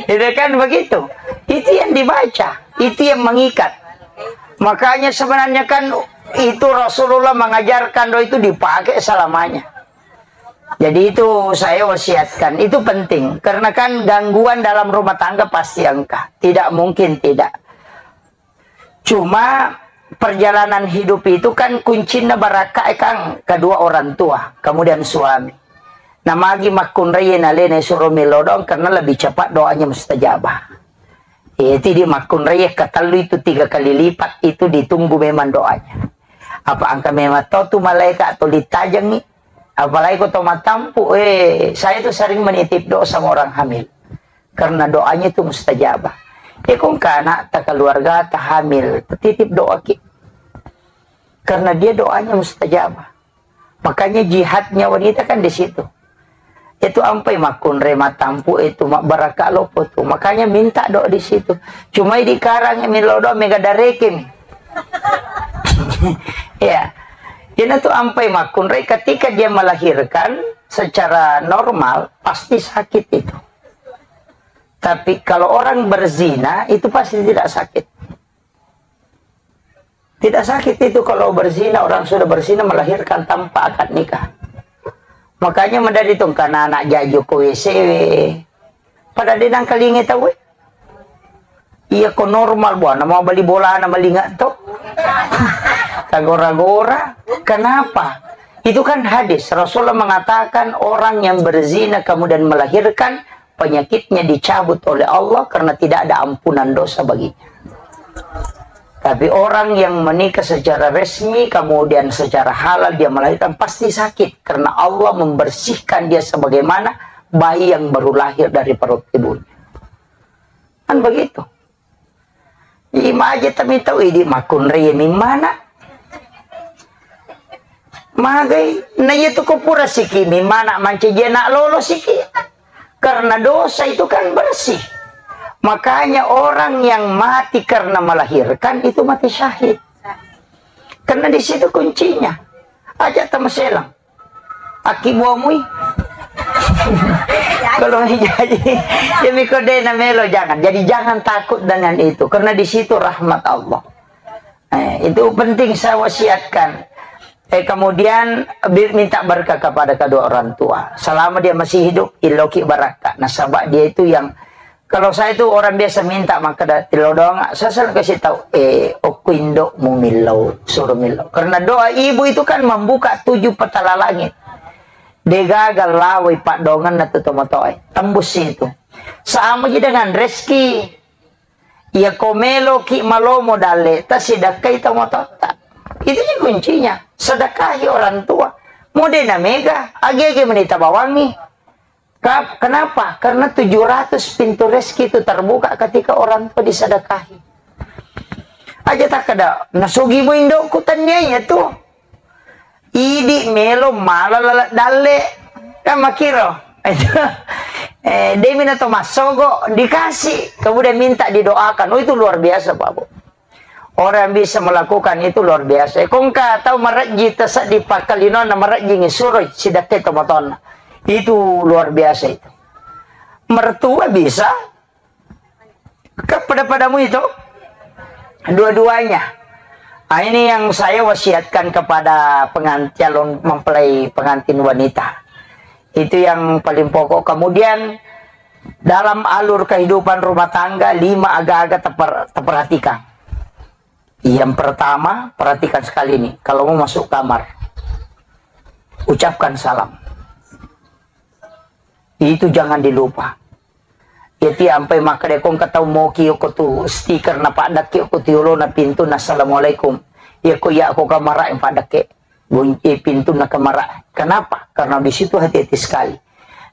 Itu kan begitu. Itu yang dibaca, itu yang mengikat. Makanya sebenarnya kan itu Rasulullah mengajarkan doa itu dipakai selamanya. Jadi itu saya wasiatkan, itu penting. Karena kan gangguan dalam rumah tangga pasti engka. Tidak mungkin tidak. Cuma perjalanan hidup itu kan kuncinya barakka, eh, Kang, kedua orang tua, kemudian suami. Nah, magi makkunrai nalena suro melo doang karena lebih cepat doanya mustajabah. Eh, jadi makkunrai katellu itu tiga kali lipat itu ditunggu memang doanya. Apa engka memang tau tu malaikat atau ditajangi, apalagi ko to matampu, eh, saya tuh sering menitip doa sama orang hamil. Karena doanya itu mustajabah. Eh, ko engka anakta, keluargata hamil, titip doa ki. Karena dia doanya mustajabah. Makanya jihadnya wanita kan di situ. Itu ampai makkunrai matampu itu, mabbarakka loppo tu. Makanya minta doa di situ. Cuma di karang melo doa mega dareke mi. Ya. Ina tu ampai makkunrai ketika dia melahirkan secara normal pasti sakit itu. Tapi kalau orang berzina itu pasti tidak sakit. Tidak sakit itu kalau berzina, orang sudah berzina melahirkan tanpa akad nikah. Makanya menjadi tungkana anak jaju ke W C W. Pada denang kalinge tahu, eh? Iya ko normal buana mau beli bola na malinga to. Kagora-gora. Kenapa? Itu kan hadis. Rasulullah mengatakan orang yang berzina kemudian melahirkan penyakitnya dicabut oleh Allah karena tidak ada ampunan dosa baginya. Tapi orang yang menikah secara resmi, kemudian secara halal dia melahirkan, pasti sakit karena Allah membersihkan dia sebagaimana bayi yang baru lahir dari perut ibunya. Kan begitu. Ima aja tami tau idi makkunrai mimmana. Magai, na iya tu ko pura siki mimmana mancaji anak lolo siki. Karena dosa itu kan bersih. Makanya orang yang mati karena melahirkan itu mati syahid. Karena di situ kuncinya. Aja tamaselang. Aki buamui. Kalau jadi, ya miko de na melo, jangan. Jadi jangan takut dengan itu, karena di situ rahmat Allah. Eh, itu penting saya wasiatkan. Eh, kemudian bi-, minta berkah kepada kedua orang tua. Selama dia masih hidup, iloki barakka. Nasaba dia itu yang Kalau saya itu orang biasa minta makkeda tilodong, saya selalu kasih tahu, eh, okko indokmu millau, suruh millau. Karena doa ibu itu kan membuka tujuh petala langit. Degaga lawai paddoangenna tu tomatoae. Tembus itu. Sama ji dengan rezeki. Iya ko meloki malomo dalle, ta sidakkai tomatoatta. Itu ji kuncinya. Sedekahi orang tua. Mode na mega, age-age menita bawangi. Ka-, kenapa? Karena tujuh ratus pintu rezeki itu terbuka ketika orang tua disedekahi. Aja takkeda, "Nasugi mu indokku," tennia iya tu. Idi melo mala laleng dalle. Kan makkiro. Eh, demi na to massogo dikasih. Kemudian minta didoakan. Oh, itu luar biasa, Pak Bu. Orang yang bisa melakukan itu luar biasa. Kongka tau marejji taseddi pakkalinonna marejjingi suroi sidakkai tomatoanna. Itu luar biasa itu. Mertua bisa, kan pada-padamu itu? Dua-duanya. Ah, ini yang saya wasiatkan kepada pengan-, calon mempelai pengantin wanita. Itu yang paling pokok. Kemudian, dalam alur kehidupan rumah tangga, lima aga-aga teper-, teperhatikan. Yang pertama, perhatikan sekali nih, kalau mau masuk kamar, ucapkan salam. Itu jangan dilupa. Jadi ampai makkeda ko engka tau moki ko tu stiker na paddakke ko tu yolona pintu na assalamualaikum. Iya ko iya ko kamara yang paddakke. Bunyi pintu na kamara. Kenapa? Karena di situ hati-hati sekali.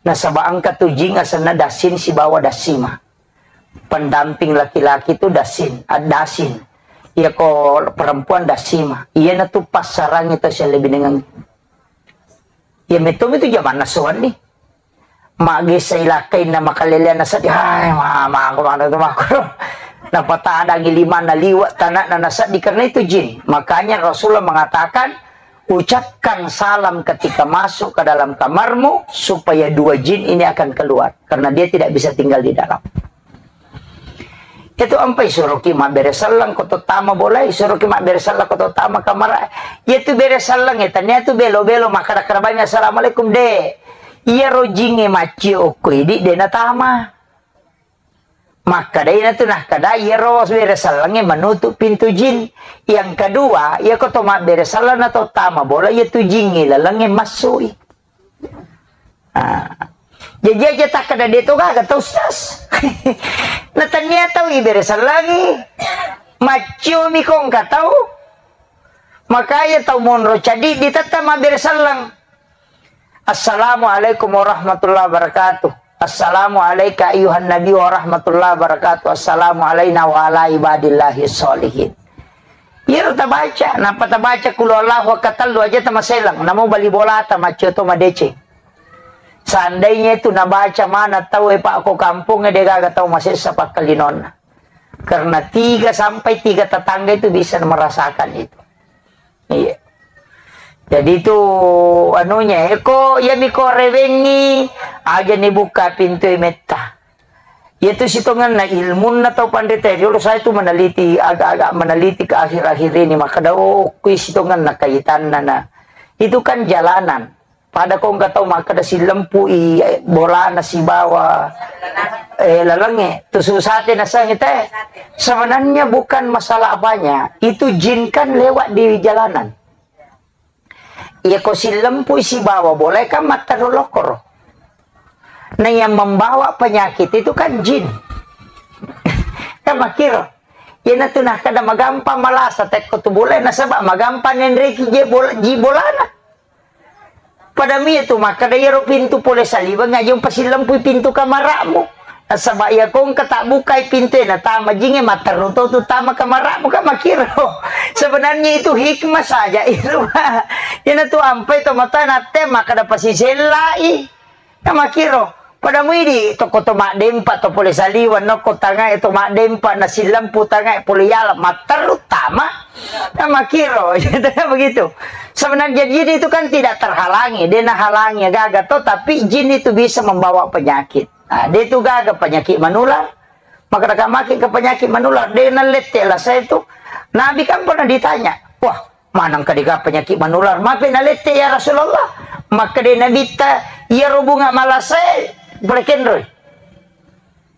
Nasaba engka tu jing asenna dasin sibawa dasima. Pendamping laki-laki tu dasin, ah, dasin. Iya ko perempuan dasima. Iya na tu passarangi tau sialle binengang. Iya metto itu jamanna sowan ni. Maggessa ilakkainna makaleleanna seddi, hai, ma-, mako mana tu mako. Napatadangi limanna liwa' tanakna naseddi karena itu jin. Makanya Rasulullah mengatakan, ucapkan salam ketika masuk ke dalam kamarmu supaya dua jin ini akan keluar karena dia tidak bisa tinggal di dalam. Itu ampai suroki mabbere selleng ko to tama bolai, suroki mabbere selleng ko to tama kamara. Iya tu bere selleng e, tania tu belo-belo makkada-kada bami assalamualaikum de. Iya rojinge maccio okko idi de natama. Makkada ina tu nakkada iya ro bere selleng e menutup pintu jin. Yang kedua, iya ko to mabbere selleng na to tama bola iya tu jin e laleng e massui. Ah. Jaji aja takkada de to gaga tau, Ustaz. Na tania tau ibere sellengi. Macciomi ko engka tau. Makanya tau monro cadi ditetta mabbere selleng. Assalamualaikum warahmatullahi wabarakatuh. Assalamu alaika ayyuhan nabi warahmatullahi wabarakatuh. Assalamu alaina wa ala ibadillahi sholihin. Iyaro tabaca, nappa tabaca qul huwallahu ahad katellu aja tamaselang, namo bali bolata maccio to madeceng. Seandainya itu nabaca mana tau e, Pak, ko kampung e, de gaga tau masessa pakkalinonna. Karena tiga sampai tiga tetangga itu bisa merasakan itu. Iya. Jadi itu anunya, eko, iya miko rewengi, aja ni buka pintu e metta. Iyatu sitongenna ilmunna tau panrita e, riolo saya tu meneliti, agak-agak meneliti ke akhir-akhir ini, makkeda, oh, kui sitongenna kaitanna na. Itu kan jalanan. Pada ko engka tau makkeda sillempu i, eh, bolana sibawa, eh, lalengnge. Tu susate nasengnge te. Sebenarnya bukan masalah apanya. Itu jin kan lewat di jalanan. Iya ko sillempui sibawa bola kan matteru lokkoro. Nah, yang membawa penyakit itu kan jin. Kan makkiro. Iyanatu nakkeda magampang malasa tekko tu bola, nasaba magampang nenreki je bola, ji bolana. Pada mie tu makkeda iyaro pintu pole saliweng aja umpasillempui pintu kamara'mu. Nasaba iya ko engka tabbukai pintu e natama jinge, matteru to tu tama kamara'mu, kan makkiro. Sebenarnya itu hikmah saja itu. Iyanatu ampai to mata natte makkeda pasisellai. Kan makkiro. Pada muidi tokko to maddempa to pole saliweng nokko tangae to maddempa nasillempu tangae pole yala matteru tama. Kan makkiro. Begitu. Sebenarnya jin itu kan tidak terhalangi, de nahalangi gaga to, tapi jin itu bisa membawa penyakit. Nah, de tu gaga penyakit menular. Maka daga maki ke penyakit menular, de nalette lasa itu. Nabi kan pernah ditanya, wah, maneng ka dega penyakit menular? Mape nalette ya Rasulullah? Maka de Nabitta, iyaro bunga malasae pole kenroi.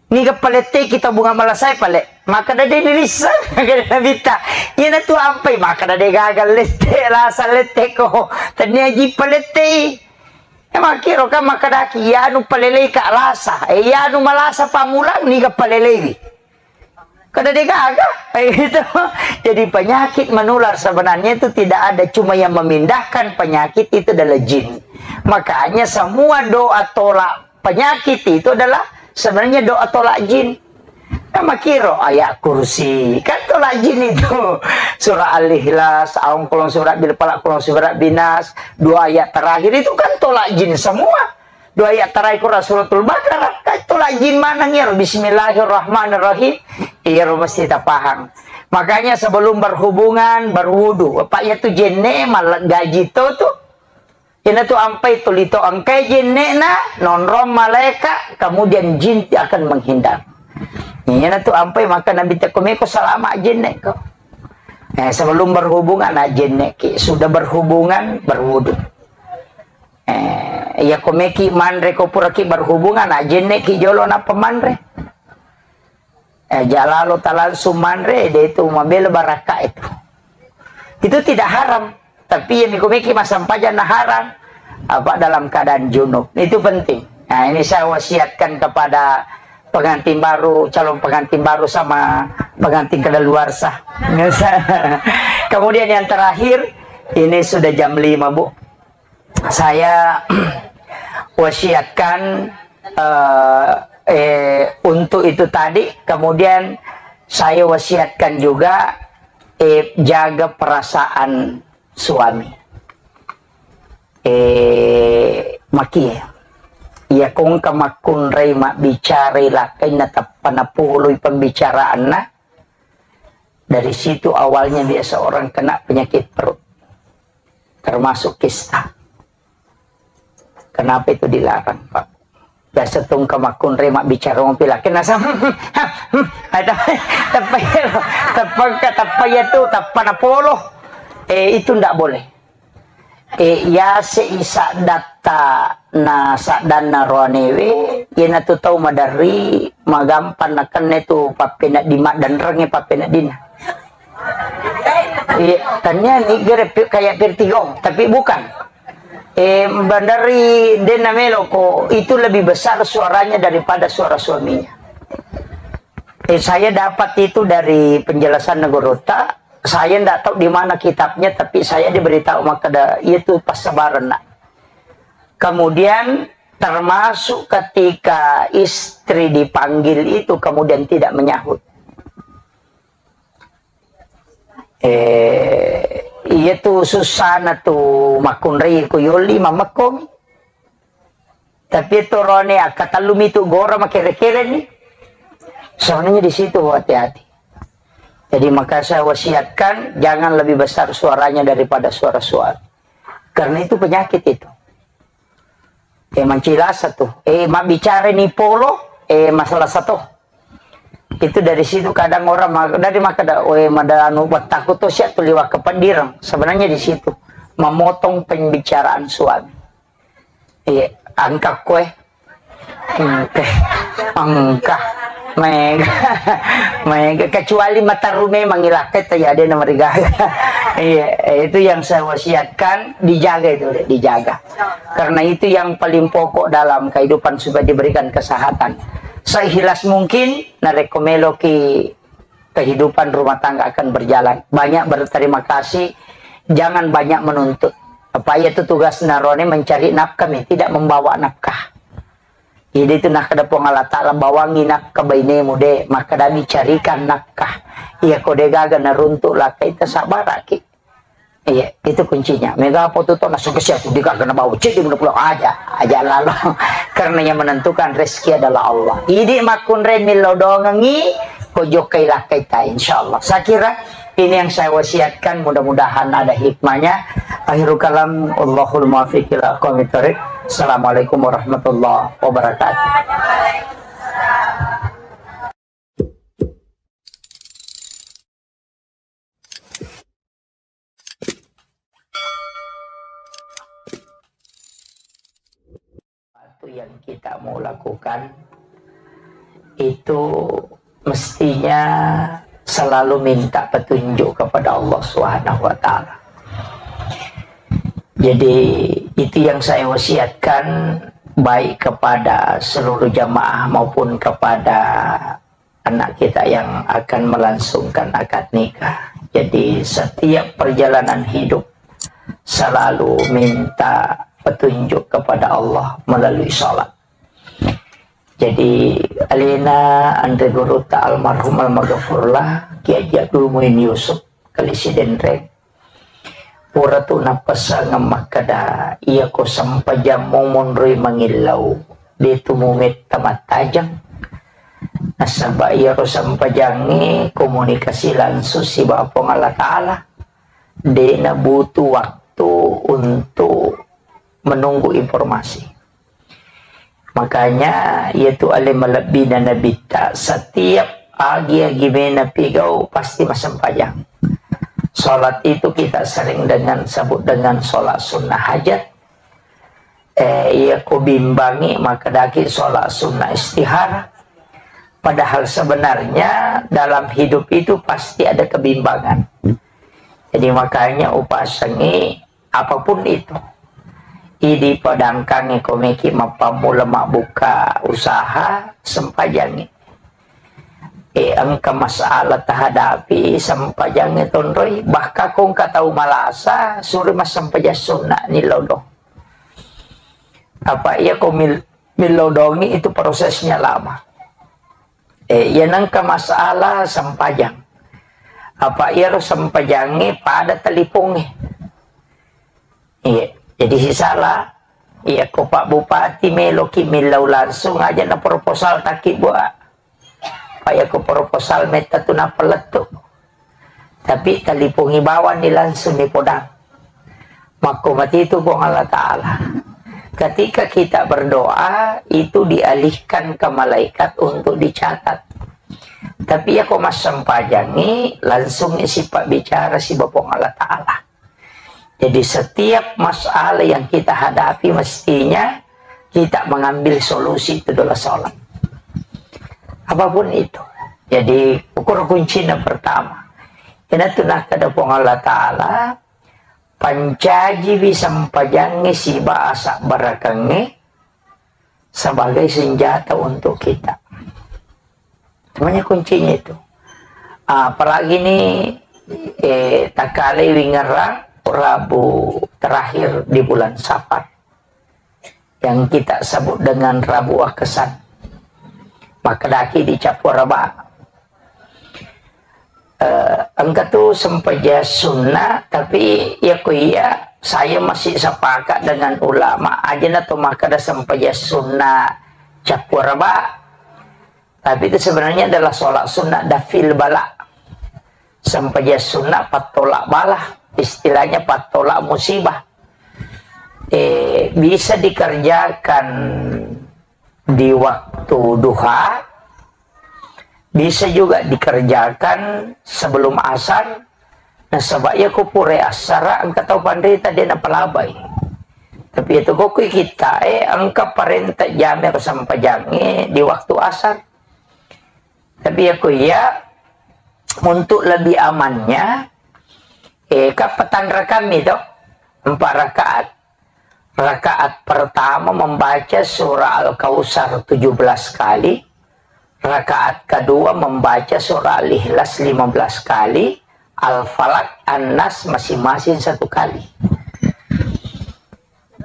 Niga palette kita bunga malasae pale. Maka dade dilissa, maka de Nabitta. Iyanatu ampai, maka dade gagal lette, lasa lette ko. Tania ji palettei. Makkiro kan makkedaki, "Iyanu palelei ka lasa." Eh, iyanu malasa pammulang, niga paleleiwi. Kada degaga. Eh, itu. Jadi penyakit menular sebenarnya itu tidak ada, cuma yang memindahkan penyakit itu adalah jin. Makanya semua doa tolak penyakit itu adalah sebenarnya doa tolak jin. Nah, makkiro ayat kursi, kan tolak jin itu. Surah Al-Ikhlas, aung kolong surah bil falaq, kolong surah binas, dua ayat terakhir itu kan tolak jin semua. Dua ayat terakhir Quran Suratul Baqarah, kan tolak jin maneng iyaro, Bismillahirrahmanirrahim. Iyaro mesti tapahang. Makanya sebelum berhubungan, berwudu. Apa iya tu jenne mallegaji to tu. Ina tu ampai tu lito engkai jenne'na, nonrong malaika, kemudian jin akan menghindar. Ina tu ampai maka Nabi tekko meko salama jenne ko. Eh, sebelum berhubungan, nah, jenne ki. Sudah berhubungan, berwudu. Eh, iya ko meki manre ko pura ki berhubungan, nah, jenne ki jolo nappa manre. Eh, jalalo talangsung manre, de itu mabela baraka itu. Itu tidak haram. Tapi yang miko meki masampajang na haram. Apa dalam keadaan junub. Itu penting. Nah, ini saya wasiatkan kepada pengantin baru, calon pengantin baru sama pengantin kedaluarsa. Kemudian yang terakhir, ini sudah jam lima, Bu. Saya wasiatkan, eh, eh, untuk itu tadi, kemudian saya wasiatkan juga, eh, jaga perasaan suami. Eh, makie. Iya kongka makkunrai mabbicarai lakkainna tappa napoloi pembicaraanna, dari situ awalnya biasa orang kena penyakit perut, termasuk kista. Kenapa itu dilarang, Pak? Biasa tungka makkunrai mabbicara mopi lakkainna sam-, ada, teppa iya, teppa, teppa iya tu, teppa napolo. Eh, itu ndak boleh. Eh, yase i saddatta na saddanna roanewe, iyanatu tau maderri, magampang nakenna tu pappenedding, maddenrengnge pappeneddinna. Iya, tania ni gere pi-, kayak pirtigong, tapi bukan. Eh, bandari dena meloko, itu lebih besar suaranya daripada suara suaminya. Eh, saya dapat itu dari penjelasan Negorota. Saya ndak tahu di mana kitabnya, tapi saya diberitahu makkeda, "Iya tu passabarenna." Kemudian termasuk ketika istri dipanggil itu kemudian tidak menyahut. Eh, iya tu susana tu makkunrai ku yoli mamekkomi. Tapi torone akkatellumi tu gora makere-kere ni. Soalnya di situ hati-hati. Jadi maka saya wasiatkan jangan lebih besar suaranya daripada suara suami. Karena itu penyakit itu. Eh, mancilasa tu. Eh, mabbicara ni polo, eh, masalah satu. Itu dari situ kadang orang ma-, dari maka da, eh, mada anu, buat takut tu siap tu liwat ke pendirang. Sebenarnya di situ memotong pembicaraan suami. Iya, angka koe. Engka. Engka. Mega. Mega. Kecuali mataru memang ilakkai, ya, dia nomor tiga. Iya, itu yang saya wasiatkan, dijaga itu, dijaga. Karena itu yang paling pokok dalam kehidupan supaya diberikan kesehatan. Seikhlas mungkin, narekko meloki kehidupan rumah tangga akan berjalan. Banyak berterima kasih, jangan banyak menuntut. Apa iya tu tugas narone mencari nafkah mi, tidak membawa nafkah. Jadi itu nakkeda Puang Allah Ta'ala, "Bawangi nafkah bainemu de, makkeda dicarikan nafkah." Iya ko de gaga naruntuk lakkai, tasabaraki. Iya, itu kuncinya. Mega apa tu tona suka siap tu dikak kena bau cek di pulang aja, aja lalu. Karena yang menentukan rezeki adalah Allah. Idi makkunre millau dongengi, ko jokkai lakkai ta, insyaallah. Saya kira ini yang saya wasiatkan, mudah-mudahan ada hikmahnya. Akhirul kalam, Allahul muwaffiq ila aqwamit thariq. Assalamualaikum warahmatullahi wabarakatuh. Sesuatu yang kita mau lakukan itu mestinya selalu minta petunjuk kepada Allah Subhanahu wa Ta'ala. Jadi, Itu yang saya wasiatkan, baik kepada seluruh jamaah maupun kepada anak kita yang akan melangsungkan akad nikah. Jadi, setiap perjalanan hidup selalu minta petunjuk kepada Allah melalui sholat. Jadi, alena anre gurutta almarhum almaghfurlah, Kiai Haji Abdul Muin Yusuf, Kali Sidenreng, pura tu napessangeng makkeda, iyako sempajammu monroi mangillau, de tu mumetta mattajeng. Nasaba iyaro sempajangnge komunikasi langsung sibawa Puang Allah Ta'ala. De nabutuh waktu untuk menunggu informasi. Makanya, iyatu ale malebbina Nabitta, setiap agi-agi mena pigau pasti massempajang. Sholat itu kita sering dengan sebut dengan sholat sunnah hajat. Eh, iya ko bimbangi, maka daki sholat sunnah istihara. Padahal sebenarnya dalam hidup itu pasti ada kebimbangan. Jadi makanya upasengi apapun itu. Idi padangkangi komeki mappammula mabbuka usaha, sempajangi. E, engka masalah tahadapi, sempajangi tonroi. Bahkan ko engka tau malasa, suri massempajang sunna ni lodong. Apa iya ko mil-, milodongi itu prosesnya lama. E, iya nengka masalah sempajang. Apa iyaro sempajangi pada talipongi. Iya, jadi sisala, iya, ko Pak Bupati meloki millau langsung aja na proposal taki buat. Pak, iya ko proposal metta tu nappa lettu. Tapi talipongi bawang ni langsung ni podang. Makko mati tu Puang Allah Ta'ala. Ketika kita berdoa, itu dialihkan ke malaikat untuk dicatat. Tapi iya ko massempajangi, langsung isi Pak bicara si Puang Allah Ta'ala. Jadi setiap masalah yang kita hadapi mestinya kita mengambil solusi itu adalah sholat. Apapun itu. Jadi ukur kuncinya pertama. Ina tu nakkeda Puang Allah Ta'ala, pancaji wi sempajangi siba asa barakangi sebagai senjata untuk kita. Semuanya kuncinya itu. Ah, apalagi ini, eh, takalai wingerang Rabu terakhir di bulan Safar, yang kita sebut dengan Rabu Akesan. Maka daki dicapu raba. Eh, engka tu sempaja sunnah, tapi iya ko iya, saya masih sepakat dengan ulama, aja na to makkeda sempaja sunnah capu raba. Tapi itu sebenarnya adalah sholat sunnah dafil bala. Sempaja sunnah pattolak bala, istilahnya pattolak musibah. Eh, bisa dikerjakan di waktu duha, bisa juga dikerjakan sebelum asar. Nasaba iya ko pura asar, engka tau panrita de napalabai. Tapi itu ko kui kita, eh, engka parenta jame ko sempajangi di waktu asar. Tapi iya ko iya, untuk lebih amannya, eh, ka patanrakang mi to, empat rakaat. Rakaat pertama membaca surah Al-Kautsar tujuh belas kali, rakaat kedua membaca surah Al-Ikhlas lima belas kali, Al-Falaq, An-Nas masing-masing satu kali.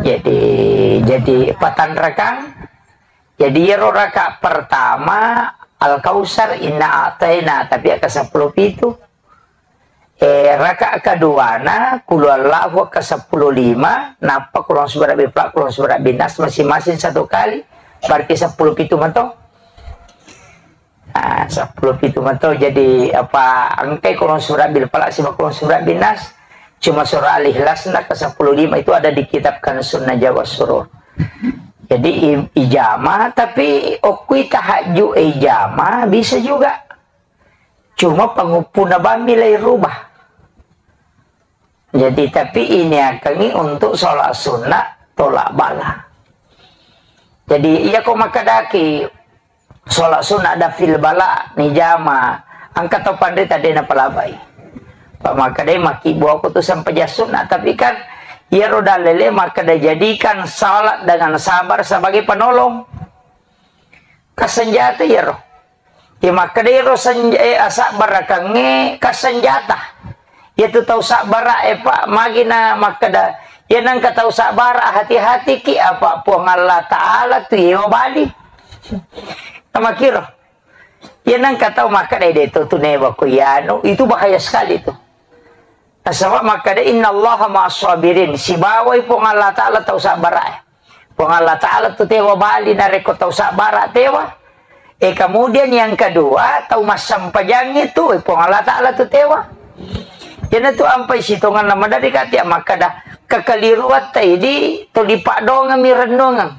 Jadi, jadi patanrakang. Jadi iyaro rakaat pertama Al-Kautsar, inna a'taina, tapi aka seppulo pitu. Eh, rakaat keduana, Qul huwallahu aka seppulo lima, nappa Qul a'udzu birabbil falaq, Qul a'udzu birabbin nas masing-masing satu kali, berarti seppulo pitu mato. Nah, seppulo pitu mato, jadi apa, engkai Qul a'udzu birabbil falaq siba Qul a'udzu birabbin nas, cuma surah Al-Ikhlas na ke seppulo lima itu ada di kitab Kanzun Najah was Surur. Jadi i-, ijama, tapi okui tahajud ijama bisa juga. Cuma panguppuna bammi lai rubah. Jadi, tapi ini akangi untuk sholat sunnah tolak bala. Jadi, iya ko makkedaki sholat sunnah dafil bala ni jama, engka to panrita de napalabai. Pak makkedai makkibbu aku tu sempaja sunnah, tapi kan Iyaro dalele makkeda, jadikan salat dengan sabar sebagai penolong. Ka senjata iyaro. Iya makkeda iyaro senj-, eh, asabbarakengnge ka senjata. Iyatu tau sabbara e, Pak, magi na makkeda, iya nengka tau sabbara, hati-hatiki, apa Puang Allah Ta'ala tu yewa bali. Namakiro. Iya nengka tau makkeda, "Eh, de to tu newa ko iyanu." Itu bahaya sekali tu. Nasaba makkeda, "Innallaha ma'as sabirin." Sibawai Puang Allah Ta'ala tau sabbara e. Puang Allah Ta'ala tu tewa bali narekko tau sabbara tewa. Eh, kemudian yang kedua, tau massempajang itu, eh, Puang Allah Ta'ala tu tewa. Iyanatu ampai sitonganna maderri kati makkeda, kekeliruatta idi tuli paddoangeng mi rennuangeng.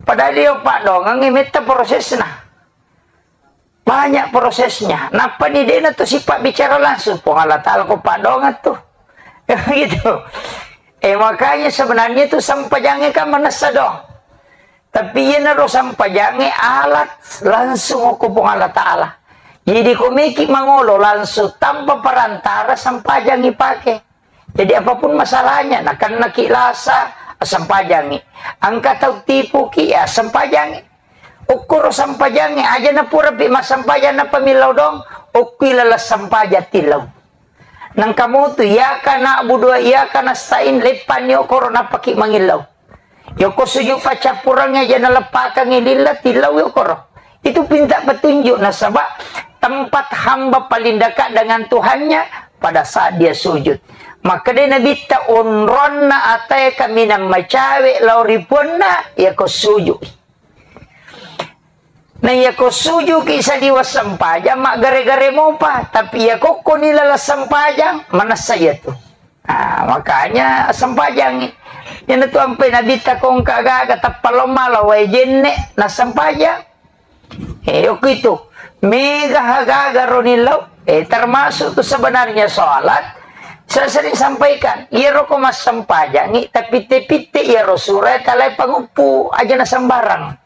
Padahal iyo paddoangeng metta prosesna. Banyak prosesnya. Nappani dena tu sipabbicara langsung. Puang Allah Ta'ala ko paddoangeng tu. Gitu. Eh, makanya sebenarnya tu sempajangnge kan manessa doang. Tapi iyanaro sempajangnge alat langsung ko Puang Allah Ta'ala. Jadi ko meki mangolo langsung tanpa perantara sempajangngi pake. Jadi apapun masalahnya, nakennaki lasa, assempajangngi. Engka tau tipuki, ya assempajangngi. Okkoro sempajangngi, aja napurapi massempajang nappa millau doang, okki laleng sempajang tillau. Nengka motu, iyyaka na'budu wa iyyaka nasta'in, leppanni okkoro nappaki mangillau. Yoko sujud paccappurengnge aja naleppakengngi lilla, tillau yokoro. Itu pinta petunjuk nasaba tempat hamba paling dekat dengan Tuhannya pada saat dia sujud. Makkeda Nabitta, onronna atae kaminang macawe lao ri puanna, yako sujud. Na iyako sujuki saliweng sempajang, maggare-gare mopa. Tapi iyako koni laleng sempajang, manessa iyatu. Nah, makanya sempajangi. Iyanatu ampai Nabitta kongka gaga tappa lao mala wae jenne, nassempajang. Eh, yoko itu. Mega gaga roni lao. Eh, termasuk tu sebenarnya sholat. Saya sering sampaikan, iyaro ko massempajangi, tapi te pitte iyaro sura talae panguppu, aja na sembarang.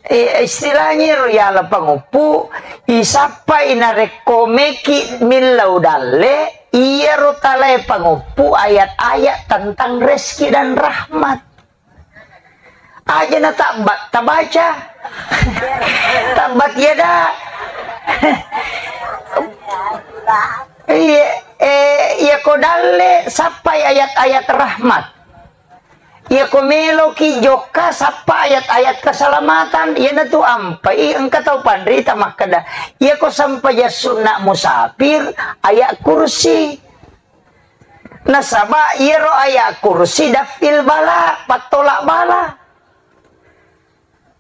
Eh, istilahnya ro yala panguppu, isappai narekko meki millau dalle, iyaro talae panguppu ayat-ayat tentang rezeki dan rahmat. Aja na tabbat, tabaca. Tabbat yada. Iya, eh, iya ko dalle, sappai ayat-ayat rahmat. Iyako meloki jokka sappa ayat-ayat keselamatan, iyanatu ampai engka tau panrita makkeda, iyako sempajang sunna musafir, ayat kursi. Nasaba iyaro ayat kursi daf'il bala, pattolak bala.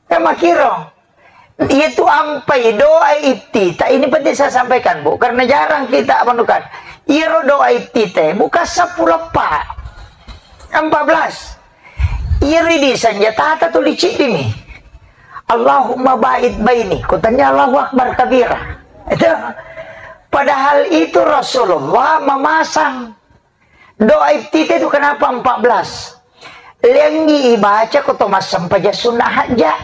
Kan makiro. Iyatu ampai doa iftitah ini penting saya sampaikan, Bu, karena jarang kita menemukan. Iyaro doa iftitah bukan sepuluh, Pak. Empat belas. Iyaro di senjata tuli ciddimi. Allahumma ba'id baini. Kutanya Allahu Akbar kabira. Itu. Padahal itu Rasulullah memasang. Doa iftitah itu kenapa empat belas? Lengi ibaca ko to massempajang sunna hajja.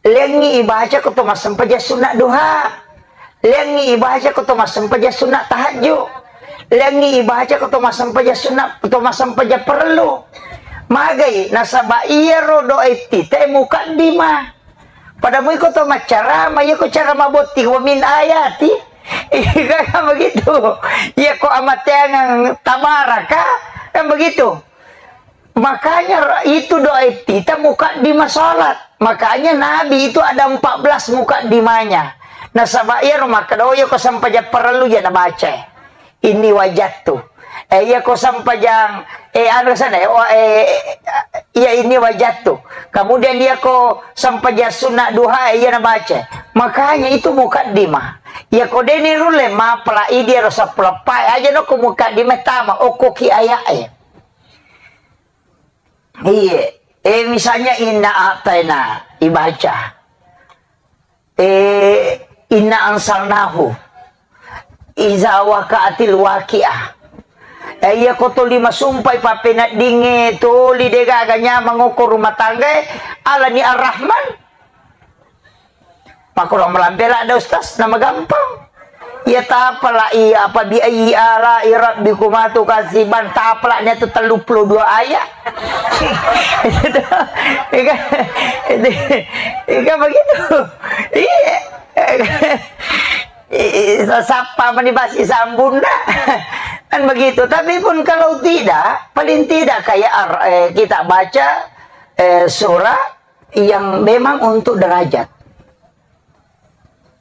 Lengi ibaca ko to massempajang sunna duha. Lengi ibaca ko to massempajang sunna tahajju. Lengi ibaca ko to massempajang sunna, to massempajang perlu. Magai nasaba iyaro doa iftitah mukaddimah. Pada mui ko to maccarama, iya ko cara mabotting, wa min ayati. Iya kan begitu. Iya ko amateangang tabaraka, kan begitu. Makanya itu doa iftitah mukaddimah salat. Makanya Nabi itu ada empat belas mukaddimahnya. Nasaba iya ro makkeda, oh, iya ko sempajang parellu iya nabaca. Inni wajadtu. Eh, iya ko sempajang, eh, anu sana, eh, wa-, eh, iya inni wajadtu. Kemudian iya ko sempajang sunna duha, eh, iya nabaca. Makanya itu mukaddimah. Iya ko deni rulle mapala idi ro sappulo eppa, aja no ko mukaddimah tama, okko ki ayat, eh. Iya. Eh, misalnya inna a'taina ibaca. Eh, inna anzalnahu. Iza waqa'atil waqi'ah. Eh, iya ko toli masumpai pappeneddingnge toli degaga nyamang okko rumah tangga, eh, alani Ar-Rahman. Makkoro melampe ladda, Ustaz, nama gampang. Iya tapala iya apa bi ayyi ala'i rabbikuma tukadziban, tapala nya tu telluppulo dua ayat. Iya kan? Iya kan begitu? Iya. Ih, sa-, sappa mani basi sambunna. Kan begitu. Tapi pun kalau tidak, paling tidak kayak ar-, eh, kita baca, eh, surah yang memang untuk derajat.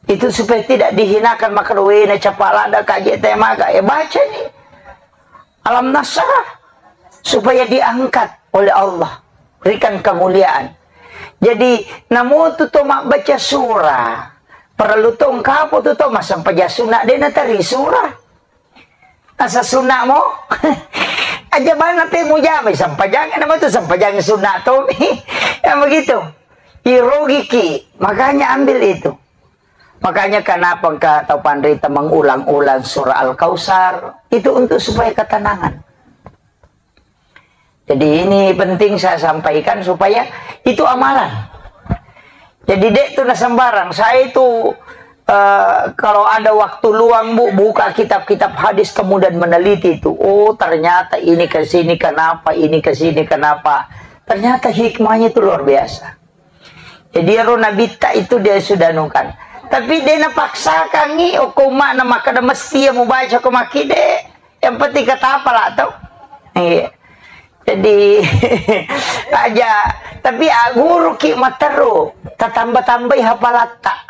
Itu supaya tidak dihinakan, maka wena capalada kaje temaga. Eh, baca nih. Alam Nasrah, supaya diangkat oleh Allah, berikan kemuliaan. Jadi, namutu to mabbaca surah, perlu to engkapo tu to massempajang sunna de nateri surah. Asa sunna mo? Aja bana pe mujama sempajang, nama tu sempajang sunna to mi. Yang begitu. Irogiki, makanya ambil itu. Makanya kenapa engka tau panrita mengulang-ulang surah Al-Kautsar? Itu untuk supaya ketenangan. Jadi ini penting saya sampaikan supaya itu amalan. Jadi dek tu na sembarang. Saya itu, eh, kalau ada waktu luang, Bu, buka kitab-kitab hadis kemudian meneliti itu. Oh, ternyata ini ke sini kenapa, ini ke sini kenapa. Ternyata hikmahnya itu luar biasa. Jadi ero nabitta itu dia sudah nukan. Tapi dia napaksakangi, oko umma na makkeda mesti ya mubaca ko makkide. Yang penting kata apa lah tau. Iya. Jadi aja, tapi aguruki matteru, tatamba-tambai hapalatta.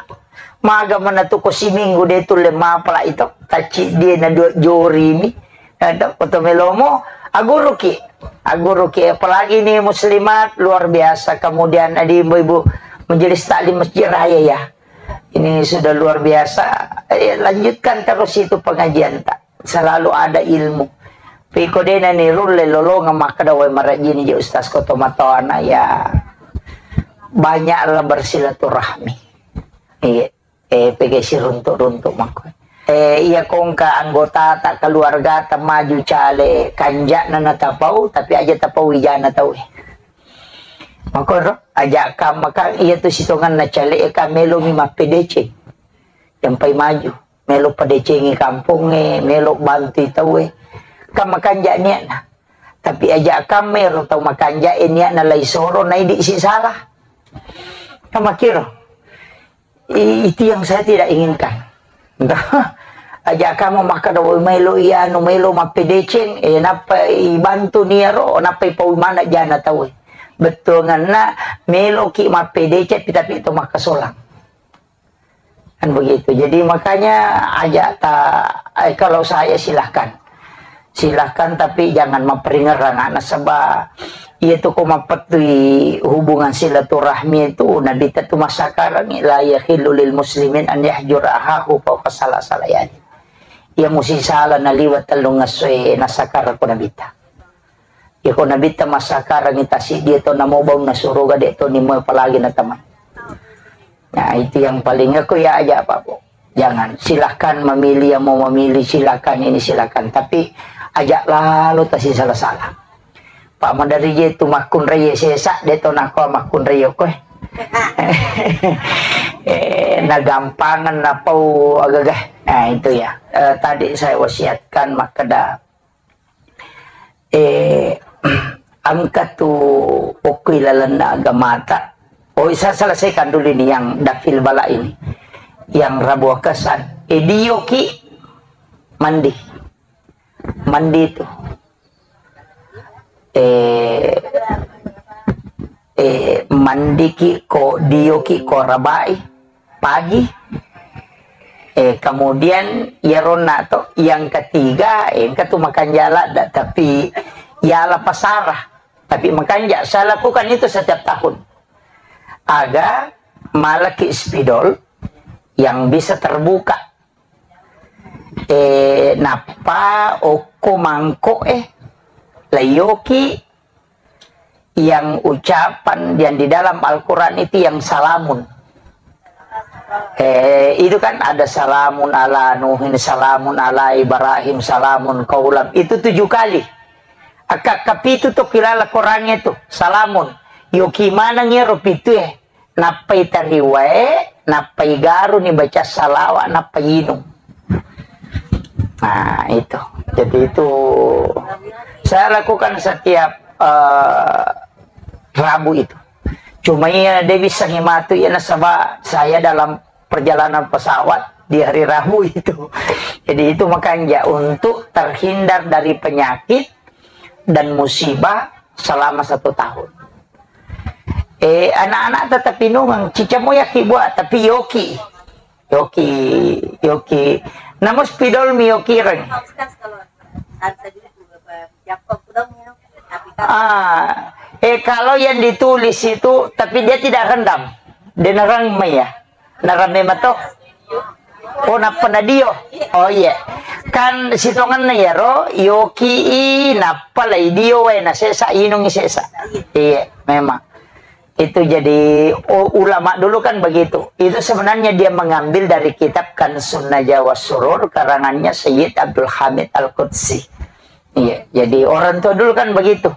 Maga mana tu ko siminggu de tulle mapala itu, tacci dia na dua jori mi. Ada foto melomo, aguruki. Aguruki, apalagi ini muslimat, luar biasa. Kemudian ada ibu-ibu majelis taklim Masjid Raya ya. Ini sudah luar biasa. Eh, lanjutkan terus itu pengajian tak. Selalu ada ilmu. Piko dena ni rulle lolonga makkeda wai marajini je ustaz koto matoana ya. Banyaklah bersilaturahmi. Iya. Eh, pegge siruntuk-runtuk makko. Eh, iya kongka anggota ta keluarga ta maju cale kanja'na na tapau, tapi aja tapau wijana tau. Makko ro, aja kam maka iya tu sitonganna cale ka melo mi mappedeceng. Jampai maju, melo padecengi kampongnge, melo bantui tauwe. Kam makanja niatna. Tapi aja kam mero tau makanja e niatna lai soro naidi si salah. Kam makiro. I-, itu yang saya tidak inginkan. Aja kamu makkeda, "Woi, melo iya anu, melo mappedeceng, eh, nappa ibantu niaro, nappa ipau mana jana tau." Bettuanganna, meloki mappedeceng, tapi itu makkasolang. Kan begitu. Jadi makanya aja ta-, eh, kalau saya silahkan. Silahkan, tapi jangan maperingerang anak sebab iya tu ko mapettui hubungan silaturahmi itu Nabi ta tu massakarangi, "La yahillu lil muslimin an yahjura ahahu fauqa salasati layalin." Iya musi sala naliwa tellung essoe nassakara ko Nabi ta. Iya ko Nabi ta massakarangi tasi dia to namo baunna suruga de to nimo apalagi na teman. Nah, itu yang paling aku ya aja apa, Bu. Jangan, silahkan memilih yang mau memilih, silahkan ini, silahkan. Tapi ajak lalu tasi salah-salah. Pak Madari je tu makkunrai sesa, de to nako makkunrai koe. Eh, nagampangan napau agagah. Nah, itu ya. Eh, tadi saya wasiatkan makkeda Eh, engka tu okko ilalenna agamata. Oh, saya selesaikan dulu ini yang dafil bala ini. Yang rabu akasan. Eh, dioki mandi. Mandi tu. Eh, eh, mandiki ko dioki ko rabai. Pagi. Eh, kemudian iyaronna to, yang ketiga, eh, engka tu makanja ladda, tapi yala pasara. Tapi makanja, saya lakukan itu setiap tahun. Aga malaki spidol yang bisa terbuka. Eh, nappa okko mangko, eh, layoki yang ucapan yang di dalam Al-Quran itu yang salamun. Eh, itu kan ada salamun ala Nuhin, salamun ala Ibrahim, salamun kaulam. Itu tujuh kali. Aka kapitu to kilala Qurannya itu. Salamun. Yoki maneng iyaro pitu e. Nappai tariwae, nappai garuni baca salawa, nappai inung. Nah, itu. Jadi itu saya lakukan setiap, eh, Rabu itu. Cuma iya, de' bisa ngimatu iya nasaba saya dalam perjalanan pesawat di hari Rabu itu. Jadi itu makanya untuk terhindar dari penyakit dan musibah selama satu tahun. Eh, anak-anak tetap inungang, cicamo yaki buat, tapi yoki. Yoki, yoki. Namus pidol mi yoki reng. Ah, eh, kalau yang ditulis itu, tapi dia tidak rendam. Dia nerang ya. Narame mato. Oh, nappa nadio. Oh, iya. Kan sitongenna iyaro, yoki i, nappa lai dio wae, nasesa, inungi sesa. Iya, memang. Itu jadi, oh, ulama dulu kan begitu. Itu sebenarnya dia mengambil dari kitab Kansun Najwa was Surur, karangannya Sayyid Abdul Hamid Al-Qudsi. Iya, jadi orang tua dulu kan begitu.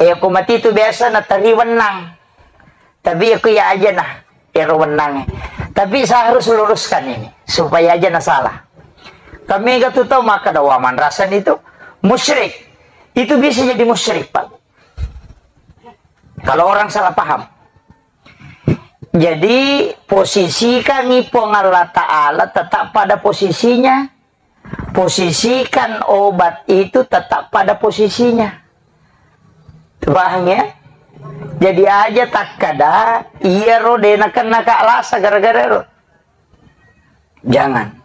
Eh, aku mati itu biasa natari wenang. Tapi aku ya aja nah, ero wenang. Tapi saya harus luruskan ini, supaya aja nah salah. Kami gak tuh tahu maka dawaman rasan itu musyrik. Itu bisa jadi musyrik, Pak. Kalau orang salah paham. Jadi, posisikan Puang Allah Ta'ala tetap pada posisinya. Posisikan obat itu tetap pada posisinya. Paham ya? Jadi aja takkada, iyaro de' nakenna ka lasa gara-gara ero. Jangan.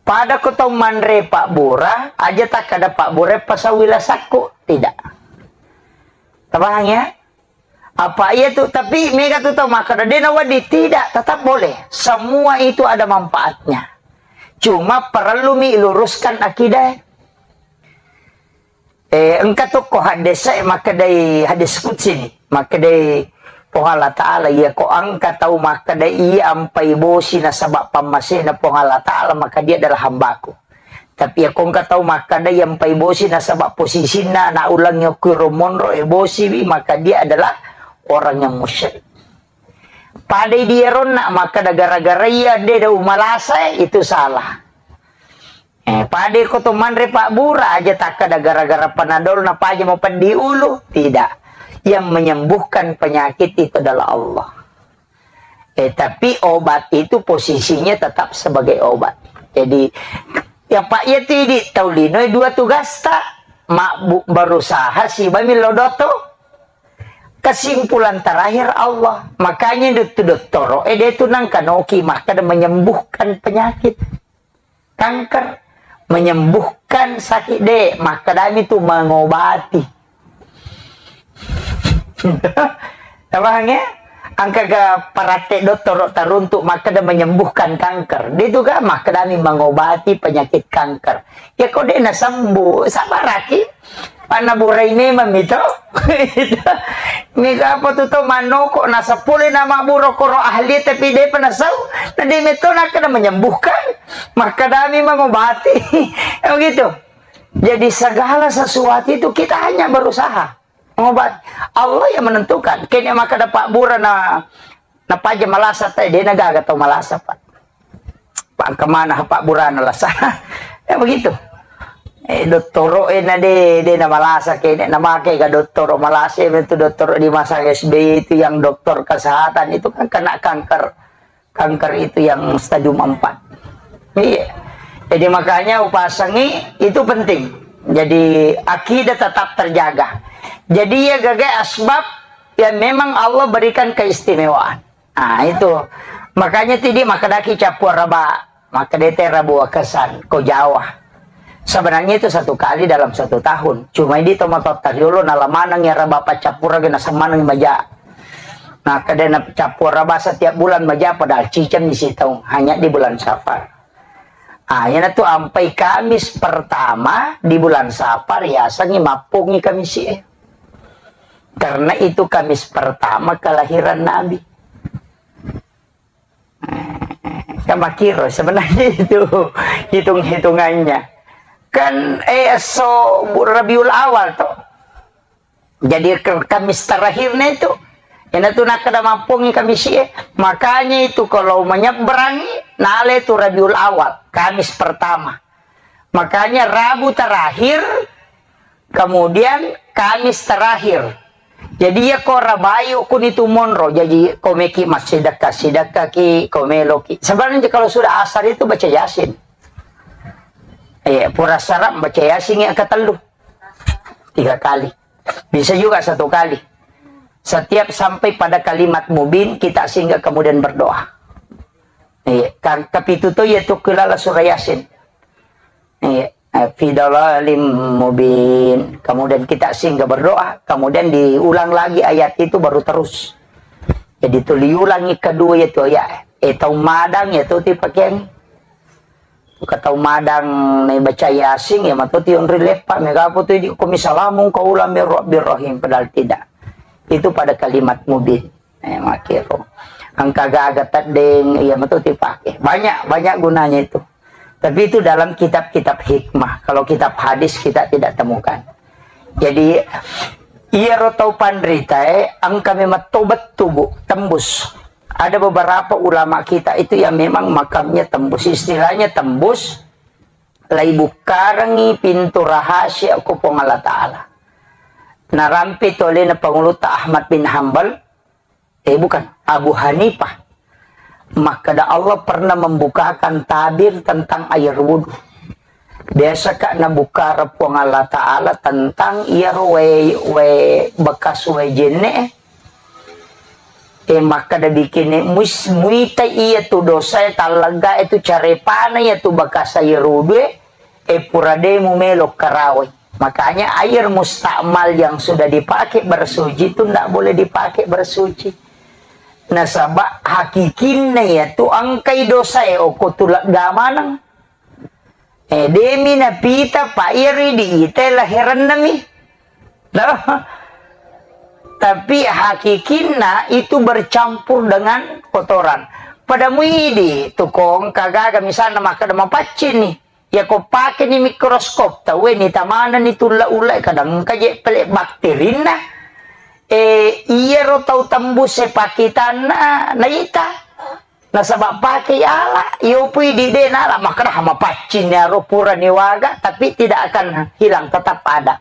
Pada ko tau manre pabbura, aja takkada pabbura pasau lasakku. Tidak. Paham ya? Apa iya tu, tapi mega tu tau makkeda, de' nawedding, tidak, tetap boleh. Semua itu ada manfaatnya. Cuma perlu mi luruskan akidah. Eh, engka tu ko hadis e makkedai hadis qudsi ni. Makkedai Puang Allah Ta'ala, iya ko engka tau makkeda iya ampai bosi nasaba pammasena Puang Allah Ta'ala, maka dia adalah hambaku. Tapi iya ko engka tau makkeda iya ampai bosi nasaba posisinna na ulengngi okko ro monro e bosi wi, maka dia adalah orang yang musyrik. Padai di eronna makkeda gara-gara iya de' da umalasa, itu salah. Eh, pada ko to manre pabbura aja takkeda gara-gara panadol na paja mau peddi ulu. Tidak. Yang menyembuhkan penyakit itu adalah Allah. Eh, tapi obat itu posisinya tetap sebagai obat. Jadi, ya Pak, ya tidi tau lino dua tugasta. Mak bu-, berusaha si bami lo doto. Kesimpulan terakhir Allah. Makanya itu dottoro, eh, dia itu nangkanoki makkeda menyembuhkan penyakit. Kanker, menyembuhkan sakit de', makkedami tu mengobati. Paham ya? Engka ga paratte dottoro taruntuk makkeda menyembuhkan kanker. De' tu ga makkedami mengobati penyakit kanker. Ya ko de' nasembuh, sabaraki. Panna burai memang mi to. Mega apa tu to manoko, nasapole nama buro koro ahli tapi de' pa nasau, na de' metto nakkeda menyembuhkan, makkedami mengobati. Ya begitu. Jadi segala sesuatu itu kita hanya berusaha mengobati. Allah yang menentukan. Kene makkeda pabbura na Napaja malasa te, de' nagaga tau malasa, Pak. Pak, engka mana pabburana lasa. Ya begitu. Eh, dottoro e na de', de' na malasa kene, na make ga dottoro malasa, itu dottoro di masa S B Y itu yang dokter kesehatan itu kan kena kanker. Kanker itu yang stadium empat. Iya. Jadi makanya upasangi itu penting. Jadi akidah tetap terjaga. Jadi ya gaga asbab yang memang Allah berikan keistimewaan. Nah, itu. Makanya tidi makkedaki cappua raba, makkedete rabu akesan, ko Jawa. Sebenarnya itu satu kali dalam satu tahun. Cuma idi to matotta riolo nalamaneng ya raba paccappura gena semaneng maja. Nah, kedena cappua raba setiap bulan maja padahal ciceng di situ hanya di bulan Safar. Ah, iyanatu ampai Kamis pertama di bulan Safar, yasengngi mappongi Kamis e. Karena itu Kamis pertama kelahiran Nabi. Kan makiro sebenarnya itu hitung-hitungannya. Kan, eh, so Rabiul Awal toh. Jadi ke-, Kamis terakhirnya itu, iyanatu nakkeda mappongi Kamis e. Makanya itu kalau menyeberangi, nale itu Rabiul Awal, Kamis pertama. Makanya Rabu terakhir, kemudian Kamis terakhir. Jadi, iya ko rabai okuni tu monro. Jadi, ko meki massidekka-sidekkaki, ko meloki. Sebenarnya kalau sudah asar itu baca Yasin. Eh, pura sarap baca Yasin yang ketellu. Tiga kali. Bisa juga satu kali. Setiap sampai pada kalimat mubin, kita singgah kemudian berdoa. Iya, ka-, kapitu to iya tu kelala surah Yasin. Iya, eh, fi dalalim mubin. Kemudian kita singgah berdoa, kemudian diulang lagi ayat itu baru terus. Jadi tu diulangi kedua itu ya. Eh, tau madang ya tu ti pakeang. Ka tau madang naibaca Yasin, ya matu tionri leppa, mega apa tu idi ko misalamung kaulang mir Rabbir Rahim, padahal tidak. Itu pada kalimat mubin. Eh, makero. Engka gaga teddeng, iya matu dipake. Banyak, banyak gunanya itu. Tapi itu dalam kitab-kitab hikmah. Kalau kitab hadis kita tidak temukan. Jadi, iyaro tau panritae, engka memang tau bettu, Bu, tembus. Ada beberapa ulama kita itu yang memang makamnya tembus. Istilahnya tembus, lai bukkarengi pintu rahasia ko Puang Allah Ta'ala. Narampe tu alena pangulutta Ahmad bin Hambal, eh, bukan, Abu Hanifah. Makkeda Allah pernah membukakan tabir tentang air wudhu. Biasa ka nabukkara Puang Allah Ta'ala tentang iyaro wae, wae bekas wae jenne, eh, makkeda bikini muis-, muita iya tu dosa, eh, tallegga, eh, tu carepana iya tu bekas air wudhu, eh, eh, pura de mumelo karawai. Makanya air mustakmal yang sudah dipakai bersuci itu ndak boleh dipakai bersuci. Nasaba hakikinna iya tu engkai dosa e oko tulegga maneng. Eh, demi napita pa iri di ite laherenna mi. Nah, tapi hakikinna itu bercampur dengan kotoran. Pada muidi tukong kagaga misalnya makkeda mapaccing nih. Ya ko pake ni mikroskop, tau ni tamana ni tulla-ulla, kadang engka je pele bakterinna. Eh, iyaro tau tembus e pakitanna naita. Nasaba pake ala, iyo pui di de nala makkeda mapaccing ni aro pura ni waga, tapi tidak akan hilang, tetap ada.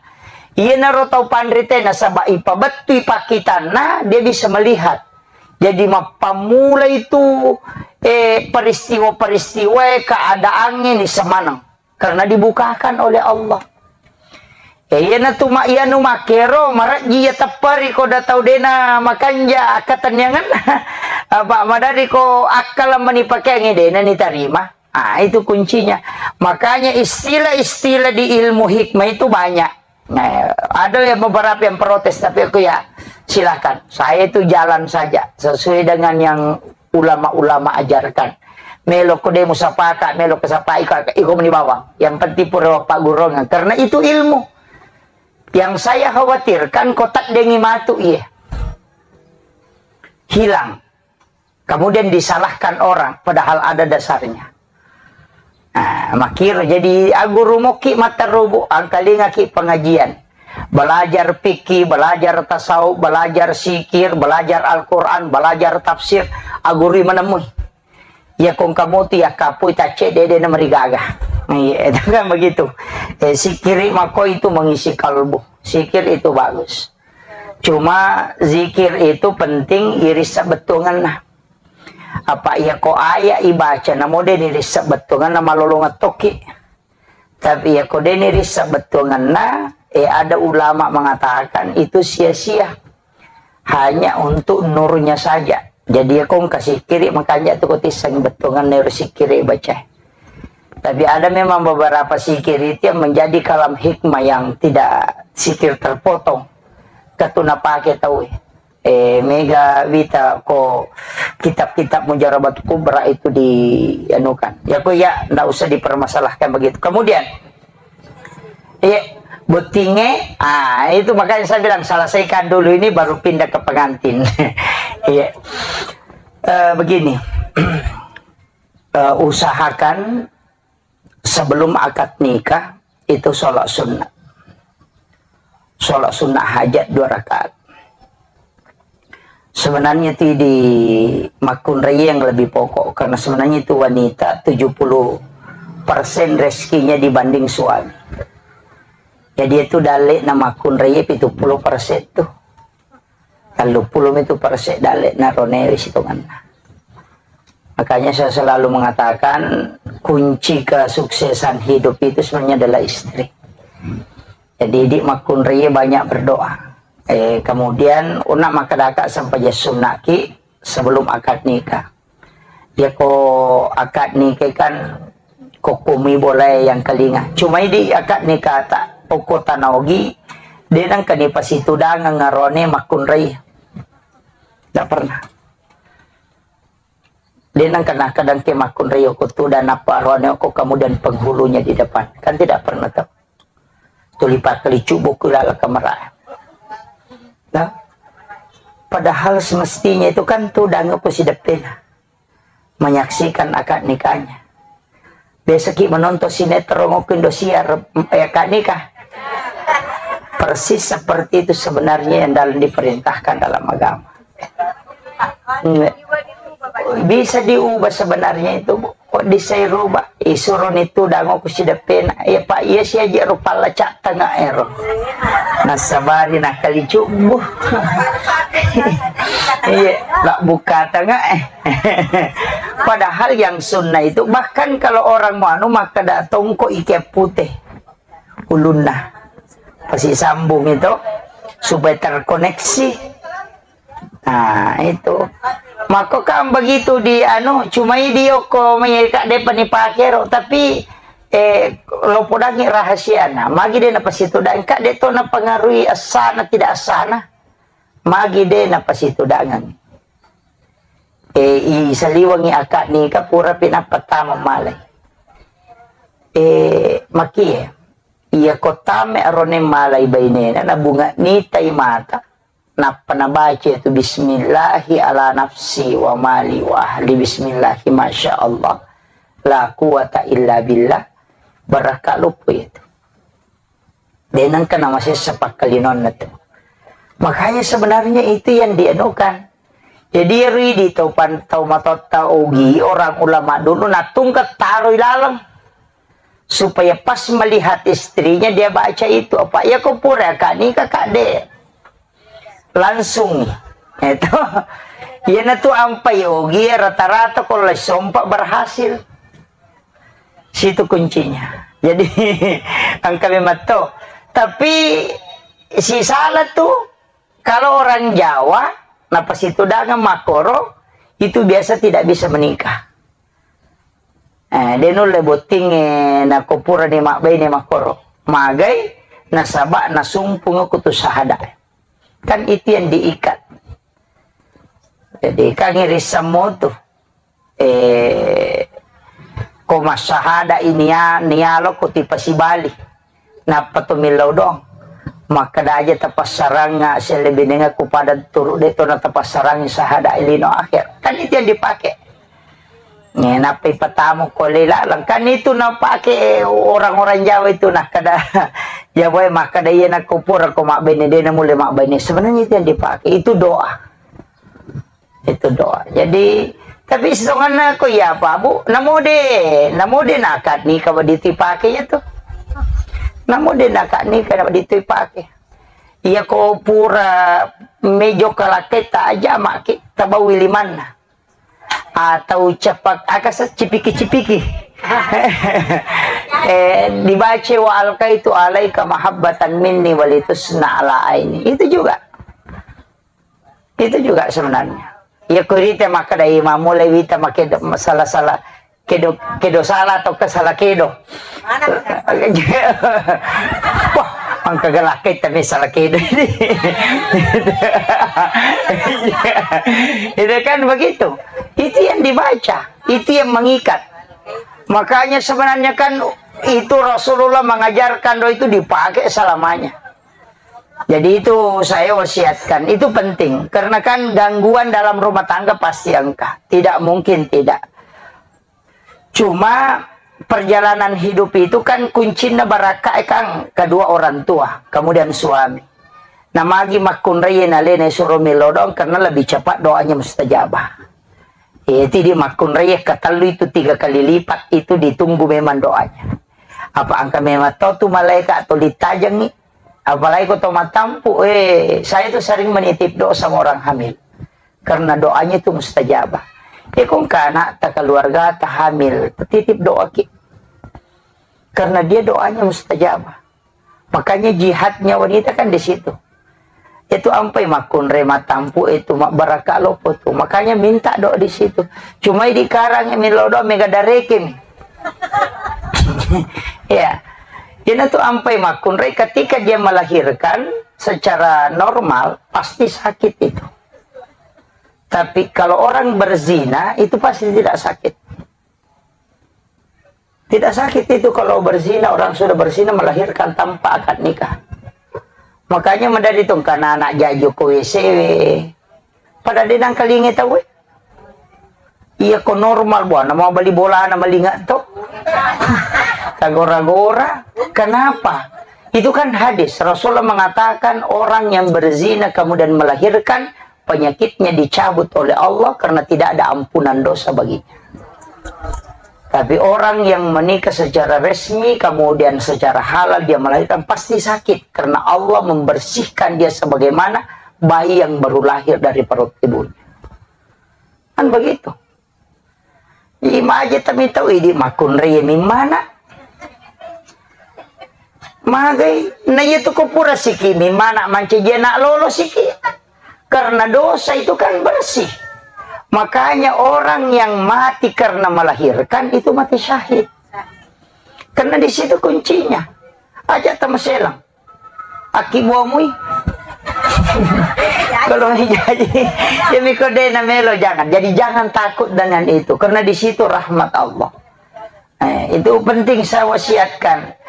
Iyanaro tau panrite nasaba ipabettui pakitanna, dia bisa melihat. Jadi mappammula itu, eh, peristiwa-peristiwa keadaannya ni semaneng karena dibukakan oleh Allah. Eh, iyana tu ma-, iyanu makkero marejji iya teppari ko da tau dena makanja akkatenniangan. Apa madari ko akkala mani pakeangi dena ni tarima. Ah, itu kuncinya. Makanya istilah-istilah di ilmu hikmah itu banyak. Nah, ada yang beberapa yang protes, tapi aku ya silakan. Saya itu jalan saja sesuai dengan yang ulama-ulama ajarkan. Melo ko demo sapaka, melo ko sapa iko, iko meni bawang. Yang penting pura pagurungan. Karena itu ilmu. Yang saya khawatirkan ko taddengi matu iya. Hilang. Kemudian disalahkan orang, padahal ada dasarnya. Nah, makiro jadi aguru moki matarubu, angkalingaki pengajian. Belajar fikih, belajar tasawuf, belajar zikir, belajar Al-Quran, belajar tafsir, agurui menemui. Ya kong kamu tu ya kapui tace dede na merigaga. Iya, itu kan begitu. Eh, zikiri mako itu mengisi kalbu. Zikir itu bagus. Cuma zikir itu penting irissa bettuanganna. Apa iya ko aya ibaca namo de ni rissa bettuanganna malolongang tokki. Tapi iya ko de ni rissa bettuanganna, eh, ada ulama mengatakan itu sia-sia. Hanya untuk nurnya saja. Jadi ya kong kasikiri makanya tu ko tisseng bettuanganna ero sikiri baca. Tapi ada memang beberapa zikir itu yang menjadi kalam hikmah yang tidak zikir terpotong. Katuna pake tau, eh, mega wita ko kitab-kitab Mujarabat Kubra itu di anukan. Ya ko ya ndak usah dipermasalahkan begitu. Kemudian, iya, bottinge, ah, itu makanya saya bilang selesaikan dulu ini baru pindah ke pengantin. Iya. Eh, begini. Eh, usahakan sebelum akad nikah itu sholat sunnah. Sholat sunnah hajat dua rakaat. Sebenarnya itu di makkunrai yang lebih pokok, karena sebenarnya itu wanita tujuh puluh persen rezekinya dibanding suami. Jadi itu dalle na makkunrai pitu puluh persen tuh. Telluppulo mitu persen dalle na ronewe sitonganna. Makanya saya selalu mengatakan kunci kesuksesan hidup itu sebenarnya adalah istri. Jadi di makkunrai banyak berdoa. Eh, kemudian una makkadaka sampai sunnaki sebelum akad nikah. Yako akad nikah kan kokomi bolae yang kelinga. Cuma di akad nikah tak poko tanaogi, de nangka ni pasitudangeng arone makkunrai. Tidak pernah. De nangka nakadang ke makkunrai oko tuda napa arone oko kemudian penghulunya di depan. Kan tidak pernah tuh. Tuli pakkali cubo ku lala kamera. Nah, padahal semestinya itu kan tuh dangu ku sideppena menyaksikan akad nikahnya. Biasa ki menonton sinetron waktu Indosiar, eh, akad nikah. Persis seperti itu sebenarnya yang dalam diperintahkan dalam agama. Bisa diubah sebenarnya itu, Bu. Kok bisa rubah? Isuro ni tudang ku sideppena. Ya, Pak, iya si aja rupa lacak tengah ero. Nasabari nakali cubu. Iya, lak buka tengah eh. Padahal yang sunnah itu, bahkan kalau orang mau anu, maka da tongko ike putih ulunna. Pasti sambung itu supaya terkoneksi. Nah, itu. Mako kan begitu di anu, cuma di oko mai ka de pani pakero, tapi eh lo podangi rahasia na. Magi de na pasti tu dan ka de to na pengaruhi asana tidak asana. Magi de na pasti tu dangan. Eh, i saliwangi akad nikah pura pinappa tama malai. Eh, makie. Iya ko tame arone malai bainena na bunga nitai mata. Nappa nabaca itu bismillahi ala nafsi wa mali wa ahli bismillahi masya Allah la quwata illa billah. Barakka luppu itu. De nengka namasessa pakkalinonna tu. Makanya sebenarnya itu yang dianukan. Jadi ero idi tau pan-, tau matotta ogi orang ulama dulu natungka taroi laleng. Supaya pas melihat istrinya dia baca itu. Apa ya kau pura kak nikah kak de. Langsung. Itu. Iya na tu ampai ogi rata-rata kalau sompa berhasil. Situ kuncinya. Jadi engka memang to. Tapi si salah tu kalau orang Jawa napa situ dangan makoro itu biasa tidak bisa menikah. Eh, de nulle bottingnge nako purani mabbaine makoro. Magai nasaba nasumpung kutu sahada. Kan itu yang diikat. Jadi kan irisammu tu. Eh, ko massahada ini ya, nialo ko tipasibali. Nappa to millau doang. Makkeda aja tapassarang, ah, selebinenga ku pada turu de to na tapassarang sahada lino akhir. Kan itu yang dipakai. Nappa ipatamu ko lei laleng. Kan itu napake orang-orang Jawa itu, nah, kada Jawa makkada iya nakko pura ko mabbene de na mulle mabbene. Sebenarnya itu yang dipakai. Itu doa. Itu doa. Jadi, tapi sitonganna ko iya apa, Bu? Namo de, namo de nakad nikah wa ditu ipake ya tu. Namo de nakad nikah wa ditu ipake. Iya ko pura mejo kalaketa aja maki tabawi limanna. Atau cepak, aka se-, cipiki-cipiki. Eh, dibaca wa alqaitu alaika mahabbatan minni walitusna ala aini. Itu juga. Itu juga sebenarnya. Ya kurite maka dai mamulai wita make do-, salah-salah kedo, kedo salah atau ke salah kedo. Wah, mangka gelak kita nih salah kedo ini. Itu kan begitu. Itu yang dibaca, itu yang mengikat. Makanya sebenarnya kan itu Rasulullah mengajarkan doa itu dipakai selamanya. Jadi itu saya wasiatkan, itu penting. Karena kan gangguan dalam rumah tangga pasti engka. Tidak mungkin tidak. Cuma perjalanan hidup itu kan kuncinya barakka, eh, Kang, kedua orang tua, kemudian suami. Nah, magi makkunrai nalena suro milodong karena lebih cepat doanya mustajabah. Eh, jadi makkunrai yang ketellu itu tiga kali lipat itu ditunggu memang doanya. Apa engka memang to tu malaikat to ditajengi. Apalagi ko to matampu, eh, saya itu sering menitip doa sama orang hamil. Karena doanya itu mustajabah. Eh, ko engka anak ta keluarga ta hamil, titip doa ki. Karena dia doanya mustajabah. Makanya jihadnya wanita kan di situ. Itu ampai makkunrai matampu itu mak baraka lopo tu. Makanya minta doa di situ. Cuma di karang mi lo doa mega dareke mi. Ya. Jadi itu ampai makkunrai ketika dia melahirkan secara normal pasti sakit itu. Tapi kalau orang berzina itu pasti tidak sakit. Tidak sakit itu kalau berzina, orang sudah berzina melahirkan tanpa akad nikah. Makanya madari tong kana anak jaju ko W C W. Pada denang kalinge tau, eh. Iya ko normal buana mau beli bola na malinga to. Tagora-gora. Kenapa? Itu kan hadis. Rasulullah mengatakan orang yang berzina kemudian melahirkan penyakitnya dicabut oleh Allah karena tidak ada ampunan dosa baginya. Tapi orang yang menikah secara resmi, kemudian secara halal dia melahirkan, pasti sakit karena Allah membersihkan dia sebagaimana bayi yang baru lahir dari perut ibunya. Kan begitu. Imaje tami tau idi makkunrai mi mana. Magai, na iya tu ko pura siki mi mana mancaji anak lolo siki. Karena dosa itu kan bersih. Makanya orang yang mati karena melahirkan itu mati syahid. Karena di situ kuncinya. Aja tamaselang. Aki buamui. Kalau jadi, ya miko de na melo jangan. Jadi jangan takut dengan itu. Karena di situ rahmat Allah. Eh, itu penting saya wasiatkan.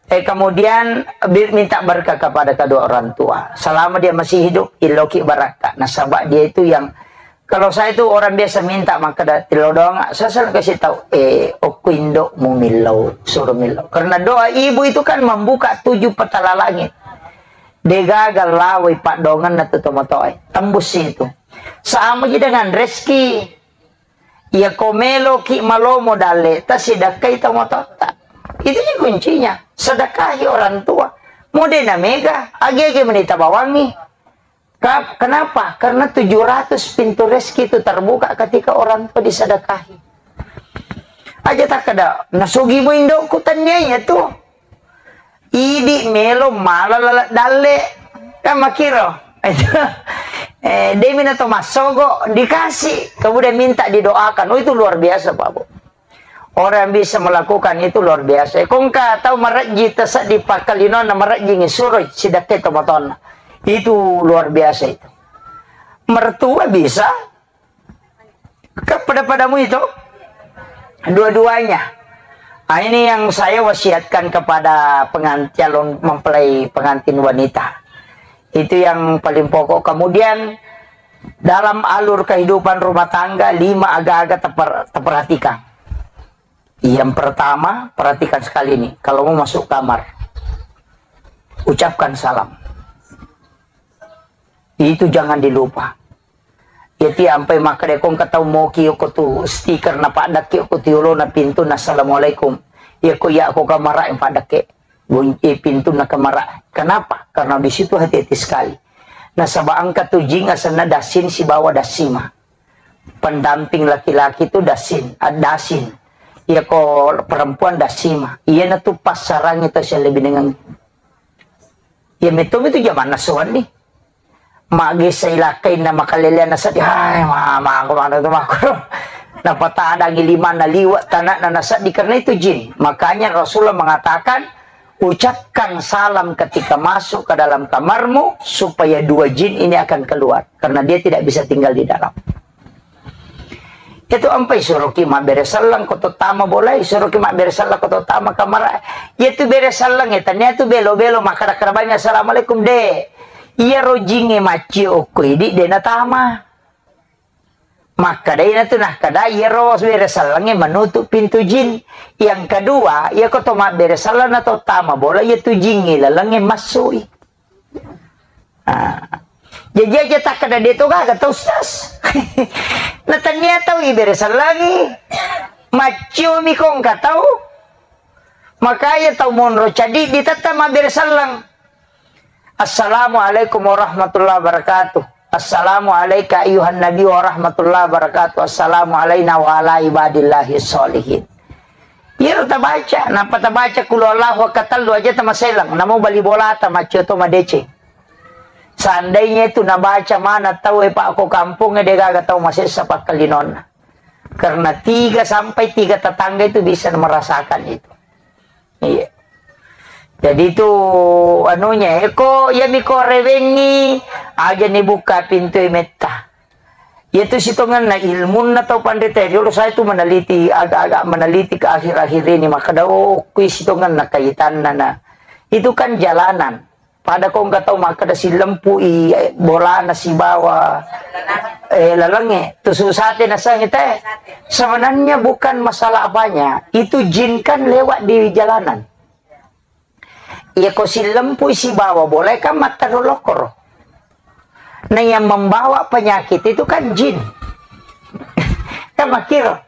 Eh, kemudian bi-, minta berkah kepada kedua orang tua. Selama dia masih hidup, iloki barakka. Nasaba dia itu yang, kalau saya itu orang biasa minta maka da-, tilo doang, saya selalu kasih tahu, eh, okko indokmu millau, suruh millau. Karena doa ibu itu kan membuka tujuh petala langit. Degaga lawai padongan na tu tomotoe. Tembus itu. Sama ji dengan rezeki. Iya ko meloki malomo dalle, tasidakkai tomatotta. Itu ji kuncinya. Sedekahi orang tua. Mode na mega, age-age menita bawangi. Ka-, kenapa? Karena tujuh ratus pintu rezeki itu terbuka ketika orang tua disedekahi. Aja takkeda, nasugi mu indokku, tania iya tu. Idi melo mala lala dalle. Kan makiro. Itu, eh, demi na to massogo, dikasih. Kemudian minta didoakan. Oh, itu luar biasa, Pak Bu. Orang yang bisa melakukan itu luar biasa. Kongka tau marejji taseddi pakkalinonna marejji ngi suroi sidakkai tomatoanna. Itu luar biasa itu. Mertua bisa, kan pada-padamu itu dua-duanya. Ah, ini yang saya wasiatkan kepada pengan-, calon mempelai pengantin wanita. Itu yang paling pokok. Kemudian dalam alur kehidupan rumah tangga, lima aga-aga teper-, teperhatikan. Yang pertama, perhatikan sekali nih, kalau mau masuk kamar, ucapkan salam. Itu jangan dilupa. Jadi ampai makkeda ko engka tau moki ko tu stiker na paddakki ko tu yolona pintu na assalamualaikum. Iya ko iya ko kamara yang paddakke. Gun-, eh, pintu na kamara. Kenapa? Karena di situ hati-hati sekali. Nasaba engka tu jing asenna dasin sibawa dasima. Pendamping laki-laki tu dasin, ah, dasin. Iya ko perempuan dasima. Iya na tu passarangi tu saya lebih dengan. Iya metto itu zaman nasuan nih. Mage sai lakkainna makaleleanna seddi, hai, ma-, mako mana tu mako. Napatadangi limanna liwa' tanakna naseddi karena itu jin. Makanya Rasulullah mengatakan, ucapkan salam ketika masuk ke dalam kamarmu supaya dua jin ini akan keluar karena dia tidak bisa tinggal di dalam. Itu ampai suruki mabbere selleng ko to tama bolai, suruki mabbere selleng ko to tama kamara. Iya tu bere selleng, ya tania tu belo-belo makkada-kada banyak assalamualaikum de. Iya rojinge macci okko idi de natama. Makkada ina tu nakkada iya ro bere sellengnge menutup pintu jin. Yang kedua, iya ko to mabbere selleng na to tama bola, iya tu jingnge lalengnge massui. Ah. Jaji aja takkeda de to gaga tau, Ustaz. Na tania tau ibere sellangi. Maccio mi ko engka tau. Makanya tau monro cadi ditetta mabbere selleng. Assalamualaikum warahmatullahi wabarakatuh. Assalamu alaika ayuhan nabi warahmatullahi wabarakatuh. Assalamu alaina wa ala ibadillahi sholihin. Iyaro tabaca, napa tabaca kulu Allahu akkatallu aja tamaselang, namo bali bolata maccio to madeceng. Seandainya itu nabaca mana tau e, Pak, ko kampung e, de gaga tau masessa pakkalinonna. Karena tiga sampai tiga tetangga itu bisa merasakan itu. Iya. Jadi itu anunya, eko, iya miko rewengi, aja ni buka pintu e metta. Iya tu sitongenna ilmunna tau panrita e, dulu saya tu meneliti, agak-agak meneliti ke akhir-akhir ini, maka oh, kui sitongenna kaitanna na. Itu kan jalanan. Pada ko engka tau makkeda sillempu'i, eh, bolana sibawa, eh, lalengnge, tu susate nasengnge te. Sebenarnya bukan masalah apanya, itu jin kan lewat di jalanan. Iya ko sillempu'i sibawa bola kan matteru lokkoro. Nah, yang membawa penyakit itu kan jin. Kan makkiro.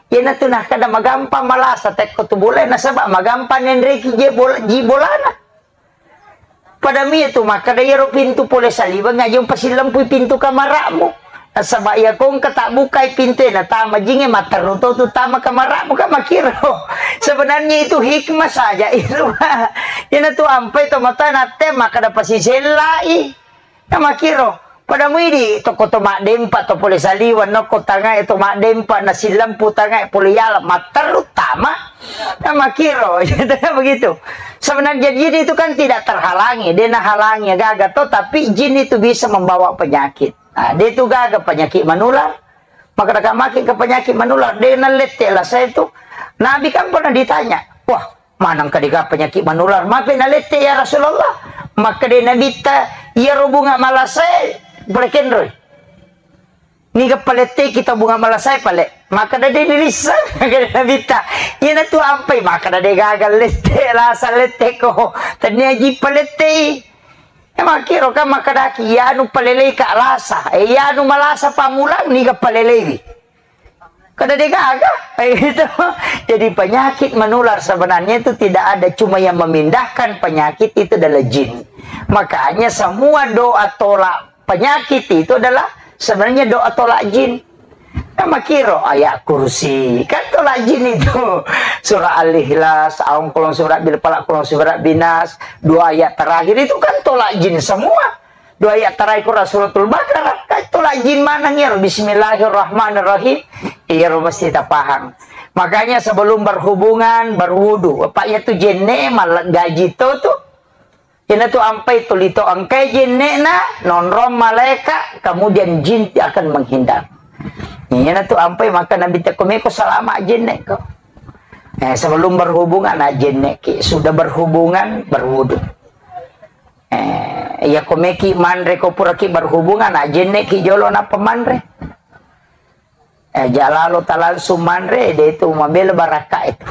Iyanatu nakkeda magampang malasa tekko tu bola, nasaba magampang nenreki je bola, ji bolana. Pada mie tu makkeda iyaro pintu pole saliweng aja umpasilempui pintu kamara'mu. Nasaba iya ko engka tabbukai pintu e natama jinge, matteru to tu tama kamara'mu, kan makkiro. Sebenarnya itu hikmah saja itu. Iyanatu ampai to mata natte makkeda pasisellai. Kan makkiro. Pada muidi tokko to maddempa to pole saliweng nokko tangae to maddempa nasilempu tangae pole yala matteru tama. Kan makkiro. Begitu. Sebenarnya jin itu kan tidak terhalangi, de nahalangi gaga to, tapi jin itu bisa membawa penyakit. Nah, de tu gaga penyakit menular. Maka dekat makin ke penyakit menular, de nalette lah saya tu. Nabi kan pernah ditanya, wah, maneng ka dega penyakit menular, mape nalette ya Rasulullah? Maka de Nabitta, iyaro bunga malasae pole kenroi. Niga paletteki tau bunga malasae pale? Makkeda de nilisseng. Makkeda Nabitta, iyanatu ampai, makkeda de gaga lette, lasa lette ko. Tania ji palettei. E makkiro kan makkedaki, iyanu palelei ka lasa. E, iyanu malasa pammulang, niga paleleiwi. Kada de gaga. E, gitu. Jadi penyakit menular sebenarnya itu tidak ada, cuma yang memindahkan penyakit itu adalah jin. Makanya semua doa tolak penyakit itu adalah sebenarnya doa tolak jin. Kan makkiro ayat kursi, kan tolak jin itu. Surah Al-Ikhlas, aung kolong surah bil falaq, kolong surah binas, dua ayat terakhir itu kan tolak jin semua. Dua ayat terakhir Quran Suratul Baqarah, kan tolak jin maneng iyaro, Bismillahirrahmanirrahim. Iyaro mesti tapahang. Makanya sebelum berhubungan, berwudu. Apa iya tu jenne malah gaji to tu. Iyanatu ampai tuli to engkai jenne'na, nonrong malaeka, kemudian jin akan menghindar. Iyanatu ampai maka Nabi tekko meko salama jenne'ko. Eh, sebelum berhubungan, nah, jenne'ki. Sudah berhubungan, berwudu. Eh, iya ko meki manre, ko puraki berhubungan, nah, jenne'ki jolo nappa manre. Eh, jalalo talangsung manre, de itu mabela barakka itu.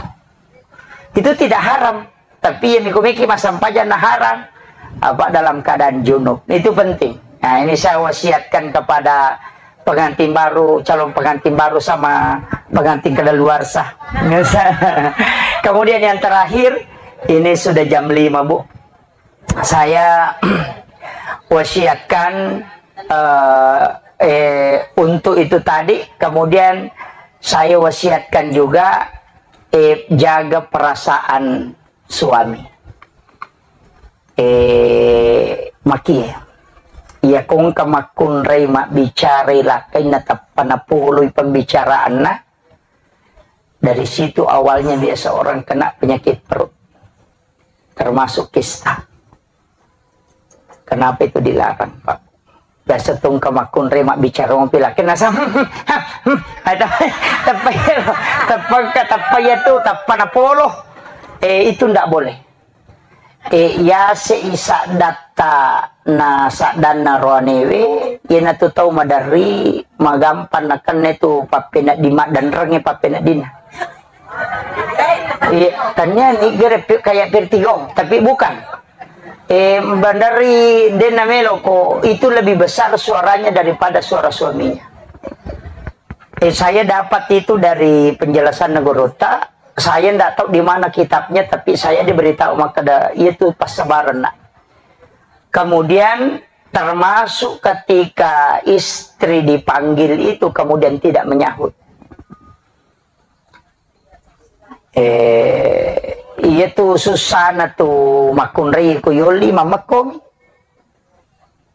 Itu tidak haram. Tapi yang miku-miki massempajang na haram, apa dalam keadaan junub. Itu penting. Nah, ini saya wasiatkan kepada pengantin baru, calon pengantin baru sama pengantin kadaluarsa. Kemudian yang terakhir, ini sudah jam lima, Bu. Saya wasiatkan, eh, eh, untuk itu tadi, kemudian saya wasiatkan juga, eh, jaga perasaan suami. Eh, maki, iya kongka makkunrai mabbicarai lakkainna tappa napoloi pembicaraanna, dari situ awalnya biasa orang kena penyakit perut, termasuk kista. Kenapa itu dilarang, Pak? Biasa tungka makkunrai mabbicara mopi laki nasa, ada, teppa iya, teppa ka, teppa iya tu, teppa napolo. Eh, itu ndak boleh. Eh, iya se isa datta na saddanna roanewe, iyanatu tau maderri, magampang nakenna tu pappenedding, maddenrengnge pappeneddinna. Iya, tania nigere pi-, kayak Pirtigong, tapi bukan. Eh, bandari dena meloko itu lebih besar suaranya daripada suara suaminya. Eh, saya dapat itu dari penjelasan Negorota. Saya ndak tahu di mana kitabnya, tapi saya diberitahu maka ada, itu pas sabaran, nak. Kemudian termasuk ketika istri dipanggil itu kemudian tidak menyahut. Eh, iya tu susana tu makkunrai ku yoli mamekko.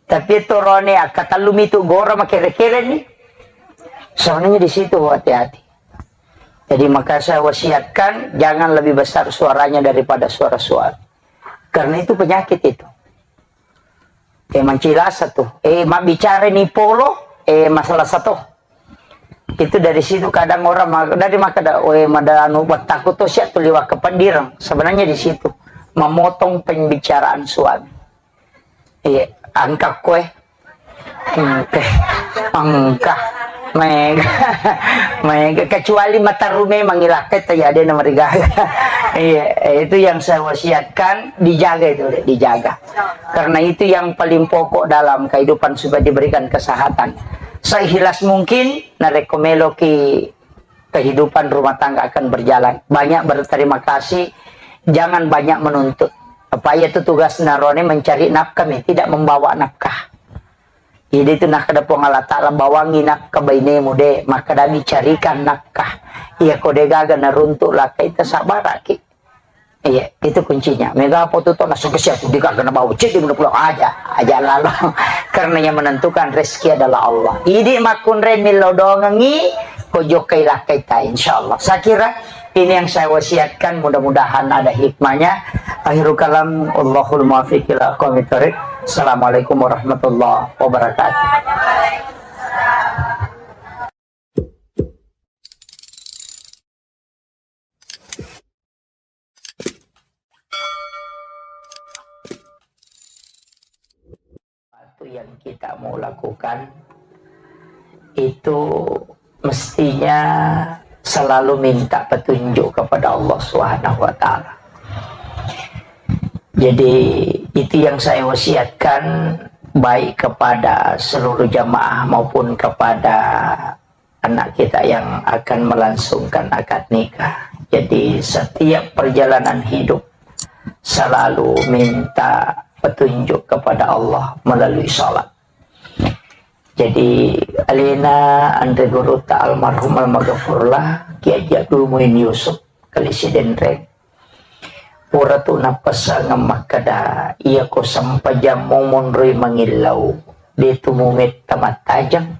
Tapi torone akkatellumi tu gora makere-kere ni. Sebenarnya di situ hati-hati. Jadi maka saya wasiatkan jangan lebih besar suaranya daripada suara suami. Karena itu penyakit itu. Eh, mancilasa tu. Eh, mabbicara ni polo, eh, masalah satu. Itu dari situ kadang orang ma-, dari maka da, oh, eh, mada anu, buat takut tu siap tu liwat ke pendirang. Sebenarnya di situ memotong pembicaraan suami. Iya, angka kue. Engka, engka. Mega, mega. Kecuali mataru memang ilakkai, ya, ada nama rigaga. Iya, itu yang saya wasiatkan, dijaga itu, dijaga. Karena itu yang paling pokok dalam kehidupan supaya diberikan kesehatan. Seikhlas mungkin, narekko meloki kehidupan rumah tangga akan berjalan. Banyak berterima kasih, jangan banyak menuntut. Apa iya tu tugas narone mencari nafkah mi, tidak membawa nafkah. Jadi itu nakkeda Puang Allah Ta'ala, bawangi nafkah bainemu de, makkeda mi carikan nafkah. Iya ko de gaga naruntuk lakkai, tasabaraki. Iya, itu kuncinya. Mega apa tu tona sukses ya tu de gaga nabawa cedde mula pulang aja, aja lalo. Karena yang menentukan rezeki adalah Allah. Idi makkunrai millau dongengi, ko jokkai lakkai ta, insyaallah. Saya kira ini yang saya wasiatkan, mudah-mudahan ada hikmahnya. Akhirul kalam, Allahul muwaffiq ila aqwamit thariq. Assalamualaikum warahmatullahi wabarakatuh. Sesuatu yang kita mau lakukan itu mestinya selalu minta petunjuk kepada Allah Subhanahu wa Ta'ala. Jadi, itu yang saya wasiatkan, baik kepada seluruh jamaah maupun kepada anak kita yang akan melangsungkan akad nikah. Jadi, setiap perjalanan hidup selalu minta petunjuk kepada Allah melalui sholat. Jadi, alena anre gurutta almarhum almaghfurlah, Kiai Haji Abdul Muin Yusuf, Kali Sidenreng, pura tu nappesangeng makkeda, iya ko sempajammu monroi mangillau, de tu mumetta mattajeng.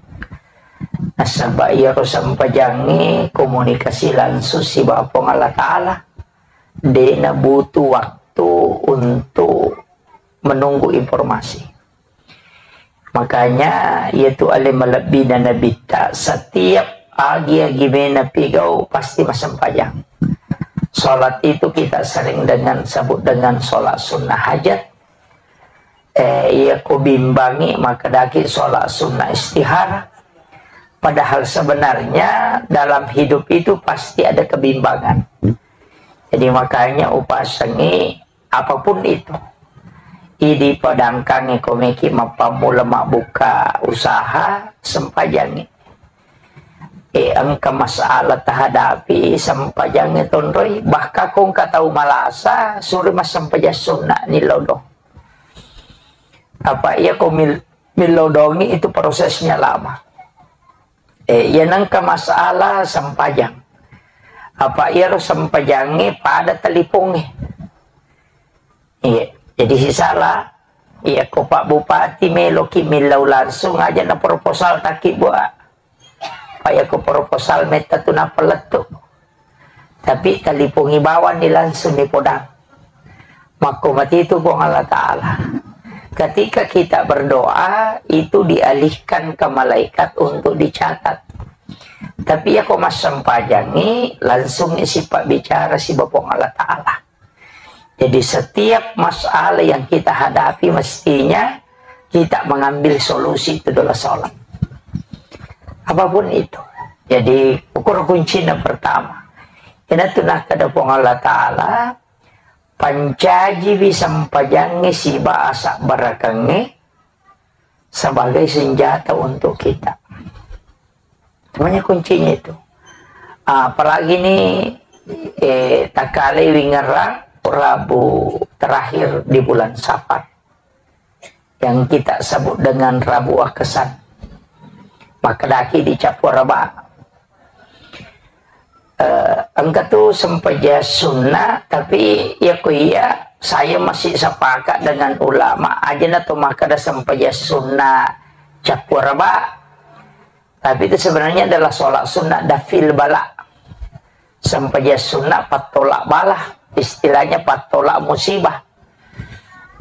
Nasaba iya ko sempajangnge komunikasi langsung sibawa Puang Allah Ta'ala. De nabutuh waktu untuk menunggu informasi. Makanya, iyatu ale malebbina Nabitta, setiap agi-agi mena pigau pasti massempajang. Sholat itu kita sering dengan sebut dengan sholat sunnah hajat. Eh, iya ko bimbangi, maka daki sholat sunnah istihara. Padahal sebenarnya dalam hidup itu pasti ada kebimbangan. Jadi makanya upasengi apapun itu. Idi padangkangi komeki mappammula mabbuka usaha, sempajangi. E, engka masalah tahadapi, sempajangi tonroi. Bahkan ko engka tau malasa, suri massempajang sunna ni lodong. Apa iya ko mil-, milodongi itu prosesnya lama. Eh, iya nengka masalah sempajang. Apa iyaro sempajangnge pada talipongnge. Iya, jadi sisala, iya ko Pak Bupati meloki millau langsung aja na proposal taki buat. Apa iya ko proposal metta tu napalettu. Tapi talipongi bawang ni langsung ni podang. Makko matitu Puang Allah Ta'ala. Ketika kita berdoa, itu dialihkan ke malaikat untuk dicatat. Tapi ya ko massempajangi, langsung isi pabbicara siba Puang Allah Ta'ala. Jadi setiap masalah yang kita hadapi mestinya kita mengambil solusi itu adalah sholat. Apapun itu. Jadi ukur kuncinya pertama. Ina tu nakkeda Puang Allah Ta'ala, pancajiwi sempajangnge siba asabbarakengnge sebagai senjata untuk kita. Semuanya kuncinya itu. Apalagi ini, eh, takalai wingerang Rabu terakhir di bulan Safar, yang kita sebut dengan Rabu Akesan. Makkedaki di Cappua Raba, eh, engka tu sempajang sunna, tapi ya ku iya, saya masih sepakat dengan ulama, aja na tu makkeda sempajang sunna Cappua Raba, tapi itu sebenarnya adalah sholat sunnah daf'il bala. Sempajang sunnah pattolak bala, istilahnya pattolak musibah.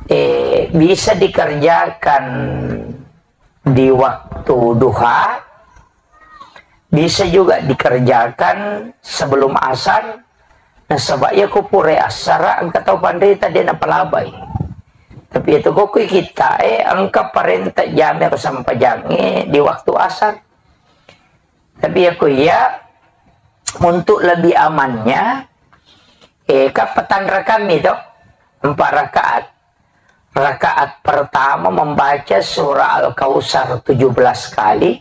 Eh, bisa dikerjakan di waktu duha, bisa juga dikerjakan sebelum asar. Nasaba iya ko pura assara engka tau panrita de napalabai. Tapi itu ko kui kita, eh, engka parenta jame ro sempajangnge di waktu asar. Tapi ya ku iya, untuk lebih amannya, eh, kan petang rakang mi to, empat rakaat. Rakaat pertama membaca surah Al-Kautsar tujuh belas kali,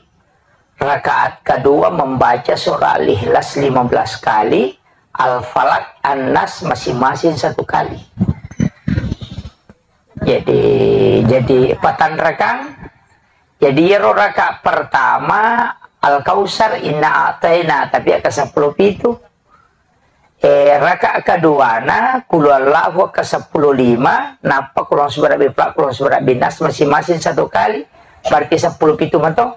rakaat kedua membaca surah Al-Ikhlas lima belas kali, Al-Falaq, An-Nas masing-masing satu kali. Jadi, jadi patang rakang. Jadi, iyaro rakaat pertama Al-Kautsar, Inna A'taina, tapi aka seppulo pitu. Eh, rakaat keduana, Qul Huwallahu aka seppulo lima, nappa Qul A'udzu Birabbil Falaq, Qul A'udzu Birabbin Nas, masing-masing satu kali, berarti seppulo pitu mato.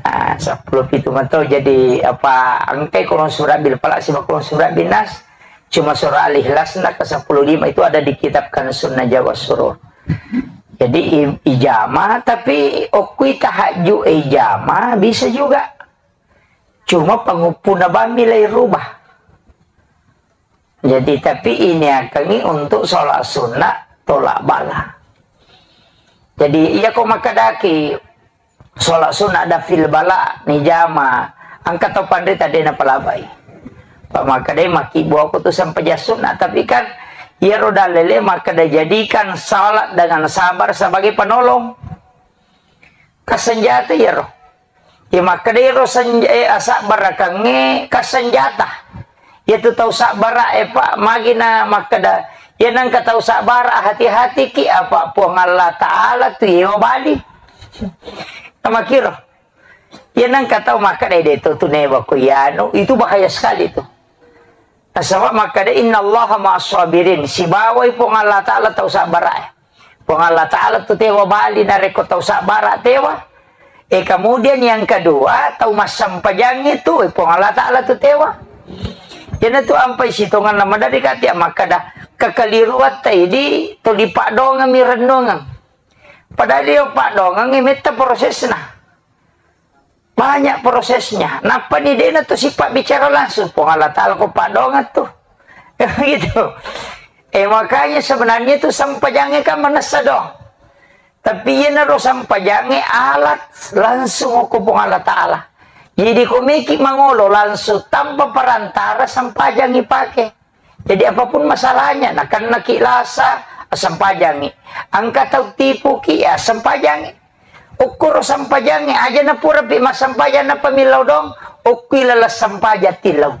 Ah, seppulo pitu mato, jadi apa, engkai Qul A'udzu Birabbil Falaq siba Qul A'udzu Birabbin Nas, cuma surah Al-Ikhlas na ke seppulo lima itu ada di kitab Kanzun Najwa was Surur. Jadi i-, ijama, tapi okui tahajud ijama bisa juga. Cuma panguppuna bammi lai rubah. Jadi, tapi ini akangi untuk sholat sunnah tolak bala. Jadi, iya ko makkedaki sholat sunnah daf'il bala ni jama, engka tau panrita de napalabai. Pak makkedai maki buaku tu sempajang sunnah, tapi kan iyaro dalele makkeda jadikan salat dengan sabar sebagai penolong. Kasenjata iyaro. Ya, makkedai ro senj-, eh, asabbarakengnge kasenjata. Iyatu tau sabbara, eh, Pak, magi na makkeda, ya nengka tau sabbara, hati-hatiki, apa Puang Allah Ta'ala tu yewa bali. Namakiro. Ya nengka tau makkeda, "Eh, de to tu newa ko iyanu," itu bahaya sekali tu. Nasaba makkeda, "Innallaha ma'as sabirin," sibawai Puang Allah Ta'ala tau sabbara. Puang Allah Ta'ala tu tewa bali narekko tau sabbara tewa. Eh, kemudian yang kedua, tau massempajangnge tu, eh, Puang Allah Ta'ala tu tewa. Jana tu ampai sitonganna madari kati makkeda, kekeliruatta idi tuli paddoangeng mi rennuangeng. Padahal iyo paddoangeng metta prosesna. Banyak prosesnya. Nappani dena tu sifat bicara langsung. Puang Allah Ta'ala ko paddoangeng tu. Gitu. Eh, makanya sebenarnya tu sempajangnge kan manessa doang. Tapi iyanaro sempajangnge alat langsung ko Puang Allah Ta'ala. Jadi ko meki mangolo langsung tanpa perantara sempajangngi pake. Jadi apapun masalahnya, nakennaki lasa, sempajangngi. Engka tau tipuki, ya sempajangngi. Okkoro sempajangngi, aja na purapi massempajang nappa millau doang, okkui laleng sempajang tillau.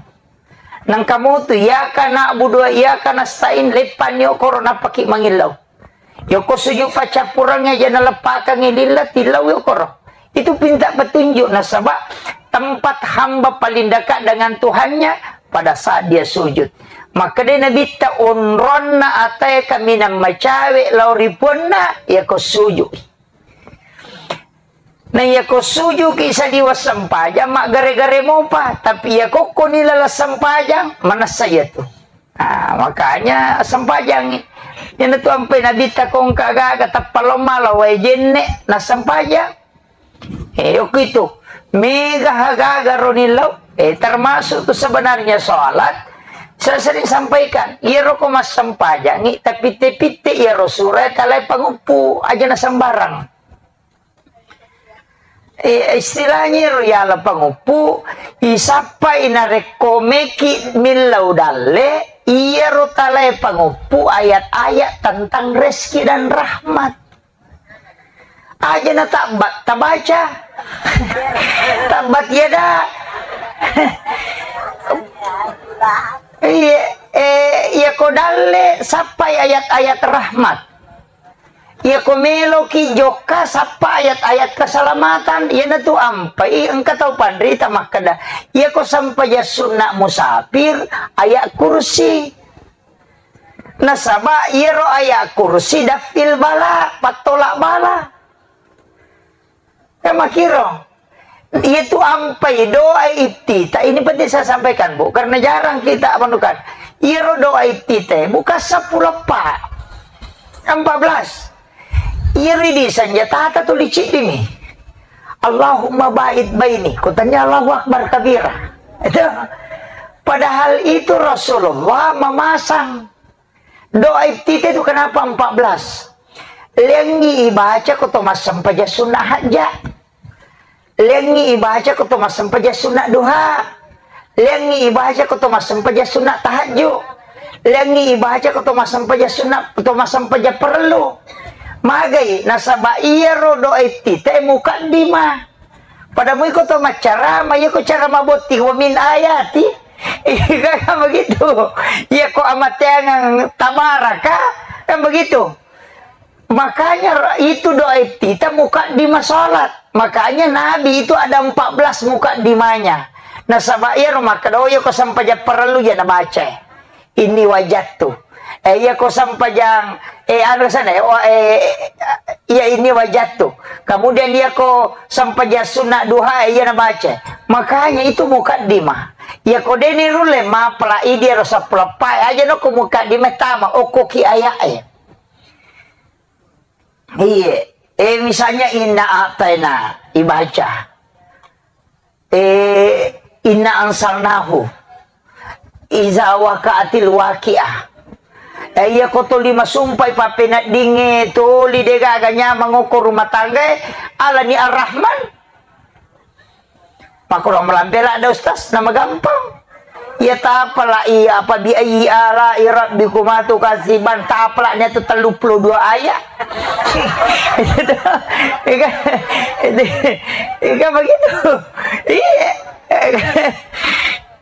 Nengka motu, iyyaka na'budu wa iyyaka nasta'in, leppanni okkoro nappaki mangillau. Yoko sujud paccappurengnge aja naleppakengngi lilla, tillau yokoro. Itu pinta petunjuk, nasaba tempat hamba paling dekat dengan Tuhannya pada saat dia sujud. Makkedai Nabitta, onronna atae kaminang macawe lao ri Puanna, yako sujud. Na yako sujuki saliweng sempajang, maggare-gare mopa. Tapi yako koni laleng sempajang, manessa iyatu. Nah, makanya sempajangngi. Iyanatu ampai Nabitta ko engka gaga tappa lao mala wae jenne, nassempajang. Eh, yako itu. Mega gaga roni lao. Eh, termasuk tu sebenarnya sholat. Saya sering sampaikan, iyaro ko massempajangngi, tapitte-pitte iyaro sura talae panguppu, aja na sembarang. Eh, istilahnya ro yala panguppu, isappai narekko meki millau dalle, Iyaro talae pangoppu ayat-ayat tentang rezeki dan rahmat. Aja na tabbat tabaca. Tabbat yada. Iya, eh, iya ko dalle sappai ayat-ayat rahmat. Iya ko meloki jokka sappa ayat-ayat keselamatan. Iyanatu ampai engka tau panrita makkeda, iya ko sempajang sunna musafir, ayat kursi. Nasaba iyaro ayat kursi dafil bala, pattolak bala. Kan makkiro. Iyatu ampai doa iftitah, ini penting saya sampaikan, Bu, karena jarang kita menemukan. Iyaro doa iftitah bukan seppulo eppa, empat belas. Iyaro idi senjata tuli ciddimi. Allahumma ba'id baini. Kutanya Allahu Akbar kabira. Itu. Padahal itu Rasulullah memasang doa iftitah itu kenapa empat belas? Lengi ibaca ko to massempajang sunna hajja. Lengi ibaca ko to massempajang sunna duha. Lengi ibaca ko to massempajang sunna tahajju. Lengi ibaca ko to massempajang sunna, to massempajang perlu. Magai nasaba iyaro doa iftitah mukaddimah. Pada mui ko to maccarama, iya ko cara mabotting wa min ayati. Iya kan begitu. Iya ko amateangang tabaraka, kan begitu. Makanya itu doa iftitah mukaddimah salat. Makanya Nabi itu ada empat belas mukaddimahnya. Nasaba iyaro makkeda, oh, iya ko sempajang parellu ja nabaca. Inni wajadtu. Eh, iya ko sempajang, eh, anu sana, eh, oh, eh, iya inni wajadtu. Kemudian iya ko sempajang sunna duha, eh, iya nabaca. Makanya itu mukaddimah. Iya ko deni rulle mapala idi ro seppulo eppa, aja no ko mukaddimah tama, okko ki ayat, eh. Iya. Eh, misalnya inna a'taina ibaca. Eh, inna ansalnahu. Iza waqa'atil waqi'ah. Eh, iya ko toli masumpai pappeneddingnge toli degaga nyamang okko rumah tangga, alani Ar-Rahman. Pakkurang malampe ladda, Ustaz, nama gampang. Iya tapala iya apa bi ayyi ala rabbikuma tukadziban, tapala nya tu telluppulo dua ayat. Iya kan? Iya kan begitu. Iya.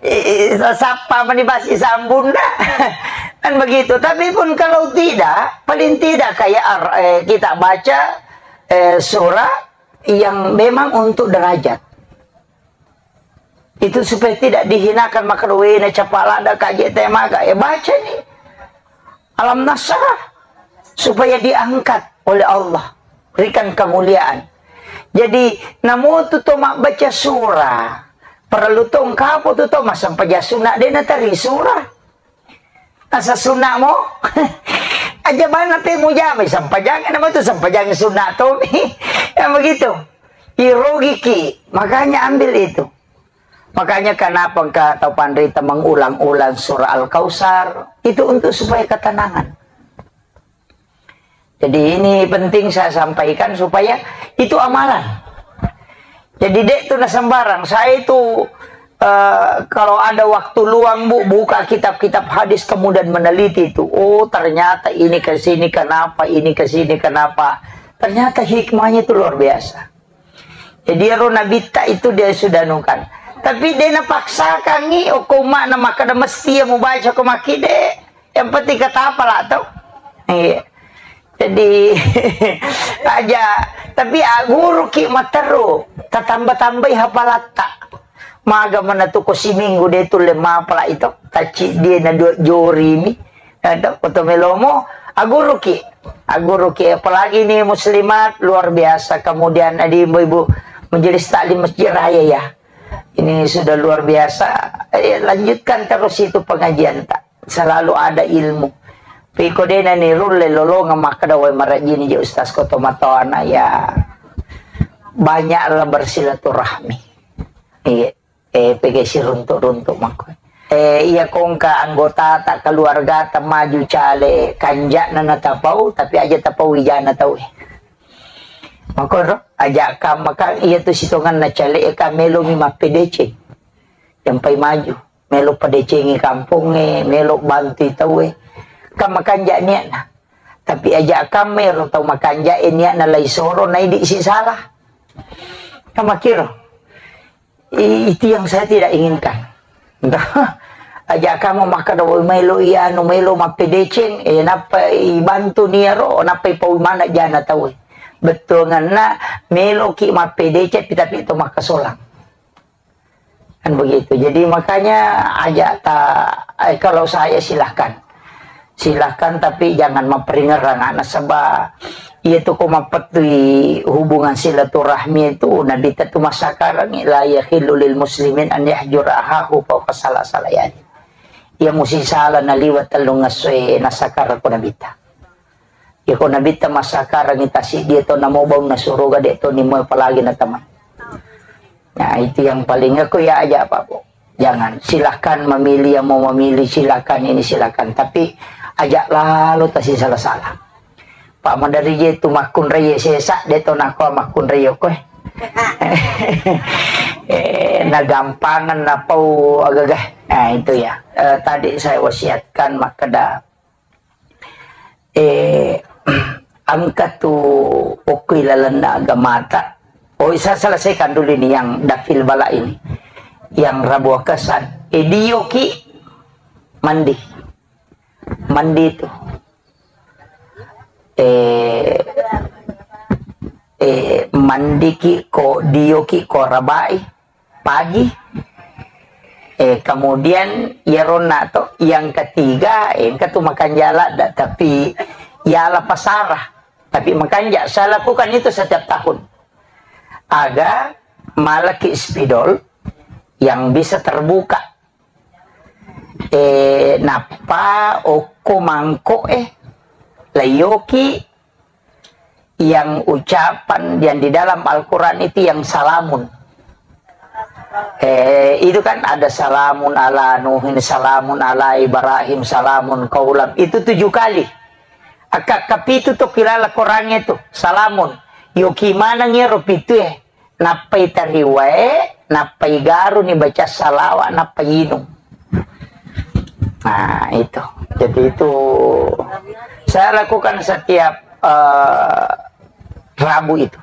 Ih, sappa mani basi sambunna. Kan begitu. Tapi pun kalau tidak, paling tidak kayak ar-, eh, kita baca, eh, surah yang memang untuk derajat. Itu supaya tidak dihinakan, maka wena capalada kaje temaga. Ya baca nih. Alam Nasrah. Supaya diangkat oleh Allah. Berikan kemuliaan. Jadi, namutu to mabbaca surah. Perlu to engkapo tu to masampaja sunna, de natari surah. Asa sunnamo? Aja bana pe mujama sampajang, nama tu sampajang sunna tomi. Ya begitu. Irogiki. Makanya ambil itu. Makanya kenapa engka tau panrita mengulang-ulang surah Al-Kautsar? Itu untuk supaya ketenangan. Jadi ini penting saya sampaikan supaya itu amalan. Jadi dek tu na sembarang. Saya itu, eh, kalau ada waktu luang, Bu, buka kitab-kitab hadis kemudian meneliti itu. Oh, ternyata ini ke sini kenapa, ini ke sini kenapa. Ternyata hikmahnya itu luar biasa. Jadi ero nabitta itu dia sudah nungkan. Tapi dia napaksakangi, oh, ko umma'na makkeda mesti ya mubaca ko makkide. Yang penting kata apa lah tau. Iya. Jadi aja, tapi aguruki matteru, tatamba-tambai hafalatta. Maga mana tu ko siminggu de tulle mapala itu, taci dia na dua jorimi. Ada foto melomo, aguruki. Aguruki, apalagi ini muslimat luar biasa. Kemudian ada ibu-ibu majelis taklim Masjid Raya ya. Ini sudah luar biasa. Eh, lanjutkan terus itu pengajian tak. Selalu ada ilmu. Piko dena ni rulle lolonga makkeda wae marajini je ustaz ko tomatoana ya. Banyaklah bersilaturahmi. Iya. Eh, pegge siruntuk-runtuk makko. Eh, iya kongka anggota tak keluarga tak maju cale kanjakna na tapau, tapi aja tapau ijana tau eh. Makko ro, aja kam maka iya tu sitongan na cale eh, ka melomi mappedece. Yang pai maju. melo padecengi kampongnge, melo bantui tauwe. Kan makanja niatna. Tapi aja kamme ro tau makanja e niatna lai soro naidi si salah. Kan makiro. I-, itu yang saya tidak inginkan. Aja kamu makkeda, "Woi, melo iya anu, melo mappedeceng, eh, nappa ibantu niaro, nappa ipaui mana jana tau." Bettuanganna meloki mappedeceng, tapi to makkasolang. Kan begitu. Jadi makanya aja ta, eh, kalau saya silahkan. Silahkan, tapi jangan maperingerang anak, sebab iya tu ko mapettui hubungan silaturahmi itu, Nabi ta tu massakarangi, "La yahillu lil muslimin an yahjura ahahu fauqa salasati layalin." Iya musi sala naliwa tellung essoe nassakara ko Nabi ta. Iya ko Nabi ta massakarangi tasiddi to namo baunna suruga de to nimo apalagi na teman. Nah, itu yang paling aku ya aja apa, Bu. Jangan, silahkan memilih yang mau memilih, silahkan ini, silahkan. Tapi aja lalo tasi salah-salah. Pak madari je tu makkunrai sesa, de to nako makkunrai ko. Eh, nagampangan napau agagah. Nah, itu ya. Eh, tadi saya wasiatkan makkeda Eh, engka tu okko ilalenna agamata. Oh, saya selesaikan dulu ini yang dafil bala ini. Yang rabu akasan. Eh, dioki mandi. Mandi tu. Eh, eh, mandiki ko dioki ko rabai. Pagi. Eh, kemudian iyaronna to, yang ketiga, eh, engka tu makan jala da, tapi yala pasara. Tapi makanja, saya lakukan itu setiap tahun. Aga malaki spidol yang bisa terbuka. Eh, nappa okko mangko, eh, layoki yang ucapan yang di dalam Al-Quran itu yang salamun. Eh, itu kan ada salamun ala Nuhin, salamun ala Ibrahim, salamun kaulam. Itu tujuh kali. Akka-, kapitu to kilala Quran itu, salamun. Yoki maneng ero pitu eh. Nappai tariwae, nappai garuni baca salawa, nappai inung. Nah, itu. Jadi itu saya lakukan setiap, eh, Rabu itu.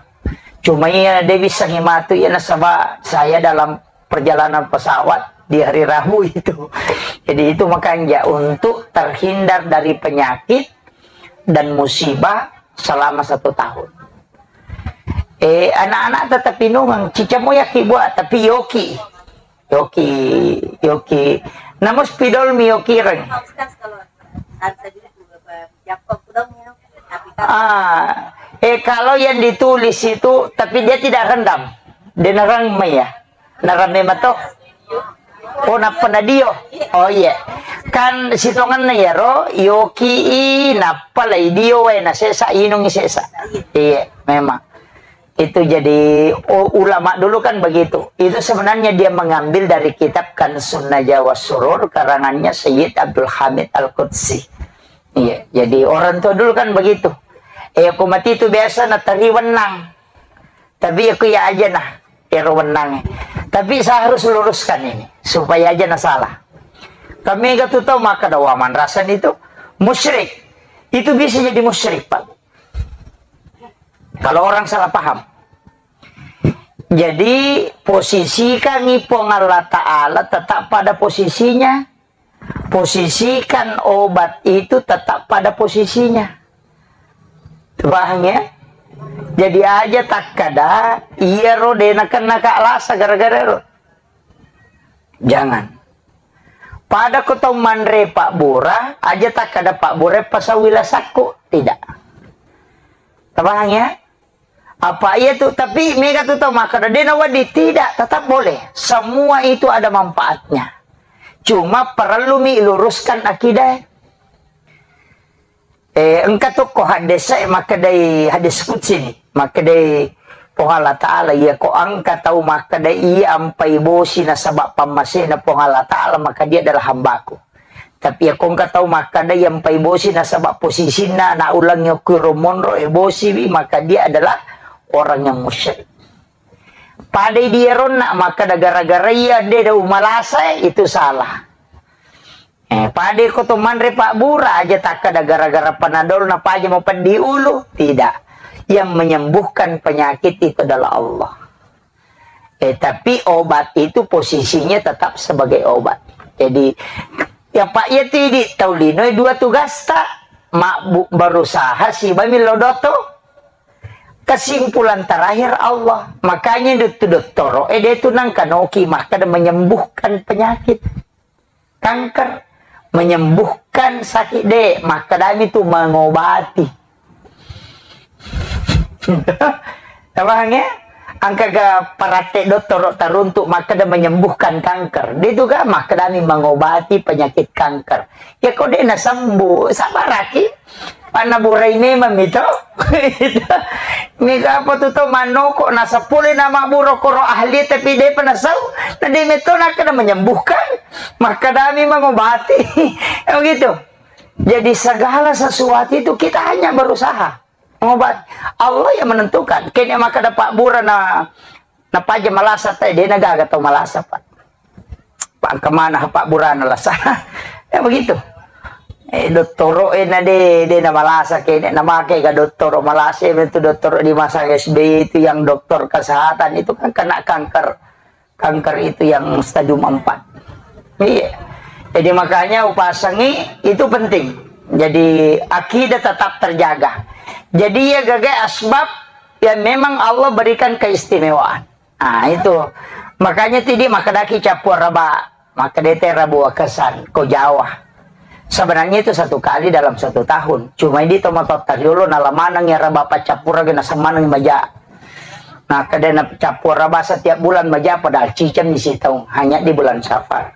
Cuma iya de bisa ngimatu iya nasaba saya dalam perjalanan pesawat di hari Rabu itu. Jadi itu makanya untuk terhindar dari penyakit dan musibah selama satu tahun. Eh, anak-anak tetap inungang, cicamo yaki buat, tapi yoki. Yoki, yoki. Namun spidol mi yoki reng. Ah, eh, kalau yang ditulis itu, tapi dia tidak rendam. Dia nerang ya. Narame mato. Oh, nappa nadio. Oh, iya. Kan sitonganna iyaro, yoki i, nappa lai dio wae, na sesa, inungi sesa. Iya, memang. Itu jadi, oh, ulama dulu kan begitu. Itu sebenarnya dia mengambil dari kitab Kanzun Najwa was Surur, karangannya Sayyid Abdul Hamid Al-Qudsi. Iya, jadi orang tua dulu kan begitu. Eh, aku mati itu biasa natari wenang. Tapi aku ya aja nah, ero wenang. Tapi saya harus luruskan ini, supaya aja nah salah. Kami gak tuh tahu maka ada waman rasan itu musyrik. Itu bisa jadi musyrik, Pak. Kalau orang salah paham. Jadi, posisikan Puang Allah Ta'ala tetap pada posisinya. Posisikan obat itu tetap pada posisinya. Paham ya? Jadi aja takkada, iya ro de nakenna ka lasa gara-gara ro. Jangan. Pada ko tau manre Pak Bura, aja takkada Pak Bura pasau wilasakku. Tidak. Paham ya? Apa iya tu, tapi mega tu tau makkada, de nawedding, tidak, tetap boleh. Semua itu ada manfaatnya. Cuma perlu mi luruskan akidah. Eh, engka tu ko hadis e makkedai hadis qudsi ni. Makkedai Puang Allah Ta'ala, iya ko engka tau makkeda iya ampai bosi nasaba pammasena Puang Allah Ta'ala, maka dia adalah hambaku. Tapi iya ko engka tau makkeda iya ampai bosi nasaba posisinna na ulang yokiro monro e bosi wi, maka dia adalah orang yang musyrik. Padai di eronna, makkeda gara-gara iya de da umalasa, itu salah. Eh, padai ko to manre pabbura aja takkeda gara-gara panadol napaja mau peddi ulu, tidak. Yang menyembuhkan penyakit itu adalah Allah. Eh, tapi obat itu posisinya tetap sebagai obat. Jadi, ya Pak, ya tidi tau lino dua tugasta, mabbu-, berusaha siba millo doto. Kesimpulan terakhir Allah. Makanya itu dottoro, eh, dia itu nangkanoki makkeda menyembuhkan penyakit. Kanker, menyembuhkan sakit de, makkedami tu mengobati. Paham ya? Angka ga parate dottoro taruntuk makkeda menyembuhkan kanker. Dia tu ga makkedami mengobati penyakit kanker. Ya kok dia na sembuh, sabaraki. Panna burai memang mito. Mega apa tu to manoko na seppulo na maburo koro ahli tapi de pa nasau. Na de meto na kena menyembuhkan. Makkedami mengobati. Ya begitu. Jadi segala sesuatu itu kita hanya berusaha mengobati. Allah yang menentukan. Kene maka dapat bura na, na paja malasa te, de na gaga tau malasa, Pak. Pak, kemana Pak Burana lasa? Ya begitu. Eh, dottoro, eh, na de, de na malasa kene, na make ga dottoro malasa, itu dottoro di masa S B Y itu yang dokter kesehatan itu kan kena kanker. Kanker itu yang stadium empat. Iya. Jadi makanya upasangi itu penting. Jadi akidah tetap terjaga. Jadi ya gaga asbab ya memang Allah berikan keistimewaan. Nah, itu. Makanya tidi makkedaki cappua raba, makkedete rabu wakesan ko Jawa. Sebenarnya itu satu kali dalam satu tahun. Cuma ini tomatotta riolo nala maneng ya raba paccappura gena semaneng maja. Nah, kedena cappua raba setiap bulan maja padahal ciceng di sitaung hanya di bulan Safar.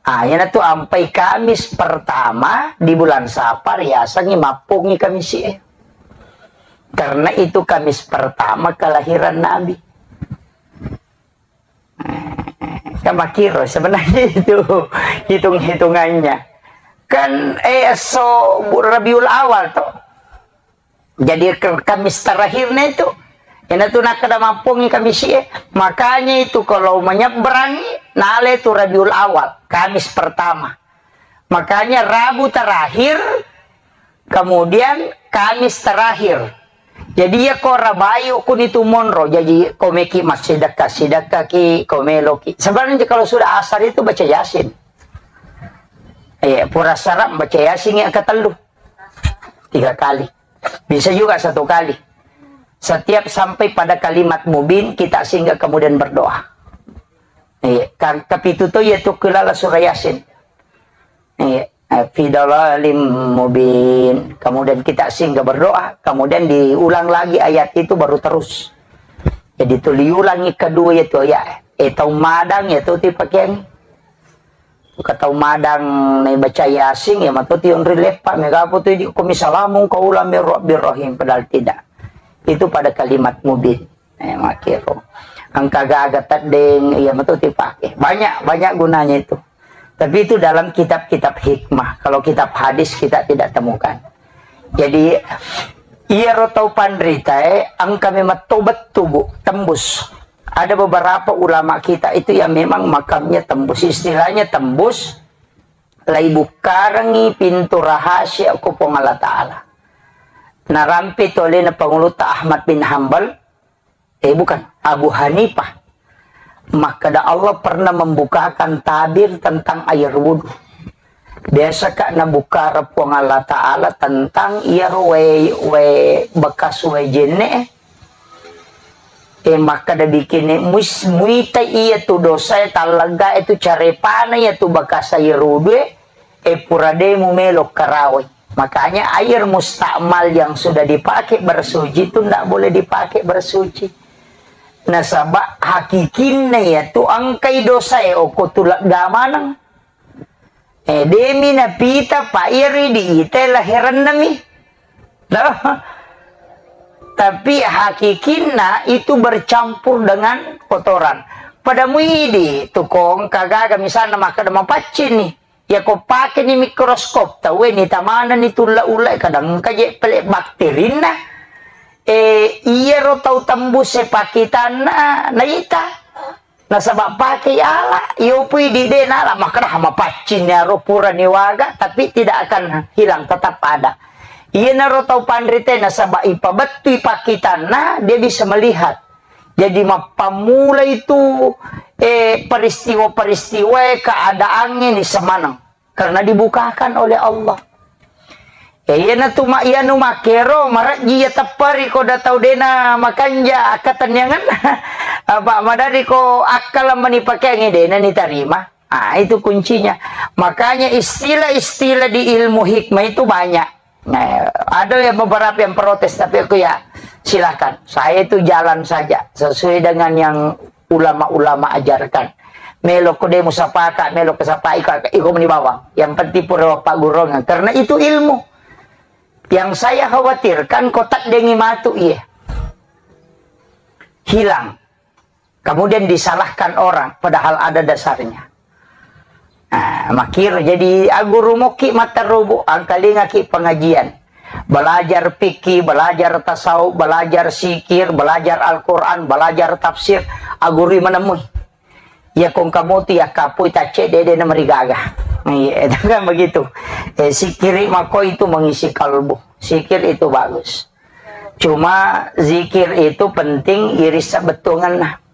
Ah, yana tu ampai Kamis pertama di bulan Safar yasengi mappongi Kamis e. Karena itu Kamis pertama kelahiran Nabi. Kan makiro sebenarnya itu hitung-hitungannya. Kan, eh, so Rabiul Awal toh. Jadi ke-, Kamis terakhirnya itu. Ina tu nakada mampungi Kamis e. Makanya itu kalau menyeberangi, nale tu Rabiul Awal, Kamis pertama. Makanya Rabu terakhir, kemudian Kamis terakhir. Jadi ya ko rabayu kuni tu monro, jadi ko meki massidekka, sidekka ki, ko meloki. Sebenarnya kalau sudah asar itu baca Yasin. Eh, pura sarap baca Yasin yang ketellu. Tiga kali. Bisa juga satu kali. Setiap sampai pada kalimat mubin, kita singgah kemudian berdoa. Iya, ka-, kapitu to iya tu kelala surah Yasin. Iya, eh, fi dalalim mubin. Kemudian kita singgah berdoa, kemudian diulang lagi ayat itu baru terus. Jadi tu diulangi kedua itu ya. Eh, tau madang ya tu tipakeang. Katau madang nai baca Yasin, ya matu tionri leppa, mega apa tu di ko misalamung kaulah min Rabbir Rahim, padahal tidak. Itu pada kalimat mubin. Eh, makiro. Angka gaga teddeng, iya matu dipake. Banyak, banyak gunanya itu. Tapi itu dalam kitab-kitab hikmah. Kalau kitab hadis kita tidak temukan. Jadi, iya ro tau panrita, eh, angka memang tobat tubuh, tembus. Ada beberapa ulama kita itu yang memang makamnya tembus. Istilahnya tembus, lai bukkarengi pintu rahasia ko Puang Allah Ta'ala. Narampe tu alena Pangulutta Ahmad bin Hambal, eh, bukan, Abu Hanifah. Makkeda Allah pernah membukakan tabir tentang air wudhu. Biasa ka nabukkara Puang Allah Ta'ala tentang iyaro wae, wae bekas wae jenne, eh, makkeda bikinne mus-, muita iya tu dosa e tallegga e tu carepana iya tu bekas air wudhu e, eh, pura de mumelo karawai. Makanya air mustakmal yang sudah dipakai bersuci itu ndak boleh dipakai bersuci. Nasaba hakikinna iya tu engkai dosa e oko tu legga maneng. Eh, demi napita, Pak, iyaro idi ita laherannami. Loh. Tapi hakikinna itu bercampur dengan kotoran. Pada muidi tukong kagaga misalnya makkeda mapaccini. Ya ko pakeni mikroskop, tau ni tamana ni tulla-ulla kadang kaje pele bakterinna. Eh, iyaro tau tembus e pakkitanna naita. Nasaba pake ala, iyopui di de nala, makkeda mapaccinni aro pura niwaga, tapi tidak akan hilang, tetap ada. Iyanaro tau panrite, nasaba ipabettui pakkitanna, dia bisa melihat. Jadi mappammula itu, eh, peristiwa-peristiwa, keadaannya ni semaneng. Karena dibukakan oleh Allah. Eh, iyana tu ma-, iyanu makkero, marejji iya tepperi ko da tau dena makanja akkatenniangenna. Apa madari ko akkala mani pakeangi dena nitarima. Ah, itu kuncinya. Makanya istilah-istilah di ilmu hikmah itu banyak. Nah, ada yang beberapa yang protes, tapi aku ya silakan. Saya itu jalan saja sesuai dengan yang ulama-ulama ajarkan. Melo ko de musapaka, melo ko sapai ka, iko meni bawang. Yang penting pura paggurungan. Karena itu ilmu. Yang saya khawatirkan ko taddengi matu iye. Hilang. Kemudian disalahkan orang, padahal ada dasarnya. Nah, makkiro jadi aguru mokki matterubu, angkalingaki pengajian. Belajar fikih, belajar tasawuf, belajar zikir, belajar Al-Quran, belajar tafsir, agurui menemui. Ya kong kamu tu ya kapui tacce dede na merigaga. Iya, itu kan begitu. Eh, zikiri mako itu mengisi kalbu. Zikir itu bagus. Cuma zikir itu penting iris sabettuangenna.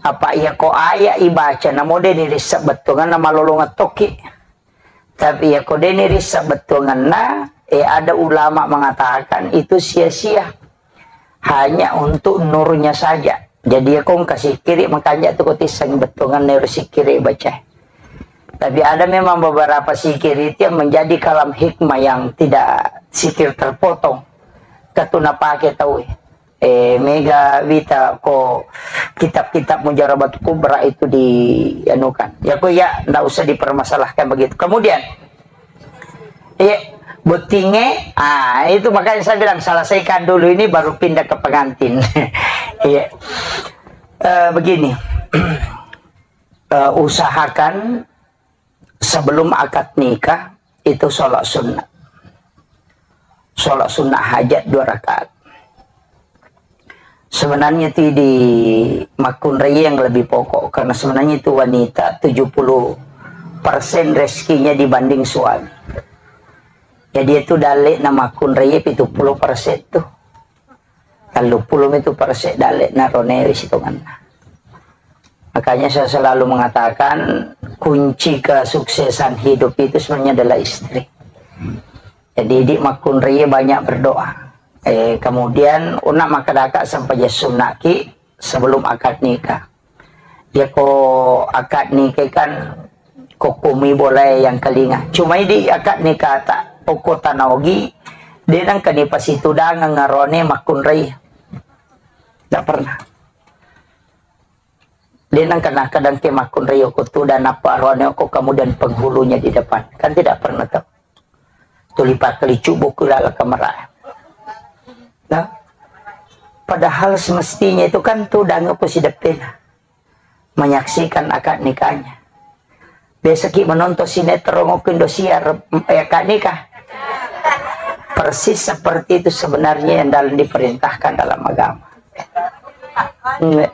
Apa iya ko aya ibaca namo de ni rissebettuangenna malolongeng tokki. Tapi iya ko de ni rissebettuangenna, eh, ada ulama mengatakan itu sia-sia. Hanya untuk nurnya saja. Jadi iya ko engka sikiri makanja tu ko tisseng bettuangenna ero sikiri baca. Tapi ada memang beberapa sikir itu yang menjadi kalam hikmah yang tidak sikir terpotong. Katu napake tau. Eh, mega wita ko kitab-kitab Mujarrabat Kubra itu di anukan. Ya ko ya ndak usah dipermasalahkan begitu. Kemudian, iya, bottinge, ah, itu makanya saya bilang selesaikan dulu ini baru pindah ke pengantin. Iya. Eh, begini. Eh, usahakan sebelum akad nikah itu sholat sunnah. Sholat sunnah hajat dua rakaat. Sebenarnya itu di makkunrai yang lebih pokok, karena sebenarnya itu wanita tujuh puluh persen rezekinya dibanding suami. Jadi itu dalek na makkunrai pitu puluh persen tuh. Telluppulo mitu perse dalle na ronewi sitongenna. Makanya saya selalu mengatakan kunci kesuksesan hidup itu sebenarnya adalah istri. Jadi di makkunrai banyak berdoa. Eh, kemudian una makadaka sampai sunnaki sebelum akad nikah. Yako akad nikah kan kokkumi bolae yang kelinga. Cuma idi akad nikah ta okko tanaogi, de nangka ni pasitudangeng arone makkunrai. Tidak pernah. De nangka nakadang ke makkunrai okko tudang apa arone okko kemudian penghulunya di depan. Kan tidak pernah tuh. Tuli pakkalicu buku lala kamera. Nah, padahal semestinya itu kan tudang aku si depan menyaksikan akad nikahnya. Biasa ki menonton sinetron aku Indosiar, eh, akad nikah. Persis seperti itu sebenarnya yang dalam diperintahkan dalam agama. Nggak.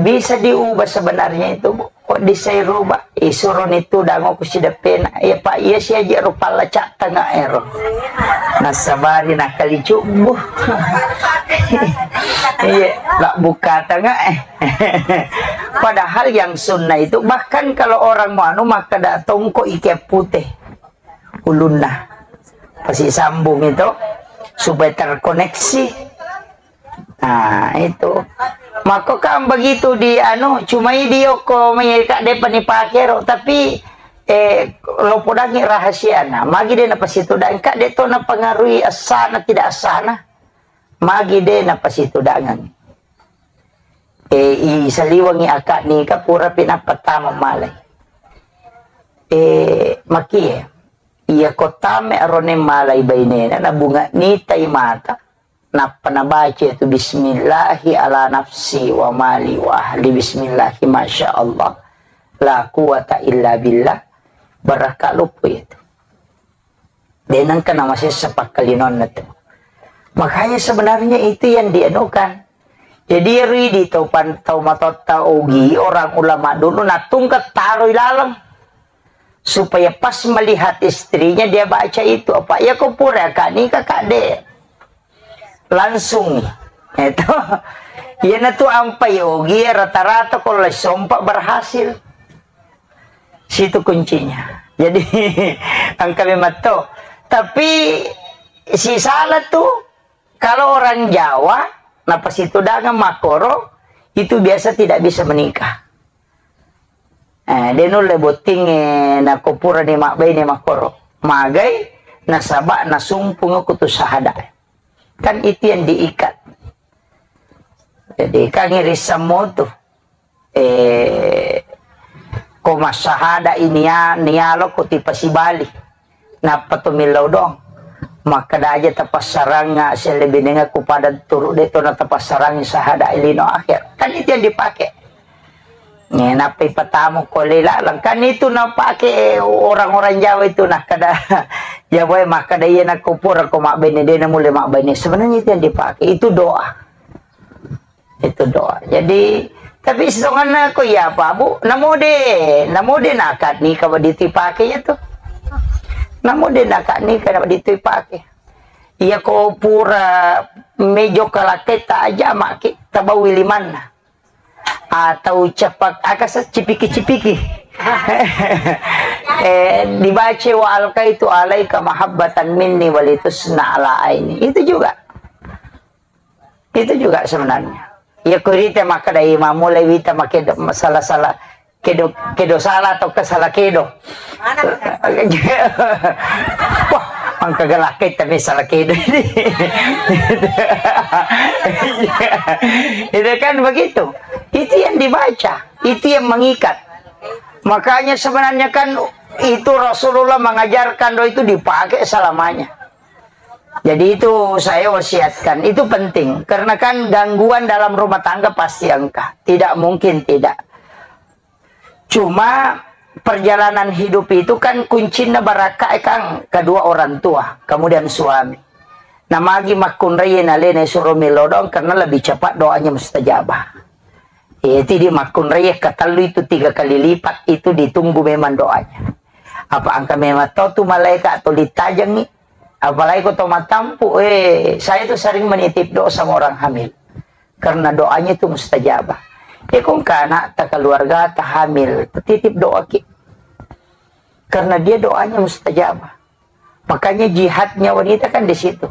Bisa diubah sebenarnya itu, Bu. Kok disai rubah? Isuro ni tudang aku si depan. Ya, Pak, iya si aja rupa lecak tengah ero. Nasabari nakali cubu. Iya, lah buka tengah eh. Padahal yang sunnah itu, bahkan kalau orang mau anu, maka dak tongko ike putih ulunna. Pasti sambung itu supaya terkoneksi. Nah, itu. Maka kan begitu di anu, cuma di oko mereka depan dipake ro, tapi eh lo podangi rahasia na. Magi de napasitu dan kak de to napengaruhi asana tidak asana. Magi de napasitu dangan. Eh, i saliwangi akak ni kapura pinapatama malai. Eh, makie. Iya kotame arone malai bainena nabunga nitai mata. Nappa nabaca itu, "Bismillahi ala nafsi wa mali wa ahli, bismillahi, masya Allah, la quwata illa billah." Barakka loppo itu. De nengka namasessa pakkalinonna tu. Makanya sebenarnya itu yang dianukan. Jadi, ri di tau pan-, tau matotta ogi, orang ulama dulu natungka taroi laleng. Supaya pas melihat istrinya, dia baca itu. Apa? Ya, ko pura ka nikah, Kak, de. Langsung. Itu. Iyana tu ampai ogi, rata-rata kalau sompa berhasil. Situ kuncinya. Jadi, engka memang to. Tapi, si salah tu, kalau orang Jawa, napasitudangan makkoro, itu biasa tidak bisa menikah. Eh, de nulle bottingnge, nako purani mabbaine makkoro. Magai, nasaba nasumpungngi kutu sahada. Kan itu yang diikat. Jadi, kan irisammu tu. Eh, ko massahada i nia-, nialo ko tipasibali. Nappa to millau doang. Makkeda aja tapassarang, ah, selle binengaku pada turu de to natapassarang sahada i lino akhir. Kan itu yang dipakai. Eh, nappa ipatamu ko lela, kan itu napake orang-orang Jawa itu, nah, kada, ya, boy, makkeda iya nakko pura ko mabbene, de namule mabbene. Sebenarnya itu yang dipakai, itu doa. Itu doa. Jadi, tapi setonganna ko iya apa, Bu? Namo de, namo de nakat nikah wa ditui pake ya tu. Namo de nakat nikah wa ditui pake. Iya ko pura mejo kalaketa aja maki tabawi limanna. Atau cepak, aka se-, cipiki-cipiki. Eh, dibaca wa alka itu alaika mahabbatan minni walitusna ala aini. Itu juga. Itu juga sebenarnya. Ya, kurita maka dari mamulai wita make do-, salah-salah kedo, kedo salah atau ke salah kedo. Mana? Wah, mangka galak kita nih salah kedo ini. Itu kan begitu. Itu yang dibaca, itu yang mengikat. Makanya sebenarnya kan itu Rasulullah mengajarkan doa itu dipakai selamanya. Jadi itu saya wasiatkan, itu penting. Karena kan gangguan dalam rumah tangga pasti engka. Tidak mungkin tidak. Cuma perjalanan hidup itu kan kuncinya barakka, eh, Kang, kedua orang tua, kemudian suami. Nah, magi makkunrai nalena suro melo doang karena lebih cepat doanya mustajabah. Eh, tidi makkunrai katellu itu tiga kali lipat itu ditunggu memang doanya. Apa angka memang tau tu malaikat atau ditajangi? Apalagi ko to matampu, eh, saya tuh sering menitip doa sama orang hamil. Karena doanya itu mustajabah. Ya, kong ke anak, ta keluarga, ta hamil, titip doa ki. Karena dia doanya mustajabah. Makanya jihadnya wanita kan di situ.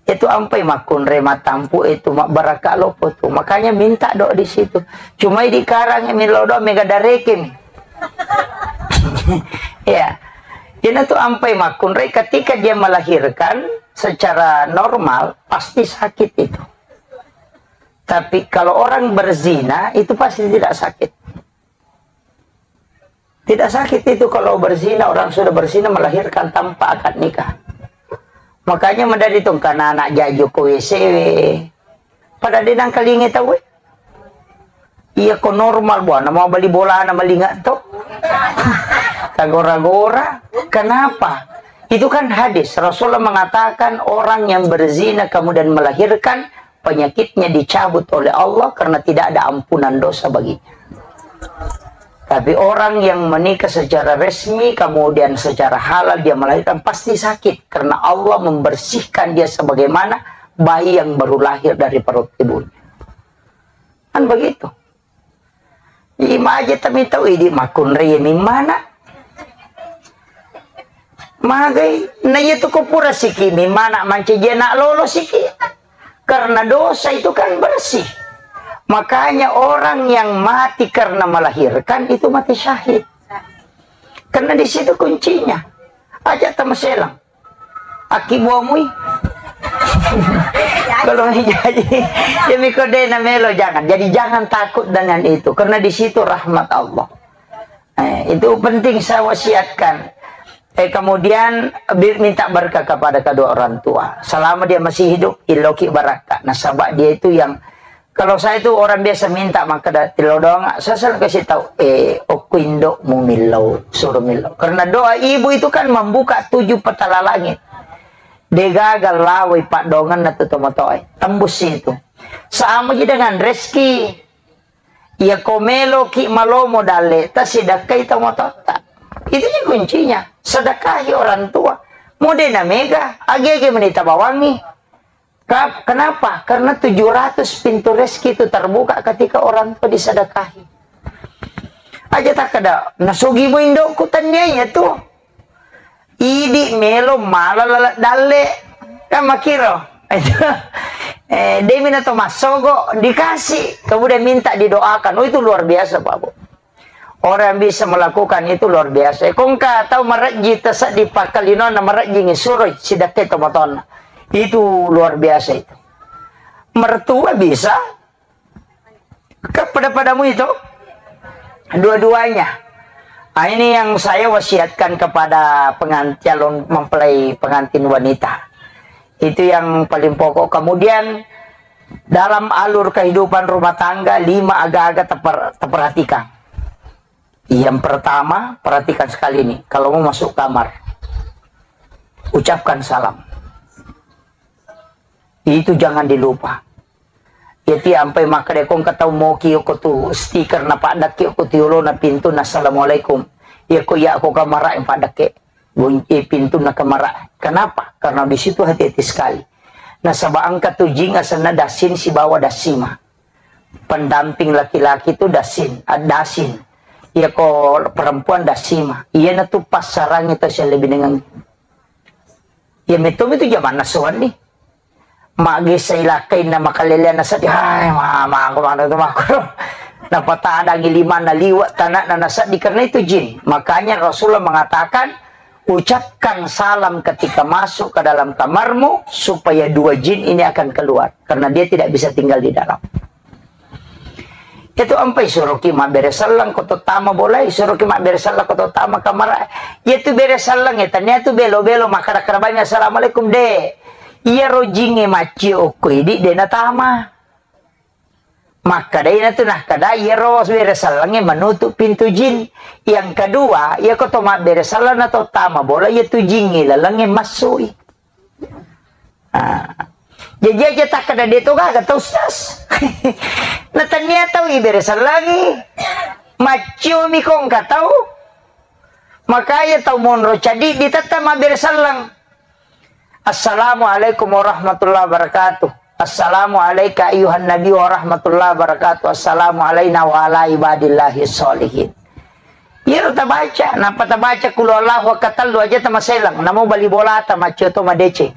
Itu ampai makkunrai matampu itu, mak baraka lopo tu. Makanya minta doa di situ. Cuma di karang mi lo doa mega dareke mi. Ya. Jadi itu ampai makkunrai ketika dia melahirkan secara normal pasti sakit itu. Tapi kalau orang berzina itu pasti tidak sakit. Tidak sakit itu kalau berzina, orang sudah berzina melahirkan tanpa akad nikah. Makanya madari tong kana anak jaju ko W C W. Pada denang kalinge tau, eh. Iya ko normal buana mau bali bolana malinga to. Tagora-gora. Kenapa? Itu kan hadis. Rasulullah mengatakan orang yang berzina kemudian melahirkan penyakitnya dicabut oleh Allah karena tidak ada ampunan dosa baginya. Tapi orang yang menikah secara resmi, kemudian secara halal dia melahirkan, pasti sakit karena Allah membersihkan dia sebagaimana bayi yang baru lahir dari perut ibunya. Kan begitu. Imaje tami tau idi makkunrai mimmana. Magai, na iya tu ko pura siki mimmana mancaji anak lolo siki. Karena dosa itu kan bersih. Makanya orang yang mati karena melahirkan itu mati syahid. Karena di situ kuncinya. Aja tamaselang. Aki buamui. Kalau jadi, ya miko de na melo, jangan. Jadi jangan takut dengan itu, karena di situ rahmat Allah. Eh, itu penting saya wasiatkan. Eh, kemudian bi-, minta berkah kepada kedua orang tua. Selama dia masih hidup, iloki barakka. Nasaba dia itu yang Kalau saya itu orang biasa minta maka da-, tillau doang, saya selalu kasih tahu, eh, okko indokmu millau, suruh millau. Karena doa ibu itu kan membuka tujuh petala langit. Degaga lawai paddongenna tu tomatoae. Tembus itu. Sama ji dengan rezeki. Iya ko meloki malomo dalle, tasidakkai tomatoatta. Itu ji kuncinya. Sedekahi orang tua. Mode na mega, age-age menita bawangi. Ka-, kenapa? Karena tujuh ratus pintu rezeki itu terbuka ketika orang tua disedekahi. Aja takkeda, "Nasugi mo indokku," tenniya iya tu. Idi melo mala laleng dalle. Kan makkiro. Eh, demi na to massogo, dikasih. Kemudian minta didoakan. Oh, itu luar biasa, Pak Bu. Orang yang bisa melakukan itu luar biasa. Kongka tau marejji taseddi pakkalinonna marejjingi suroi sidakkai tomatoanna. Itu luar biasa itu. Mertua bisa, ke pada-padamu itu dua-duanya. Ah, ini yang saya wasiatkan kepada pengan-, calon mempelai pengantin wanita. Itu yang paling pokok. Kemudian dalam alur kehidupan rumah tangga, lima aga-aga teper-, teperhatikan. Yang pertama, perhatikan sekali nih, kalau mau masuk kamar, ucapkan salam. Itu jangan dilupa. Jadi ampai makkeda ko engka tau moki ko tu stiker na paddakke ko tu yolona pintu na assalamualaikum. Iya ko iya ko kamara yang paddakke. Gunci pintu na kamara. Kenapa? Karena di situ hati-hati sekali. Nasaba engka tu jing asenna dasin sibawa dasima. Pendamping laki-laki tu dasin, ah, dasin. Iya ko perempuan dasima. Iya na tu passarangi tau sialebbi dengan. Iya metto itu zaman nasuan nih. Maggessa ilakkainna makaleleanna seddi, hai, ma-, mako, mako, mako. Napatadangi limanna liwa' tana'na naseddi karena itu jin. Makanya Rasulullah mengatakan, ucapkan salam ketika masuk ke dalam kamarmu supaya dua jin ini akan keluar karena dia tidak bisa tinggal di dalam. Itu ampai suroki mabbere selleng ko to tama bolai, suroki mabbere selleng ko to tama kamara. Iya tu bere selleng e, tania tu belo-belo makkada-kada bami assalamualaikum de. Iya rojinge maccio ko idi de natama. Makkada ina tu nakkada iya ro bere selleng e menutup pintu jin. Yang kedua, iya ko to mabbere selleng na to tama bola iya tu jin e laleng e massui. Ah. Jaji aja takkada de to gaga tau, Ustaz. Na tania tau ibere sellangi. Maccio mi ko engka tau. Makanya tau monro cadi ditetta mabbere sellang. Assalamualaikum warahmatullahi wabarakatuh. Assalamu alaika ayyuhan nabi warahmatullahi wabarakatuh. Assalamu alaina wa ala ibadillahi sholihin. Iyaro tabaca, nappa tabaca qul huwallahu ahad katellu aja tamaselang, namo bali bolata maccio to madeceng.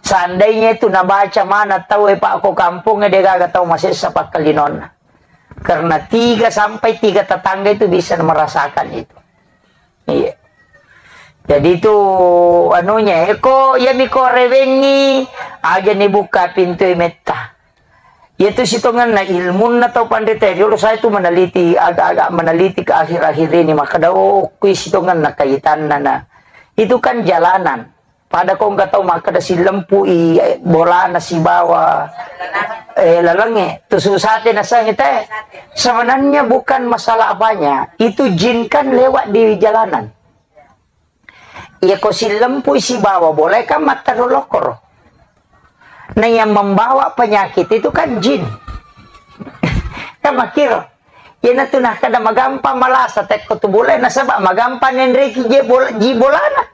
Seandainya itu nabaca mana tau e, Pak, ko kampung e, degaga tau masessa pakkalinonna. Karena tiga sampai tiga tetangga itu bisa merasakan itu. Iya. Jadi itu anunya, eko, iya miko rewengi, aja ni buka pintu e metta. Iyatu sitongenna ilmunna tau panrita riolo, saya tu meneliti, agak-agak meneliti ke akhir-akhir ini, makkeda, oh, kui sitongenna kaitanna na. Itu kan jalanan. Pada ko engka tau makkeda silempui, eh, bolana sibawa, eh, lalengnge. Tu susate naseng te. Sebenarnya bukan masalah apanya. Itu jin kan lewat di jalanan. Iya ko silempui sibawa bola kan matteru lokkoro. Nah, yang membawa penyakit itu kan jin. Kan makkiro. Iyana tu nakkeda magampang malasa tekko tu bola, nasaba magampang nenreki je bola, ji bolana.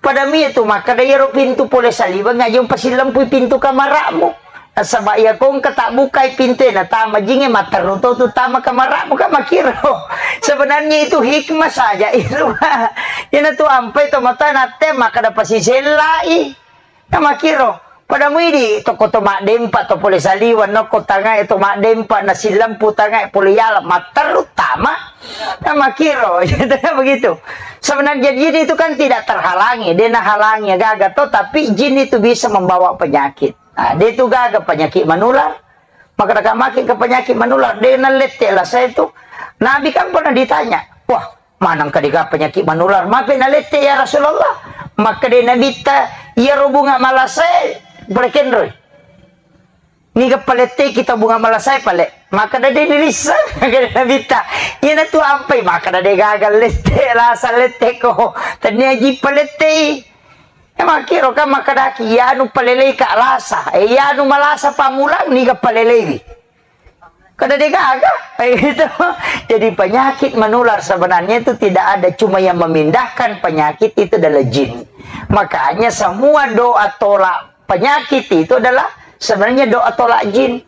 Pada mi tu makkeda iyaro pintu pole saliweng aja umpasilempui pintu kamara'mu. Nasaba iya ko engka tabbukai pintu e natama jinge, matteru to tu tama kamara'mu, kan makkiro. Sebenarnya itu hikmah saja itu. Iyana tu ampai to mata natte makkeda pasisellai. Kan makkiro. Pada muidi toko to maddempa to pole saliweng nokko tangae to maddempa nasilempu tangae pole yala matteru tama. Kan makkiro. Begitu. Sebenarnya jin itu kan tidak terhalangi, de nahalangi gaga to, tapi jin itu bisa membawa penyakit. Nah, dia itu gaga penyakit menular. Maka maki ke penyakit menular, de nalette lah saya itu. Nabi kan pernah ditanya, wah, maneng ka dega penyakit menular? Mape nalette ya Rasulullah? Maka de Nabitta, iya ro bunga malasae, pole kenroi. Niga palette kita bunga malasae pale. Maka de dirissa, maka de Nabitta. Iyana tu ampai, maka de gagal lette, lasa lette ko. Tania ji palettei. Makkiro kan makkadaki, iyanu palelei ka lasa. Eh, iyanu malasa pammulang, niga paleleiwi. Kada degaga. Eh, itu. Jadi penyakit menular sebenarnya itu tidak ada, cuma yang memindahkan penyakit itu adalah jin. Makanya semua doa tolak penyakit itu adalah sebenarnya doa tolak jin.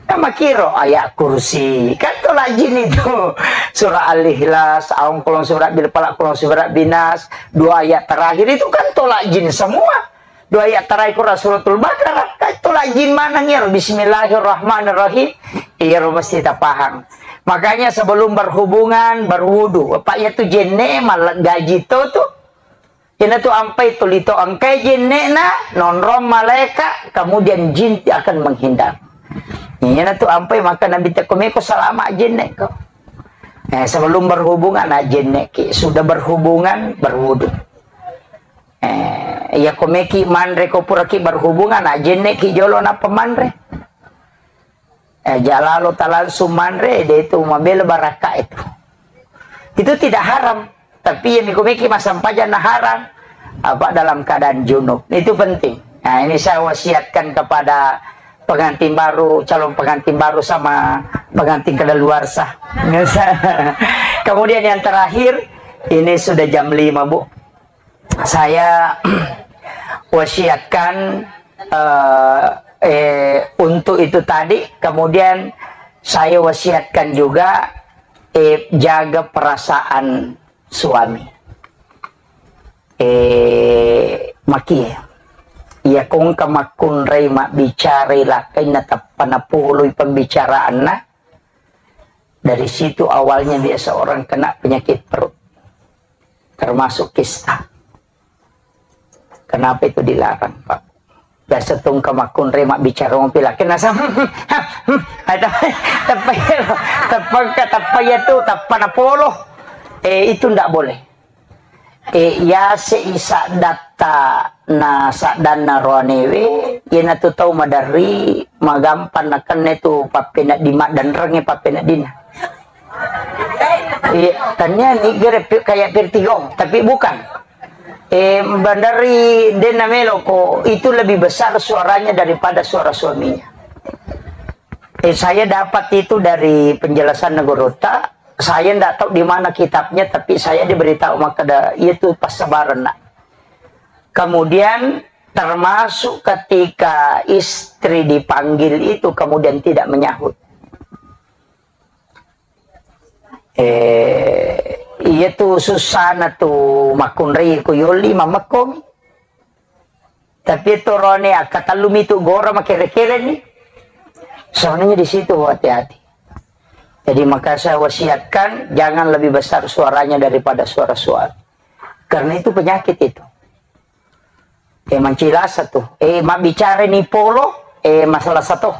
Kan makkiro ayat kursi, kan tolak jin itu. Surah Al-Ikhlas, aung kolong surah bil falak, kolong surah binas, dua ayat terakhir itu kan tolak jin semua. Dua ayat terakhir Quran Suratul Baqarah, kan tolak jin maneng iyaro, Bismillahirrahmanirrahim. Iyaro mesti tapahang. Makanya sebelum berhubungan, berwudu. Apa iya tu jenne malah gaji to tu. Ina tu ampai tu lito engkai jenne'na, nonrong malaika, kemudian jin akan menghindar. Ina tu ampai maka Nabi tekko meko salama jenne ko. Eh, sebelum berhubungan, nah, jenne ki. Sudah berhubungan, berwudu. Eh, iya ko meki manre ko pura ki berhubungan, nah, jenne ki jolo napa manre. Eh, jalalo ta langsung manre, de itu mabela barakka itu. Itu tidak haram. Tapi yang miku meki massempajang na haram. Apa dalam keadaan junub. Itu penting. Nah, ini saya wasiatkan kepada pengantin baru, calon pengantin baru sama pengantin kadaluarsa. Kemudian yang terakhir, ini sudah jam lima, Bu. Saya wasiatkan, eh, eh, untuk itu tadi, kemudian saya wasiatkan juga, eh, jaga perasaan suami. Eh, makie. Iya kongka makkunrai mabbicarai lakkainna tappa napoloi pembicaraanna, dari situ awalnya biasa orang kena penyakit perut, termasuk kista. Kenapa itu dilarang, Pak? Biasa tungka makkunrai mabbicara mopi lakkainna sa-, ada, teppa, teppa, teppa iya tu, teppa napolo. Eh, itu ndak boleh. Eh, yase i saddatta na saddanna roanewe, iyanatu tau maderri magampang nakenna tu pappenedding, maddenrengnge pappeneddinna. Iya, tania ni gere pi-, kayak pirtigong, tapi bukan. Eh, maderri denna melo ko, itu lebih besar suaranya daripada suara suaminya. Eh, saya dapat itu dari penjelasan Negorota. Saya ndak tahu di mana kitabnya, tapi saya diberitahu makkeda, iya tu passabarenna. Kemudian termasuk ketika istri dipanggil itu kemudian tidak menyahut. Eh, iya tu susana tu makkunrai ko yolli mamekkomi. Tapi torone akkatellumi tu gora makere-kere ni. Soalnya di situ hati-hati. Jadi maka saya wasiatkan jangan lebih besar suaranya daripada suara suami. Karena itu penyakit itu. Eh, mancilasa tu. Eh, mabbicara ni polo, eh, masalah satu.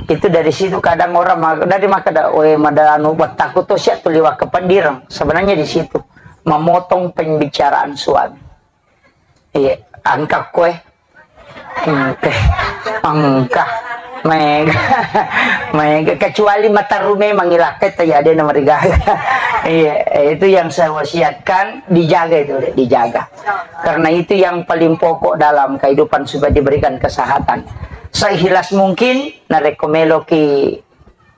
Itu dari situ kadang orang ma-, dari makkeda, "Oe, mada anu, buat takut tuh siap tuh liwat ke pendirang." Sebenarnya di situ memotong pembicaraan suami. Iya, angka kue. Engka. Engka. Mega. Mega. Kecuali mataru memang ilakkai, tapi ada nama rigaga. Iya, itu yang saya wasiatkan, dijaga itu, dijaga. Karena itu yang paling pokok dalam kehidupan supaya diberikan kesehatan. Seikhlas mungkin, narekko meloki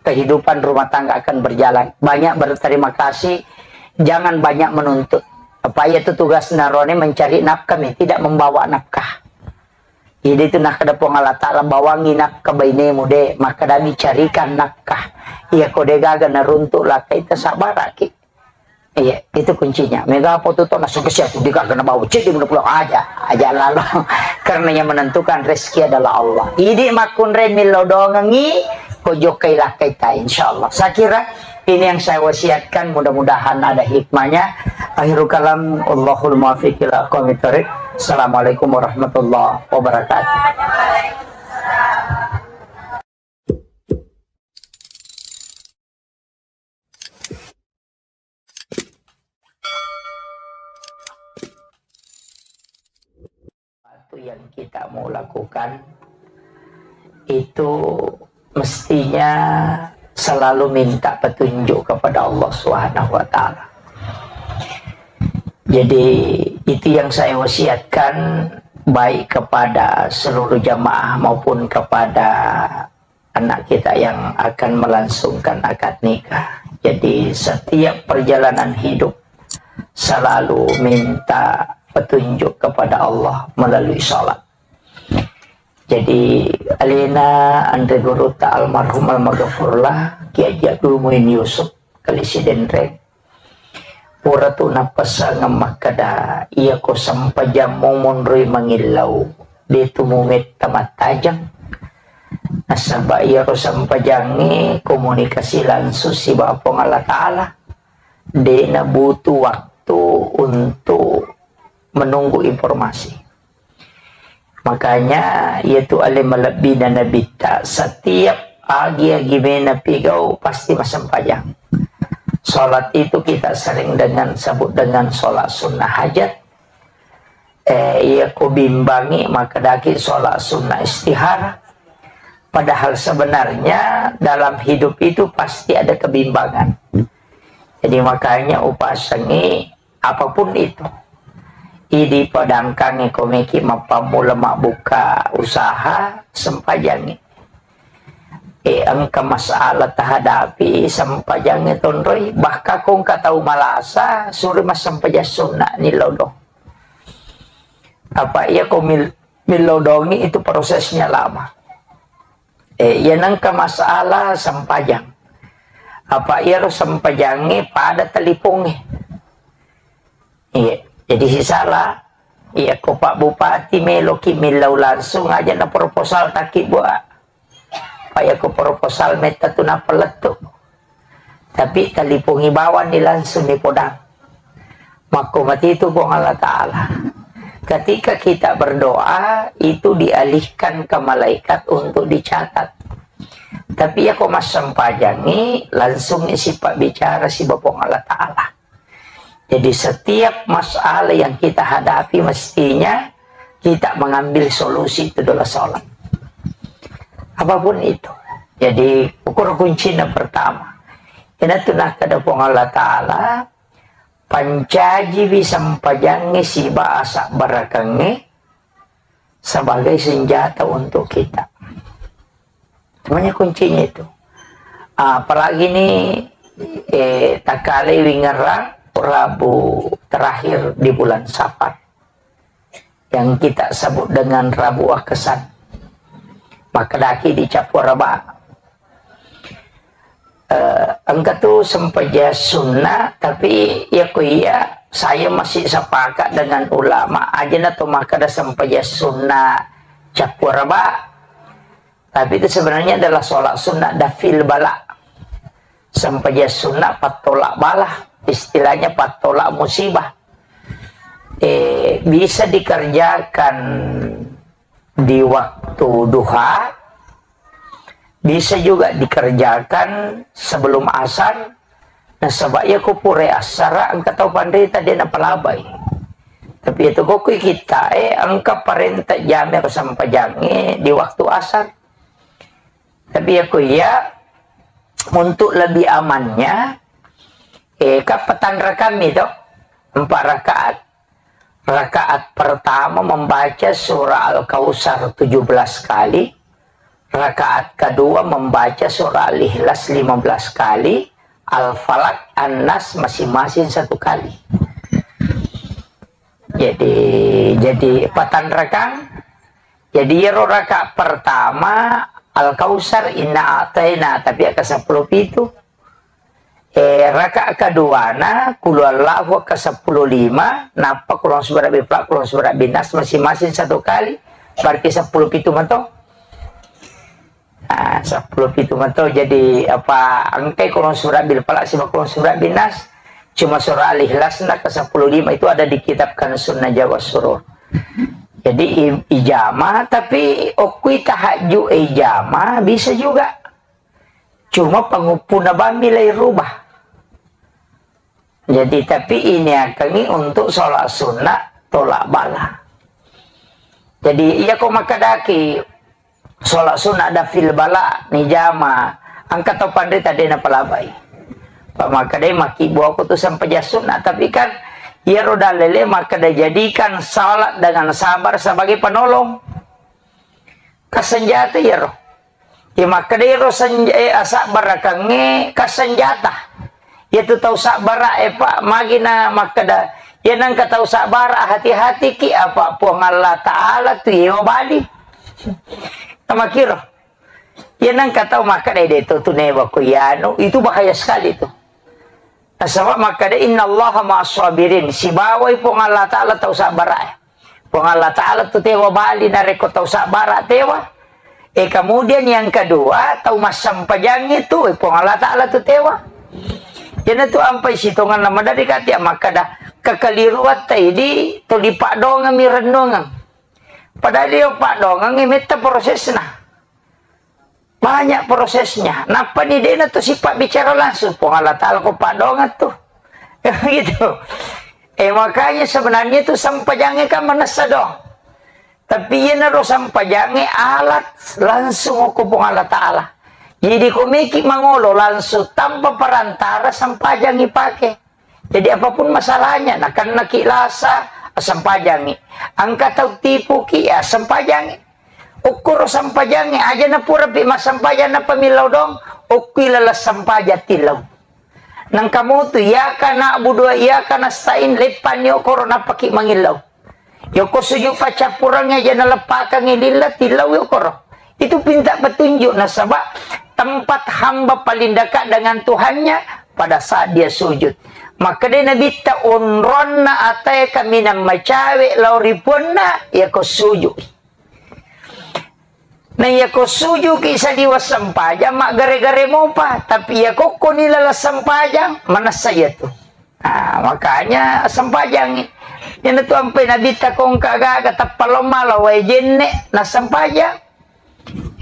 kehidupan rumah tangga akan berjalan. Banyak berterima kasih, jangan banyak menuntut. Apa iya tu tugas narone mencari nafkah mi, tidak membawa nafkah. Jadi itu nakkeda Puang Allah Ta'ala, "Bawangi nafkah bainemu de, makkeda mi carikan nafkah." Iya ko de gaga naruntuk lakkai, tasabaraki. Iya, itu kuncinya. Mega apa tu tona sukses ya, tu de gaga nabawa cedde mena pulang aja, aja lalo. Karena yang menentukan rezeki adalah Allah. Idi makkunrai millau doangengi, ko jokkai lakkai ta, insyaallah. Saya kira ini yang saya wasiatkan, mudah-mudahan ada hikmahnya. Akhirul kalam, Allahul muwaffiq ila aqwamit thariq. Assalamualaikum warahmatullahi wabarakatuh. Sesuatu yang kita mau lakukan itu mestinya selalu minta petunjuk kepada Allah Subhanahu wa Ta'ala. Jadi, Itu yang saya wasiatkan, baik kepada seluruh jamaah maupun kepada anak kita yang akan melangsungkan akad nikah. Jadi, setiap perjalanan hidup selalu minta petunjuk kepada Allah melalui sholat. Jadi, alena anre gurutta almarhum almaghfurlah, Kiai Haji Abdul Muin Yusuf, Kali Sidenreng, pura tu nappessangeng makkeda, iyako sempajammu monroi mangillau, de tu mumetta mattajeng. Nasaba iyaro sempajangnge komunikasi langsung sibawa Puang Allah Ta'ala. De nabutuh waktu untuk menunggu informasi. Makanya, iyatu ale malebbina Nabitta, setiap agi-agi mena pigau pasti massempajang. Sholat itu kita sering dengan sebut dengan sholat sunnah hajat. Eh, iya ko bimbangi, maka daki sholat sunnah istihara. Padahal sebenarnya dalam hidup itu pasti ada kebimbangan. Jadi makanya upasengi apapun itu. Idi padangkangi komeki mappammula mabbuka usaha, sempajangi. E, engka masalah tahadapi, sempajangi tonroi. Bahkan ko engka tau malasa, suri massempajang sunna ni lodong. Apa iya ko mil-, milodongi itu prosesnya lama. E, iya nengka masalah sempajang. Apa iyaro sempajangi pada telipongi. Iya, jadi sisala. Iya, ko Pak Bupati meloki millau langsung aja na proposal taki buat. Pak, iya ko proposal metta tu nappa lettu. Tapi talipongi bawang ni langsung ni podang. Makko matitu Puang Allah Ta'ala. Ketika kita berdoa, itu dialihkan ke malaikat untuk dicatat. Tapi iya ko massempajangi, langsung ni sipa bicara siba Puang Allah Ta'ala. Jadi setiap masalah yang kita hadapi mestinya kita mengambil solusi itu adalah sholat. Apapun itu. Jadi ukur kuncinya pertama. Ina tu nakkeda Puang Allah Ta'ala, pancajiwi sempajangnge siba asabbarakeng sebagai senjata untuk kita. Semuanya kuncinya itu. Ah, apalagi ni, eh, takale wingerang Rabu terakhir di bulan Safar, yang kita sebut dengan Rabu Akesan. Makkedaki di Cappua Raba. Eh, engka tu sempajang sunnah, tapi iya ko iya, saya masih sepakat dengan ulama, aja na to makkeda sempajang sunnah Cappua Raba. Tapi itu sebenarnya adalah sholat sunnah dafil bala. Sempajang sunnah pattolak bala, istilahnya pattolak musibah. Eh, bisa dikerjakan di waktu duha, bisa juga dikerjakan sebelum asar. Nasaba iya ko pura asara engka tau panrita de napalabai. Tapi itu ko kui kita, eh, engka parenta jame ko sempajangnge di waktu asar. Tapi iya ko iya, untuk lebih amannya, eh, kan patanrakang mi to, empat rakaat. Rakaat pertama membaca surah Al-Kautsar tujuh belas kali, rakaat kedua membaca surah Al-Ikhlas lima belas kali, Al-Falaq, An-Nas masing-masing satu kali. Jadi, jadi patanrakang. Jadi iyaro rakaat pertama Al-Kautsar, Inna A'taina, tapi aka seppulo pitu. Eh, rakaat keduana, Qul Huwallahu aka seppulo lima, nappa Qul A'udzu birabbil falaq, Qul A'udzu birabbin nas masing-masing satu kali, berarti seppulo pitu mato. Ah, seppulo pitu mato, jadi apa, engkai Qul A'udzu birabbil falaq siba Qul A'udzu birabbin nas, cuma surah Al-Ikhlas na ke seppulo lima itu ada di kitab Kanzun Najah was Surur. Jadi i-, ijama, tapi okui tahajud ijama bisa juga. Cuma penguppuna bammi lai rubah. Jadi, tapi ini akan untuk sholat sunnah tolak bala. Jadi, iya ko makkedaki sholat sunnah dafil bala ni jama, engka tau panrita de napalabai. Pak makkedai makkibbu aku tu sempajang sunnah, tapi kan Iyaro dalele makkeda, jadikan salat dengan sabar sebagai penolong. Ka senjata iyaro. Iya makkeda iyaro senj-, eh, asabbarakengnge ka senjata. Iyatu tau sabbara e, Pak, magi na makkeda, iya nengka tau sabbara, hati-hatiki, apa Puang Allah Ta'ala tu yewa bali. Namakiro. Iya nengka tau makkeda, "De to tu newa ko iyanu." Itu bahaya sekali tu. Nasaba makkeda, "Innallaha ma'as sabirin." Sibawai Puang Allah Ta'ala tau sabbara e. Puang Allah Ta'ala tu tewa bali narekko tau sabbara tewa. E, kemudian yang kedua, tau massempajang itu, e, Puang Allah Ta'ala tu tewa. Jana tu ampai sitonganna maderri kati makkeda, kekeliruatta idi tuli paddoangeng mi rennuangeng. Padahal iyo paddoangeng e metta prosesna. Banyak prosesnya. Nappani dena tu sipabbicara langsung. Puang Allah Ta'ala ko paddoangeng tu. Gitu. Eh, makanya sebenarnya tu sempajangnge kan manessa do. Tapi iyanaro sempajangnge alat langsung ko Puang Allah Ta'ala. Jadi ko meki mangolo langsung tanpa perantara sempajang ipake. Jadi apapun masalahnya, nakennaki lasa, assempajangi. Engka tau tipuki, ya assempajangi. Okkoro sempajangi, aja napurapi massempajang nappa millau dong, okkui laleng sempajang tillau. Nangka motu, iyyaka na'budu wa iyyaka nasta'in, leppanni okkoro nappaki mangillau. Yoko sujud paccappurengnge aja naleppakengngi lilla, tillau yokoro. Itu pinta petunjuk, nasaba tempat hamba paling dekat dengan Tuhannya pada saat dia sujud. Makkedai Nabitta, onronna atae kaminang macawe lao ri puanna, yako sujud. Na iyako sujuki saliweng sempajang, maggare-gare mopa. Tapi iyako koni laleng sempajang, manessa iyatu. Nah, makanya sempajangi. Iyanatu ampai Nabitta kongka gaga tappa lao mala wae jenne, nassempajang.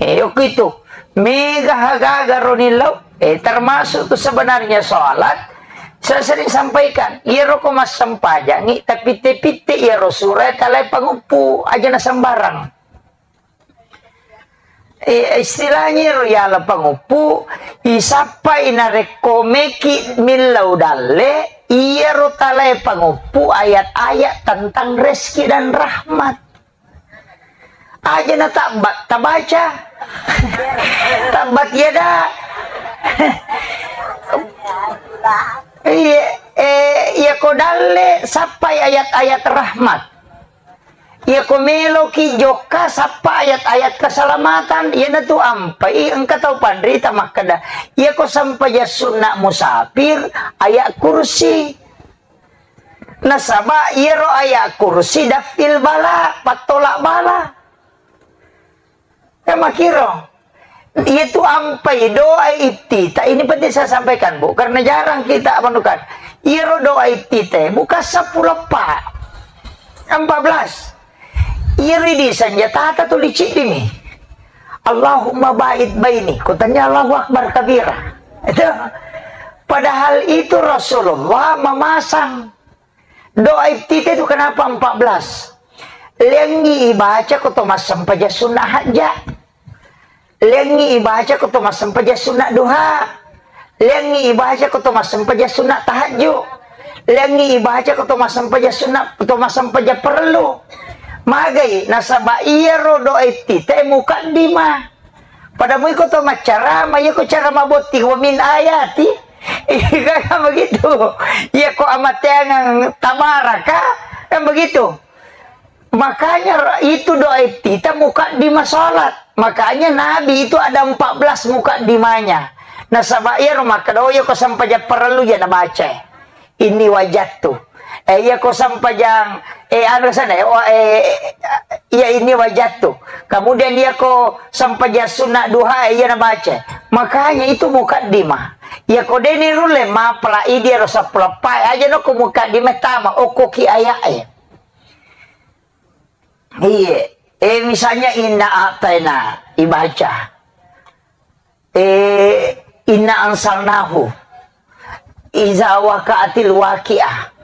Eh, yoko itu. Mega gaga roni lao. Eh, termasuk tu sebenarnya sholat. Saya sering sampaikan, iyaro ko massempajangi, tapitte-pitte iyaro sura talae panguppu, aja na sembarang. Eh, istilahnya ro yala panguppu, isappai narekko meki millau dalle, iyaro talae panguppu ayat-ayat tentang rezeki dan rahmat. Aja na tabbat, tabaca. Tabbat yada. Iya, eh, iya ko dalle, sappai ayat-ayat rahmat. Iyako meloki jokka, sappa ayat-ayat keselamatan. Iyanatu ampai engka tau panrita makkeda, iyako sempajang sunna musafir, ayat kursi. Nasaba iyaro ayat kursi daf'il bala, pattolak bala. Kan makiro. Iyatu ampai doa iftitah, ini penting saya sampaikan, Bu, karena jarang kita menemukan. Iyaro doa iftitah, bukan sepuluh, Pak. Empat belas. Iyaro di senjata tulis ciddi mi. Allahumma ba'id baini. Kutanya Allahu Akbar kabira. Itu. Padahal itu Rasulullah memasang. Doa iftitah itu kenapa empat belas? Lengi ibaca ko to massempajang sunna hajja. Lengi ibaca ko to massempajang sunna duha. Lengi ibaca ko to massempajang sunna tahajju. Lengi ibaca ko to massempajang sunna, ko to massempajang parellu. Magai, nasaba iyaro doa iftitah mukaddimah. Pada mui ko to maccarama, iya ko carama botting, wa min ayati. Iya kan begitu. Iya ko amateangang tabaraka, kan begitu. Makanya itu doa iftitah mukaddimah salat. Makanya Nabi itu ada empat belas mukaddimahnya. Nasaba iya ro makkeda, oh, iya ko sempajang parellu iya nabaca. Inni wajadtu. Eh, iya ko sempajang, eh, anu sana, eh, oh, eh, iya inni wajadtu. Kemudian iya ko sempajang sunna duha, eh, iya nabaca. Makanya itu mukaddimah. Iya ko deni rulle mapala idi ro seppulo eppa, aja no ko mukaddimah tama, okko ki ayat, eh. Iya. Eh, misalnya inna a'taina ibaca. Eh, inna ansalnahu. Iza waqa'atil waqi'ah.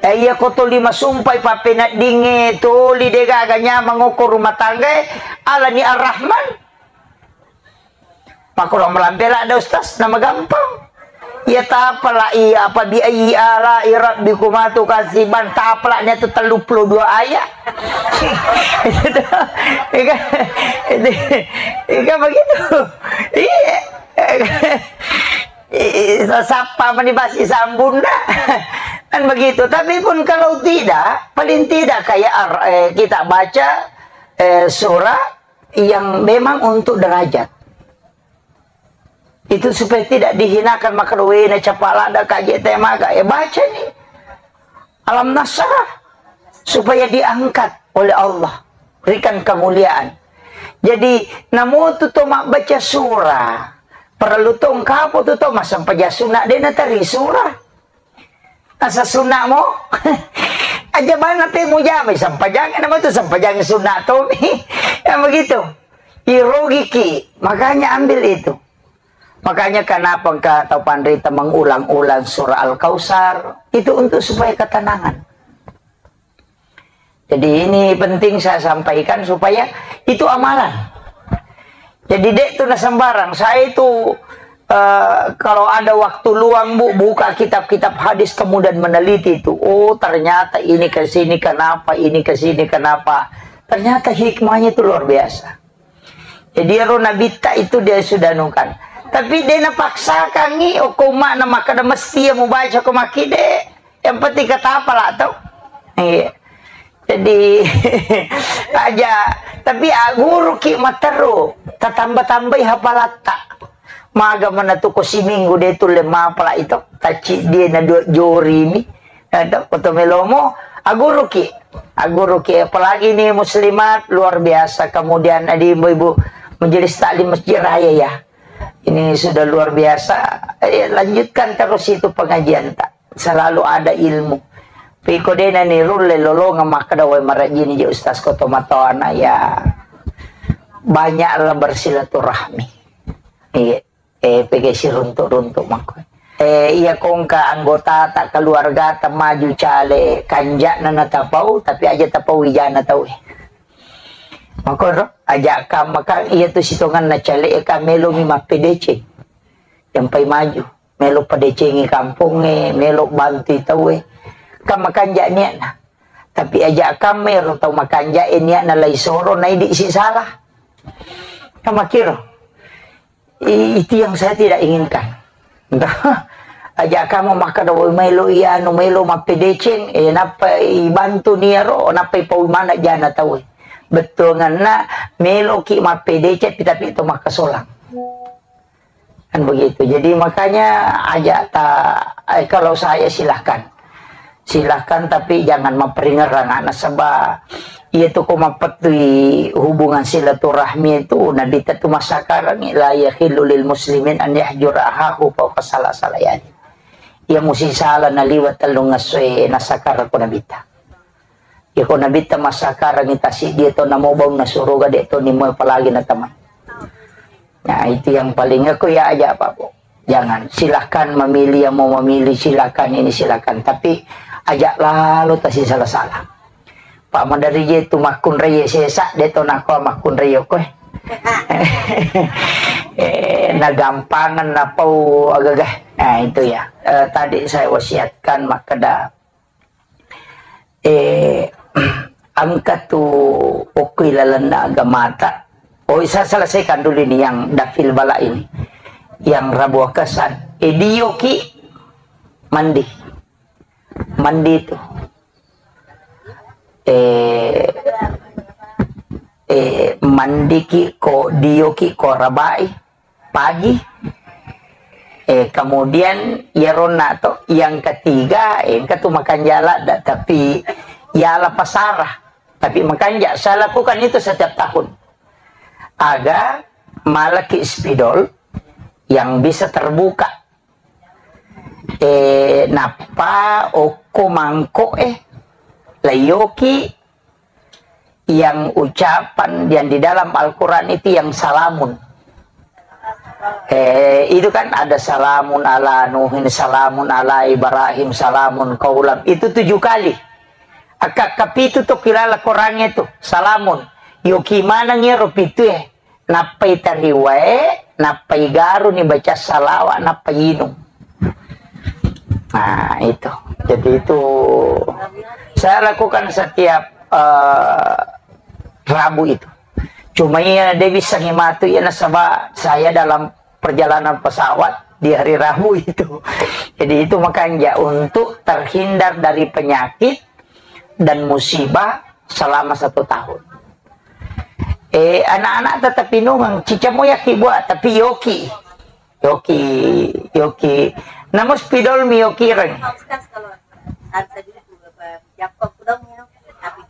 Eh, iya ko toli masumpai pappeneddingnge toli degaga nyamang okko rumah tangga, eh, alani Ar-Rahman. Makko lo melampe ladde, Ustaz, nama gampang. Iya tapala iya apa bi ayyi ala'i rabbikuma tukadziban, tapala nia tu telluppulo dua ayat. Iya kan? Iya kan begitu? Iya. Ih, sasappa mani basi sambunna. Kan begitu. Tapi pun kalau tidak, paling tidak kayak ar- eh, kita baca eh, surah yang memang untuk derajat. Itu supaya tidak dihinakan, maka wena capala ada kaje temaga. Ya baca nih. Alam nasrah supaya diangkat oleh Allah, berikan kemuliaan. Jadi namu tu to mabbaca surah, perlu to engkapo tu to masampaja sunna de nateri surah. Asa sunna mo aja bana pe mujame sampajang nama tu sampajang sunna to mi. Ya begitu. Irogiki, makanya ambil itu. Makanya kenapa engka tau panrita mengulang-ulang surah Al-Kautsar? Itu untuk supaya ketenangan. Jadi ini penting saya sampaikan supaya itu amalan. Jadi dek tu na sembarang. Saya itu eh, kalau ada waktu luang bu buka kitab-kitab hadis kemudian meneliti itu. Oh ternyata ini ke sini kenapa, ini ke sini kenapa. Ternyata hikmahnya itu luar biasa. Jadi ro nabitta itu dia sudah nukan. Tapi dia napaksakan ni, oh kau mak na makkeda mesti ya mau baca kau maki de. Yang penting kata apa lah tau. Iya. Jadi aja. Tapi aguru ki materu. Tatambah-tambahi hapalatta. Maga mana tu ko siminggu de tu le mapala itu. Taci dia na dua jori mi. Ada foto melomo, aguruki. Aguruki, apalagi ini muslimat, luar biasa. Kemudian ada ibu-ibu majelis taklim Masjid Raya ya. Ini sudah luar biasa. Eh, lanjutkan terus itu pengajian tak. Selalu ada ilmu. Piko dena ni rulle lolonga makkeda wai marajini je ustaz koto matona ya. Banyaklah bersilaturahmi. Iya. Eh, pegge siruntu-runtu makko. Eh, iya kongka anggotata keluargata maju cale kanja'na natapau, tapi aja tapau wijana tau e. Makko ro, aja kamma kan iya tu sitonganna cale e ka melo mi mappedeceng. Yang pai maju, melo pedecengi kampong e, melo bantui tau e. Kamma kanja niatna. Tapi aja kamma ero tau makanja e niatna lai soro naidi si salah. Kamma kiro. I- itu yang saya tidak inginkan. Aja kamu makkeda woi melo iya anu melo mappedeceng, eh, nappa ibantu niaro, nappa ipau mana jana tau. Bettuanganna meloki mappedeceng tapi to makkasolang. Kan begitu. Jadi makanya aja ta eh, kalau saya silahkan. Silahkan, tapi jangan maperingerang anak seba. Iya tu ko mapettui hubungan silaturahmi itu Nabi tu masakarang la yahillu lil muslimin an yahjura ahahu fauqa salasala yani. Iya musi sala naliwa tellung ngassoe nasakara ko Nabi ta. Iya ko Nabi ta masakarang tasi dia to namo bau na suruga de to nimo apalagi na teman. Nah, itu yang paling aku ya aja apa bu. Jangan, silahkan memilih yang mau memilih, silahkan ini silahkan. Tapi aja lalu tasi salah-salah. Pak madari je tu makkunrai sesa de to nako makkunrai koe. Eh, nagampangan napau agagah. Nah, itu ya. Eh, tadi saya wasiatkan makkeda eh, engka tu okko ilalenna agamata. Oh, saya selesaikan dulu ini yang dafil bala ini. Yang rabu akasan. Eh, dioki mandi. Mandi tu. Eh, eh, mandi ki ko dioki ko rabai. Pagi. Eh, kemudian iyaronna to yang ketiga, eh, engka tu makanja ladda, tapi yala pasara. Tapi makanja, saya lakukan itu setiap tahun. Aga malaki spidol yang bisa terbuka. Eh, nappa okko mangko eh layoki yang ucapan yang di dalam Al-Quran itu yang salamun. Eh, itu kan ada salamun ala Nuhin, salamun ala Ibrahim, salamun kaulam. Itu tujuh kali. Akka kapitu to kilala Quran itu. Salamun. Yoki manang iyaro pitu eh. Nappai tariwae, nappai garuni baca salawa, nappai inung. Nah, itu. Jadi itu saya lakukan setiap, eh, Rabu itu. Cuma iya, de' bisa ngimatu iya, nasaba saya dalam perjalanan pesawat di hari Rabu itu. Jadi itu makanya untuk terhindar dari penyakit dan musibah selama satu tahun. Eh, anak-anak tetap inungang, cicamo yaki buat, tapi yoki. Yoki, yoki. Namo spidol mi yoki reng.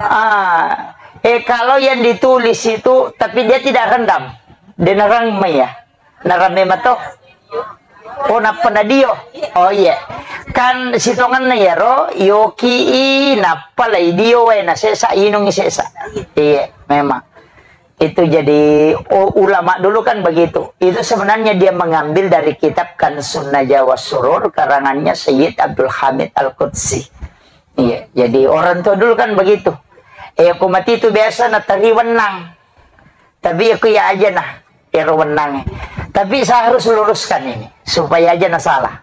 Ah, eh, kalau yang ditulis itu, tapi dia tidak rendam. Dia nerang mai ya. Nerang memang toh. Oh, nappa na dio. Oh, iya. Kan sitongenna iyaro, yoki i, nappa lai dio wae, na sesa, inungi sesa. Iya, memang. Itu jadi, oh, ulama dulu kan begitu. Itu sebenarnya dia mengambil dari kitab Kansun Najwa Surur, karangannya Sayyid Abdul Hamid Al-Qudsi. Iya, jadi orang tua dulu kan begitu. Eh, aku mati itu biasa na teri wenang. Tapi aku ya aja nah, ero wenang. Tapi saya harus luruskan ini, supaya aja na salah.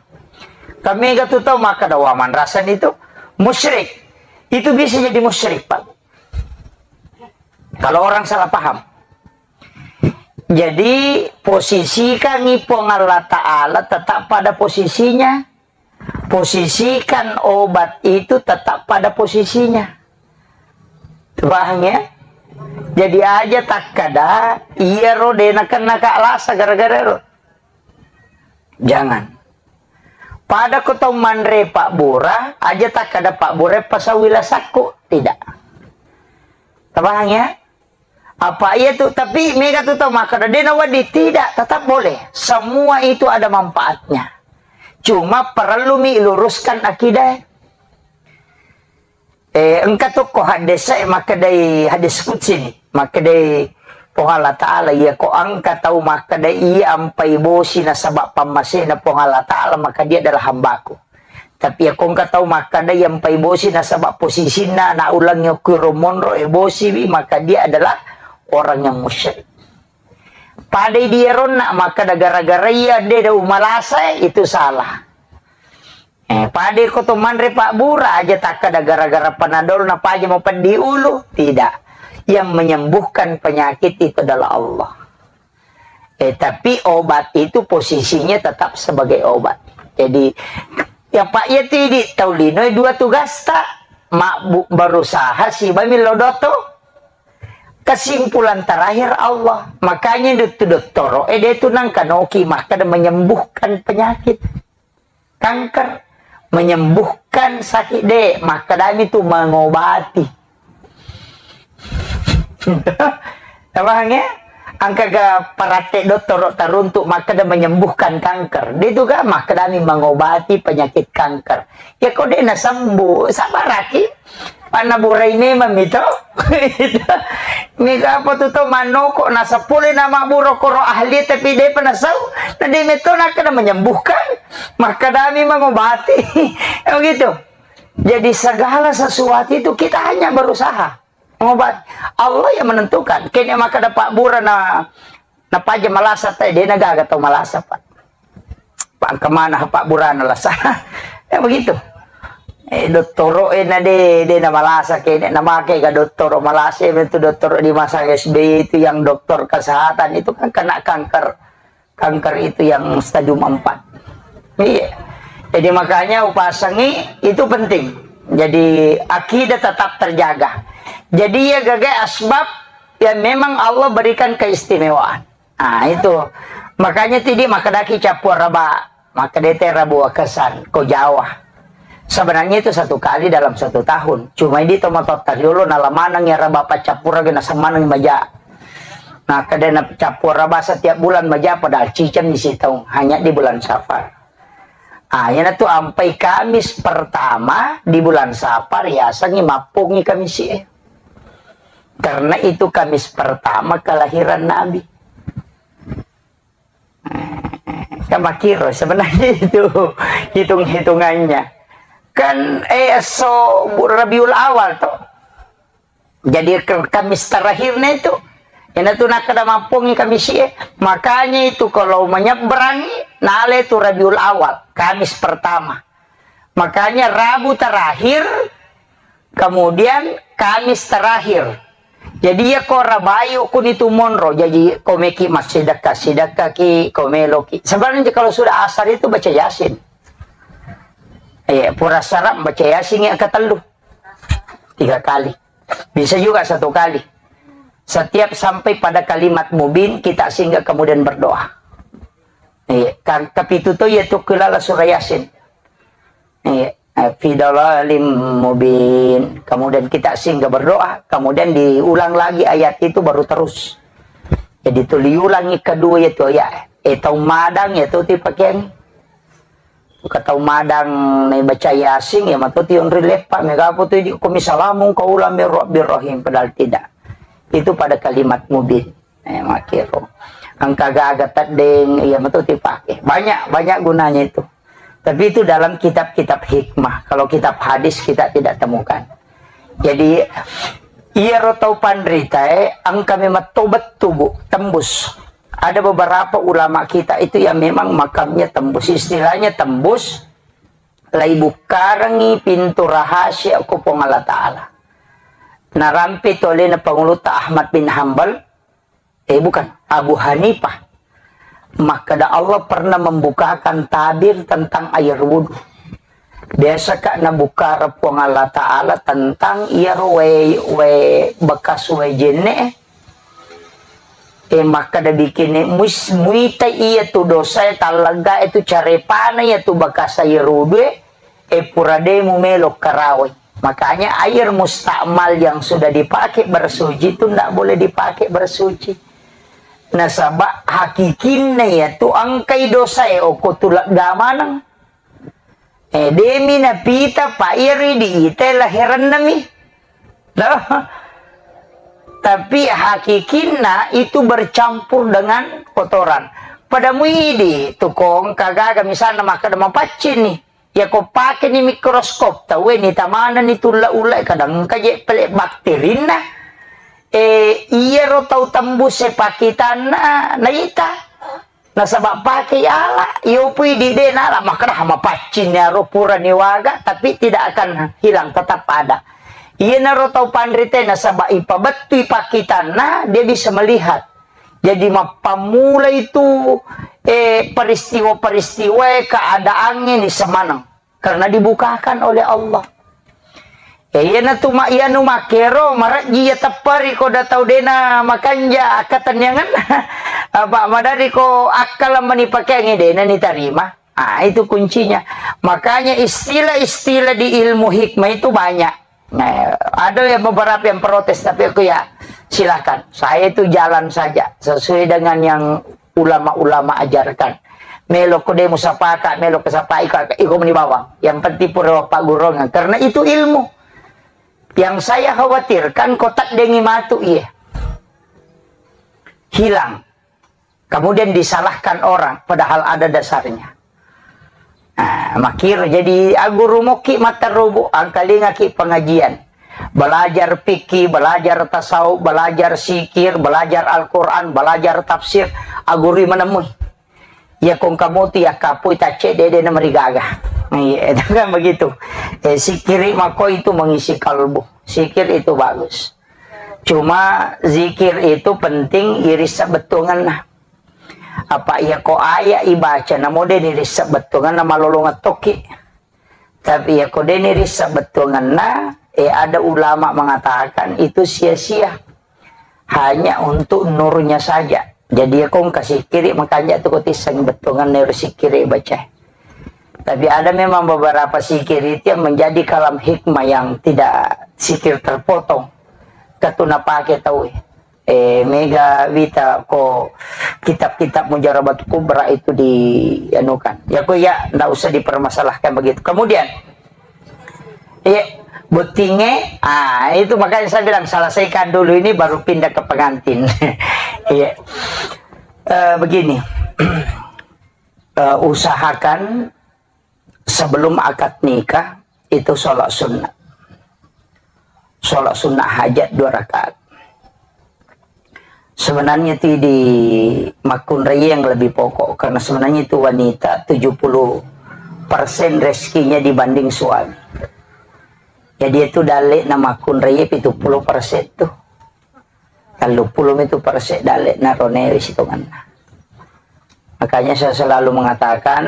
Kami gak tuh tahu maka dawaman rasan itu musyrik. Itu bisa jadi musyrik, Pak. Kalau orang salah paham. Jadi, posisikan Puang Allah Ta'ala tetap pada posisinya. Posisikan obat itu tetap pada posisinya. Paham ya? Jadi aja takkada, iya ro de' nakenna ka lasa gara-gara ro. Jangan. Pada ko tau manre pabbura, aja takkada pabbura pasau wilasakku. Tidak. Paham ya? Apa iya tu, tapi mega tu tau makkeda, de' nawedding, tidak, tetap boleh. Semua itu ada manfaatnya. Cuma perlu mi luruskan akidah. Eh, engka tu ko hadis e makkedai hadis qudsi ni. Makkedai Puang Allah Ta'ala, iya ko engka tau makkeda iya ampai bosi nasaba pammasena Puang Allah Ta'ala, maka dia adalah hambaku. Tapi iya ko engka tau makkeda iya ampai bosi nasaba posisinna anak ulengnge okko ro monro e bosi wi, maka dia adalah orang yang musyrik. Padai di eronna makkeda gara-gara iya de' da umalasa, itu salah. Eh, pada ko to manre pabbura aja takkeda gara-gara panadol na paja mau peddi ulu. Tidak. Yang menyembuhkan penyakit itu adalah Allah. Eh, tapi obat itu posisinya tetap sebagai obat. Jadi, ya Pak, ya tidi tau lino dua tugasta. Mak bu-, berusaha si bami lo doto. Kesimpulan terakhir Allah. Makanya itu dottoro, eh, dia itu nangkanoki makkeda menyembuhkan penyakit. Kanker, menyembuhkan sakit de', makkedami tu mengobati. Paham ya? Engka ga paratte dottoro taruntuk makkeda menyembuhkan kanker. De' tu ga makkedami mengobati penyakit kanker. Ya ko de' nasembuh, sabaraki. Panna burai memang mi to. Mega apa tu to mannoko, nasapule nama buro koro ahli tapi de'pa nasau. Na de' metto nakkeda menyembuhkan. Makkedami mengobati. Ya begitu. Jadi segala sesuatu itu kita hanya berusaha. Mengobati. Allah yang menentukan. Kene makkeda pabbura na, na paja malasa te, de' na gaga tau malasa, Pak. Pak, kemana Pak Burana lasa? Ya begitu. Eh, dottoro, eh, na de', de' na malasa kene, na make ga dottoro malasa, itu dottoro di masa S B Y itu yang dokter kesehatan itu kan kena kanker. Kanker itu yang stadium empat. Iya. Jadi makanya upasangi itu penting. Jadi akidah tetap terjaga. Jadi ya gaga asbab yang memang Allah berikan keistimewaan. Nah, itu. Makanya tidi makkedaki cappu raba, makkedete rabu akesan ko Jawa. Sebenarnya itu satu kali dalam satu tahun. Cuma ini tomato tariolo nalamaneng ya raba paccappurage nasemaneng maja. Nah, kedena cappu raba setiap bulan maja padahal ciceng di sitaung hanya di bulan Safar. Ah, iyanatu ampai Kamis pertama di bulan Safar yasengi mappongi Kamis e. Karena itu Kamis pertama kelahiran Nabi. Kan makiro sebenarnya itu hitung-hitungannya. Kan, eh, so Rabiul Awal toh. Jadi ke-, Kamis terakhirnya itu. Iyanatu nakkeda mappongi Kamis e. Makanya itu kalau menyeberangi, nale itu Rabiul Awal, Kamis pertama. Makanya Rabu terakhir, kemudian Kamis terakhir. Jadi, iya ko rabayo kuni tu monro, jadi ko meki massidekka-sidekka ki, ko meloki. Sebenarnya kalau sudah asar itu baca Yasin. Iya, pura sarap baca Yasin ya ketellu. Tiga kali. Bisa juga satu kali. Setiap sampai pada kalimat mubin, kita singgah kemudian berdoa. Iya, kan kepitu tu yaitu kelala surah Yasin. Iya, eh, fi dhalalim mubin. Kemudian kita singgah berdoa, kemudian diulang lagi ayat itu baru terus. Jadi tu diulangi kedua yaitu ayat. Eh, tau madang yaitu ti pakeang. Ka tau madang na baca Yasin, ya matu tionri leppa, mega apa tu di ko misalamu ka ulang birra-, birrahim, padahal tidak. Itu pada kalimat mubin. Eh, makiro. Engka gaga teddeng, iya matu dipake. Banyak, banyak gunanya itu. Tapi itu dalam kitab-kitab hikmah. Kalau kitab hadis kita tidak temukan. Jadi, iyaro tau panritae, engka memang tobat tubuh, tembus. Ada beberapa ulama kita itu yang memang makamnya tembus. Istilahnya tembus, lai bukkarengi pintu rahasia ko Puang Allah Ta'ala. Narampe tu alena Pangulutta Ahmad bin Hambal, eh, bukan, Abu Hanifah. Makkeda Allah pernah membukakan tabir tentang air wudhu. Biasa ka nabukkara Puang Allah Ta'ala tentang iyaro wae, wae bekas wae jenne, eh, makkeda bikini mus-, muita iya tu dosa, tallega itu carepana iya tu bekas air wudhu, eh, pura de mu melo karawai. Makanya air mustakmal yang sudah dipakai bersuci itu ndak boleh dipakai bersuci. Nasaba hakikinna iya tu engkai dosa e oko tulegga maneng. Eh, demi napita pa iri di ite lahiranna mi. Loh. Tapi hakikinna itu bercampur dengan kotoran. Pada muidi tukong kagaga misalnya makkeda mapaccing ni. Ya ko pake ni mikroskop, tau ni tamana ni tulla-ulla, kadang engka je pele bakterinna. Eh, iyaro tau tembus e pakitanna naita. Nasaba pake ala, iyo pui di de nala makkeda mapaccing ni aro pura ni waga, tapi tidak akan hilang, tetap ada. Iyanaro tau panrite nasaba ipabettui pakitanna, dia bisa melihat. Jadi mappammula itu, eh, peristiwa-peristiwa keadaannya ni semaneng karena dibukakan oleh Allah. Eh, iyana tu ma-, iyanu makkero marejji iya teppari ko da tau dena makanja akkatenniangen. Apa madari ko akkala mani pakeangi dena ni tarima. Ah, itu kuncinya. Makanya istilah-istilah di ilmu hikmah itu banyak. Nah, ada yang beberapa yang protes, tapi aku ya silakan. Saya itu jalan saja sesuai dengan yang ulama-ulama ajarkan. Melo ko de musapaka, melo ko sapai ka, iko meni bawang. Yang penting pura paggurongan. Karena itu ilmu. Yang saya khawatirkan kotak dengi matu iya. Hilang. Kemudian disalahkan orang, padahal ada dasarnya. Nah, makir jadi aguru moki mata rubu, angkalingaki pengajian. Belajar fikih, belajar tasawuf, belajar sikir, belajar Al-Quran, belajar tafsir, agurui menemui. Ya kong kamu tu ya kapui tace dede na merigaga. Iya, itu kan begitu. Eh, sikiri mako itu mengisi kalbu. Sikir itu bagus. Cuma zikir itu penting irissa bettuanganna. Apa iya ko aya ibaca namo de ni rissa bettuanganna malolongan tokki. Tapi iya ko de ni rissa bettuanganna, eh, ada ulama mengatakan itu sia-sia. Hanya untuk nurnya saja. Jadi iya ko engka sikiri makanja tu ko tisseng bettuanganna ero sikiri baca. Tapi ada memang beberapa sikir itu yang menjadi kalam hikmah yang tidak sikir terpotong. Katuna pake tau. Eh, mega wita ko kitab-kitab Mujarabat Kubra itu di anukan. Ya ko ya ndak usah dipermasalahkan begitu. Kemudian, iya, bottinge, ah, itu makanya saya bilang selesaikan dulu ini baru pindah ke pengantin. Iya. Eh, begini. Eh, usahakan sebelum akad nikah itu sholat sunnah. Sholat sunnah hajat dua rakaat. Sebenarnya itu di makkunrai yang lebih pokok, karena sebenarnya itu wanita tujuh puluh persen rezekinya dibanding suami. Jadi itu dalle'na makkunrai pitu puluh persen tu. Telluppulo mitu persen dalle'na ro newe sitongenna. Makanya saya selalu mengatakan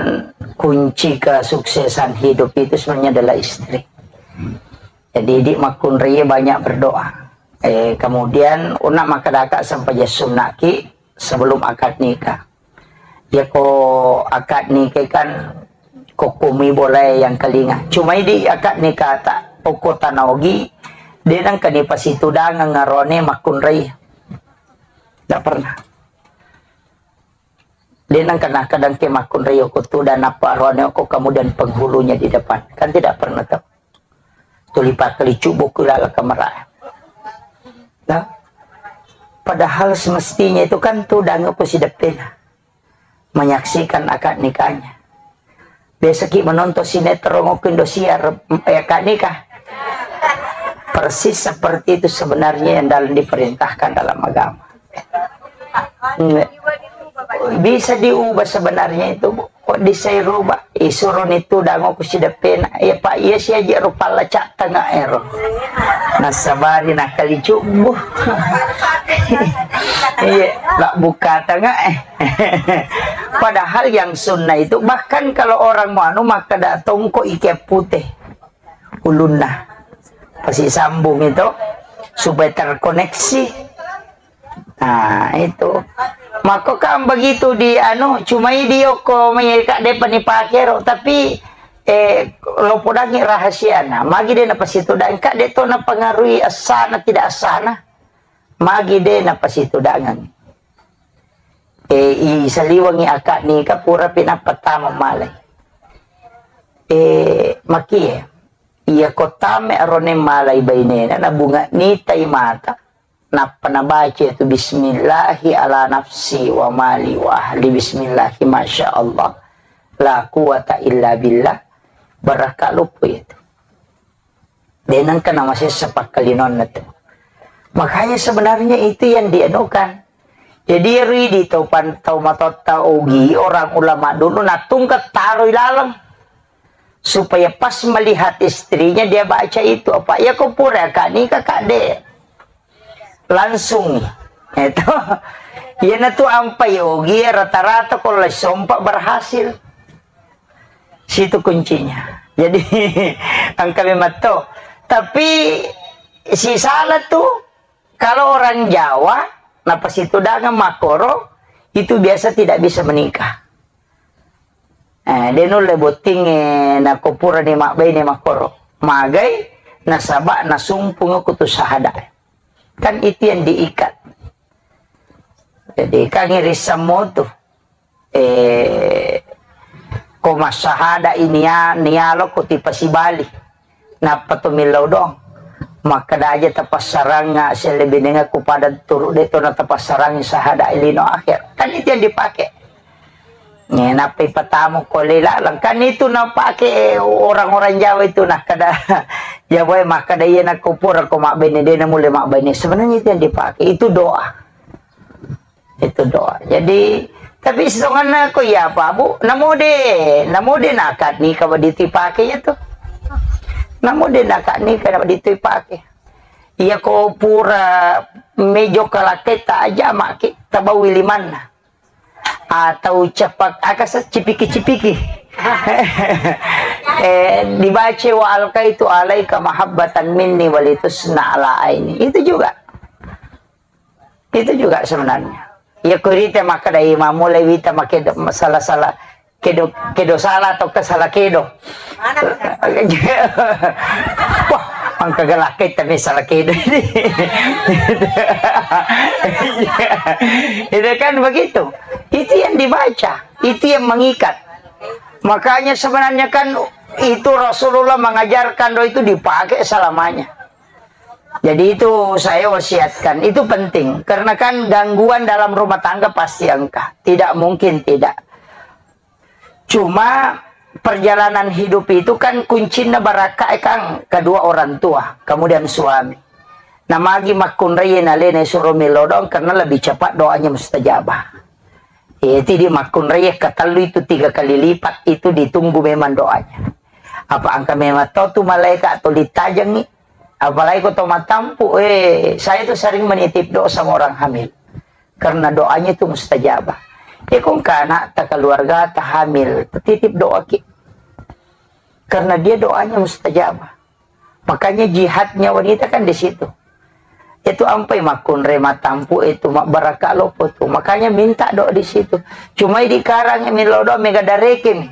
kunci kesuksesan hidup itu sebenarnya adalah istri. Jadi di makkunrai banyak berdoa. Eh, kemudian una makkadaka sempaja sunnaki sebelum akad nikah. Yako akad nikah kan kokkumi bolae yang kelinga. Cuma di akad nikah tak okko tanaogi, de nangka ni pasitudangeng arone makkunrai. Tidak pernah. De nangka nakadang ke makkunrai okko tudang apa arone okko kemudian penghulunya di depan. Kan tidak pernah tahu. Tuli pakkalicubbu ku laleng kamara. Nah, padahal semestinya itu kan tudang ku sideppena menyaksikan akad nikahnya. Biasa ki menonton sinetron ku Indosiar, eh, akad nikah. Persis seperti itu sebenarnya yang dalam diperintahkan dalam agama. Nggak. Bisa diubah sebenarnya itu, Bu. Kok bisa rubah? Isuro ni tudang ku sideppena. Ya, Pak, iya si aja rupa lecak tengah ero. Nasabari nakali cubu. Iya, lah buka tengah eh. Padahal yang sunnah itu, bahkan kalau orang mau anu, maka ada tongkok ikat putih ulunna. Pasti sambung itu supaya terkoneksi. Nah, itu. Mako kan begitu di anu, cuma idi okko mai ka de pani pakero, tapi eh lo podangi rahasia na. Magi de na pasti tudang ka de to na pengaruhi asana tidak asana. Magi de na pasti tudangan. Eh, i saliwangi akad nikah pura pinappa tama malai. Eh, makie. Iya ko tame arone malai bainena na bunga nitai mata. Nappa nabaca itu, "Bismillahi ala nafsi wa mali wa ahli, bismillahi, masya Allah, la quwata illa billah." Barakka luppu itu. De nengka namasessa pakkalinonna tu. Makanya sebenarnya itu yang dianukan. Jadi ridi tau pan-, tau matotta ogi, orang ulama dulu natungka taroi laleng. Supaya pas melihat istrinya, dia baca itu. Apa? Ya, ko pura ka nikah, Kak, de. Langsung. Itu. Iyana tu ampai ogi, rata-rata kalau sompa berhasil. Situ kuncinya. Jadi, engka memang to. Tapi, si salah tu, kalau orang Jawa, napasitudangan makkoro, itu biasa tidak bisa menikah. Eh, de nulle bottingnge nako purani mabbaine makkoro. Magai, nasaba nasumpung kutu sahada. Kan itu yang diikat. Jadi, kan irisammu tu. Eh, ko massahada ini ya, nialo ko tipasibali. Nappa to millau doang. Makkeda aja tapassarangnga, selebinengnga ku pada turu de to na tapassarangngi sahada lino akhir. Kan itu yang dipakai. Nih, nappa ipatamu ko lela, kan itu napake orang-orang Jawa itu, nah, kada, ya, boy, makkeda iya nakko pura ko mabbene, de na mulle mabbene. Sebenarnya itu yang dipakai, itu doa. Itu doa. Jadi, tapi sitonganna ko iya apa, Bu? Namo de, namo de nakad nikah wa ditu ipake ya tu. Namo de nakad nikah wa ditu ipake. Iya ko pura mejo kalaketa aja maki tabawi limanna. Atau cepak, aka se-, cipiki-cipiki. Eh, dibaca, "Wa alqaitu alaika mahabbatan minni walitusna ala aini." Itu juga. Itu juga sebenarnya. Ya, kurite maka dari mamulai wita make do-, salah-salah kedo, kedo salah atau kesala kedo. Wah, mangka gelak kita nih salah kedo ini. Itu kan begitu. Itu yang dibaca, itu yang mengikat. Makanya sebenarnya kan itu Rasulullah mengajarkan doa itu dipakai selamanya. Jadi itu saya wasiatkan, itu penting. Karena kan gangguan dalam rumah tangga pasti engka. Tidak mungkin tidak. Cuma perjalanan hidup itu kan kuncinya barakka, eh, Kang, kedua orang tua, kemudian suami. Nah, magi makkunrai nalena suro milodong karena lebih cepat doanya mustajabah. Eh, jadi makkunrai yang ketellu itu tiga kali lipat itu ditunggu memang doanya. Apa engka memang tau tu malaikat atau ditajangi? Apalagi ko to matampu, eh, saya tuh sering menitip doa sama orang hamil. Karena doanya itu mustajabah. Eh, kong ke anak ta keluarga ta hamil, titip doa ki. Karena dia doanya mustajabah. Makanya jihadnya wanita kan di situ. Itu ampai makkunrai matampu itu, mak baraka lopo tu. Makanya minta doa di situ. Cuma di karang mi lo doa mega dareke mi.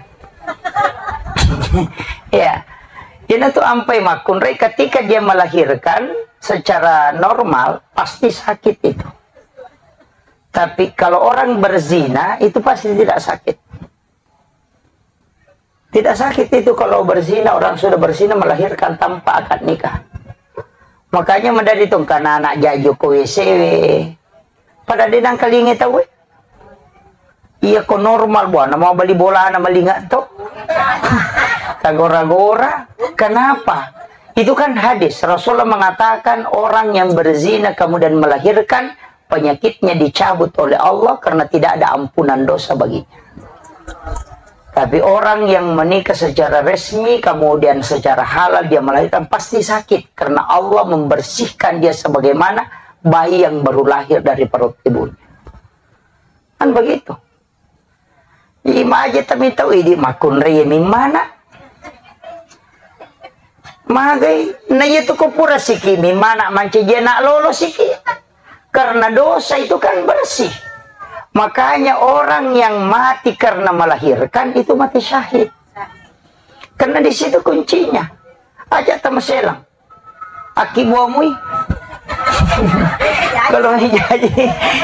Ya. Ina tu ampai makkunrai ketika dia melahirkan secara normal pasti sakit itu. Tapi kalau orang berzina itu pasti tidak sakit. Tidak sakit itu kalau berzina, orang sudah berzina melahirkan tanpa akad nikah. Makanya menjadi tong kana anak jaju ko W C W. Pada denang kalingi tahu, eh? Iya ko normal buana mau beli bola na malinga to. Tagora-gora. Kenapa? Itu kan hadis. Rasulullah mengatakan orang yang berzina kemudian melahirkan penyakitnya dicabut oleh Allah karena tidak ada ampunan dosa baginya. Tapi orang yang menikah secara resmi, kemudian secara halal dia melahirkan, pasti sakit karena Allah membersihkan dia sebagaimana bayi yang baru lahir dari perut ibunya. Kan begitu. Imaje tami tau idi makkunrai mimmana. Magai, na iya tu ko pura siki mimmana mancaji anak lolo siki. Karena dosa itu kan bersih. Makanya orang yang mati karena melahirkan itu mati syahid. Karena di situ kuncinya. Aja tamaselang. Aki buamui. Kalau jadi,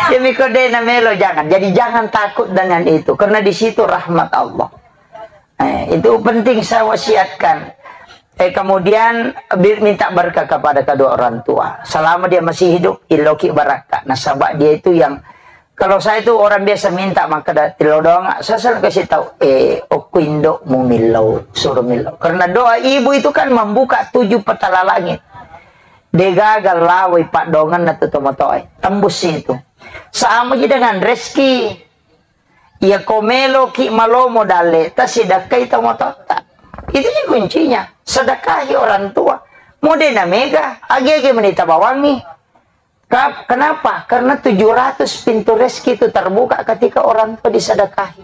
ya miko de na melo, jangan. Jadi jangan takut dengan itu, karena di situ rahmat Allah. Eh, itu penting saya wasiatkan. Eh, kemudian bi-, minta berkah kepada kedua orang tua. Selama dia masih hidup, iloki barakka. Nasaba dia itu yang Kalau saya itu orang biasa minta, maka da-, tilodong, saya selalu kasih tahu, eh, okko indokmu millau, suruh millau. Karena doa ibu itu kan membuka tujuh petala langit. Degaga lawai padongan na tu tomotoe. Tembus itu. Sama ji dengan rezeki. Iya ko meloki malomo dalle, ta sedekkai tomototta. Itu ji kuncinya. Sedekahi orang tua. Mode na mega, age-age menita bawangi. Ka-, kenapa? Karena tujuh ratus pintu rezeki itu terbuka ketika orang tua disedekahi.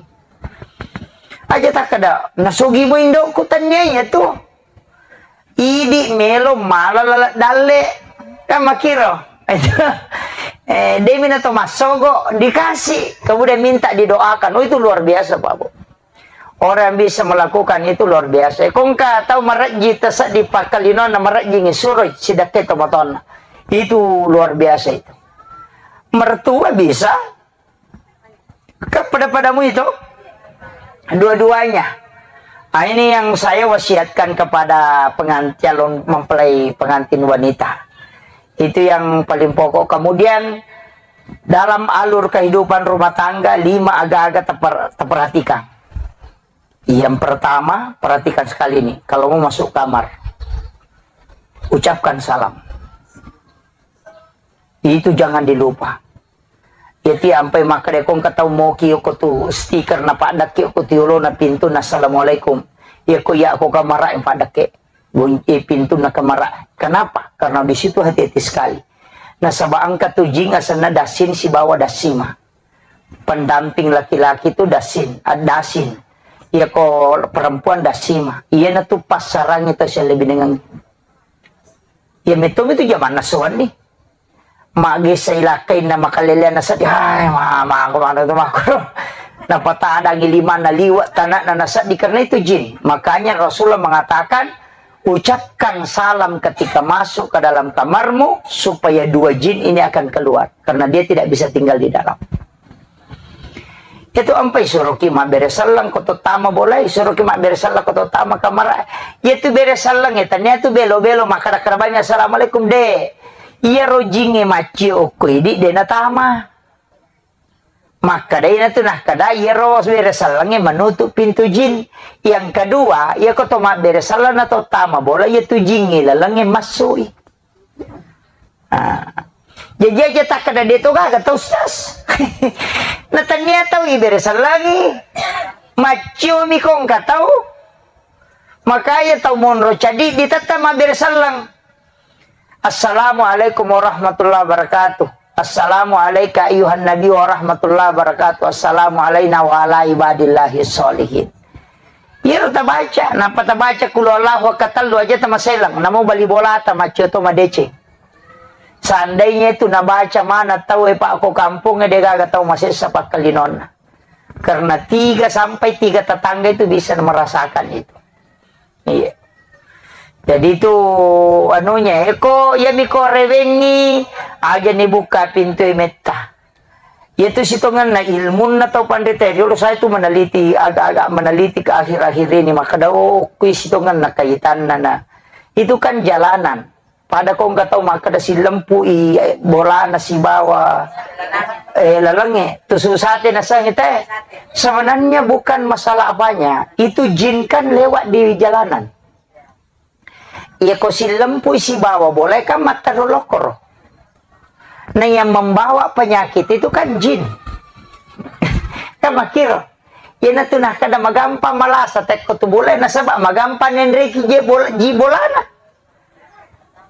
Aja takkeda, "Nasugi mo indokku," tennia iya tu. Idi melo mala laleng dalle. Kan makkiro. Eh, demi na to massogo dikasih, kemudian minta didoakan. Oh, itu luar biasa, Pak Bu. Orang yang bisa melakukan itu luar biasa. Ko engka tau marejji taseddi pakkalinonna, marejjingi suroi sidakkai tomatoanna. Itu luar biasa itu. Mertua bisa. Kan pada-padamu itu. Dua-duanya. Nah, ini yang saya wasiatkan kepada pengan-, calon mempelai pengantin wanita. Itu yang paling pokok. Kemudian dalam alur kehidupan rumah tangga, lima aga-aga teper-, teperhatikan. Yang pertama, perhatikan sekali nih, kalau mau masuk kamar, ucapkan salam. Itu jangan dilupa. Jadi ampai makkeda ko engka tau moki ko tu stiker na paddakki ko tu yolona pintu na assalamualaikum. Iya ko iya ko kamara yang paddakke. Gunci pintunna kamara. Kenapa? Karena di situ hati-hati sekali. Nasaba engka tu jing asenna dasin sibawa dasima. Pendamping laki-laki tu dasin, ah, dasin. Iya ko perempuan dasima. Iya na tu passarangi tau sialle binengang. Iya meto itu jamanna sowan ni. Magesa ilakkainna makaleleanna seddi, hai, ma-, mako maneng tu makkuro. Napatadangi limanna liwe' tanakna naseddi karena itu jin. Makanya Rasulullah mengatakan, "Ucapkan salam ketika masuk ke dalam kamarmu supaya dua jin ini akan keluar karena dia tidak bisa tinggal di dalam." Itu ampai suruki mabbere selleng ko to tama bolai, suruki mabbere selleng ko to tama kamara. Iya tu bere selleng, iya tania tu belo-belo makkada-kada banyak assalamualaikum de. Iya ro jingnge maccio okko idi de natama. Makkada ina tu nakkada iya ro bere sellengnge menutup pintu jin. Yang kedua, iya ko to mabbere selleng na to tama bola, iya tu jingnge lalengnge massui. Ah. Jaji aja takkada de to gaga to, Ustaz. Na Tania tau ibere sellangi, maccio mi ko engka tau, makanya tau monro cadi ditetta mabbere sellang. Assalamualaikum warahmatullahi wabarakatuh. Assalamu alaika ayyuhan nabi warahmatullahi wabarakatuh. Assalamu alaina wa ala ibadillahi sholihin. Iyaro tabaca, nappa tabaca kulu Allahu akkatellu aja tamaselang, namo bali bolata maccio to madeceng. Seandainya itu nabaca mana tau e, Pak, ko kampung e, de gaga tau masessa pakkalinonna. Karena tiga sampai tiga tetangga itu bisa merasakan itu. Iya. Jadi itu anunya, eko iya miko rewengi aja ni buka pintu e metta. Iya tu sitonganna ilmunna tau panrita riolo saya tu meneliti, agak-agak meneliti ke akhir-akhir ini, maka da, oh, kui sitonganna kaitanna na. Itu kan jalanan. Pada ko engka tau makkeda sillempu'i, eh, bolana sibawa, eh, lalengnge, tu susate nasengnge te. Sebenarnya bukan masalah apanya, itu jin kan lewat di jalanan. Iya ko sillempu'i sibawa bola kan matteru lokkoro. Nah, yang membawa penyakit itu kan jin. Kan makkiro. Iyanatu nakkeda magampang malasa tekko tu bola, nasaba magampang nenreki je bol-, ji bolana.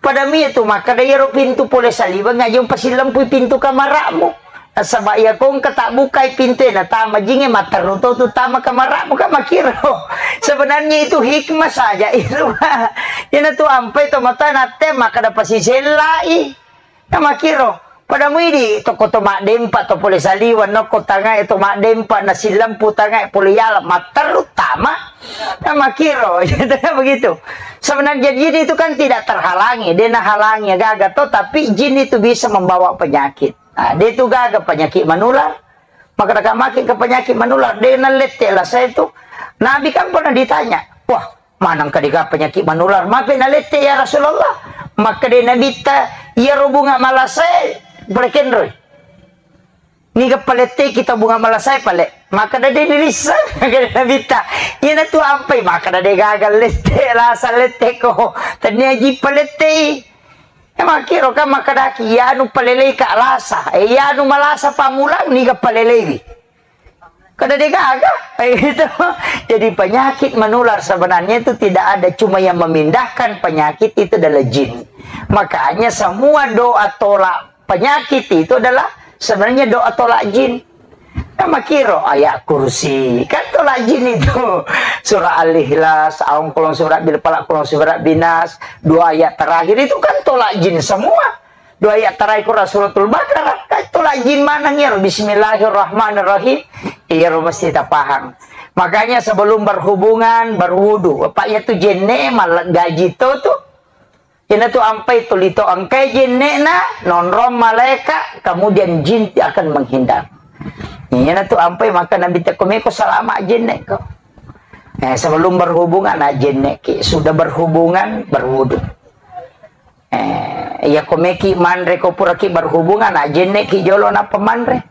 Pada mie tu makkeda iyaro pintu pole saliweng aja umpasilempui pintu kamara'mu. Nasaba iya ko engka tabbukai pintu e natama jinge matteru to tu tama kamara'mu kan makkiro. Sebenarnya itu hikmah saja itu. Iyanatu ampai to mata natte makkeda pasisellai. Kan makkiro. Pada muidi tokko to maddempa to pole saliweng nokko tangae to maddempa nasillempu tangae pole yala matteru tama. Kan makkiro. Begitu. Sebenarnya jin itu kan tidak terhalangi, de nahalangi gaga to, tapi jin itu bisa membawa penyakit. Nah, de tu gaga penyakit menular. Maka maki ke penyakit menular, de nalette lasa itu. Nabi kan pernah ditanya, wah, maneng kadega penyakit menular, mape nalette ya Rasulullah? Makkeda Nabitta, iyaro bunga malasae pole kenroi. Niga paletteki tau bunga malasae pale. Makkeda de nirisseng, makkeda Nabitta. Iyanatu ampai, makkeda de gaga lette, lasa letteko. Tania ji palettei. E makkiro kan makkedaki, iyanu palelei ka lasa. E iyanu malasa pamulang, niga paleleiwi. Kada de gaga. Gitu. Jadi penyakit menular sebenarnya itu tidak ada, cuma yang memindahkan penyakit itu adalah jin. Makanya semua doa tolak penyakit itu adalah sebenarnya doa tolak jin. Kan makkiro ayat kursi, kan tolak jin itu. Surah Al-Ikhlas, aung kolong surah bil falak, kolong surah binas, dua ayat terakhir itu kan tolak jin semua. Dua ayat terakhir Quran Suratul Baqarah, kan tolak jin maneng iyaro, Bismillahirrahmanirrahim. Iyaro mesti tapahang. Makanya sebelum berhubungan, berwudu. Apa iya tu jenne mallegaji to tu. Ina tu ampai tu lito engkai jenne na, nonrong malaika, kemudian jin akan menghindar. Ina tu ampai maka Nabi tekko meko salama jenne ko. Eh, sebelum berhubungan, nah, jenne ki. Sudah berhubungan, berwudu. Eh, iya ko meki manre ko puraki berhubungan, nah, jenne ki jolo nappa manre.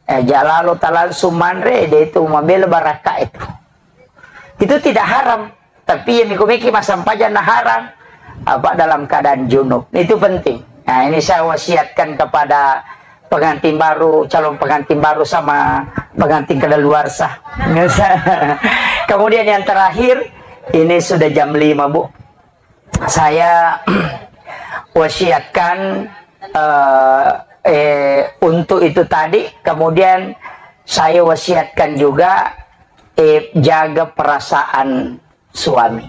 Eh, jalalo talangsung manre, de itu mabela barakka itu. Itu tidak haram. Tapi yang miku meki masampajang na haram. Apa dalam keadaan junub. Itu penting. Nah, ini saya wasiatkan kepada pengantin baru, calon pengantin baru sama pengantin kadaluarsa. Kemudian yang terakhir, ini sudah jam lima, Bu. Saya wasiatkan, eh, eh, untuk itu tadi, kemudian saya wasiatkan juga, eh, jaga perasaan suami.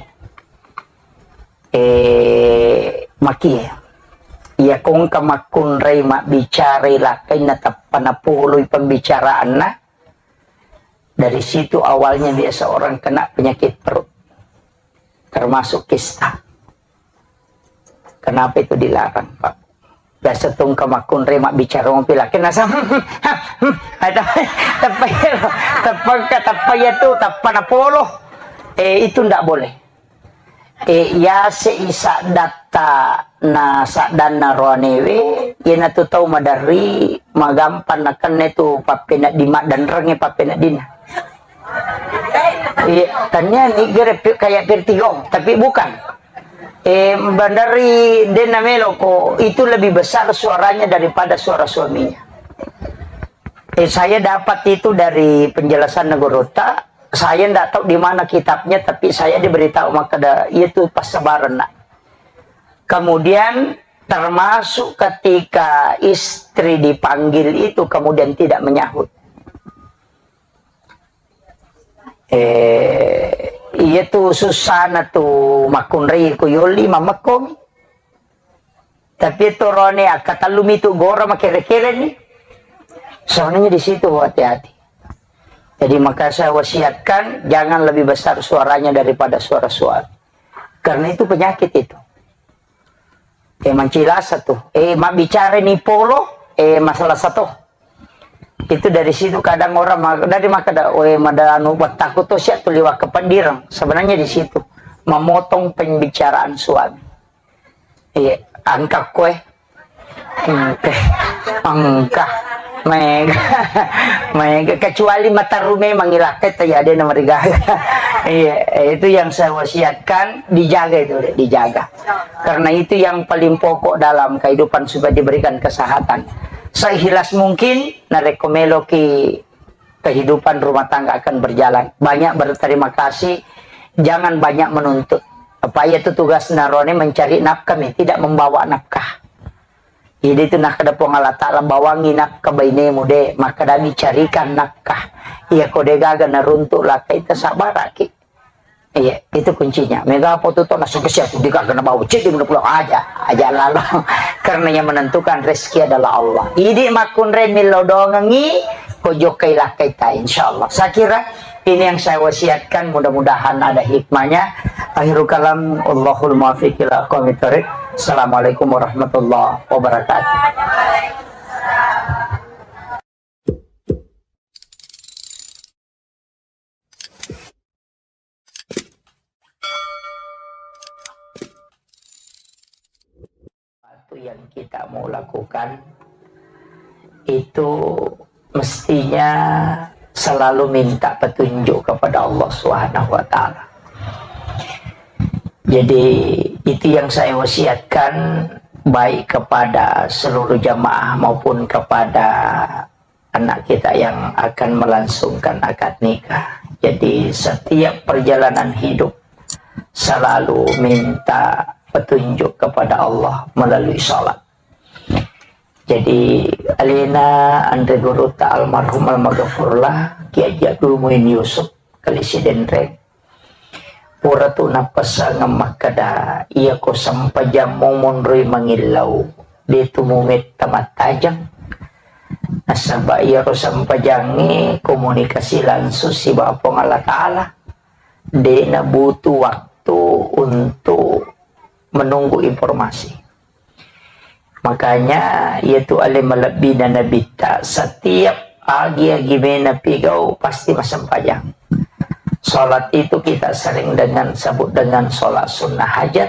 Eh, makie. Iya kongka makkunrai mabbicarai lakkainna tappa napoloi pembicaraanna. Dari situ awalnya biasa orang kena penyakit perut. Termasuk kista. Kenapa itu dilarang, Pak? Biasa tungka makkunrai mabbicara mopi laki nasa, ada, teppa iya, teppa ka, teppa iya tu, teppa napolo. Eh, itu ndak boleh. Eh, yase i saddatta na saddanna roanewe, iyanatu tau maderri, magampang nakenna tu pappenedding maddenrengnge pappeneddinna. Iya, tania ni gere pi-, kayak Pirtigong, tapi bukan. Eh, bandari dena meloko, itu lebih besar suaranya daripada suara suaminya. Eh, saya dapat itu dari penjelasan Negorota. Saya ndak tahu di mana kitabnya, tapi saya diberitahu makkeda, "Iya tu passabarenna." Kemudian termasuk ketika istri dipanggil itu kemudian tidak menyahut. Eh, iya tu susana tu makkunrai ku yoli mamekkomi. Tapi torone akkatellumi tu gora makere-kere ni. Soalnya di situ hati-hati. Jadi maka saya wasiatkan jangan lebih besar suaranya daripada suara suami. Karena itu penyakit itu. Eh, mancilasa tu. Eh, mabbicara ni polo, eh, masalah satu. Itu dari situ kadang orang ma-, dari maka da, eh, mada anu, takut tu siap tu liwat ke pendirang. Sebenarnya di situ memotong pembicaraan suami. Iya, angka kue. Engka. Engka. Mega. Mega. Kecuali mataru memang ilakkai, ya, dia nomor tiga. Iya, itu yang saya wasiatkan, dijaga itu, dijaga. Karena itu yang paling pokok dalam kehidupan supaya diberikan kesehatan. Seikhlas mungkin, narekko meloki kehidupan rumah tangga akan berjalan. Banyak berterima kasih, jangan banyak menuntut. Apa iya tu tugas narone mencari nafkah mi, tidak membawa nafkah. Jadi itu nakkeda Puang Allah Ta'ala, "Bawangi nafkah bainemu de, maka dami carikan nafkah." Iya ko de gaga naruntuk lakkai, tasabaraki. Iya, itu kuncinya. Mega apa tu tona sukses ya, tu digaga na bawa ceddi mena pulang aja, aja lalo. Karena yang menentukan rezeki adalah Allah. Idi makkunrai millau dongengi, ko jokkai lakkai ta, insyaallah. Saya kira ini yang saya wasiatkan, mudah-mudahan ada hikmahnya. Akhirul kalam, Allahul muwaffiq ila aqwamit thariq. Assalamualaikum warahmatullahi wabarakatuh. Sesuatu yang kita mau lakukan itu mestinya selalu minta petunjuk kepada Allah Subhanahu wa Ta'ala. Jadi, itu yang saya wasiatkan, baik kepada seluruh jamaah maupun kepada anak kita yang akan melangsungkan akad nikah. Jadi, setiap perjalanan hidup selalu minta petunjuk kepada Allah melalui salat. Jadi, alena anre gurutta almarhum almaghfurlah Kiai Haji Abdul Muin Yusuf, Kali Sidenreng, pura tu napessangeng makkeda, "Iyako sempajammu monroi mangillau, de tu mumetta mattajeng. Nasaba iyaro sempajangnge komunikasi langsung sibawa Puang Allah Ta'ala. De nabutuh waktu untuk menunggu informasi." Makanya, iyatu ale malebbina Nabitta, setiap agi-agi mena pigau pasti massempajang. Salat itu kita sering dengan sebut dengan salat sunnah hajat.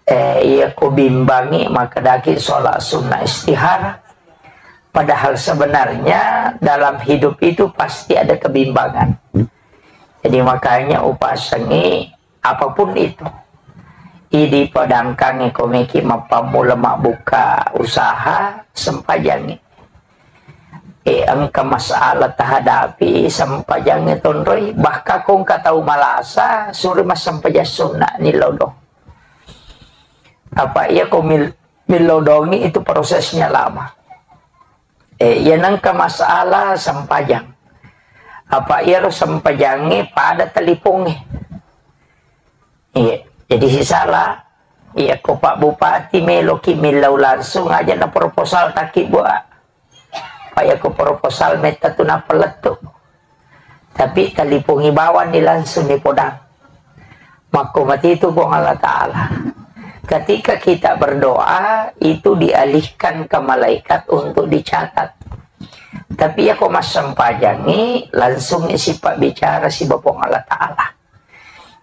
Eh, iya ko bimbangi, maka daki salat sunnah istihara. Padahal sebenarnya dalam hidup itu pasti ada kebimbangan. Jadi makanya upasengi apapun itu. Idi padangkangnge ko meki mappammula mabbuka usaha, sempajangngi. Eh, engka masalah tahadapi, sempajangngi tonroi. Bahkan ko engka tau malasa, suri massempajang sunna ni lodong. Apa iya ko mil-, milodongi itu prosesnya lama. Eh, iya nengka masalah sempajang. Apa iyaro sempajangnge pada talipongnge. Iya, jadi sisala. Iya, ko Pak Bupati meloki millau langsung aja na proposal taki buat. Pak, iya ko proposal metta tu nappa lettu. Tapi talipongi bawang ni langsung ni podang. Makko mati itu Puang Allah Ta'ala. Ketika kita berdoa, itu dialihkan ke malaikat untuk dicatat. Tapi iya ko massempajangi, langsung isi pak bicara si Puang Allah Ta'ala.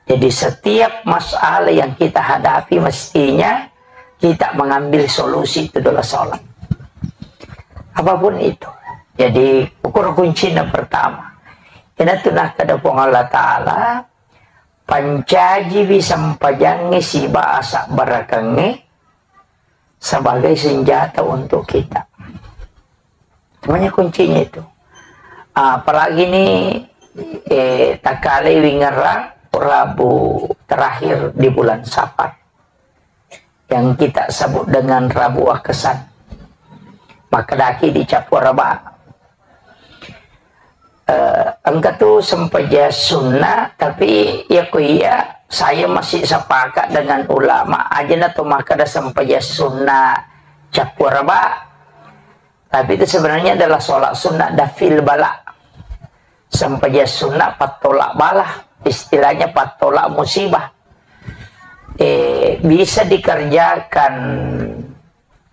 Jadi setiap masalah yang kita hadapi mestinya kita mengambil solusi itu adalah sholat. Apapun itu. Jadi ukur kuncinya pertama. Ina tu nakkeda Puang Allah Ta'ala, pancajiwi sempajangnge siba asabbarakeng sebagai senjata untuk kita. Semuanya kuncinya itu. Apalagi ini, eh, takkale wingerang Rabu terakhir di bulan Safar. Yang kita sebut dengan Rabu Akkesan. Makkedaki di Cappua Raba. Eh, engka tu sempajang sunnah, tapi ya ku iya, saya masih sepakat dengan ulama, aja na tu makkeda sempajang sunnah Cappua Raba. Tapi itu sebenarnya adalah sholat sunnah daf'il bala. Sempajang sunnah pattolak bala, istilahnya pattolak musibah. Eh, bisa dikerjakan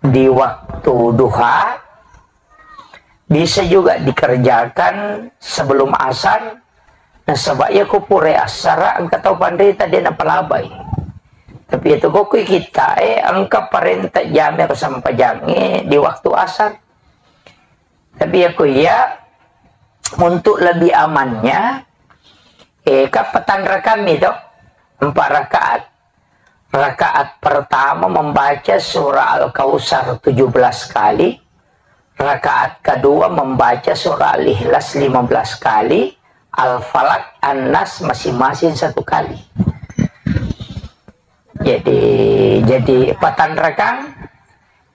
di waktu duha, bisa juga dikerjakan sebelum asar. Nasaba iya ko pura asar, engka tau panrita de napalabai. Tapi itu ko kui kita, eh, engka parenta jame ro sempajangnge di waktu asar. Tapi ya ko iya, untuk lebih amannya, eh, kan patanrakang mi to, empat rakaat. Rakaat pertama membaca surah Al-Kautsar tujuh belas kali, rakaat kedua membaca surah Al-Ikhlas lima belas kali, Al-Falaq, An-Nas masing-masing satu kali. Jadi, jadi patanrakang.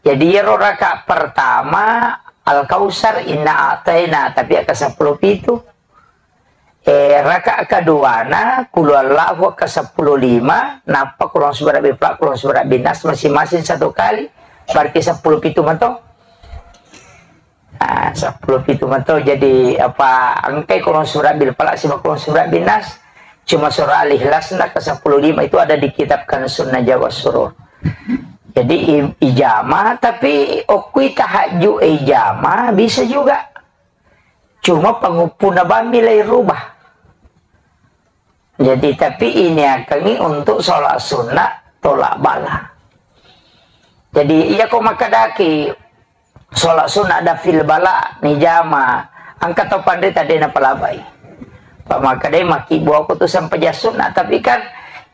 Jadi, iyaro rakaat pertama Al-Kautsar, inna a'taina, tapi akka seppulo pitu. Eh, rakaat keduana, Qul huwallahu akka seppulo lima, nappa Qul a'udzu birabbil falaq, Qul a'udzu birabbin nas, masing-masing satu kali, berarti seppulo pitu mato. Ah, seppulo pitu mato, jadi apa, engkai Qul a'udzu birabbil falaq sibawa Qul a'udzu birabbin nas, cuma surah Al-Ikhlas na ke seppulo lima itu ada di kitab Kanzun Najwa was Surur. Jadi i-, ijama, tapi okkui tahajud ijama bisa juga. Cuma panguppuna bammi lai rubah. Jadi, tapi ini akangi untuk sholat sunnah tolak bala. Jadi, iya ko makkedaki sholat sunnah daf'il bala nijama, engka tau panrita de napalabai. Pak makkedai maki buah aku tu sempajang sunnah, tapi kan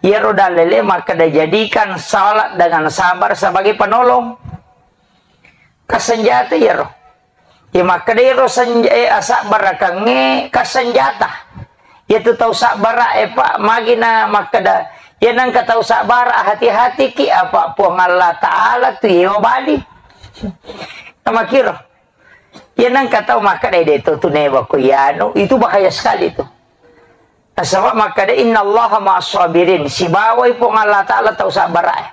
iyaro dalele makkeda jadikan sholat dengan sabar sebagai penolong. Kasenjata iyaro. Iya makkeda iyaro senj-, eh, asabbarakeng e kasenjata. Iyatu tau sabbara e, Pak, magi na makkeda, iya nengka tau sabbara, hati-hatiki, apa Puang Allah Ta'ala tu yewa bali. Namakiro. Iya nengka tau makkeda, "Eh, de to tu newa ko iyanu," itu bahaya sekali tu. Nasaba makkeda, "Innallaha ma'as sabirin," sibawai Puang Allah Ta'ala tau sabbara e.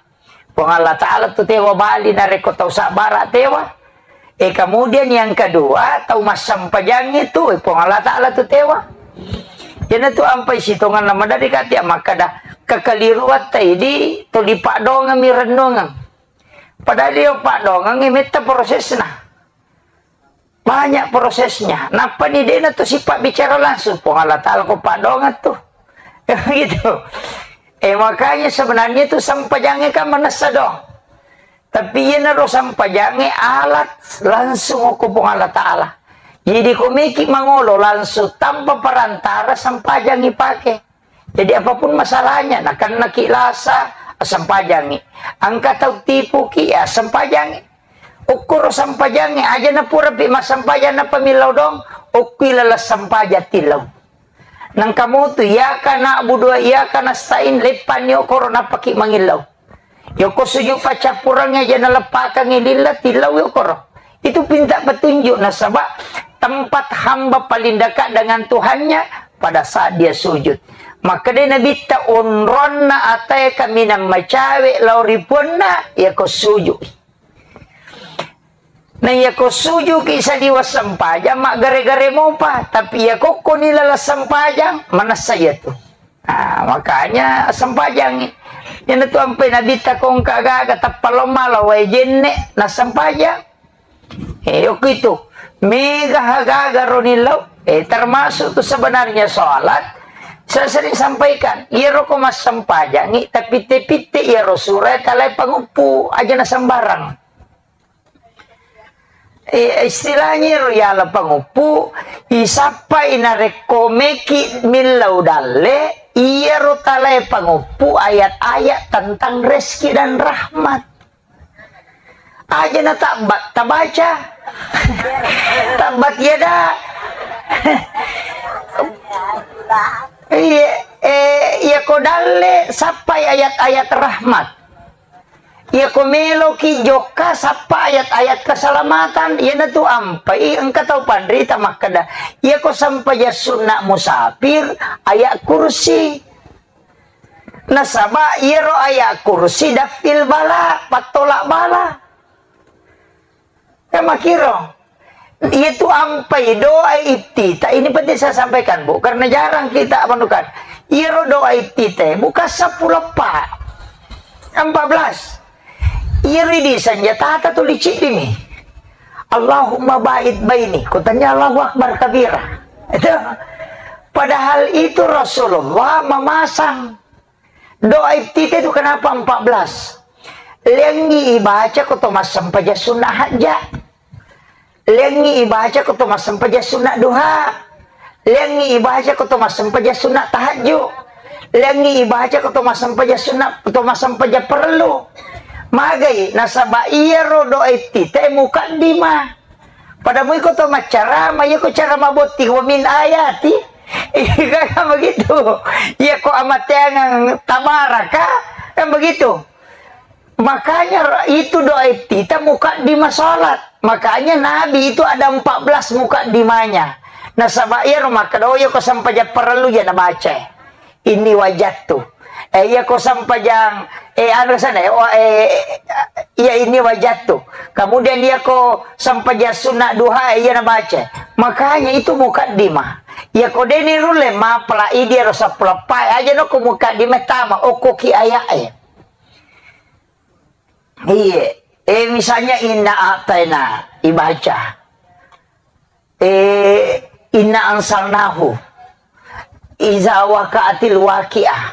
Puang Allah Ta'ala tu tewa bali narekko tau sabbara tewa. E, kemudian yang kedua, tau massempajang itu, e, Puang Allah Ta'ala tu tewa. Jana tu ampai sitonganna maderri kati makkeda, kekeliruan ta idi tuli paddongeng mi renungeng. Padahal dia paddongeng e metta prosesna. Banyak prosesnya. Nappani dena tu sifat bicara langsung. Puang Allah Ta'ala ko paddongeng tu. Gitu. Eh, makanya sebenarnya tu sempajangnge kan manessa dong. Tapi iyanaro sempajangnge alat langsung ko Puang Allah Ta'ala. Jadi ko meki mangolo langsung tanpa perantara sempajangngi pake. Jadi apapun masalahnya, nakennaki lasa, sempajangngi. Engka tau tipuki, ya sempajangngi. Ukkuro sempajangngi, aja na pura pi massempajang nappa millau dong, ukkui laleng sempajang tillau. Nengka mutu, iyyaka na'budu wa iyyaka nasta'in, leppanni okoro nappaki mangillau. Yoko sujud paccappurengnge aja naleppakengngi lilla, tillau yokoro. Itu pinta petunjuk nasaba tempat hamba paling dekat dengan Tuhannya pada saat dia sujud. Makkedai Nabitta, onronna atae kaminang macawe lao ri Puanna, yako sujud. Na iyako sujuki saliweng sempajang, maggare-gare mopa. Tapi iyako koni laleng sempajang, manessa iyatu. Nah, makanya sempajangi. Iyana tu ampai Nabitta kongka gaga tappa lomma lao wae jenne, na sempajang. Eh, okko itu. Mega gaga roni lao. Eh, termasuk tu sebenarnya sholat. Saya sering sampaikan, iyaro ko massempajangi, tapitte-pitte iyaro sura talai panguppu, aja na sembarang. Eh, istilahnya ro yala panguppu, isappai narekko meki millau dalle, iyaro talae panguppu ayat-ayat tentang rezeki dan rahmat. Aja na tabba-, tabaca. Tabbat yada. Iya, eh, iya ko dalle sappai ayat-ayat rahmat. Iya ko meloki jokka sappa ayat-ayat keselamatan. Iyanatu ampai engka tau panrita makkeda, iya ko sempajang sunna musafir, ayat kursi. Nasaba iyaro ayat kursi dafil bala, pattolak bala. Kan makiro. Itu ampai doa iftitah. Ini penting saya sampaikan, Bu, karena jarang kita menemukan. Iyaro doa iftitah, bukan sepuluh empat. Empat belas. Iyaro di senjata tuli ciddimi. Allahumma ba'id baini. Kutanya Allahu Akbar kabira. Itu. Padahal itu Rasulullah memasang. Doa iftitah itu kenapa empat belas? Lengngi ibaca ko to massempajang sunna hajja. Lengngi ibaca ko to massempajang sunna duha. Lengngi ibaca ko to massempajang sunna tahajju. Lengngi ibaca ko to massempajang sunna, to massempajang perlu. Magai nasaba iyaro doa iftitah mukaddimah. Pada mui ko to maccarama, iya ko cara mabotting wa min ayati. Iya kan begitu. Iya ko amateangang tabaraka, kan begitu. Makanya ra-, itu doa iftitah mukaddimah salat. Makanya Nabi itu ada empat belas mukaddimahnya. Nasaba iya ro makkeda, oh, iya ko sempajang parellu ya nabaca. Inni wajadtu. Eh, iya ko sempajang, eh, anu sana, eh, wa-, eh, iya inni wajadtu. Kemudian iya ko sempajang sunna duha, eh, iya nabaca. Makanya itu mukaddimah. Iya ko deni rulle mapala idi ro sepuluh pai aja no ko mukaddimah tama, okko ki ayat, eh. Iya. Eh, misalnya inna a'taina ibaca. Eh, inna anzalnahu. Iza waqa'atil waqi'ah.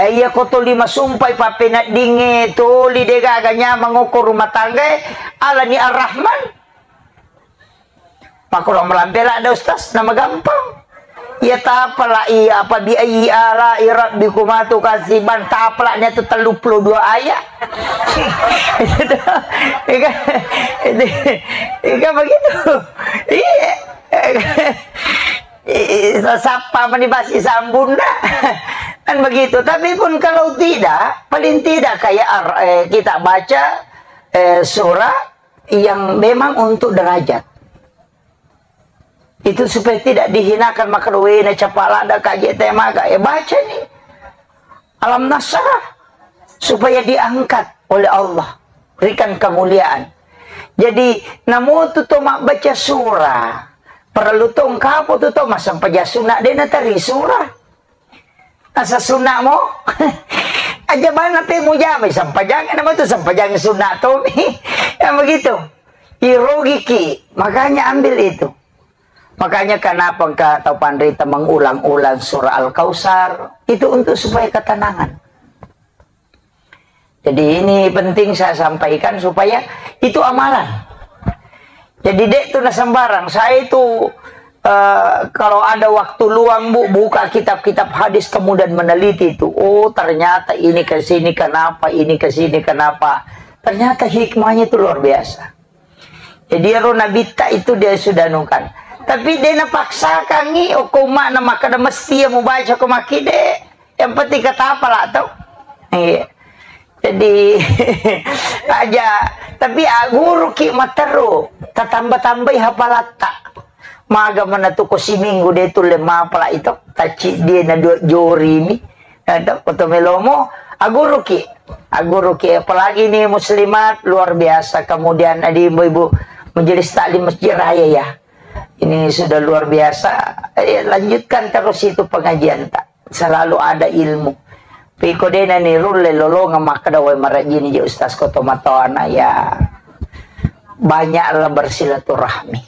Eh, iya ko tuli masumpai pappeneddingnge, tuli degaga nyamang okko rumah tangga, alani Ar-Rahman. Makkulo melampe ladde, Ustaz, nama gampang. Iya tapala iya apa bi ayyi ala'i rabbikuma tukadziban, tapala nia tu telluppulo dua ayat. Iya kan? Iya kan begitu? Iya. Iya, sappa mani basi sambunna. Kan begitu. Tapi pun kalau tidak, paling tidak kayak ar-, eh, kita baca, eh, surah yang memang untuk derajat. Itu supaya tidak dihinakan, maka doena capalada kaji temaga. Eh, baca nih. Alam Nasrah. Supaya diangkat oleh Allah. Berikan kemuliaan. Jadi, namu tu to mabbaca surah. Perlu to engkapo tu to massempajang sunna dena teri surah. Asa sunna mo? Aja bana pe mujama sempajang, nama tu sempajang sunna to mi. Yang begitu. Irogiki, makanya ambil itu. Makanya kenapa engka tau panrita mengulang-ulang surah Al-Kautsar? Itu untuk supaya ketenangan. Jadi ini penting saya sampaikan supaya itu amalan. Jadi dek tu na sembarang. Saya itu, eh, kalau ada waktu luang, Bu, buka kitab-kitab hadis kemudian meneliti itu. Oh, ternyata ini ke sini kenapa, ini ke sini kenapa. Ternyata hikmahnya itu luar biasa. Jadi ero nabitta itu dia sudah nukan. Tapi dia napaksakangi, oh, ko makna makkeda mesti ya mubaca ko makkide. Yang penting katapala tau. Iya. Jadi aja, tapi aguruki matteru, tatamba-tambai hapalatta. Maga mana tu ko siminggu de tulle mapala itu, tacci dia na dua jori mi. Ada foto melomo, aguruki. Aguruki, apalagi ini muslimat luar biasa. Kemudian ada ibu-ibu majelis taklim Masjid Raya ya. Ini sudah luar biasa. Eh, lanjutkan terus itu pengajian tak. Selalu ada ilmu. Piko dena ni rulle lolonga makkeda wae marajini je ustaz koto matoana ya. Banyaklah bersilaturahmi.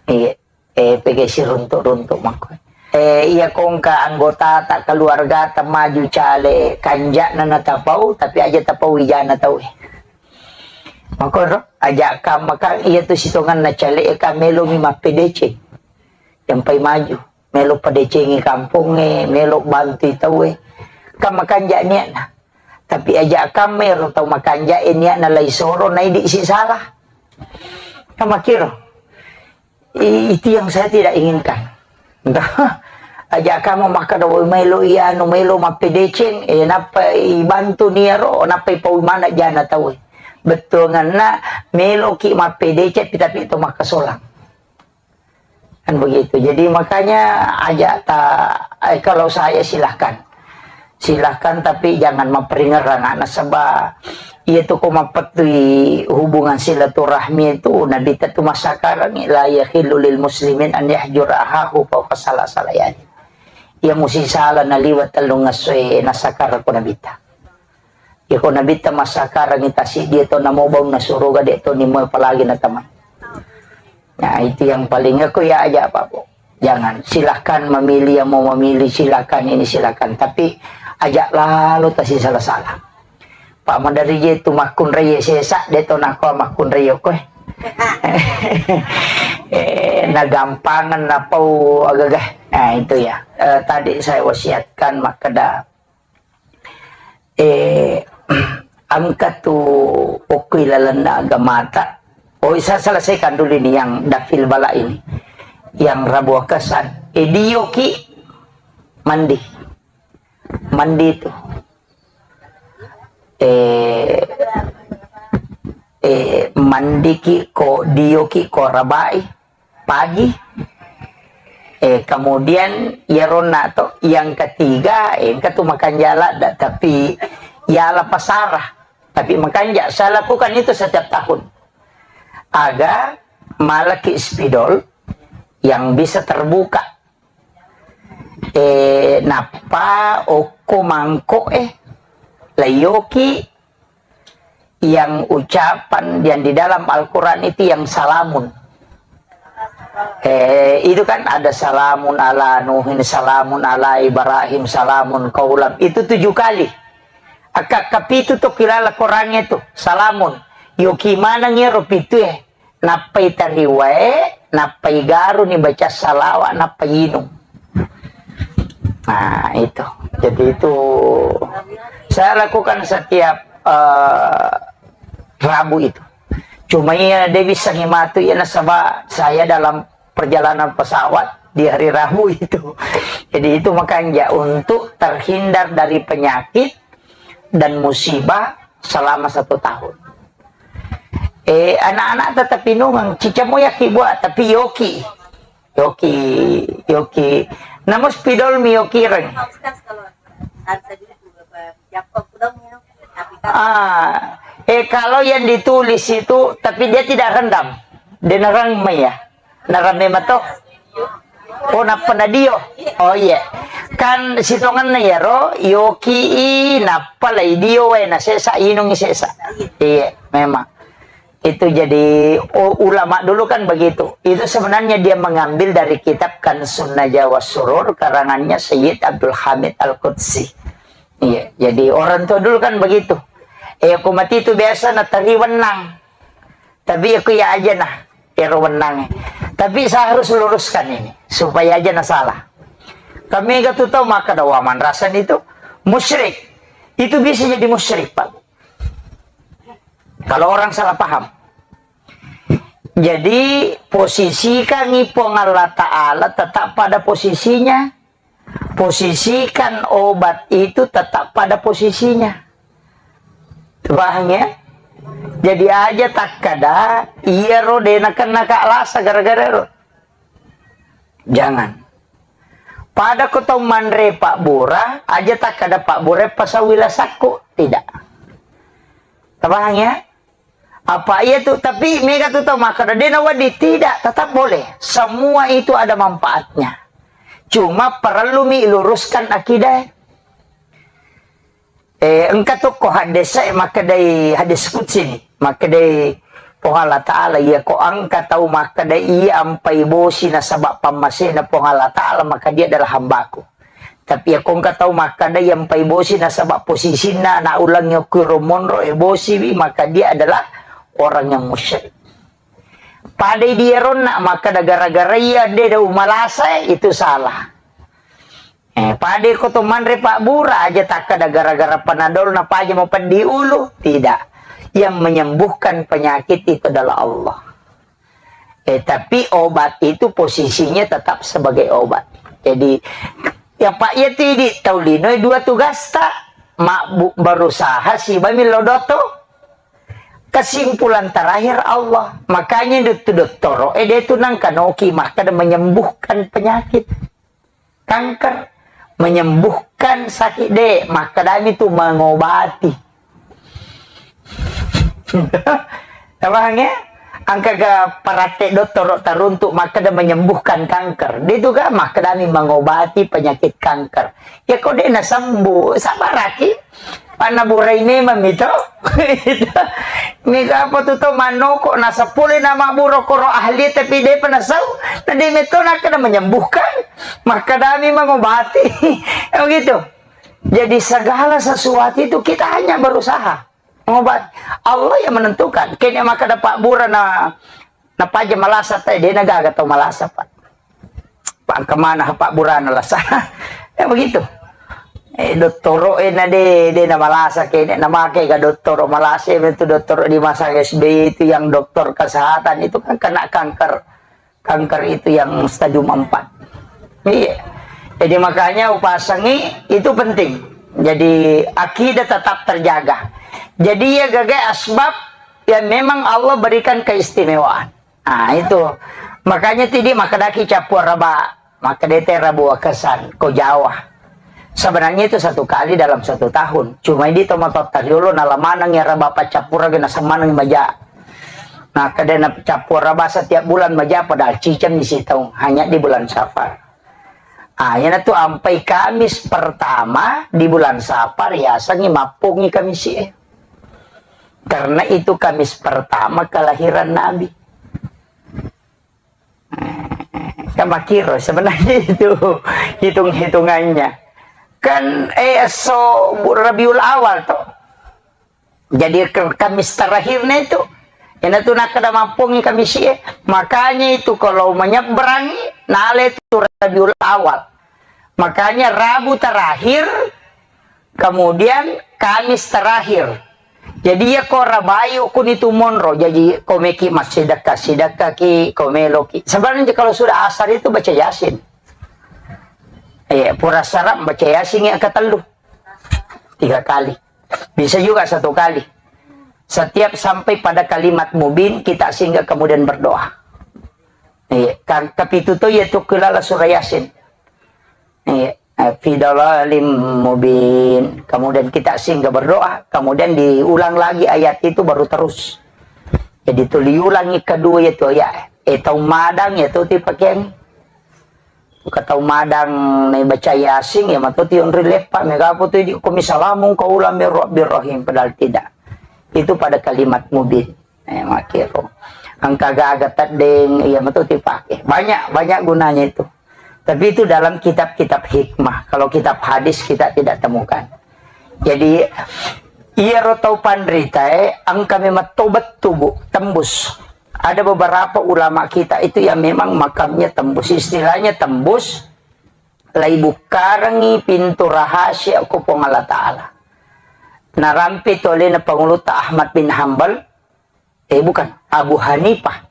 Iya. Eh, pege siruntuk-runtuk makko. Eh, iya kongka anggota tak keluarga tak maju cale kanjakna na tapau, tapi aja tapau ijana tau eh. Makoro, aja kam makan iya tu sitongan na cale eh, ka melo mi mappedece. Yang pai maju. Melo pedecengi kampongnge, melo bantu tau eh. Kam makan jak niatna. Tapi aja kam ero tau makan jak eh niatna lai soro, nai di si salah. Kan makkiro. I-, itu yang saya tidak inginkan. Aja kamu makkeda, "Woi, maelo iya anu, maelo mappedeceng, eh, nappa ibantu niaro, nappa ipau mana jana tau." Bettuanganna, meloki mappedeceng, tapi to makkasolang. Kan begitu. Jadi makanya aja ta, eh, kalau saya silahkan. Silahkan, tapi jangan maperingerang anak, sebab iya tu ko mapettui hubungan silaturahmi itu, Nabi ta tu massakarang, "La yahillu lil muslimin an yahjura ahahu fauqa salasati layalin." Iya musi sala naliwa tellung essoe nassakarang ko Nabi ta. Iya ko Nabi ta massakarang ita siddi to namo baunna suruga de to nimo apalagi na teman. Nah, itu yang paling aku ya aja apa, Bu. Jangan, silahkan memilih yang mau memilih, silahkan ini, silahkan. Tapi ajak lalu tasi salah-salah. Pak Madari je tu makkunrai sesa, de to nako makkunrai koe. Eh, nagampangan napau agagah. Nah, itu ya. Eh, tadi saya wasiatkan makkeda Eh, engka tu okko ilalenna agamata. Oh, saya selesaikan dulu ini yang dafil bala ini. Yang rabu akasan. Eh, dioki mandi. Mandi tu. Eh, eh, mandiki ko, dioki ko rabai. Pagi. Eh, kemudian iyaronna to, yang ketiga, eh, engka tu makanja ladda, tapi yala pasara. Tapi makanja, saya lakukan itu setiap tahun. Aga malaki spidol yang bisa terbuka. Eh, nappa okko mangkok, eh, layoki yang ucapan yang di dalam Al-Quran itu yang salamun. Eh, itu kan ada salamun ala Nuhin, salamun ala Ibrahim, salamun kaulam. Itu tujuh kali. Aka kapitu to kilala Quran itu, salamun. Yoki maneng iyaro pitu e. Nappai tariwae, nappai garuni baca salawa, nappai inung. Nah, itu. Jadi itu saya lakukan setiap, eh, Rabu itu. Cuma iya, de bisa ngimatu iya nasaba saya dalam perjalanan pesawat di hari Rabu itu. Jadi itu makanya untuk terhindar dari penyakit dan musibah selama satu tahun. Eh, anak-anak tetap inungang, cica moyaki buat, tapi yoki. Yoki, yoki. Namun spidol mi yoki reng. Ah, eh, kalau yang ditulis itu, tapi dia tidak rendam. Dia nerang mai ya. Narame mato. Oh, nappa nadio. Oh, iya. Kan sitongenna iyaro, yoki i, nappa lai dio wae, na sesa, inungi sesa. Iya, memang. Itu jadi, u-, ulama dulu kan begitu. Itu sebenarnya dia mengambil dari kitab Kanzun Najwa was Surur, karangannya Sayyid Abdul Hamid Al-Qudsi. Iya, jadi orang tua dulu kan begitu. Eh, aku mati itu biasa natari wenang. Tapi aku ya aja nah, ero wenang. Tapi saya harus luruskan ini, supaya aja nah salah. Kami gak tuh tahu maka ada waman rasan itu musyrik. Itu bisa jadi musyrik, Pak. Kalau orang salah paham. Jadi, posisikan Puang Allah Ta'ala tetap pada posisinya. Posisikan obat itu tetap pada posisinya. Paham ya? Jadi aja takkada, iya ro dena kena kak lasa gara-gara ro. Jangan. Pada ko tau manre Pak Bura, aja takkada Pak Bura pasau wilasakku. Tidak. Paham ya? Apa iya tu, tapi mega tu tau makkada, dena wadi, tidak, tetap boleh. Semua itu ada manfaatnya. Cuma perlu mi luruskan akidah. Eh, engka tu ko hadis e makkedai hadis qudsi ni. Makkedai Puang Allah Ta'ala, iya ko engka tau makkeda iya ampai bosi nasaba pammasena Puang Allah Ta'ala, maka dia adalah hambaku. Tapi iya ko engka tau makkeda iya ampai bosi nasaba posisinna anak ulang yokiro monro e bosi wi, maka dia adalah orang yang musyrik. Padai dia ronna makkeda gara-gara iya de da umalasa, itu salah. Eh, pada ko to manre Pak Bura aja takkada gara-gara panadol na paja mau peddi ulu, tidak. Yang menyembuhkan penyakit itu adalah Allah. Eh, tapi obat itu posisinya tetap sebagai obat. Jadi, ya, Pak, ya, tidi tau lino dua tugasta, mabbu-, berusaha siba millo doto. Kesimpulan terakhir Allah. Makanya dot-, dottoro, eh, dia itu nangkanoki makkeda menyembuhkan penyakit. Kanker, menyembuhkan sakit de, makkedami tu mengobati. Paham ya? Engkaga parattek dottoro taruntuk makkeda menyembuhkan kanker. De tu ga makkedami mengobati penyakit kanker. Ya ko de nasembuh, sabaraki. Panna burai memang mito. Mega apa tu to manoko, nasapule nama buro koro ahli tapi de pa nasau. Na de meto nakkeda menyembuhkan. Makkedami mengobati. Ya begitu. Jadi segala sesuatu itu kita hanya berusaha mengobati. Allah yang menentukan. Kene makkeda pabbura na, napaja malasa te, de nagaga tau malasa, Pak. Pak, engka mana pabburana lasa. Ya begitu. Eh, dottoro, eh, na de, de na malasa kene, na make ga dottoro malasa, itu dottoro di masa S B Y itu yang dokter kesehatan itu kan kena kanker. Kanker itu yang stadium empat. Iya. Jadi makanya upasangi itu penting. Jadi akidah tetap terjaga. Jadi ya gaga asbab yang memang Allah berikan keistimewaan. Ah, itu. Makanya tidi makkedaki cappua raba, makkedete rabu wakesan, ko Jawa. Sebenarnya itu satu kali dalam satu tahun. Cuma di tomato tariolo nalamaneng ya raba paccappura gena semaneng maja. Nah, kedena cappua raba setiap bulan maja padahal ciceng di situ, hanya di bulan Safar. Ah, yana tu ampai Kamis pertama di bulan Safar, yasengi mappungi Kamis e. Karena itu Kamis pertama kelahiran Nabi. Kan makiro sebenarnya itu hitung-hitungannya. Kan, eh, so Rabiul Awal toh. Jadi ke-, Kamis terakhirnya itu. Ina tu nakkeda mappungi Kamis e. Makanya itu kalau menyeberangi, nale tu Rabiul Awal. Makanya Rabu terakhir, kemudian Kamis terakhir. Jadi ya ko rabayu kuni tu monro. Jadi ko meki massidekka-sidekka ki, ko meloki. Sebenarnya kalau sudah asar itu baca Yasin. Eh, pura saram baca Yasin yang ketellu. Tiga kali. Bisa juga satu kali. Setiap sampai pada kalimat mubin, kita singgah kemudian berdoa. Eh, kan, tapi itu tuh ya tuh kelala surah Yasin. Iya, eh, fi dhalalim mubin. Kemudian kita singgah berdoa, kemudian diulang lagi ayat itu baru terus. Jadi itu diulangi kedua itu ya. Eh, tau madang ya tuh dipakai. Buka tau madang nih baca Yasin ya matu tion rileppa mega apa tuh di kumi salamun kaulam min rabbir rahim padahal tidak. Itu pada kalimat mubin. Eh, makiro. Engka gaga teddeng, iya matu dipakai. Banyak, banyak gunanya itu. Tapi itu dalam kitab-kitab hikmah. Kalau kitab hadis kita tidak temukan. Jadi, iyaro tau panritae engka memang tobat tubuh, tembus. Ada beberapa ulama kita itu yang memang makamnya tembus. Istilahnya tembus, lai bukkarengi pintu rahasia ko Puang Allah Ta'ala. Narampe tu alena pangulutta Ahmad bin Hambal, eh, bukan, Abu Hanifah.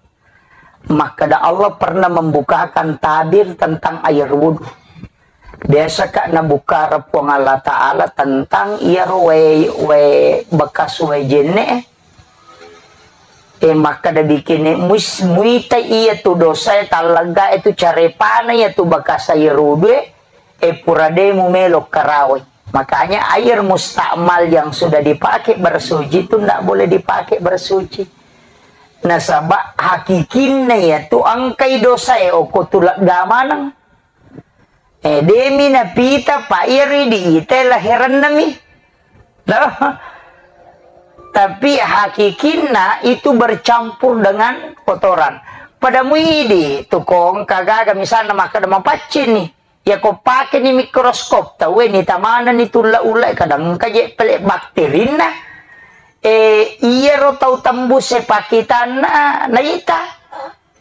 Makkeda Allah pernah membukakan tabir tentang air wudhu. Biasa ka nabuka Puang Allah Ta'ala tentang iyaro wae, wae bekas wae jenne. Eh, makkeda bikini mus-, muita iya tu dosa tallega itu carepana iya tu bekas air wudhu. Eh, pura de mumelo karawai. Makanya air mustakmal yang sudah dipakai bersuci itu ndak boleh dipakai bersuci. Nasaba hakikinna ya tu engkai dosa e oko tulegga maneng. Eh, demi napita pa iri di ite lahiranna mi. Loh. Tapi hakikinna itu bercampur dengan kotoran. Pada muidi tukong kagaga misalnya makkeda mapaccing nih. Yako pakeni mikroskop, tauwe ni tamanenni tulla-ulla, kadang engka je pele bakterinna. Eh, iyaro tau tembus e pakitanna naita.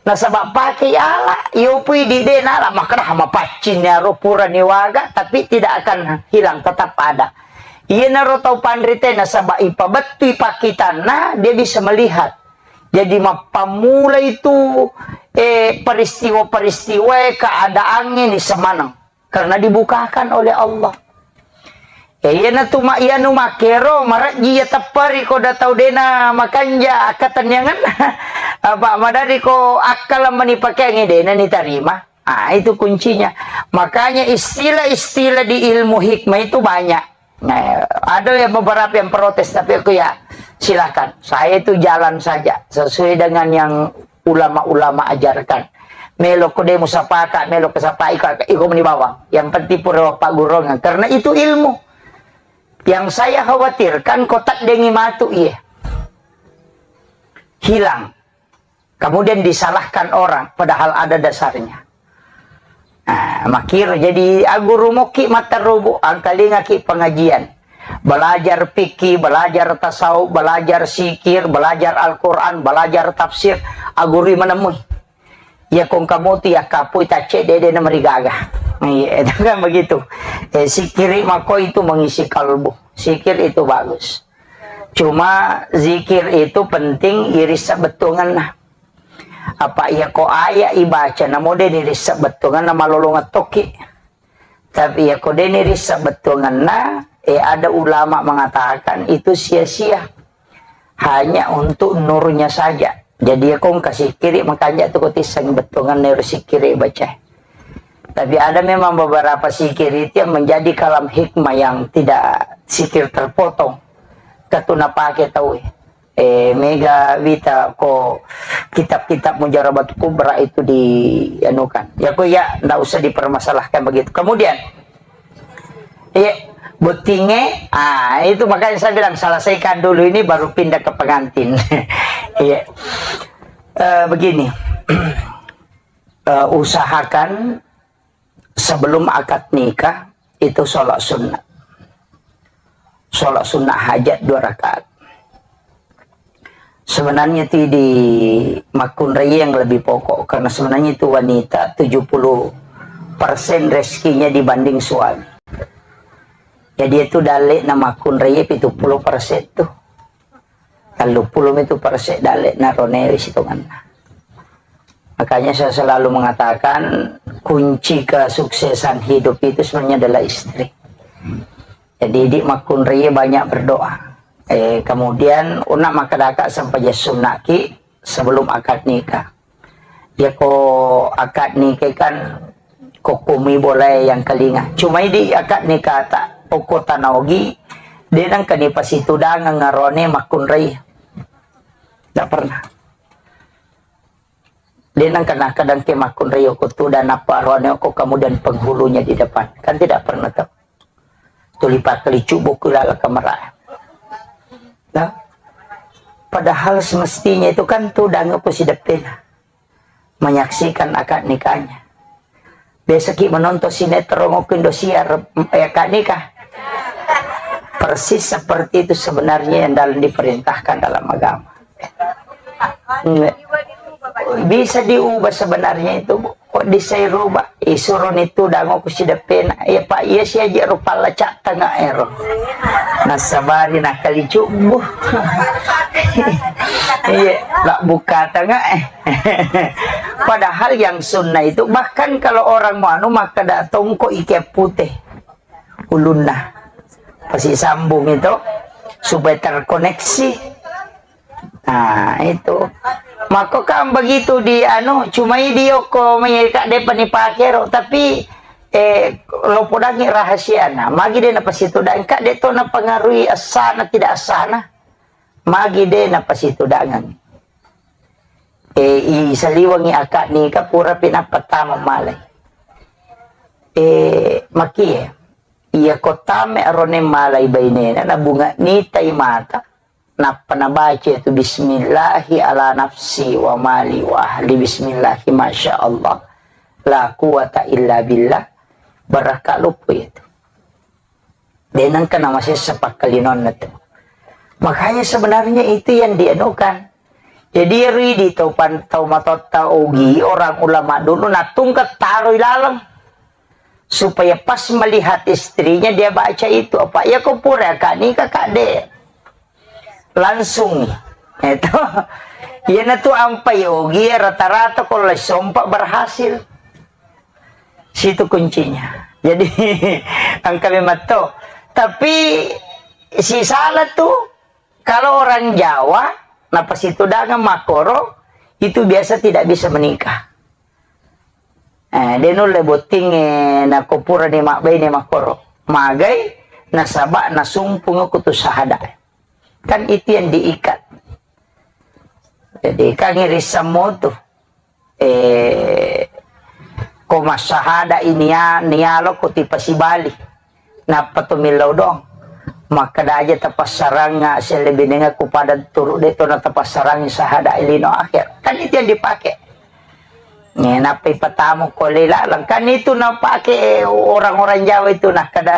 Nasaba pake ala, iyo pui di de nala, makkeda mapaccing aro pura niwaga, tapi tidak akan hilang, tetap ada. Iyanaro tau panrite nasaba ipabettui pakitanna, dia bisa melihat. Jadi, mappammula itu, eh, peristiwa-peristiwa, eh, keadaannya ini semaneng. Karena dibukakan oleh Allah. Eh, iyana tu ma-, iyanu makkero, marejji iya tepperi ko da tau dena makanja akkatenniangenna. Apa madari ko akkala mani pakeangi dena ni tarima. Ah, itu kuncinya. Makanya istilah-istilah di ilmu hikmah itu banyak. Nah, ada yang beberapa yang protes, tapi aku ya silakan. Saya itu jalan saja sesuai dengan yang ulama-ulama ajarkan. Melo ko demo sapaka, melo ko sapai ka, iko meni bawang. Yang penting pura pagurungan. Karena itu ilmu. Yang saya khawatirkan ko taddengi matu iye. Hilang. Kemudian disalahkan orang, padahal ada dasarnya. Nah, makiro jadi aguru moki matarubu, angkalingaki pengajian. Belajar fikih, belajar tasawuf, belajar sikir, belajar Al-Quran, belajar tafsir, agurui menemui. Ya kong kamu tu ya kapui tace dede na merigaga. Iya, itu kan begitu. Eh, sikiri mako itu mengisi kalbu. Sikir itu bagus. Cuma zikir itu penting irissa bettuangenna. Apa iya ko aya ibaca namo de nirissa bettuangenna malolongeng tokki. Tapi iya ko de nirissa bettuangenna, eh, ada ulama mengatakan itu sia-sia. Hanya untuk nurnya saja. Jadi ya kong kasikiri makanja tu ko tisseng bettuangenna ero sikiri baca. Tapi ada memang beberapa sikir itu yang menjadi kalam hikmah yang tidak sikir terpotong. Katu napake tau, eh, mega wita ko kitab-kitab Mujarabat Kubra itu di anukan. Ya ko ya ndak usah dipermasalahkan begitu. Kemudian, iya, bottinge, ah, itu makanya saya bilang selesaikan dulu ini baru pindah ke pengantin. Iya. Eh, begini. Eh, usahakan sebelum akad nikah itu sholat sunnah. Sholat sunnah hajat dua rakaat. Sebenarnya itu di makkunrai yang lebih pokok, karena sebenarnya itu wanita tujuh puluh persen rezekinya dibanding suami. Jadi itu dalek na makkunrai pitu puluh persen tuh. Telluppulo mitu perse dalek na ronewi sitongenna. Makanya saya selalu mengatakan kunci kesuksesan hidup itu sebenarnya adalah istri. Jadi di makkunrai banyak berdoa. Eh, kemudian una makadaka sampai sunnaki sebelum akad nikah. Yako akad nikah kan kokkumi bolae yang kalinga. Cuma idi akad nikah ta okko tanaogi, de nangka ni pasitudangeng arone makkunrai. Tidak pernah. De nangka nakadang ke makkunrai okko tudang apa arone okko kemudian penghulunya di depan. Kan tidak pernah tuh. Tuli pakkalicu buku lala kamera. Nah, padahal semestinya itu kan tudang aku si depena menyaksikan akad nikahnya. Biasa ki menonton sinetron waktu Indosiar, eh, akad nikah. Persis seperti itu sebenarnya yang dalam diperintahkan dalam agama. Nggak. Bisa diubah sebenarnya itu, Bu. Kok disai rubah? Isuro ni tudang aku si depena. Ya, Pak, iya si aja rupa lecak tengah ero. Nasabari nakali cubu. Iya, lah buka tengah, eh. Padahal yang sunnah itu, bahkan kalau orang mau anu, maka datang kok ike putih ulunna. Pasti sambung itu supaya terkoneksi. Nah, itu. Mako kan begitu di anu, cuma di oko mai kak depa ni pakero, tapi, eh, lo podangi rahasia. Nah, magi de na pasti tudang kak de to na pengaruhi asana tidak asana. Magi de na pasti tudangan. Eh, i saliwangi akad nikah pura pinappa tama malai. Eh, makie. Iya ko tame arone malai bainena, na bunga nitai mata. Nappa nabaca itu, "Bismillahi ala nafsi wa mali wa ahli, bismillahi, masya Allah, la quwata illa billah." Barakka luppo itu. De nengka namasessa pakkalinonna tu. Makanya sebenarnya itu yang dianukan. Jadi ridi tau pan-, tau matotta ogi, orang ulama dulu natungka taroi laleng. Supaya pas melihat istrinya, dia baca itu. Apa? Ya, ko pura kak nikah, kak de. Langsung. Itu. Iyanatu ampai ogi rata-rata ko lai sompa berhasil. Situ kuncinya. Jadi engka memang to. Tapi si salah tu, kalau orang Jawa, napasitudangan makkoro, itu biasa tidak bisa menikah. Eh, de nulle bottingnge nako purani mabbaine makkoro. Magai, nasaba nasumpungngi kutu sahada. Kan itu yang diikat. Jadi kan irisammu tu. Eh, ko massahada ini ya, nialo ko tipasibali. Nappa to millau doang. Makkeda aja tapassarangnga sellebinengnga ku pada turu de to na tapassarangngi sahada lino akhir. Kan itu yang dipakai. Nih, nappa ipatamu ko lela. Kan itu napake orang-orang Jawa itu, nah, kada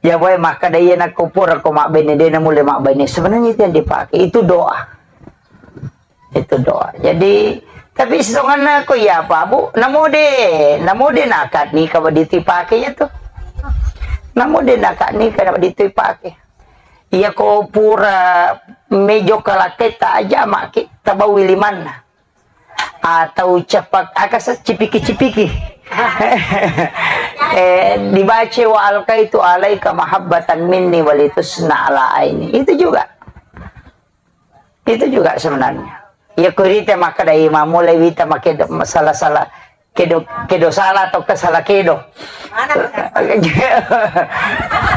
Jawa makkeda iya nakko pura ko mabbene de na mulle mabbene. Sebenarnya itu yang dipakai, itu doa. Itu doa. Jadi, tapi setonganna ko iya apa, Bu? Namo de, namo de nakad nikah wa ditu ipake ya tu. Namo de nakad nikah wa ditu ipake. Iya ko pura mejo kalaketta aja maki tabawi limanna. Atau cepak, aka se-, cipiki-cipiki. Eh, dibaca wa alqaitu alaika mahabbatan minni walitusna ala aini. Itu juga. Itu juga sebenarnya. Ya kurite maka dari mamulai wita make do-, salah-salah kedo, kedo salah atau kesala kedo.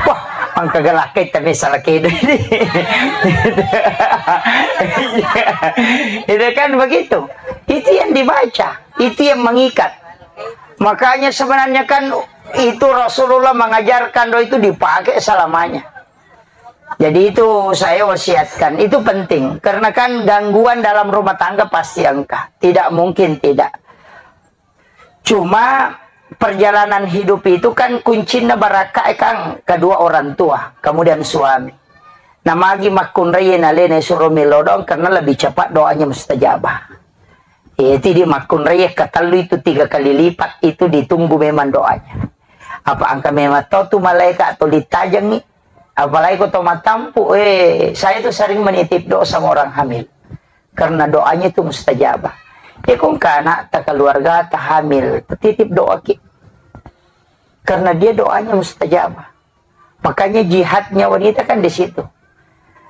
Wah, angka gelakai tapi salah kedo. Itu kan begitu. Itu yang dibaca, itu yang mengikat. Makanya sebenarnya kan itu Rasulullah mengajarkan doa itu dipakai selamanya. Jadi itu saya wasiatkan, itu penting. Karena kan gangguan dalam rumah tangga pasti engka. Tidak mungkin tidak. Cuma perjalanan hidup itu kan kuncinya barakka, eh, Kang, kedua orang tua, kemudian suami. Namagi makkunrai nalena suro melo doang karena lebih cepat doanya mustajabah. Eh, tidi makkunrai katellu itu tiga kali lipat itu ditunggu memang doanya. Apa angka memang tau tu malaikat atau ditajangi? Apalagi ko to matampu, eh, saya tuh sering menitip doa sama orang hamil. Karena doanya itu mustajabah. Ya, kong ke anak, ta keluarga, ta hamil, titip doa ki. Karena dia doanya mustajabah. Makanya jihadnya wanita kan di situ.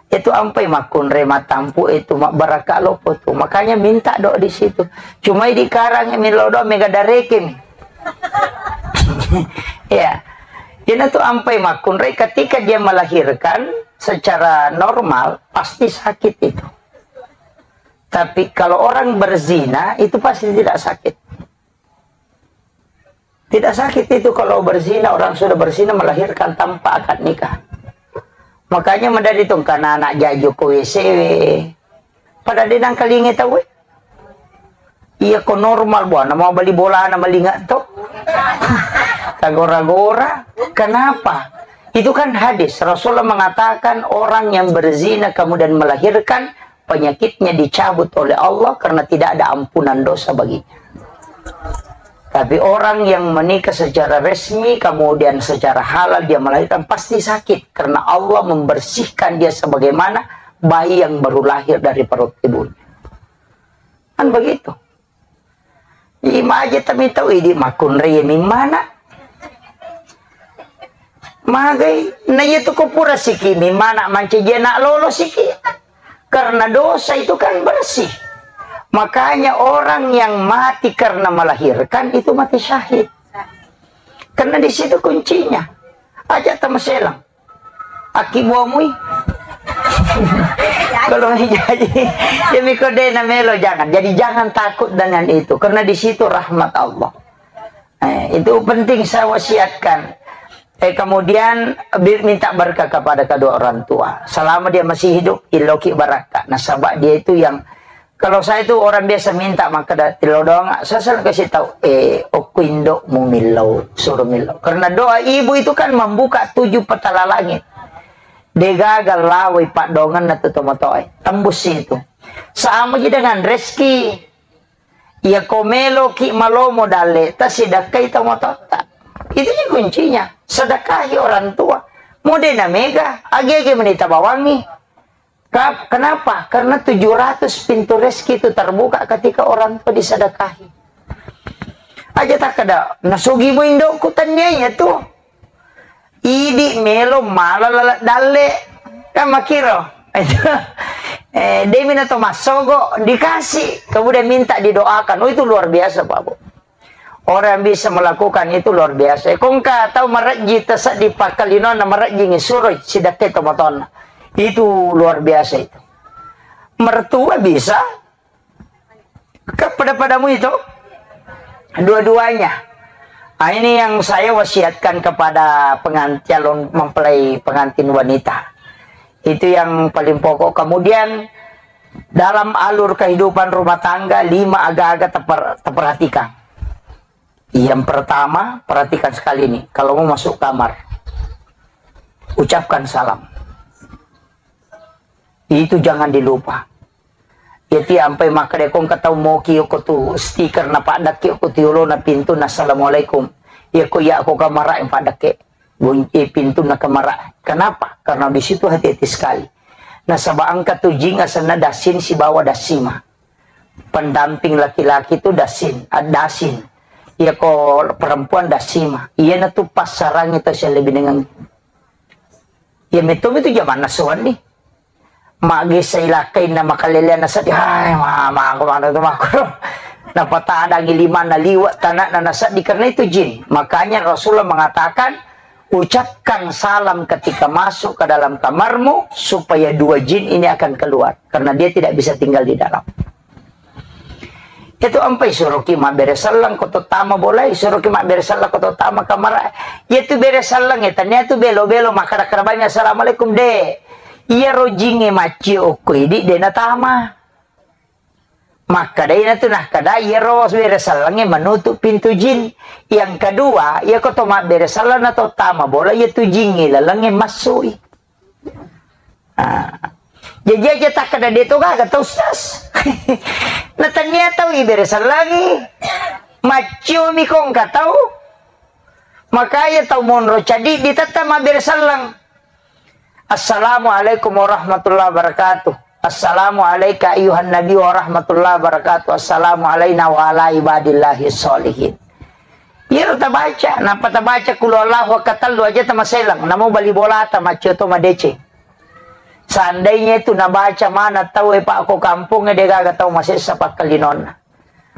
Itu ampai makkunrai matampu itu, mak baraka lopo tu. Makanya minta doa di situ. Cuma di karang mi lo doa mega dareke mi. Ya. Jadi itu ampai makkunrai ketika dia melahirkan secara normal pasti sakit itu. Tapi kalau orang berzina itu pasti tidak sakit. Tidak sakit itu kalau berzina, orang sudah berzina melahirkan tanpa akad nikah. Makanya madari tong kana anak jaju ko W C W. Pada denang kalinge tau, eh. Iya ko normal buana mau bali bolana malinga to. Tagora-gora. Kenapa? Itu kan hadis. Rasulullah mengatakan orang yang berzina kemudian melahirkan penyakitnya dicabut oleh Allah karena tidak ada ampunan dosa baginya. Tapi orang yang menikah secara resmi, kemudian secara halal dia melahirkan, pasti sakit karena Allah membersihkan dia sebagaimana bayi yang baru lahir dari perut ibunya. Kan begitu. Imaje tami tau idi makkunrai mimmana. Magai, na iya tu ko pura siki mimmana mancaji anak lolo siki. Karena dosa itu kan bersih. Makanya orang yang mati karena melahirkan itu mati syahid. Karena di situ kuncinya. Aja tamaselang. Aki buamui. Kalau jadi, ya miko de na melo, jangan. Jadi jangan takut dengan itu, karena di situ rahmat Allah. Eh, itu penting saya wasiatkan. Eh, kemudian bi-, minta berkah kepada kedua orang tua. Selama dia masih hidup, iloki barakka. Nasaba dia itu yang Kalau saya itu orang biasa minta makkeda tillau doang, saya selalu kasih tahu, eh, okko indokmu millau, suruh millau. Karena doa ibu itu kan membuka tujuh petala langit. Degaga lawai paddoangenna tu tomatoae. Tembus itu. Sama ji dengan rezeki. Iya ko meloki malomo dalle, tasidakkai tomatoatta. Itu ji kuncinya. Sedekahi orang tua. Mode na mega, age-age menita bawangi. Ka-, kenapa? Karena tujuh ratus pintu rezeki itu terbuka ketika orang tua disedekahi. Aja takkeda, "Nasugi mu indokku," tennia iya tu. Idi melo mala lalat dalle. Kan makkiro. Eh, demi na to massogo dikasih, kemudian minta didoakan. Oh, itu luar biasa, Pak Bu. Orang yang bisa melakukan itu luar biasa. Kongka tau marejji taseddi pakkalinonna marejjingi suroi sidakke tomatoanna. Itu luar biasa itu. Mertua bisa, kan pada-padamu itu? Dua-duanya. Ah, ini yang saya wasiatkan kepada pengan-, calon mempelai pengantin wanita. Itu yang paling pokok. Kemudian, dalam alur kehidupan rumah tangga, lima aga-aga teper-, terperhatikan. Yang pertama, perhatikan sekali nih, kalau mau masuk kamar, ucapkan salam. Itu jangan dilupa. Jadi ampai makkeda ko engka tau moki ko tu stiker na paddakke ko tu yolona pintu na assalamualaikum. Iya ko iya ko kamara yang paddakke. Gun-, eh, pintu na kamara. Kenapa? Karena di situ hati-hati sekali. Nasaba engka tu jing asenna dasin sibawa dasima. Pendamping laki-laki tu dasin, ah, dasin. Iya ko perempuan dasima. Iya na tu passarangi tau sialebinengang. Iya metto itu jamanna soanni. Magessa ilakkainna makaleleanna seddi, hai, ma-, mako, mano tu mako. Napatadangi limanna liwa' tanakna naseddi karena itu jin. Makanya Rasulullah mengatakan, "Ucapkan salam ketika masuk ke dalam kamarmu supaya dua jin ini akan keluar karena dia tidak bisa tinggal di dalam." Itu ampai suroki mabbere selleng ko to tama bolai, suroki mabbere selleng ko to tama kamara. Iya tu bere selleng, iya tania tu belo-belo makkada-kada bami assalamualaikum de. Iya rojinge maccio okko idi de natama. Makkada ina tu nakkada iya ro bere sellengnge menutup pintu jin. Yang kedua, iya ko to mabbere selleng na to tama bola, iya tu jingnge lalengnge massui. Ah. Jaji aja takkada de to gaga tau, Ustaz. Na tania tau ibere sellengi. Maccio mi ko engka tau. Makanya tau monro cadi ditetta mabbere selleng. Assalamualaikum warahmatullahi wabarakatuh. Assalamu alaika ayyuhan nabi warahmatullahi wabarakatuh. Assalamu alaina wa ala ibadillahi sholihin. Iyaro tabaca, napa tabaca kulu Allahu akatellu aja tamaselang, namo bali bolata maccio to madeceng. Seandainya itu nabaca mana tau e pako kampung e degaga tau masessa pakkalinonna.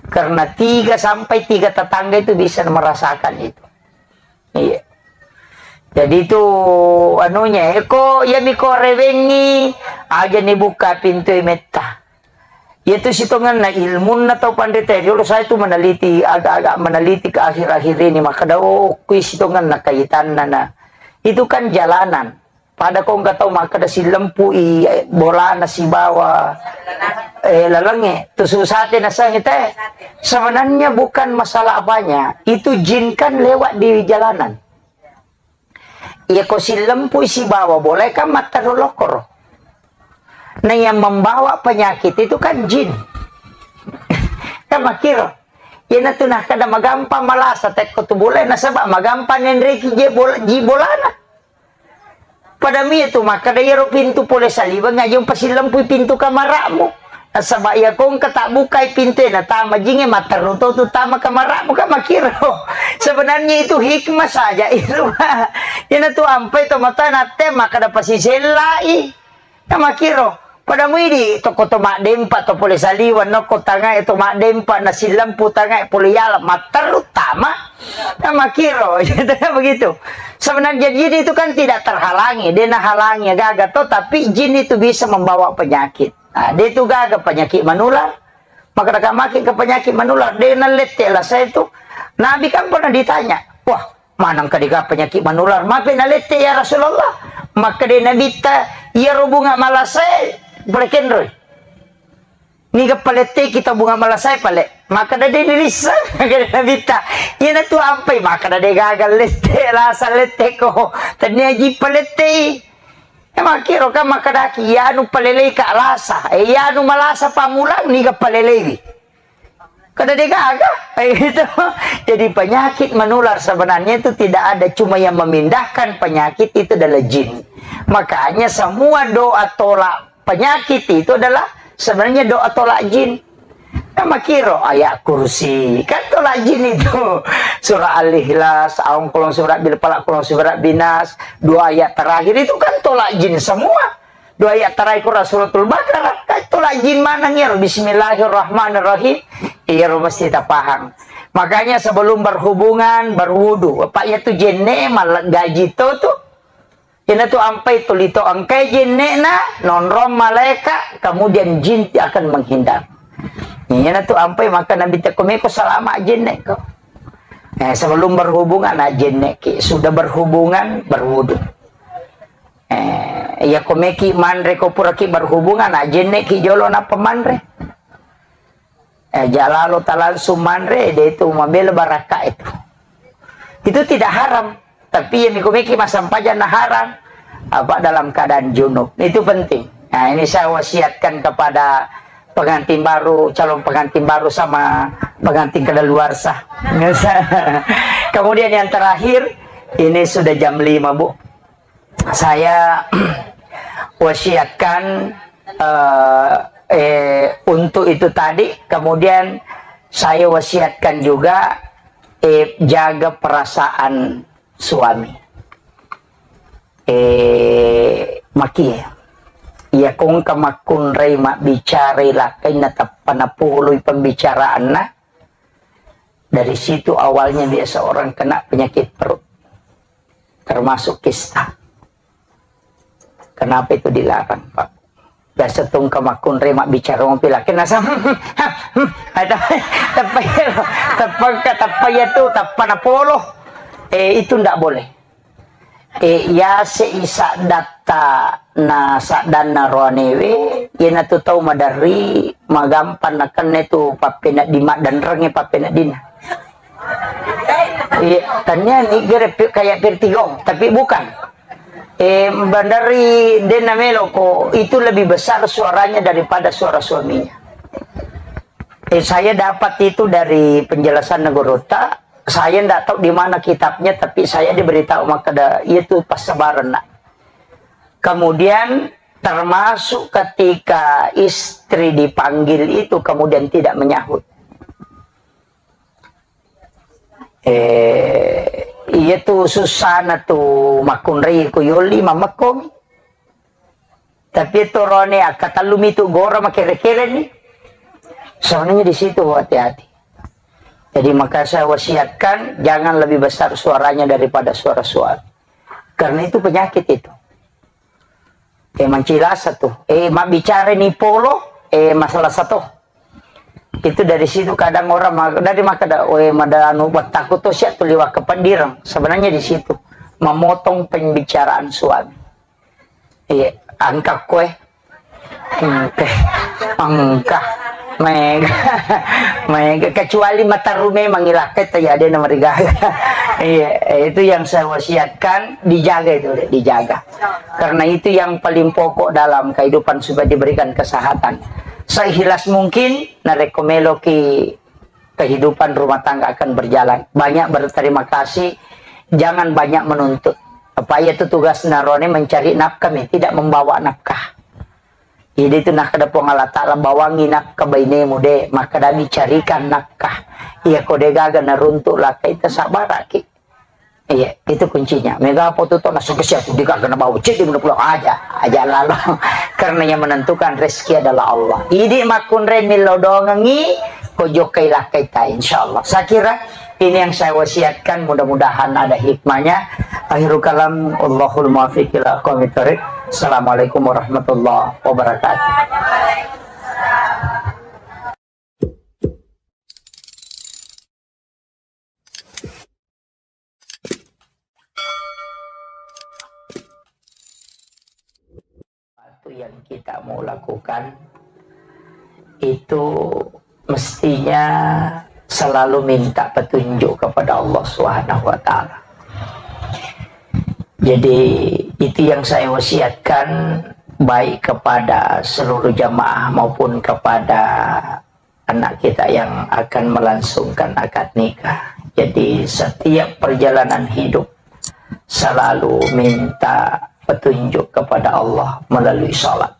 Karena tiga sampai tiga tetangga itu bisa merasakan itu. Iya. Jadi itu anunya, eko, iya miko rewengi, aja ni buka pintu e metta. Iya tu sitongenna ilmunna tau panrita, dulu saya tu meneliti, agak-agak meneliti ke akhir-akhir ini, maka dao kui sitongenna kaitanna na. Itu kan jalanan. Pada ko engka tau makkeda sillempu i, eh, bolana sibawa, eh, lalengnge. Tu susate nasengnge te. Sebenarnya bukan masalah apanya. Itu jin kan lewat di jalanan. Iya ko sillempu i sibawa bola kan matteru lokkoro. Nah, yang membawa penyakit itu kan jin. Kan makkiro. Iyana tu nakkeda magampang malasa tekko tu bola, nasaba magampang nenreki je bola, ji bolana. Pada mi tu makkeda iyaro pintu pole saliweng aja umpasilempui pintu kamara'mu. Nasaba iya ko engka tabbukai pintu e natama jingnge matteru to tu tama kamara'mu kan makkiro. Sebenarnya itu hikmah saja itu. Iyana tu ampai to mata natte makkeda pasisellai. Kan makkiro. Pada muidi toko to maddempa to pole saliweng nokko tangae to maddempa na silempu tangae pole yala matteru tama. Kan makkiro. Begitu. Sebenarnya jin itu kan tidak terhalangi, de nahalangi gaga to, tapi jin itu bisa membawa penyakit. Nah, de tu gaga penyakit menular. Maka maki ke penyakit menular, de nalette lasa itu. Nabi kan pernah ditanya, wah, maneng ka dega penyakit menular? Mape nalette ya Rasulullah? Maka de Nabitta, iya ro bunga malasae, pole kenroi. Niga palette kita bunga malasae pale. Maka de dirissa, maka de Nabitta. Iyana tu ampai, maka de gaga lette, lasa lette ko. Tania ji palettei. E, makkiro kan makkadaki, iyanu palelei ka lasa. E, iyanu malasa pammulang, niga paleleiwi. Kada degaga. E, gitu. Jadi penyakit menular sebenarnya itu tidak ada, cuma yang memindahkan penyakit itu adalah jin. Makanya semua doa tolak Penyakit itu adalah sebenarnya doa tolak jin. Kan makiro ayat kursi, kan tolak jin itu. Surah Al-Ikhlas, aung kolong surah bil falak, kolong surah binas, dua ayat terakhir itu kan tolak jin semua. Dua ayat terakhir Quran Suratul Baqarah, kan tolak jin maneng iyaro, Bismillahirrahmanirrahim. Iyaro mesti tapahang. Makanya sebelum berhubungan, berwudu. Apa iya tu jenne malah gaji to tu. Ina tu ampai tu lito engkai jenne'na, nonrong malaika, kemudian jin akan menghindar. Ina tu ampai maka Nabi tekko meko salama jenne ko. Eh, sebelum berhubungan, ah, jenne ki. Sudah berhubungan, berwudu. Eh, iya ko meki manre ko pura ki berhubungan, ah, jenne ki jolo napa manre. Eh, jalalo talangsung manre, de itu mabela barakka itu. Itu tidak haram. Tapi yang mikumiki masampajang na haram. Apa dalam keadaan junub. Itu penting. Nah, ini saya wasiatkan kepada pengantin baru, calon pengantin baru sama pengantin kedaluarsa. Kemudian yang terakhir, ini sudah jam lima, Bu. Saya wasiatkan, eh, eh, untuk itu tadi, kemudian saya wasiatkan juga, eh, jaga perasaan suami. Eh, makie. Iya kongka makkunrai mabbicarai lakkainna tappa napoloi pembicaraanna, dari situ awalnya biasa orang kena penyakit perut, termasuk kista. Kenapa itu dilarang, Pak? Biasa tungka makkunrai mabbicara mopi lakkainna sa-, ada, tappa, tappa, tappa iya tu, tappa napolo. Eh, itu ndak boleh. Eh, yase i saddatta na saddanna roanewe, iyanatu tau maderri, magampang nakenna tu pappenedding, maddenrengnge pappeneddinna. Iya, tania ni gere pi-, kayak Pirtigong, tapi bukan. Eh, maderri denna meloko, itu lebih besar suaranya daripada suara suaminya. Eh, saya dapat itu dari penjelasan Negorota, saya ndak tahu di mana kitabnya, tapi saya diberitahu makkeda, iya tu passabarenna. Kemudian termasuk ketika istri dipanggil itu kemudian tidak menyahut. Eh, iya tu susana tu makkunrai ku yolli mamekkomi. Tapi torone akkatellumi tu gora makere-kere ni. Soalnya di situ hati-hati. Jadi maka saya wasiatkan jangan lebih besar suaranya daripada suara suami. Karena itu penyakit itu. Eh, mancilasa tu. Eh, mabbicara ni polo, eh, masalah satu. Itu dari situ kadang orang ma-, dari makkeda, "Oe, mada anu, battaku to sia tu liwa kepedireng." Sebenarnya di situ memotong pembicaraan suami. Iya, angka koe. Engka, engka. Mega. Mega. Kecuali mataru memang ilakkai, tapi ada nama rigaga. Iya, itu yang saya wasiatkan, dijaga itu, dijaga. Karena itu yang paling pokok dalam kehidupan supaya diberikan kesehatan. Seikhlas mungkin, narekko meloki kehidupan rumah tangga akan berjalan. Banyak berterima kasih, jangan banyak menuntut. Apa iya tu tugas narone mencari nafkah mi, tidak membawa nafkah. Jadi itu nakkeda Puang Allah Ta'ala, "Bawangi nafkah bainemu de, maka dami carikan nafkah." Iya ko de gaga naruntuk lakkai, tasabaraki. Iya, itu kuncinya. Mega apa tu to langsung ke siap, di gaga nabawa ceddi mena pulang aja, aja lalo. Karena yang menentukan rezeki adalah Allah. Idi makkunrai millau dongengi, ko jokkai lakkai ta, insya Allah. Saya kira ini yang saya wasiatkan, mudah-mudahan ada hikmahnya. Akhirul kalam, Allahul muwaffiq ila aqwamit thariq. Assalamualaikum warahmatullahi wabarakatuh. Sesuatu yang kita mau lakukan itu mestinya selalu minta petunjuk kepada Allah Subhanahu wa Ta'ala. Jadi, itu yang saya wasiatkan, baik kepada seluruh jamaah maupun kepada anak kita yang akan melangsungkan akad nikah. Jadi, setiap perjalanan hidup selalu minta petunjuk kepada Allah melalui salat.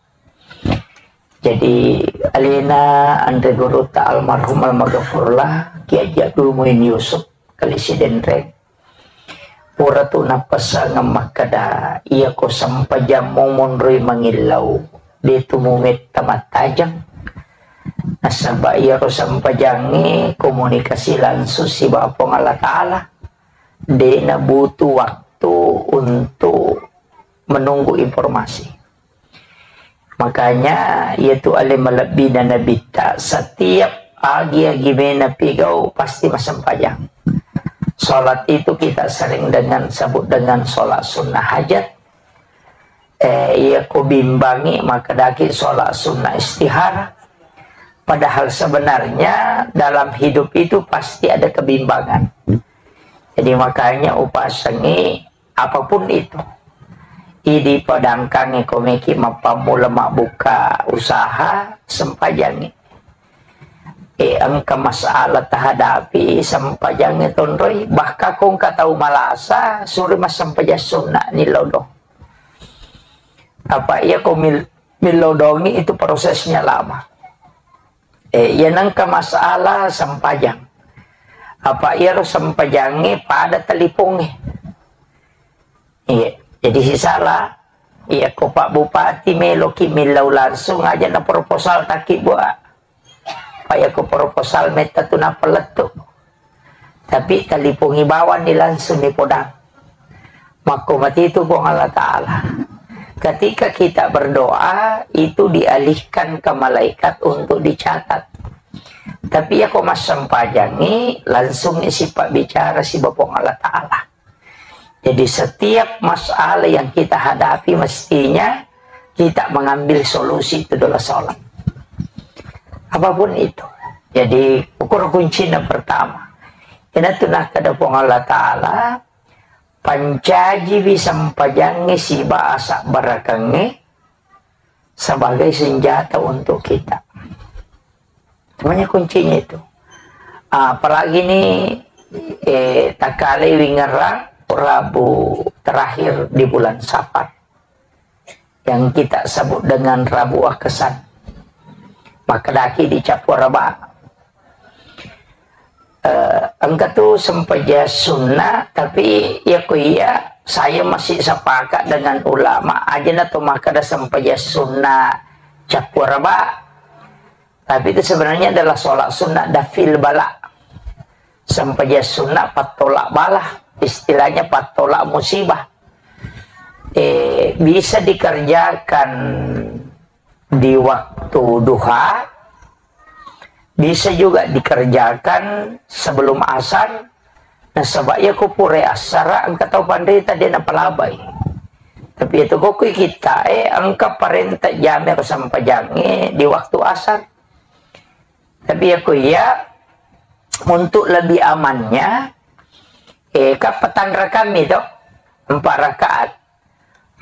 Jadi, alena anre gurutta almarhum almaghfurlah, Kiai Haji Abdul Muin Yusuf, Kali Sidenreng. Pura tu nappesangeng makkeda, iyako sempajammu monroi mangillau, de tu mumetta mattajeng. Nasaba iyaro sempajangnge komunikasi langsung sibawa Puang Allah Ta'ala. De nabutuh waktu untuk menunggu informasi. Makanya, iyatu ale malebbina Nabitta, setiap agi-agi mena pigau pasti massempajang. Sholat itu kita sering dengan sebut dengan sholat sunnah hajat. Eh, iya ko bimbangi, maka daki sholat sunnah istihara. Padahal sebenarnya dalam hidup itu pasti ada kebimbangan. Jadi makanya upasengi apapun itu. Idi padangkangi komeki mappammula mabbuka usaha, sempajangi. E, engka masalah tahadapi, sempajangi tonroi. Bahkan ko engka tau malasa, suri massempajang sunna ni lodong. Apa iya ko mil-, milodongi itu prosesnya lama. E, iya nengka masalah sempajang. Apa iyaro sempajangnge pada talipongnge. Iya, jadi sisala. Iya, ko Pak Bupati meloki millau langsung aja na proposal taki buat. Pak, iya ko proposal metta tu nappa lettu. Tapi talipongi bawang ni langsung ni podang. Makko mati itu Puang Allah Ta'ala. Ketika kita berdoa, itu dialihkan ke malaikat untuk dicatat. Tapi iya ko massempajangi, langsung isi Pak bicara si Puang Allah Ta'ala. Jadi setiap masalah yang kita hadapi mestinya kita mengambil solusi itu adalah sholat. Apapun itu. Jadi ukur kuncinya pertama. Ina tu nakkeda Puang Allah Ta'ala, pancajiwi sempajangnge siba asabbarakeng sebagai senjata untuk kita. Semuanya kuncinya itu. Ah, apalagi ini, eh, takale wingerang Rabu terakhir di bulan Safar, yang kita sebut dengan Rabu Akesan. Makkedaki di Cappua Raba. Eh, engka tu sempajang sunnah, tapi iya ko iya, saya masih sepakat dengan ulama, aja na to makkeda sempajang sunnah Cappua Raba. Tapi itu sebenarnya adalah sholat sunnah dafil bala. Sempajang sunnah pattolak bala, istilahnya pattolak musibah. Eh, bisa dikerjakan di waktu duha, bisa juga dikerjakan sebelum asar. Nasaba iya ko pura asar, engka tau panrita de napalabai. Tapi itu ko kui kita, eh, engka parenta jame ko sempajangnge di waktu asar. Tapi iya ko iya, untuk lebih amannya, eh, kan petang rakang mi to, empat rakaat.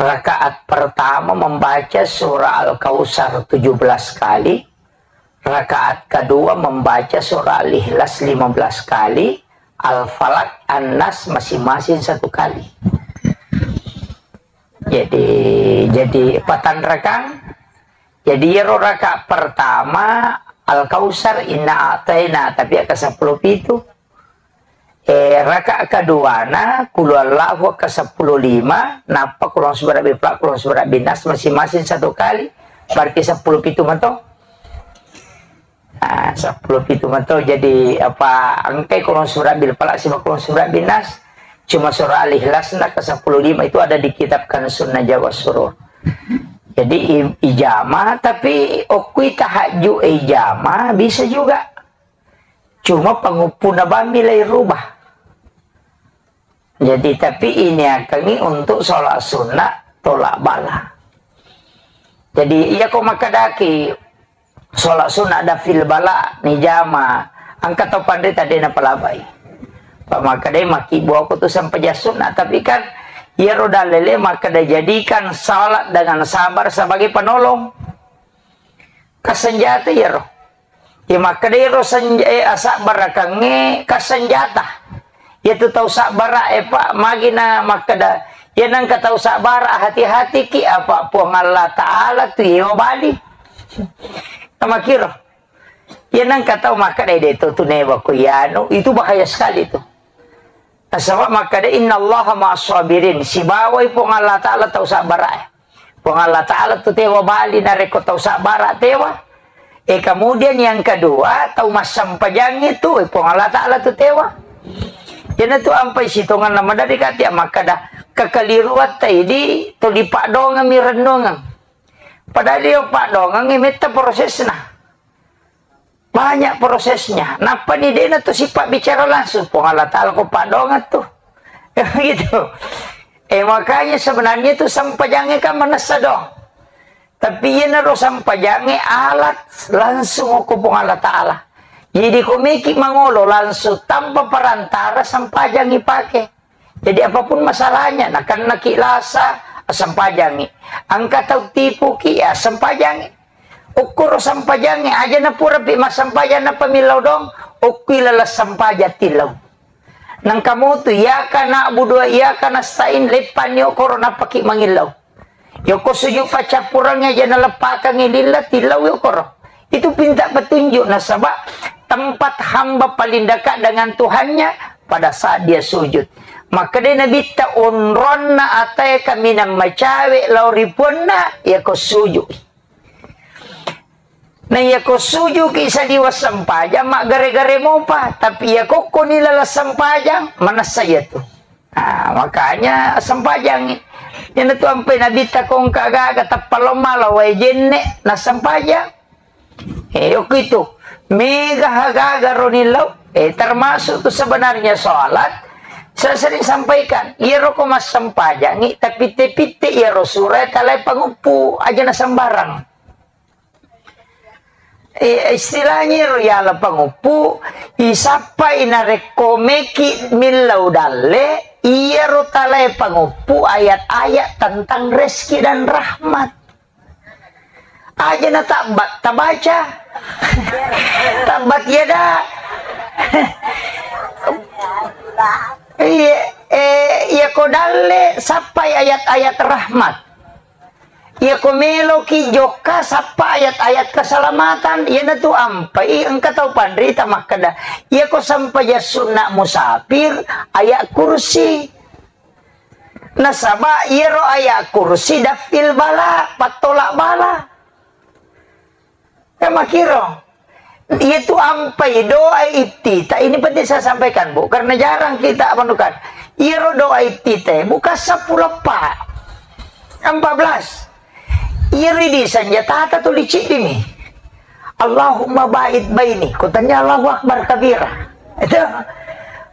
Rakaat pertama membaca surah Al-Kautsar tujuh belas kali, rakaat kedua membaca surah Al-Ikhlas lima belas kali, Al-Falaq, An-Nas masing-masing satu kali. Jadi, jadi patang rakang. Jadi, iyaro rakaat pertama Al-Kautsar, inna a'taina, tapi aka seppulo pitu. Eh, rakaat keduana, Qul huwallahu aka seppulo lima, nappa Qul a'udzu birabbil falaq, Qul a'udzu birabbin nas, masing-masing satu kali, berarti seppulo pitu mato. Ah, seppulo pitu mato, jadi apa, engkai Qul a'udzu birabbil falaq, siba Qul a'udzu birabbin nas, cuma surah Al-Ikhlas na ke seppulo lima itu ada di kitab Kanzun Najah was Surur. Jadi i-, ijama, tapi okui tahajud ijama bisa juga. Cuma panguppuna bammi lai rubah. Jadi, tapi ini akangi untuk sholat sunnah tolak bala. Jadi, iya ko makkedaki sholat sunnah dafil bala ni jama, engka tau panrita de napalabai. Pak makkedai maki buaku tu sempajang sunnah, tapi kan iyaro dalele makkeda jadikan salat dengan sabar sebagai penolong. Kasenjata iyaro. Iya makkeda ero senj-, eh, asabbarakengnge kasenjata. Iyatu tau sabbara, eh, Pak, magi na makkeda, iya nengka tau sabbara, hati-hatiki, apa Puang Allah Ta'ala tu yewa bali. Namakiro. Iya nengka tau makkeda de to tu newa ko iyanu, itu bahaya sekali tu. Nasaba makkeda innallaha ma'as sabirin, sibawai Puang Allah Ta'ala tau sabbara. Puang Allah Ta'ala tu tewa bali narekko tau sabbara tewa. E, kemudian yang kedua, tau massempajang itu, e, Puang Allah Ta'ala tu tewa. Jana tu ampai sitongan nama dari kati makkeda kekeliruan tadi tuli padongeng mi renungan. Padahal dia padongeng metta prosesna. Banyak prosesnya. Nappa ni dena tu sifat bicara langsung. Puang Allah Ta'ala ko padongeng tu. Gitu. Eh, makanya sebenarnya tu sempajangnya kan manessa dong. Tapi iyanaro sempajangnya alat langsung ko Puang Allah Ta'ala. Jadi ko meki mangolo langsung tanpa perantara sempajangi pakai. Jadi apapun masalahnya, nakennaki lasa, assempajangi. Engka tau tipuki, ya assempajangi. Ukkuro sempajangi, aja napurapi massempajang nappa millau dong, ukkui lala sempajang tillau. Nangka motu, iyyaka na'budu wa iyyaka nasta'in, leppanni okoro nappaki mangillau. Yoko sujud paccappurengnge aja naleppakengngi lilla, tillau yokoro. Itu pinta petunjuk nasaba tempat hamba paling dekat dengan Tuhannya pada saat dia sujud. Makkeda Nabitta, onronna atae kaminang macawe lao ri puanna, yako sujud. Na iyako sujuki saliweng sempajang, maggare-gare mopa. Tapi iyako koni laleng sempajang, manessa iyatu. Nah, makanya sempajangi. Iyana tu ampai Nabitta kongka gaga tappa lomma lao wae jenne, na sempajang. Eh, yoko itu. Mega gaga roni lao. Eh, termasuk tu sebenarnya sholat. Saya sering sampaikan, iyaro ko massempajangi, tapi te pitte iyaro sura talae panguppu, aja na sembarang. Eh, istilahnya ro yala panguppu, isappai narekko meki millau dalle, iyaro talae panguppu ayat-ayat tentang rezeki dan rahmat. Aja na tabbat, tabaca. Tabbat yada. Iya, eh, iya ko dalle, sappai ayat-ayat rahmat. Iyako meloki jokka sappa ayat-ayat keselamatan, iyanatu ampai engka tau panrita makkeda, iyako sempajang sunna musafir, ayat kursi. Nasaba iyaro ayat kursi daf'il bala, pattolak bala. Kan makiro. Iyatu ampai doa iftitah ini penting saya sampaikan, Bu, karena jarang kita menemukan. Iyaro doa iftitah bukan sepuluh, Pak. Empat belas. Iyaro di senjata tuli ciddimi. Allahumma ba'id baini. Kutanya Allahu Akbar kabira. Itu.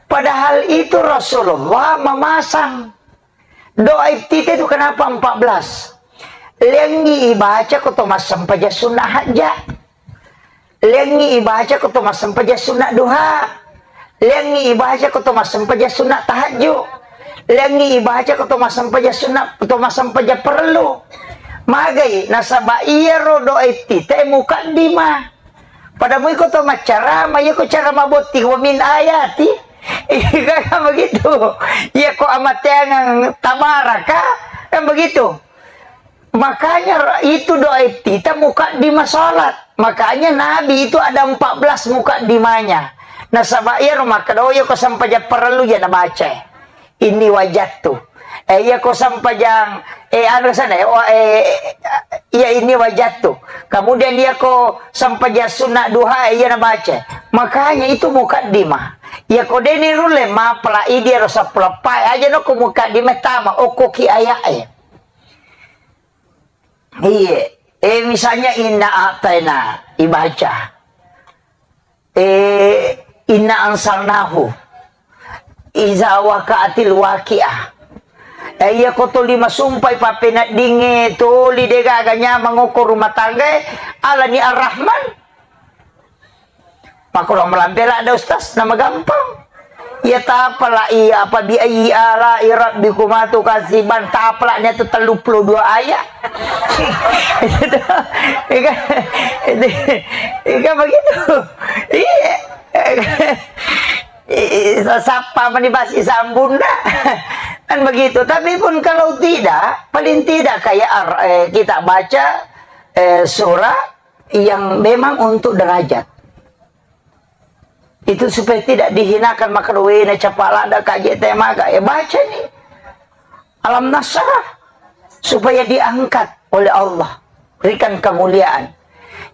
Padahal itu Rasulullah memasang doa iftitah itu kenapa empat belas? Lengi ibaca ko to massempajang sunna hajja. Lengi ibaca ko to massempajang sunna duha. Lengi ibaca ko to massempajang sunna tahajju. Lengi ibaca ko to massempajang sunna, to massempajang perlu. Magai nasaba iyaro doa iftitah mukaddimah. Pada muiko to maccarama, iya ko carama botting, wa min ayati. Iya kan begitu. Iya ko amateangang tabaraka, kan begitu. Makanya itu doa iftitah mukaddimah salat. Makanya Nabi itu ada empat belas mukaddimahnya. Nasaba iya ro makkeda, oh, iya ko sempajang perlu ya nabaca. Inni wajadtu. Eh, iya ko sempajang, eh, anu sana, eh, oh, eh, iya inni wajadtu. Kemudian iya ko sempajang sunna duha, eh, iya nabaca. Makanya itu mukaddimah. Iya ko deni rulle mapala idi ro sappulo eppa aja no ko mukaddimah tama okko ki ayat, eh. Iya. Eh, misalnya inna a'taina ibaca. Eh, inna ansalnahu. Iza waqa'atil waqi'ah. Eh, iya ko toli masumpai pappeneddingnge toli degaga nyamang okko rumah tanggae, alani Ar-Rahman. Makko malampe ladda, Ustaz, nama gampang. Iya tapala iya apa bi ayyi ala'i rabbikuma tukadziban, tapala nya tu telluppulo dua ayat. Itu, itu, itu begitu. Iya. Sappa mani basi sambunda. Kan begitu. Tapi pun kalau tidak, paling tidak kayak ar-, eh, kita baca, eh, surah yang memang untuk derajat. Itu supaya tidak dihinakan, maka doena capala ada kaji temaga. Ya baca nih. Alam Nasrah. Supaya diangkat oleh Allah. Berikan kemuliaan.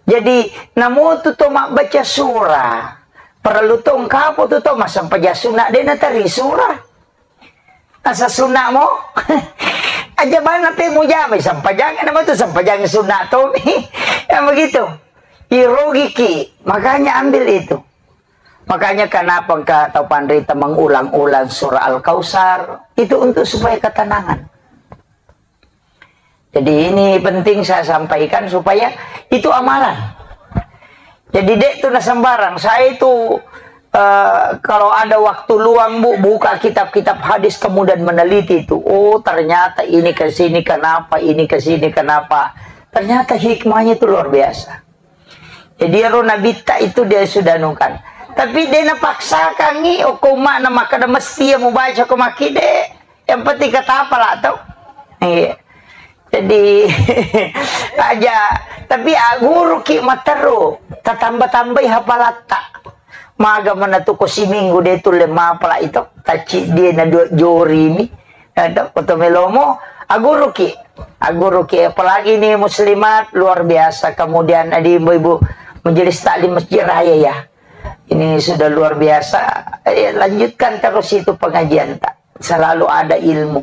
Jadi, namu tu to mabbaca surah. Perlu to engkapo tu to masampaja sunna de natari surah. Asa sunna mo. Aja bana pe mujama sampajang, nama tu sampajang sunna to mi. Yang begitu. Irogiki, makanya ambil itu. Makanya kenapa engka tau panrita mengulang-ulang surah Al-Kautsar? Itu untuk supaya ketenangan. Jadi ini penting saya sampaikan supaya itu amalan. Jadi dek tu na sembarang. Saya itu, eh, kalau ada waktu luang, Bu, buka kitab-kitab hadis kemudian meneliti itu. Oh, ternyata ini ke sini kenapa, ini ke sini kenapa. Ternyata hikmahnya itu luar biasa. Jadi ero nabitta itu dia sudah nukan. Tapi dia napaksakan ni, oh, ko makna maka ada mesti ya mau baca ko makide. Yang penting kata apa lah tuh. Iya. Jadi aja, tapi aguru ki materu, tatamba-tambai hapalatta. Maga mana tu ko siminggu de tulle mapala itu, taci dia na dua jori mi. Ada foto melomo, aguruki. Aguruki, apalagi ini muslimat, luar biasa. Kemudian ada ibu-ibu majelis taklim Masjid Raya ya. Ini sudah luar biasa. Eh, lanjutkan terus itu pengajian tak. Selalu ada ilmu.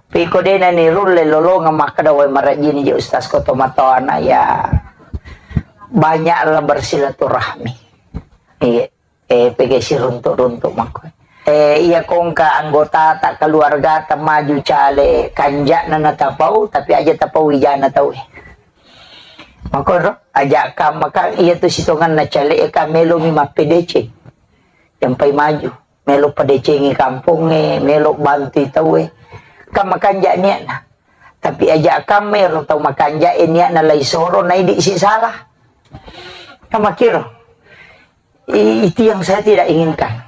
Piko dena ni rulle lolonga makkeda wai marajini je Ustaz Koto Matoana ya. Banyaklah bersilaturahmi. Iya. Eh, pegge siruntu-runtu makko. Eh, iya kongka anggota ta keluarga ta maju cale kanja'na na tapau, tapi aja tapau wijana tau e. Makko ro, aja ka maka iya tu sitonganna cale e ka melo mi mappedeceng. Yang pai maju, melo pedecengi kampung e, melo bantu tau e. Ka makanja niatna. Tapi aja kamme ro tau makanja e niatna lai soro naidi si salah. Ka makiro. I-, itu yang saya tidak inginkan.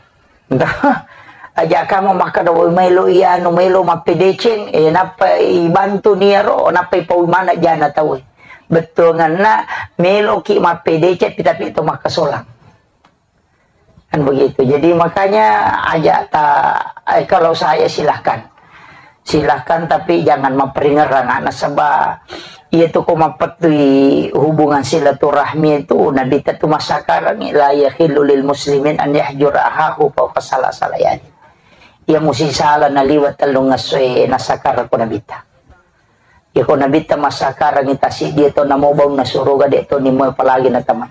Aja kamu makkeda, "Woi, melo iya anu, melo mappedeceng, eh, nappa ibantu niaro, nappa ipau mana jana tau." Bettuanganna meloki mappedeceng, tapi to makkasolang. Kan begitu. Jadi makanya aja ta, eh, kalau saya silahkan. Silahkan, tapi jangan memperingerang anak sebab iya tu ko mapettui hubungan silaturahmi itu Nabi tu massakarangi, "La yahillu lil muslimin an yahjura ahahu fauqa salasati layali." Iya musi sala naliwa tellung essoe nasakara ko Nabi ta. Iya ko Nabi ta massakarangi tasi dia to namo baunna suruga de to nimo apalagi na teman.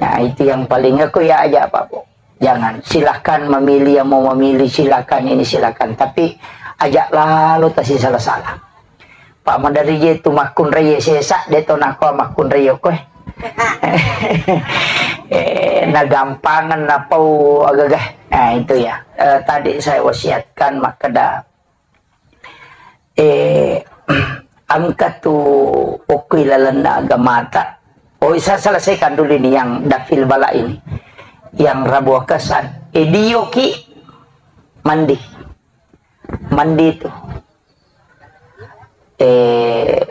Nah, itu yang paling aku ya aja apa, Bu. Jangan, silahkan memilih yang mau memilih, silahkan ini, silahkan. Tapi ajak lalu tasi salah-salah. Pak Madari je tu makkunrai sesa, de to nako makkunrai koe. Eh, nagampangan napau agagah. Nah, itu ya. Eh, tadi saya wasiatkan makkeda Eh, engka tu okko ilalenna agamata. Oh, saya selesaikan dulu ini yang dafil bala ini. Yang rabu akasan. Eh, dioki mandi. Mandi tu. Eh,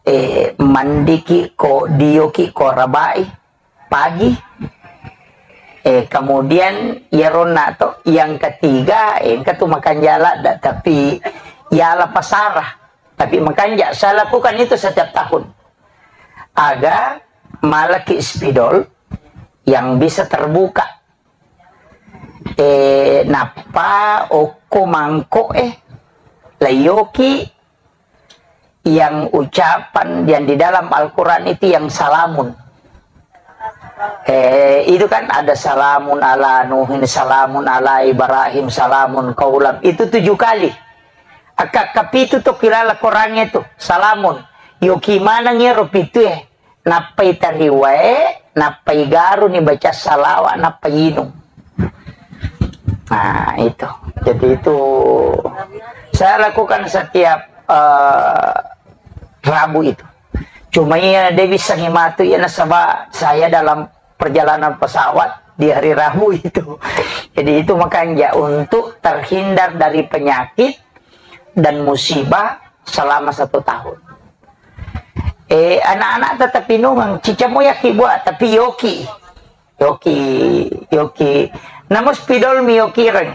eh, mandiki ko dioki ko rabai. Pagi. Eh, kemudian iyaronna to, yang ketiga, eh, engka tu makanja ladda, tapi yala pasara. Tapi makanja, saya lakukan itu setiap tahun. Aga malaki spidol yang bisa terbuka. Eh, nappa okko mangkok, eh, layoki yang ucapan yang di dalam Al-Quran itu yang salamun. Eh, itu kan ada salamun ala Nuhin, salamun ala Ibrahim, salamun kaulam. Itu tujuh kali. Akka kapitu tu kilala Qurannya itu. Salamun. Yoki maneng iyaro pitu e. Nappai tariwae, nappai garuni baca salawa, nappai inung. Nah, itu. Jadi itu saya lakukan setiap, eh, Rabu itu. Cuma iya, de bisa ngimatu iya nasaba saya dalam perjalanan pesawat di hari Rabu itu. Jadi itu makanya untuk terhindar dari penyakit dan musibah selama satu tahun. Eh, anak-anak tetap inungang, cicamo yaki buat, tapi yoki. Yoki, yoki. Namus pidol mi yoki reng.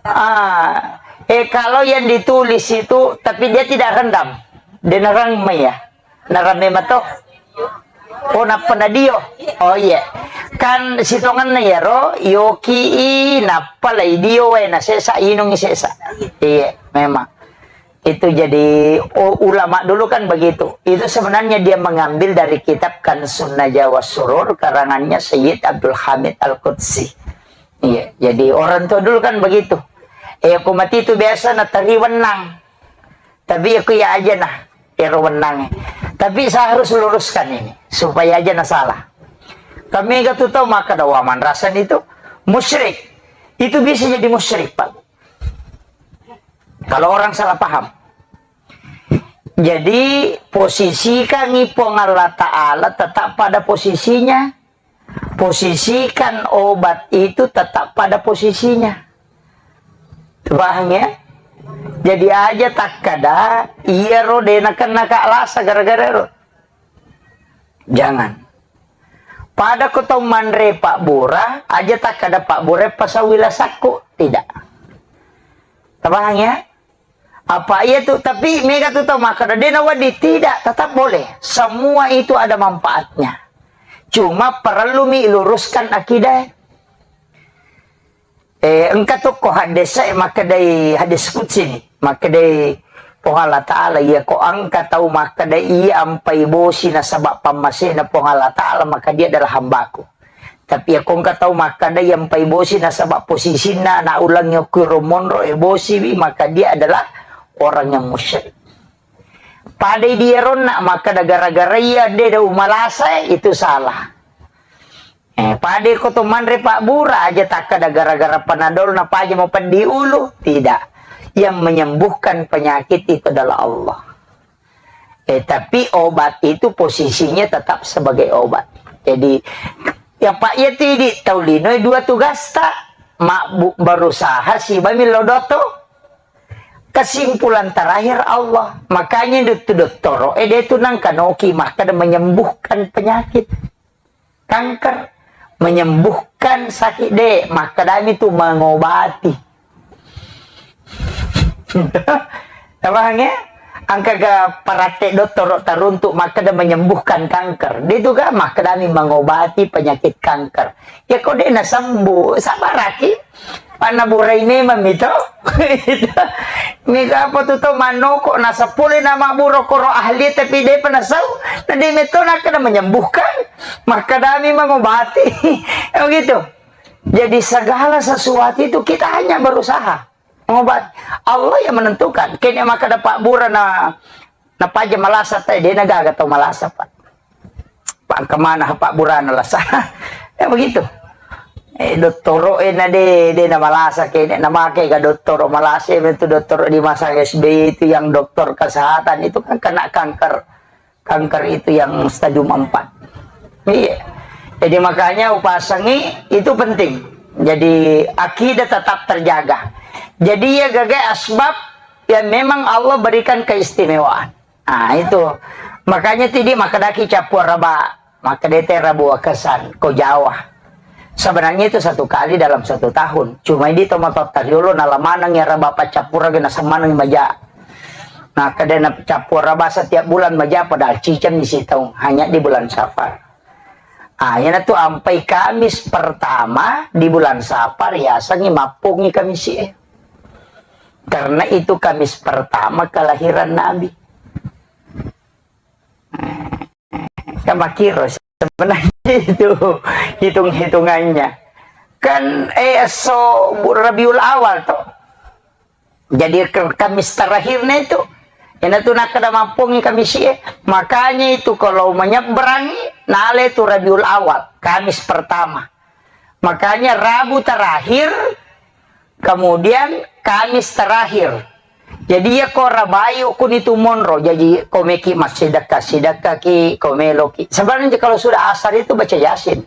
Ah, eh, kalau yang ditulis itu, tapi dia tidak rendam. Dia nerang mai ya. Nerang memang toh. Oh, nappa na dio. Oh iya. Kan sitongenna iyaro, yoki i, nappa lai dio wae na sesa, inung i sesa. Iya, memang. Itu jadi, oh, ulama dulu kan begitu. Itu sebenarnya dia mengambil dari kitab Kansun Najwa was Surur, karangannya Sayyid Abdul Hamid Al-Qudsi. Iya, jadi orang tua dulu kan begitu. Eh, aku mati itu biasa na teri wenang. Tapi aku ya aja nah, ero wenang. Tapi saya harus luruskan ini, supaya aja na salah. Kami gak tuh tahu maka dawaman rasan itu musyrik. Itu bisa jadi musyrik, Pak. Kalau orang salah paham. Jadi, posisikan Puang Allah Ta'ala tetap pada posisinya. Posisikan obat itu tetap pada posisinya. Paham ya? Jadi aja takkada, iya ro dena kena kak lasa gara-gara ro. Jangan. Pada ko tau manre Pak Bura, aja takkada Pak Bura pasau wilasakku. Tidak. Paham ya? Apa iya tuh? Tapi mega tuh tau makkeda, "Dena wedding." Tidak, tetap boleh. Semua itu ada manfaatnya. Cuma perlu mi luruskan akidah. Eh, engka tuh ko hadis saya makkedai hadis qudsi ni. Makkedai Puang Allah Ta'ala, iya ko engka tau makkeda iya ampai bosi nasaba pammasena Puang Allah Ta'ala, maka dia adalah hambaku. Tapi iya ko engka tau makkeda iya ampai bosi nasaba posisinna anak ulang yokku ro monro e bosi wi, maka dia adalah orang yang musyrik. Padai dia ronna makkeda gara-gara iya de da umalasa, itu salah. Eh, pada ko to manre Pak Bura aja takkeda gara-gara panadol na paja mau peddi ulu. Tidak. Yang menyembuhkan penyakit itu adalah Allah. Eh, tapi obat itu posisinya tetap sebagai obat. Jadi, ya Pak, ya tidi tau lino dua tugasta. Mak bu-, berusaha si bami lodoto. Kesimpulan terakhir Allah. Makanya itu dottoro, eh, dia itu nangkanoki makkeda menyembuhkan penyakit. Kanker, menyembuhkan sakit de, makkedami tu mengobati. Paham ya? Engka ga paratte dottoro taruntuk makkeda menyembuhkan kanker. De tu ga makkedami mengobati penyakit kanker. Ya ko de nasembuh, sabaraki. Panna burai memang mi to. Mega apa tu to manoko na sepuluh nama buro koro ahli tapi de pa nasau. Na de meto nakkeda menyembuhkan. Makkedami mengobati. Ya begitu. Jadi segala sesuatu itu kita hanya berusaha mengobati. Allah yang menentukan. Kene makkeda Pak Bura na, na paja malasa te, de na gaga tau malasa, Pak. Pak, kemana Pak Bura na lasa? Ya begitu. Eh, dottoro, eh, na de, de na malasa kene, na make ga dottoro malasa, itu dottoro di masa S B Y itu yang dokter kesehatan itu kan kena kanker. Kanker itu yang stadium empat. Iya. Jadi makanya upasangi itu penting. Jadi akidah tetap terjaga. Jadi ya gagai asbab yang memang Allah berikan keistimewaan. Nah, itu. Makanya tidi makkedaki cappua raba, makkedete rabu wakesan, ko Jawa. Sebenarnya itu satu kali dalam satu tahun. Cuma ini tomato tariolo nala maneng ya raba paccappura gena semaneng maja. Nah, kedena cappua raba setiap bulan maja padahal ciceng di situ hanya di bulan Safar. Ah, yana tu ampai Kamis pertama di bulan Safar ya sangi mappungi Kamis e. Karena itu Kamis pertama kelahiran Nabi. Kan makiro sebenarnya itu hitung-hitungannya. Kan, eh, so Rabiul Awal toh. Jadi ke-, Kamis terakhirnya itu. Ina tu nakkeda mappungi Kamis e. Makanya itu kalau menyeberangi, nale tu Rabiul Awal, Kamis pertama. Makanya Rabu terakhir, kemudian Kamis terakhir. Jadi ya ko rabayu kuni tu monro. Jadi ko meki massidekka-sidekka ki, ko meloki. Sebenarnya kalau sudah asar itu baca Yasin.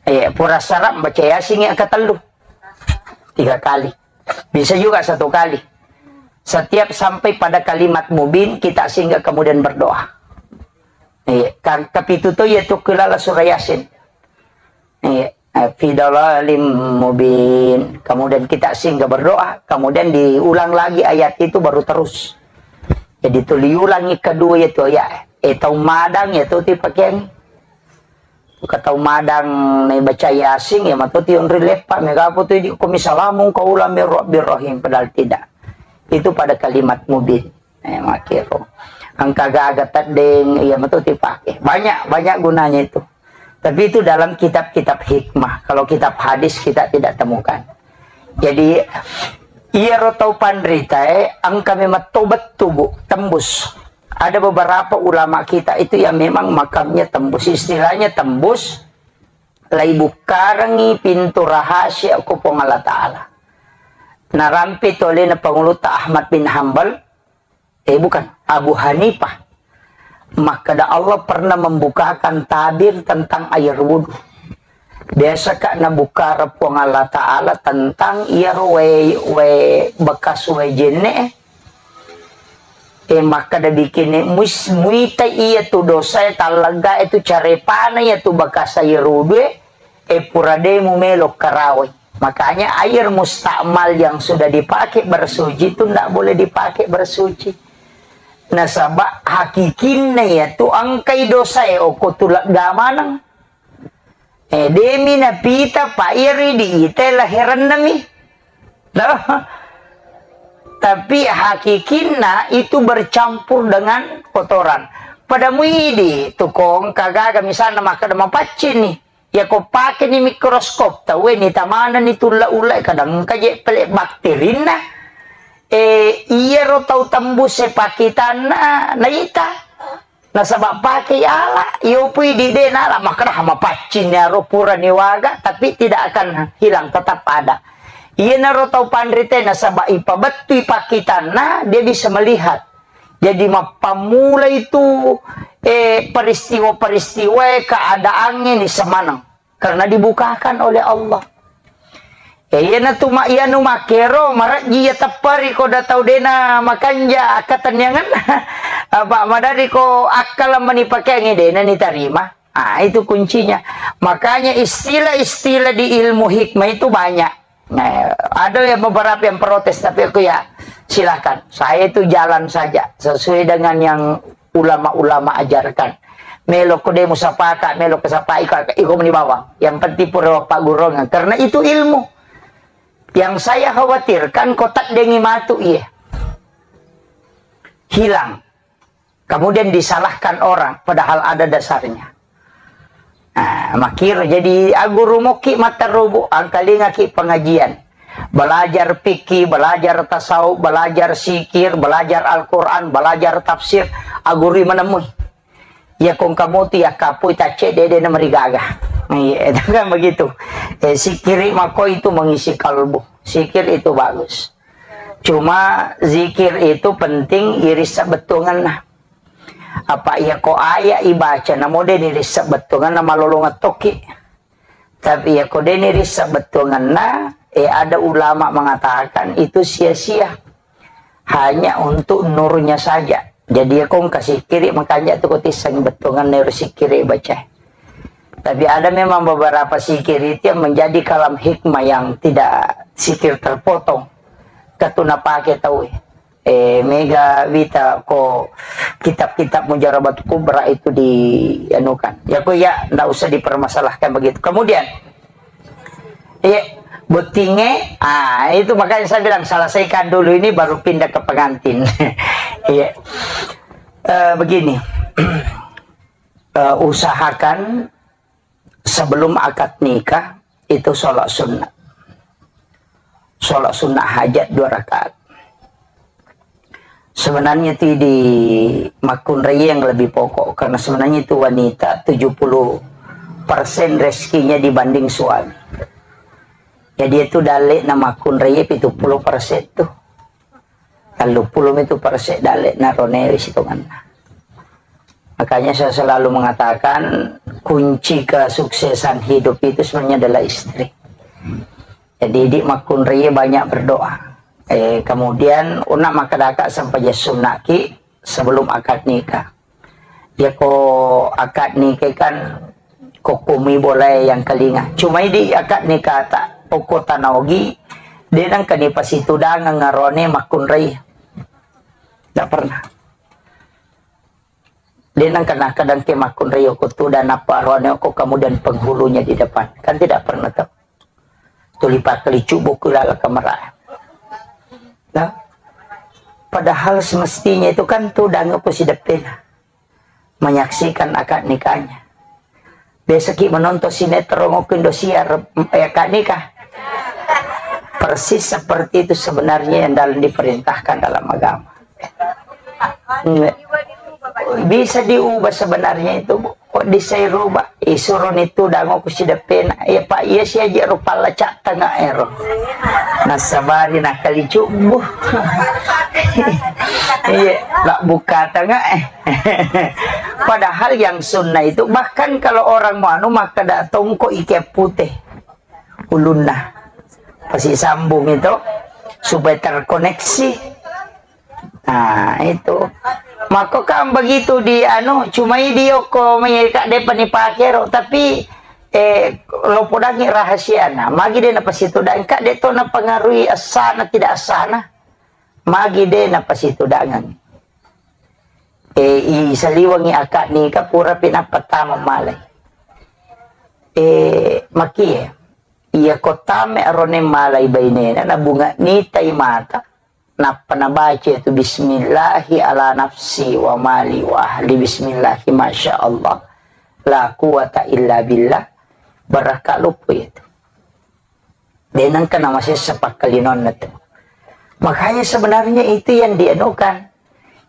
Eh, pura salam baca Yasin yang ketellu. Tiga kali. Bisa juga satu kali. Setiap sampai pada kalimat mubin, kita singgah kemudian berdoa. Iya, kan kepitu tu yaitu kelala surah Yasin. Iya, eh, fi dhalalim mubin. Kemudian kita singgah berdoa, kemudian diulang lagi ayat itu baru terus. Jadi tu diulangi kedua yaitu ya, eh tau madang yaitu ti pakeang. Ka tau madang naibaca Yasin, ya matu tionri leppa, mega apa tu idi ko misalamun kaulang min Rabbir Rahim, padahal tidak. Itu pada kalimat mubin. Eh, makiro. Engka gaga teddeng, iya matu dipake. Banyak, banyak gunanya itu. Tapi itu dalam kitab-kitab hikmah. Kalau kitab hadis kita tidak temukan. Jadi, iyaro tau panritae, engka memang tobat tubuh, tembus. Ada beberapa ulama kita itu yang memang makamnya tembus. Istilahnya tembus, lai bukkarengi pintu rahasia ko Puang Allah Ta'ala. Narampe tu alena Pangulutta Ahmad bin Hambal, eh, bukan, Abu Hanifah. Makkeda Allah pernah membukakan tabir tentang air wudhu. Biasa ka nabukkara Puang Allah Ta'ala tentang iyaro wae, wae bekas wae jenne, eh, makkeda bikinne mus-, muita iya tu dosae talleggae tu carepana iya tu bekas air wudhu e, eh, pura de mumelo karawai. Makanya air mustakmal yang sudah dipakai bersuci itu ndak boleh dipakai bersuci. Nasaba hakikinna iya tu engkai dosae okko tu lega maneng. Eh, demi napita pa iyari diita lahiranna mi. Nah, tapi hakikinna itu bercampur dengan kotoran. Pada muidi tu kong kagaga misalna makkeda mapaccing ni. Ya ko pake ni mikroskop, tau ni tamana ni tulla-ulla kadang engka je pele bakterinna. Eh, iyaro tau tembus e pakitanna naita. Nasaba pake ala, iyo pui di de nala makkeda mapaccing ni aro pura ni waga, tapi tidak akan hilang, tetap ada. Iyanaro tau panrite nasaba ipabettui pakitanna, dia bisa melihat. Jadi mappammula itu, eh, peristiwa-peristiwa keadaan ini semaneng. Karena dibukakan oleh Allah. Eh, iyana tu ma-, iyanu makkero, marejji iya tepperi ko da tau dena makanja akkatenniangen. Apa madari ko akkala mani pakeangi dena ni tarima. Ah, itu kuncinya. Makanya istilah-istilah di ilmu hikmah itu banyak. Nah, ada yang beberapa yang protes, tapi aku ya silakan. Saya itu jalan saja sesuai dengan yang ulama-ulama ajarkan. Melo ko de musapaka, melo ko sapai ko, iko meni bawang. Yang penting pura pagguruan. Karena itu ilmu. Yang saya khawatirkan ko teddengi matu iye. Hilang. Kemudian disalahkan orang, padahal ada dasarnya. Nah, makkiro jadi aguru mokki matterubu, angkalingaki pengajian. Belajar fikih, belajar tasawuf, belajar sikir, belajar Al-Quran, belajar tafsir, agurui menemui. Ya kong kamu tu ya kapui tacce dede na merigaga. Iya, itu kan begitu. Eh, sikiri mako itu mengisi kalbu. Sikir itu bagus. Cuma zikir itu penting iris sabettuangenna. Apa iya ko aya ibaca namo de ni rissebettuangenna malolongeng tokki. Tapi iya ko de ni rissebettuangenna, eh, ada ulama mengatakan itu sia-sia. Hanya untuk nurnya saja. Jadi iya ko engka sikiri makanja tu ko tisseng bettuangenna ero sikiri baca. Tapi ada memang beberapa sikir itu yang menjadi kalam hikmah yang tidak sikir terpotong. Katu napake tau. Eh, mega wita ko kitab-kitab Mujarabat Kubra itu di anukan. Ya ko ya ndak usah dipermasalahkan begitu. Kemudian, iya, bottinge, ah, itu makanya saya bilang selesaikan dulu ini baru pindah ke pengantin. Iya. Eh, begini. Eh, usahakan sebelum akad nikah itu sholat sunnah. Sholat sunnah hajat dua rakaat. Sebenarnya itu di makkunrai yang lebih pokok, karena sebenarnya itu wanita tujuh puluh persen rezekinya dibanding suami. Jadi itu dalek na makkunrai pitu puluh persen tuh. Telluppulo mitu perse dalle na roneri sitonganna. Makanya saya selalu mengatakan kunci kesuksesan hidup itu sebenarnya adalah istri. Jadi di makkunrai banyak berdoa. Eh, kemudian, unna makkadaka sempajang sunnaki sebelum akad nikah. Yako akad nikah kan kokkumi bolae yang kelinga. Cuma idi akad nikah tak okko tanaogi, de nangka ni pasitudangeng arone makkunrai. Tidak pernah. De nangka nakadang ke makkunrai oko tudang apa arone oko kemudian penghulunya di depan. Kan tidak pernah tahu. Tuli pakkali cubu ku lala kamera. Nah, padahal semestinya itu kan tudang apa si depena menyaksikan akad nikahnya. Biasa ki menonton sinetron waktu Indosiar, eh, akad nikah. Persis seperti itu sebenarnya yang dalam diperintahkan dalam agama. Nggak. Bisa diubah sebenarnya itu, Bu. Kok bisa rubah? Isuro ni tudang ku si depena. Ya, Pak, iya si aja rupa lacak tengah ero. Nasabari nakali cubu. Iya, lak buka tengah eh. Padahal yang sunnah itu, bahkan kalau orang mau anu, maka da tongko ike putih ulunna. Pasti sambung itu supaya terkoneksi. Nah, itu. Maka kan begitu di anu, cuma idi oko mai ka de pani pakero, tapi eh lo podangi rahasia na. Magi de na pasti tudang ka de to na pengaruhi asana tidak asana. Magi de na pasti tudangeng. Eh, i saliwengi akad nikah pura pinappa tama malai. Eh, makie. Iya ko tame arone malai bainena, nabunga nitai mata, nappa nabaca itu, "Bismillahi ala nafsi wa mali wa ahli, bismillahi, masya Allah, la quwata illa billah." Barakka luppu itu. De nengka namasessa pakkalinonna tu. Makanya sebenarnya itu yang dianukan.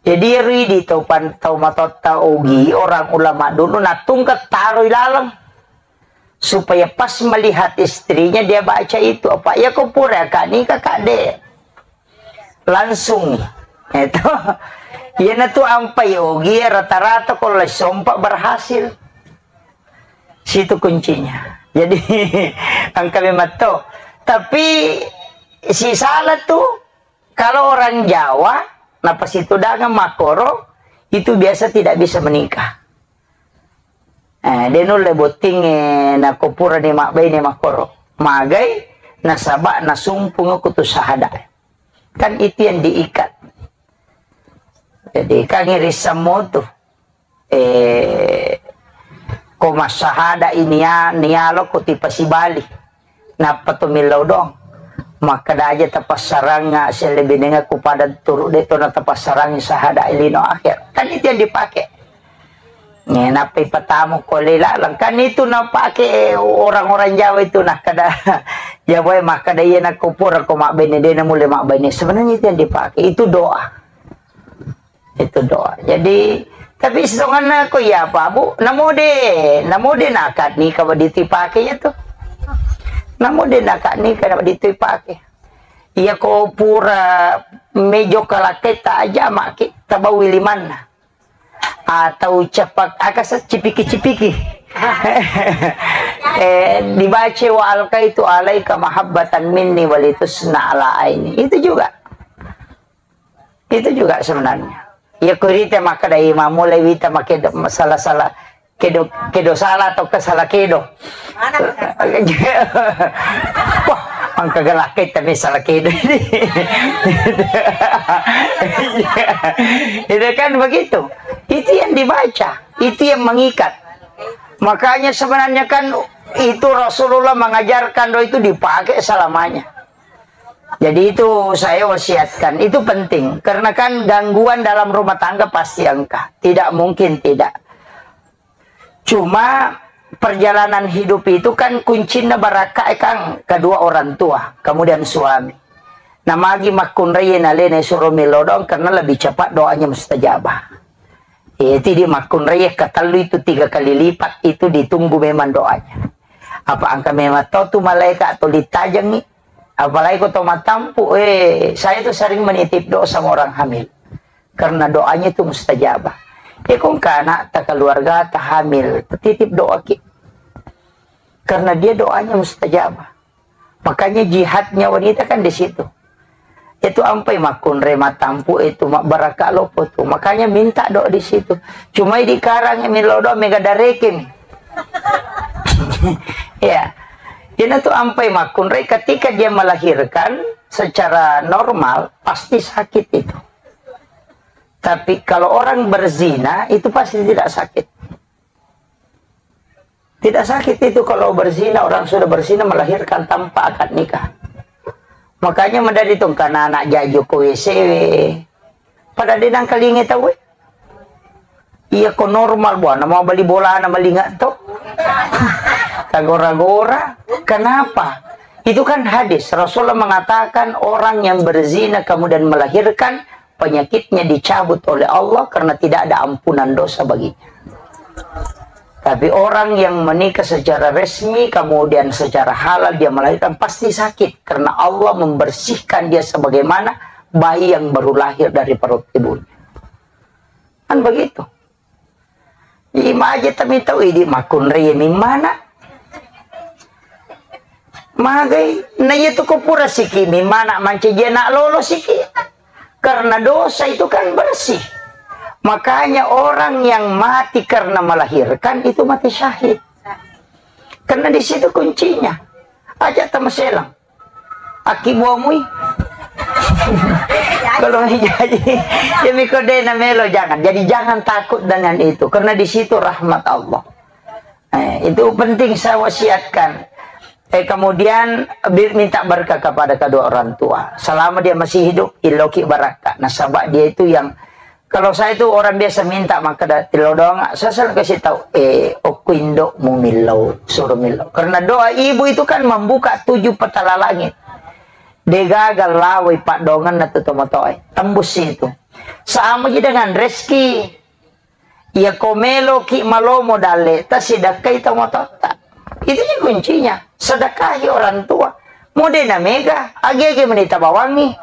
Jadi, ridi tau pan-, tau matotta ogi, orang ulama dulu natungka taroi laleng. Supaya pas melihat istrinya, dia baca itu. Apa, ya, ko pura ka nikah, Kak, de. Langsung. Itu. Iyana tu ampai ogi, rata-rata kalau sompa berhasil. Situ kuncinya. Jadi, engka memang to. Tapi, si salah tu, kalau orang Jawa, napasitudangeng makkoro, itu biasa tidak bisa menikah. Eh, de nulle bottingnge nako purani mabbaine makkoro. Magai, nasaba nasumpungngi kutu sahada. Kan itu yang diikat. Jadi, kan irissammo tu. Eh, ko massahada ini ya, nialo ko tipasibali. Nappa to millau doang. Makkeda aja tapassarang, ah, selebinenga ku pada turu de to na tapassarang sahada lino akhir. Kan itu yang dipakai. Nih, nappa ipatamu ko lela, kan itu napake orang-orang Jawa itu, nah, kada Jawa makkeda iya nakko pura ko mabbene, de na mulle mabbene. Sebenarnya itu yang dipakai, itu doa. Itu doa. Jadi, tapi setonganna ko iya apa, Bu? Namo de, namo de nakad nikah wa ditui pake ya tu. Namo de nakad nikah wa ditui pake. Iya ko pura mejo kalaketa aja maki tabawi limanna. Atau cepak, aka se-, cipiki-cipiki. Eh, dibaca wa alqaitu alaika mahabbatan minni walitusna ala aini. Itu juga. Itu juga sebenarnya. Ya, kurite makkeda imam mulai wita makkeda salah-salah kedo, kedo salah atau ke salah kedo. Wah, engka galakke tapi salah kedo. Itu kan begitu. Itu yang dibaca, itu yang mengikat. Makanya sebenarnya kan itu Rasulullah mengajarkan doa itu dipakai selamanya. Jadi itu saya wasiatkan, itu penting. Karena kan gangguan dalam rumah tangga pasti engka. Tidak mungkin tidak. Cuma perjalanan hidup itu kan kuncinna barakka e kan kedua orang tua, kemudian suami. Nah, magi makkunrai nalena suro melodong karena lebih cepat doanya mustajabah. Eh, jadi makkunrai katellu itu tiga kali lipat itu ditunggu memang doanya. Apa engka memang tau tu malaikat atau ditajangi? Apalagi ko to matampu, eh, saya tuh sering menitip doa sama orang hamil. Karena doanya itu mustajabah. Eh, ko engka anak ta keluarga ta hamil, titip doa ki. Karena dia doanya mustajabah. Makanya jihadnya wanita kan di situ. Itu ampai makkunrai matampu itu, mabbarakka loppo tu. Makanya minta doa di situ. Cuma di karang mi lo doa mega dareke mi. Ya. Jadi itu ampai makkunrai ketika dia melahirkan secara normal pasti sakit itu. Tapi kalau orang berzina itu pasti tidak sakit. Tidak sakit itu kalau berzina, orang sudah berzina melahirkan tanpa akad nikah. Makanya menjadi tongkana anak jaju ko W C W. Pada denang kalinge tau. Iya ko normal buana mau beli bola na malinga to. Kagora-gora. Kenapa? Itu kan hadis. Rasulullah mengatakan orang yang berzina kemudian melahirkan penyakitnya dicabut oleh Allah karena tidak ada ampunan dosa baginya. Tapi orang yang menikah secara resmi, kemudian secara halal dia melahirkan, pasti sakit karena Allah membersihkan dia sebagaimana bayi yang baru lahir dari perut ibunya. Kan begitu. Imaje tami tau idi makkunrai mimmana. Magai, na iya tu ko pura siki mimmana mancaji anak lolo siki. Karena dosa itu kan bersih. Makanya orang yang mati karena melahirkan itu mati syahid. Karena di situ kuncinya. Aja tamaselang. Aki buamui. Kalau jadi, ya miko dena melo jangan. Jadi jangan takut dengan itu. Karena di situ rahmat Allah. Eh, itu penting saya wasiatkan. Eh, kemudian bi-, minta berkah kepada kedua orang tua. Selama dia masih hidup, iloki barakka. Nasaba dia itu yang, kalau saya itu orang biasa minta maka da-, tilo doang, saya selalu kasih tahu, eh, okko indo mu millau, suruh millau. Karena doa ibu itu kan membuka tujuh petala langit. Degaga lawai paddoangenna tu tomatoae. Tembus itu. Sama ji dengan rezeki. Iya ko meloki malomo dalle ta sidakkai tomatoatta. Itu ji kuncinya. Sedekahi orang tua. Mode na mega, age-age menita bawangi.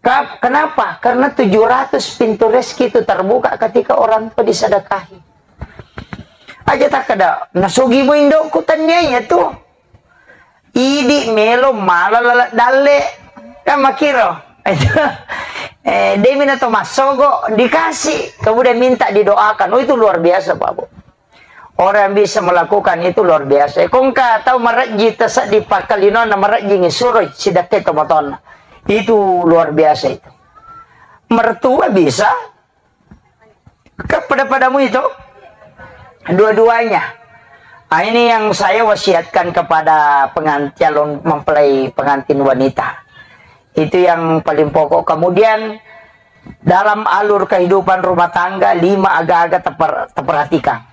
Ka-, kenapa? Karena tujuh ratus pintu rezeki itu terbuka ketika orang tua disedekahi. Aja takkeda, nasugi mu indokku, tania iya tu. Idi melo mala lala dalle. Kan makiro. Eh, demi na to massogo dikasih. Kemudian minta didoakan. Oh, itu luar biasa, Pak Bu. Orang yang bisa melakukan itu luar biasa. Kongka tau marejji taseddi pakkalinonna marejjingi suroi sidakke tomatoanna. Itu luar biasa itu. Mertua bisa, kepada-padamu itu dua-duanya. Ah, ini yang saya wasiatkan kepada pengan-, calon mempelai pengantin wanita. Itu yang paling pokok. Kemudian dalam alur kehidupan rumah tangga, lima aga-aga teper-, teperhatikan.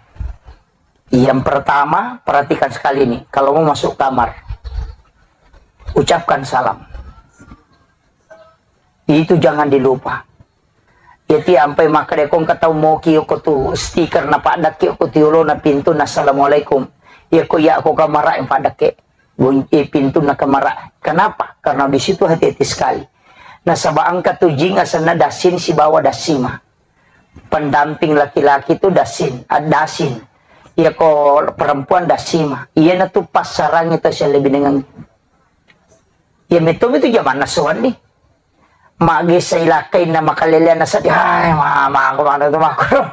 Yang pertama, perhatikan sekali nih, kalau mau masuk kamar, ucapkan salam. Itu jangan dilupa. Jadi ampai makkeda ko engka tau moki ko tu stiker na paddakke ko tu yolona pintu na assalamualaikum. Iya ko iya ko kamara yang paddakke. Gun-, eh, pintu na kamara. Kenapa? Karena di situ hati-hati sekali. Nasaba engka tu jing asenna dasin sibawa dasima. Pendamping laki-laki tu dasin, ah, dasin. Iya ko perempuan dasima. Iya na tu passarangi tu saya lebih dengan. Iya metu itu zaman nasuan nih. Magesa ilakkainna makaleleanna seddi, hai, ma-, mako maneng tu makkuro.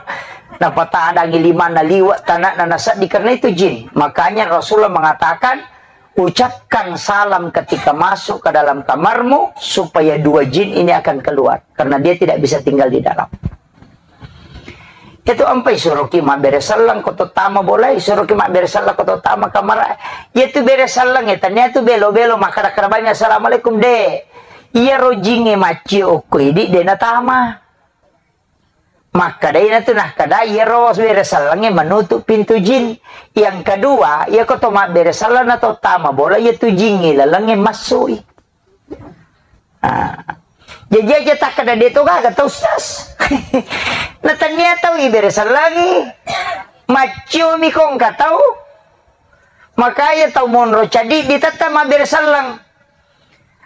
Napatadangi limanna liwe' tana'na naseddi karena itu jin. Makanya Rasulullah mengatakan, ucapkan salam ketika masuk ke dalam kamarmu supaya dua jin ini akan keluar karena dia tidak bisa tinggal di dalam. Itu ampai suroki mabbere selleng ko to tama bolai, suroki mabbere selleng ko to tama kamara. Iya tu bere selleng e, tania tu belo-belo makkada-kada banyak assalamualaikum de. Iya rojinge maccio okko idi de natama. Makkada ina tu nakkada iya ro bere selleng e menutup pintu jin. Yang kedua, iya ko to mabbere selleng na to tama bola iya tu jin e laleng e massoi. Ah. Jaji aja takkada de to gaga tau Ustaz. Na tania tau ibere sellengi. Maccio mi ko engka tau. Makanya tau monro cadi di tetta mabbere selleng.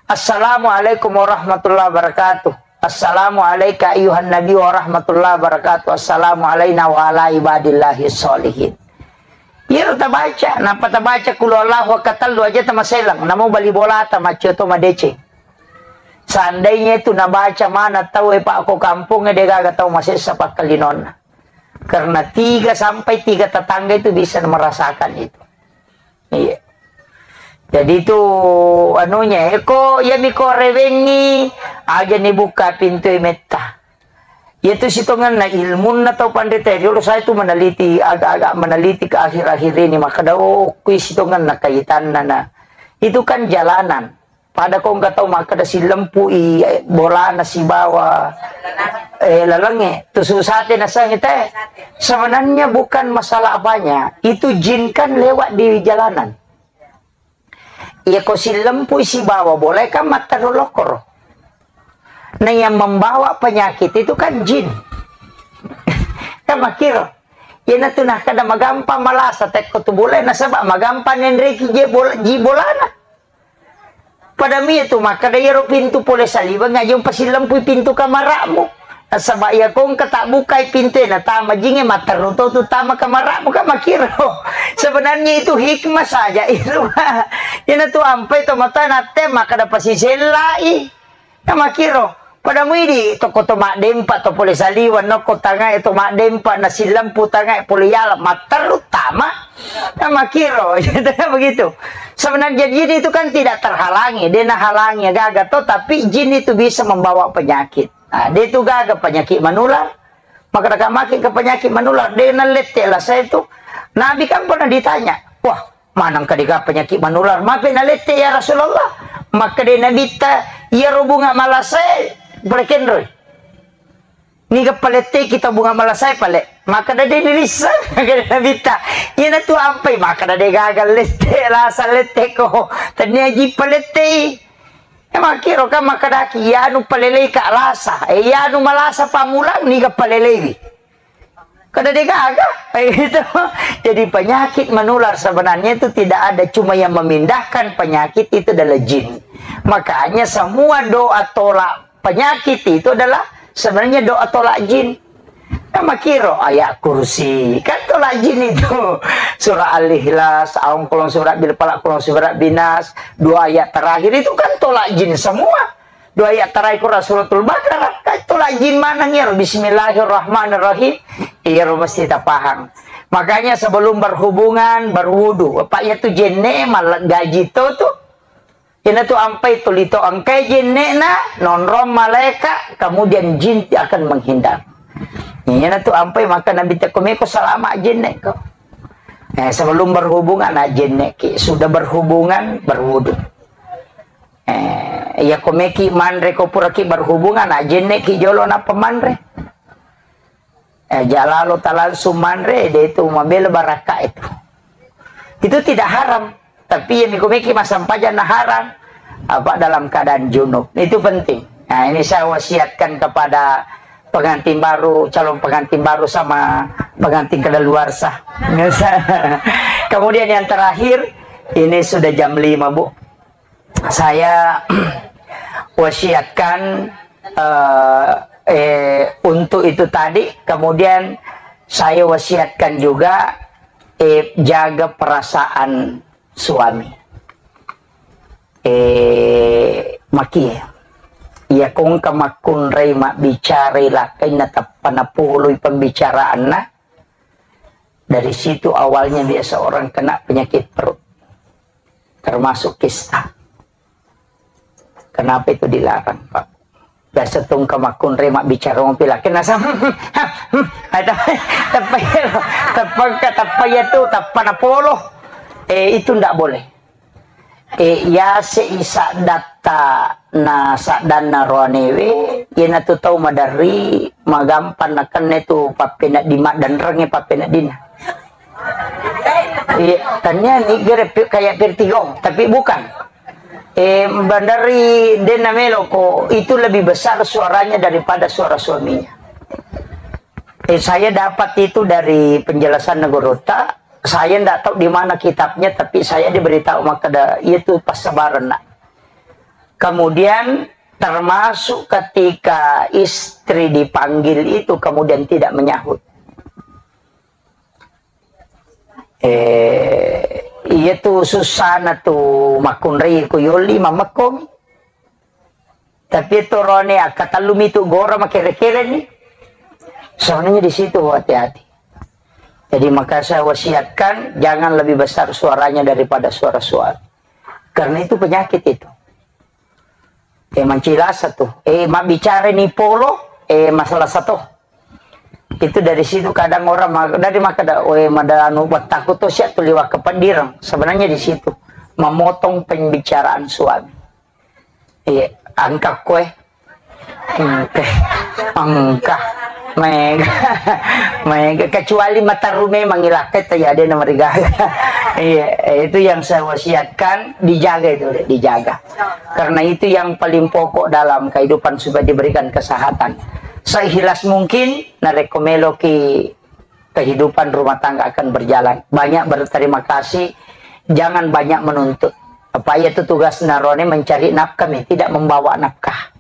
Assalamualaikum warahmatullahi wabarakatuh. Assalamu alaika ayyuhan nabi warahmatullahi wabarakatuh. Assalamu alaina wa ala ibadillahi sholihin. Iyaro tabaca, nappa tabaca qul huwallahu ahad katellu aja tamaselang, namo bali bolata maccio to madeceng. Seandainya itu nabaca mana tau e, Pak, ko kampung e, de gaga tau masessa pakkalinonna. Karena tiga sampai tiga tetangga itu bisa merasakan itu. Iya. Jadi itu anunya, eko, iya miko rewengi, aja ni buka pintu e metta. Iya tu sitongenna ilmunna tau panrita, dulu saya tu meneliti, agak-agak meneliti ke akhir-akhir ini, maka da, oh, kui sitongenna kaitanna, nah. Itu kan jalanan. Pada ko engka tau makkeda sillempu'i, eh, bolana sibawa, eh, lalengnge, tu susate nasengnge te. Sebenarnya bukan masalah apanya, itu jin kan lewat di jalanan. Iya ko sillempu'i sibawa bola kan matteru lokkoro. Nah, yang membawa penyakit itu kan jin. Kan makkiro. Iyanatu nakkeda magampang malasa tekko tu bola, nasaba magampang nenreki je bola, ji bolana. Pada mie tu makkeda iyaro pintu pole saliweng aja umpasilempui pintu kamara'mu. Nasaba iya ko engka tabbukai pintu e natama jinge, matteru to tu tama kamara'mu, kan makkiro. Sebenarnya itu hikmah saja itu. Iyanatu ampai to mata natte makkeda pasisellai. Kan makkiro. Pada muidi tokko to maddempa to pole saliweng, nokko tangae to maddempa, nasillempu tangae pole yala, matteru tama. Kan makkiro, begitu. Sebenarnya jin itu kan tidak terhalangi, de nahalangi gaga to, tapi jin itu bisa membawa penyakit. Nah, de tu gaga penyakit menular, maka maki ke penyakit menular, de nalette lasa itu. Nabi kan pernah ditanya, wah, maneng kadega penyakit menular, mape nalette ya Rasulullah? Maka de Nabitta, iya ro bunga malasae, pole kenroi. Niga paletteki tau bunga malasae pale? Makkeda de nilisseng. Makkeda Nabitta, iyanatu ampai makkeda de gaga lette, lasa letteko. Tennia ji palettei. E makkiro kan makkedaki, iyanu palelei ka lasa. E, iyanu malasa pammulang, niga paleleiwi. Kada de gaga. E, gitu. Jadi penyakit menular sebenarnya itu tidak ada, cuma yang memindahkan penyakit itu adalah jin. Makanya semua doa tolak penyakit itu adalah sebenarnya doa tolak jin. Kan makkiro ayat kursi, kan tolak jin itu. Surah Al-Ikhlas, aung kolong surah bil falaq, kolong surah binas, dua ayat terakhir itu kan tolak jin semua. Dua ayat terakhir Quran Suratul Baqarah, kan tolak jin maneng iyaro, Bismillahirrahmanirrahim. Iyaro mesti tapahang. Makanya sebelum berhubungan, berwudu. Apa iya tu jenne malah gaji to tu. Iyanatu ampai tuli to engkai jenne'na, nonrong malaika, kemudian jin akan menghindar. Iyanatu ampai maka Nabi tekko meko salama jenne'ko. Eh, sebelum berhubungan, nah, jenne'ki. Sudah berhubungan, berwudu. Eh, iya ko meki manre, ko puraki berhubungan, nah, jenne'ki jolo nappa manre. Eh, jalalo talangsung manre, de itu mabela barakka itu. Itu tidak haram. Tapi yang mikumiki masampajang na haram. Apa dalam keadaan junub. Itu penting. Nah, ini saya wasiatkan kepada pengantin baru, calon pengantin baru sama pengantin kedaluarsa. Kemudian yang terakhir, ini sudah jam lima, Bu. Saya wasiatkan, eh, eh, untuk itu tadi, kemudian saya wasiatkan juga, eh, jaga perasaan suami. Eh, maki, iya kongka makkunrai mabbicarai lakkainna tappa napoloi pembicaraanna, dari situ awalnya biasa orang kena penyakit perut, termasuk kista. Kenapa itu dilarang, Pak? Biasa tungka makkunrai mabbicara mopi laki nasa, ada, teppa iya, teppa, teppa iya tu, teppa napolo. Eh, itu ndak boleh. Eh, yase isa datta na saddanna roanewe, iyanatu tau maderri, magampang nakenna tu pappenedding, maddenrengnge pappeneddinna. Iya, tania ni gere pi-, kayak pirtigong, tapi bukan. Eh, bandari denna meloko, itu lebih besar suaranya daripada suara suaminya. Eh, saya dapat itu dari penjelasan Negorota. Saya ndak tahu di mana kitabnya, tapi saya diberitahu maka ada, itu pas sebaran, nak. Kemudian termasuk ketika istri dipanggil itu kemudian tidak menyahut. Eh, iya tu susana tu makkunrai ku yoli mamekkomi. Tapi itu rone akkatellu mitu gora makere-kere ni. Soalnya di situ hati-hati. Jadi maka saya wasiatkan jangan lebih besar suaranya daripada suara suami. Karena itu penyakit itu. Eh, mancilasa tu. Eh, mabbicara ni polo, eh, masalah satu. Itu dari situ kadang orang ma-, dari maka da, eh, mada anu, buat takut tu siap tu liwat ke pendirang. Sebenarnya di situ memotong pembicaraan suami. Iya, angka koe. Engka. Engka. Mega. Mega. Kecuali mataru memang ilakkai, ya, dia nomor tiga. Iya, itu yang saya wasiatkan, dijaga itu, dijaga. Karena itu yang paling pokok dalam kehidupan supaya diberikan kesehatan. Seikhlas mungkin, narekko meloki kehidupan rumah tangga akan berjalan. Banyak berterima kasih, jangan banyak menuntut. Apa iya tu tugas narone mencari nafkah mi, tidak membawa nafkah.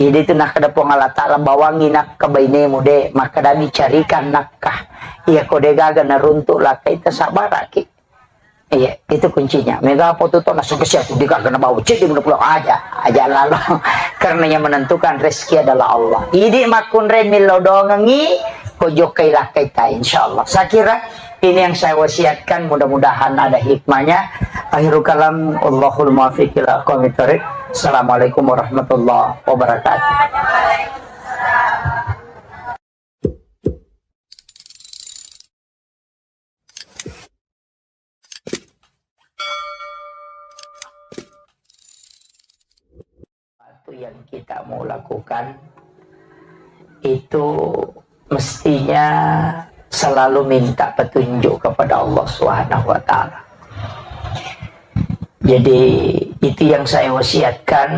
Jadi itu nakkeda Puang Allah Ta'ala, bawangi nafkah bainemu de, makkeda dicarikan nafkah. Iya ko de gaga naruntuk lakkai, tasabaraki. Iya, itu kuncinya. Mega apa tu tona suka siap tu digaga na bawa ceddi muna pulang aja, aja lalo. Karena yang menentukan rezeki adalah Allah. Idi makkunrai millau dongengi, ko jokkai lakkai ta, insyaallah. Saya kira ini yang saya wasiatkan, mudah-mudahan ada hikmahnya. Akhirul kalam, Allahul muwaffiq ila aqwamit thariq. Assalamualaikum warahmatullahi wabarakatuh. Sesuatu yang kita mau lakukan itu mestinya selalu minta petunjuk kepada Allah Subhanahu wa Ta'ala. Jadi, itu yang saya wasiatkan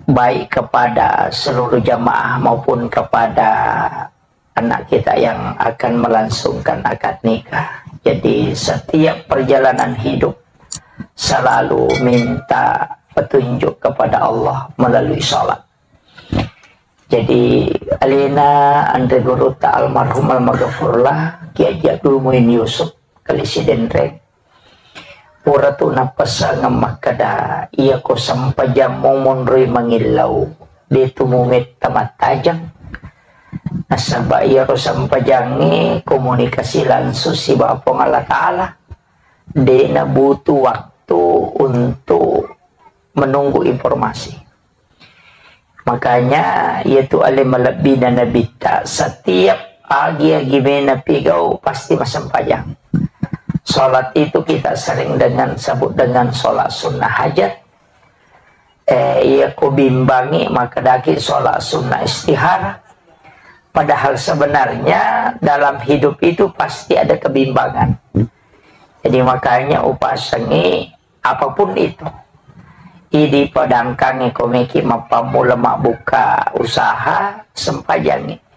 baik kepada seluruh jamaah maupun kepada anak kita yang akan melangsungkan akad nikah. Jadi, setiap perjalanan hidup selalu minta petunjuk kepada Allah melalui sholat. Jadi, alena anre gurutta almarhum almaghfurlah Kiai Haji Abdul Muin Yusuf, Kali Sidenreng, pura tu napessangeng makkeda, iyako sempajammu monroi mangillau, de tu mumetta mattajeng. Nasaba iyaro sempajangnge komunikasi langsung sibawa Puang Allah Ta'ala. De nabutuh waktu untuk menunggu informasi. Makanya, iyatu ale malebbina Nabitta, setiap agi-agi mena pigau pasti massempajang. Sholat itu kita sering dengan sebut dengan sholat sunnah hajat. Eh, iya ko bimbangi, maka daki sholat sunnah istihara. Padahal sebenarnya dalam hidup itu pasti ada kebimbangan. Jadi makanya upasengi apapun itu. Idi padangkangi komeki mappammula mabbuka usaha, sempajangi.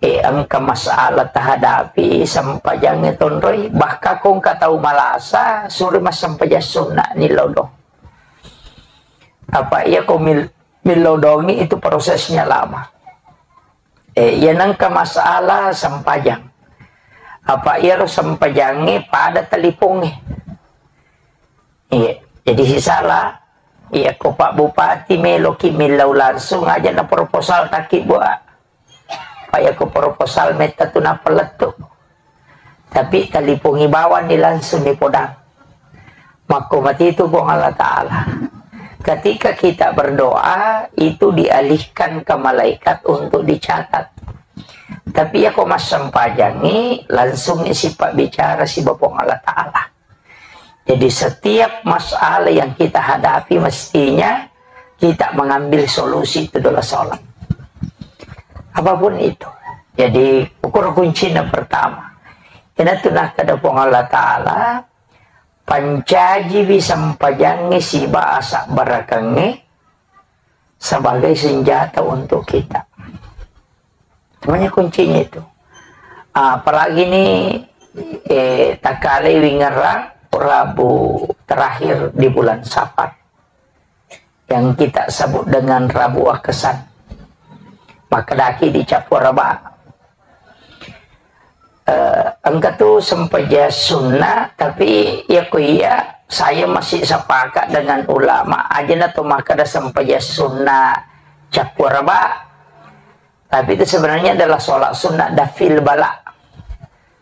E, engka masalah tahadapi, sempajangi tonroi. Bahkan ko engka tau malasa, suri massempajang sunna ni lodong. Apa iya ko mil-, millodongi itu prosesnya lama. Eh, iya nengka masalah sempajang. Apa iyaro sempajangnge pada talipongnge. Iya, jadi sisala, iya ko Pak Bupati meloki millau langsung aja na proposal taki buat. Apa iya ko proposal metta tu napalettu. Tapi talipongi bawang ni langsung ni podang. Makko matitu Puang Allah Ta'ala. Ketika kita berdoa, itu dialihkan ke malaikat untuk dicatat. Tapi iya ko massempajangi, langsung isi pabbicara siba Puang Allah Ta'ala. Jadi setiap masalah yang kita hadapi mestinya kita mengambil solusi itu adalah sholat. Apapun itu. Jadi ukur kuncinya pertama. Ina tu nakkeda Puang Allah Ta'ala, pancajiwi sempajangnge siba asabbarakeng sebagai senjata untuk kita. Semuanya kuncinya itu. Ah, apalagi ini, eh, takale wingerang Rabu terakhir di bulan Safar. Yang kita sebut dengan Rabu Akesan. Makkedaki dicappura ba. Eh, engka tu sempajang sunna, tapi iya ko iya saya masih sepakat dengan ulama, aja na to makkeda sempajang sunna cappu araba. Tapi itu sebenarnya adalah sholat sunnah dafil bala.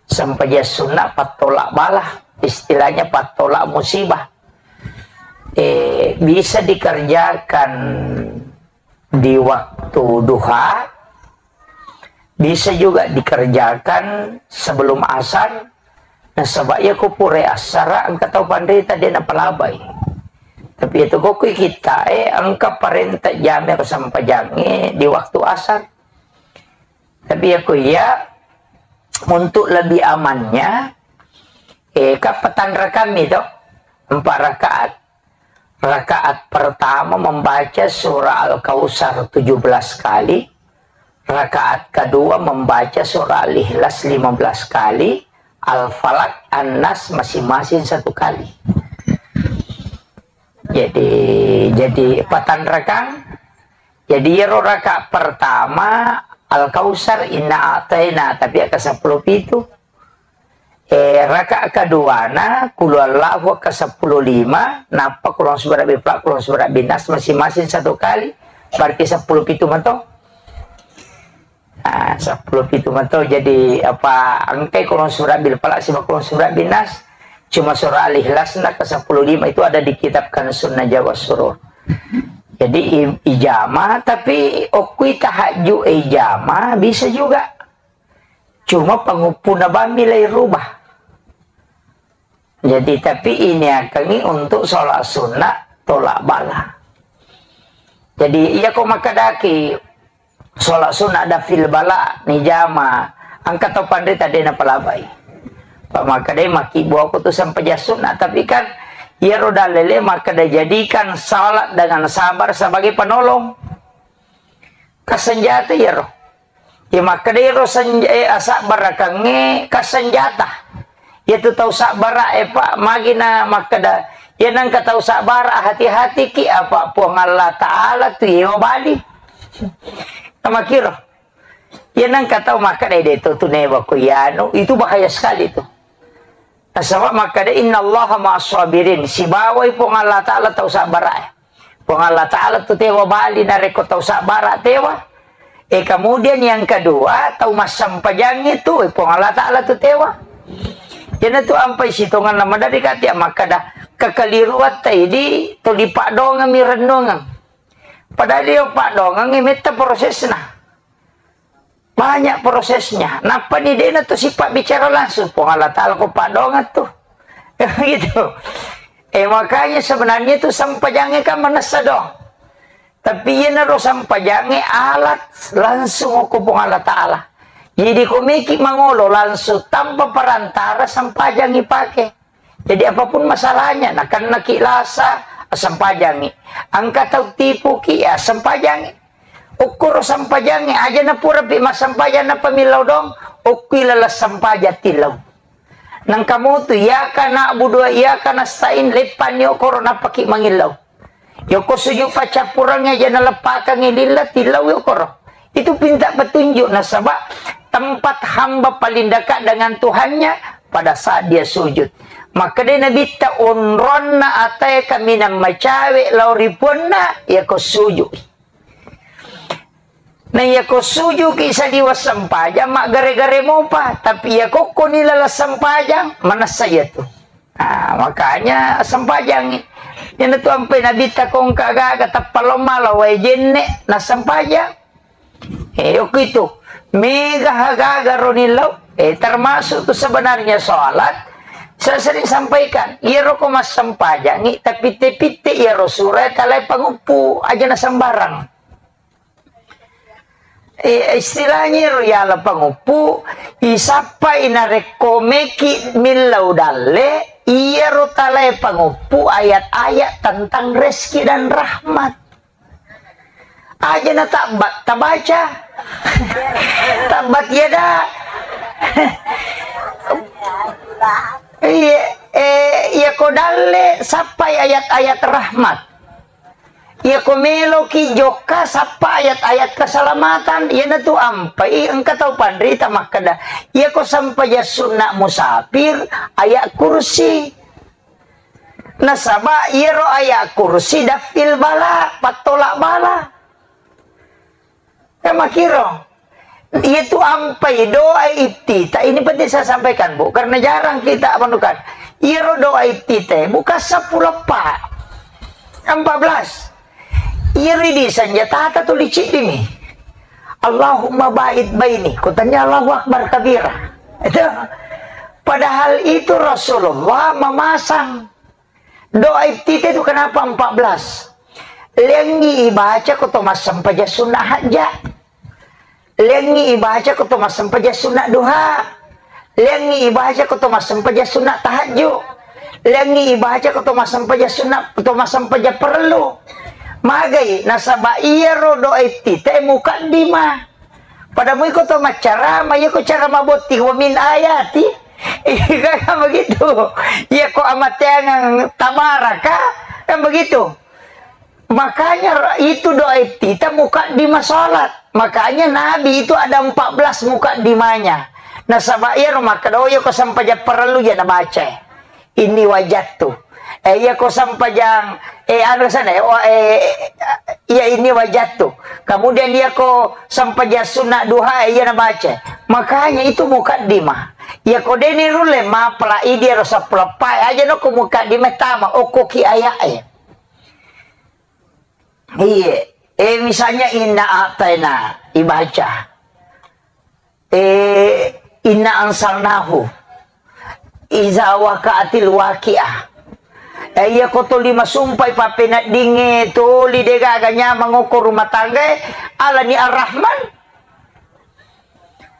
Sempajang sunnah pattolak bala, istilahnya pattolak musibah. Eh, bisa dikerjakan di waktu duha, bisa juga dikerjakan sebelum asar. Nasaba iya ko pura assara engka tau panrita de napalabai. Tapi itu ko kui kita, eh, engka parenta jame ko sempajange di waktu asar. Tapi iya ko iya, untuk lebih amannya, eh, kan patanra kami to, empat rakaat. Rakaat pertama membaca surah Al-Kautsar tujuh belas kali, rakaat kedua membaca surah Al-Ikhlas lima belas kali, Al-Falaq, An-Nas masing-masing satu kali. Jadi, jadi patan rakang. Jadi, iyaro rakaat pertama Al-Kautsar, inna a'taina, tapi aka seppulo pitu. Eh, rakaat keduana, Qul huwallahu ka seppulo lima, nappa Qul a'udzu birabbil falaq, Qul a'udzu birabbin nas, masing-masing satu kali, berarti seppulo pitu mato. Ah, seppulo pitu mato, jadi apa, engkai Qul a'udzu birabbil falaq siba Qul a'udzu birabbin nas, cuma surah Al-Ikhlas na ke seppulo lima itu ada di kitab Kanzun Najwa was Surur. Jadi i-, ijama, tapi okui tahajud ijama bisa juga. Cuma panguppuna bammi lai rubah. Jadi, tapi ini akangi untuk sholat sunnah tolak bala. Jadi, iya ko makkedaki sholat sunnah dafil bala ni jama, engka tau panrita de napalabai. Pak makkedai maki buaku tu sempajang sunnah, tapi kan iyaro dalele makkeda jadikan salat dengan sabar sebagai penolong. Kasenjata iyaro. Iya makkeda iyaro senj-, eh, asabbarakengnge kasenjata. Iyatu tau sabbara e, Pak, magi na makkeda, iya nengka tau sabbara, hati-hatiki, apa Puang Allah Ta'ala tu yewa bali. Namakiro. Iya nengka tau makkeda, de to tu newa ko iyanu, itu bahaya sekali tu. Nasaba makkeda, "Innallaha ma'as sabirin." Sibawai Puang Allah Ta'ala tau sabbara e. Puang Allah Ta'ala tu tewa bali narekko tau sabbara tewa. Eh, kemudian yang kedua, tau massempajang itu, eh, Puang Allah Ta'ala tu tewa. Jadi tu ampai sitonganna maderri kati makkeda, kekeliruan tadi tuli paddoangeng mi rennuangeng. Padahal iya paddoangeng metta prosesna. Banyak prosesnya. Nappani dena tu sifat bicara langsung. Puang Allah Ta'ala ko paddoangeng tu. Gitu. Eh, makanya sebenarnya tu sempajangnge kan manessa doang. Tapi iyanaro sempajangnge alat langsung ko Puang Allah Ta'ala. Jadi ko meki mangolo langsung tanpa perantara sempajangngi pake. Jadi apapun masalahnya, nakennaki lasa, assempajangngi. Engka tau tipuki, ya assempajangngi. Okkoro sempajangngi, aja napurapi massempajang nappa millau doang, okkui laleng sempajang tillau. Nengka mutu, iyyaka na'budu wa iyyaka nasta'in, leppanni okkoro nappaki mangillau. Yoko sujud paccappurengnge aja naleppakengngi lilla, tillau yokoro. Itu pinta petunjuk, nasaba tempat hamba paling dekat dengan Tuhannya pada saat dia sujud. Makkeda Nabitta, onronna atae kaminang macawe lao ri Puanna, yako sujud. Na yako sujuki saliweng sempajang, maggare-gare mopa, tapi yako koni laleng sempajang, manessa iyatu. Nah, makanya sempajangngi. Iyanatu ampai Nabitta kongka gaga tappa lao mala wae jenne, nassempajang. Eh, yokko itu. Mega gaga roni lao. Eh, termasuk tu sebenarnya sholat. Saya sering sampaikan, iyaro ko massempajangngi, tapitte-pitte iyaro sura e talae panguppu, aja na sembarang. Eh, istilahnya ro yala panguppu, isappai narekko meki millau dalle, iyaro talae panguppu ayat-ayat tentang rezeki dan rahmat. Aja na tabbat, tabaca. Tabbat yada. Iya, eh, iya ko dalle, sappai ayat-ayat rahmat. Iyako meloki jokka sappa ayat-ayat keselamatan, iyanatu ampai engka tau panrita makkeda, iyako sempajang sunna musafir, ayat kursi. Nasaba iyaro ayat kursi daf'il bala, pattolak bala. Kan makiro. Iyatu ampai doa iftitah ini penting saya sampaikan, Bu, karena jarang kita menemukan. Iyaro doa iftitah bukan sepuluh empat. Empat belas. Iri di senjata tu diciddimi. Allahumma ba'id baini. Kutanya Allahu Akbar kabira. Itu. Padahal itu Rasulullah memasang doa iftitah itu kenapa empat belas? Lengi ibaca ko to massempajang sunna hajja. Lengi ibaca ko to massempajang sunna duha. Lengi ibaca ko to massempajang sunna tahajju. Lengi ibaca ko to massempajang sunna, to massempajang perlu. Magai nasaba iyaro doa iftitah mukaddimah. Pada mui ko to maccarama, iya ko cara mabotting wa min ayati. Iya kan begitu. Iya ko amateangang tabaraka, kan begitu. Makanya itu doa iftitah mukaddimah salat. Makanya Nabi itu ada empat belas mukaddimahnya. Nasaba iyaro makkeda, oh, iya ko sempajang parellu ya nabaca. Inni wajattu. Eh, iya ko sempajang, eh, anu sana, eh, oh, eh, iya inni wajattu. Kemudian iya ko sempajang sunna duha, eh, iya nabaca. Makanya itu mukaddimah. Iya ko deni rulle mapala idi ero sepuluh empat aja no ko mukaddimah tama okko ki ayat, eh. Iya, eh, misalnya inna a'taina ibaca. Eh, inna ansalnahu. Iza waqa'atil waqi'ah. Eh, iya ko toli masumpai pappeneddingnge toli degaga nyamang okko rumah tanggae, alani Ar-Rahman.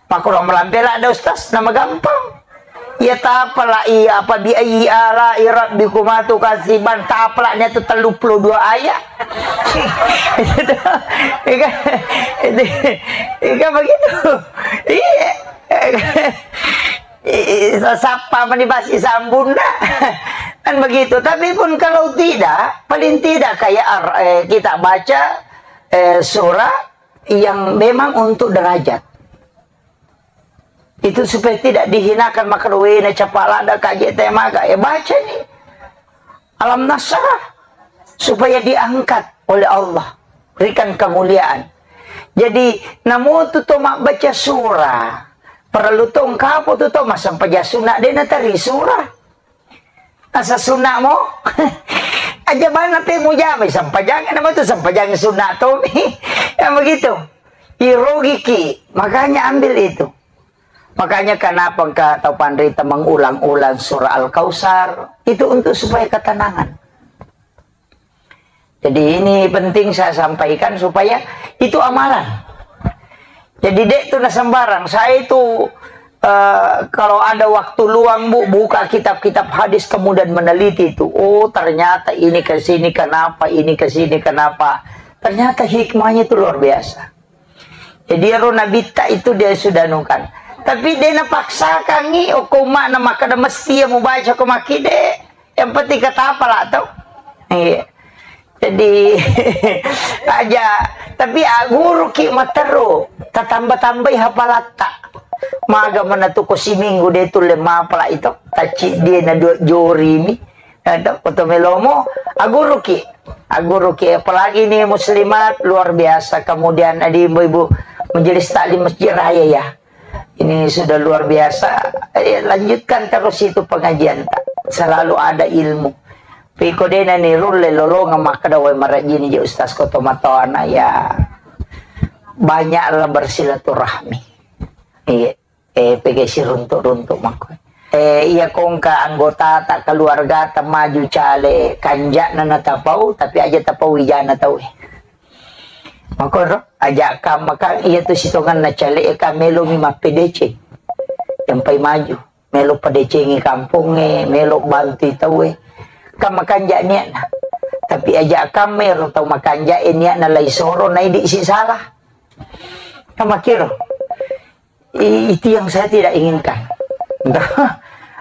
Makkuro melampe ladde, Ustaz, nama gampang. Iya tapala iya apa bi ayyi ala'i rabbikuma tukadziban, tapala nia tu telluppulo dua ayat. Iya kan? Iya kan begitu? Iya. Sappa mani basi sambunna. Kan begitu. Tapi pun kalau tidak, paling tidak kayak ar-, eh, kita baca, eh, surah yang memang untuk derajat. Itu supaya tidak dihinakan, maka wena capalada kaje temaga. Ya baca nih. Alam Nasrah. Supaya diangkat oleh Allah. Berikan kemuliaan. Jadi, namutu to mabbaca surah. Perlu to engkapo tu to masampaja sunna dena tari surah. Asa sunna mo? Aja bana pe mujama sempajang, nama tu sempajang sunna tomi. Yang begitu. Irogiki, makanya ambil itu. Makanya kenapa engka tau panrita mengulang-ulang surah Al-Kautsar? Itu untuk supaya ketenangan. Jadi ini penting saya sampaikan supaya itu amalan. Jadi dek tu na sembarang. Saya itu, eh, kalau ada waktu luang, Bu, buka kitab-kitab hadis kemudian meneliti itu. Oh, ternyata ini ke sini kenapa, ini ke sini kenapa. Ternyata hikmahnya itu luar biasa. Jadi ero nabitta itu dia sudah nungkan. Tapi dia napaksakangi, oh, ko makna makkeda mesti ya mubaca ko makkide. Yang penting kata apa lah tau. Iya. Jadi aja, tapi aguruki matteru, tatamba-tambai hapalatta. Maga mana tu ko siminggu de tulle mapala itu, tacci dia na dua jori mi. Ada foto melomo, aguruki. Aguruki, apalagi ini muslimat, luar biasa. Kemudian ada ibu-ibu majelis taklim Masjid Raya ya. Ini sudah luar biasa. Eh, lanjutkan terus itu pengajian, tak? Selalu ada ilmu. Piko dena ni rulle lolonga makkeda, wai marajini je Ustaz Koto Matoana ya. Banyaklah bersilaturahmi. Iya. Eh, pegge siruntuk-runtuk makko. Eh, iya kongka anggota tak keluarga tak maju cale kanjakna na tapau, tapi aja tapau wijana tau, eh. Makkoro, aja kam makan iya tu sitonganna cale, eh, ka melo mi mappedeceng. Yang pai maju, melo pedecengi kampongnge, melo bantu tau, eh. Kam makanja niatna. Tapi aja kam mero tau makanja, eh, niatna lai soro, naidi si salah. Kamakiro. I-, itu yang saya tidak inginkan.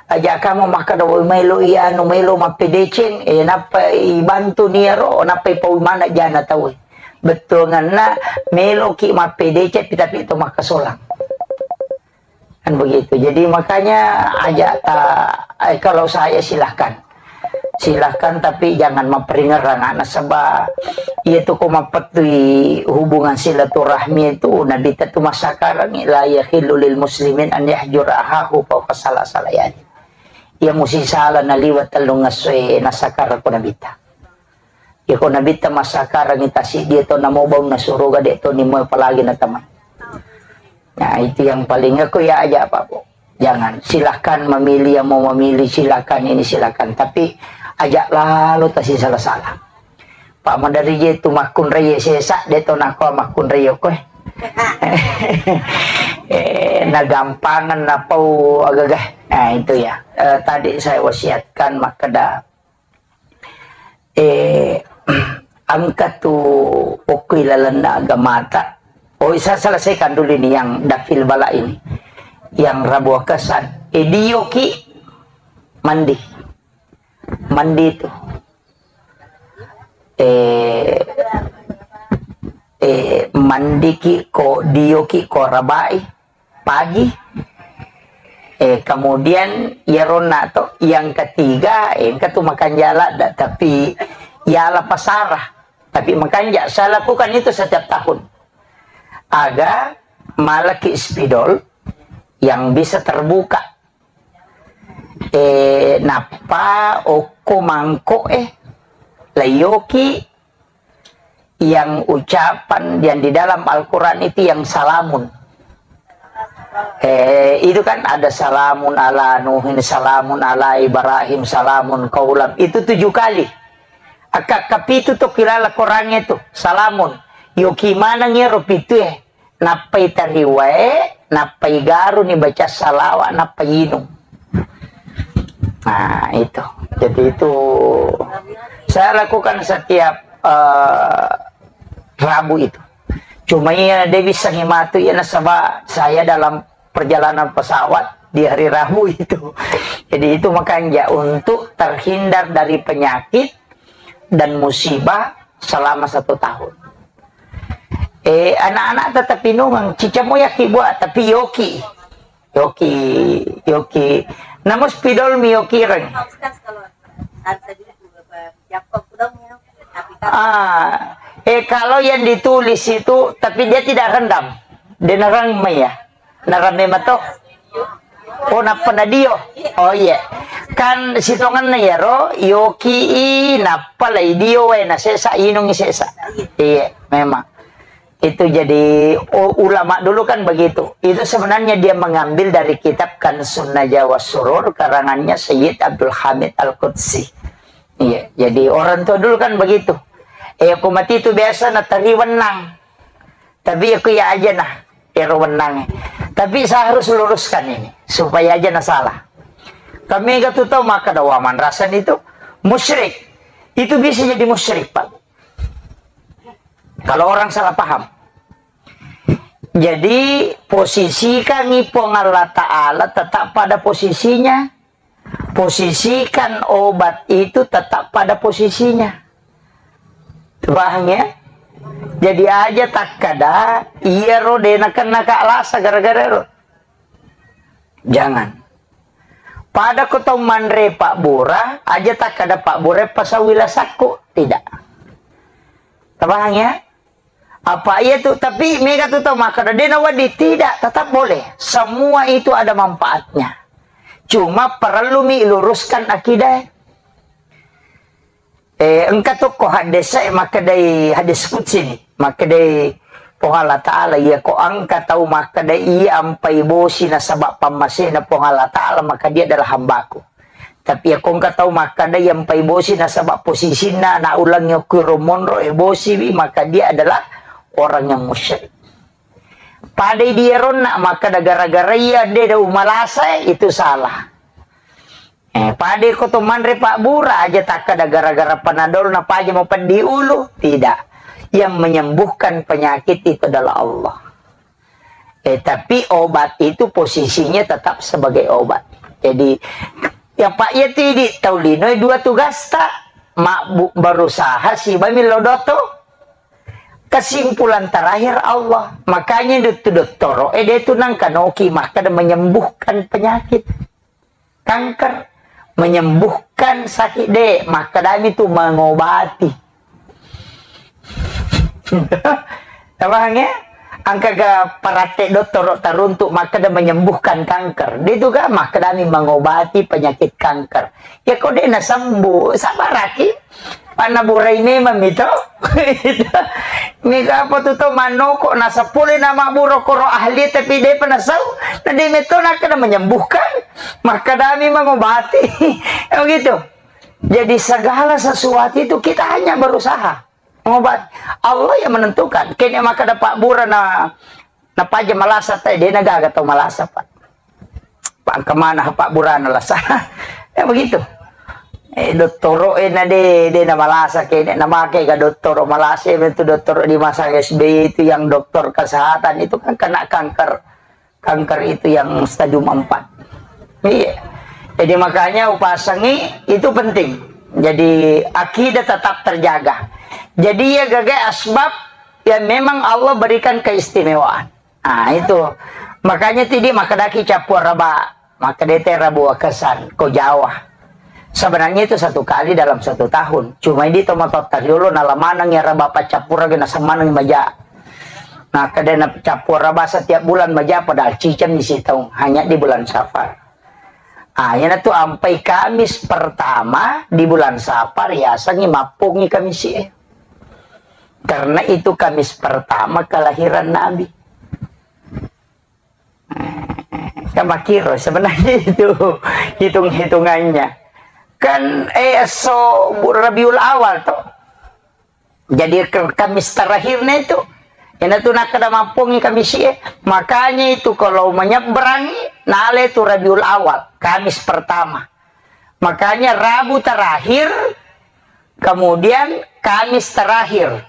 Aja kamu makkeda, woi, melo iya anu, melo mappedeceng, eh, nappa ibantu niaro, nappa ipau mana jana tau. Bettuanganna melo ki mappedeceng, tapi to makkasolang. Kan begitu. Jadi makanya aja ta-, eh, kalau saya silahkan. Silahkan, tapi jangan maperingerang anak, sebab iya tu ko mapettui hubungan silaturahmi itu, Nabitta tu massakarangngi, "La yahillu lil muslimin an yahjura ahahu fauqa salasati layalin." Iya musi sala naliwa tellung essoe nassakarang ko Nabitta. Iya ko Nabitta massakarangngi tasiddi to namo baunna suruga, de to nimo apalagi natamai. Nah, itu yang paling aku ya aja apa, Bu. Jangan, silahkan memilih yang mau memilih, silahkan ini, silahkan. Tapi ajak lalu tasi salah-salah. Pak Madari je tu makkunrai sesa, de to nako makkunrai koe. Eh, nagampangan napau agaga. Nah, itu ya. Eh, tadi saya wasiatkan makkeda, eh, engka tu okko ilalenna agamata. Oh, saya selesaikan dulu ini yang dafil bala ini. Yang rabu akasan. Eh, dioki mandi. Mandi itu. Eh, eh, mandiki ko, dioki ko rabai pagi. Eh, kemudian iyaronna to, yang ketiga, eh, engka tu makanja ladda, tapi yala pasara. Tapi makanja, saya lakukan itu setiap tahun. Aga malaki spidol yang bisa terbuka. Eh, nappa okko mangko, eh, layoki yang ucapan yang di dalam Al-Quran itu yang salamun. Eh, itu kan ada salamun ala Nuhin, salamun ala Ibrahim, salamun kaulam. Itu tujuh kali. Akka kapitu to kilala Qurannya itu, salamun. Yoki maneng iyaro pitu e. Nappai tariwae, nappai garuni baca salawa, nappai inung. Nah, itu. Jadi itu saya lakukan setiap, eh, Rabu itu. Cuma iya, de bisa ngimatu iya nasaba saya dalam perjalanan pesawat di hari Rabu itu. Jadi itu makanya untuk terhindar dari penyakit dan musibah selama satu tahun. Eh, anak-anak tetap inungang, cica moyaki buat, tapi yoki. Yoki, yoki. Namun spidol mi yoki reng. Ah, eh, kalau yang ditulis itu, tapi dia tidak rendam. Dia nerang mai ya. Nerang memang toh. Oh, nappa na dio. Oh, iya. Kan sitongenna iyaro, yoki i, nappa lai dio wae, na sesa, inungi sesa. Iya, memang. Itu jadi, u-, ulama dulu kan begitu. Itu sebenarnya dia mengambil dari kitab Kanzun Najwa was Surur, karangannya Sayyid Abdul Hamid Al-Qudsi. Iya, jadi orang tua dulu kan begitu. Eh, aku mati itu biasa natari wenang. Tapi aku ya aja nah, ero wenang. Tapi saya harus luruskan ini, supaya aja nah salah. Kami gak tuh tahu maka dawaman rasan itu musyrik. Itu bisa jadi musyrik, Pak. Kalau orang salah paham. Jadi, posisikan Puang Allah Ta'ala tetap pada posisinya. Posisikan obat itu tetap pada posisinya. Paham ya? Jadi aja takkada, iyaro de nakenna ka lasa gara-gara ero. Jangan. Pada ko tau manre pabbura, aja takkada pabbura pasawi lasakku. Tidak. Paham ya? Apa iya tu, tapi mega tu tau makkeda, de nawedding, tidak, tetap boleh. Semua itu ada manfaatnya. Cuma perlu mi luruskan akidah. Eh, engka tu ko hadis e makkedai hadis qudsi ni. Makkedai Puang Allah Ta'ala, iya ko engka tau makkeda iya ampai bosi nasaba pammasena Puang Allah Ta'ala, maka dia adalah hambaku. Tapi iya ko engka tau makkeda iya ampai bosi nasaba posisinna na ulengnge okko ro monro e bosiwi, maka dia adalah orang yang musyrik. Padai di eronna makkeda gara-gara iya de da umalasa, itu salah. Eh, pada ko to manre pabbura aja takkeda gara-gara panadol na paja mau peddi ulu, tidak. Yang menyembuhkan penyakit itu adalah Allah. Eh, tapi obat itu posisinya tetap sebagai obat. Jadi, ya Pak, ya tidi tau lino dua tugasta, mabbu-, berusaha siba millau doto. Kesimpulan terakhir Allah. Makanya dotto-dottoro, eh, dia itu nangkanoki makkeda menyembuhkan penyakit. Kanker, menyembuhkan menyembuhkan sakit, de', makkedami tu mengobati. Paham ya? Engkaga paratte dottoro taruntuk makkeda menyembuhkan kanker. De' tu ga makkedami mengobati penyakit kanker. Ya ko de' nasembuh, sabaraki. Panna burai memang mito. Mega apa tu tau manoko, nasapule nama buro koro ahli tapi de' pa nasau. Na de' meto nakkeda menyembuhkan. Makkedami mengobati. Ya begitu. Jadi segala sesuatu itu kita hanya berusaha. Ngobat. Allah yang menentukan. Kene maka dapat bura na, na paja malasa te, de' na gaga tau malasa, Pak. Pak, kemana Pak Burana lasa? Ya begitu. Eh, dottoro, eh, na de', de' na malasa kene, na make ga dottoro malasa, itu dottoro di masa S B Y itu yang dokter kesehatan itu kan kena kanker. Kanker itu yang stadium empat. Iya. Jadi makanya upasangi itu penting. Jadi akidah tetap terjaga. Jadi ya gaga asbab yang memang Allah berikan keistimewaan. Nah, itu. Makanya tidi makkedaki cappua raba, makkedete rabu akesan ko Jawa. Sebenarnya itu satu kali dalam satu tahun. Cuma di tomato tariolo nalamaneng ya raba paccappura gena semaneng maja. Nah, kedena cappura basa tiap bulan maja padahal ciceng di situ, hanya di bulan Safar. Ah, yana tu ampai Kamis pertama di bulan Safar, yasengi mappungi Kamis e. Karena itu Kamis pertama kelahiran Nabi. Kan makiro sebenarnya itu hitung-hitungannya. Kan, eh, so Rabiul Awal toh. Jadi ke-, Kamis terakhirnya itu, ina tu nakkeda mappungi Kamis e. Makanya itu kalau menyeberangi, nale tu Rabiul Awal, Kamis pertama. Makanya Rabu terakhir, kemudian Kamis terakhir.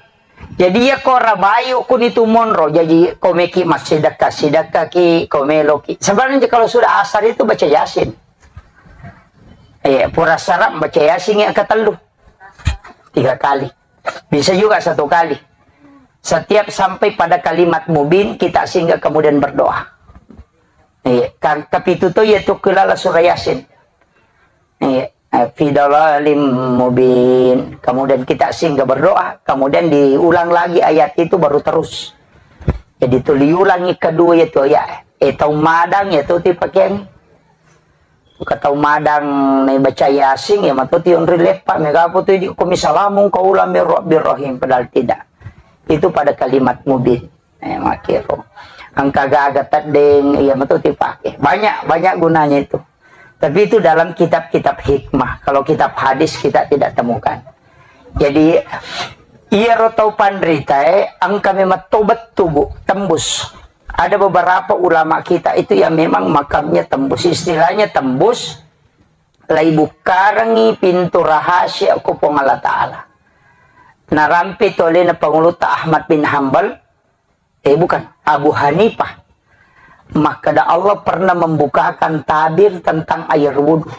Jadi ya ko rabayu kuni tu monro, jadi ko meki massidekka, sidekka ki, ko meloki. Sebenarnya kalau sudah asar itu baca Yasin. Eh, pura sarap baca Yasin yang ketellu. Tiga kali. Bisa juga satu kali. Setiap sampai pada kalimat mubin, kita singgah kemudian berdoa. Iya, kan, tapi itu tuh ya tuh kelala surah Yasin. Iya, eh, fi dalalin mubin. Kemudian kita singgah berdoa, kemudian diulang lagi ayat itu baru terus. Jadi itu diulangi kedua itu ya. Eh, tau madang ya tuh tipe keng. Ka tau madang naibaca Yasin, ya matu tionri leppa, mega apa tu idi ko misalamung kaula mir Rabbir Rahim, padahal tidak. Itu pada kalimat mubin. Eh, makiro. Engka gaga teddeng, iya matu dipake. Banyak, banyak gunanya itu. Tapi itu dalam kitab-kitab hikmah. Kalau kitab hadis kita tidak temukan. Jadi, iyaro tau panritae engka memang tau bettu, Bu, tembus. Ada beberapa ulama kita itu yang memang makamnya tembus. Istilahnya tembus, lai bukkarengi pintu rahasia ko Puang Allah Ta'ala. Narampe tu alena Pangulutta Ahmad bin Hambal, eh, bukan, Abu Hanifah. Makkeda Allah pernah membukakan tabir tentang air wudhu.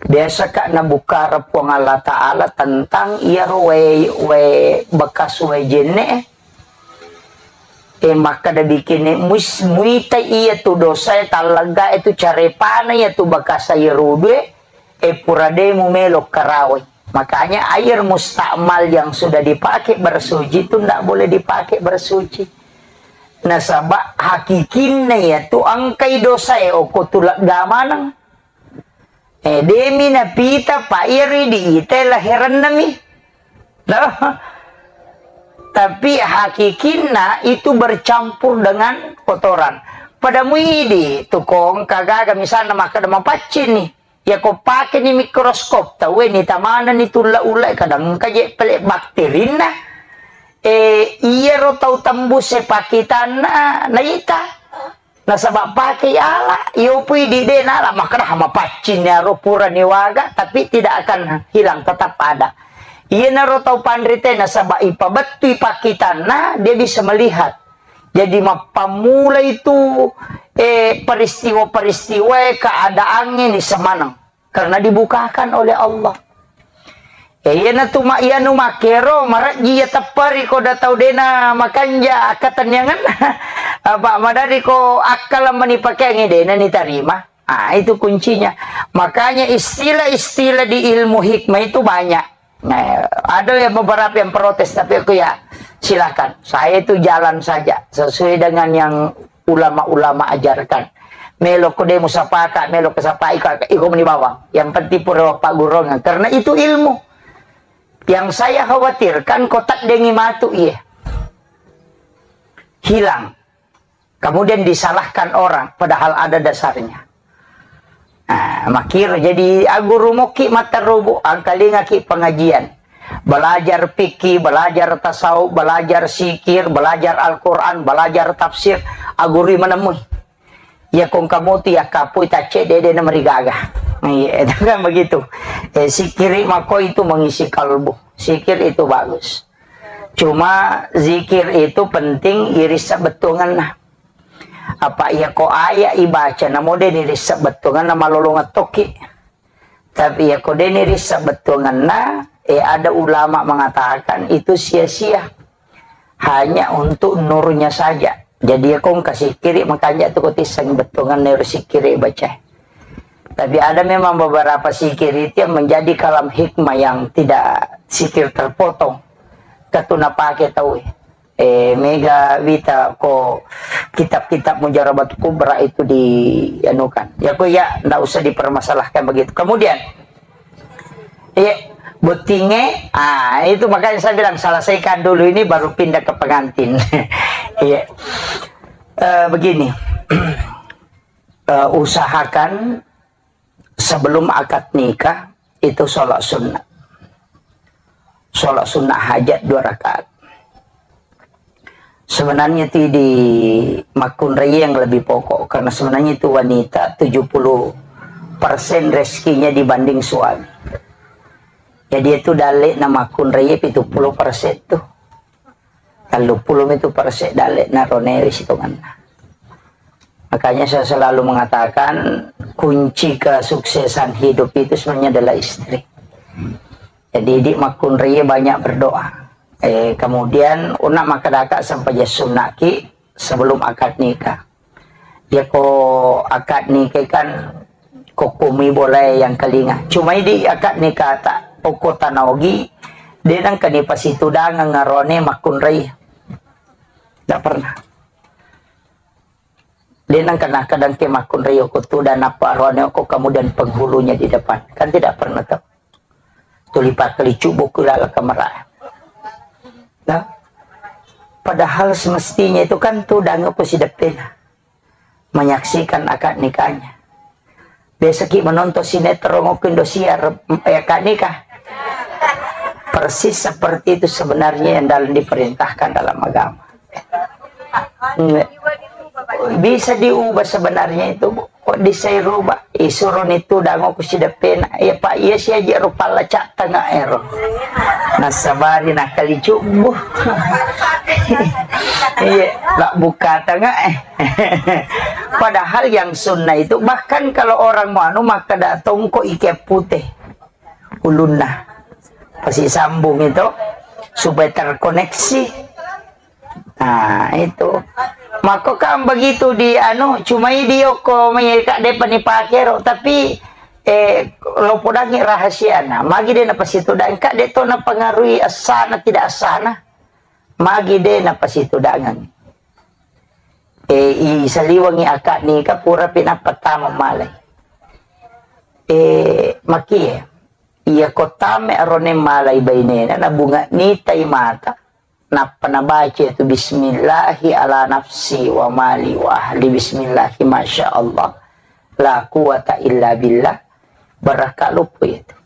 Biasa ka nabukkara Puang Allah Ta'ala tentang iyaro wae, wae bekas wae jenne, eh. Eh, makkeda bikini, muis-, muita iya tu dosa, tallega itu carepana iya tu bekas air wudhu, eh, pura de mumelo karawai. Makanya air mustakmal yang sudah dipakai bersuci itu ndak boleh dipakai bersuci. Nasaba hakikinna iya tu engkai dosa e oko tulegga maneng. Eh, demi napita pa iya ri di ite laherenna mi. Loh. Tapi hakikinna itu bercampur dengan kotoran. Pada muidi tukong kagaga misalnya makkeda mapaccing ni. Yako pakeni mikroskop, tauwe ni tamana ni tulla-ulla, kadang engka je pele bakterinna. Eh, iyaro tau tembus e pakitanna, naita. Nasaba pake ala, iyo pui di de nala, makkeda mapaccing ni aro pura ni waga, tapi tidak akan hilang, tetap ada. Iyanaro tau panrite, nasaba ipabettui pakitanna, dia bisa melihat. Jadi, mappammula itu, eh, peristiwa-peristiwa, eh, keadaannya ni semaneng. Karena dibukakan oleh Allah. Eh, iyanatu ma-, iyanu makkero, marejji iya tepperi ko da tau dena makanja akkatenniangen. Apa madari ko akkala mani pakeangi dena ni tarima. Ah, itu kuncinya. Makanya istilah-istilah di ilmu hikmah itu banyak. Nah, ada yang beberapa yang protes, tapi aku ya silakan. Saya itu jalan saja sesuai dengan yang ulama-ulama ajarkan. Melo ko demo sapaka, melo ko sapai ka, iko meni bawang. Yang penting pura paggurungan. Karena itu ilmu. Yang saya khawatirkan ko taddengi matu iya. Hilang. Kemudian disalahkan orang, padahal ada dasarnya. Nah, makir jadi aguru moki mata rubu, angkalingaki pengajian. Belajar fikih, belajar tasawuf, belajar sikir, belajar Al-Quran, belajar tafsir, aguru menemui. Ya kong kamu tu ya kapui tace dede na merigaga. Iya, itu kan begitu. Eh, sikiri mako itu mengisi kalbu. Sikir itu bagus. Cuma zikir itu penting irissa bettuanganna. Apa iya ko ayat ibaca namo de nirissa bettuanganna malolong tokki. Tapi iya ko de nirissa bettuanganna, eh, ada ulama mengatakan itu sia-sia. Hanya untuk nurnya saja. Jadi ya kong kasikiri makanya tu ko tisseng bettuanganna ero sikiri baca. Tapi ada memang beberapa sikir itu yang menjadi kalam hikmah yang tidak sikir terpotong. Katu napake tau, eh, mega wita ko kitab-kitab Mujarabat Kubra itu di anukan. Ya ko ya ndak usah dipermasalahkan begitu. Kemudian, iya, bottinge, ah, itu makanya saya bilang selesaikan dulu ini baru pindah ke pengantin. Iya. Eh, begini. Eh, usahakan sebelum akad nikah itu sholat sunnah. Sholat sunnah hajat dua rakaat. Sebenarnya itu di makkunrai yang lebih pokok, karena sebenarnya itu wanita tujuh puluh persen rezekinya dibanding suami. Jadi itu dalek na makkunrai pitu puluh persen tuh. Tellu puluh itu persen dalek na roneri sitonganna. Makanya saya selalu mengatakan kunci kesuksesan hidup itu sebenarnya adalah istri. Jadi di makkunrai banyak berdoa. Eh, kemudian una makadaka sampai sunnaki sebelum akad nikah. Ya ko akad nikah kan ko kumi boleh yang kelinga. Cuma di akad nikah tak pokok tanaogi dia nang kani pasitudangan ngarone makkunrai. Tidak pernah. Dia nang kena kadang ke makkunrai ko tu dan apa rone ko kemudian penghulunya di depan. Kan tidak pernah tuh. Tuli pakkali cubu ku lala kamera. Nah, padahal semestinya itu kan tu dangu ku si depan menyaksikan akad nikahnya. Biasa ki menonton sinetron ko Indosiar, eh, akad nikah. Persis seperti itu sebenarnya yang dalam diperintahkan dalam agama. Nggak. Bisa diubah sebenarnya itu, Bu. Kok bisa rubah? Isuruh itu dangu ku si depan. Ya, Pak, iya si aja rupa lecak tengah ero. Nasabari nakali cubu. Iya, lah buka tengah eh. Padahal yang sunnah itu, bahkan kalau orang mau anu, maka datang kok ikat putih ulunna. Pasti sambung itu supaya terkoneksi. Nah, itu. Maka kan begitu di anu, cuma di oko mai ka depa ni pakero, tapi eh lo podangi rahasia na. Magi de na pasti tu dan ka de to na pengaruhi asana tidak asana. Magi de na pasti tu dangan. Eh, i saliwangi akad nikah pura pinappa tama malai. Eh, makie, iya ko tame arone malai bainena, na bunga nitai mata, nappa nabaca itu bismillahi ala nafsi wa mali wa ahli bismillahi masya Allah la quwata illa billah, barakka luppu itu.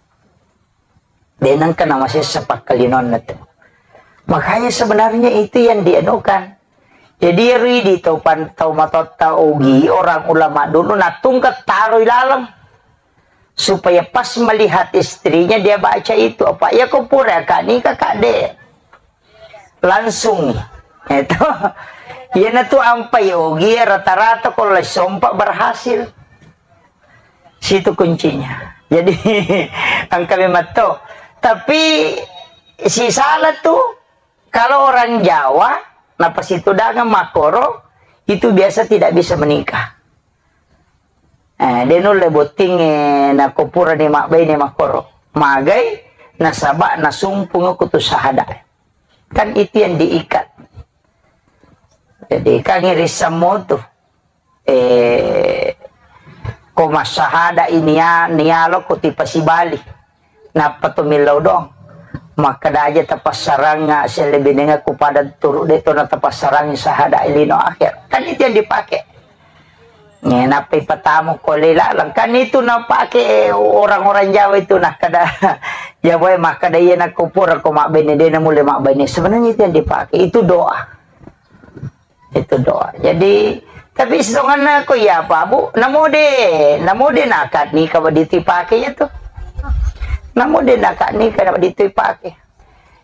Denang kena masessa pakkalinonna tu. Makanya sebenarnya itu yang dianukan. Jadi ya ridi tau pan tau matotta ogi orang ulama dulu natungka taroi laleng supaya pas melihat istrinya dia baca itu apa ya ko pura kak nikah kak de langsung itu ya natu ampai ogi rata-rata kalau sompa berhasil. Situ kuncinya. Jadi engka memang to. Tapi si salah tu kalau orang Jawa napa situ dangan makkoro itu biasa tidak bisa menikah. Eh, de nulle bottingnge nako purani mabbaine makkoro. Magai, nasaba nasumpungi ko tu sahada. Kan itu yang diikat. Jadi, kan irisammu tu. Eh, ko massahada ini ya, nialo ko tipasibali. Nappa to millau doang. Makkeda aja tapassaranga sellebinenga ku pada turu de to na tapassarangi sahada lino akhir. Kan itu yang dipakai. Eh, nappa ipatamu ko lelalang. Kan itu napake orang-orang Jawa itu, nah, kada Jawa makkeda iya nako pura ko mabbene de na mulle mabbene. Sebenarnya itu yang dipakai. Itu doa. Itu doa. Jadi, tapi setonganna ko iya apa, Bu? Namo de, namo de nakat nikah wa ditipake ya tu. Namo de nakat nikah wa ditipake.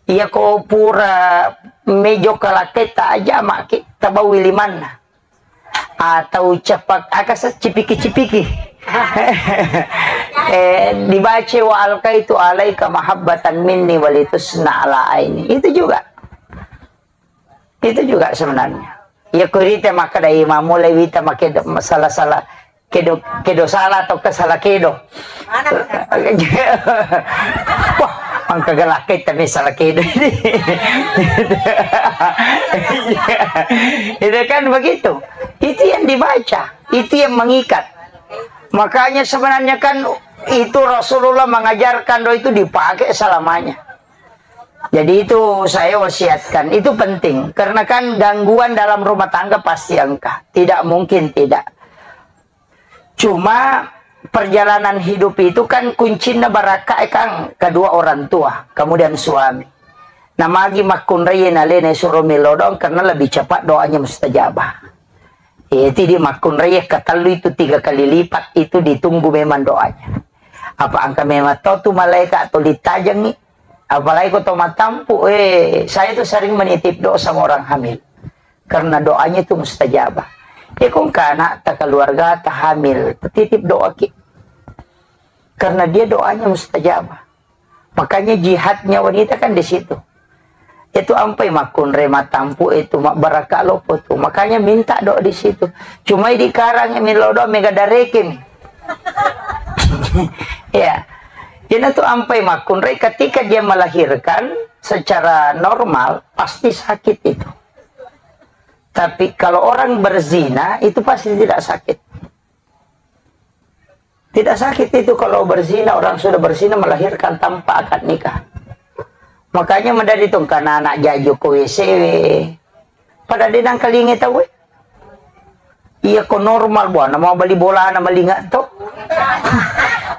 Iya ko pura mejo kalaketta aja maki tabawi limanna. Atau cepak, aka se-, cipiki-cipiki. Eh, dibaca wa alqaitu alaika mahabbatan minni walitusna ala aini. Itu juga. Itu juga sebenarnya. Ya, kurite makkeda, "Ih, mammulai wita makedo, salah-salah kedo, kedo salah atau ke salah kedo." Wah, engka galakai tapi salah kedo ini. Itu kan begitu. Itu yang dibaca, itu yang mengikat. Makanya sebenarnya kan itu Rasulullah mengajarkan doa itu dipakai selamanya. Jadi itu saya wasiatkan, itu penting. Karena kan gangguan dalam rumah tangga pasti engka. Tidak mungkin tidak. Cuma perjalanan hidup itu kan kuncinna barakka, eh, Kang, kedua orang tua, kemudian suami. Namagi makkunrai nalena suro milodong karena lebih cepat doanya mustajabah. Eh, tidi makkunrai ketellu itu tiga kali lipat itu ditunggu memang doanya. Apa engka memang tau tu malaikat atau ditajangi? Apalagi ko to matampu, eh, saya tuh sering menitip doa sama orang hamil. Karena doanya itu mustajabah. Ya, kong ke anak ta keluarga ta hamil, titip doa ki. Karena dia doanya mustajabah. Makanya jihadnya wanita kan di situ. Itu ampai makkunrai matampu itu mak baraka lopo tu. Makanya minta doa di situ. Cuma di karang millau doa mega darekin. Ya. Jadi itu ampai makkunrai ketika dia melahirkan secara normal pasti sakit itu. Tapi kalau orang berzina itu pasti tidak sakit. Tidak sakit itu kalau berzina, orang sudah berzina melahirkan tanpa akad nikah. Makanya madadi tong kana anak jaju ko W C W. Pada denang kalinge tau, eh. Iya ko normal buana mau beli bola na malinga to.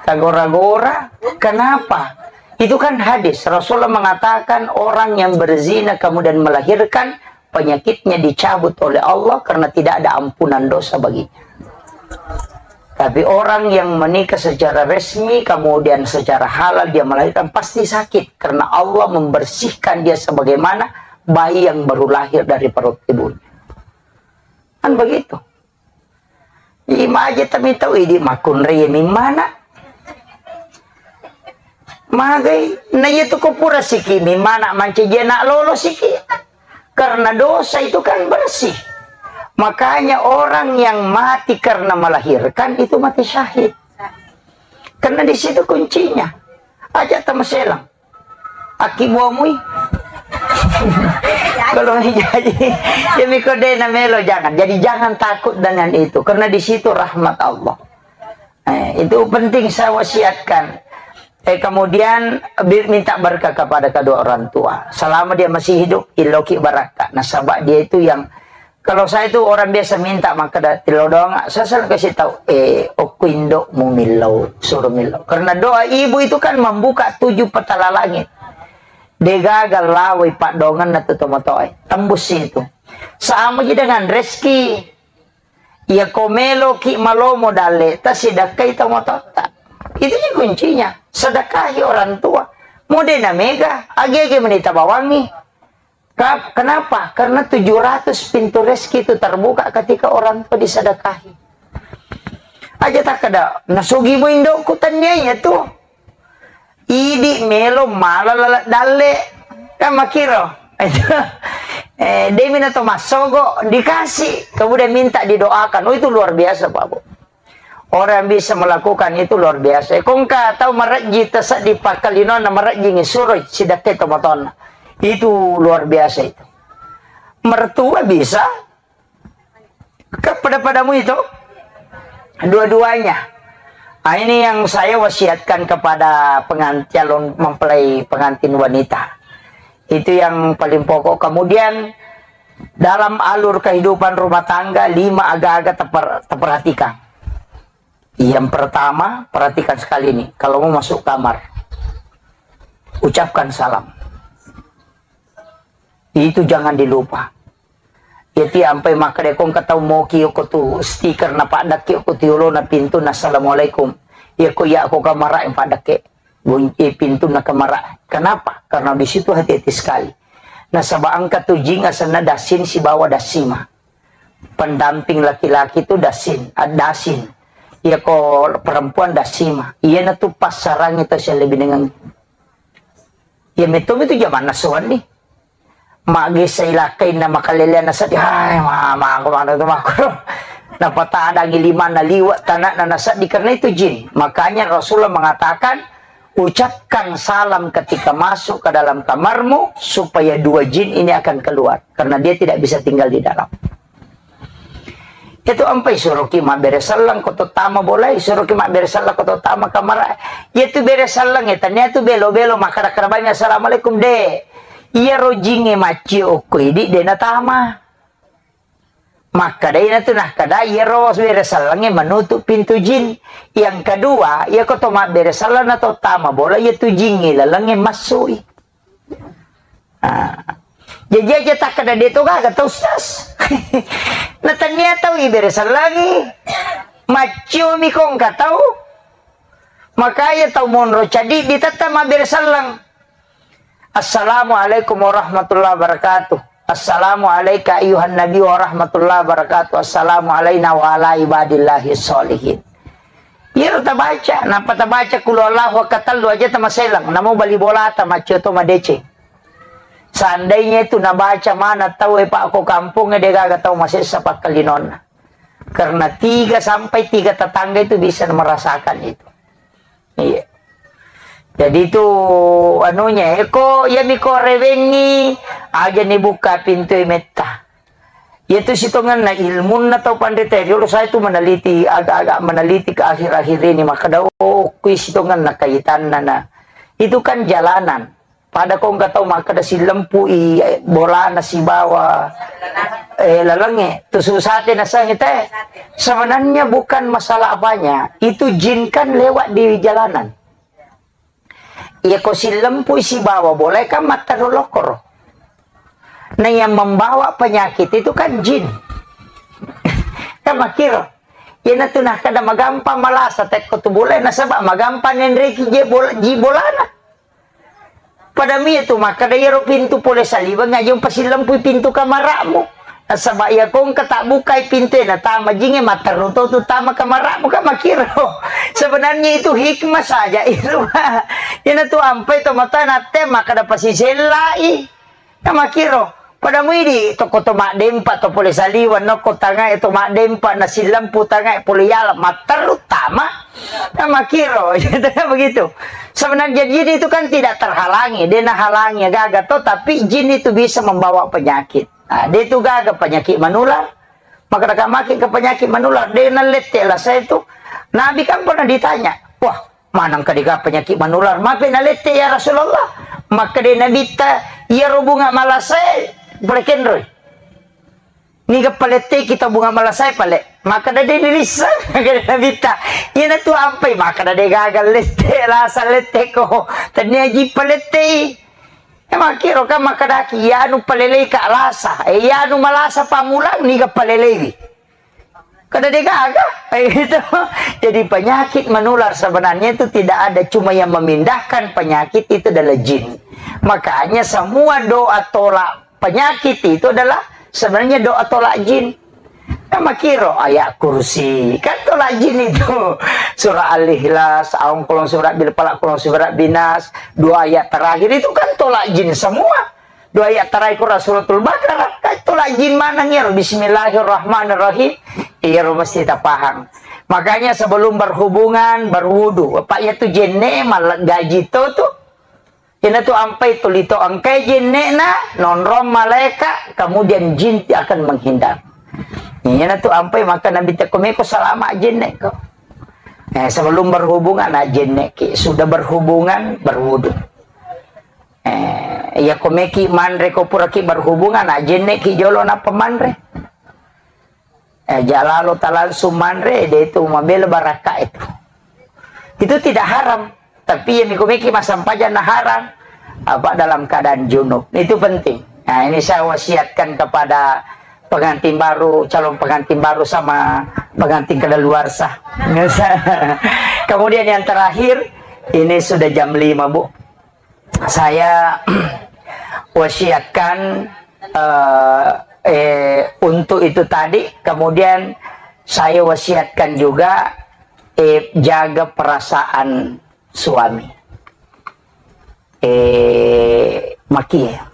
Tagora-gora. Kenapa? Itu kan hadis. Rasulullah mengatakan orang yang berzina kemudian melahirkan penyakitnya dicabut oleh Allah karena tidak ada ampunan dosa baginya. Tapi orang yang menikah secara resmi, kemudian secara halal dia melahirkan, pasti sakit karena Allah membersihkan dia sebagaimana bayi yang baru lahir dari perut ibunya. Kan begitu. Ima aja tami tau idi makkunrai mimmana. Magai, na iya tu ko pura siki mimmana mancaji anak lolo siki. Karena dosa itu kan bersih. Makanya orang yang mati karena melahirkan itu mati syahid. Karena di situ kuncinya. Aja tamaselang. Aki buamui. Kalau jadi, ya miko de na melo, jangan. Jadi jangan takut dengan itu, karena di situ rahmat Allah. Eh, itu penting saya wasiatkan. Eh, kemudian bi-, minta berkah kepada kedua orang tua. Selama dia masih hidup, iloki barakka. Nasaba dia itu yang Kalau saya itu orang biasa minta makkeda tillau doang, saya selalu kasih tahu, eh, okko indokmu millau, suruh millau. Karena doa ibu itu kan membuka tujuh petala langit. Degaga lawai paddoangenna tu tomatoae. Tembus itu. Sama ji dengan rezeki. Iya ko meloki malomo dalle, tasidakkai tomatoatta. Itu ji kuncinya. Sedekahi orang tua. Mode na mega, age-age menita bawangi. Ka-, kenapa? Karena tujuh ratus pintu rezeki itu terbuka ketika orang tua disedekahi. Aja takkeda, "Nasugi mo indokku," tennia iya tu. Idi melo mala lala dalle. Kan makiro. Eh, demi na to massogo, dikasih. Kemudian minta didoakan. Oh, itu luar biasa, Pak Bu. Orang yang bisa melakukan itu luar biasa. Kongka tau marejji taseddi pakkalinonna, marejjingi suroi sidakkai tomatoanna. Itu luar biasa itu. Mertua bisa, kan pada-padamu itu? Dua-duanya. Ah, ini yang saya wasiatkan kepada pengantin, calon mempelai pengantin wanita. Itu yang paling pokok. Kemudian, dalam alur kehidupan rumah tangga, lima aga-aga teper-, terperhatikan. Yang pertama, perhatikan sekali nih, kalau mau masuk kamar, ucapkan salam. Itu jangan dilupa. Jadi ampai makkeda ko engka tau moki ko tu stiker na paddakke ko tu yolona pintu na assalamualaikum. Iya ko iya ko kamara yang paddakke. Gunci pintunna kamara. Kenapa? Karena di situ hati-hati sekali. Nasaba engka tu jing asenna dasin sibawa dasima. Pendamping laki-laki tu dasin, ah, dasin. Iya ko perempuan dasima. Iya na tu passarangi tau sialle binengang. Iya metto itu jamanna soanni. Maggessa ilakkainna makaleleanna seddi, hai, ma-, mako mana tu mako. Napatadangi limanna liwa' tanakna naseddi karena itu jin. Makanya Rasulullah mengatakan, ucapkan salam ketika masuk ke dalam kamarmu supaya dua jin ini akan keluar karena dia tidak bisa tinggal di dalam. Itu ampai suroki mabbere selleng ko to tama bolai, suroki mabbere selleng ko to tama kamara. Iya tu bere selleng e, tania tu belo-belo makkada-kada banyak assalamualaikum de. Iya rojinge macci okko idi de natama. Makkada ina tu nakkada iya ro bere selleng e menutup pintu jin. Yang kedua, iya ko to mabbere selleng na to tama bola iya tu jin e laleng e massui. Ah. Jaji aja takkada de to gaga tau ustaz. Na tania tau ibere sellengi. Maccio mi kongka tau. Makanya tau monro cadi ditetta mabbere selleng. Assalamualaikum warahmatullahi wabarakatuh. Assalamu alaika ayyuhan nabi warahmatullahi wabarakatuh. Assalamu alaina wa ala ibadillahi sholihin. Iyaro tabaca, nappa tabaca qul huwallahu ahad katellu aja tamaselang, namo bali bolata maccio to madeceng. Seandainya itu nabaca mana tau e, Pak, ko kampung e, de gaga tau masessa pakkalinonna. Karena tiga sampai tiga tetangga itu bisa merasakan itu. Iya. Jadi itu anunya, eko, iya miko rewengi, aja ni buka pintu e metta. Iya tu sitongenna ilmunna tau panrita riolo saya tu meneliti, agak-agak meneliti ke akhir-akhir ini, makkada, oh, kui sitongenna kaitanna na. Itu kan jalanan. Pada ko engka tau makkada sillempu i, eh, bolana sibawa, eh, lalengnge. Tu susate naseng te. Sebenarnya bukan masalah apanya. Itu jin kan lewat di jalanan. Iya ko sillempu i sibawa bola kan matteru lokoro. Nah, yang membawa penyakit itu kan jin. Kan makkiro. Iya natu nah kada magampang malasa tekko tu bola nasaba magampang nenreki je bola, ji bolana. Pada mie tu makkada iyaro pintu pole saliweng aja umpasillempui pintu kamara'mu. Nasaba iya ko engka tabbukai pintu e natama jinge matteru to tu tama kamara'mu kan makkiro. Sebenarnya itu hikmah saja itu. Iyana tu ampai to mata natte makkada pasisellai. Kan makkiro. Pada muidi toko to maddempa to pole saliweng nokko tangae to maddempa nasillempu tangae pole yala matteru tama. Kan makkiro. Begitu. Sebenarnya jin itu kan tidak terhalangi, de nahalangi gaga to, tapi jin itu bisa membawa penyakit. Nah, de tu gaga penyakit menular. Maka maki ke penyakit menular, de nalette lah saya itu. Nabi kan pernah ditanya, wah, manang kadega penyakit menular, mape nalette ya Rasulullah. Maka de Nabi ta, iya ro bunga malasae, boleh kenroi. Niga palette kita bunga malasae pale. Maka dade dirissa, maka dade nabitta. Iyana tu ampai, maka dade gagal lette, lasa lette ko. Tania ji palette. E makkiro kan maka daki, iyanu palelei ka lasa. E iyanu malasa pamulang, niga paleleiwi. Kada de gaga. E, gitu. Jadi penyakit menular sebenarnya itu tidak ada, cuma yang memindahkan penyakit itu adalah jin. Makanya semua doa tolak penyakit itu adalah sebenarnya doa tolak jin. Kan makkiro ayat kursi, kan tolak jin itu. Surah Al-Ikhlas, aung kolong surah bil falak, kolong surah binas, dua ayat terakhir itu kan tolak jin semua. Dua ayat terakhir Quran Suratul Baqarah, kan tolak jin maneng iyaro Bismillahirrahmanirrahim. Iyaro mesti tapahang. Makanya sebelum berhubungan, berwudu. Apa iya tu jenne malleggaji to tu. Ina tu ampai tuli to engkai jenne'na, nonrong malaika, kemudian jin akan menghindar. Ina tu ampai maka Nabi tekko meko salama jenne ko. Eh, sebelum berhubungan, nah, jenne ki. Sudah berhubungan, berwudu. Eh, iya ko meki manre ko pura ki berhubungan, nah, jenne ki jolo napa manre. Eh, jalalo ta langsung manre, de itu mabela barakka itu. Itu tidak haram. Tapi yang dikomiki masampajang na haram. Apa dalam keadaan junub. Itu penting. Nah, ini saya wasiatkan kepada pengantin baru, calon pengantin baru sama pengantin kadaluarsa. Kemudian yang terakhir, ini sudah jam lima, Bu. Saya wasiatkan, eh, eh, untuk itu tadi, kemudian saya wasiatkan juga, eh, jaga perasaan suami. Eh, makie.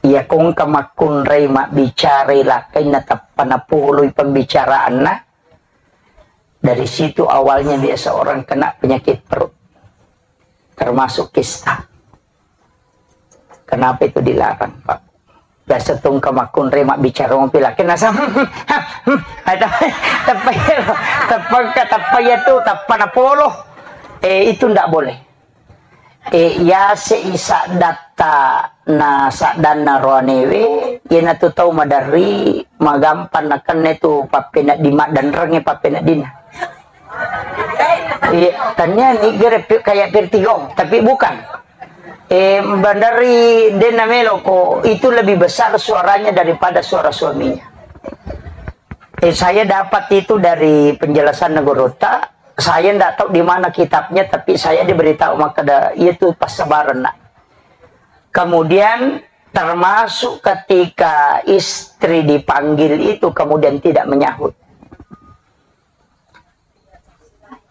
Iya kongka makkunrai mabbicarai lakkainna tappa napoloi pembicaraanna. Dari situ awalnya biasa orang kena penyakit perut. Termasuk kista. Kenapa itu dilarang, Pak? Biasa tungka makkunrai mabbicara mopi laki nasa. Ada teppa, teppa, teppa ya tu, teppa napolo. Eh, itu ndak boleh. Eh, yase isa datta na saddanna roanewe, iyanatu tau maderri, magampang nakenna tu pappenedding, maddenrengnge pappeneddinna. Iya, tania ni gere pi-, kayak vertigo, tapi bukan. Eh, bandari dena meloko, itu lebih besar suaranya daripada suara suaminya. Eh, saya dapat itu dari penjelasan Negorota. Saya ndak tahu di mana kitabnya, tapi saya diberitahu maka ada, itu pas sebaran, nak. Kemudian termasuk ketika istri dipanggil itu kemudian tidak menyahut.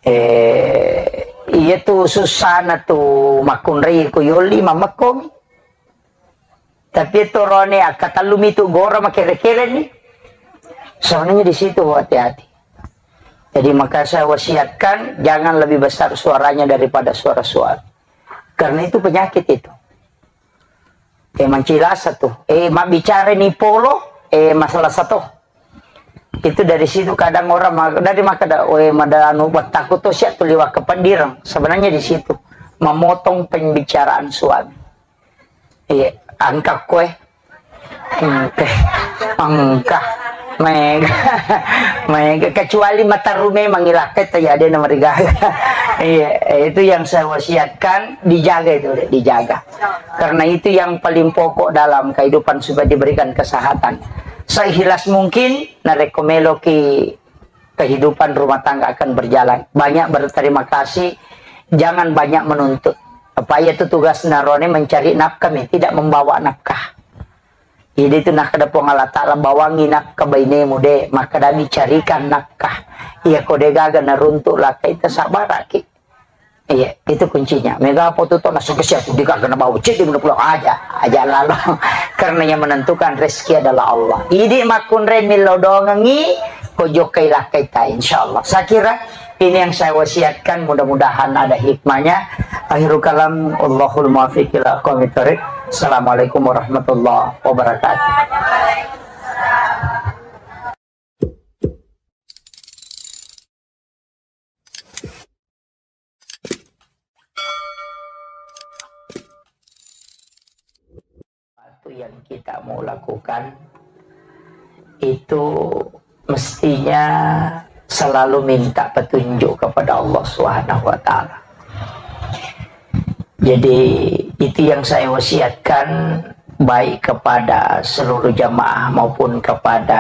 Eh, iya tu susana tu makkunrai ko yoli mamekkomi. Tapi itu rone akkatellumi tu gora makere-kere ni. Sebenarnya di situ hati-hati. Jadi maka saya wasiatkan jangan lebih besar suaranya daripada suara suami. Karena itu penyakit itu. Eh, mancilasa tu. Eh, mabbicara ni polo, eh, masalah satu. Itu dari situ kadang orang ma-, dari maka da, eh, mada anu, buat takut tu siap tu liwat ke pendirang. Sebenarnya di situ memotong pembicaraan suami. Iya, angka kue. Engka. Engka. Mega. Mega. Kecuali mataru memang ilakkai, tapi ada nama rigaga. Iya, itu yang saya wasiatkan, dijaga itu, dijaga. Karena itu yang paling pokok dalam kehidupan supaya diberikan kesehatan. Seikhlas mungkin, narekko meloki kehidupan rumah tangga akan berjalan. Banyak berterima kasih, jangan banyak menuntut. Apa iya tu tugas narone mencari nafkah mi, tidak membawa nafkah. Jadi itu nakkeda Puang Allah Ta'ala, bawangi nafkah bainemu de, makkeda mi carikan nafkah. Iya ko de gaga naruntuk lakkai, tasabaraki. Iya, itu kuncinya. Mega apa tu tona sukses ya, tu digaga na bawa ceddi muna pulang aja, aja lalo. Karena yang menentukan rezeki adalah Allah. Idi makkunrai millau dongengi, ko jokkai lakkai ta, insyaallah. Saya kira ini yang saya wasiatkan, mudah-mudahan ada hikmahnya. Akhirul kalam, Allahul muwaffiq ila aqwamit thariq. Assalamualaikum warahmatullahi wabarakatuh. Apa yang kita mau lakukan itu mestinya selalu minta petunjuk kepada Allah Subhanahu wa Ta'ala. Jadi, itu yang saya wasiatkan, baik kepada seluruh jamaah maupun kepada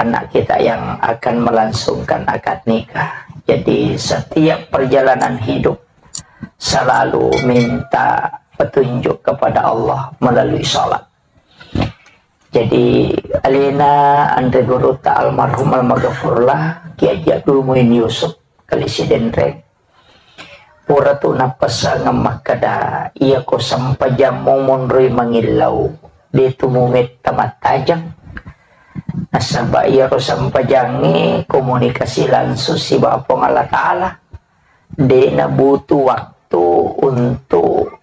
anak kita yang akan melangsungkan akad nikah. Jadi, setiap perjalanan hidup selalu minta petunjuk kepada Allah melalui salat. Jadi, alena anre gurutta almarhum almaghfurlah Kiai Haji Abdul Muin Yusuf, Kali Sidenreng, pura tu nappessangeng makkeda, iyako sempajammu monroi mangillau, de tu mumetta mattajeng. Nasaba iyaro sempajangnge komunikasi langsung sibawa Puang Allah Ta'ala. De' nabutuh waktu untuk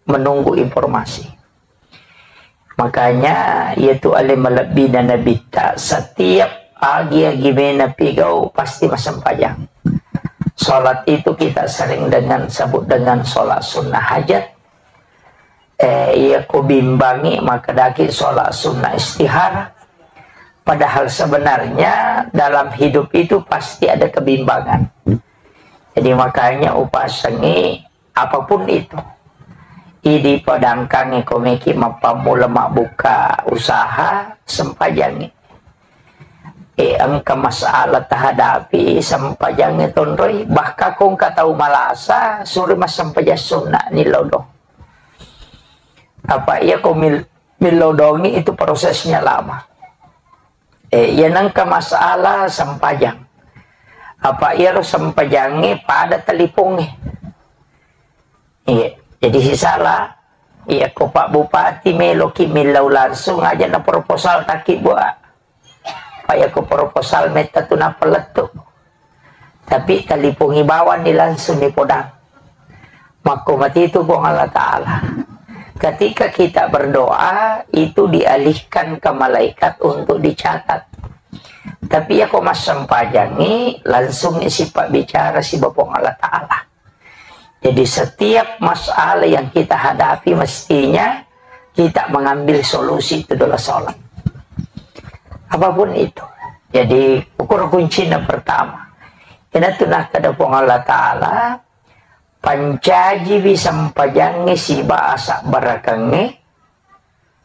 menunggu informasi. Makanya, iyatu ale malebbina Nabitta, setiap agi-agi mena pigau pasti massempajang. Sholat itu kita sering dengan sebut dengan sholat sunnah hajat. Eh, iya ko bimbangi, makkedaki sholat sunnah istihara. Padahal sebenarnya dalam hidup itu pasti ada kebimbangan. Jadi makanya upasengi apapun itu. Idi padangkangi komeki mappammula mabbuka usaha, sempajangi. Eh, engka masalah tahadapi, sempajangi tonroi. Bahkan ko engka tau malasa, suri massempajang sunna ni lodong. Apa iya ko mil-, milodongi itu prosesnya lama. Eh, iya nengka masalah sempajang. Apa iyaro sempajangnge pada telipongnge. Iya, jadi sisala. Iya, ko Pak Bupati meloki millau langsung aja na proposal taki buat. Pak, iya ko proposal metta tu napalettu. Tapi talipongi bawang ni langsung ni podang. Makko matitu Puang Allah Ta'ala. Ketika kita berdoa, itu dialihkan ke malaikat untuk dicatat. Tapi iya ko massempajangi, langsung isi pabbicara siba Puang Allah Ta'ala. Jadi setiap masalah yang kita hadapi mestinya kita mengambil solusi itu adalah sholat. Apapun itu. Jadi ukur kuncinya pertama. Ina tu nakkeda Puang Allah Ta'ala, pancajiwi sempajangnge siba asabbarakeng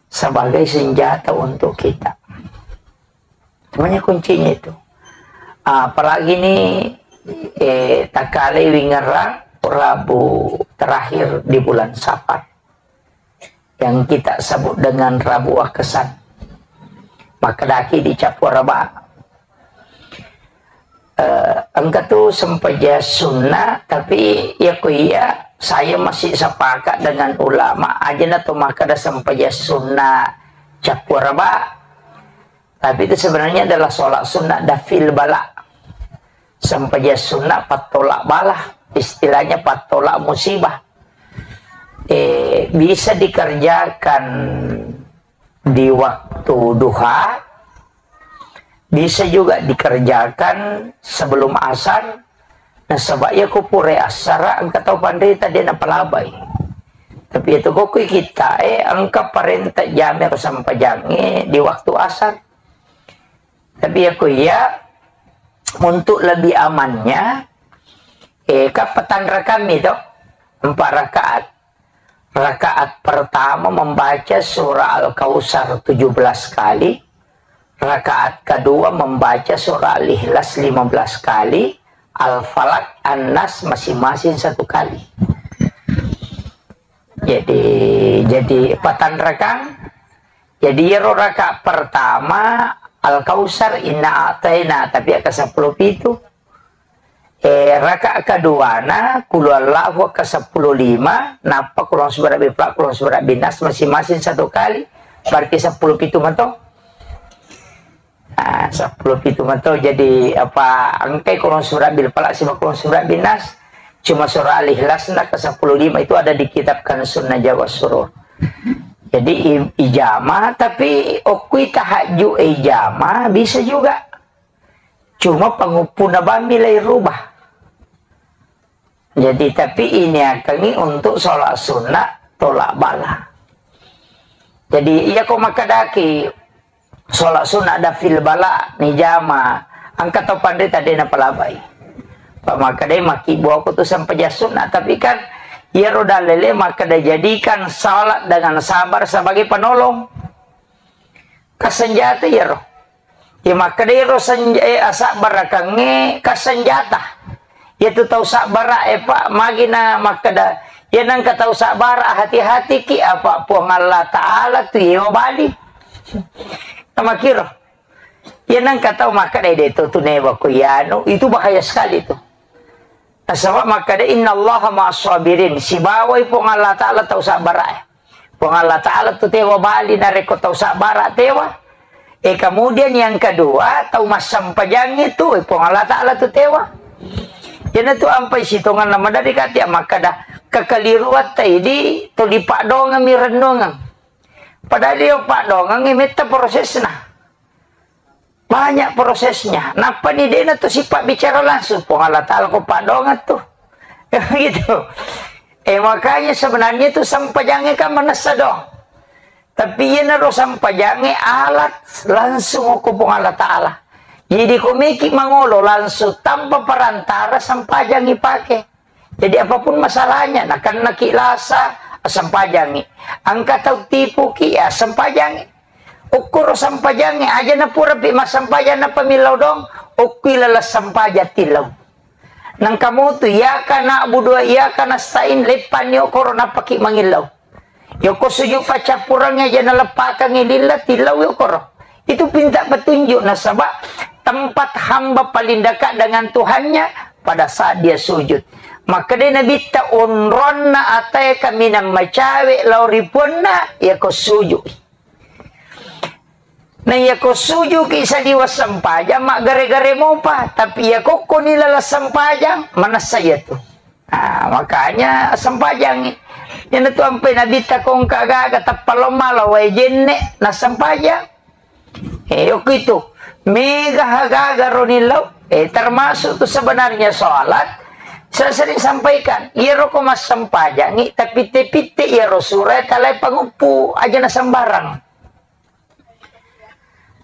sebagai senjata untuk kita. Semuanya kuncinya itu. Ah, apalagi ini, eh, takkalai wingerang Rabu terakhir di bulan Safar. Yang kita sebut dengan Rabu Akesan. Makkedaki di Cappua Raba. Eh, engka tu sempajang sunnah, tapi iya ko iya, saya masih sepakat dengan ulama, aja na to makkeda sempajang sunnah Cappua Raba. Tapi itu sebenarnya adalah sholat sunnah dafil bala. Sempajang sunnah pattolak bala, istilahnya pattolak musibah. Eh, bisa dikerjakan di waktu duha, bisa juga dikerjakan sebelum asar. Nasaba iya ko pura asar, engka tau panrita de napalabai. Tapi itu ko kui kita, eh, engka parenta jame ko sempajangnge di waktu asar. Tapi iya ko iya, untuk lebih amannya, eh, kan petang rakang mi to, empat rakaat. Rakaat pertama membaca surah Al-Kautsar tujuh belas kali, rakaat kedua membaca surah Al-Ikhlas lima belas kali, Al-Falaq, An-Nas masing-masing satu kali. Jadi, jadi patang rakang. Jadi iyaro rakaat pertama Al-Kautsar, Inna A'taina, tapi akka seppulo pitu. Eh, rakaat keduana, Qul Huwallahu akka seppulo lima, nappa Qul A'udzu Birabbil Falaq, Qul A'udzu Birabbin Nas masing-masing satu kali, berarti seppulo pitu mato. Ah, seppulo pitu mato, jadi apa, engkai Qul A'udzu Birabbil Falaq siba Qul A'udzu Birabbin Nas, cuma surah Al-Ikhlas na ke seppulo lima itu ada di kitab Kanzun Najah was Surur. Jadi i-, ijama, tapi okkui tahajud ijama bisa juga. Cuma panguppuna bammi lai rubah. Jadi, tapi iniakengngi untuk sholat sunnah tolak bala. Jadi, iya ko makkedaki sholat sunnah dafil bala ni jama, engka tau panrita de napalabai. Pak makkedai makkibbu aku tu sempajang sunnah, tapi kan iyaro dalele makkeda jadikan salat dengan sabar sebagai penolong. Kasenjata iyaro. Iya makkeda ero senj-, eh, asabbarakengnge kasenjata. Iyatu tau sabbara, eh, Pak, magi na makkeda, iya nengka tau sabbara, hati-hatiki, apa Puang Allah Ta'ala tu yewa bali. Namakiro. Iya nengka tau makkeda, eh, de to tu newa ko iyanu, itu bahaya sekali tu. Nasaba makkeda, "Innallaha ma'as sabirin." Sibawai Puang Allah Ta'ala tau sabbara, eh. Puang Allah Ta'ala tu tewa bali narekko tau sabbara tewa. E, kemudian yang kedua, tau massempajangnge tu, e, Puang Allah Ta'ala tu tewa. Iyanatu ampai sitonganna maderri kati makkeda, kekeliruatta idi tuli paddoangeng mi rennuangeng. Padahal iyo paddoangeng e metta prosesna. Banyak prosesnya. Nappani dena tu sipabbicara langsung Puang Allah Ta'ala ko paddoangeng tu. Gitu. E, makanya sebenarnya tu sempajangnge kan manessa doang. Tapi iyanaro sempajangnge alat langsung ko Puang Allah Ta'ala. Jadi ko meki mangolo langsung tanpa perantara sempajang ipake. Jadi apapun masalahnya, nakennaki lasa, sempajangi. Engka tau tipuki, ya sempajangi. Ukkuro sempajangi, aja napurapi massempajang napamillau dong, ukki lala sempajang tillau. Nangka motu, iyyaka na'budu wa iyyaka nasta'in, leppanni okoro nappaki mangillau. Yoko sujud paccappurengnge aja naleppakengngi lilla, tillau yokoro. Itu pinta petunjuk nasaba tempat hamba paling dekat dengan Tuhannya pada saat dia sujud. Makkedai Nabitta, onronna atae kaminang macawe lao ri puanna, yako sujud. Na iyako sujuki saliweng sempajang, maggare-gare mopa. Tapi iyako koni laleng sempajang, manessa iyatu. Ah, makanya sempajangi. Iyanatu ampai Nabitta ko engka gaga tappa lao mala wae jenne, nassempajang. Eh, yoko itu. Mega gaga roni lao. Eh, termasuk tu sebenarnya sholat. Saya sering sampaikan, iyaro ko massempajangi, tapi pitte-pitte iyaro sura talae panguppu, aja na sembarang.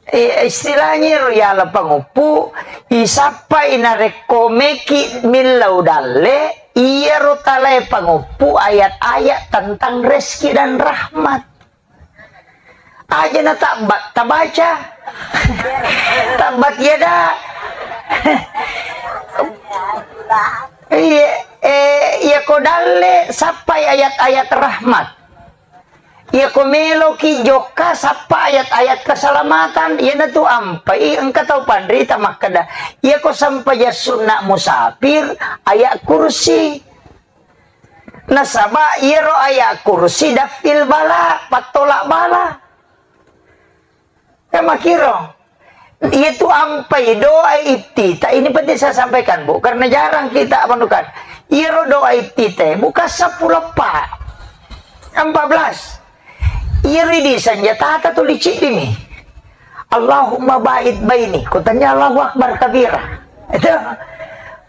Eh, istilahnya ro yala panguppu, isappai narekko meki millau dalle, iyaro talae panguppu ayat-ayat tentang rezeki dan rahmat. Aja na tabbat, tabaca. Tabbat yada. Iya, eh, iya ko dalle, sappai ayat-ayat rahmat. Iyako meloki jokka, sappa ayat-ayat keselamatan. Iyanatu ampai engka tau panrita makkeda, iyako sempajang sunna musafir, ayat kursi. Nasaba iyaro ayat kursi dafil bala, pattolak bala. Kan makiro. Iyatu ampai doa iftitah, ini penting saya sampaikan, Bu, karena jarang kita menemukan. Iyaro doa iftitah, bukan seppulo eppa. Empat belas. Iyaro idi senjata tuli ciddimi. Allahumma ba'id baini. Kutanya Allahu Akbar kabira. Itu.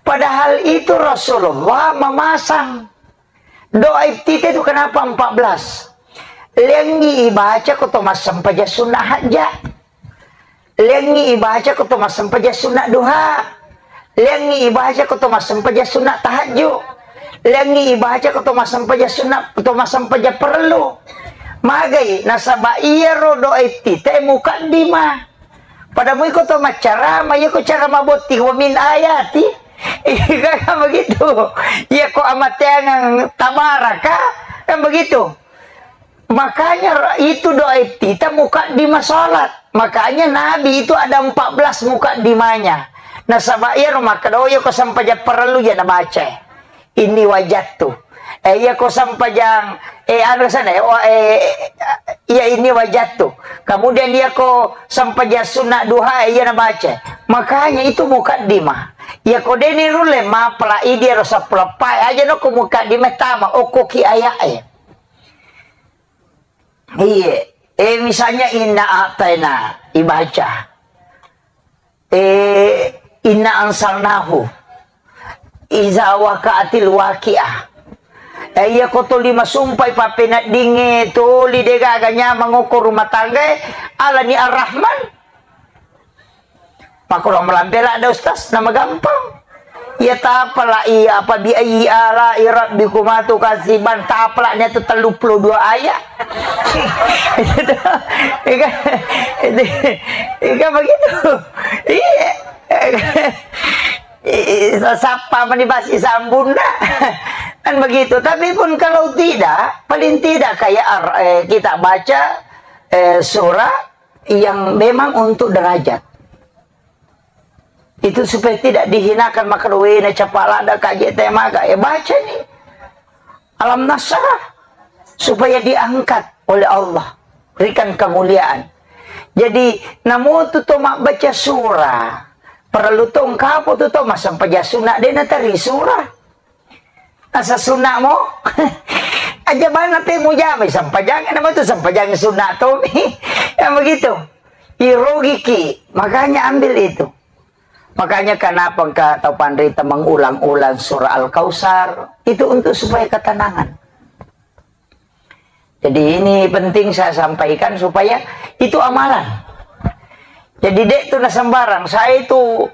Padahal itu Rasulullah memasang. Doa iftitah itu kenapa empat belas? Lengi ibaca ko to massempajang sunna hajja. Lengi ibaca ko to massempajang sunna duha. Lengi ibaca ko to massempajang sunna tahajju. Lengi ibaca ko to massempajang sunna, ko to massempajang parellu. Magai, nasaba iyaro doa iftitah mukaddimah. Pada mui ko to maccarama, iya ko cara mabotting, wa min ayati. Iya kan begitu. Iya ko amateangang tabaraka, kan begitu. Makanya itu doa iftitah mukaddimah salat. Makanya Nabi itu ada empat belas mukaddimahnya. Nasaba iyaro makkeda, oh, iya ko sempajang parellu ja nabaca. Inni wajadtu. Eh, iya ko sempajang, eh, anu sana, eh, oh, eh, iya inni wajadtu. Kemudian iya ko sempajang sunat duha, eh, iya nabaca. Makanya itu mukaddimah. Iya ko deni rulle mapala idi ro seppulo eppa, aja no ko mukaddimah tama, okko ki ayat, eh. Iya. Eh, misalnya inna a'taina ibaca. Eh, inna ansalnahu. Iza waqa'atil waqi'ah. Eh, iya ko tuli masumpai pappeneddingnge tuli degaga nyamang okko rumah tangga, eh, alani Ar-Rahman. Makkoro malampe ladde, Ustaz, nama gampang. Iya tapala iya apa bi ayyi ala'i rabbikuma tukadziban, tapala nia tu telluppulo dua ayat. Iya kan? Iya kan begitu? Iya. Iya, sappa mani basi sambunna. Kan begitu. Tapi pun kalau tidak, paling tidak kayak ar-, eh, kita baca, eh, surah yang memang untuk derajat. Itu supaya tidak dihinakan, maka wena capalada kaje temaga. Ya baca nih. Alam Nasrah. Supaya diangkat oleh Allah. Berikan kemuliaan. Jadi, namotu to mabbaca surah. Parellu to engkapo tu to massempajang sunna de' nateri surah. Asa sunna mo? Aja bana pe mujamai sempajang, nama tu sempajang sunna to mi. Yang begitu. Irogiki, makanya ambil itu. Makanya kenapa engka tau panrita mengulang-ulang surah Al-Kautsar? Itu untuk supaya ketenangan. Jadi ini penting saya sampaikan supaya itu amalan. Jadi de' tu na sembarang. Saya itu,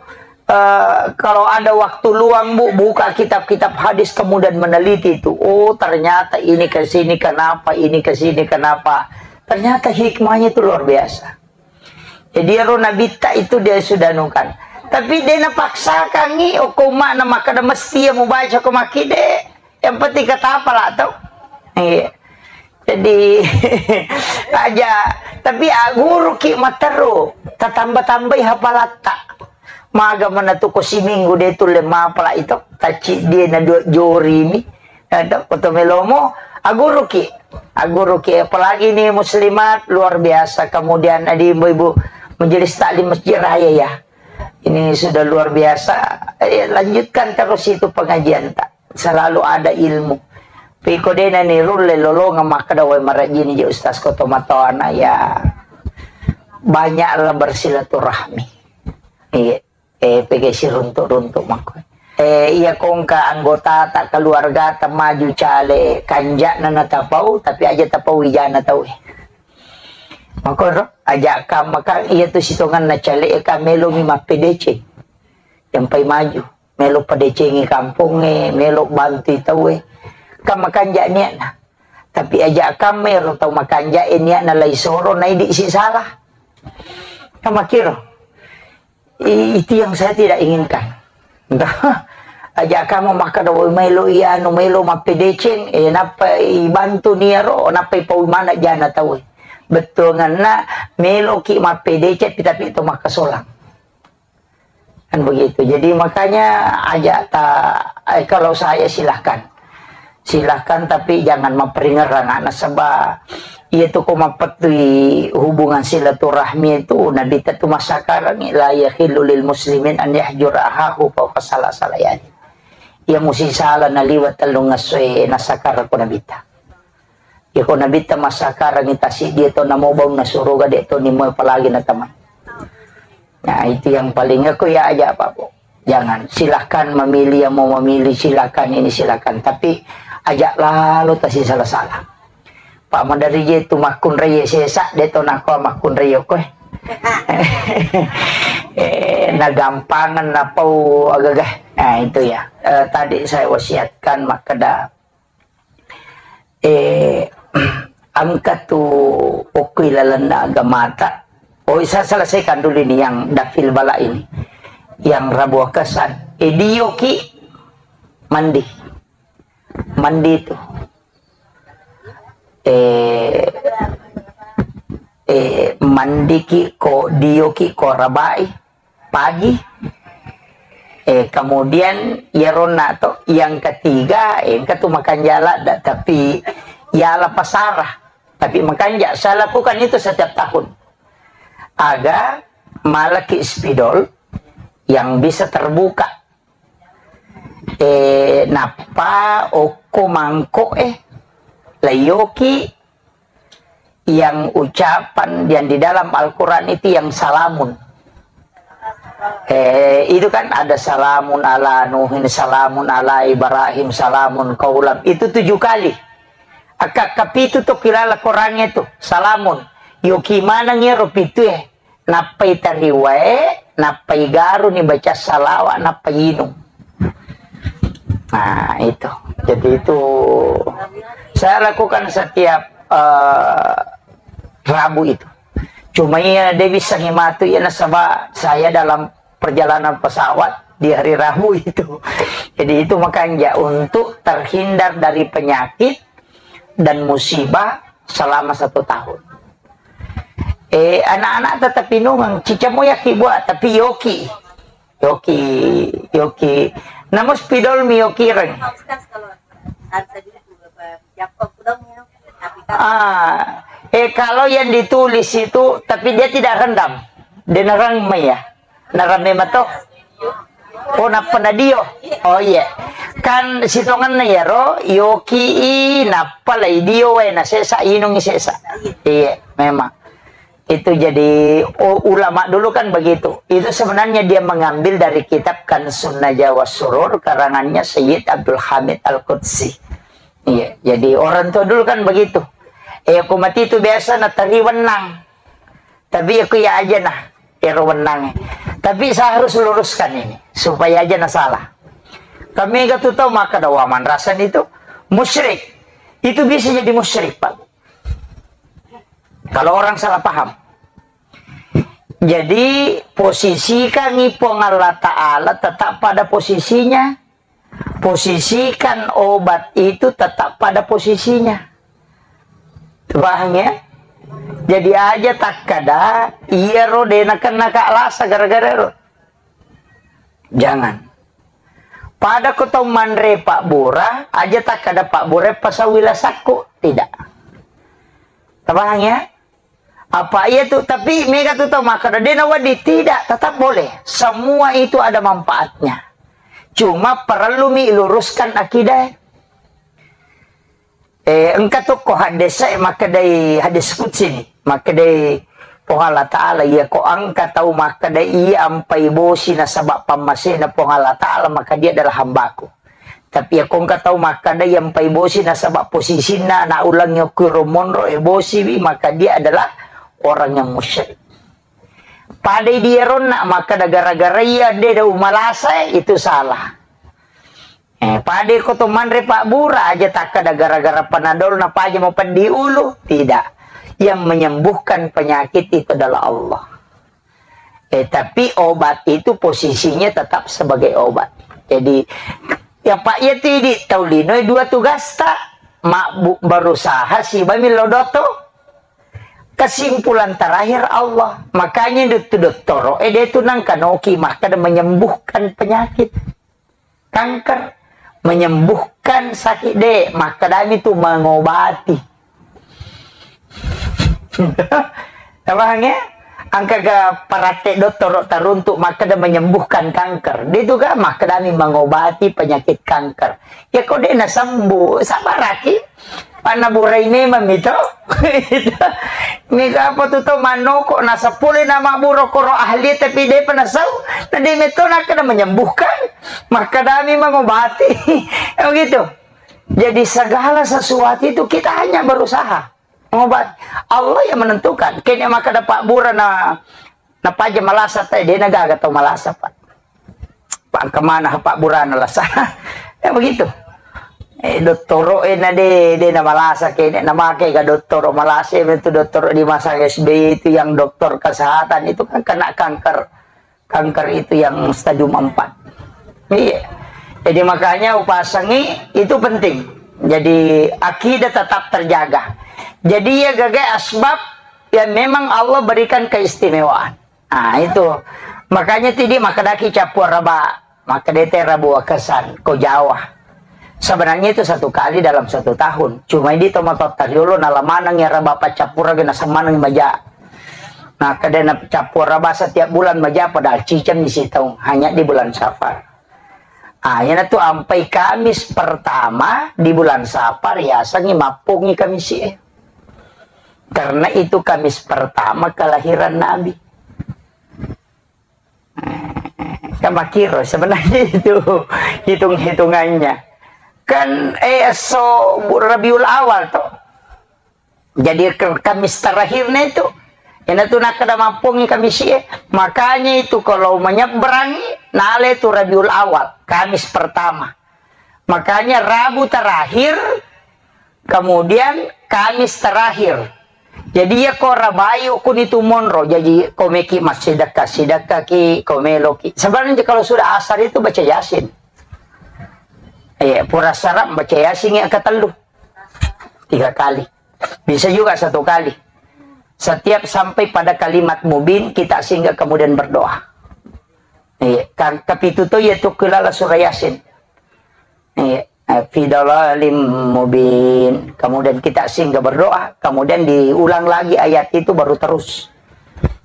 eh, kalau ada waktu luang, Bu, buka kitab-kitab hadis kemudian meneliti itu. Oh, ternyata ini ke sini kenapa, ini ke sini kenapa. Ternyata hikmahnya itu luar biasa. Jadi ero nabitta itu dia sudah nukan. Tapi de' napaksakangi, okko umma'na makkeda mesti ya mubaca ko makkide. Yang penting kata apa lah tau. Iya. Jadi aja, tapi aguruki matteru, tatamba-tambai hapalatta. Maga mana tu ko siminggu de' tulle mapala itu, tacci dia na dua jori mi. Ada foto melomo, aguruki. Aguruki, apalagi ini muslimat, luar biasa. Kemudian ada ibu-ibu majelis taklim Masjid Raya ya. Ini sudah luar biasa. Eh, lanjutkan terus itu pengajian tak. Selalu ada ilmu. Piko dena ni rulle lolonga makkeda wae marajini je ustaz ko tomatoana ya. Banyaklah bersilaturahmi. Iya. Eh, pege siruntuk-runtuk makko. Eh, iya kongka anggota ta keluarga ta maju cale kanjak na natapau, tapi aja tapau wijana tau eh. Makko ro, aja kam makan iya tu sitongan na cale eh, ka melo mi mappedece. Yang pai maju, melo pedecengi kampung eh, melo bantu tau eh. Kam makanja niatna. Tapi aja kam ero tau makanja eh niatna lai soro na idi si salah. Kamakiro. I-, itu yang saya tidak inginkan. Aja kamu makkeda, "Woi, melo iya anu, melo mappedeceng, eh, nappa ibantu niaro, nappa ipau mana jana tau." Bettuanganna, meloki mappedeceng, tapi to makkasolang. Kan begitu. Jadi makanya aja ta, eh, kalau saya silahkan. Silahkan, tapi jangan maperingerang anak seba. Iya tu ko mapettui hubungan silaturahmi itu, Nabi tu masakarang, "La yahillu lil muslimin an yahjura ahahu fauqa salasati layalin." Iya musi sala naliwa tellung ngassoe nasakara ko Nabi ta. Iya ko Nabi ta masakarang tasi dia to namo bau na suruga de to nimo apalagi na teman. Nah, itu yang paling aku ya aja apa, Bu. Jangan, silahkan memilih yang mau memilih, silahkan ini, silahkan. Tapi aja lalo tasi salah-salah. Pak Madari je tu makkunrai sesa, de to nako makkunrai yo koe. Eh, nagampangan napau agagah. Nah, itu ya. Eh, tadi saya wasiatkan makkeda Eh, engka tu okko ilalenna agamata. Oh, saya selesaikan dulu ini yang dafil bala ini. Yang Rabu Wakasan. Eh, dioki mandi. Mandi tu. Eh, eh, mandiki ko dioki ko rabai. Pagi. Eh, kemudian iyaronna to, yang ketiga, eh, engka tu makanja ladda, tapi yala pasara. Tapi makanja, saya lakukan itu setiap tahun. Aga malaki spidol yang bisa terbuka. Eh, nappa okko mangko, eh, layoki yang ucapan yang di dalam Al-Quran itu yang salamun. Eh, itu kan ada salamun ala Nuhin, salamun ala Ibrahim, salamun kaulam. Itu tujuh kali. Akka kapitu tu kilala Quran itu salamun. Yoki maneng iyaro pitu eh. Nappai tariwae, nappai garuni baca salawa, nappai inung. Nah, itu. Jadi itu saya lakukan setiap, eh, Rabu itu. Cuma iya, de bisa ngimatu iya nasaba saya dalam perjalanan pesawat di hari Rabu itu. Jadi itu makanya untuk terhindar dari penyakit dan musibah selama satu tahun. Eh, anak-anak tetap inungang, cicamo yaki buat, tapi yoki. Yoki, yoki. Namun spidol mi yoki reng. Ah, eh, kalau yang ditulis itu Tapi dia tidak rendam. Dia nerang mai ya. Nerang memang toh. Oh, nappa nadio. Oh iya. Kan sitongenna iyaro, yoki i, nappa lai dio wae, na sesa, inungi sesa. Iya, memang. Itu jadi, oh, ulama dulu kan begitu. Itu sebenarnya dia mengambil dari kitab Kansun Najwa Surur, karangannya Sayyid Abdul Hamid Al-Qudsi. Iya, jadi orang tua dulu kan begitu. Eh, aku mati itu biasa natari wenang. Tapi aku ya aja nah, ero wenang. Tapi saya harus luruskan ini, supaya aja nah salah. Kami gak tuh tahu maka ada waman rasan itu musyrik. Itu bisa jadi musyrik, Pak. Kalau orang salah paham. Jadi, posisikan i Puang Allah Ta'ala tetap pada posisinya. Posisikan obat itu tetap pada posisinya. Paham ya? Jadi aja takkada, iya ro de nakenna ka lasa gara-gara ro. Jangan. Pada ko tau manre pabbura, aja takkada pabbura pasawi lasakku. Tidak. Paham ya? Apa iya tu, tapi mega tu tau makkeda, de nawedding, tidak, tetap boleh. Semua itu ada manfaatnya. Cuma perlu mi luruskan akidah. Eh, engka tu ko hadis e makkedai hadis qudsi ni. Makkedai Puang Allah Ta'ala, iya ko engka tau makkeda iya ampai bosi nasaba pammasena Puang Allah Ta'ala, maka dia adalah hambaku. Tapi iya ko engka tau makkeda iya ampai bosi nasaba posisinna anak ulang okko ro monro e bosi wi, maka dia adalah orang yang musyrik. Padai dia ronna makkeda gara-gara iya de da umalasa, itu salah. Eh, pada ko to manre pabbura aja takkada gara-gara panadol na paja mau peddi ulu. Tidak. Yang menyembuhkan penyakit itu adalah Allah. Eh, tapi obat itu posisinya tetap sebagai obat. Jadi, ya Pak, ya tidi tau lino dua tugas tak? Mak bu-, berusaha si bami lodoto. Kesimpulan terakhir Allah. Makanya itu dottoro, eh, dia itu nangkanoki makkada menyembuhkan penyakit. Kanker, menyembuhkan sakit de, makkedami tu mengobati. Paham ya? Angka ga parate dottoro taruntuk makkeda menyembuhkan kanker. Dia itu ga makkedami mengobati penyakit kanker. Ya kok dia nasembuh, sabaraki. Panna burai memang mito. Mega apa tu tau manoko, nasapule nama buro koro ahli, tapi depa nasau. Na de meto nakkeda menyembuhkan, makkedami mengobati. Ya begitu. Jadi segala sesuatu itu kita hanya berusaha mengobati. Allah yang menentukan. Kene makkeda pabbura na Napaja malasa tai, de nagaga tau malasa, Pak. Pak, engka mana ha pabburana lasa. Ya begitu. Eh, dottoro e na de, de na malasa ke, de na make ga dottoro malasa, itu dottoro di masa S B Y itu yang dokter kesehatan itu kan kena kanker. Kanker itu yang stadium empat. Iya. Jadi makanya upasangi itu penting. Jadi akidah tetap terjaga. Jadi ya gaga asbab yang memang Allah berikan keistimewaan. Nah, itu. Makanya tidi makkedaki cappua raba, makkedete rabu wakesan, ko Jawa. Sebenarnya itu satu kali dalam satu tahun. Cuma ini tomatota riolo nalamaneng ya raba paccappura gena semaneng maja. Nah, kedena cappua raba setiap bulan maja padahal ciceng di sitaung, hanya di bulan Safar. Ah, yana tu ampai Kamis pertama di bulan Safar, yasengi mappongi Kamis e. Karena itu Kamis pertama kelahiran Nabi. Kan makiro sebenarnya itu hitung-hitungannya. Kan, eh, esso bu-, Rabiul Awal toh. Jadi ke-, Kamis terakhirnya itu. Ina tu nakkeda mappongi Kamis e. Makanya itu kalau menyeberangi, nale tu Rabiul Awal, Kamis pertama. Makanya Rabu terakhir, kemudian Kamis terakhir. Jadi ya ko rabayu kuni tu monro, jadi ko meki massidekka, sidekka ki, ko meloki. Sebenarnya kalau sudah asar itu baca Yasin. Iya, pura saram baca Yasin yang ketellu. Tiga kali. Bisa juga satu kali. Setiap sampai pada kalimat mubin, kita singgah kemudian berdoa. Iya, kan kepitu tu ya tu kelala surah Yasin. Iya, eh, fi dalalim mubin. Kemudian kita singgah berdoa, kemudian diulang lagi ayat itu baru terus.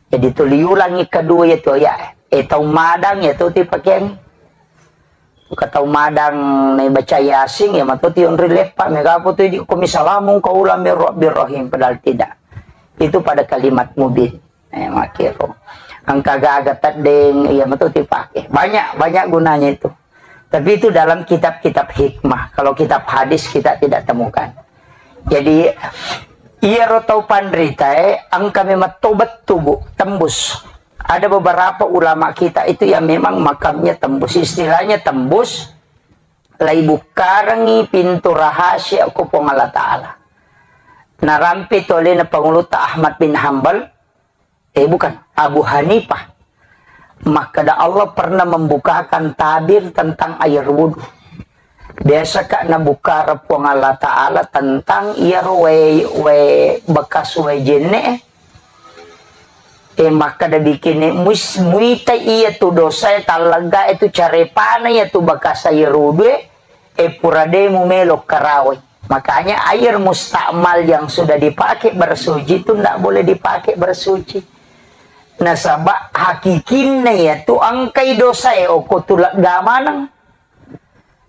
Jadi tu liulangi kedua ya tu ya. Eh, tau madang ya tu tipakeang. Ka tau madang naibaca Yasin, ya matu tionri leppa, mega apa tu di komi salamun qaulam mir rabbir rahim, padahal tidak. Itu pada kalimat mubin. Eh, makiro. Engka gaga teddeng, ya matu dipake. Banyak, banyak gunanya itu. Tapi itu dalam kitab-kitab hikmah. Kalau kitab hadis kita tidak temukan. Jadi, iyaro tau panritae, engka memang tau bettu, Bu, tembus. Ada beberapa ulama kita itu yang memang makamnya tembus. Istilahnya tembus, lai bukkarengi pintu rahasia ko Puang Allah Ta'ala. Narampe tu alena Pangulutta Ahmad bin Hambal, eh, bukan, Abu Hanifah. Makkeda Allah pernah membukakan tabir tentang air wudhu. Biasa ka nabukkara Puang Allah Ta'ala tentang iyaro wae, wae bekas wae jenne, eh, makkeda bikini mus-, muita iya tu dosa e, tallegga e tu carepana iya tu bekas air wudhu e, eh, pura de mu melo karawai. Makanya air mustakmal yang sudah dipakai bersuci itu ndak boleh dipakai bersuci. Nasaba hakikinna iya tu engkai dosa e oko tu lega maneng.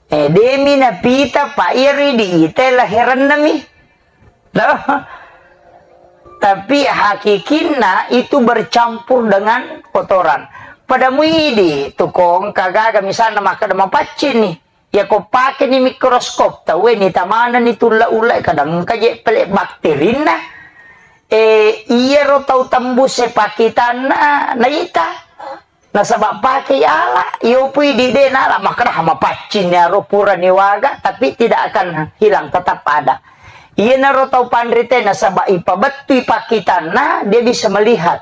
Eh, demi napita, pa iyaro idi ita laheranna mi. Loh. Tapi hakikinna itu bercampur dengan kotoran. Pada muidi tu kong kagaga misalna makkeda mapaccing ni. Ya ko pake ni mikroskop, tau ni tamana ni tulla ulla kadang kaje pele bakterinna. Eh, iyaro tau tembus e pakitanna naita. Nasaba pake ala, iyo pui di de nala makkeda mapaccing ni aro pura ni waga, tapi tidak akan hilang, tetap ada. Iyanaro tau panrite nasaba ipabettui pakitanna, dia bisa melihat.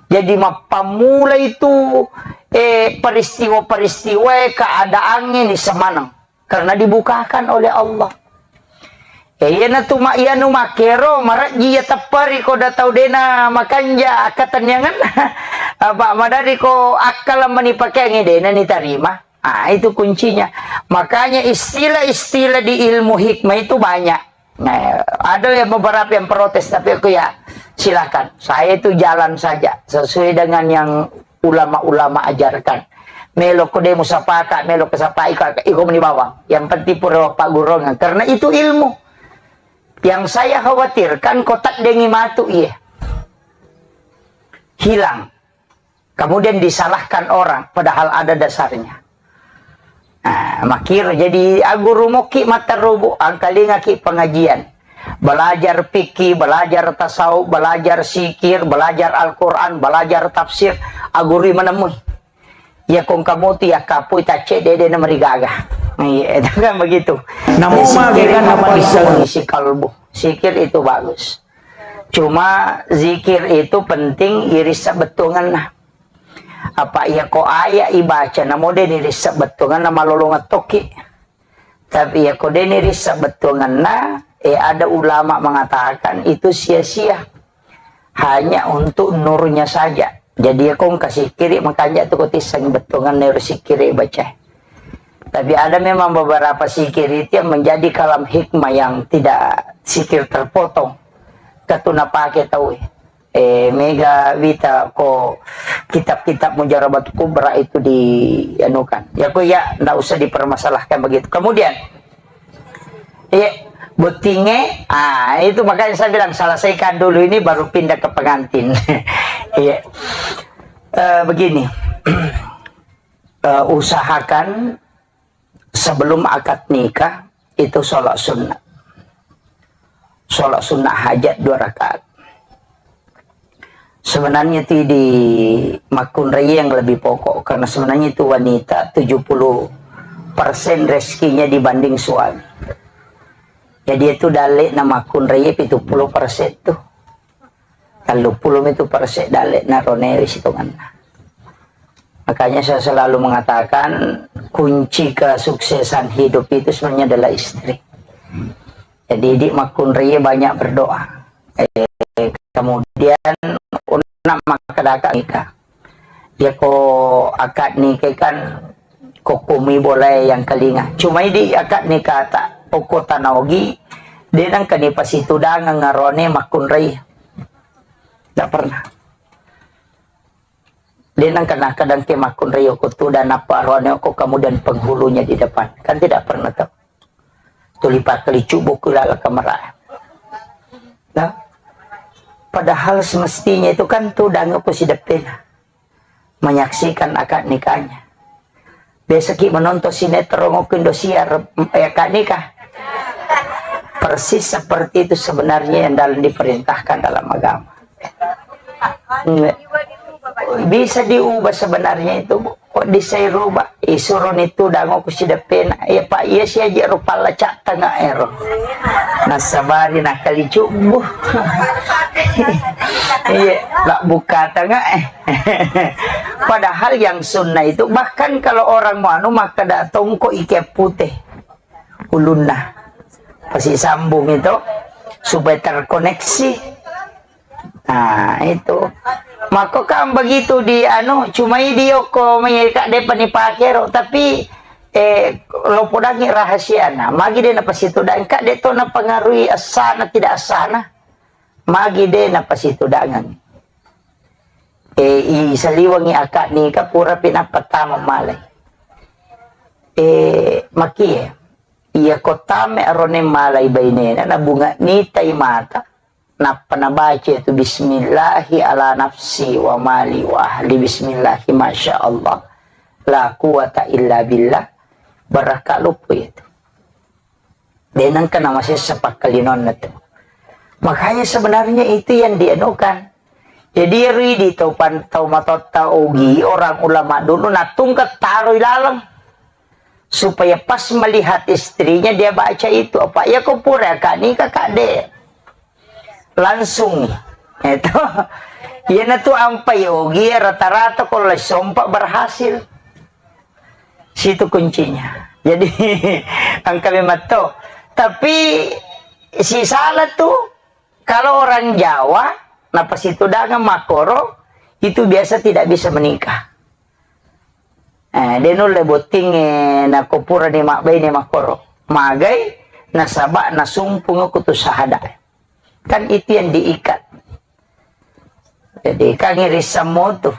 Jadi mappammula itu, eh, peristiwa-peristiwa keadaan ini semaneng. Karena dibukakan oleh Allah. Eh, iyana tu ma-, iyanu makkero, marejji iya tepperi ko da tau dena makanja akkatenniangen. Apa madari ko akkala mani pakeangi dena ni tarima. Ah, itu kuncinya. Makanya istilah-istilah di ilmu hikmah itu banyak. Nah, ada yang beberapa yang protes, tapi aku ya silakan. Saya itu jalan saja sesuai dengan yang ulama-ulama ajarkan. Melo ko de musapaka, melo ko sapai ka, iko meni bawang. Yang penting pura pagguruan. Karena itu ilmu. Yang saya khawatirkan kotak dengi matu iya. Hilang. Kemudian disalahkan orang, padahal ada dasarnya. Nah, makir jadi aguru moki mata rubu, angkalingaki pengajian. Belajar fikih, belajar tasawuf, belajar sikir, belajar Al-Quran, belajar tafsir, agurui menemui. Ya kong kamu tu ya kapui tace dede na merigaga. Iya, itu kan begitu. Namu mage kan apa iseng? Isi kalbu. Sikir itu bagus. Cuma zikir itu penting irissa bettuangenna. Apa iya ko aya ibaca namo de ni rissa bettuangenna malolongeng tokki. Tapi iya ko de ni rissa bettuangenna, eh, ada ulama mengatakan itu sia-sia. Hanya untuk nurnya saja. Jadi ya kong kasikiri makanya tu ko tisseng bettuangenna ero sikiri baca. Tapi ada memang beberapa sikir itu yang menjadi kalam hikmah yang tidak sikir terpotong. Katuna pake tau, eh, mega wita ko kitab-kitab Mujarabat Kubra itu di anukan. Ya ko ya ndak usah dipermasalahkan begitu. Kemudian, iya, bottinge, ah, itu makanya saya bilang selesaikan dulu ini baru pindah ke pengantin. Iya. Eh, begini. Eh, usahakan sebelum akad nikah itu sholat sunnah. Sholat sunnah hajat dua rakaat. Sebenarnya itu di makkunrai yang lebih pokok, karena sebenarnya itu wanita tujuh puluh persen rezekinya dibanding suami. Jadi itu dalek na makkunrai pitu puluh persen tuh. Telluppulo mitu perse dalek naro newe sitongenna. Makanya saya selalu mengatakan kunci kesuksesan hidup itu sebenarnya adalah istri. Jadi di makkunrai banyak berdoa. Eh, kemudian una makkedaka nikah. Ya ko akad nikah kan kokkumi bolae yang kelinga. Cuma di akad nikah tak okko tanaogi, de nangka ni pasitudangeng arone makkunrai. Tidak pernah. De' nengka nakkeda engka makkunrai okko tudang, nappa aroane okko, kemudian penghulunya di depan. Kan tidak pernah tahu. Tuli pakkali cubbu ku laleng kamara. Nah, padahal semestinya itu kan tudang okko sideppena. Menyaksikan akad nikahnya. Biasa ki menonton sinetron okko Indosiar, eh, akad nikah. Persis seperti itu sebenarnya yang dalam diperintahkan dalam agama. Nggak. Bisa diubah sebenarnya itu, Bu. Kok bisa rubah? Isuro ni tudang okko sideppena. Ya, Pak, iya si aja rupa lacak tengah ero. Nasabari nakali cubbu. Iya, lak buka tengah eh. Padahal yang sunnah itu, bahkan kalau orang mau anu, makkeda tongko ike putih ulunna. Pasti sambung itu supaya terkoneksi. Nah, itu. Maka kan begitu di anu, cuma idi okko mai ka de' pani pakero, tapi, eh, lo podangi rahasiana. Magi de' napasitudang, ka de' to napengaruhi asana tidak asana. Magi de' napasitudangeng. Eh, i saliwengi akad nikah pura pi nappa tama malai. Eh, makie. Iya ko tame arone malai bainena, nabunga nitai mata, nappa nabaca itu, "Bismillahi ala nafsi wa mali wa ahli, bismillahi, masya Allah, la quwata illa billah." Barakka luppu itu. De' nengka namasessa pakkalinonna tu. Makanya sebenarnya itu yang dianukan. Jadi, ero idi tau pan-, tau matotta ogi, orang ulama dulu natungka taroi laleng. Supaya pas melihat istrinya dia baca itu. Apa, ya ko pura ka nikah ka de'. Langsung. Itu. Iyanatu ampai ogi, rata-rata kalau sompa berhasil. Situ kuncinya. Jadi, engka memang to. Tapi, si salah tu, kalau orang Jawa, napasitudangeng makkoro, itu biasa tidak bisa menikah. Eh, de' nulle bottingnge, nako purani mabbaine makkoro. Magai, nasaba nasumpung kutu sahada. Kan itu yang diikat. Jadi, kan irissammu tu.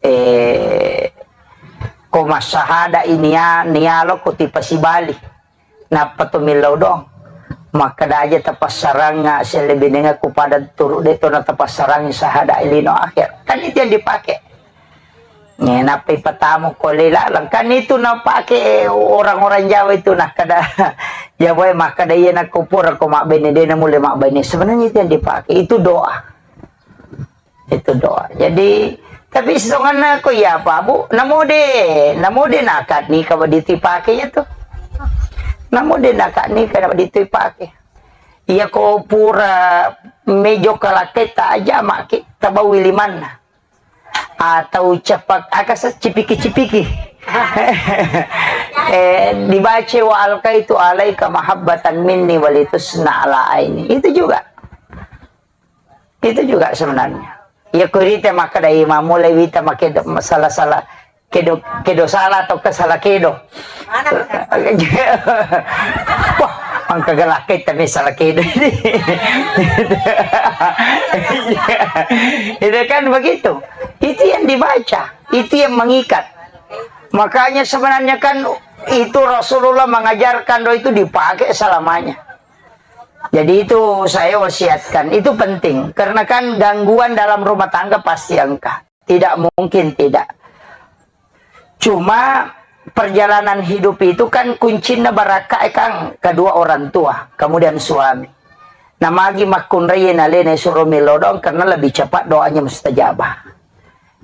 Eh, ko massahada ini ya, nialo ko tipasibali. Nappa to millau doang. Makkeda aja tapassarangnga sellebinengaku pada turu de' to na tapassarangi sahada lino akhir. Kan itu yang dipakai. Nih, nappa ipatamu ko lela, kan itu napake orang-orang Jawa itu, nah, kada Jawa makkeda iya nakko pura ko mabbaine de' na mulle mabbaine. Sebenarnya itu yang dipakai, itu doa. Itu doa. Jadi, tapi sitonganna ko iya apa, Bu? Namo de', namo de' nakad nikah wedding tu ipake ya tu. Namo de' nakad nikah wedding tu ipake. Iya ko pura mejo kalakketta aja maki tabawi limanna. Atau cepak, aka se-, cipiki-cipiki. Eh, dibaca wa alqaitu alaika mahabbatan minni walitusna ala aini. Itu juga. Itu juga sebenarnya. Ya, kurite makkeda, "Imam, mulai wita makedo, salah-salah kedo, kedo salah atau ke salah kedo." Wah, engka galak kita nih salah kedo ini. Itu kan begitu. Itu yang dibaca, itu yang mengikat. Makanya sebenarnya kan itu Rasulullah mengajarkan doa itu dipakai selamanya. Jadi itu saya wasiatkan, itu penting. Karena kan gangguan dalam rumah tangga pasti engka. Tidak mungkin tidak. Cuma perjalanan hidup itu kan kuncinna barakka, eh, Kang, kedua orang tua, kemudian suami. Nah, magi makkunrai nalena suro melo doang karena lebih cepat doanya mustajabah.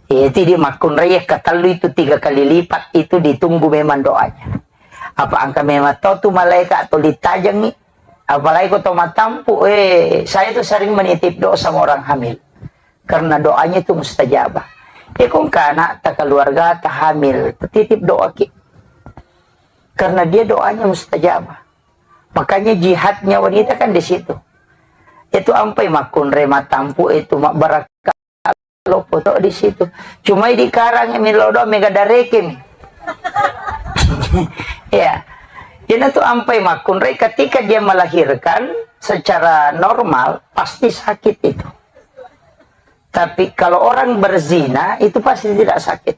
Eh, jadi makkunrai ketellu itu tiga kali lipat itu ditunggu memang doanya. Apa engka memang tau tu malaikat atau ditajengi? Apalagi ko to matampu, eh, saya tuh sering menitip doa sama orang hamil. Karena doanya itu mustajabah. Eh, ko engka anak ta keluarga ta hamil, titip doa ki. Karena dia doanya mustajabah. Makanya jihadnya wanita kan di situ. Itu ampai makkunrai matampu itu mak barakka. Lo foto di situ. Cuma di karang mi lo do mega dareke mi. Ya. Ina tu ampai makkunrai ketika dia melahirkan secara normal pasti sakit itu. Tapi kalau orang berzina, itu pasti tidak sakit.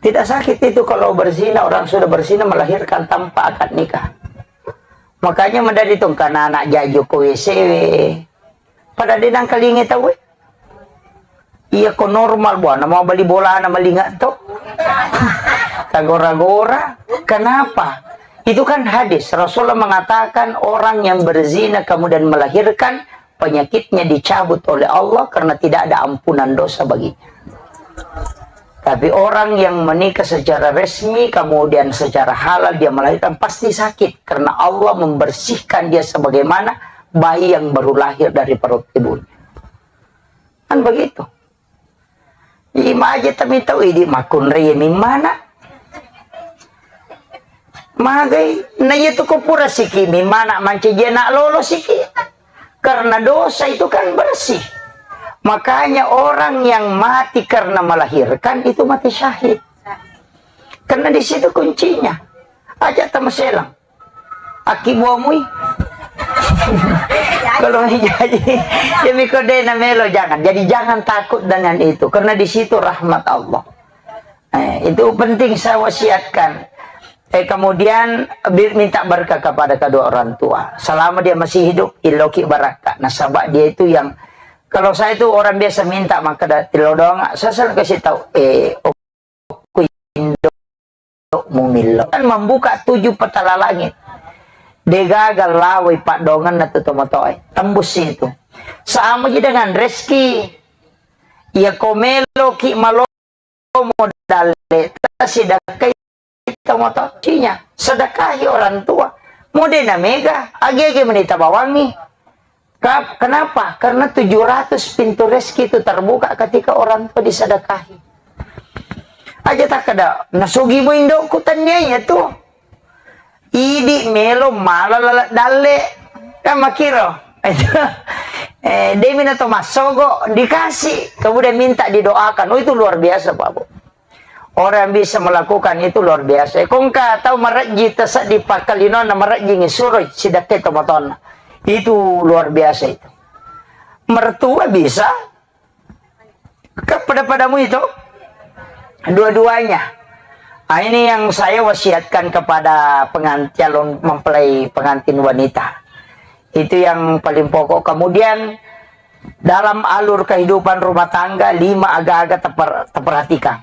Tidak sakit itu kalau berzina, orang sudah berzina melahirkan tanpa akad nikah. Makanya madari tong kana anak jaju ko W C W. Pada denang kalinge tau, eh. Iya ko normal, buana mau bali bola na malinga to. Tagora-gora. Kenapa? Itu kan hadis. Rasulullah mengatakan orang yang berzina kemudian melahirkan, penyakitnya dicabut oleh Allah karena tidak ada ampunan dosa baginya. Tapi orang yang menikah secara resmi, kemudian secara halal dia melahirkan, pasti sakit karena Allah membersihkan dia sebagaimana bayi yang baru lahir dari perut ibunya. Kan begitu. Imaje tami tau idi makkunrai mimmana. Magai, na iya tu ko pura siki mimmana mancaji anak lolo siki. Karena dosa itu kan bersih. Makanya orang yang mati karena melahirkan itu mati syahid. Karena di situ kuncinya. Aja tamaselang. Aki buamui. Kalau jadi, ya miko de na melo, jangan. Jadi jangan takut dengan itu, karena di situ rahmat Allah. Eh, itu penting saya wasiatkan. Eh, kemudian bi-, minta berkah kepada kedua orang tua. Selama dia masih hidup, iloki barakka. Nasaba dia itu yang, kalau saya itu orang biasa minta, maka da-, tilo doang, saya selalu kasih tahu, eh, okko indo mumillo. Kan membuka tujuh petala langit. Degaga lawai paddongenna tu tomatoe. Tembus itu. Sama ji dengan rezeki. Iya ko meloki malomo dalle, tasidakkai tomatoe. Cinya, sedekahi orang tua. Mode na mega, age-age menita bawangi. Ka-, kenapa? Karena tujuh ratus pintu rezeki itu terbuka ketika orang tua disedekahi. Aja takkeda, "Nasugi mo indokku," tennia iya tu. Idi melo mala laleng dalle. Kan makiro. Eh, demi na to massogo, dikasih. Kemudian minta didoakan. Oh, itu luar biasa, Pak Bu. Orang yang bisa melakukan itu luar biasa. Ko engka tau marejji taseddi pakkalinonna, marejjingi suroi sidakkai tomatoanna. Itu luar biasa itu. Mertua bisa, kan pada-padamu itu. Dua-duanya. Ah, ini yang saya wasiatkan kepada pengantin, calon mempelai pengantin wanita. Itu yang paling pokok. Kemudian dalam alur kehidupan rumah tangga, lima aga-aga teper-, teperhatikan.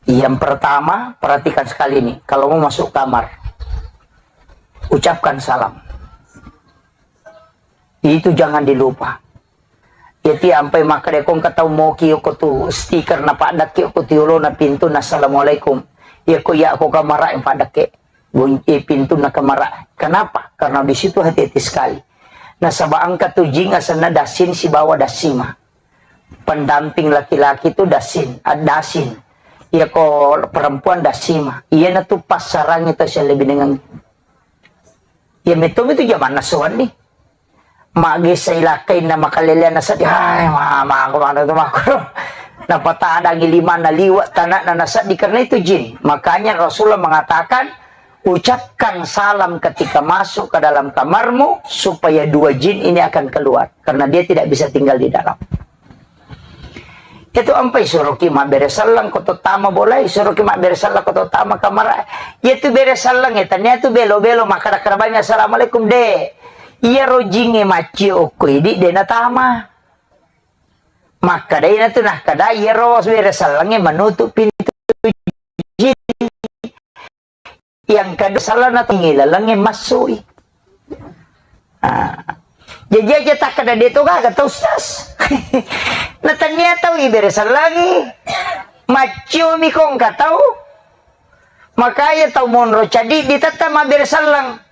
Yang pertama, perhatikan sekali nih, kalau mau masuk kamar, ucapkan salam. Itu jangan dilupa. Jadi ampai makkeda ko engka tau moki ko tu stiker na paddakke ko tu yolona pintu na assalamualaikum. Iya ko iya ko kamara yang paddakke. Gunci pintunna kamara. Kenapa? Karena di situ hati-hati sekali. Nasaba engka tu jing asenna dasin sibawa dasima. Pendamping laki-laki tu dasin, ah, dasin. Iya ko perempuan dasima. Iya na tu passarangi tu saya lebih dengan. Iya metu itu zaman nasuan nih. Magesa ilakkainna makaleleanna seddi, hai, ma-, mako mana tu mako. Napatadangi limanna liwa' tanakna naseddi karena itu jin. Makanya Rasulullah mengatakan, ucapkan salam ketika masuk ke dalam kamarmu supaya dua jin ini akan keluar karena dia tidak bisa tinggal di dalam. Itu ampai suroki mabbere selleng ko to tama bolai, suroki mabbere selleng ko to tama kamara. Iya tu bere selleng e, tania tu belo-belo makkada-kada banyak assalamualaikum de. Iya rojinge maccio okko idi de natama. Makkada ina tu nakkada iya ro bere selleng e menutup pintu jin. Yang kedua, salana tengngi laleng e massui. Ah. Jaji aja takkada de to gaga tau, Ustaz. Na tania tau ibere sellengi. Maccio mi ko engka tau. Makanya tau monro cadi ditetta mabbere selleng.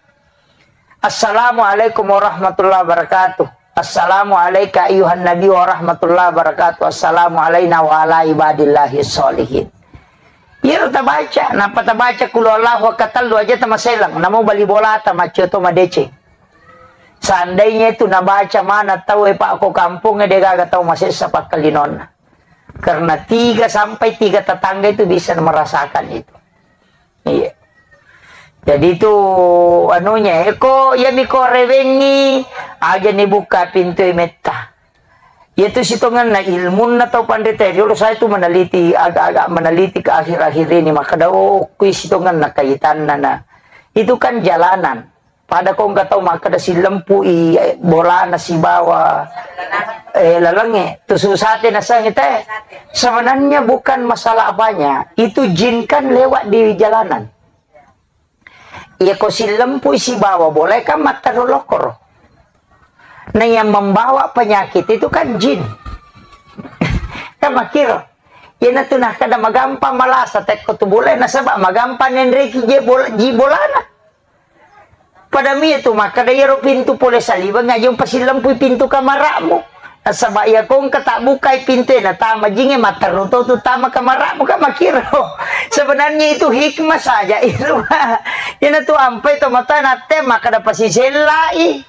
Assalamualaikum warahmatullahi wabarakatuh. Assalamu alaika ayyuhan nabi warahmatullahi wabarakatuh. Assalamu alaina wa ala ibadillahi sholihin. Iyaro tabaca, nappa tabaca qul huwallahu ahad katellu aja tamaselang, namo bali bolata maccio to madeceng. Seandainya itu nabaca mana tau e, Pak, ko kampung e, de gaga tau masessa pakkalinonna. Karena tiga sampai tiga tetangga itu bisa merasakan itu. Iya. Jadi itu anunya, eko, iya miko rewengi, aja ni buka pintu e metta. Iyatu sitongenna ilmunna tau panrita riolo, saya tu meneliti, agak-agak meneliti ke akhir-akhir ini, makkeda, oh, kui sitongenna kaitanna na. Itu kan jalanan. Pada ko engka tau makkeda sillempu'i, eh, bolana sibawa, eh, lalengnge. Tu susate nasengnge te. Sebenarnya bukan masalah apanya. Itu jin kan lewat di jalanan. Iya ko sillempu'i sibawa bola kan matteru lokkoro. Nah, yang membawa penyakit itu kan jin. Kan makkiro. Iyanatu nakkeda magampang malasa tekko tu bola, nasaba magampang nenreki je bola, ji bolana. Pada mie tu makkeda iyaro pintu pole saliweng aja umpasilempui pintu kamara'mu. Nasaba iya ko engka tabbukai pintu e natama jinge matteru to tu tama kamara'mu kan makkiro. Sebenarnya itu hikmah saja itu. Iyanatu ampai to mata natte makkeda pasisellai.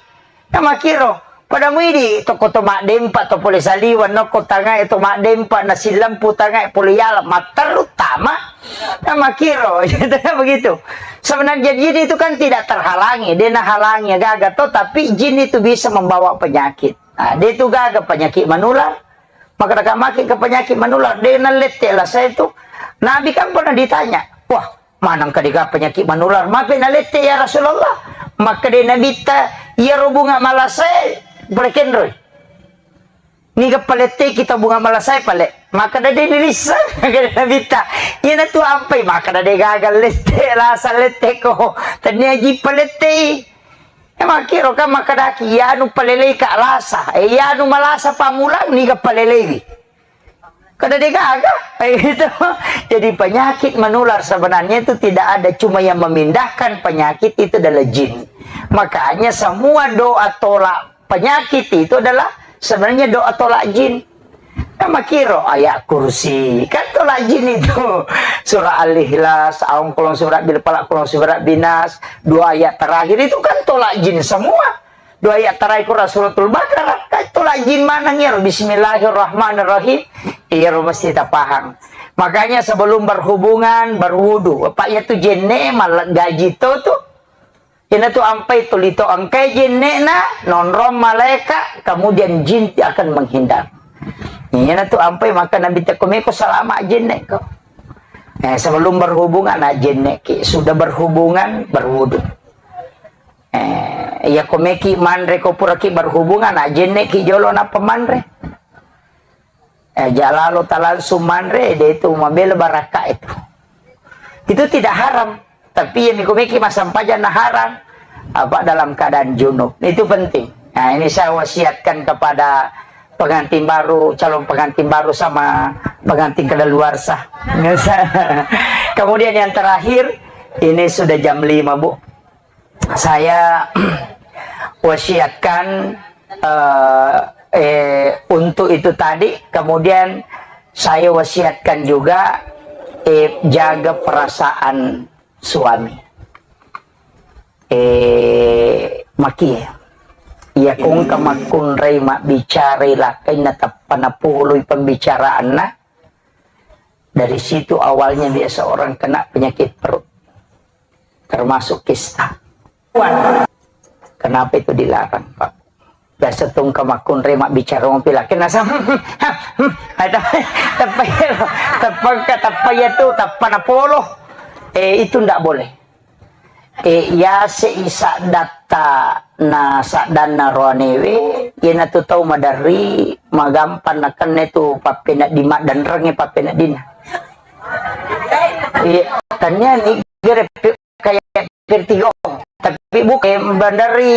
Kan makkiro. Pada muidi toko to maddempa to pole saliweng nokko tangae to maddempa nasilempu tangae pole yala matteru tama. Kan makkiro. Begitu. Sebenarnya jin itu kan tidak terhalangi, dia nahalangi gaga to, tapi jin itu bisa membawa penyakit. Nah, dia itu gaga penyakit menular. Maka maki ke penyakit menular, dia nalette lah saya itu. Nabi kan pernah ditanya, wah, maneng kedega penyakit menular, mape nalette ya Rasulullah. Maka dia Nabi ta, ya bunga malasai, boleh kenroi. Niga palette kita bunga malasai pale. Maka dade dilissa, maka dade nabitta. Iyana tu ampai, maka dade gagal lette, lasa lette ko. Tania ji palette. E makkiro kan makkadaki, iyanu palelei ka lasa. E iyanu malasa pamulang, niga paleleiwi. Kada de gaga. E, gitu. Jadi penyakit menular sebenarnya itu tidak ada, cuma yang memindahkan penyakit itu adalah jin. Makanya semua doa tolak penyakit itu adalah sebenarnya doa tolak jin. Kan makkiro ayat kursi, kan tolak jin itu. Surah Al-Ikhlas, aung kolong surat bil falak, kolong surat binas, dua ayat terakhir itu kan tolak jin semua. Dua ayat terakhir Quran suratul Baqarah, kan tolak jin maneng iyaro Bismillahirrahmanirrahim. Iyaro mesti tapahang. Makanya sebelum berhubungan, berwudu. Apa iya tu jenne malah gaji to tu. Ina tu ampai tu lito engkai jenne'na, nonrong malaika, kemudian jin akan menghindar. Ina tu ampai maka Nabi tekko meko salama jenne ko. Eh, sebelum berhubungan, nah, jenne ki. Sudah berhubungan, berwudu. Eh, iya ko meki manre ko puraki berhubungan, nah, jenne ki jolo na pemanre. Eh, jalalo ta langsung manre, de itu mabela barakka itu. Itu tidak haram. Tapi yang mikumiki masampajang na haram, apa dalam keadaan junub. Itu penting. Nah, ini saya wasiatkan kepada pengantin baru, calon pengantin baru sama pengantin kadaluarsa. Kemudian yang terakhir, ini sudah jam lima, Bu. Saya wasiatkan, eh, eh, untuk itu tadi, kemudian saya wasiatkan juga, eh, jaga perasaan suami. Eh, maki, iya kongka makkunrai mabbicarai lakkainna tappa napoloi pembicaraanna, dari situ awalnya biasa orang kena penyakit perut, termasuk kista. Kenapa itu dilarang, Pak? Biasa tungka makkunrai mabbicara mopi laki nasa, ada, teppa iya, teppa ka, teppa iya tu, teppa napolo. Eh, itu ndak boleh. Eh, iya se isa datta na saddanna roanewe, iyana tu tau maderri, magampang nakenna tu pappenedding maddenrengnge pappeneddinna. Iya, tania ni gere kayak vertigo. Tapi bukan bandari